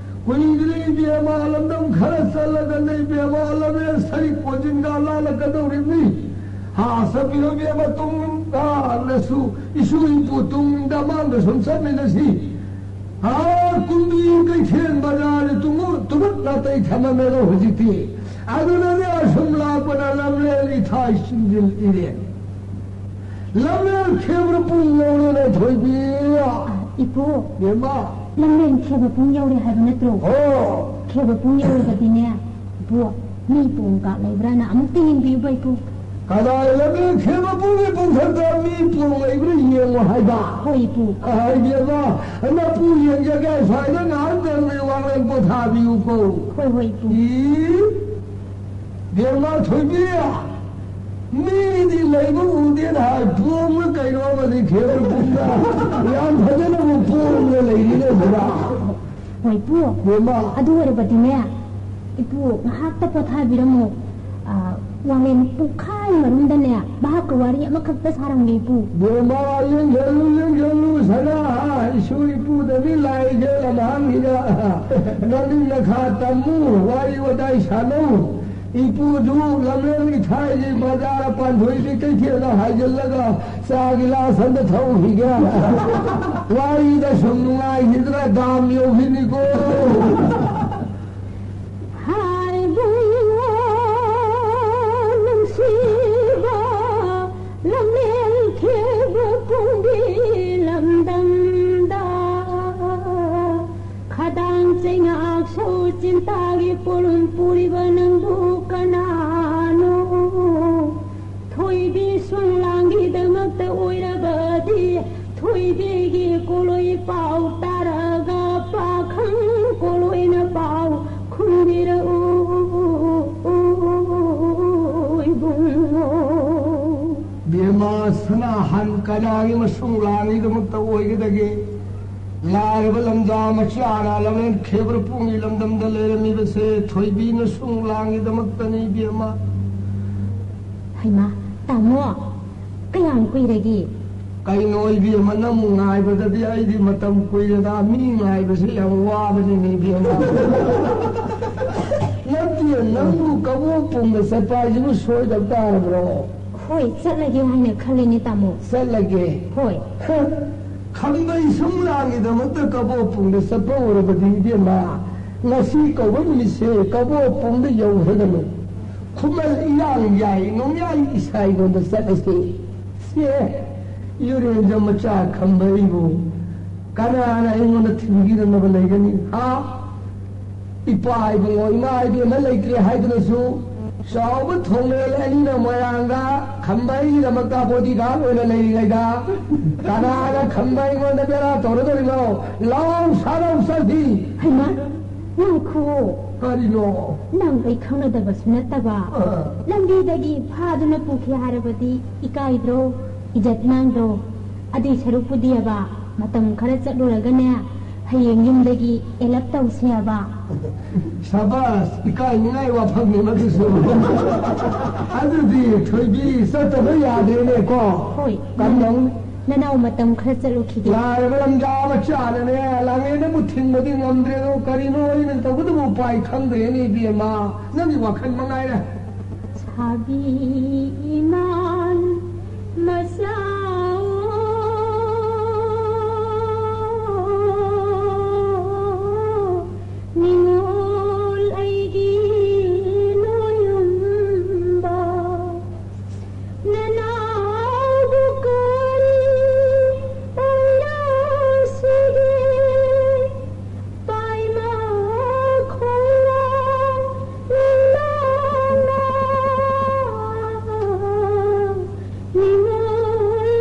ꯀꯨꯏꯗ꯭ꯔꯤ ꯏꯕꯦꯝꯃ, ꯂꯝꯗꯝ ꯈꯔ ꯆꯠꯂꯒꯅꯦ ꯏꯕꯦꯝꯃ, ꯂꯝꯖꯦꯜ ꯁꯔꯤꯛ ꯀꯣꯟꯖꯤꯟꯒ ꯂꯥꯜꯂꯛꯀꯗꯧꯔꯤꯕꯅꯤ꯫ ꯍꯥ, ꯆꯠꯄꯤꯔꯣ ꯏꯕꯦꯝꯃ, ꯇꯨꯡ, ꯑꯥ, ꯅꯁꯨ, ꯏꯁꯨ ꯏꯄꯨ ꯇꯨꯡꯗ ꯃꯥꯡꯗ ꯁꯨꯝ ꯆꯠꯃꯤꯟꯅꯁꯤ꯫ ꯑꯥ, ꯀꯨꯝꯕꯤ ꯀꯩꯊꯦꯜ ꯕꯖꯥꯔꯗ ꯇꯨꯡ-, ꯇꯨꯃꯠ ꯅꯥꯇꯩ ꯊꯝꯃꯝꯃꯦꯗꯣ ꯍꯧꯖꯤꯛꯇꯤ꯫ ꯑꯗꯨꯅꯅꯦ ꯑꯁꯨꯝ ꯂꯥꯛꯄꯗ ꯂꯝꯂꯦꯟ ꯏꯊꯥꯏ ꯆꯤꯡꯖꯤꯜ ꯏꯔꯦ꯫ ꯂꯝꯂꯦꯟ ꯈꯦꯕ꯭ꯔ ꯄꯨꯡ ꯌꯧꯔꯦꯅꯦ ꯊꯣꯏꯕꯤ꯫ ꯏꯄꯨ, ꯕꯦꯝꯃ꯫ ꯂꯝꯂꯦꯟ ꯈꯦꯕ꯭ꯔ ꯄꯨꯡ ꯌꯧꯔꯦ ꯍꯥꯏꯕ ꯅꯠꯇ꯭ꯔꯣ? ꯑꯣ꯫ ꯈꯦꯕ꯭ꯔ ꯄꯨꯡ ꯌꯧꯔꯒꯗꯤꯅꯦ, ꯏꯄꯨ, ꯃꯤ ꯄꯣꯡ ꯀꯥꯞ ꯂꯩꯕ꯭ꯔꯥꯅ ꯑꯃꯨꯛꯇ ꯌꯦꯡꯕꯤꯌꯨꯕ, ꯏꯄꯨ꯫ ꯀꯗꯥꯏ ꯂꯝꯂꯦꯟ ꯈꯦꯕ꯭ꯔ ꯄꯨꯡꯒꯤ ꯄꯨꯡꯊꯛꯇ ꯃꯤ ꯄꯣꯡ ꯂꯩꯕ꯭ꯔꯥ ꯌꯦꯡꯉꯣ ꯍꯥꯏꯕ? ꯍꯣꯏ, ꯏꯄꯨ꯫ ꯑ, ꯏꯕꯦꯝꯃ, ꯅꯄꯨ ꯌꯦꯡꯖꯒꯦ, ꯁ꯭ꯋꯥꯏꯗ ꯉꯥꯏꯍꯥꯛꯇꯪ ꯋꯥꯡꯂꯦꯟ ꯄꯣꯊꯥꯕꯤꯌꯨꯀꯣ꯫ ꯍꯣꯏ, ꯍꯣꯏ, ꯏꯄꯨ꯫ ꯏ? ꯕꯦꯝꯃ ꯊꯣꯏꯕꯤ, ꯃꯤꯗꯤ ꯂꯩꯕ ꯎꯗꯦꯅ ꯍꯥꯏ, ꯄꯣꯝꯂ ꯀꯩꯅꯣ ꯑꯃꯗꯤ ꯈꯦꯕ꯭ꯔ ꯄꯨꯡꯗ ꯌꯥꯝ ꯐꯖꯅꯕꯨ ꯄꯣꯝꯂ ꯂꯩꯔꯤꯅꯦ ꯁꯤꯗ꯫ ꯍꯣꯏ, ꯏꯄꯨ꯫ ꯕꯦꯝꯃ꯫ ꯑꯗꯨ ꯑꯣꯏꯔꯕꯗꯤꯅꯦ, ꯏꯄꯨ, ꯉꯥꯏꯍꯥꯛꯇ ꯄꯣꯊꯥꯕꯤꯔꯝꯃꯣ꯫ ꯑ, ꯋꯥꯡꯂꯦꯟ ꯄꯨꯡꯈꯥꯏ ꯃꯅꯨꯡꯗꯅꯦ, ꯚꯥꯞꯀ ꯋꯥꯔꯤ ꯑꯃꯈꯛꯇ ꯁꯥꯔꯝꯒꯦ, ꯏꯄꯨ꯫ ꯕꯦꯝꯃ, ꯌꯦꯡꯁꯜꯂꯨ, ꯌꯦꯡꯁꯜꯂꯨ, ꯁꯅꯥ, ꯏꯁꯨ ꯏꯄꯨꯗꯗꯤ ꯂꯥꯏꯁꯦ ꯂꯝꯍꯥꯡꯁꯤꯗ ꯅꯪ ꯅꯈꯥ ꯇꯝꯃꯨ, ꯋꯥꯔꯤ ꯋꯥꯇꯥꯏ ꯁꯥꯟꯅꯧ꯫ ꯏꯄꯨꯗꯨ ꯂꯝꯂꯦꯟ ꯏꯊꯥꯏꯒꯤ ꯕꯖꯥꯔ ꯄꯥꯟꯊꯣꯏꯕꯤ ꯀꯩꯊꯦꯜꯗ ꯍꯥꯏꯖꯤꯜꯂꯒ ꯆꯥ ꯒꯤꯂꯥꯁ ꯑꯃꯗ ꯊꯛꯎꯈꯤꯒꯦ꯫ ꯋꯥꯔꯤꯗ ꯁꯨꯝ ꯅꯨꯡꯉꯥꯏꯈꯤꯗ꯭ꯔꯥ ꯗꯥꯝ ꯌꯧꯈꯤꯅꯤꯀꯣ꯫ ꯍꯥꯏꯕꯨꯡꯉꯣ ꯅꯨꯡꯁꯤꯕ ꯂꯝꯂꯦꯟ ꯈꯦꯕ ꯄꯨꯡꯒꯤ ꯂꯝꯗꯝꯗ ꯈꯗꯥꯡ ꯆꯩꯉꯥꯛꯁꯨ ꯆꯤꯟꯇꯥꯒꯤ ꯄꯣꯂꯨꯝ ꯄꯨꯔꯤꯕ ꯅꯪꯕꯨ ꯀꯅꯥꯅꯣ? ꯊꯣꯏꯕꯤ ꯁꯨꯡꯂꯥꯡꯒꯤꯗꯃꯛꯇ ꯑꯣꯏꯔꯕꯗꯤ ꯊꯣꯏꯕꯤꯒꯤ ꯀꯣꯂꯣꯏ ꯄꯥꯎ ꯇꯥꯔꯒ ꯄꯥꯈꯪ ꯀꯣꯂꯣꯏꯅ ꯄꯥꯎ ꯈꯨꯝꯕꯤꯔꯛꯎ ꯏꯕꯨꯡꯉꯣ꯫ ꯕꯦꯝꯃ ꯁꯅꯥꯍꯟ ꯀꯅꯥꯒꯤ ꯃꯁꯨꯡ ꯂꯥꯡꯒꯤꯗꯃꯛꯇ ꯑꯣꯏꯒꯗꯒꯦ? ꯂꯥꯏꯔꯕ ꯂꯝꯖꯥ ꯃꯆꯥꯅ ꯂꯝꯂꯦꯟ ꯈꯦꯕ꯭ꯔ ꯄꯨꯡꯒꯤ ꯂꯝꯗꯝꯗ ꯂꯩꯔꯝꯃꯤꯕꯁꯦ ꯊꯣꯏꯕꯤꯅ ꯁꯨꯡ ꯂꯥꯡꯒꯤꯗꯃꯛꯇꯅꯤ ꯏꯕꯦꯝꯃ꯫ ꯍꯩꯃꯥ, ꯇꯥꯃꯣ, ꯀꯌꯥꯝ ꯀꯨꯏꯔꯒꯦ? ꯀꯩꯅꯣ ꯏꯕꯦꯝꯃ, ꯅꯪꯕꯨ ꯉꯥꯏꯕꯗꯗꯤ ꯑꯩꯗꯤ ꯃꯇꯝ ꯀꯨꯏꯔꯦꯗ, ꯃꯤ ꯉꯥꯏꯕꯁꯤ ꯌꯥꯝ ꯋꯥꯕꯅꯤꯅꯦ ꯏꯕꯦꯝꯃ꯫ ꯅꯠꯇꯦ, ꯅꯪꯕꯨ ꯀꯕꯣꯛꯄꯨꯡꯗ ꯆꯠꯄ ꯍꯥꯏꯁꯤꯕꯨ ꯁꯣꯏꯗꯕ ꯇꯥꯔꯕ꯭ꯔꯣ? ꯍꯣꯏ, ꯆꯠꯂꯒꯦ ꯍꯥꯏꯅ ꯈꯜꯂꯤꯅꯦ ꯇꯥꯃꯣ꯫ ꯆꯠꯂꯒꯦ? ꯍꯣꯏ꯫ ꯈꯝꯕꯩ ꯁꯨꯝꯂꯥꯡꯒꯤꯗꯃꯛꯇ ꯀꯕꯣꯛꯄꯨꯡꯗ ꯆꯠꯄ ꯑꯣꯏꯔꯕꯗꯤ ꯏꯕꯦꯝꯃ, ꯉꯁꯤ ꯀꯧꯕ ꯅꯨꯃꯤꯠꯁꯦ ꯀꯕꯣꯛꯄꯨꯡꯗ ꯌꯧꯈ꯭ꯔꯒꯅꯨ꯫ ꯈꯨꯃꯟ ꯏꯔꯥꯡ ꯌꯥꯏ, ꯅꯣꯡꯌꯥꯏ ꯏꯁꯥꯏꯔꯣꯝꯗ ꯆꯠꯂꯁꯤ꯫ ꯁꯦ, ꯌꯨꯔꯦꯟꯖ ꯃꯆꯥ ꯈꯝꯕꯩꯕꯨ ꯀꯅꯥꯅ ꯑꯩꯉꯣꯟꯗ ꯊꯤꯟꯕꯤꯔꯝꯅꯕ ꯂꯩꯒꯅꯤ? ꯍꯥ? ꯏꯄꯥ ꯏꯕꯨꯡꯉꯣ, ꯏꯃꯥ ꯏꯕꯦꯝꯃ ꯂꯩꯇ꯭ꯔꯦ ꯍꯥꯏꯗꯨꯅꯁꯨ ꯆꯥꯎꯕ ꯊꯣꯡꯂꯦꯜ ꯑꯅꯤꯅ ꯃꯣꯏꯔꯥꯡꯗ ꯈꯝꯕꯩꯒꯤꯗꯃꯛꯇ bodyguard ꯑꯣꯏꯅ ꯂꯩꯔꯤꯉꯩꯗ ꯀꯅꯥꯅ ꯈꯝꯕ ꯑꯩꯉꯣꯟꯗ ꯕꯦꯔꯥ ꯇꯧꯔꯗꯧꯔꯤꯅꯣ? ꯂꯥꯎ ꯁꯥꯔꯧ ꯆꯠꯈꯤ꯫ ꯍꯩꯃꯥ, ꯉꯥꯏꯈꯨꯑꯣ꯫ ꯀꯔꯤꯅꯣ? ꯅꯪ ꯑꯩ ꯈꯪꯅꯗꯕꯁꯨ ꯅꯠꯇꯕ꯫ ꯑ꯫ ꯂꯝꯕꯤꯗꯒꯤ ꯐꯥꯗꯨꯅ ꯄꯨꯈꯤ ꯍꯥꯏꯔꯕꯗꯤ ꯏꯀꯥꯏꯗ꯭ꯔꯣ? ꯏꯖꯠ ꯃꯥꯡꯗ꯭ꯔꯣ? ꯑꯗꯨꯏ ꯁꯔꯨꯛꯄꯨꯗꯤꯑꯕ, ꯃꯇꯝ ꯈꯔ ꯆꯠꯂꯨꯔꯒꯅꯦ, ꯍꯌꯦꯡ ꯌꯨꯝꯗꯒꯤ ꯑꯦꯂꯞ ꯇꯧꯁꯦꯕ꯫ ꯁꯕꯥꯁ, ꯏꯀꯥꯏꯅꯤꯡꯉꯥꯏ ꯋꯥꯐꯝꯅꯤ ꯃꯗꯨꯁꯨ꯫ ꯑꯗꯨꯗꯤ ꯊꯣꯏꯕꯤ, ꯆꯠꯇꯕ ꯌꯥꯗ꯭ꯔꯦꯅꯦꯀꯣ꯫ ꯍꯣꯏ꯫ ꯀꯝꯗꯧꯅꯤ? ꯅꯅꯥꯎ ꯃꯇꯝ ꯈꯔ ꯆꯠꯂꯨꯈꯤꯒꯦ꯫ ꯂꯥꯏꯔꯕ ꯂꯝꯖꯥ ꯃꯆꯥꯅꯅꯦ, ꯂꯥꯡꯂꯦꯟꯗꯕꯨ ꯊꯤꯡꯕꯗꯤ ꯉꯝꯗ꯭ꯔꯦꯗꯣ, ꯀꯔꯤꯅꯣ ꯑꯩꯅ ꯇꯧꯒꯗꯕ ꯎꯄꯥꯏ ꯈꯪꯗ꯭ꯔꯦꯅꯦ ꯏꯕꯦꯝꯃ꯫ ꯅꯪꯒꯤ ꯋꯥꯈꯜ ꯃꯉꯥꯏꯔꯦ꯫ ꯁꯥꯕꯤ ꯏꯃꯥꯟ ꯃꯆꯥ ꯅꯤꯉꯣꯜ ꯑꯩꯒꯤ ꯅꯣꯌꯨꯝꯕ ꯅꯅꯥꯎꯕꯨ ꯀꯔꯤ ꯑꯣꯏꯔꯁꯤꯒꯦ? ꯄꯥꯏꯃ ꯈꯣꯏꯔꯥ ꯅꯤꯡꯃꯥꯅ ꯅꯤꯉꯣꯜ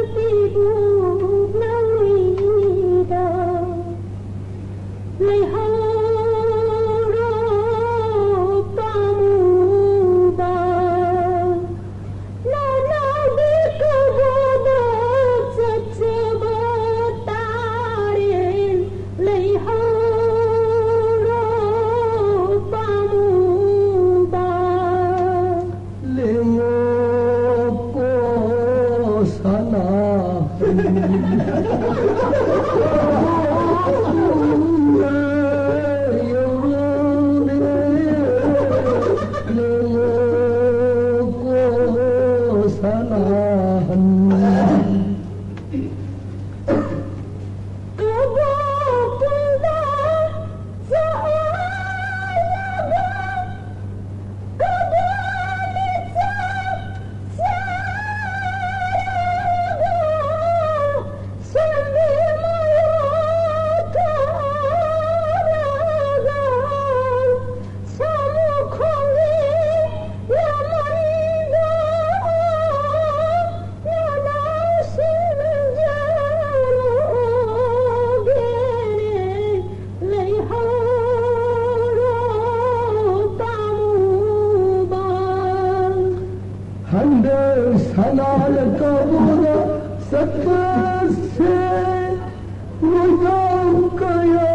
ꯀꯌꯥ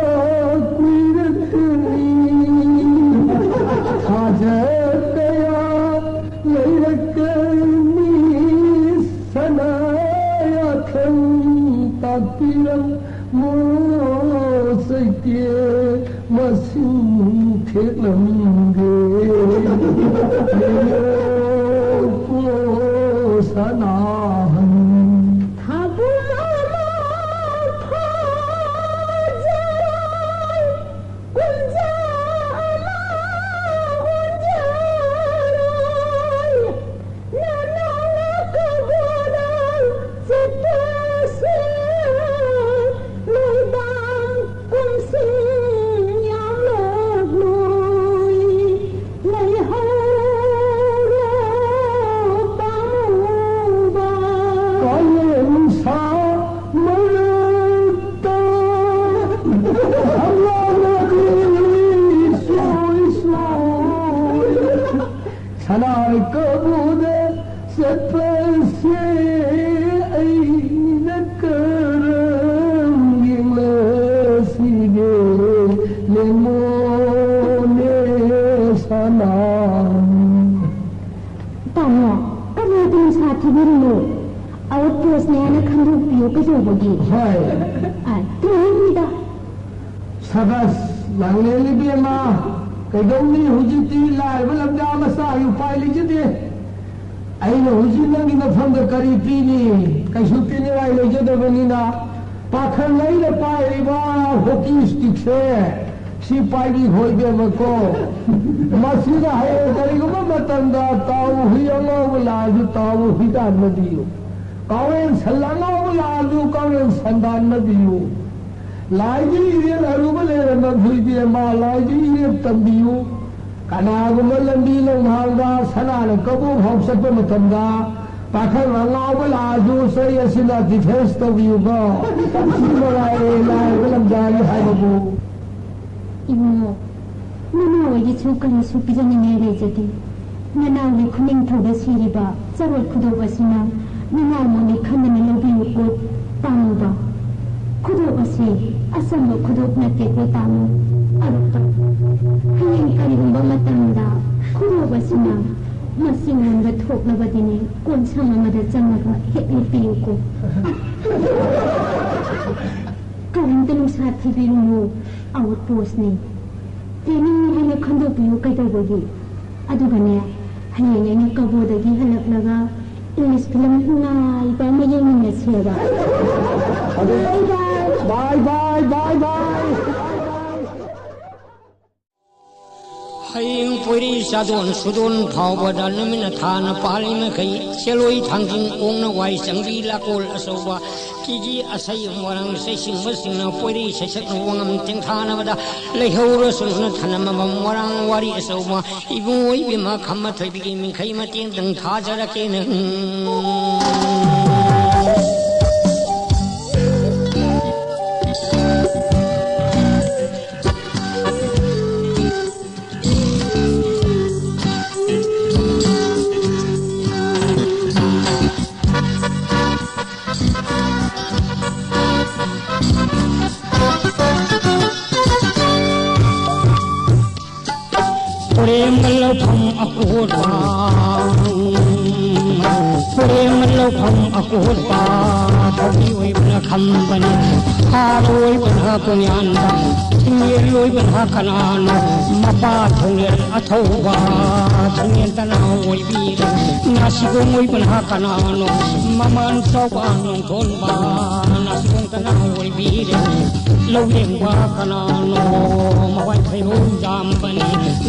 ꯀꯨꯏꯔꯛꯀꯅꯤ, ꯊꯥꯖ ꯀꯌꯥ ꯂꯩꯔꯛꯀꯅꯤ, ꯁꯅꯥ ꯌꯥꯊꯪ ꯇꯥꯛꯄꯤꯔꯝꯃꯣ, ꯆꯩꯇꯦ ꯃꯁꯤꯡ ꯊꯦꯛꯂꯝꯒꯦ꯫ ꯂꯦꯝꯃꯣꯀꯣ ꯁꯅꯥꯍꯟ꯫ ꯊꯥꯕꯨ ꯃꯃꯥ ꯊꯥꯖꯔꯣꯏ, ꯀꯨꯟꯖꯥ ꯑꯃ ꯍꯨꯟꯖꯔꯣꯏ, ꯅꯅꯥꯎꯅ ꯀꯕꯨꯗ ꯆꯠꯄꯁꯦ ꯂꯩꯕꯥꯛ ꯀꯨꯝꯁꯤꯡ ꯌꯥꯝꯂꯛꯂꯣꯏ꯫ ꯂꯩꯍꯧꯔꯣ ꯄꯥꯝꯃꯨꯕ꯫ ꯀꯥꯂꯦꯟ ꯁꯥ ꯃꯔꯛꯇ ꯍꯪꯒꯥꯝꯅꯗꯤ ꯁꯣꯏ ꯁꯣꯏ꯫ ꯁꯅꯥꯔ ꯀꯕꯨꯗ ꯆꯠꯄꯁꯦ ꯑꯩꯅ ꯀꯔꯝ ꯌꯦꯡꯂꯁꯤꯒꯦ? ꯂꯦꯝꯃꯣꯅꯦ ꯁꯅꯥ꯫ ꯇꯥꯃꯣ, ꯀꯅꯥꯗꯅꯣ ꯁꯥ ꯊꯤꯕꯤꯔꯤꯅꯣ? ꯑꯥꯎꯠ ꯄꯣꯁꯅꯦ ꯍꯥꯏꯅ ꯈꯟꯗꯣꯛꯄꯤꯌꯨ ꯀꯩꯗꯧꯕꯒꯤ? ꯍꯣꯏ꯫ ꯑꯥꯏ, ꯇꯨꯍꯟꯅꯤꯗ꯫ ꯁꯕꯥꯁ, ꯂꯥꯡꯂꯦꯟ ꯏꯕꯦꯝꯃ, ꯀꯩꯗꯧꯅꯤ, ꯍꯧꯖꯤꯛꯇꯤ ꯂꯥꯏꯔꯕ ꯂꯝꯖꯥ ꯃꯆꯥꯒꯤ ꯎꯄꯥꯏ ꯂꯩꯖꯗꯦ꯫ ꯑꯩꯅ ꯍꯧꯖꯤꯛ ꯅꯪꯒꯤ ꯃꯐꯝꯗ ꯀꯔꯤ ꯄꯤꯅꯤ? ꯀꯩꯁꯨ ꯄꯤꯅꯤꯡꯉꯥꯏ ꯂꯩꯖꯗꯕꯅꯤꯅ, ꯄꯥꯈꯪ ꯑꯩꯅ ꯄꯥꯏꯔꯤꯕ ꯍꯣꯀꯤ ꯁ꯭ꯇꯤꯛꯁꯦ, ꯁꯤ ꯄꯥꯏꯕꯤꯈꯣ ꯏꯕꯦꯝꯃꯀꯣ꯫ ꯃꯁꯤꯗ ꯍꯌꯦꯡ ꯀꯔꯤꯒꯨꯝꯕ ꯃꯇꯝꯗ ꯇꯥꯎ ꯍꯨꯏ ꯑꯉꯧꯕ ꯂꯥꯛꯑꯁꯨ ꯇꯥꯎ ꯍꯨꯏ ꯇꯥꯟꯅꯕꯤꯌꯨ꯫ ꯀꯥꯎꯔꯦꯟ ꯁꯟ ꯑꯉꯧꯕ ꯂꯥꯛꯑꯁꯨ ꯀꯥꯎꯔꯦꯟ ꯁꯟ ꯇꯥꯟꯅꯕꯤꯌꯨ꯫ ꯂꯥꯏꯒꯤ ꯏꯔꯦꯟ ꯑꯔꯨꯕ ꯂꯩꯔꯝꯕ ꯍꯨꯏꯗꯤ ꯃꯥ ꯂꯥꯏꯒꯤ ꯏꯔꯦꯟ ꯇꯝꯕꯤꯌꯨ꯫ ꯀꯅꯥꯒꯨꯝꯕ ꯂꯝꯕꯤ ꯂꯝꯍꯥꯡꯗ ꯁꯅꯥꯅ ꯀꯕꯣꯛ ꯍꯥꯎ ꯆꯠꯄ ꯃꯇꯝꯗ ꯄꯥꯈꯪ ꯑꯉꯥꯎꯕ ꯂꯥꯛꯑꯁꯨ ꯆꯩ ꯑꯁꯤꯅ ꯗꯤꯐꯦꯟꯁ ꯇꯧꯕꯤꯌꯨꯀꯣ꯫ ꯁꯤ ꯃꯉꯥꯏꯔꯦ ꯂꯥꯏꯔꯕ ꯂꯝꯖꯥꯒꯤ ꯍꯥꯏꯕꯕꯨ꯫ ꯏꯕꯨꯡꯉꯣ, ꯅꯅꯥꯎ ꯑꯩꯒꯤꯁꯨ ꯀꯔꯤꯁꯨ ꯄꯤꯖꯅꯤꯡꯉꯥꯏ ꯂꯩꯖꯗꯦ꯫ ꯅꯅꯥꯎꯒꯤ ꯈꯨꯅꯤꯡꯊꯧꯗ ꯁꯤꯔꯤꯕ ꯆꯔꯣꯠ ꯈꯨꯗꯣꯞ ꯑꯁꯤꯅ ꯅꯅꯥꯎꯃꯛꯅꯤ ꯈꯟꯗꯅ ꯂꯧꯕꯤꯌꯨꯀꯣ ꯄꯥꯝꯃꯨꯕ꯫ ꯈꯨꯗꯣꯞ ꯑꯁꯤ ꯑꯆꯝꯕ ꯈꯨꯗꯣꯞ ꯅꯠꯇꯦꯀꯣ ꯇꯥꯃꯣ꯫ ꯑꯔꯨꯞꯄ, ꯍꯌꯦꯡ ꯀꯔꯤꯒꯨꯝꯕ ꯃꯇꯝꯗ ꯈꯨꯗꯣꯞ ꯑꯁꯤꯅ ꯃꯆꯤꯡꯂꯣꯝꯗ ꯊꯣꯛꯂꯕꯗꯤꯅꯦ, ꯀꯣꯟꯁꯪ ꯑꯃꯗ ꯆꯪꯉꯒ ꯍꯦꯛ ꯂꯦꯞꯄꯤꯌꯨꯀꯣ꯫ ꯀꯔꯤꯝꯇ ꯅꯨꯡꯁꯥ ꯊꯤꯕꯤꯔꯨꯅꯨ, ꯑꯥꯎꯠ ꯄꯣꯁꯅꯤ꯫ ꯇ꯭ꯔꯦꯅꯤꯡꯅꯤ ꯍꯥꯏꯅ ꯈꯟꯗꯣꯛꯄꯤꯌꯨ ꯀꯩꯗꯧꯕꯒꯤ? ꯑꯗꯨꯒꯅꯦ, ꯍꯌꯦꯡ ꯑꯩꯅ ꯀꯕꯣꯗꯒꯤ ꯍꯜꯂꯛꯂꯒ ꯏꯪꯂꯤꯁ ꯐꯤꯂꯝ ꯅꯨꯡꯉꯥꯏꯕ ꯑꯃ ꯌꯦꯡꯃꯤꯟꯅꯁꯦꯕ꯫ ꯑꯗꯨ ꯕꯥꯏ ꯕꯥꯏ꯫ ꯕꯥꯏ ꯕꯥꯏ, ꯕꯥꯏ ꯕꯥꯏ꯫ ꯍꯌꯦꯡ ꯄꯣꯏꯔꯤ ꯆꯥꯗꯣꯟ ꯁꯨꯗꯣꯟ ꯐꯥꯎꯕꯗ ꯅꯨꯃꯤꯠꯅ ꯊꯥꯅ ꯄꯥꯜꯂꯤ ꯃꯈꯩ ꯆꯦꯂꯣꯏ ꯊꯥꯡꯖꯤꯡ ꯑꯣꯡꯅ ꯋꯥꯏ ꯆꯪꯕꯤ ꯂꯥꯀꯣꯜ ꯑꯆꯧꯕ ꯀꯤꯖꯤ ꯑꯁꯩ ꯃꯣꯏꯔꯥꯡ ꯁꯩꯁꯤꯡꯕꯁꯤꯡꯅ ꯄꯣꯏꯔꯤ ꯁꯩꯁꯛꯅ ꯋꯥꯉꯝ ꯇꯦꯡꯊꯥꯅꯕꯗ ꯂꯩꯍꯧꯔꯁꯨꯅ ꯊꯅꯝꯃꯕ ꯃꯣꯏꯔꯥꯡ ꯋꯥꯔꯤ ꯑꯆꯧꯕ ꯏꯕꯨꯡ ꯑꯣꯏꯕꯤꯃ ꯈꯝꯕ ꯊꯣꯏꯕꯤꯒꯤ ꯃꯤꯡꯈꯩ ꯃꯇꯦꯡꯗꯪ ꯊꯥꯖꯔꯛꯀꯦꯅ꯫ ꯄꯨꯔꯦꯝꯕ ꯂꯧꯐꯝ ꯑꯀꯣꯠꯄ, ꯄꯨꯔꯦꯝꯕ ꯂꯧꯐꯝ ꯑꯀꯣꯠꯄ, ꯊꯧꯕꯤ ꯑꯣꯏꯕꯅ ꯈꯝꯕꯅꯤ, ꯍꯥꯔ ꯑꯣꯏꯕꯅ ꯀꯣꯡꯌꯥꯟꯕ, ꯊꯤꯡꯉꯦꯜ ꯑꯣꯏꯕꯅ ꯀꯅꯥꯅꯣ? ꯃꯄꯥ ꯊꯣꯡꯉꯦꯜ ꯑꯊꯧꯕ, ꯊꯤꯡꯉꯦꯜ ꯇꯅꯥꯎ ꯑꯣꯏꯕꯤꯔꯦ, ꯅꯥꯁꯤꯒꯣꯡ ꯑꯣꯏꯕꯅ ꯀꯅꯥꯅꯣ? ꯃꯃꯥꯟ ꯆꯥꯎꯕ ꯅꯣꯡꯊꯣꯟꯕ, ꯅꯥꯁꯤꯒꯣꯡ ꯇꯅꯥꯎ ꯑꯣꯏꯕꯤꯔꯦ, ꯂꯧ ꯂꯦꯡꯕ ꯀꯅꯥꯅꯣ? ꯃꯋꯥꯏ ꯐꯩꯔꯣꯡ ꯌꯥꯝꯕꯅꯤ,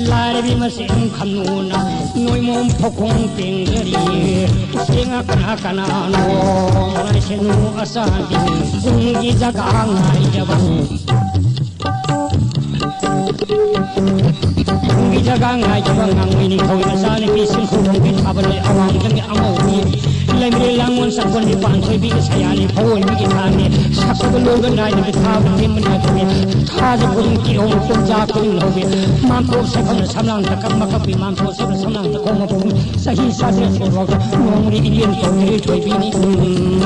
ꯂꯥꯏꯔꯕꯤ ꯃꯁꯦꯟ ꯈꯝꯅꯨꯅ ꯅꯣꯏꯃꯣꯝ ꯐꯧꯈꯣꯡ ꯄꯦꯡꯖꯔꯤ꯫ ꯎꯆꯦꯛ ꯉꯥꯛꯇꯅ ꯀꯅꯥꯅꯣ? ꯃꯅꯥꯏ ꯁꯦꯅꯨ ꯑꯆꯥꯕꯤ, ꯀꯨꯝꯒꯤ ꯖꯒꯥ ꯉꯥꯏꯖꯕ꯫ ꯀꯨꯝꯒꯤ ꯖꯒꯥ ꯉꯥꯏꯖꯕ ꯉꯥꯡꯃꯩ ꯅꯤꯡꯊꯧꯒꯤ ꯃꯆꯥꯅꯨꯄꯤ ꯁꯤꯡꯈꯨꯕꯝꯒꯤ ꯊꯥꯕ ꯂꯩ ꯑꯋꯥꯡꯗꯒꯤ ꯑꯉꯧꯕꯤ꯫ ꯂꯩꯃꯔꯦꯜ ꯂꯥꯡꯉꯣꯜ ꯆꯪꯒꯣꯜ ꯅꯤꯄꯥꯟ ꯊꯣꯏꯕꯤꯒꯤ ꯁꯌꯥꯅꯤ ꯐꯑꯣꯏꯕꯤꯒꯤ ꯊꯥꯅꯤ꯫ ꯁꯛꯄꯗ ꯂꯣꯏꯕ ꯅꯥꯏꯗꯕꯤ ꯊꯥꯕ ꯊꯦꯡꯕ ꯅꯥꯏꯗꯕꯤ꯫ ꯊꯥꯖ ꯈꯨꯗꯤꯡ ꯀꯤꯍꯣꯝ ꯀꯨꯝꯖꯥ ꯈꯨꯗꯤꯡ ꯂꯧꯕꯤ꯫ ꯃꯥꯟꯇꯣꯞ ꯁꯦꯐꯝꯅ ꯁꯝꯂꯥꯡ ꯇꯀꯛ ꯃꯀꯛꯄꯤ꯫ ꯃꯥꯟꯇꯣꯞ ꯁꯦꯐꯝꯅ ꯁꯝꯂꯥꯡ ꯇꯀꯣꯛ ꯃꯄꯨꯝ꯫ ꯆꯍꯤ ꯆꯥꯇ꯭ꯔꯦꯠ ꯁꯨꯔꯕ ꯅꯣꯡꯃꯒꯤ ꯏꯟꯖꯤꯟ ꯇꯧꯔꯤ ꯊꯣꯏꯕꯤꯅꯤ꯫ ꯎꯝ꯫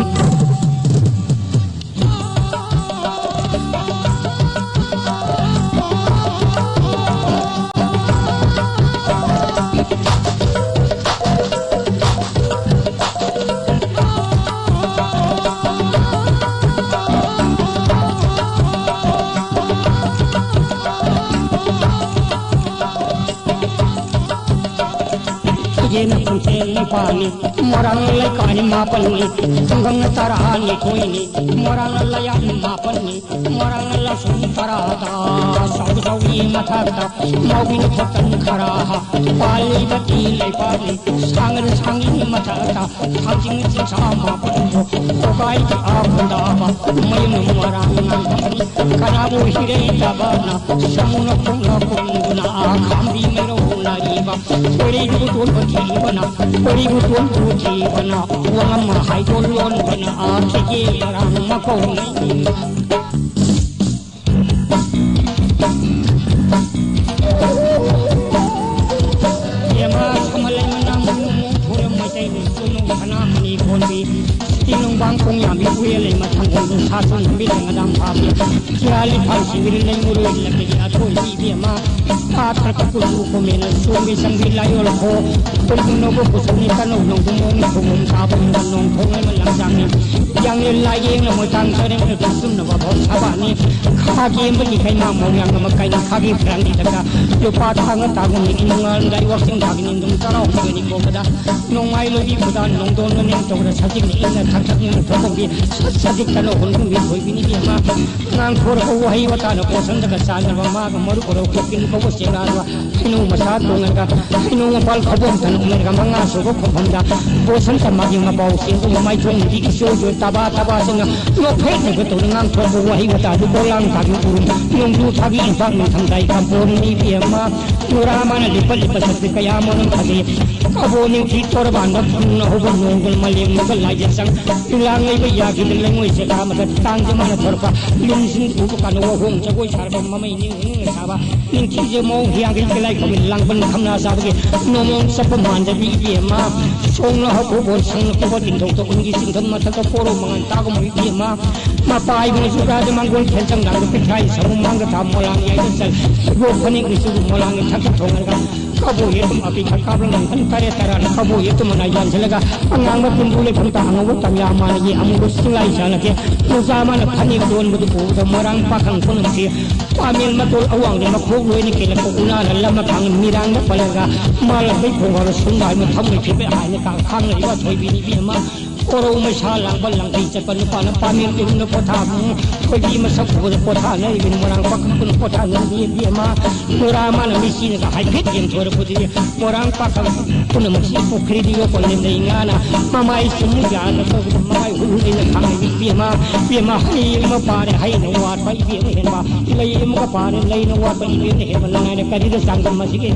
ꯅ ꯈꯣꯡꯆꯦꯜ ꯅꯤꯄꯥꯜꯅꯤ, ꯃꯣꯏꯔꯥꯡ ꯂꯩꯀꯥꯏ ꯃꯥꯄꯜꯅꯤ, ꯈꯨꯡꯒꯪ ꯇꯔꯥꯅꯤꯊꯣꯏꯅꯤ, ꯃꯣꯏꯔꯥꯡ ꯂꯩꯌꯥꯝ ꯃꯥꯄꯜꯅꯤ, ꯃꯣꯏꯔꯥꯡ ꯂꯥꯁꯣꯡ ꯇꯔꯥꯗ, ꯆꯥꯎ ꯆꯥꯎꯏ ꯃꯊꯛꯇ, ꯃꯥꯎꯕꯤ ꯈꯣꯠꯇꯟ ꯈꯔ ꯍꯥ, ꯄꯥꯜꯂꯤꯕ ꯇꯤ ꯂꯩꯄꯥꯛꯅꯤ, ꯁꯥꯡꯉꯔ ꯁꯥꯡꯉꯤ ꯃꯊꯛꯇ, ꯊꯥꯡꯖꯤꯡ ꯆꯤꯡꯁꯥ ꯃꯥꯄꯜꯗꯣ, ꯀꯣꯒꯥꯏꯒꯤ ꯑꯥ ꯈꯨꯟꯗꯥꯕ, ꯃꯌꯨꯝ ꯃꯣꯏꯔꯥꯡ ꯉꯥꯡꯕꯅꯤ, ꯀꯅꯥꯕꯨ ꯍꯤꯔꯩꯗꯕꯅ, ꯁꯃꯨꯅ ꯈꯣꯡꯅ ꯀꯨꯝꯗꯨꯅ, ꯈꯥꯝꯕꯤ ꯃꯩꯔꯧꯅꯔꯤꯕ, ꯀꯣꯏꯔꯩꯕꯨ ꯇꯣꯟꯕ ꯊꯤꯕꯅ, ꯀꯣꯏꯔꯩꯕꯨ ꯇꯣꯟꯕꯨ ꯊꯤꯕꯅ, ꯋꯥꯉꯝ ꯍꯥꯏꯗꯣ ꯂꯣꯟꯕꯅ, ꯈꯤꯀꯦ ꯃꯔꯥꯡ ꯃꯀꯧꯅꯩ꯫ ꯏꯕꯦꯝꯃ, ꯁꯃꯂꯩ ꯃꯅꯥ ꯃꯣꯏꯅꯨ ꯃꯣꯡ ꯊꯣꯏꯔꯝ ꯃꯩꯇꯩ ꯅꯨꯡꯁꯨ ꯅꯨꯡ ꯁꯅꯥꯃꯅꯤ ꯀꯣꯟꯕꯤ꯫ ꯁꯤꯇꯤ ꯅꯨꯡꯕꯥꯡ ꯈꯣꯡꯌꯥꯝꯕꯤ ꯎꯌꯦꯜ ꯂꯩꯃ ꯊꯥꯡꯒꯣꯜ ꯅꯨꯡꯁꯥ ꯆꯣꯡꯕꯤ ꯂꯩꯉꯗꯥꯝ ꯐꯥꯕꯤ꯫ ꯁꯤꯔꯥ ꯂꯤꯐꯥꯡ ꯁꯤꯕꯤꯔꯤ ꯂꯩꯉꯨꯔꯣꯏ ꯂꯝꯕꯤꯒꯤ ꯑꯊꯣꯏꯕꯤ ꯏꯕꯦꯝꯃ꯫ ꯊꯥ ꯊꯔꯛꯀ ꯀꯨꯆꯨ ꯀꯨꯃꯦꯟꯅ ꯁꯣꯝꯒꯤ ꯆꯪꯕꯤ ꯂꯥꯏꯌꯣꯜ ꯈꯣ꯫ ꯀꯨꯝ ꯀꯨꯝꯅꯧꯕ ꯀꯨꯆꯨꯅꯤ ꯇꯅꯧ ꯅꯧꯕ ꯃꯣꯡꯅꯤ ꯈꯣꯡꯉꯣꯝ ꯁꯥꯕ ꯅꯣꯡ ꯊꯣꯡꯉꯩ ꯃ ꯂꯝꯖꯥꯡꯅꯤ꯫ ꯌꯥꯡꯂꯦꯟ ꯂꯥꯏꯌꯦꯡꯅ ꯃꯣꯏ ꯇꯥꯡ ꯆꯔꯦꯡꯅ ꯆꯨꯝꯅꯕ ꯚꯧ ꯁꯥꯕꯥꯅꯤ꯫ ꯈꯥꯒꯦꯝꯕꯒꯤ ꯀꯩꯃꯥ ꯃꯧꯌꯥꯡ ꯑꯃ ꯀꯩꯅ ꯈꯥꯒꯦ ꯐꯤꯔꯥꯡꯒꯤ ꯗꯒ ꯂꯨꯄꯥ ꯊꯥꯡꯒ ꯇꯥꯒꯨꯝꯅꯤ ꯏꯃꯨꯡ ꯉꯥꯜꯗꯥꯏ ꯋꯥꯛꯆꯤꯡ ꯊꯥꯒꯤ ꯅꯤꯡꯗꯨꯝ ꯆꯔꯥꯎ ꯍꯧꯒꯅꯤ ꯀꯣꯕꯗ ꯅꯣꯡꯃꯥꯏ ꯂꯣꯏꯕꯤ ꯈꯨꯗꯥ ꯅꯣꯡꯗꯣꯟ ꯃꯅꯦꯝ ꯇꯧꯔ ꯁꯖꯤꯛꯅ ꯏꯪꯅ ꯊꯛ ꯊꯛ ꯏꯪꯅ ꯊꯣꯛꯄꯒꯤ ꯁꯖꯤꯛꯇꯅ ꯍꯨꯟꯗꯨꯝꯕꯤ ꯊꯣꯏꯕꯤꯅꯤ ꯏꯕꯦꯝꯃ ꯉꯥꯡꯊꯣꯔꯛꯄ ꯋꯥꯍꯩ ꯋꯥꯇꯥꯅ ꯀꯣꯠꯁꯟꯗꯒ ꯆꯥꯟꯅꯕ ꯃꯥꯒ ꯃꯔꯨꯞ ꯑꯣꯏꯔꯣ ꯀꯣꯀꯤꯜ ꯀꯧꯕ ꯆꯦꯡꯂꯥꯗ ꯍꯩꯅꯧ ꯃꯆꯥ ꯇꯣꯡꯉꯒ ꯍꯩꯅꯧ ꯃꯄꯥꯜ ꯈꯥꯎꯕꯣꯝ ꯊꯅꯧꯅꯔꯒ ꯃꯉꯥ ꯁꯨꯕ ꯈꯣꯡꯐꯝꯗ ꯕꯣꯁꯟꯇ ꯃꯥꯒꯤ ꯃꯄꯥꯎ ꯆꯦꯡꯕꯨ ꯃꯃꯥꯏꯊꯣꯡꯗꯤ ꯏꯆꯣꯏ ꯆꯣꯏ ꯇꯕꯥ ꯇꯕꯥ ꯆꯦꯡꯅ ꯅꯣꯛꯐꯦꯠꯅꯒ ꯇꯧꯅ ꯉꯥꯡꯊꯣꯔꯛꯄ ꯋꯥꯍꯩ ꯋꯥꯇꯥꯗꯨ ꯄꯣꯂꯥꯡ ꯊꯥꯒꯤ ꯎꯔꯨꯝ ꯅꯣꯡꯖꯨ ꯊꯥꯒꯤ ꯏꯝꯐꯥꯜ ꯅꯤꯡꯊꯝꯊꯥꯒꯤ ꯀꯝꯄꯣꯔꯅꯤ ꯏꯕꯦꯝꯃ ꯅꯨꯔꯥ ꯃꯥꯅ ꯂꯤꯄ ꯂꯤꯄ ꯁꯛꯇꯤ ꯀꯌꯥ ꯃꯔꯨꯝ ꯐꯖꯩ ꯀꯕꯣ ꯅꯤꯡꯊꯤ ꯇꯣꯔꯕꯥꯟꯗ ꯐꯨꯝꯅ ꯍꯧꯕ ꯅꯣꯡꯒꯨꯜ ꯃꯥꯂꯦꯝ ꯃꯒ ꯂꯥꯏꯖ ꯆꯪ ꯂꯥꯡ ꯂꯩꯕ ꯌꯥꯈꯤꯗ ꯂꯩꯉꯣꯏ ꯆꯦꯀꯥ ꯃꯊꯛ ꯇꯥꯡꯖ ꯃꯥꯅ ꯊꯣꯔꯛꯄ ꯂꯨꯝꯁꯤꯡ ꯎꯕ ꯀꯥꯟꯗ ꯋꯥꯍꯣꯡ ꯖꯒꯣꯏ ꯁꯥꯔꯕ ꯃꯃꯩ ꯅꯤꯡ ꯁꯥꯕ ꯅꯤꯡꯊꯤꯖ ꯃꯑꯣꯡ ꯍꯤꯌꯥꯡꯒꯩ ꯀꯤꯂꯥꯏ ꯈꯨꯕꯤ ꯂꯥꯡꯕꯟ ꯈꯝꯅꯥ ꯆꯥꯕꯒꯤ ꯅꯣꯡꯃꯣꯡ ꯆꯠꯄ ꯃꯥꯟꯗꯕꯤ ꯏꯕꯦꯝꯃ ꯁꯣꯡꯅ ꯍꯧꯈꯣꯛ ꯁꯪꯅ ꯀꯣꯕ ꯇꯤꯡꯊꯣꯛꯇ ꯎꯟꯒꯤ ꯆꯤꯡꯊꯝ ꯃꯊꯛꯇ ꯄꯣꯔꯣ ꯃꯉꯥꯟ ꯇꯥꯒꯨꯝꯕ ꯏꯕꯦꯝꯃ ꯃꯄꯥ ꯏꯕꯨꯡ ꯆꯨꯔꯥꯗ ꯃꯥꯡꯒꯣꯜ ꯈꯦꯟꯆꯪ ꯂꯥꯡꯗ ꯄꯤꯊ꯭ꯔꯥꯏ ꯁꯃꯨ ꯃꯥꯡꯗ ꯊꯥ ꯃꯣꯂꯥꯡ ꯌꯥꯏꯗ ꯆꯜ ꯏꯕꯣꯛ ꯐꯅꯦꯛ ꯅꯤꯁꯨ ꯃꯣꯂꯥꯡꯒꯤ ꯊꯛꯇ ꯊꯣꯡꯉꯒ ꯀꯕꯣ ꯌꯦꯇꯨꯝ ꯑꯄꯤꯛ ꯈꯛ ꯀꯥꯞꯂ ꯂꯪꯈꯟ ꯇꯔꯦꯠ ꯇꯔꯥꯅ ꯀꯕꯣ ꯌꯦꯇꯨꯝ ꯑꯅꯥ ꯌꯥꯟꯁꯤꯜꯂꯒ ꯑꯉꯥꯡꯕ ꯄꯨꯟꯗꯨ ꯂꯩꯐꯝꯇ ꯑꯉꯧꯕ ꯇꯝꯌꯥ ꯃꯥꯅꯒꯤ ꯑꯃꯨꯕ ꯁꯤꯡꯂꯥꯏ ꯆꯥꯂꯒꯦ ꯅꯨꯡꯖꯥ ꯃꯥꯅ ꯐꯅꯦꯛ ꯂꯣꯟꯕꯗꯨ ꯎꯕꯗ ꯃꯣꯏꯔꯥꯡ ꯄꯥꯈꯪ ꯄꯨꯝꯅꯃꯛꯁꯤ ꯄꯥꯃꯦꯟ ꯃꯇꯣꯜ ꯑꯋꯥꯡꯗ ꯃꯈꯣꯛ ꯂꯣꯏꯅ ꯀꯦꯜꯂꯛꯄ ꯎꯅꯥꯅ ꯂꯝ ꯑꯃ ꯈꯥꯡ ꯃꯤꯔꯥꯡꯗ ꯄꯜꯂꯒ ꯃꯥꯂꯛꯄꯩ ꯈꯣꯡꯒꯥꯎꯗ ꯁꯨꯝꯗꯥꯏ ꯃꯊꯝ ꯂꯩꯈꯤꯕ ꯍꯥꯏꯅ ꯀꯥꯡ ꯈꯥꯡꯅꯔꯤꯕ ꯊꯣꯏꯕꯤꯅꯤ ꯏꯕꯦꯝꯃ꯫ ꯀꯣꯔꯧ ꯃꯩꯁꯥ ꯂꯥꯡꯕ ꯂꯥꯡꯐꯩ ꯆꯠꯄ ꯅꯨꯄꯥꯅ ꯄꯥꯃꯦꯟ ꯎꯔꯨꯝꯅ ꯄꯣꯊꯥꯕ ꯊꯣꯏꯕꯤ ꯃꯁꯛ ꯎꯕꯗ ꯄꯣꯊꯥꯅꯔꯤꯕꯅꯤ ꯃꯣꯏꯔꯥꯡ ꯄꯥꯈꯪ ꯄꯨꯝꯅ ꯄꯣꯊꯥꯅꯔꯤ ꯏꯕꯦꯝꯃ꯫ ꯃꯣꯏꯔꯥꯡ ꯃꯥꯅ ꯃꯤꯁꯤꯅꯒ ꯍꯥꯏꯐꯦꯠ ꯌꯦꯡꯊꯣꯔꯛꯄꯗꯨꯗꯤ ꯃꯣꯏꯔꯥꯡ ꯄꯥꯈꯪ ꯄꯨꯝꯅꯃꯛꯁꯤ ꯄꯨꯈ꯭ꯔꯤꯗ ꯌꯣꯛꯄ ꯂꯦꯝꯅꯩ ꯉꯥꯅ ꯃꯃꯥꯏ ꯆꯨꯝꯃꯨ ꯌꯥꯅ ꯇꯧꯕꯗ ꯃꯃꯥꯏ ꯍꯨꯟꯗꯩꯅ ꯈꯥꯡꯅꯩ ꯏꯕꯦꯝꯃ꯫ ꯏꯕꯦꯝꯃ ꯍꯩ ꯑꯃ ꯄꯥꯔꯦ ꯍꯩꯅ ꯋꯥꯠꯄ ꯏꯕꯦꯝꯅ ꯍꯦꯟꯕ ꯂꯩ ꯑꯃꯒ ꯄꯥꯔꯦ ꯂꯩꯅ ꯋꯥꯠꯄ ꯏꯕꯦꯝꯅ ꯍꯦꯟꯕ ꯅꯨꯡꯉꯥꯏꯅ ꯀꯔꯤꯗ ꯆꯥꯡꯗꯝ ꯃꯁꯤꯒꯦ?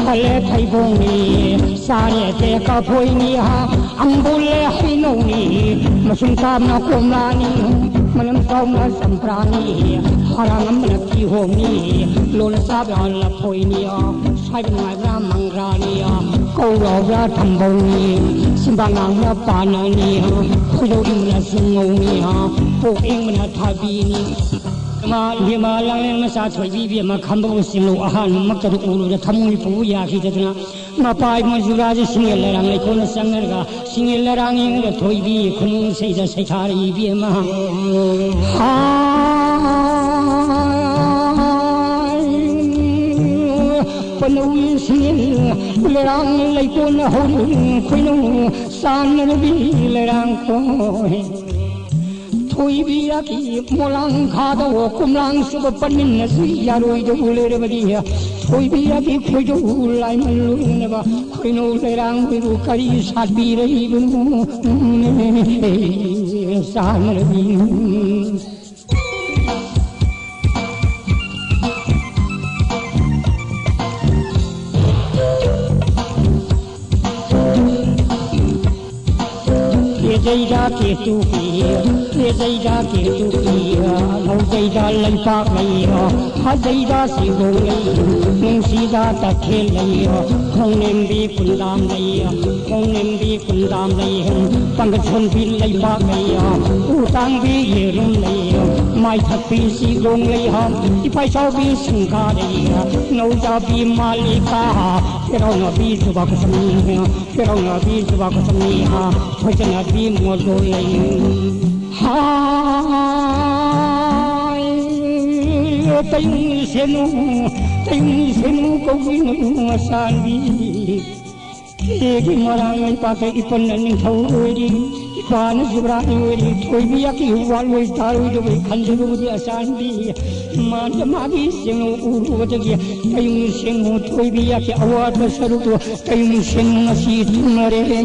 ꯈꯜꯂꯦ ꯊꯩꯕꯣꯡꯅꯤ ꯆꯥꯔꯦ ꯇꯦꯛꯀ ꯐꯣꯏꯅꯤ ꯍꯥ ꯑꯝꯕꯨꯜꯂꯦ ꯍꯩꯅꯧꯅꯤ ꯃꯁꯨꯡ ꯇꯥꯕꯅ ꯀꯣꯝꯂꯥꯅꯤ ꯃꯅꯝ ꯆꯥꯎꯅ ꯆꯝꯄ꯭ꯔꯥꯅꯤ ꯍꯔꯥꯡ ꯑꯃꯅ ꯀꯤꯍꯣꯝꯅꯤ ꯂꯣꯟꯅ ꯆꯥꯕ ꯂꯐꯣꯏꯅꯤ ꯁꯥꯏꯕ ꯅꯨꯡꯉꯥꯏꯕ꯭ꯔꯥ ꯃꯪꯒ꯭ꯔꯥꯅꯤ ꯀꯧꯔꯥꯎꯕ꯭ꯔꯥ ꯊꯝꯕꯧꯅꯤ ꯁꯤꯝꯕꯥ ꯉꯥꯡꯕ꯭ꯔꯥ ꯄꯥꯅꯅꯤ ꯈꯣꯏꯗꯧ ꯏꯪꯕꯅ ꯆꯨꯡꯉꯧꯅꯤ ꯄꯣꯛ ꯏꯪꯕꯅ ꯊꯥꯕꯤꯅꯤ ꯏꯃꯥ ꯏꯕꯦꯝꯃ ꯂꯥꯡꯂꯦꯟ ꯃꯆꯥ ꯊꯣꯏꯕꯤ ꯏꯕꯦꯝꯃ ꯈꯝꯕꯕꯨ ꯆꯤꯡꯂꯧ ꯑꯍꯥꯟꯕꯃꯛꯇꯗ ꯎꯔꯨꯕꯗ ꯊꯃꯣꯏ ꯄꯨꯕ ꯌꯥꯈꯤꯗꯗꯅ ꯃꯄꯥ ꯏꯕꯨꯡ ꯖꯨꯔꯥꯁꯤ ꯁꯤꯡꯉꯦꯜ ꯂꯩꯔꯥꯡ ꯂꯩꯀꯣꯜꯗ ꯆꯪꯅꯔꯒ ꯁꯤꯡꯉꯦꯜ ꯂꯩꯔꯥꯡ ꯌꯦꯡꯉꯒ ꯊꯣꯏꯕꯤ ꯈꯨꯅꯨꯡ ꯏꯁꯩꯗ ꯁꯩꯊꯥꯔꯛꯏ ꯏꯕꯦꯝꯃ꯫ ꯍꯥꯏ ꯄꯅꯧꯏ ꯁꯤꯡꯉꯦꯜ ꯂꯩꯔꯥꯡ ꯂꯩꯀꯣꯜ ꯍꯧꯔꯨ ꯈꯣꯏꯅꯧ ꯆꯥꯟꯅꯔꯕꯤ ꯂꯩꯔꯥꯡ ꯈꯣꯏ ꯊꯣꯏꯕꯤꯔꯛꯀꯤ ꯃꯣꯂꯥꯡ ꯈꯥꯗꯧ ꯀꯣꯝꯂꯥꯡ ꯁꯨꯕ ꯄꯟꯃꯤꯟꯅꯁꯤ ꯌꯥꯔꯣꯏꯗꯧ ꯂꯩꯔꯕꯗꯤ ꯊꯣꯏꯕꯤꯔꯛꯀꯤ ꯈꯣꯏꯗꯧ ꯂꯥꯏꯃꯜꯂꯨꯅꯕ ꯈꯣꯏꯅꯧ ꯂꯩꯔꯥꯡꯕꯤꯕꯨ ꯀꯔꯤ ꯁꯥꯠꯄꯤꯔꯛꯏꯕꯅꯣ? ꯆꯥꯅꯔꯕꯤ꯫ ꯆꯩꯗ ꯀꯦꯇꯨꯀꯤ, ꯆꯦ ꯆꯩꯗ ꯀꯦꯇꯨꯀꯤ, ꯂꯧ ꯆꯩꯗ ꯂꯩꯄꯥꯛ ꯂꯩ, ꯍꯥ ꯆꯩꯗ ꯁꯤꯒꯣꯡ ꯂꯩ, ꯅꯨꯡꯁꯤꯗ ꯇꯈꯦꯜ ꯂꯩ, ꯈꯣꯡꯅꯦꯝꯕꯤ ꯀꯨꯟꯗꯥꯝ ꯂꯩ, ꯈꯣꯡꯅꯦꯝꯕꯤ ꯀꯨꯟꯗꯥꯝ ꯂꯩ, ꯄꯥꯡꯒꯜ ꯁꯣꯟꯕꯤ ꯂꯩꯄꯥꯛ ꯂꯩ, ꯎꯇꯥꯡꯕꯤ ꯌꯦꯔꯨꯝ ꯂꯩ, ꯃꯥꯏꯊꯛꯄꯤ ꯁꯤꯒꯣꯡ ꯂꯩ, ꯏꯄꯥꯏꯆꯥꯎꯕꯤ ꯁꯤꯡꯒꯥ ꯂꯩ, ꯅꯧꯖꯥꯕꯤ ꯃꯥꯂꯤꯀꯥ, ꯐꯦꯔꯥꯎꯅꯕꯤ ꯖꯨꯕꯥ ꯀꯨꯁꯨꯝ꯫ ꯐꯦꯔꯥꯎꯅꯕꯤ ꯖꯨꯕꯥ ꯀꯨꯁꯨꯝꯅꯤ ꯍꯥ, ꯐꯣꯏꯖꯅꯕꯤ ꯃꯣꯗꯣ ꯂꯩ꯫ ꯍꯥꯏ, ꯇꯌꯨꯡ ꯁꯦꯅꯨ, ꯇꯌꯨꯡ ꯁꯦꯅꯨ ꯀꯧꯕꯤ ꯃꯌꯨꯡ ꯑꯁꯥꯡꯕꯤ꯫ ꯏꯆꯦꯒꯤ ꯃꯔꯥꯡ ꯂꯩꯄꯥꯛꯇ ꯏꯄꯟꯅ ꯅꯤꯡꯊꯧ ꯑꯣꯏꯔꯤ, ꯏꯄꯥꯅ ꯖꯨꯕ꯭ꯔꯥꯅꯤ ꯑꯣꯏꯔꯤ, ꯊꯣꯏꯕꯤ ꯌꯥꯀꯤ ꯋꯥꯠꯂꯣꯏ ꯇꯥꯔꯣꯏꯗꯕꯩ ꯈꯟꯖꯕꯕꯨꯗꯤ ꯑꯁꯥꯡꯕꯤ꯫ ꯃꯥꯟꯗ ꯃꯥꯒꯤ ꯁꯦꯡꯉꯨ ꯎꯔꯨꯕꯗꯒꯤ ꯇꯌꯨꯡ ꯁꯦꯡꯉꯨ ꯊꯣꯏꯕꯤ ꯌꯥꯀꯤ ꯑꯋꯥꯠꯄ ꯁꯔꯨꯛꯇꯨ ꯀꯩꯅꯨꯡꯁꯦꯟ ꯉꯁꯤ ꯊꯨꯡꯅꯔꯦꯅꯦ꯫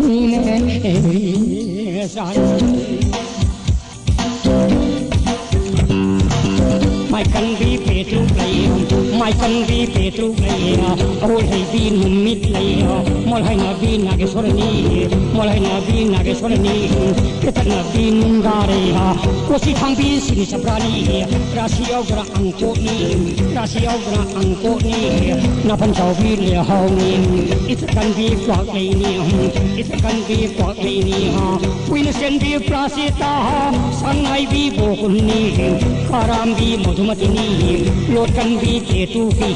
ꯃꯥꯏꯀꯟꯕꯤ ꯄꯦꯇ꯭ꯔꯨꯛ ꯂꯩ, ꯃꯥꯏꯀꯟꯕꯤ ꯄꯦꯇ꯭ꯔꯨꯛ ꯂꯩ, ꯑꯣꯜ ꯍꯩꯕꯤ ꯅꯨꯃꯤꯠ ꯂꯩ, ꯃꯣꯜ ꯍꯩꯅꯕꯤ ꯅꯥꯒꯦꯁꯣꯔꯅꯤ, ꯃꯣꯜ ꯍꯩꯅꯕꯤ ꯅꯥꯒꯦꯁꯣꯔꯅꯤ, ꯄꯦꯇꯠꯅꯕꯤ ꯅꯨꯡꯒꯥꯔꯦ, ꯀꯣꯁꯤ ꯊꯥꯡꯕꯤ ꯁꯤꯅꯤ ꯆꯝꯄ꯭ꯔꯥꯅꯤ, ꯔꯥꯁꯤ ꯌꯥꯎꯗ꯭ꯔꯥ ꯑꯪꯀꯣꯠꯅꯤ, ꯔꯥꯁꯤ ꯌꯥꯎꯗ꯭ꯔꯥ ꯑꯪꯀꯣꯠꯅꯤ, ꯅꯥꯄꯟ ꯆꯥꯎꯕꯤ ꯂꯩꯍꯥꯎꯅꯤ, ꯏꯊꯛ ꯀꯟꯕꯤ ꯀ꯭ꯋꯥꯛꯂꯩꯅꯤ, ꯏꯊꯛ ꯀꯟꯕꯤ ꯀ꯭ꯋꯥꯛꯂꯩꯅꯤ ꯍꯥ꯫ ꯀꯨꯏꯅ ꯆꯦꯟꯕꯤ ꯄ꯭ꯔꯥꯁꯤꯇꯥ ꯍꯥ, ꯁꯉꯥꯏꯕꯤ ꯕꯣꯀꯨꯜꯅꯤ, ꯀꯥꯔꯥꯝꯕꯤ ꯃꯙꯨꯃꯇꯤꯅꯤ, ꯂꯣꯠꯀꯟꯕꯤ ꯀꯦꯇꯨꯀꯤ,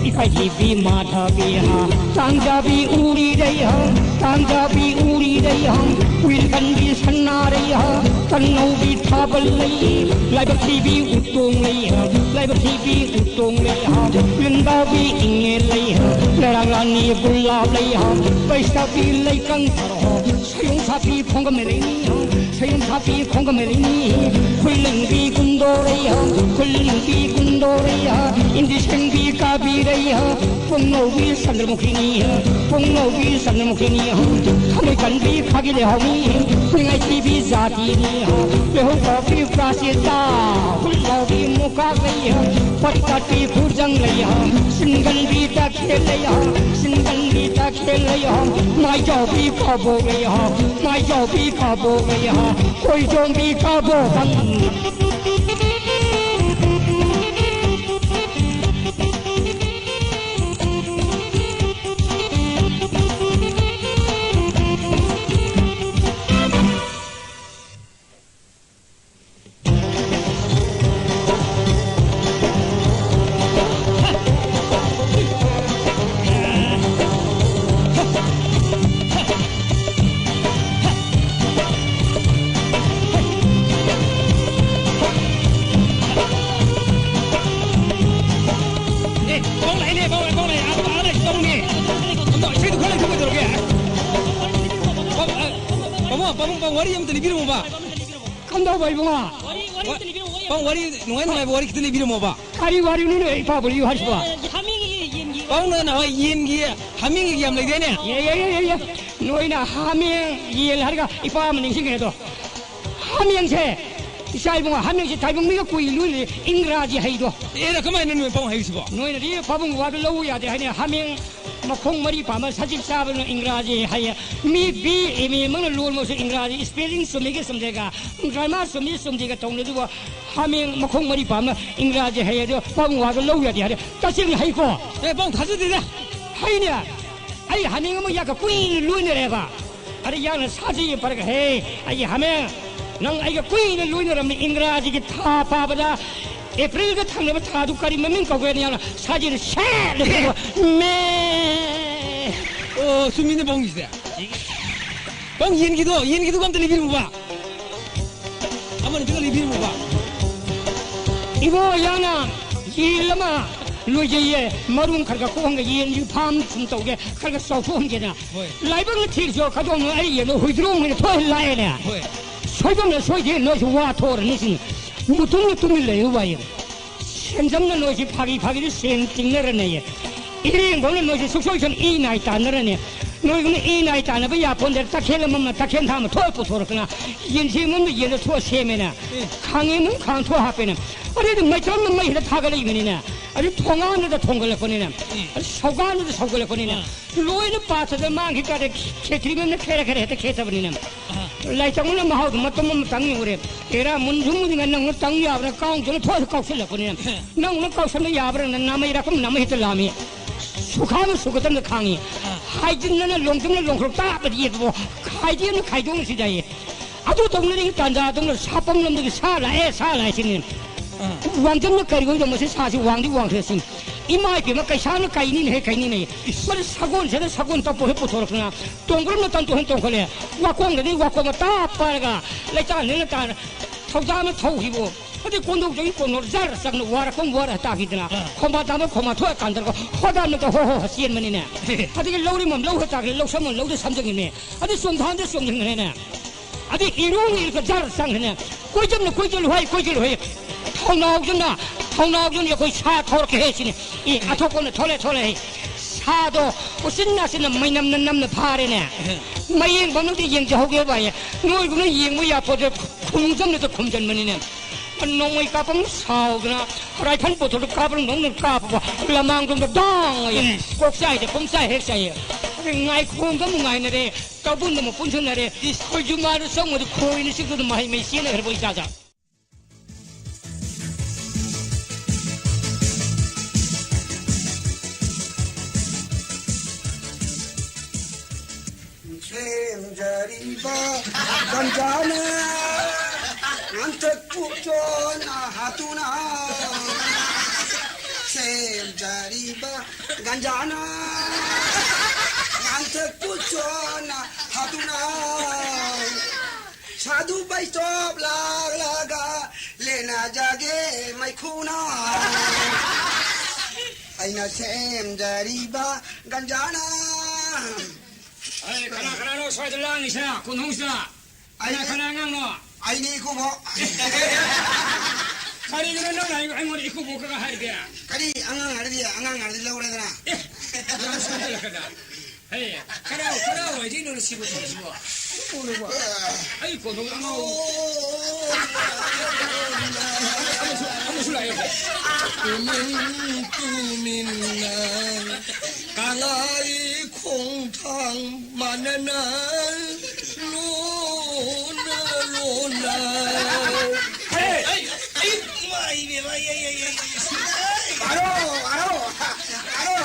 ꯏꯀꯥꯏꯊꯤꯕꯤ ꯃꯥꯙꯕꯤ ꯍꯥ, ꯇꯥꯡꯖꯥꯕꯤ ꯎꯔꯤꯔꯩ ꯍꯥ, ꯇꯥꯡꯖꯥꯕꯤ ꯎꯔꯤꯔꯩ ꯍꯥ, ꯀꯨꯏꯅ ꯀꯟꯕꯤ ꯁꯅꯥꯔꯩ ꯍꯥ, ꯀꯟꯅꯧꯕꯤ ꯊꯥꯕꯜ ꯂꯩ, ꯂꯥꯏꯕꯛ ꯊꯤꯕꯤ ꯎꯇꯣꯡ ꯂꯩ ꯍꯥ, ꯂꯥꯏꯕꯛ ꯊꯤꯕꯤ ꯎꯇꯣꯡ ꯂꯩ ꯍꯥ, ꯂꯤꯟꯗꯥꯕꯤ ꯏꯉꯦꯜ ꯂꯩ ꯍꯥ, ꯂꯩꯔꯥꯡ ꯔꯥꯅꯤ ꯒꯨꯂꯥꯞ ꯂꯩ ꯍꯥ, ꯄꯩꯁꯥꯕꯤ ꯂꯩꯀꯪ ꯊꯔꯣ, ꯁꯌꯣꯡ ꯁꯥꯕꯤ ꯐꯣꯡꯒꯝ ꯂꯩꯅꯤ ꯍꯥ, ꯁꯌꯣꯡ ꯁꯥꯕꯤ ꯐꯣꯡꯒꯝ ꯂꯩꯅꯤ, ꯈꯨꯜꯂꯤꯡꯕꯤ ꯀꯨꯟꯗꯣ ꯂꯩ ꯍꯥ, ꯈꯨꯜꯂꯤꯡꯕꯤ ꯀꯨꯟꯗꯣ ꯂꯩꯍ, ꯏꯟꯗꯤ ꯁꯦꯡꯕꯤ ꯀꯥꯕꯤ ꯂꯩꯍ, ꯄꯨꯡꯉꯧꯕꯤ ꯆꯟꯗ꯭ꯔꯃꯨꯈꯤꯅꯤ, ꯄꯨꯡꯉꯧꯕꯤ ꯆꯟꯗ꯭ꯔꯃꯨꯈꯤꯅꯤ, ꯊꯃꯣꯏ ꯀꯟꯕꯤ ꯈꯥꯒꯤ ꯂꯩꯍꯥꯎꯅꯤ, ꯅꯤꯡꯉꯥꯏ ꯊꯤꯕꯤ ꯖꯥꯇꯤꯅꯤ, ꯂꯩꯍꯧ ꯀꯥꯕꯤ ꯄ꯭ꯔꯥꯁꯤꯇꯥ, ꯍꯨꯜ ꯂꯥꯎꯕꯤ ꯃꯨꯀꯥ ꯂꯩꯍ, ꯄꯠ ꯀꯥꯠꯄꯤ ꯈꯨꯖꯪ ꯂꯩꯍ, ꯆꯤꯟꯒꯟꯕꯤ ꯇꯈꯦꯜ ꯂꯩꯍ, ꯆꯤꯟꯒꯟꯕꯤ ꯇꯈꯦꯜ ꯂꯩꯍ, ꯃꯥꯏꯖꯥꯎꯕꯤ ꯀꯥꯕꯣꯛ ꯂꯩꯍ, ꯃꯥꯏꯖꯥꯎꯕꯤ ꯀꯥꯕꯣꯛ ꯂꯩꯍ, ꯈꯣꯏꯖꯣꯝꯕꯤ ꯀꯥꯕꯣꯛ ꯕꯪ꯫ ꯑꯦ, ꯄꯥꯕꯨꯡ ꯂꯥꯛꯏꯅꯦ, ꯄꯥꯕꯨꯡ, ꯄꯥꯕꯨꯡ ꯂꯥꯛꯑꯦ, ꯑꯥ, ꯑꯥ ꯂꯥꯛꯏ, ꯄꯥꯕꯨꯡꯅꯦ꯫ ꯑꯝꯇ ꯏꯁꯩꯗꯨ ꯈꯔ ꯂꯩꯊꯧ ꯀꯩꯗꯧꯔꯒꯦ? ꯄꯥꯕꯨꯡ, ꯑ, ꯄꯥꯕꯨꯡ, ꯄꯥꯕꯨꯡ, ꯋꯥꯔꯤ ꯑꯝꯇ ꯂꯤꯕꯤꯔꯝꯃꯣꯕ꯫ ꯀꯝꯗꯧꯕ ꯏꯕꯨꯡꯉꯣ? ꯋꯥꯔꯤ, ꯋꯥꯔꯤ ꯑꯝꯇ ꯂꯤꯕꯤꯔꯝꯃꯣ, ꯋꯥꯔꯤ ꯑꯝꯇ꯫ ꯄꯥꯕꯨꯡ, ꯋꯥꯔꯤ ꯅꯨꯡꯉꯥꯏ ꯅꯨꯡꯉꯥꯏꯕ ꯋꯥꯔꯤ ꯈꯤꯇ ꯂꯤꯕꯤꯔꯝꯃꯣꯕ꯫ ꯀꯔꯤ ꯋꯥꯔꯤꯅꯣꯅꯦ ꯏꯄꯥꯕꯨ ꯂꯤꯌꯨ ꯍꯥꯏꯁꯤꯕꯣ? ꯑꯦ, ꯍꯥꯃꯦꯡꯒꯤ ꯌꯦꯟꯒꯤ꯫ ꯄꯥꯕꯨꯡꯅ ꯅꯍꯥꯟꯋꯥꯏ ꯌꯦꯟꯒꯤ ꯍꯥꯃꯦꯡꯒꯤ ꯌꯥꯝ ꯂꯩꯗꯥꯏꯅꯦ? ꯌꯦ, ꯌꯦ, ꯌꯦ, ꯌꯦ, ꯌꯦ꯫ ꯅꯣꯏꯅ ꯍꯥꯃꯦꯡ, ꯌꯦꯟ ꯍꯥꯏꯔꯒ ꯏꯄꯥ ꯑꯃ ꯅꯤꯡꯁꯤꯡꯉꯦ ꯑꯗꯣ꯫ ꯍꯥꯃꯦꯡꯁꯦ, ꯏꯆꯥ ꯏꯕꯨꯡꯉꯣ, ꯍꯥꯃꯦꯡꯁꯦ ꯇꯥꯏꯕꯪ ꯃꯤꯒ ꯀꯨꯏ ꯂꯣꯏꯅꯔꯦ, ꯏꯪꯒ꯭ꯔꯥꯖꯤ ꯍꯩꯗꯣ꯫ ꯑꯦꯔꯥ, ꯀꯃꯥꯏꯅ ꯅꯣꯏ ꯄꯥꯕꯨꯡ ꯍꯩꯔꯤꯁꯤꯕꯣ? ꯅꯣꯏꯅꯗꯤ ꯄꯥꯕꯨꯡ ꯋꯥꯗꯣ ꯂꯧ ꯌꯥꯗꯦ ꯍꯥꯏꯅꯦ, ꯍꯥꯃꯦꯡ ꯃꯈꯣꯡ ꯃꯔꯤ ꯄꯥꯟꯕ ꯁꯖꯤꯛ ꯆꯥꯕꯗꯨꯅ ꯏꯪꯒ꯭ꯔꯥꯖꯤ ꯍꯩꯌꯦ꯫ ꯃꯤ ꯕꯤ ꯑꯦ, ꯑꯦꯝ ꯑꯦ ꯃꯪꯅ ꯂꯣꯟꯕꯁꯨ ꯏꯪꯒ꯭ꯔꯥꯖꯤ spelling ꯆꯨꯝꯃꯤꯒ ꯆꯨꯝꯗꯦꯒ, grammar ꯆꯨꯝꯃꯤ ꯆꯨꯝꯗꯦꯒ ꯇꯧꯅꯩ ꯑꯗꯨꯕꯨ ꯍꯥꯃꯦꯡ ꯃꯈꯣꯡ ꯃꯔꯤ ꯄꯥꯟꯕ ꯏꯪꯒ꯭ꯔꯥꯖꯤ ꯍꯩꯌꯦ ꯑꯗꯣ ꯄꯥꯕꯨꯡ ꯋꯥꯗꯣ ꯂꯧ ꯌꯥꯗꯦ ꯍꯥꯏꯔꯦ꯫ ꯇꯁꯦꯡꯅ ꯍꯩꯀꯣ? ꯑꯦ, ꯄꯥꯕꯨꯡ ꯊꯥꯖꯗꯦꯗ꯫ ꯍꯩꯅꯦ꯫ ꯑꯩ ꯍꯥꯃꯦꯡ ꯑꯃ ꯌꯥꯒ ꯀꯨꯏꯅ ꯂꯣꯏꯅꯔꯦꯕ꯫ ꯑꯗ ꯌꯥꯅ ꯁꯥꯖꯤ ꯌꯦꯡ ꯄꯔꯒ, "ꯍꯦ, ꯑꯩꯒꯤ ꯍꯥꯃꯦꯡ, ꯅꯪ ꯑꯩꯒ ꯀꯨꯏꯅ ꯂꯣꯏꯅꯔꯝꯃꯤ, ꯏꯪꯒ꯭ꯔꯥꯖꯤꯒꯤ ꯊꯥ ꯄꯥꯕꯗ ꯑꯦꯄ꯭ꯔꯤꯜꯒ ꯊꯪꯅꯕ ꯊꯥꯗꯨ ꯀꯔꯤ ꯃꯃꯤꯡ ꯀꯧꯒꯦꯅ?" ꯌꯥꯅ ꯁꯥꯖꯤꯅ ꯁꯦꯠ ꯂꯦꯞꯄꯒ, "ꯃꯦ!" ꯑꯣ, ꯆꯨꯝꯃꯤꯅꯦ ꯄꯥꯕꯨꯡꯒꯤꯁꯦ꯫ ꯄꯥꯕꯨꯡ, ꯌꯦꯟꯒꯤꯗꯣ, ꯌꯦꯟꯒꯤꯗꯨꯒ ꯑꯝꯇ ꯂꯤꯕꯤꯔꯝꯃꯨꯕ꯫ ꯑꯃꯅꯤꯗꯨꯒ ꯂꯤꯕꯤꯔꯝꯃꯨꯕ꯫ ꯏꯕꯣ, ꯌꯥꯅ ꯌꯦꯟ ꯑꯃ ꯂꯣꯏꯖꯩꯌꯦ, ꯃꯔꯨꯝ ꯈꯔ ꯈꯔ ꯀꯣꯛꯍꯟꯒꯦ, ꯌꯦꯟꯒꯤ ꯐꯥꯝ ꯁꯨꯝ ꯇꯧꯒꯦ, ꯈꯔ ꯈꯔ ꯆꯥꯎꯊꯣꯛꯍꯟꯒꯦꯅ꯫ ꯍꯣꯏ꯫ ꯂꯥꯏꯕꯛꯅ ꯊꯤꯔꯁꯨ ꯈꯗꯣꯡꯅ ꯑꯩ ꯌꯦꯟꯗꯣ ꯍꯨꯏꯗ꯭ꯔꯣꯝ ꯑꯣꯏꯅ ꯊꯣꯛꯍꯟ ꯂꯥꯛꯑꯦꯅꯦ꯫ ꯍꯣꯏ꯫ ꯁꯣꯏꯕꯝꯅ ꯁꯣꯏꯗꯦ, ꯅꯣꯏꯁꯨ ꯋꯥ ꯊꯣꯛꯑꯔꯅꯤ ꯁꯤꯅꯤ꯫ ꯃꯇꯨꯡꯗ ꯇꯨꯃꯤꯟ ꯂꯩꯌꯨ ꯋꯥꯌꯦ꯫ ꯁꯦꯟꯖꯝꯅ ꯅꯣꯏꯁꯤ ꯐꯥꯒꯤ ꯐꯥꯒꯤꯗ ꯁꯦꯟ ꯇꯤꯡꯅꯔꯅꯦꯌꯦ꯫ ꯏꯔꯦꯡꯕꯝꯅ ꯅꯣꯏꯁꯤ ꯁꯨꯛꯁꯣꯏ ꯁꯣꯏꯅ ꯏ ꯅꯥꯏ ꯇꯥꯟꯅꯔꯅꯤ꯫ ꯅꯣꯏꯒꯨꯝꯅ ꯏ ꯅꯥꯏ ꯇꯥꯟꯅꯕ ꯌꯥꯄꯣꯟꯗꯦ꯫ ꯇꯈꯦꯜ ꯑꯃ ꯑꯃ ꯇꯈꯦꯜ ꯊꯥ ꯑꯃ ꯊꯣꯛꯑ ꯄꯨꯊꯣꯔꯛꯇꯅ ꯌꯦꯟꯁꯦꯝꯕꯝꯅ ꯌꯦꯟꯗ ꯊꯣꯛꯑ ꯁꯦꯝꯃꯦꯅ꯫ ꯎꯝ꯫ ꯈꯥꯡꯉꯦꯝꯕꯝ ꯈꯥꯡ ꯊꯣꯛꯑ ꯍꯥꯞꯄꯦꯅ꯫ ꯑꯗꯩꯗꯤ ꯃꯩꯇ꯭ꯔꯝꯅ ꯃꯩ ꯍꯦꯛꯇ ꯊꯥꯒꯠꯂꯛꯏꯕꯅꯤꯅ꯫ ꯑꯗꯨ ꯊꯣꯡꯒꯥꯟꯗꯨꯗ ꯊꯣꯡꯒꯠꯂꯛꯄꯅꯤꯅ꯫ ꯎꯝ꯫ ꯑꯗꯨ ꯁꯧꯒꯥꯟꯗꯨꯗ ꯁꯧꯒꯠꯂꯛꯄꯅꯤꯅ꯫ ꯎꯝ꯫ ꯂꯣꯏꯅ ꯄꯥꯊꯗ ꯃꯥꯡꯈꯤ ꯇꯥꯔꯦ꯫ ꯈꯦꯇ꯭ꯔꯤ ꯃꯦꯝꯅ ꯈꯔ ꯈꯔ ꯍꯦꯛꯇ ꯈꯦꯠꯇꯕꯅꯤꯅ꯫ ꯑꯥ꯫ ꯂꯥꯏꯇꯪꯅ ꯃꯍꯥꯎꯗꯣ ꯃꯇꯨꯝ ꯑꯃ ꯇꯪ ꯌꯦꯡꯉꯨꯔꯦ꯫ ꯑꯦꯔꯥ ꯃꯨꯟꯁꯨ ꯃꯨꯟꯅꯤꯡꯉꯥꯏ ꯅꯪꯅ ꯇꯪ ꯌꯥꯕ꯭ꯔꯥ? ꯀꯥꯎꯟꯁꯤꯜꯅ ꯊꯣꯛꯑꯁꯨ ꯀꯥꯎꯁꯤꯜꯂꯛꯄꯅꯤꯅ꯫ ꯑꯥ꯫ ꯅꯪꯅ ꯀꯥꯎꯁꯟꯕ ꯌꯥꯕ꯭ꯔꯥ? ꯅꯪ ꯅꯥꯃꯩ ꯔꯥꯛꯐꯝ ꯅꯥꯃꯩ ꯍꯦꯛꯇ ꯂꯥꯝꯃꯤ꯫ ꯁꯨꯈꯥ ꯑꯃ ꯁꯨꯒꯗꯕꯅ ꯈꯥꯡꯉꯤ꯫ ꯑꯥ꯫ ꯍꯥꯏꯖꯤꯟꯅꯅ ꯂꯣꯡꯊꯣꯛꯅ ꯂꯣꯡꯊꯣꯛ ꯇꯥꯕꯗꯤ ꯌꯦꯠꯄꯕꯣ꯫ ꯈꯥꯏꯗꯦꯛꯅ ꯈꯥꯏꯗꯣꯛꯅ ꯁꯤꯗꯥꯏꯌꯦ꯫ ꯑꯗꯨ ꯇꯧꯅꯔꯤꯉꯩ ꯇꯥꯟꯖꯥꯗꯧꯅ ꯁꯥꯄꯝ ꯂꯝꯗꯒꯤ ꯁꯥ ꯂꯥꯛꯑꯦ, ꯁꯥ ꯂꯥꯛꯑꯦ ꯁꯤꯅꯤ꯫ ꯑꯥ꯫ ꯋꯥꯡꯖꯝꯅ ꯀꯔꯤꯒꯤꯅꯣ ꯃꯁꯤ ꯁꯥꯁꯤ ꯋꯥꯡꯗꯤ ꯋꯥꯡꯈ꯭ꯔꯦ ꯁꯤꯅꯤ꯫ ꯏꯃꯥ ꯏꯕꯦꯝꯃ ꯀꯩꯁꯥꯅ ꯀꯩꯅꯤꯅꯦ ꯍꯦ, ꯀꯩꯅꯤꯅꯦ꯫ ꯏꯁ꯫ ꯃꯗꯨ ꯁꯒꯣꯜꯁꯤꯗ ꯁꯒꯣꯜ ꯇꯞꯄ ꯍꯦꯛ ꯄꯨꯊꯣꯔꯛꯇꯅ ꯇꯣꯡꯕ꯭ꯔꯝꯅ ꯇꯟꯇꯨ ꯍꯦꯛ ꯇꯣꯡꯈꯠꯂꯦ꯫ ꯋꯥꯀꯣꯡꯗꯗꯤ ꯋꯥꯀꯣꯡ ꯃꯇꯥ ꯄꯥꯏꯔꯒ ꯂꯩꯇꯥꯟꯅꯦꯅ ꯇꯥꯅ ꯊꯧꯖꯥꯜꯅ ꯊꯧꯈꯤꯕꯣ꯫ ꯑꯗꯩ ꯀꯣꯟꯗꯣꯛꯇꯒꯤ ꯀꯣꯟꯗꯣꯛ ꯖꯔ ꯆꯪꯅ ꯋꯥꯔꯛꯐꯝ ꯋꯥꯔ ꯇꯥꯈꯤꯗꯅ ꯑꯥ꯫ ꯈꯣꯝꯕꯥ ꯇꯥꯕ ꯈꯣꯝꯕꯥ ꯊꯣꯛꯑꯀꯥꯟꯗ ꯍꯣꯗꯥ ꯅꯠꯇ ꯍꯣ ꯍꯣ ꯍꯣ ꯆꯦꯟꯕꯅꯤꯅꯦ꯫ ꯑꯗꯒꯤ ꯂꯧꯔꯤꯃꯝ ꯂꯧ ꯍꯦꯛ ꯇꯥꯈ꯭ꯔꯦ, ꯂꯧꯁꯝꯃꯝ ꯂꯧꯗ ꯁꯝꯖꯟꯈꯤꯕꯅꯦ꯫ ꯑꯗꯩ ꯆꯣꯡꯊꯥꯝꯗ ꯆꯣꯡꯁꯤꯟꯈ꯭ꯔꯦꯅꯦ꯫ ꯑꯗꯩ ꯏꯔꯨꯡ ꯏꯔꯨꯒ ꯖꯔ ꯆꯪꯈ꯭ꯔꯦꯅꯦ꯫ ꯀꯣꯏꯆꯠꯅ ꯀꯣꯏꯆꯠꯂꯨ ꯍꯥꯏ, ꯀꯣꯏꯆꯠꯂꯨ ꯍꯥꯏ꯫ ꯊꯧꯅꯥꯎꯗꯨꯅ, ꯊꯧꯅꯥꯎꯗꯨꯅ ꯑꯩꯈꯣꯏ ꯁꯥ ꯊꯣꯔꯛꯀꯦ ꯍꯦ ꯁꯤꯅꯤ꯫ ꯑꯦ, ꯑꯊꯣꯛꯄꯅ ꯊꯣꯛꯂꯛꯑꯦ, ꯊꯣꯛꯂꯛꯑꯦ ꯍꯦ꯫ ꯁꯥꯗꯣ ꯎꯆꯤꯟ ꯅꯥꯆꯤꯟꯅ ꯃꯩꯅꯝꯅ ꯅꯝꯅ ꯐꯥꯔꯦꯅꯦ꯫ ꯃꯌꯦꯡ ꯐꯝꯅꯗꯤ ꯌꯦꯡꯖꯍꯧꯒꯦ ꯚꯥꯏ꯫ ꯅꯣꯏꯒꯨꯝꯅ ꯌꯦꯡꯕ ꯌꯥꯄꯣꯠꯇꯦ, ꯈꯨꯝꯖꯝꯅꯗ ꯈꯨꯝꯖꯟꯕꯅꯤꯅꯦ꯫ ꯅꯣꯡꯃꯩ ꯀꯥꯞꯄ ꯑꯃ ꯁꯥꯎꯗꯅ, ꯔꯥꯏꯐꯜ ꯄꯣꯠꯊꯣꯛꯇ ꯀꯥꯞꯄ ꯅꯣꯡꯅ ꯀꯥꯞꯄꯕ, ꯂꯃꯥꯡꯗꯣꯡꯗ ꯗꯥꯡ ꯑꯌꯦ꯫ ꯎꯝ꯫ ꯀꯣꯛ ꯆꯥꯏꯗ ꯄꯨꯡꯆꯥꯏ ꯍꯦꯛ ꯆꯥꯏꯌꯦ꯫ ꯑꯗꯩ ꯉꯥꯏꯈꯣꯡꯗ ꯑꯃꯨꯛ ꯉꯥꯏꯅꯔꯦ꯫ ꯇꯧꯕꯨꯟꯗ ꯑꯃꯨꯛ ꯄꯨꯟꯁꯤꯟꯅꯔꯦ꯫ ꯏꯁ꯫ ꯈꯣꯏꯖꯨ ꯃꯥꯗ ꯆꯪꯕꯗ ꯈꯣꯏꯅ ꯆꯤꯛꯄꯗ ꯃꯍꯩ ꯃꯩ ꯆꯦꯟꯅꯈ꯭ꯔꯕ ꯏꯆꯥ ꯆꯥ꯫ ꯁꯦꯝꯖꯔꯤꯕ ꯒꯟꯖꯥꯅ ꯉꯟꯊꯛ ꯄꯨꯛꯆꯣꯟ ꯍꯥꯠꯇꯨꯅ꯫ ꯁꯦꯝꯖꯔꯤꯕ ꯒꯟꯖꯥꯅ ꯉꯟꯊꯛ ꯄꯨꯛꯆꯣꯟ ꯍꯥꯠꯇꯨꯅ꯫ ꯁꯥꯗꯨ ꯕꯩꯁꯇꯣꯞ ꯂꯥꯛꯂꯒ ꯂꯦꯟꯅꯖꯒꯦ ꯃꯩꯈꯨꯅ꯫ ꯑꯩꯅ ꯁꯦꯝꯖꯔꯤꯕ ꯒꯟꯖꯥꯅ꯫ ꯑꯩ ꯀꯅꯥ ꯀꯅꯥꯅꯣ ꯁ꯭ꯋꯥꯏꯗ ꯂꯥꯡꯉꯤꯁꯦ ꯀꯣꯟꯊꯣꯡꯁꯤꯗ? ꯀꯅꯥ ꯑꯩ ꯀꯅꯥ ꯑꯉꯥꯡꯅꯣ? ꯑꯩꯅꯤ ꯏꯀꯨꯕꯣ꯫ ꯀꯔꯤꯒꯤꯅꯣ ꯅꯪꯅ ꯑꯩ-, ꯑꯩꯉꯣꯟꯗ ꯏꯀꯨꯕꯣꯛ ꯀꯛꯀ ꯍꯥꯏꯔꯤꯗꯤ? ꯀꯔꯤ? ꯑꯉꯥꯡ ꯍꯥꯏꯔꯗꯤ, ꯑꯉꯥꯡ ꯍꯥꯏꯔꯗꯤ ꯂꯧꯔꯦꯗꯅ꯫ ꯑꯦ, ꯅꯪ ꯁꯣꯟꯖꯜꯂꯛꯀꯅ꯫ ꯍꯦ, ꯀꯗꯥꯏ, ꯀꯗꯥꯏꯋꯥꯏꯗꯩꯅꯣ ꯁꯤꯕꯨ ꯇꯧꯔꯤꯁꯤꯕꯣ? ꯀꯣꯟꯅꯕ꯫ ꯑꯩ ꯀꯣꯟꯅꯕ ꯑꯉꯥꯎ-, ꯑꯃꯁꯨ, ꯑꯃꯁꯨ ꯂꯥꯛꯑꯦ꯫ ꯇꯨꯃꯤꯟ ꯇꯨꯃꯤꯟꯅ ꯀꯪꯂꯥꯒꯤ ꯈꯣꯡꯊꯥꯡ ꯃꯥꯟꯅꯅ ꯂꯨꯅ ꯂꯨꯅ꯫ ꯑꯦ! ꯑꯩ, ꯑꯩ, ꯏꯃꯥ, ꯏꯕꯦꯝꯃ, ꯑꯩ, ꯑꯩ, ꯑꯩ, ꯑꯩ, ꯑꯩ, ꯑꯩ꯫ ꯑꯔꯣ, ꯑꯔꯣ, ꯑꯔꯣ,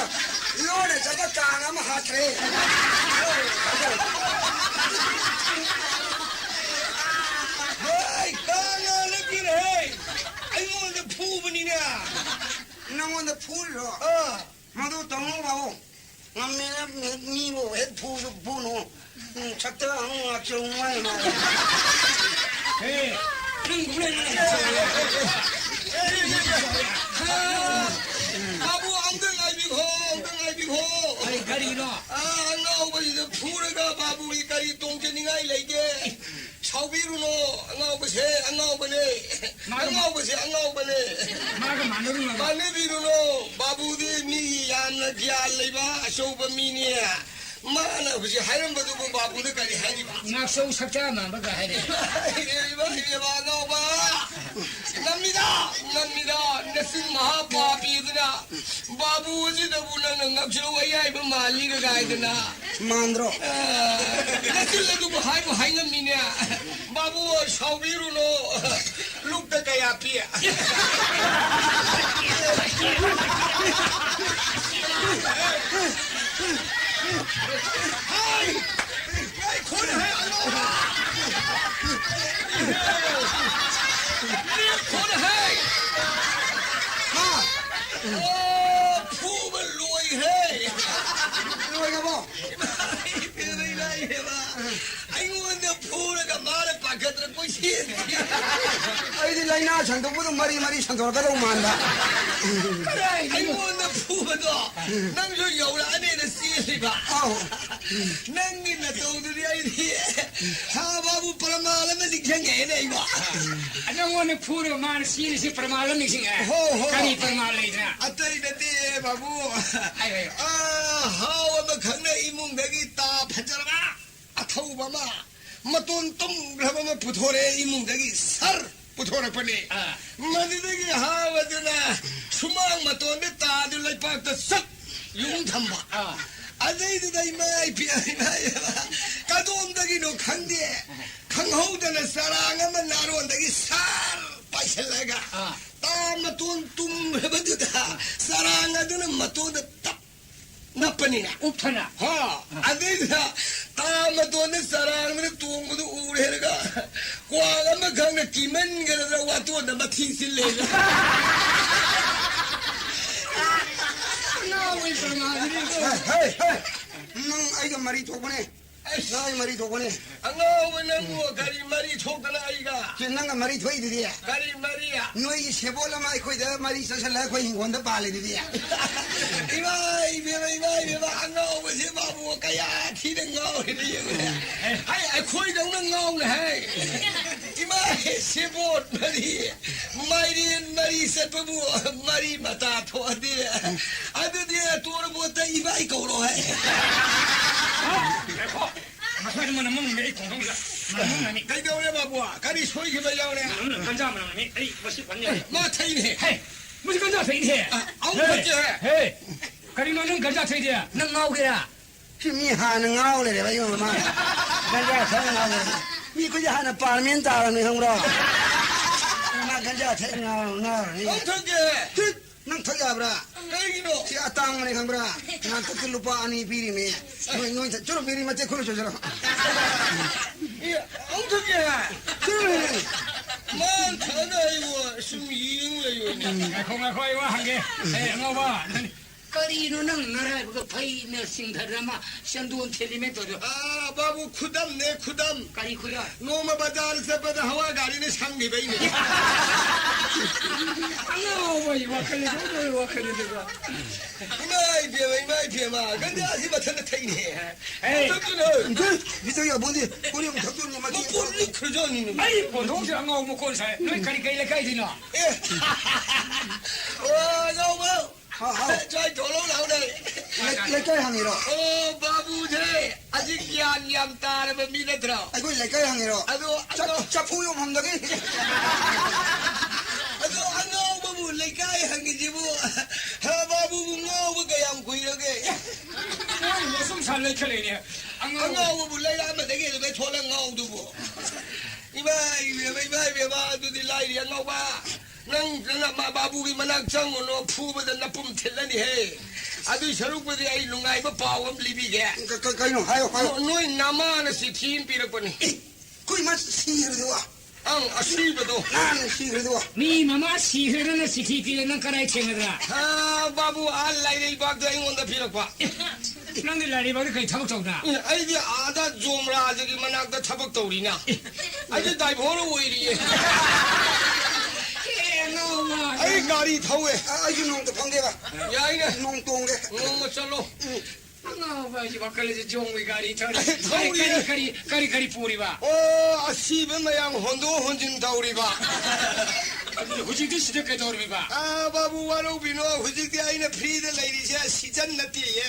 ꯂꯣꯟꯅ ꯆꯠꯄ ꯀꯥꯡ ꯑꯃ ꯍꯥꯠꯈ꯭ꯔꯦ꯫ ꯍꯣꯏ, ꯀꯥꯡ ꯍꯥꯠꯂꯛꯀꯦꯅꯦꯍꯦ꯫ ꯑꯩꯉꯣꯟꯗ ꯐꯨꯕꯅꯤꯅꯦ꯫ ꯅꯪꯉꯣꯟꯗ ꯐꯨꯔꯤꯔꯣ? ꯑꯥ꯫ ꯃꯗꯨ ꯇꯧꯅꯨ ꯕꯥꯕꯨ꯫ ꯉꯝꯃꯦꯅ ꯃꯤ-, ꯃꯤꯕꯨ ꯍꯦꯛ ꯐꯨꯁꯨ ꯐꯨꯅꯨ꯫ ꯎꯝ, ꯁꯛꯇ ꯑꯃꯨꯛ ꯉꯥꯛꯆꯧ ꯃꯥꯏ ꯃꯥꯏ꯫ ꯍꯦ, ꯅꯪ ꯀꯃꯥꯏꯅ ꯉꯥꯛꯆꯧ? ꯕꯥꯕꯨ, ꯑꯝꯇ ꯉꯥꯏꯕꯤꯈꯣ, ꯑꯝꯇ ꯉꯥꯏꯕꯤꯈꯣ꯫ ꯀꯔꯤ, ꯀꯔꯤꯅꯣ? ꯑꯥ, ꯑꯉꯥꯎꯕꯁꯤꯗ ꯐꯨꯔꯒ ꯕꯥꯕꯨꯒꯤ ꯀꯔꯤ ꯇꯣꯡꯖꯅꯤꯡꯉꯥꯏ ꯂꯩꯒꯦ? ꯁꯥꯎꯕꯤꯔꯨꯅꯣ, ꯑꯉꯥꯎꯕꯁꯦ ꯑꯉꯥꯎꯕꯅꯦ꯫ ꯃꯥꯒ ꯑꯉꯥꯎꯕꯁꯦ ꯑꯉꯥꯎꯕꯅꯦ꯫ ꯃꯥꯒ ꯃꯥꯟꯅꯔꯨꯅꯕ꯫ ꯃꯥꯟꯅꯕꯤꯔꯨꯅꯣ꯫ ꯕꯥꯕꯨꯗꯤ ꯃꯤꯒꯤ ꯌꯥꯝꯅ ꯒ꯭ꯌꯥꯟ ꯂꯩꯕ ꯑꯆꯧꯕ ꯃꯤꯅꯦ꯫ ꯃꯥꯅ ꯍꯧꯖꯤꯛ ꯍꯥꯏꯔꯝꯕꯗꯨꯕꯨ ꯕꯥꯕꯨꯗ ꯀꯔꯤ ꯍꯥꯏꯔꯤꯕ? ꯉꯥꯛꯆꯧ ꯁꯛꯆꯥ ꯃꯥꯟꯕꯒ ꯍꯥꯏꯔꯦ꯫ ꯏꯕꯦꯝꯃ, ꯏꯕꯦꯝꯃ, ꯑꯉꯥꯎꯕ꯫ ꯉꯝꯃꯤꯗ, ꯉꯝꯃꯤꯗ, ꯅꯆꯤꯟ ꯃꯍꯥ ꯄꯥꯄꯤꯗꯨꯅ꯫ ꯕꯥꯕꯨ ꯑꯁꯤꯗꯕꯨ ꯅꯪꯅ ꯉꯥꯛꯆꯧ ꯑꯌꯥꯏꯕ ꯃꯥꯜꯂꯤꯒ ꯀꯥꯏꯗꯅ꯫ ꯃꯥꯟꯗ꯭ꯔꯣ? ꯑ, ꯅꯆꯤꯜ ꯑꯗꯨꯕꯨ ꯍꯥꯏꯕꯨ ꯍꯥꯏꯉꯝꯃꯤꯅꯦ꯫ ꯕꯥꯕꯨ, ꯁꯥꯎꯕꯤꯔꯨꯅꯨ꯫ ꯂꯨꯛꯇ ꯀꯌꯥ ꯄꯤ? ꯍꯥꯏ! ꯉꯥꯏꯈꯣꯅꯦꯍꯦ, ꯑꯉꯥꯎꯕ! ꯂꯦꯞꯈꯣꯅꯦꯍꯦ! ꯍꯥ? ꯑꯣ, ꯐꯨꯕ ꯂꯣꯏꯈ꯭ꯔꯦ! ꯂꯣꯏꯈ꯭ꯔꯕꯣ? ꯏꯃꯥ, ꯏꯄꯦꯝꯃ, ꯏꯃꯥ, ꯏꯄꯦꯝꯃ! ꯑꯩꯉꯣꯟꯗ ꯐꯨꯔꯒ ꯃꯥꯅ ꯄꯥꯈꯠꯇꯅ ꯀꯣꯏꯆꯦꯟ ꯆꯦꯜꯂꯤ꯫ ꯑꯩꯗꯤ ꯂꯥꯏꯅꯥ ꯁꯟꯗꯣꯛꯄꯗꯣ ꯃꯔꯤ ꯃꯔꯤ ꯁꯟꯗꯣꯔꯛꯀꯗꯧ ꯃꯥꯟꯕ꯫ ꯀꯗꯥꯏꯗꯩꯅꯣ? ꯑꯩꯉꯣꯟꯗ ꯐꯨꯕ ꯅꯪꯁꯨ ꯌꯧꯔꯛꯑꯅꯦꯅ ꯆꯦꯜꯂꯤꯕ꯫ ꯑꯧ꯫ ꯅꯪꯒꯤ ꯅꯇꯧꯗꯨꯗꯤ ꯑꯩꯗꯤ ꯍꯥ ꯕꯥꯕꯨ ꯄ꯭ꯔꯃꯥꯟ ꯑꯃ ꯅꯤꯡꯁꯤꯡꯉꯛꯑꯦꯅꯦ ꯑꯩꯕꯣ꯫ ꯅꯪꯉꯣꯟꯗ ꯐꯨꯔꯒ ꯃꯥꯅ ꯆꯦꯜꯂꯤꯁꯤ ꯄ꯭ꯔꯃꯥꯟ ꯑꯃ ꯅꯤꯡꯁꯤꯡꯉꯛꯑꯦ꯫ ꯍꯣ, ꯍꯣ꯫ ꯀꯔꯤ ꯄ꯭ꯔꯃꯥꯟ ꯂꯩꯗꯅ? ꯑꯇꯩ ꯅꯠꯇꯦ ꯕꯥꯕꯨ꯫ ꯍꯥꯏꯌꯨ, ꯍꯥꯏꯌꯨ꯫ ꯑꯥ, ꯍꯥꯎ ꯑꯃꯈꯛꯅ ꯏꯃꯨꯡꯗꯒꯤ ꯇꯥ ꯐꯖꯔꯕ ꯑꯊꯧꯕ ꯑꯃ, ꯃꯇꯣꯟ ꯇꯨꯝꯈ꯭ꯔꯕ ꯑꯃ ꯄꯨꯊꯣꯔꯛꯑꯦ ꯏꯃꯨꯡꯗꯒꯤ꯫ ꯁꯔ ꯄꯨꯊꯣꯔꯛꯄꯅꯦ꯫ ꯑꯥ꯫ ꯃꯗꯨꯗꯒꯤ ꯍꯥꯎ ꯑꯗꯨꯅ ꯁꯨꯃꯥꯡ ꯃꯇꯣꯟꯗ ꯇꯥꯗꯨ ꯂꯩꯄꯥꯛꯇ ꯆꯠ ꯌꯨꯝ ꯊꯝꯕ꯫ ꯑꯥ꯫ ꯑꯗꯩꯗꯨꯗ ꯏꯃꯥ ꯏꯄꯦꯝ, ꯏꯃꯥ ꯏꯄꯦꯝ, ꯀꯗꯣꯝꯗꯒꯤꯅꯣ ꯈꯪꯗꯦ, ꯈꯪꯍꯧꯗꯅ ꯆꯔꯥꯡ ꯑꯃ ꯅꯥꯔꯣꯟꯗꯒꯤ ꯁꯔ ꯄꯥꯏꯁꯤꯜꯂꯒ ꯑꯥ꯫ ꯇꯥ ꯃꯇꯣꯟ ꯇꯨꯝꯈ꯭ꯔꯕꯗꯨꯗ ꯆꯔꯥꯡ ꯑꯗꯨꯅ ꯃꯇꯣꯟꯗ ꯇꯞ ꯅꯞꯄꯅꯤꯅ꯫ ꯎꯞꯊꯅ꯫ ꯍꯣ, ꯑꯗꯩꯗꯨꯗ ꯇꯥ ꯃꯇꯣꯟꯗ ꯆꯔꯥꯡꯗꯨꯅ ꯇꯣꯡꯕꯗꯨ ꯎꯔꯦꯔꯒ ꯀ꯭ꯋꯥꯛ ꯑꯃꯈꯛꯅ ꯀꯤꯃꯟꯒꯗꯅ ꯋꯥꯇꯣꯟꯗ ꯃꯊꯤ ꯆꯤꯜꯂꯦꯅ꯫ ꯉꯥꯎꯕꯩ ꯄ꯭ꯔꯃꯥꯟꯗꯨꯗꯤ꯫ ꯍꯦ, ꯍꯦ, ꯍꯦ꯫ ꯅꯪ ꯑꯩꯒ ꯃꯔꯤ ꯊꯣꯛꯄꯅꯦ꯫ ꯑꯩꯁ꯫ ꯅꯪ ꯑꯩ ꯃꯔꯤ ꯊꯣꯛꯄꯅꯦ꯫ ꯑꯉꯥꯎꯕ ꯅꯪꯕꯨ ꯀꯔꯤ ꯃꯔꯤ ꯊꯣꯛꯇꯅ ꯑꯩꯒ? ꯁꯤ ꯅꯪꯒ ꯃꯔꯤ ꯊꯣꯛꯏꯗꯨꯗꯤ꯫ ꯀꯔꯤ ꯃꯔꯤ? ꯅꯣꯏꯒꯤ ꯁꯦꯕꯣꯠ ꯑꯃ ꯑꯩꯈꯣꯏꯗ ꯃꯔꯤ ꯆꯠꯁꯜꯂꯒ ꯑꯩꯈꯣꯏ ꯍꯤꯡꯒꯣꯜꯗ ꯄꯥꯜꯂꯤꯗꯨꯗꯤ꯫ ꯏꯃꯥ ꯏꯕꯦꯝꯃ, ꯏꯃꯥ ꯏꯕꯦꯝꯃ, ꯑꯉꯥꯎꯕꯁꯦ ꯃꯥꯕꯨ ꯀꯌꯥ ꯊꯤꯅ ꯉꯥꯎꯔꯤꯅ ꯌꯦꯡꯉꯨꯅꯦ꯫ ꯍꯩ, ꯑꯩꯈꯣꯏꯗꯧꯅ ꯉꯥꯎꯅ ꯍꯥꯏ꯫ ꯏꯃꯥ, ꯁꯦꯕꯣꯠ ꯃꯔꯤ, ꯃꯥꯏꯔꯦꯟ ꯃꯔꯤ ꯆꯠꯄꯕꯨ ꯃꯔꯤ ꯃꯇꯥ ꯊꯣꯛꯑꯗꯤ꯫ ꯑꯗꯨꯗꯤ ꯇꯣꯔꯕꯣꯠꯇ ꯏꯕꯥꯏ ꯀꯧꯔꯣ ꯍꯥꯏ꯫ ꯉꯥꯏꯈꯣ꯫ ꯃꯁꯣꯏꯗ ꯃꯅꯝ ꯑꯃ ꯅꯝꯃꯤ, ꯑꯩ ꯈꯣꯡꯊꯣꯡꯁꯤꯗ ꯃꯅꯝ ꯑꯃ ꯅꯝꯃꯤ꯫ ꯀꯩꯗꯧꯔꯦ ꯕꯥꯕꯨ? ꯀꯔꯤ ꯁꯣꯏꯈꯤꯕ ꯌꯥꯎꯔꯦ? ꯃꯅꯝ ꯅꯝꯃꯤ, ꯒꯟꯖꯥ ꯃꯅꯝ ꯅꯝꯃꯤ, ꯑꯩ ꯃꯁꯤ ꯐꯟ ꯌꯥꯗꯦ꯫ ꯃꯥ ꯊꯛꯏꯅꯦ꯫ ꯍꯦ, ꯃꯁꯤ ꯒꯟꯖꯥ ꯊꯛꯏꯅꯦ꯫ ꯑ, ꯑꯃꯨꯛ ꯍꯦ, ꯐꯠꯇꯦ꯫ ꯍꯦ, ꯀꯔꯤꯅꯣ ꯅꯪ ꯒꯟꯖꯥ ꯊꯛꯏꯗꯤ? ꯅꯪ ꯉꯥꯎꯒꯦꯔꯥ? ꯁꯤ ꯃꯤ ꯍꯥꯟꯅ ꯉꯥꯎ ꯂꯩꯔꯦꯕ ꯑꯩ ꯃꯃꯥꯡ꯫ ꯒꯟꯖꯥ ꯊꯛꯑ ꯉꯥꯎ ꯂꯩꯔꯦ꯫ ꯃꯤ ꯑꯩꯈꯣꯏꯗꯤ ꯍꯥꯟꯅ ꯄꯥꯔꯃꯦꯟ ꯇꯥꯔꯕꯅꯤ ꯈꯪꯕ꯭ꯔꯣ? ꯃꯥ ꯒꯟꯖꯥ ꯊꯛꯑ ꯉꯥꯎ-, ꯉꯥꯎꯔꯅꯤ꯫ ꯑꯃꯨꯛ ꯊꯛꯀꯦ꯫ ꯊꯛ-, ꯅꯪ ꯊꯛ ꯌꯥꯕ꯭ꯔꯥ? ꯀꯩꯒꯤꯅꯣ? ꯁꯤ ꯑꯇꯥꯡꯕꯅꯤ ꯈꯪꯕ꯭ꯔꯥ? ꯉꯥꯡꯇꯛꯇ ꯂꯨꯄꯥ ꯑꯅꯤ ꯄꯤꯔꯤꯃꯤ꯫ ꯅꯣꯏ, ꯅꯣꯏ ꯊꯛ-, ꯆꯨꯔꯨꯞ ꯕꯤꯔꯤ ꯃꯆꯦꯠ ꯈꯨꯜꯂꯨ ꯆꯣ ꯆꯠꯂꯣ꯫ ꯑꯦ, ꯑꯃꯨꯛ ꯊꯛꯀꯦ ꯍꯥꯏ? ꯆꯨꯔꯨꯞ ꯕꯤꯔꯤ꯫ ꯃꯥꯅ ꯊꯛꯑꯒ ꯑꯩꯕꯨ ꯁꯨꯝ ꯌꯦꯡ ꯂꯩꯌꯣꯅꯦ꯫ ꯉꯥꯏꯈꯣ, ꯉꯥꯏꯈꯣ, ꯑꯩ ꯋꯥ ꯍꯪꯒꯦ꯫ ꯑꯦ, ꯑꯉꯥꯎꯕ, ꯅꯪ ꯀꯔꯤꯅꯣ ꯅꯪ ꯅꯔꯥꯏꯕꯛ ꯐꯩꯅ ꯆꯤꯡꯊꯔ ꯑꯃ ꯆꯟꯗꯣꯟ ꯊꯤꯜꯂꯤꯃꯦ ꯇꯧꯔꯤꯗꯣ? ꯑꯥ, ꯕꯥꯕꯨ, ꯈꯨꯗꯝꯅꯦ, ꯈꯨꯗꯝ꯫ ꯀꯔꯤ ꯈꯨꯗꯝ? ꯅꯣꯡꯃ ꯕꯖꯥꯔ ꯆꯠꯄꯗ ꯍꯋꯥ ꯒꯥꯔꯤꯅ ꯁꯪꯈꯤꯕꯩꯅꯦ꯫ ꯑꯉꯥꯎꯕꯒꯤ ꯋꯥꯈꯜꯅꯤ, ꯑꯉꯥꯎꯕꯒꯤ ꯋꯥꯈꯜꯅꯤ ꯑꯗꯨꯒ꯫ ꯏꯃꯥ ꯏꯕꯦꯝꯃ, ꯏꯃꯥ ꯏꯕꯦꯝꯃ, ꯒꯟꯖꯥꯁꯤ ꯃꯊꯟꯇ ꯊꯛꯏꯅꯦ꯫ ꯑꯦ꯫ ꯊꯛꯇꯣꯏꯅꯦ꯫ ꯏꯆꯦ, ꯏꯆꯦ ꯌꯥꯕꯣꯟꯗꯤ ꯀꯣꯔꯤ ꯑꯃꯨꯛ ꯊꯛꯇꯣꯏꯅꯦ, ꯃꯊꯤ꯫ ꯃꯄꯣꯠ ꯂꯤꯛꯈ꯭ꯔꯖꯥꯠꯅꯤꯅꯦ꯫ ꯑꯩ ꯄꯣꯟꯊꯣꯛꯁꯦ ꯑꯉꯥꯎꯕ ꯃꯈꯣꯟ ꯁꯥꯏ꯫ ꯅꯣꯏ ꯀꯔꯤ, ꯀꯩ ꯂꯩꯀꯥꯏꯗꯩꯅꯣ? ꯑꯦ꯫ ꯑꯣ, ꯑꯉꯥꯎꯕ꯫ ꯍꯥ, ꯍꯥ꯫ ꯁ꯭ꯋꯥꯏ ꯊꯣꯛꯂꯛꯎ ꯂꯥꯎꯅꯦ꯫ ꯂꯩ-, ꯂꯩꯀꯥꯏ ꯍꯪꯉꯤꯔꯣ? ꯑꯣ, ꯕꯥꯕꯨꯁꯦ ꯑꯁꯤ ꯒ꯭ꯌꯥꯟ ꯌꯥꯝ ꯇꯥꯔꯕ ꯃꯤ ꯅꯠꯇ꯭ꯔꯣ? ꯑꯩꯈꯣꯏ ꯂꯩꯀꯥꯏ ꯍꯪꯉꯤꯔꯣ? ꯑꯗꯣ, ꯆ-, ꯑꯗꯣ, ꯆꯐꯨ ꯌꯣꯟꯐꯝꯗꯒꯤ꯫ ꯑꯗꯣ ꯑꯉꯥꯎꯕꯕꯨ ꯂꯩꯀꯥꯏ ꯍꯪꯉꯤꯁꯤꯕꯨ, ꯍꯥ, ꯕꯥꯕꯨꯕꯨ ꯉꯥꯎꯕ ꯀꯌꯥꯝ ꯀꯨꯏꯔꯒꯦ? ꯃꯣꯏ ꯃꯁꯨꯝ ꯁꯥ ꯂꯩꯈꯠꯂꯛꯏꯅꯦ꯫ ꯑꯉꯥꯎꯕ꯫ ꯑꯉꯥꯎꯕꯕꯨ ꯂꯩꯔꯛ ꯑꯃꯗꯒꯤ ꯑꯗꯨꯃꯥꯏ ꯊꯣꯛꯂꯛ ꯉꯥꯎꯗꯨꯕꯨ? ꯏꯃꯥ ꯏꯕꯦꯝꯃ, ꯏꯃꯥ ꯏꯕꯦꯝꯃ, ꯑꯗꯨꯗꯤ ꯂꯥꯏꯔꯤ ꯑꯉꯥꯎꯕ꯫ ꯅꯪ, ꯅꯪ ꯃꯥ ꯕꯥꯕꯨꯒꯤ ꯃꯅꯥꯛ ꯆꯪꯉꯨꯅꯨ, ꯐꯨꯕꯗ ꯅꯄꯨꯝ ꯊꯤꯜꯂꯅꯤꯍꯦ꯫ ꯑꯗꯨꯏ ꯁꯔꯨꯛꯄꯨꯗꯤ ꯑꯩ ꯅꯨꯡꯉꯥꯏꯕ ꯄꯥꯎ ꯑꯃ ꯂꯤꯕꯤꯒꯦ꯫ ꯀ-, ꯀ-, ꯀꯩꯅꯣ? ꯍꯥꯏꯌꯣ, ꯍꯥꯏꯌꯣ꯫ ꯅꯣ-, ꯅꯣꯏ ꯅꯃꯥꯅ ꯆꯤꯊꯤ ꯑꯃ ꯄꯤꯔꯛꯄꯅꯤ꯫ ꯑꯦ, ꯑꯩꯈꯣꯏ ꯏꯃꯥ ꯁꯤꯈ꯭ꯔꯗꯨꯕꯣ? ꯑꯪ, ꯑꯁꯤꯕꯗꯣ꯫ ꯅꯍꯥꯟ ꯁꯤꯈ꯭ꯔꯗꯨꯕꯣ? ꯃꯤ ꯃꯃꯥ ꯁꯤꯈ꯭ꯔꯦꯅ ꯆꯤꯊꯤ ꯄꯤꯔꯦ, ꯅꯪ ꯀꯗꯥꯏ ꯊꯦꯡꯅꯗ꯭ꯔꯥ? ꯍꯥ, ꯕꯥꯕꯨ, ꯑꯥ ꯂꯥꯏꯔꯩꯕꯥꯛꯇ ꯑꯩꯉꯣꯟꯗ ꯄꯤꯔꯛꯄ꯫ ꯅꯪꯗꯤ ꯂꯥꯏꯔꯩꯕꯥꯛꯇ ꯀꯩ ꯊꯕꯛ ꯇꯧꯗ꯭ꯔꯥ? ꯑꯦ, ꯑꯩꯗꯤ ꯑꯥꯗ ꯖꯣꯝ ꯔꯥꯖꯒꯤ ꯃꯅꯥꯛꯇ ꯊꯕꯛ ꯇꯧꯔꯤꯅ꯫ ꯑꯩꯗꯤ ꯗ꯭ꯔꯥꯏꯚꯔ ꯑꯣꯏꯔꯤꯌꯦ꯫ ꯑꯦ, ꯅꯣꯡꯃ꯫ ꯑꯩ ꯒꯥꯔꯤ ꯊꯧꯋꯦ꯫ ꯑ, ꯑꯩꯁꯨ ꯅꯣꯡꯃꯇ ꯐꯝꯒꯦꯕ꯫ ꯌꯥꯏꯅꯦ꯫ ꯅꯣꯡ ꯇꯣꯡꯒꯦ꯫ ꯅꯣꯡꯃ ꯆꯠꯂꯣ꯫ ꯎꯝ꯫ ꯑꯉꯥꯎꯕ ꯍꯥꯏꯁꯤ ꯋꯥꯈꯜꯁꯦ ꯖꯣꯝꯒꯤ ꯒꯥꯔꯤ ꯊꯧꯔꯤ꯫ ꯊꯧꯔꯤꯌꯦ꯫ ꯀꯔꯤ, ꯀꯔꯤ, ꯀꯔꯤ, ꯀꯔꯤ ꯄꯨꯔꯤꯕ? ꯑꯣ, ꯑꯁꯤꯕ ꯃꯌꯥꯝ ꯍꯣꯟꯗꯣꯛ ꯍꯣꯟꯖꯤꯟ ꯇꯧꯔꯤꯕ꯫ ꯑꯗꯨꯗꯤ ꯍꯧꯖꯤꯛꯇꯤ ꯁꯤꯗ ꯀꯩꯗꯧꯔꯤꯕ? ꯑꯥ, ꯕꯥꯕꯨ, ꯋꯥꯔꯧꯕꯤꯅꯣ, ꯍꯧꯖꯤꯛꯇꯤ ꯑꯩꯅ ꯐ꯭ꯔꯤꯗ ꯂꯩꯔꯤꯁꯦ ꯁꯤꯖꯟ ꯅꯠꯇꯦꯌꯦ꯫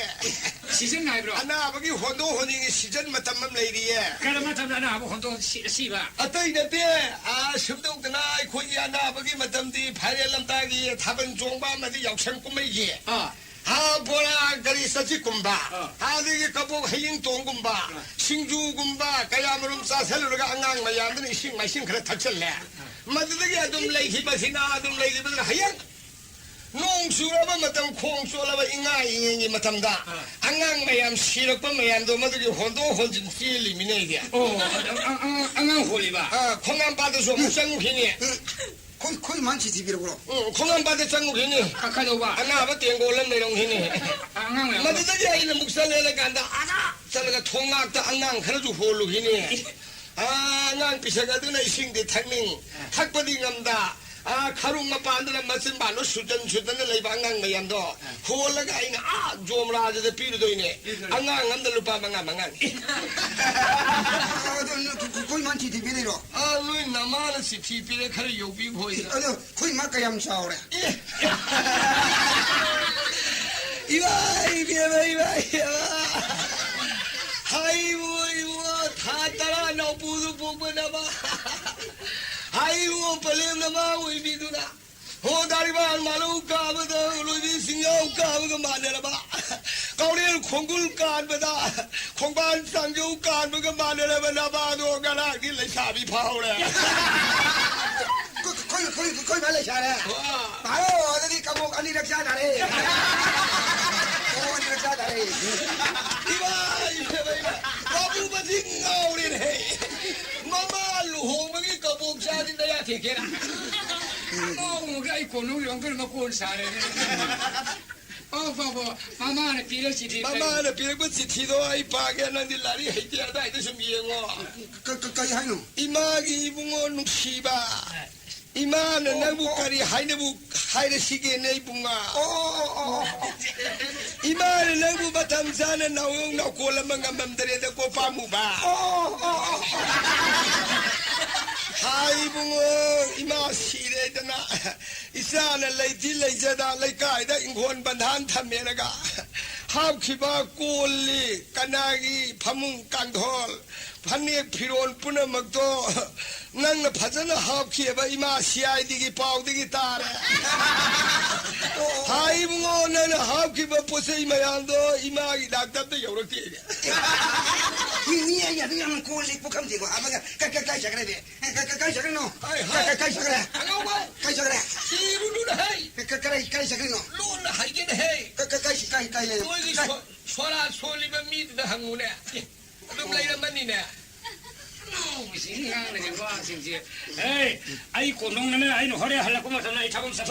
ꯁꯤꯖꯟ ꯍꯥꯏꯕ꯭ꯔꯣ? ꯑꯅꯥꯕꯒꯤ ꯍꯣꯟꯗꯣꯛ ꯍꯣꯟꯖꯤꯟꯒꯤ ꯁꯤꯖꯟ ꯃꯇꯝ ꯑꯃ ꯂꯩꯔꯤꯌꯦ꯫ ꯀꯔꯝꯕ ꯃꯇꯝꯗ ꯑꯅꯥꯕ ꯍꯣꯟꯗꯣꯛ ꯁꯤ-, ꯁꯤꯕ? ꯑꯇꯩ ꯅꯠꯇꯦ, ꯑꯥ, ꯁꯨꯝꯗꯧꯗꯅ ꯑꯩꯈꯣꯏꯒꯤ ꯑꯅꯥꯕꯒꯤ ꯃꯇꯝꯗꯤ ꯐꯥꯏꯔꯦꯜ ꯂꯝꯇꯥꯒꯤ ꯊꯥꯕꯜ ꯆꯣꯡꯕ ꯑꯃꯗꯤ ꯌꯥꯎꯁꯪ ꯀꯨꯝꯍꯩꯒꯤ꯫ ꯑꯥ꯫ ꯍꯥ, ꯕꯣꯔꯥ, ꯀꯔꯤ, ꯆꯖꯤꯛꯀꯨꯝꯕ, ꯑꯥ꯫ ꯑꯗꯒꯤ ꯀꯕꯣꯛ ꯍꯌꯤꯡ ꯇꯣꯡꯒꯨꯝꯕ, ꯑꯥ꯫ ꯁꯤꯡꯖꯨꯒꯨꯝꯕ ꯀꯌꯥꯃꯔꯨꯝ ꯆꯥꯁꯤꯜꯂꯨꯔꯒ ꯑꯉꯥꯡ ꯃꯌꯥꯝꯗꯨꯅ ꯏꯁꯤꯡ ꯃꯥꯏꯁꯤꯡ ꯈꯔ ꯊꯛꯆꯜꯂꯦ꯫ ꯑꯥ꯫ ꯃꯗꯨꯗꯒꯤ ꯑꯗꯨꯝ ꯂꯩꯈꯤꯕꯁꯤꯅ, ꯑꯗꯨꯝ ꯂꯩꯈꯤꯕꯁꯤꯅ ꯍꯌꯦꯡ ꯅꯣꯡ ꯆꯨꯔꯕ ꯃꯇꯝ, ꯈꯣꯡ ꯆꯣꯠꯂꯕ ꯏꯉꯥ ꯏꯉꯦꯟꯒꯤ ꯃꯇꯝꯗ ꯑꯥ꯫ ꯑꯉꯥꯡ ꯃꯌꯥꯝ ꯁꯤꯔꯛꯄ ꯃꯌꯥꯝꯗꯣ ꯃꯗꯨꯒꯤ ꯍꯣꯟꯗꯣꯛ ꯍꯣꯟꯖꯤꯟ ꯆꯦꯜꯂꯤꯃꯤꯅꯦ ꯑꯩꯗꯤ꯫ ꯑꯣ, ꯑ-, ꯑ-, ꯑ-, ꯑꯉꯥꯡ ꯍꯣꯜꯂꯤꯕ? ꯑꯥ, ꯈꯣꯡꯅꯥꯡꯄꯥꯗꯁꯨ ꯑꯃꯨꯛ ꯆꯪꯉꯨꯈꯤꯅꯤ꯫ ꯎꯝ꯫ ꯑꯩꯈꯣꯏ ꯃꯥꯅ ꯆꯤꯊꯤ ꯄꯤꯔꯛꯄ꯭ꯔꯣ? ꯎꯝ, ꯈꯣꯡꯉꯥꯝꯄꯥꯠꯇ ꯆꯪꯉꯨꯈꯤꯅꯤ꯫ ꯀ-, ꯀꯩꯗꯧꯕ? ꯑꯅꯥꯕ ꯇꯦꯡꯒꯣꯜ ꯑꯃ ꯂꯩꯔꯝꯈꯤꯅꯤ꯫ ꯑꯉꯥꯡ ꯃꯌꯥꯝ꯫ ꯃꯗꯨꯗꯒꯤ ꯑꯩꯅ ꯑꯃꯨꯛ ꯆꯠꯂꯦꯅ ꯀꯥꯟꯗ ꯑꯥꯗ ꯆꯠꯂꯒ ꯊꯣꯡꯅꯥꯛꯇ ꯑꯉꯥꯡ ꯈꯔꯁꯨ ꯍꯣꯜꯂꯨꯈꯤꯅꯤ꯫ ꯑꯥ, ꯑꯉꯥꯡ ꯄꯤꯁꯛ ꯑꯗꯨꯅ ꯏꯁꯤꯡꯗꯤ ꯊꯛꯅꯤꯡ, ꯊꯛꯄꯗꯤ ꯉꯝꯗ, ꯑꯥ, ꯈꯔꯨꯡ ꯃꯄꯥꯟꯗꯨꯅ ꯃꯆꯤꯟꯕꯥꯜꯗꯣ ꯁꯨꯗꯟ ꯁꯨꯗꯟꯅ ꯂꯩꯕ ꯑꯉꯥꯡ ꯃꯌꯥꯝꯗꯣ ꯍꯣꯜꯂꯒ ꯑꯩꯅ ꯑꯥ ꯖꯣꯝꯔꯥꯗꯨꯗ ꯄꯤꯔꯨꯗꯣꯏꯅꯦ꯫ ꯄꯤꯔꯨꯗꯣꯏꯅꯦ꯫ ꯑꯉꯥꯡ ꯑꯃꯗ ꯂꯨꯄꯥ ꯃꯉꯥ ꯃꯉꯥꯅꯤ꯫ ꯑꯗꯣ ꯅ-, ꯀ-, ꯀ-, ꯑꯩꯈꯣꯏ ꯃꯥꯅ ꯆꯤꯊꯤ ꯄꯤꯔꯛꯏꯔꯣ? ꯑꯥ, ꯅꯣꯏ ꯅꯃꯥꯅ ꯆꯤꯊꯤ ꯄꯤꯔꯦ, ꯈꯔ ꯌꯧꯕꯤꯈꯣ ꯍꯥꯏꯗꯅ꯫ ꯑꯗꯣ ꯑꯩꯈꯣꯏ ꯃꯥ ꯀꯌꯥꯝ ꯆꯥꯎꯔꯦ? ꯏꯃꯥ ꯏꯕꯦꯝꯃ, ꯏꯃꯥ ꯏꯕꯦꯝꯃ꯫ ꯍꯥꯏꯕꯨ ꯏꯕꯨ ꯊꯥ ꯇꯔꯥ ꯅꯧꯄꯨꯗꯨ ꯄꯣꯛꯄ ꯅꯃꯥ꯫ ꯍꯥꯏꯕꯨ ꯄꯂꯦꯝ ꯅꯃꯥ ꯑꯣꯏꯕꯤꯗꯨꯅ꯫ ꯍꯣ ꯗꯥꯔꯤꯕꯥꯟ ꯃꯥꯂꯧ ꯀꯥꯕꯗ ꯂꯣꯏꯕꯤ ꯁꯤꯡꯖꯥꯎ ꯀꯥꯕꯒ ꯃꯥꯟꯅꯔꯕ꯫ ꯀꯥꯎꯔꯦꯜ ꯈꯣꯡꯒꯨꯜ ꯀꯥꯟꯕꯗ ꯈꯣꯡꯕꯥꯟ ꯆꯥꯡꯖꯧ ꯀꯥꯟꯕꯒ ꯃꯥꯟꯅꯔꯕ ꯅꯃꯥꯗꯣ ꯉꯔꯥꯡꯗꯤ ꯂꯩꯁꯥꯕꯤ ꯐꯥꯍꯧꯔꯦ꯫ ꯑꯩꯈꯣꯏ, ꯑꯩꯈꯣꯏ, ꯑꯩꯈꯣꯏ, ꯑꯩꯈꯣꯏ ꯃꯥ ꯂꯩꯁꯥꯔꯦ꯫ ꯋꯥ꯫ ꯇꯥꯔꯣ, ꯑꯗꯨꯗꯤ ꯀꯕꯣꯛ ꯑꯅꯤꯔꯛ ꯆꯥ ꯇꯥꯔꯦ꯫ ꯀꯕꯣꯛ ꯑꯅꯤꯔꯛ ꯆꯥ ꯇꯥꯔꯦ꯫ ꯏꯃꯥ, ꯏꯃꯥ, ꯏꯃꯥ, ꯏꯃꯥ꯫ ꯃꯥꯕꯨ ꯃꯁꯤꯡ ꯉꯥꯎꯔꯦꯅꯦ꯫ ꯃꯃꯥ ꯂꯨꯍꯣꯡꯕꯒꯤ ꯀꯕꯣꯛ ꯆꯥꯗꯤ ꯅꯌꯥ ꯊꯦꯛꯀꯦꯔꯥ? ꯉꯥꯎꯕꯒꯤ ꯑꯩ ꯀꯣꯟꯅꯨꯡ ꯌꯣꯡꯈꯩ ꯃꯀꯣꯟ ꯁꯥꯔꯦꯅꯦ꯫ ꯑꯣ, ꯄꯥꯕꯣ, ꯃꯃꯥꯅ ꯄꯤꯔꯛꯏ ꯆꯤꯊꯤ ꯀꯔꯤ? ꯃꯃꯥꯅ ꯄꯤꯔꯛꯄ ꯆꯤꯊꯤꯗꯣ ꯑꯩ ꯄꯥꯒꯦ, ꯅꯪꯗꯤ ꯂꯥꯏꯔꯤꯛ ꯍꯩꯇꯦ, ꯑꯗꯥꯏꯗ ꯁꯨꯝ ꯌꯦꯡꯉꯣ꯫ ꯀ-, ꯀ-, ꯀꯔꯤ ꯍꯥꯏꯅꯣ? ꯏꯃꯥꯒꯤ ꯏꯕꯨꯡꯉꯣ ꯅꯨꯡꯁꯤꯕ, ꯏꯃꯥꯅ ꯑꯣ, ꯅꯪꯕꯨ ꯑꯣ꯫ ꯀꯔꯤ ꯍꯥꯏꯅꯕꯨ ꯍꯥꯏꯔꯁꯤꯒꯦꯅꯦ, ꯏꯕꯨꯡꯉꯣ? ꯑꯣ, ꯑꯣ, ꯑꯣ, ꯑꯣ꯫ ꯏꯃꯥꯅ ꯅꯪꯕꯨ ꯃꯇꯝ ꯆꯥꯅ ꯅꯥꯎꯌꯣꯛ ꯅꯥꯎꯀꯣꯜ ꯑꯃ ꯉꯝꯃꯝꯗ꯭ꯔꯦꯗꯀꯣ, ꯄꯥꯝꯃꯨꯕ꯫ ꯑꯣ, ꯑꯣ, ꯑꯣ, ꯑꯣ꯫ ꯍꯥꯏ ꯏꯕꯨꯡꯉꯣ, ꯏꯃꯥ ꯁꯤꯔꯦꯗꯅ꯫ ꯏꯆꯥꯅ ꯂꯩꯗꯤ ꯂꯩꯖꯗ ꯂꯩꯀꯥꯏꯗ ꯏꯪꯈꯣꯜ ꯕꯟꯙꯥꯟ ꯊꯝꯃꯦꯅꯒ ꯍꯥꯞꯈꯤꯕ ꯀꯣꯜ ꯂꯤꯛ, ꯀꯅꯥꯒꯤ ꯐꯃꯨꯡ ꯀꯥꯡꯊꯣꯜ, ꯐꯅꯦꯛ ꯐꯤꯔꯣꯜ ꯄꯨꯝꯅꯃꯛꯇꯣ ꯅꯪꯅ ꯐꯖꯅ ꯍꯥꯞꯈꯤꯑꯕ ꯏꯃꯥ ꯁꯤ ꯑꯥꯏ ꯗꯤꯒꯤ ꯄꯥꯎꯗꯒꯤ ꯇꯥꯔꯦ꯫ ꯍꯥꯏ ꯏꯕꯨꯡꯉꯣ, ꯅꯪꯅ ꯍꯥꯞꯈꯤꯕ ꯄꯣꯠ ꯆꯩ ꯃꯌꯥꯝꯗꯣ ꯏꯃꯥꯒꯤ ꯗꯥꯛꯇꯔꯗ ꯌꯧꯔꯛꯇꯦꯅꯦ꯫ ꯃꯤ, ꯃꯤ ꯑꯩ ꯑꯗꯨ ꯌꯥꯝ ꯀꯣꯜ ꯂꯤꯛ ꯄꯨꯈꯝ ꯇꯦꯡꯀꯣꯠ ꯍꯥꯞꯄꯒ ꯀ-, ꯀ-, ꯀꯥꯏ ꯆꯠꯈ꯭ꯔꯦꯅꯦ? ꯀ-, ꯀ-, ꯀꯥꯏ ꯆꯠꯈ꯭ꯔꯤꯅꯣ? ꯍꯥꯏ, ꯀ-, ꯍꯥꯏ꯫ ꯀ-, ꯀꯥꯏ ꯆꯠꯈ꯭ꯔꯦ? ꯑꯉꯧꯕ! ꯀꯥꯏ ꯆꯠꯈ꯭ꯔꯦ? ꯁꯤꯔꯨꯅꯨꯅ ꯍꯥꯏ! ꯀ-, ꯀ-, ꯀꯔꯥꯏ, ꯀꯥꯏ ꯆꯠꯈ꯭ꯔꯤꯅꯣ? ꯂꯣꯟꯅ ꯍꯥꯏꯒꯦꯅ ꯍꯥꯏ! ꯀ-, ꯀ-, ꯀꯥꯏ, ꯀꯥꯏ, ꯀꯥꯏ ꯂꯩ? ꯅꯣꯏꯒꯤ ꯀꯥꯏ? ꯁꯣ-, ꯁꯣꯔꯥ ꯁꯣꯜꯂꯤꯕ ꯃꯤꯗꯨꯗ ꯍꯪꯉꯨꯅꯦ꯫ ꯑꯗꯨꯝ ꯑꯣ꯫ ꯂꯩꯔꯝꯃꯅꯤꯅꯦ꯫ ꯇꯧꯕꯁꯤ ꯉꯥꯡꯅꯔꯤꯕ ꯋꯥꯁꯤꯡꯁꯦ꯫ ꯑꯦ, ꯑꯩ ꯀꯣꯟꯊꯣꯡꯗꯅ ꯑꯩꯅ ꯍꯣꯔꯦꯟ ꯍꯜꯂꯛꯄ ꯃꯇꯝꯗ ꯑꯩ ꯊꯕꯛ ꯆꯠꯊꯣꯛ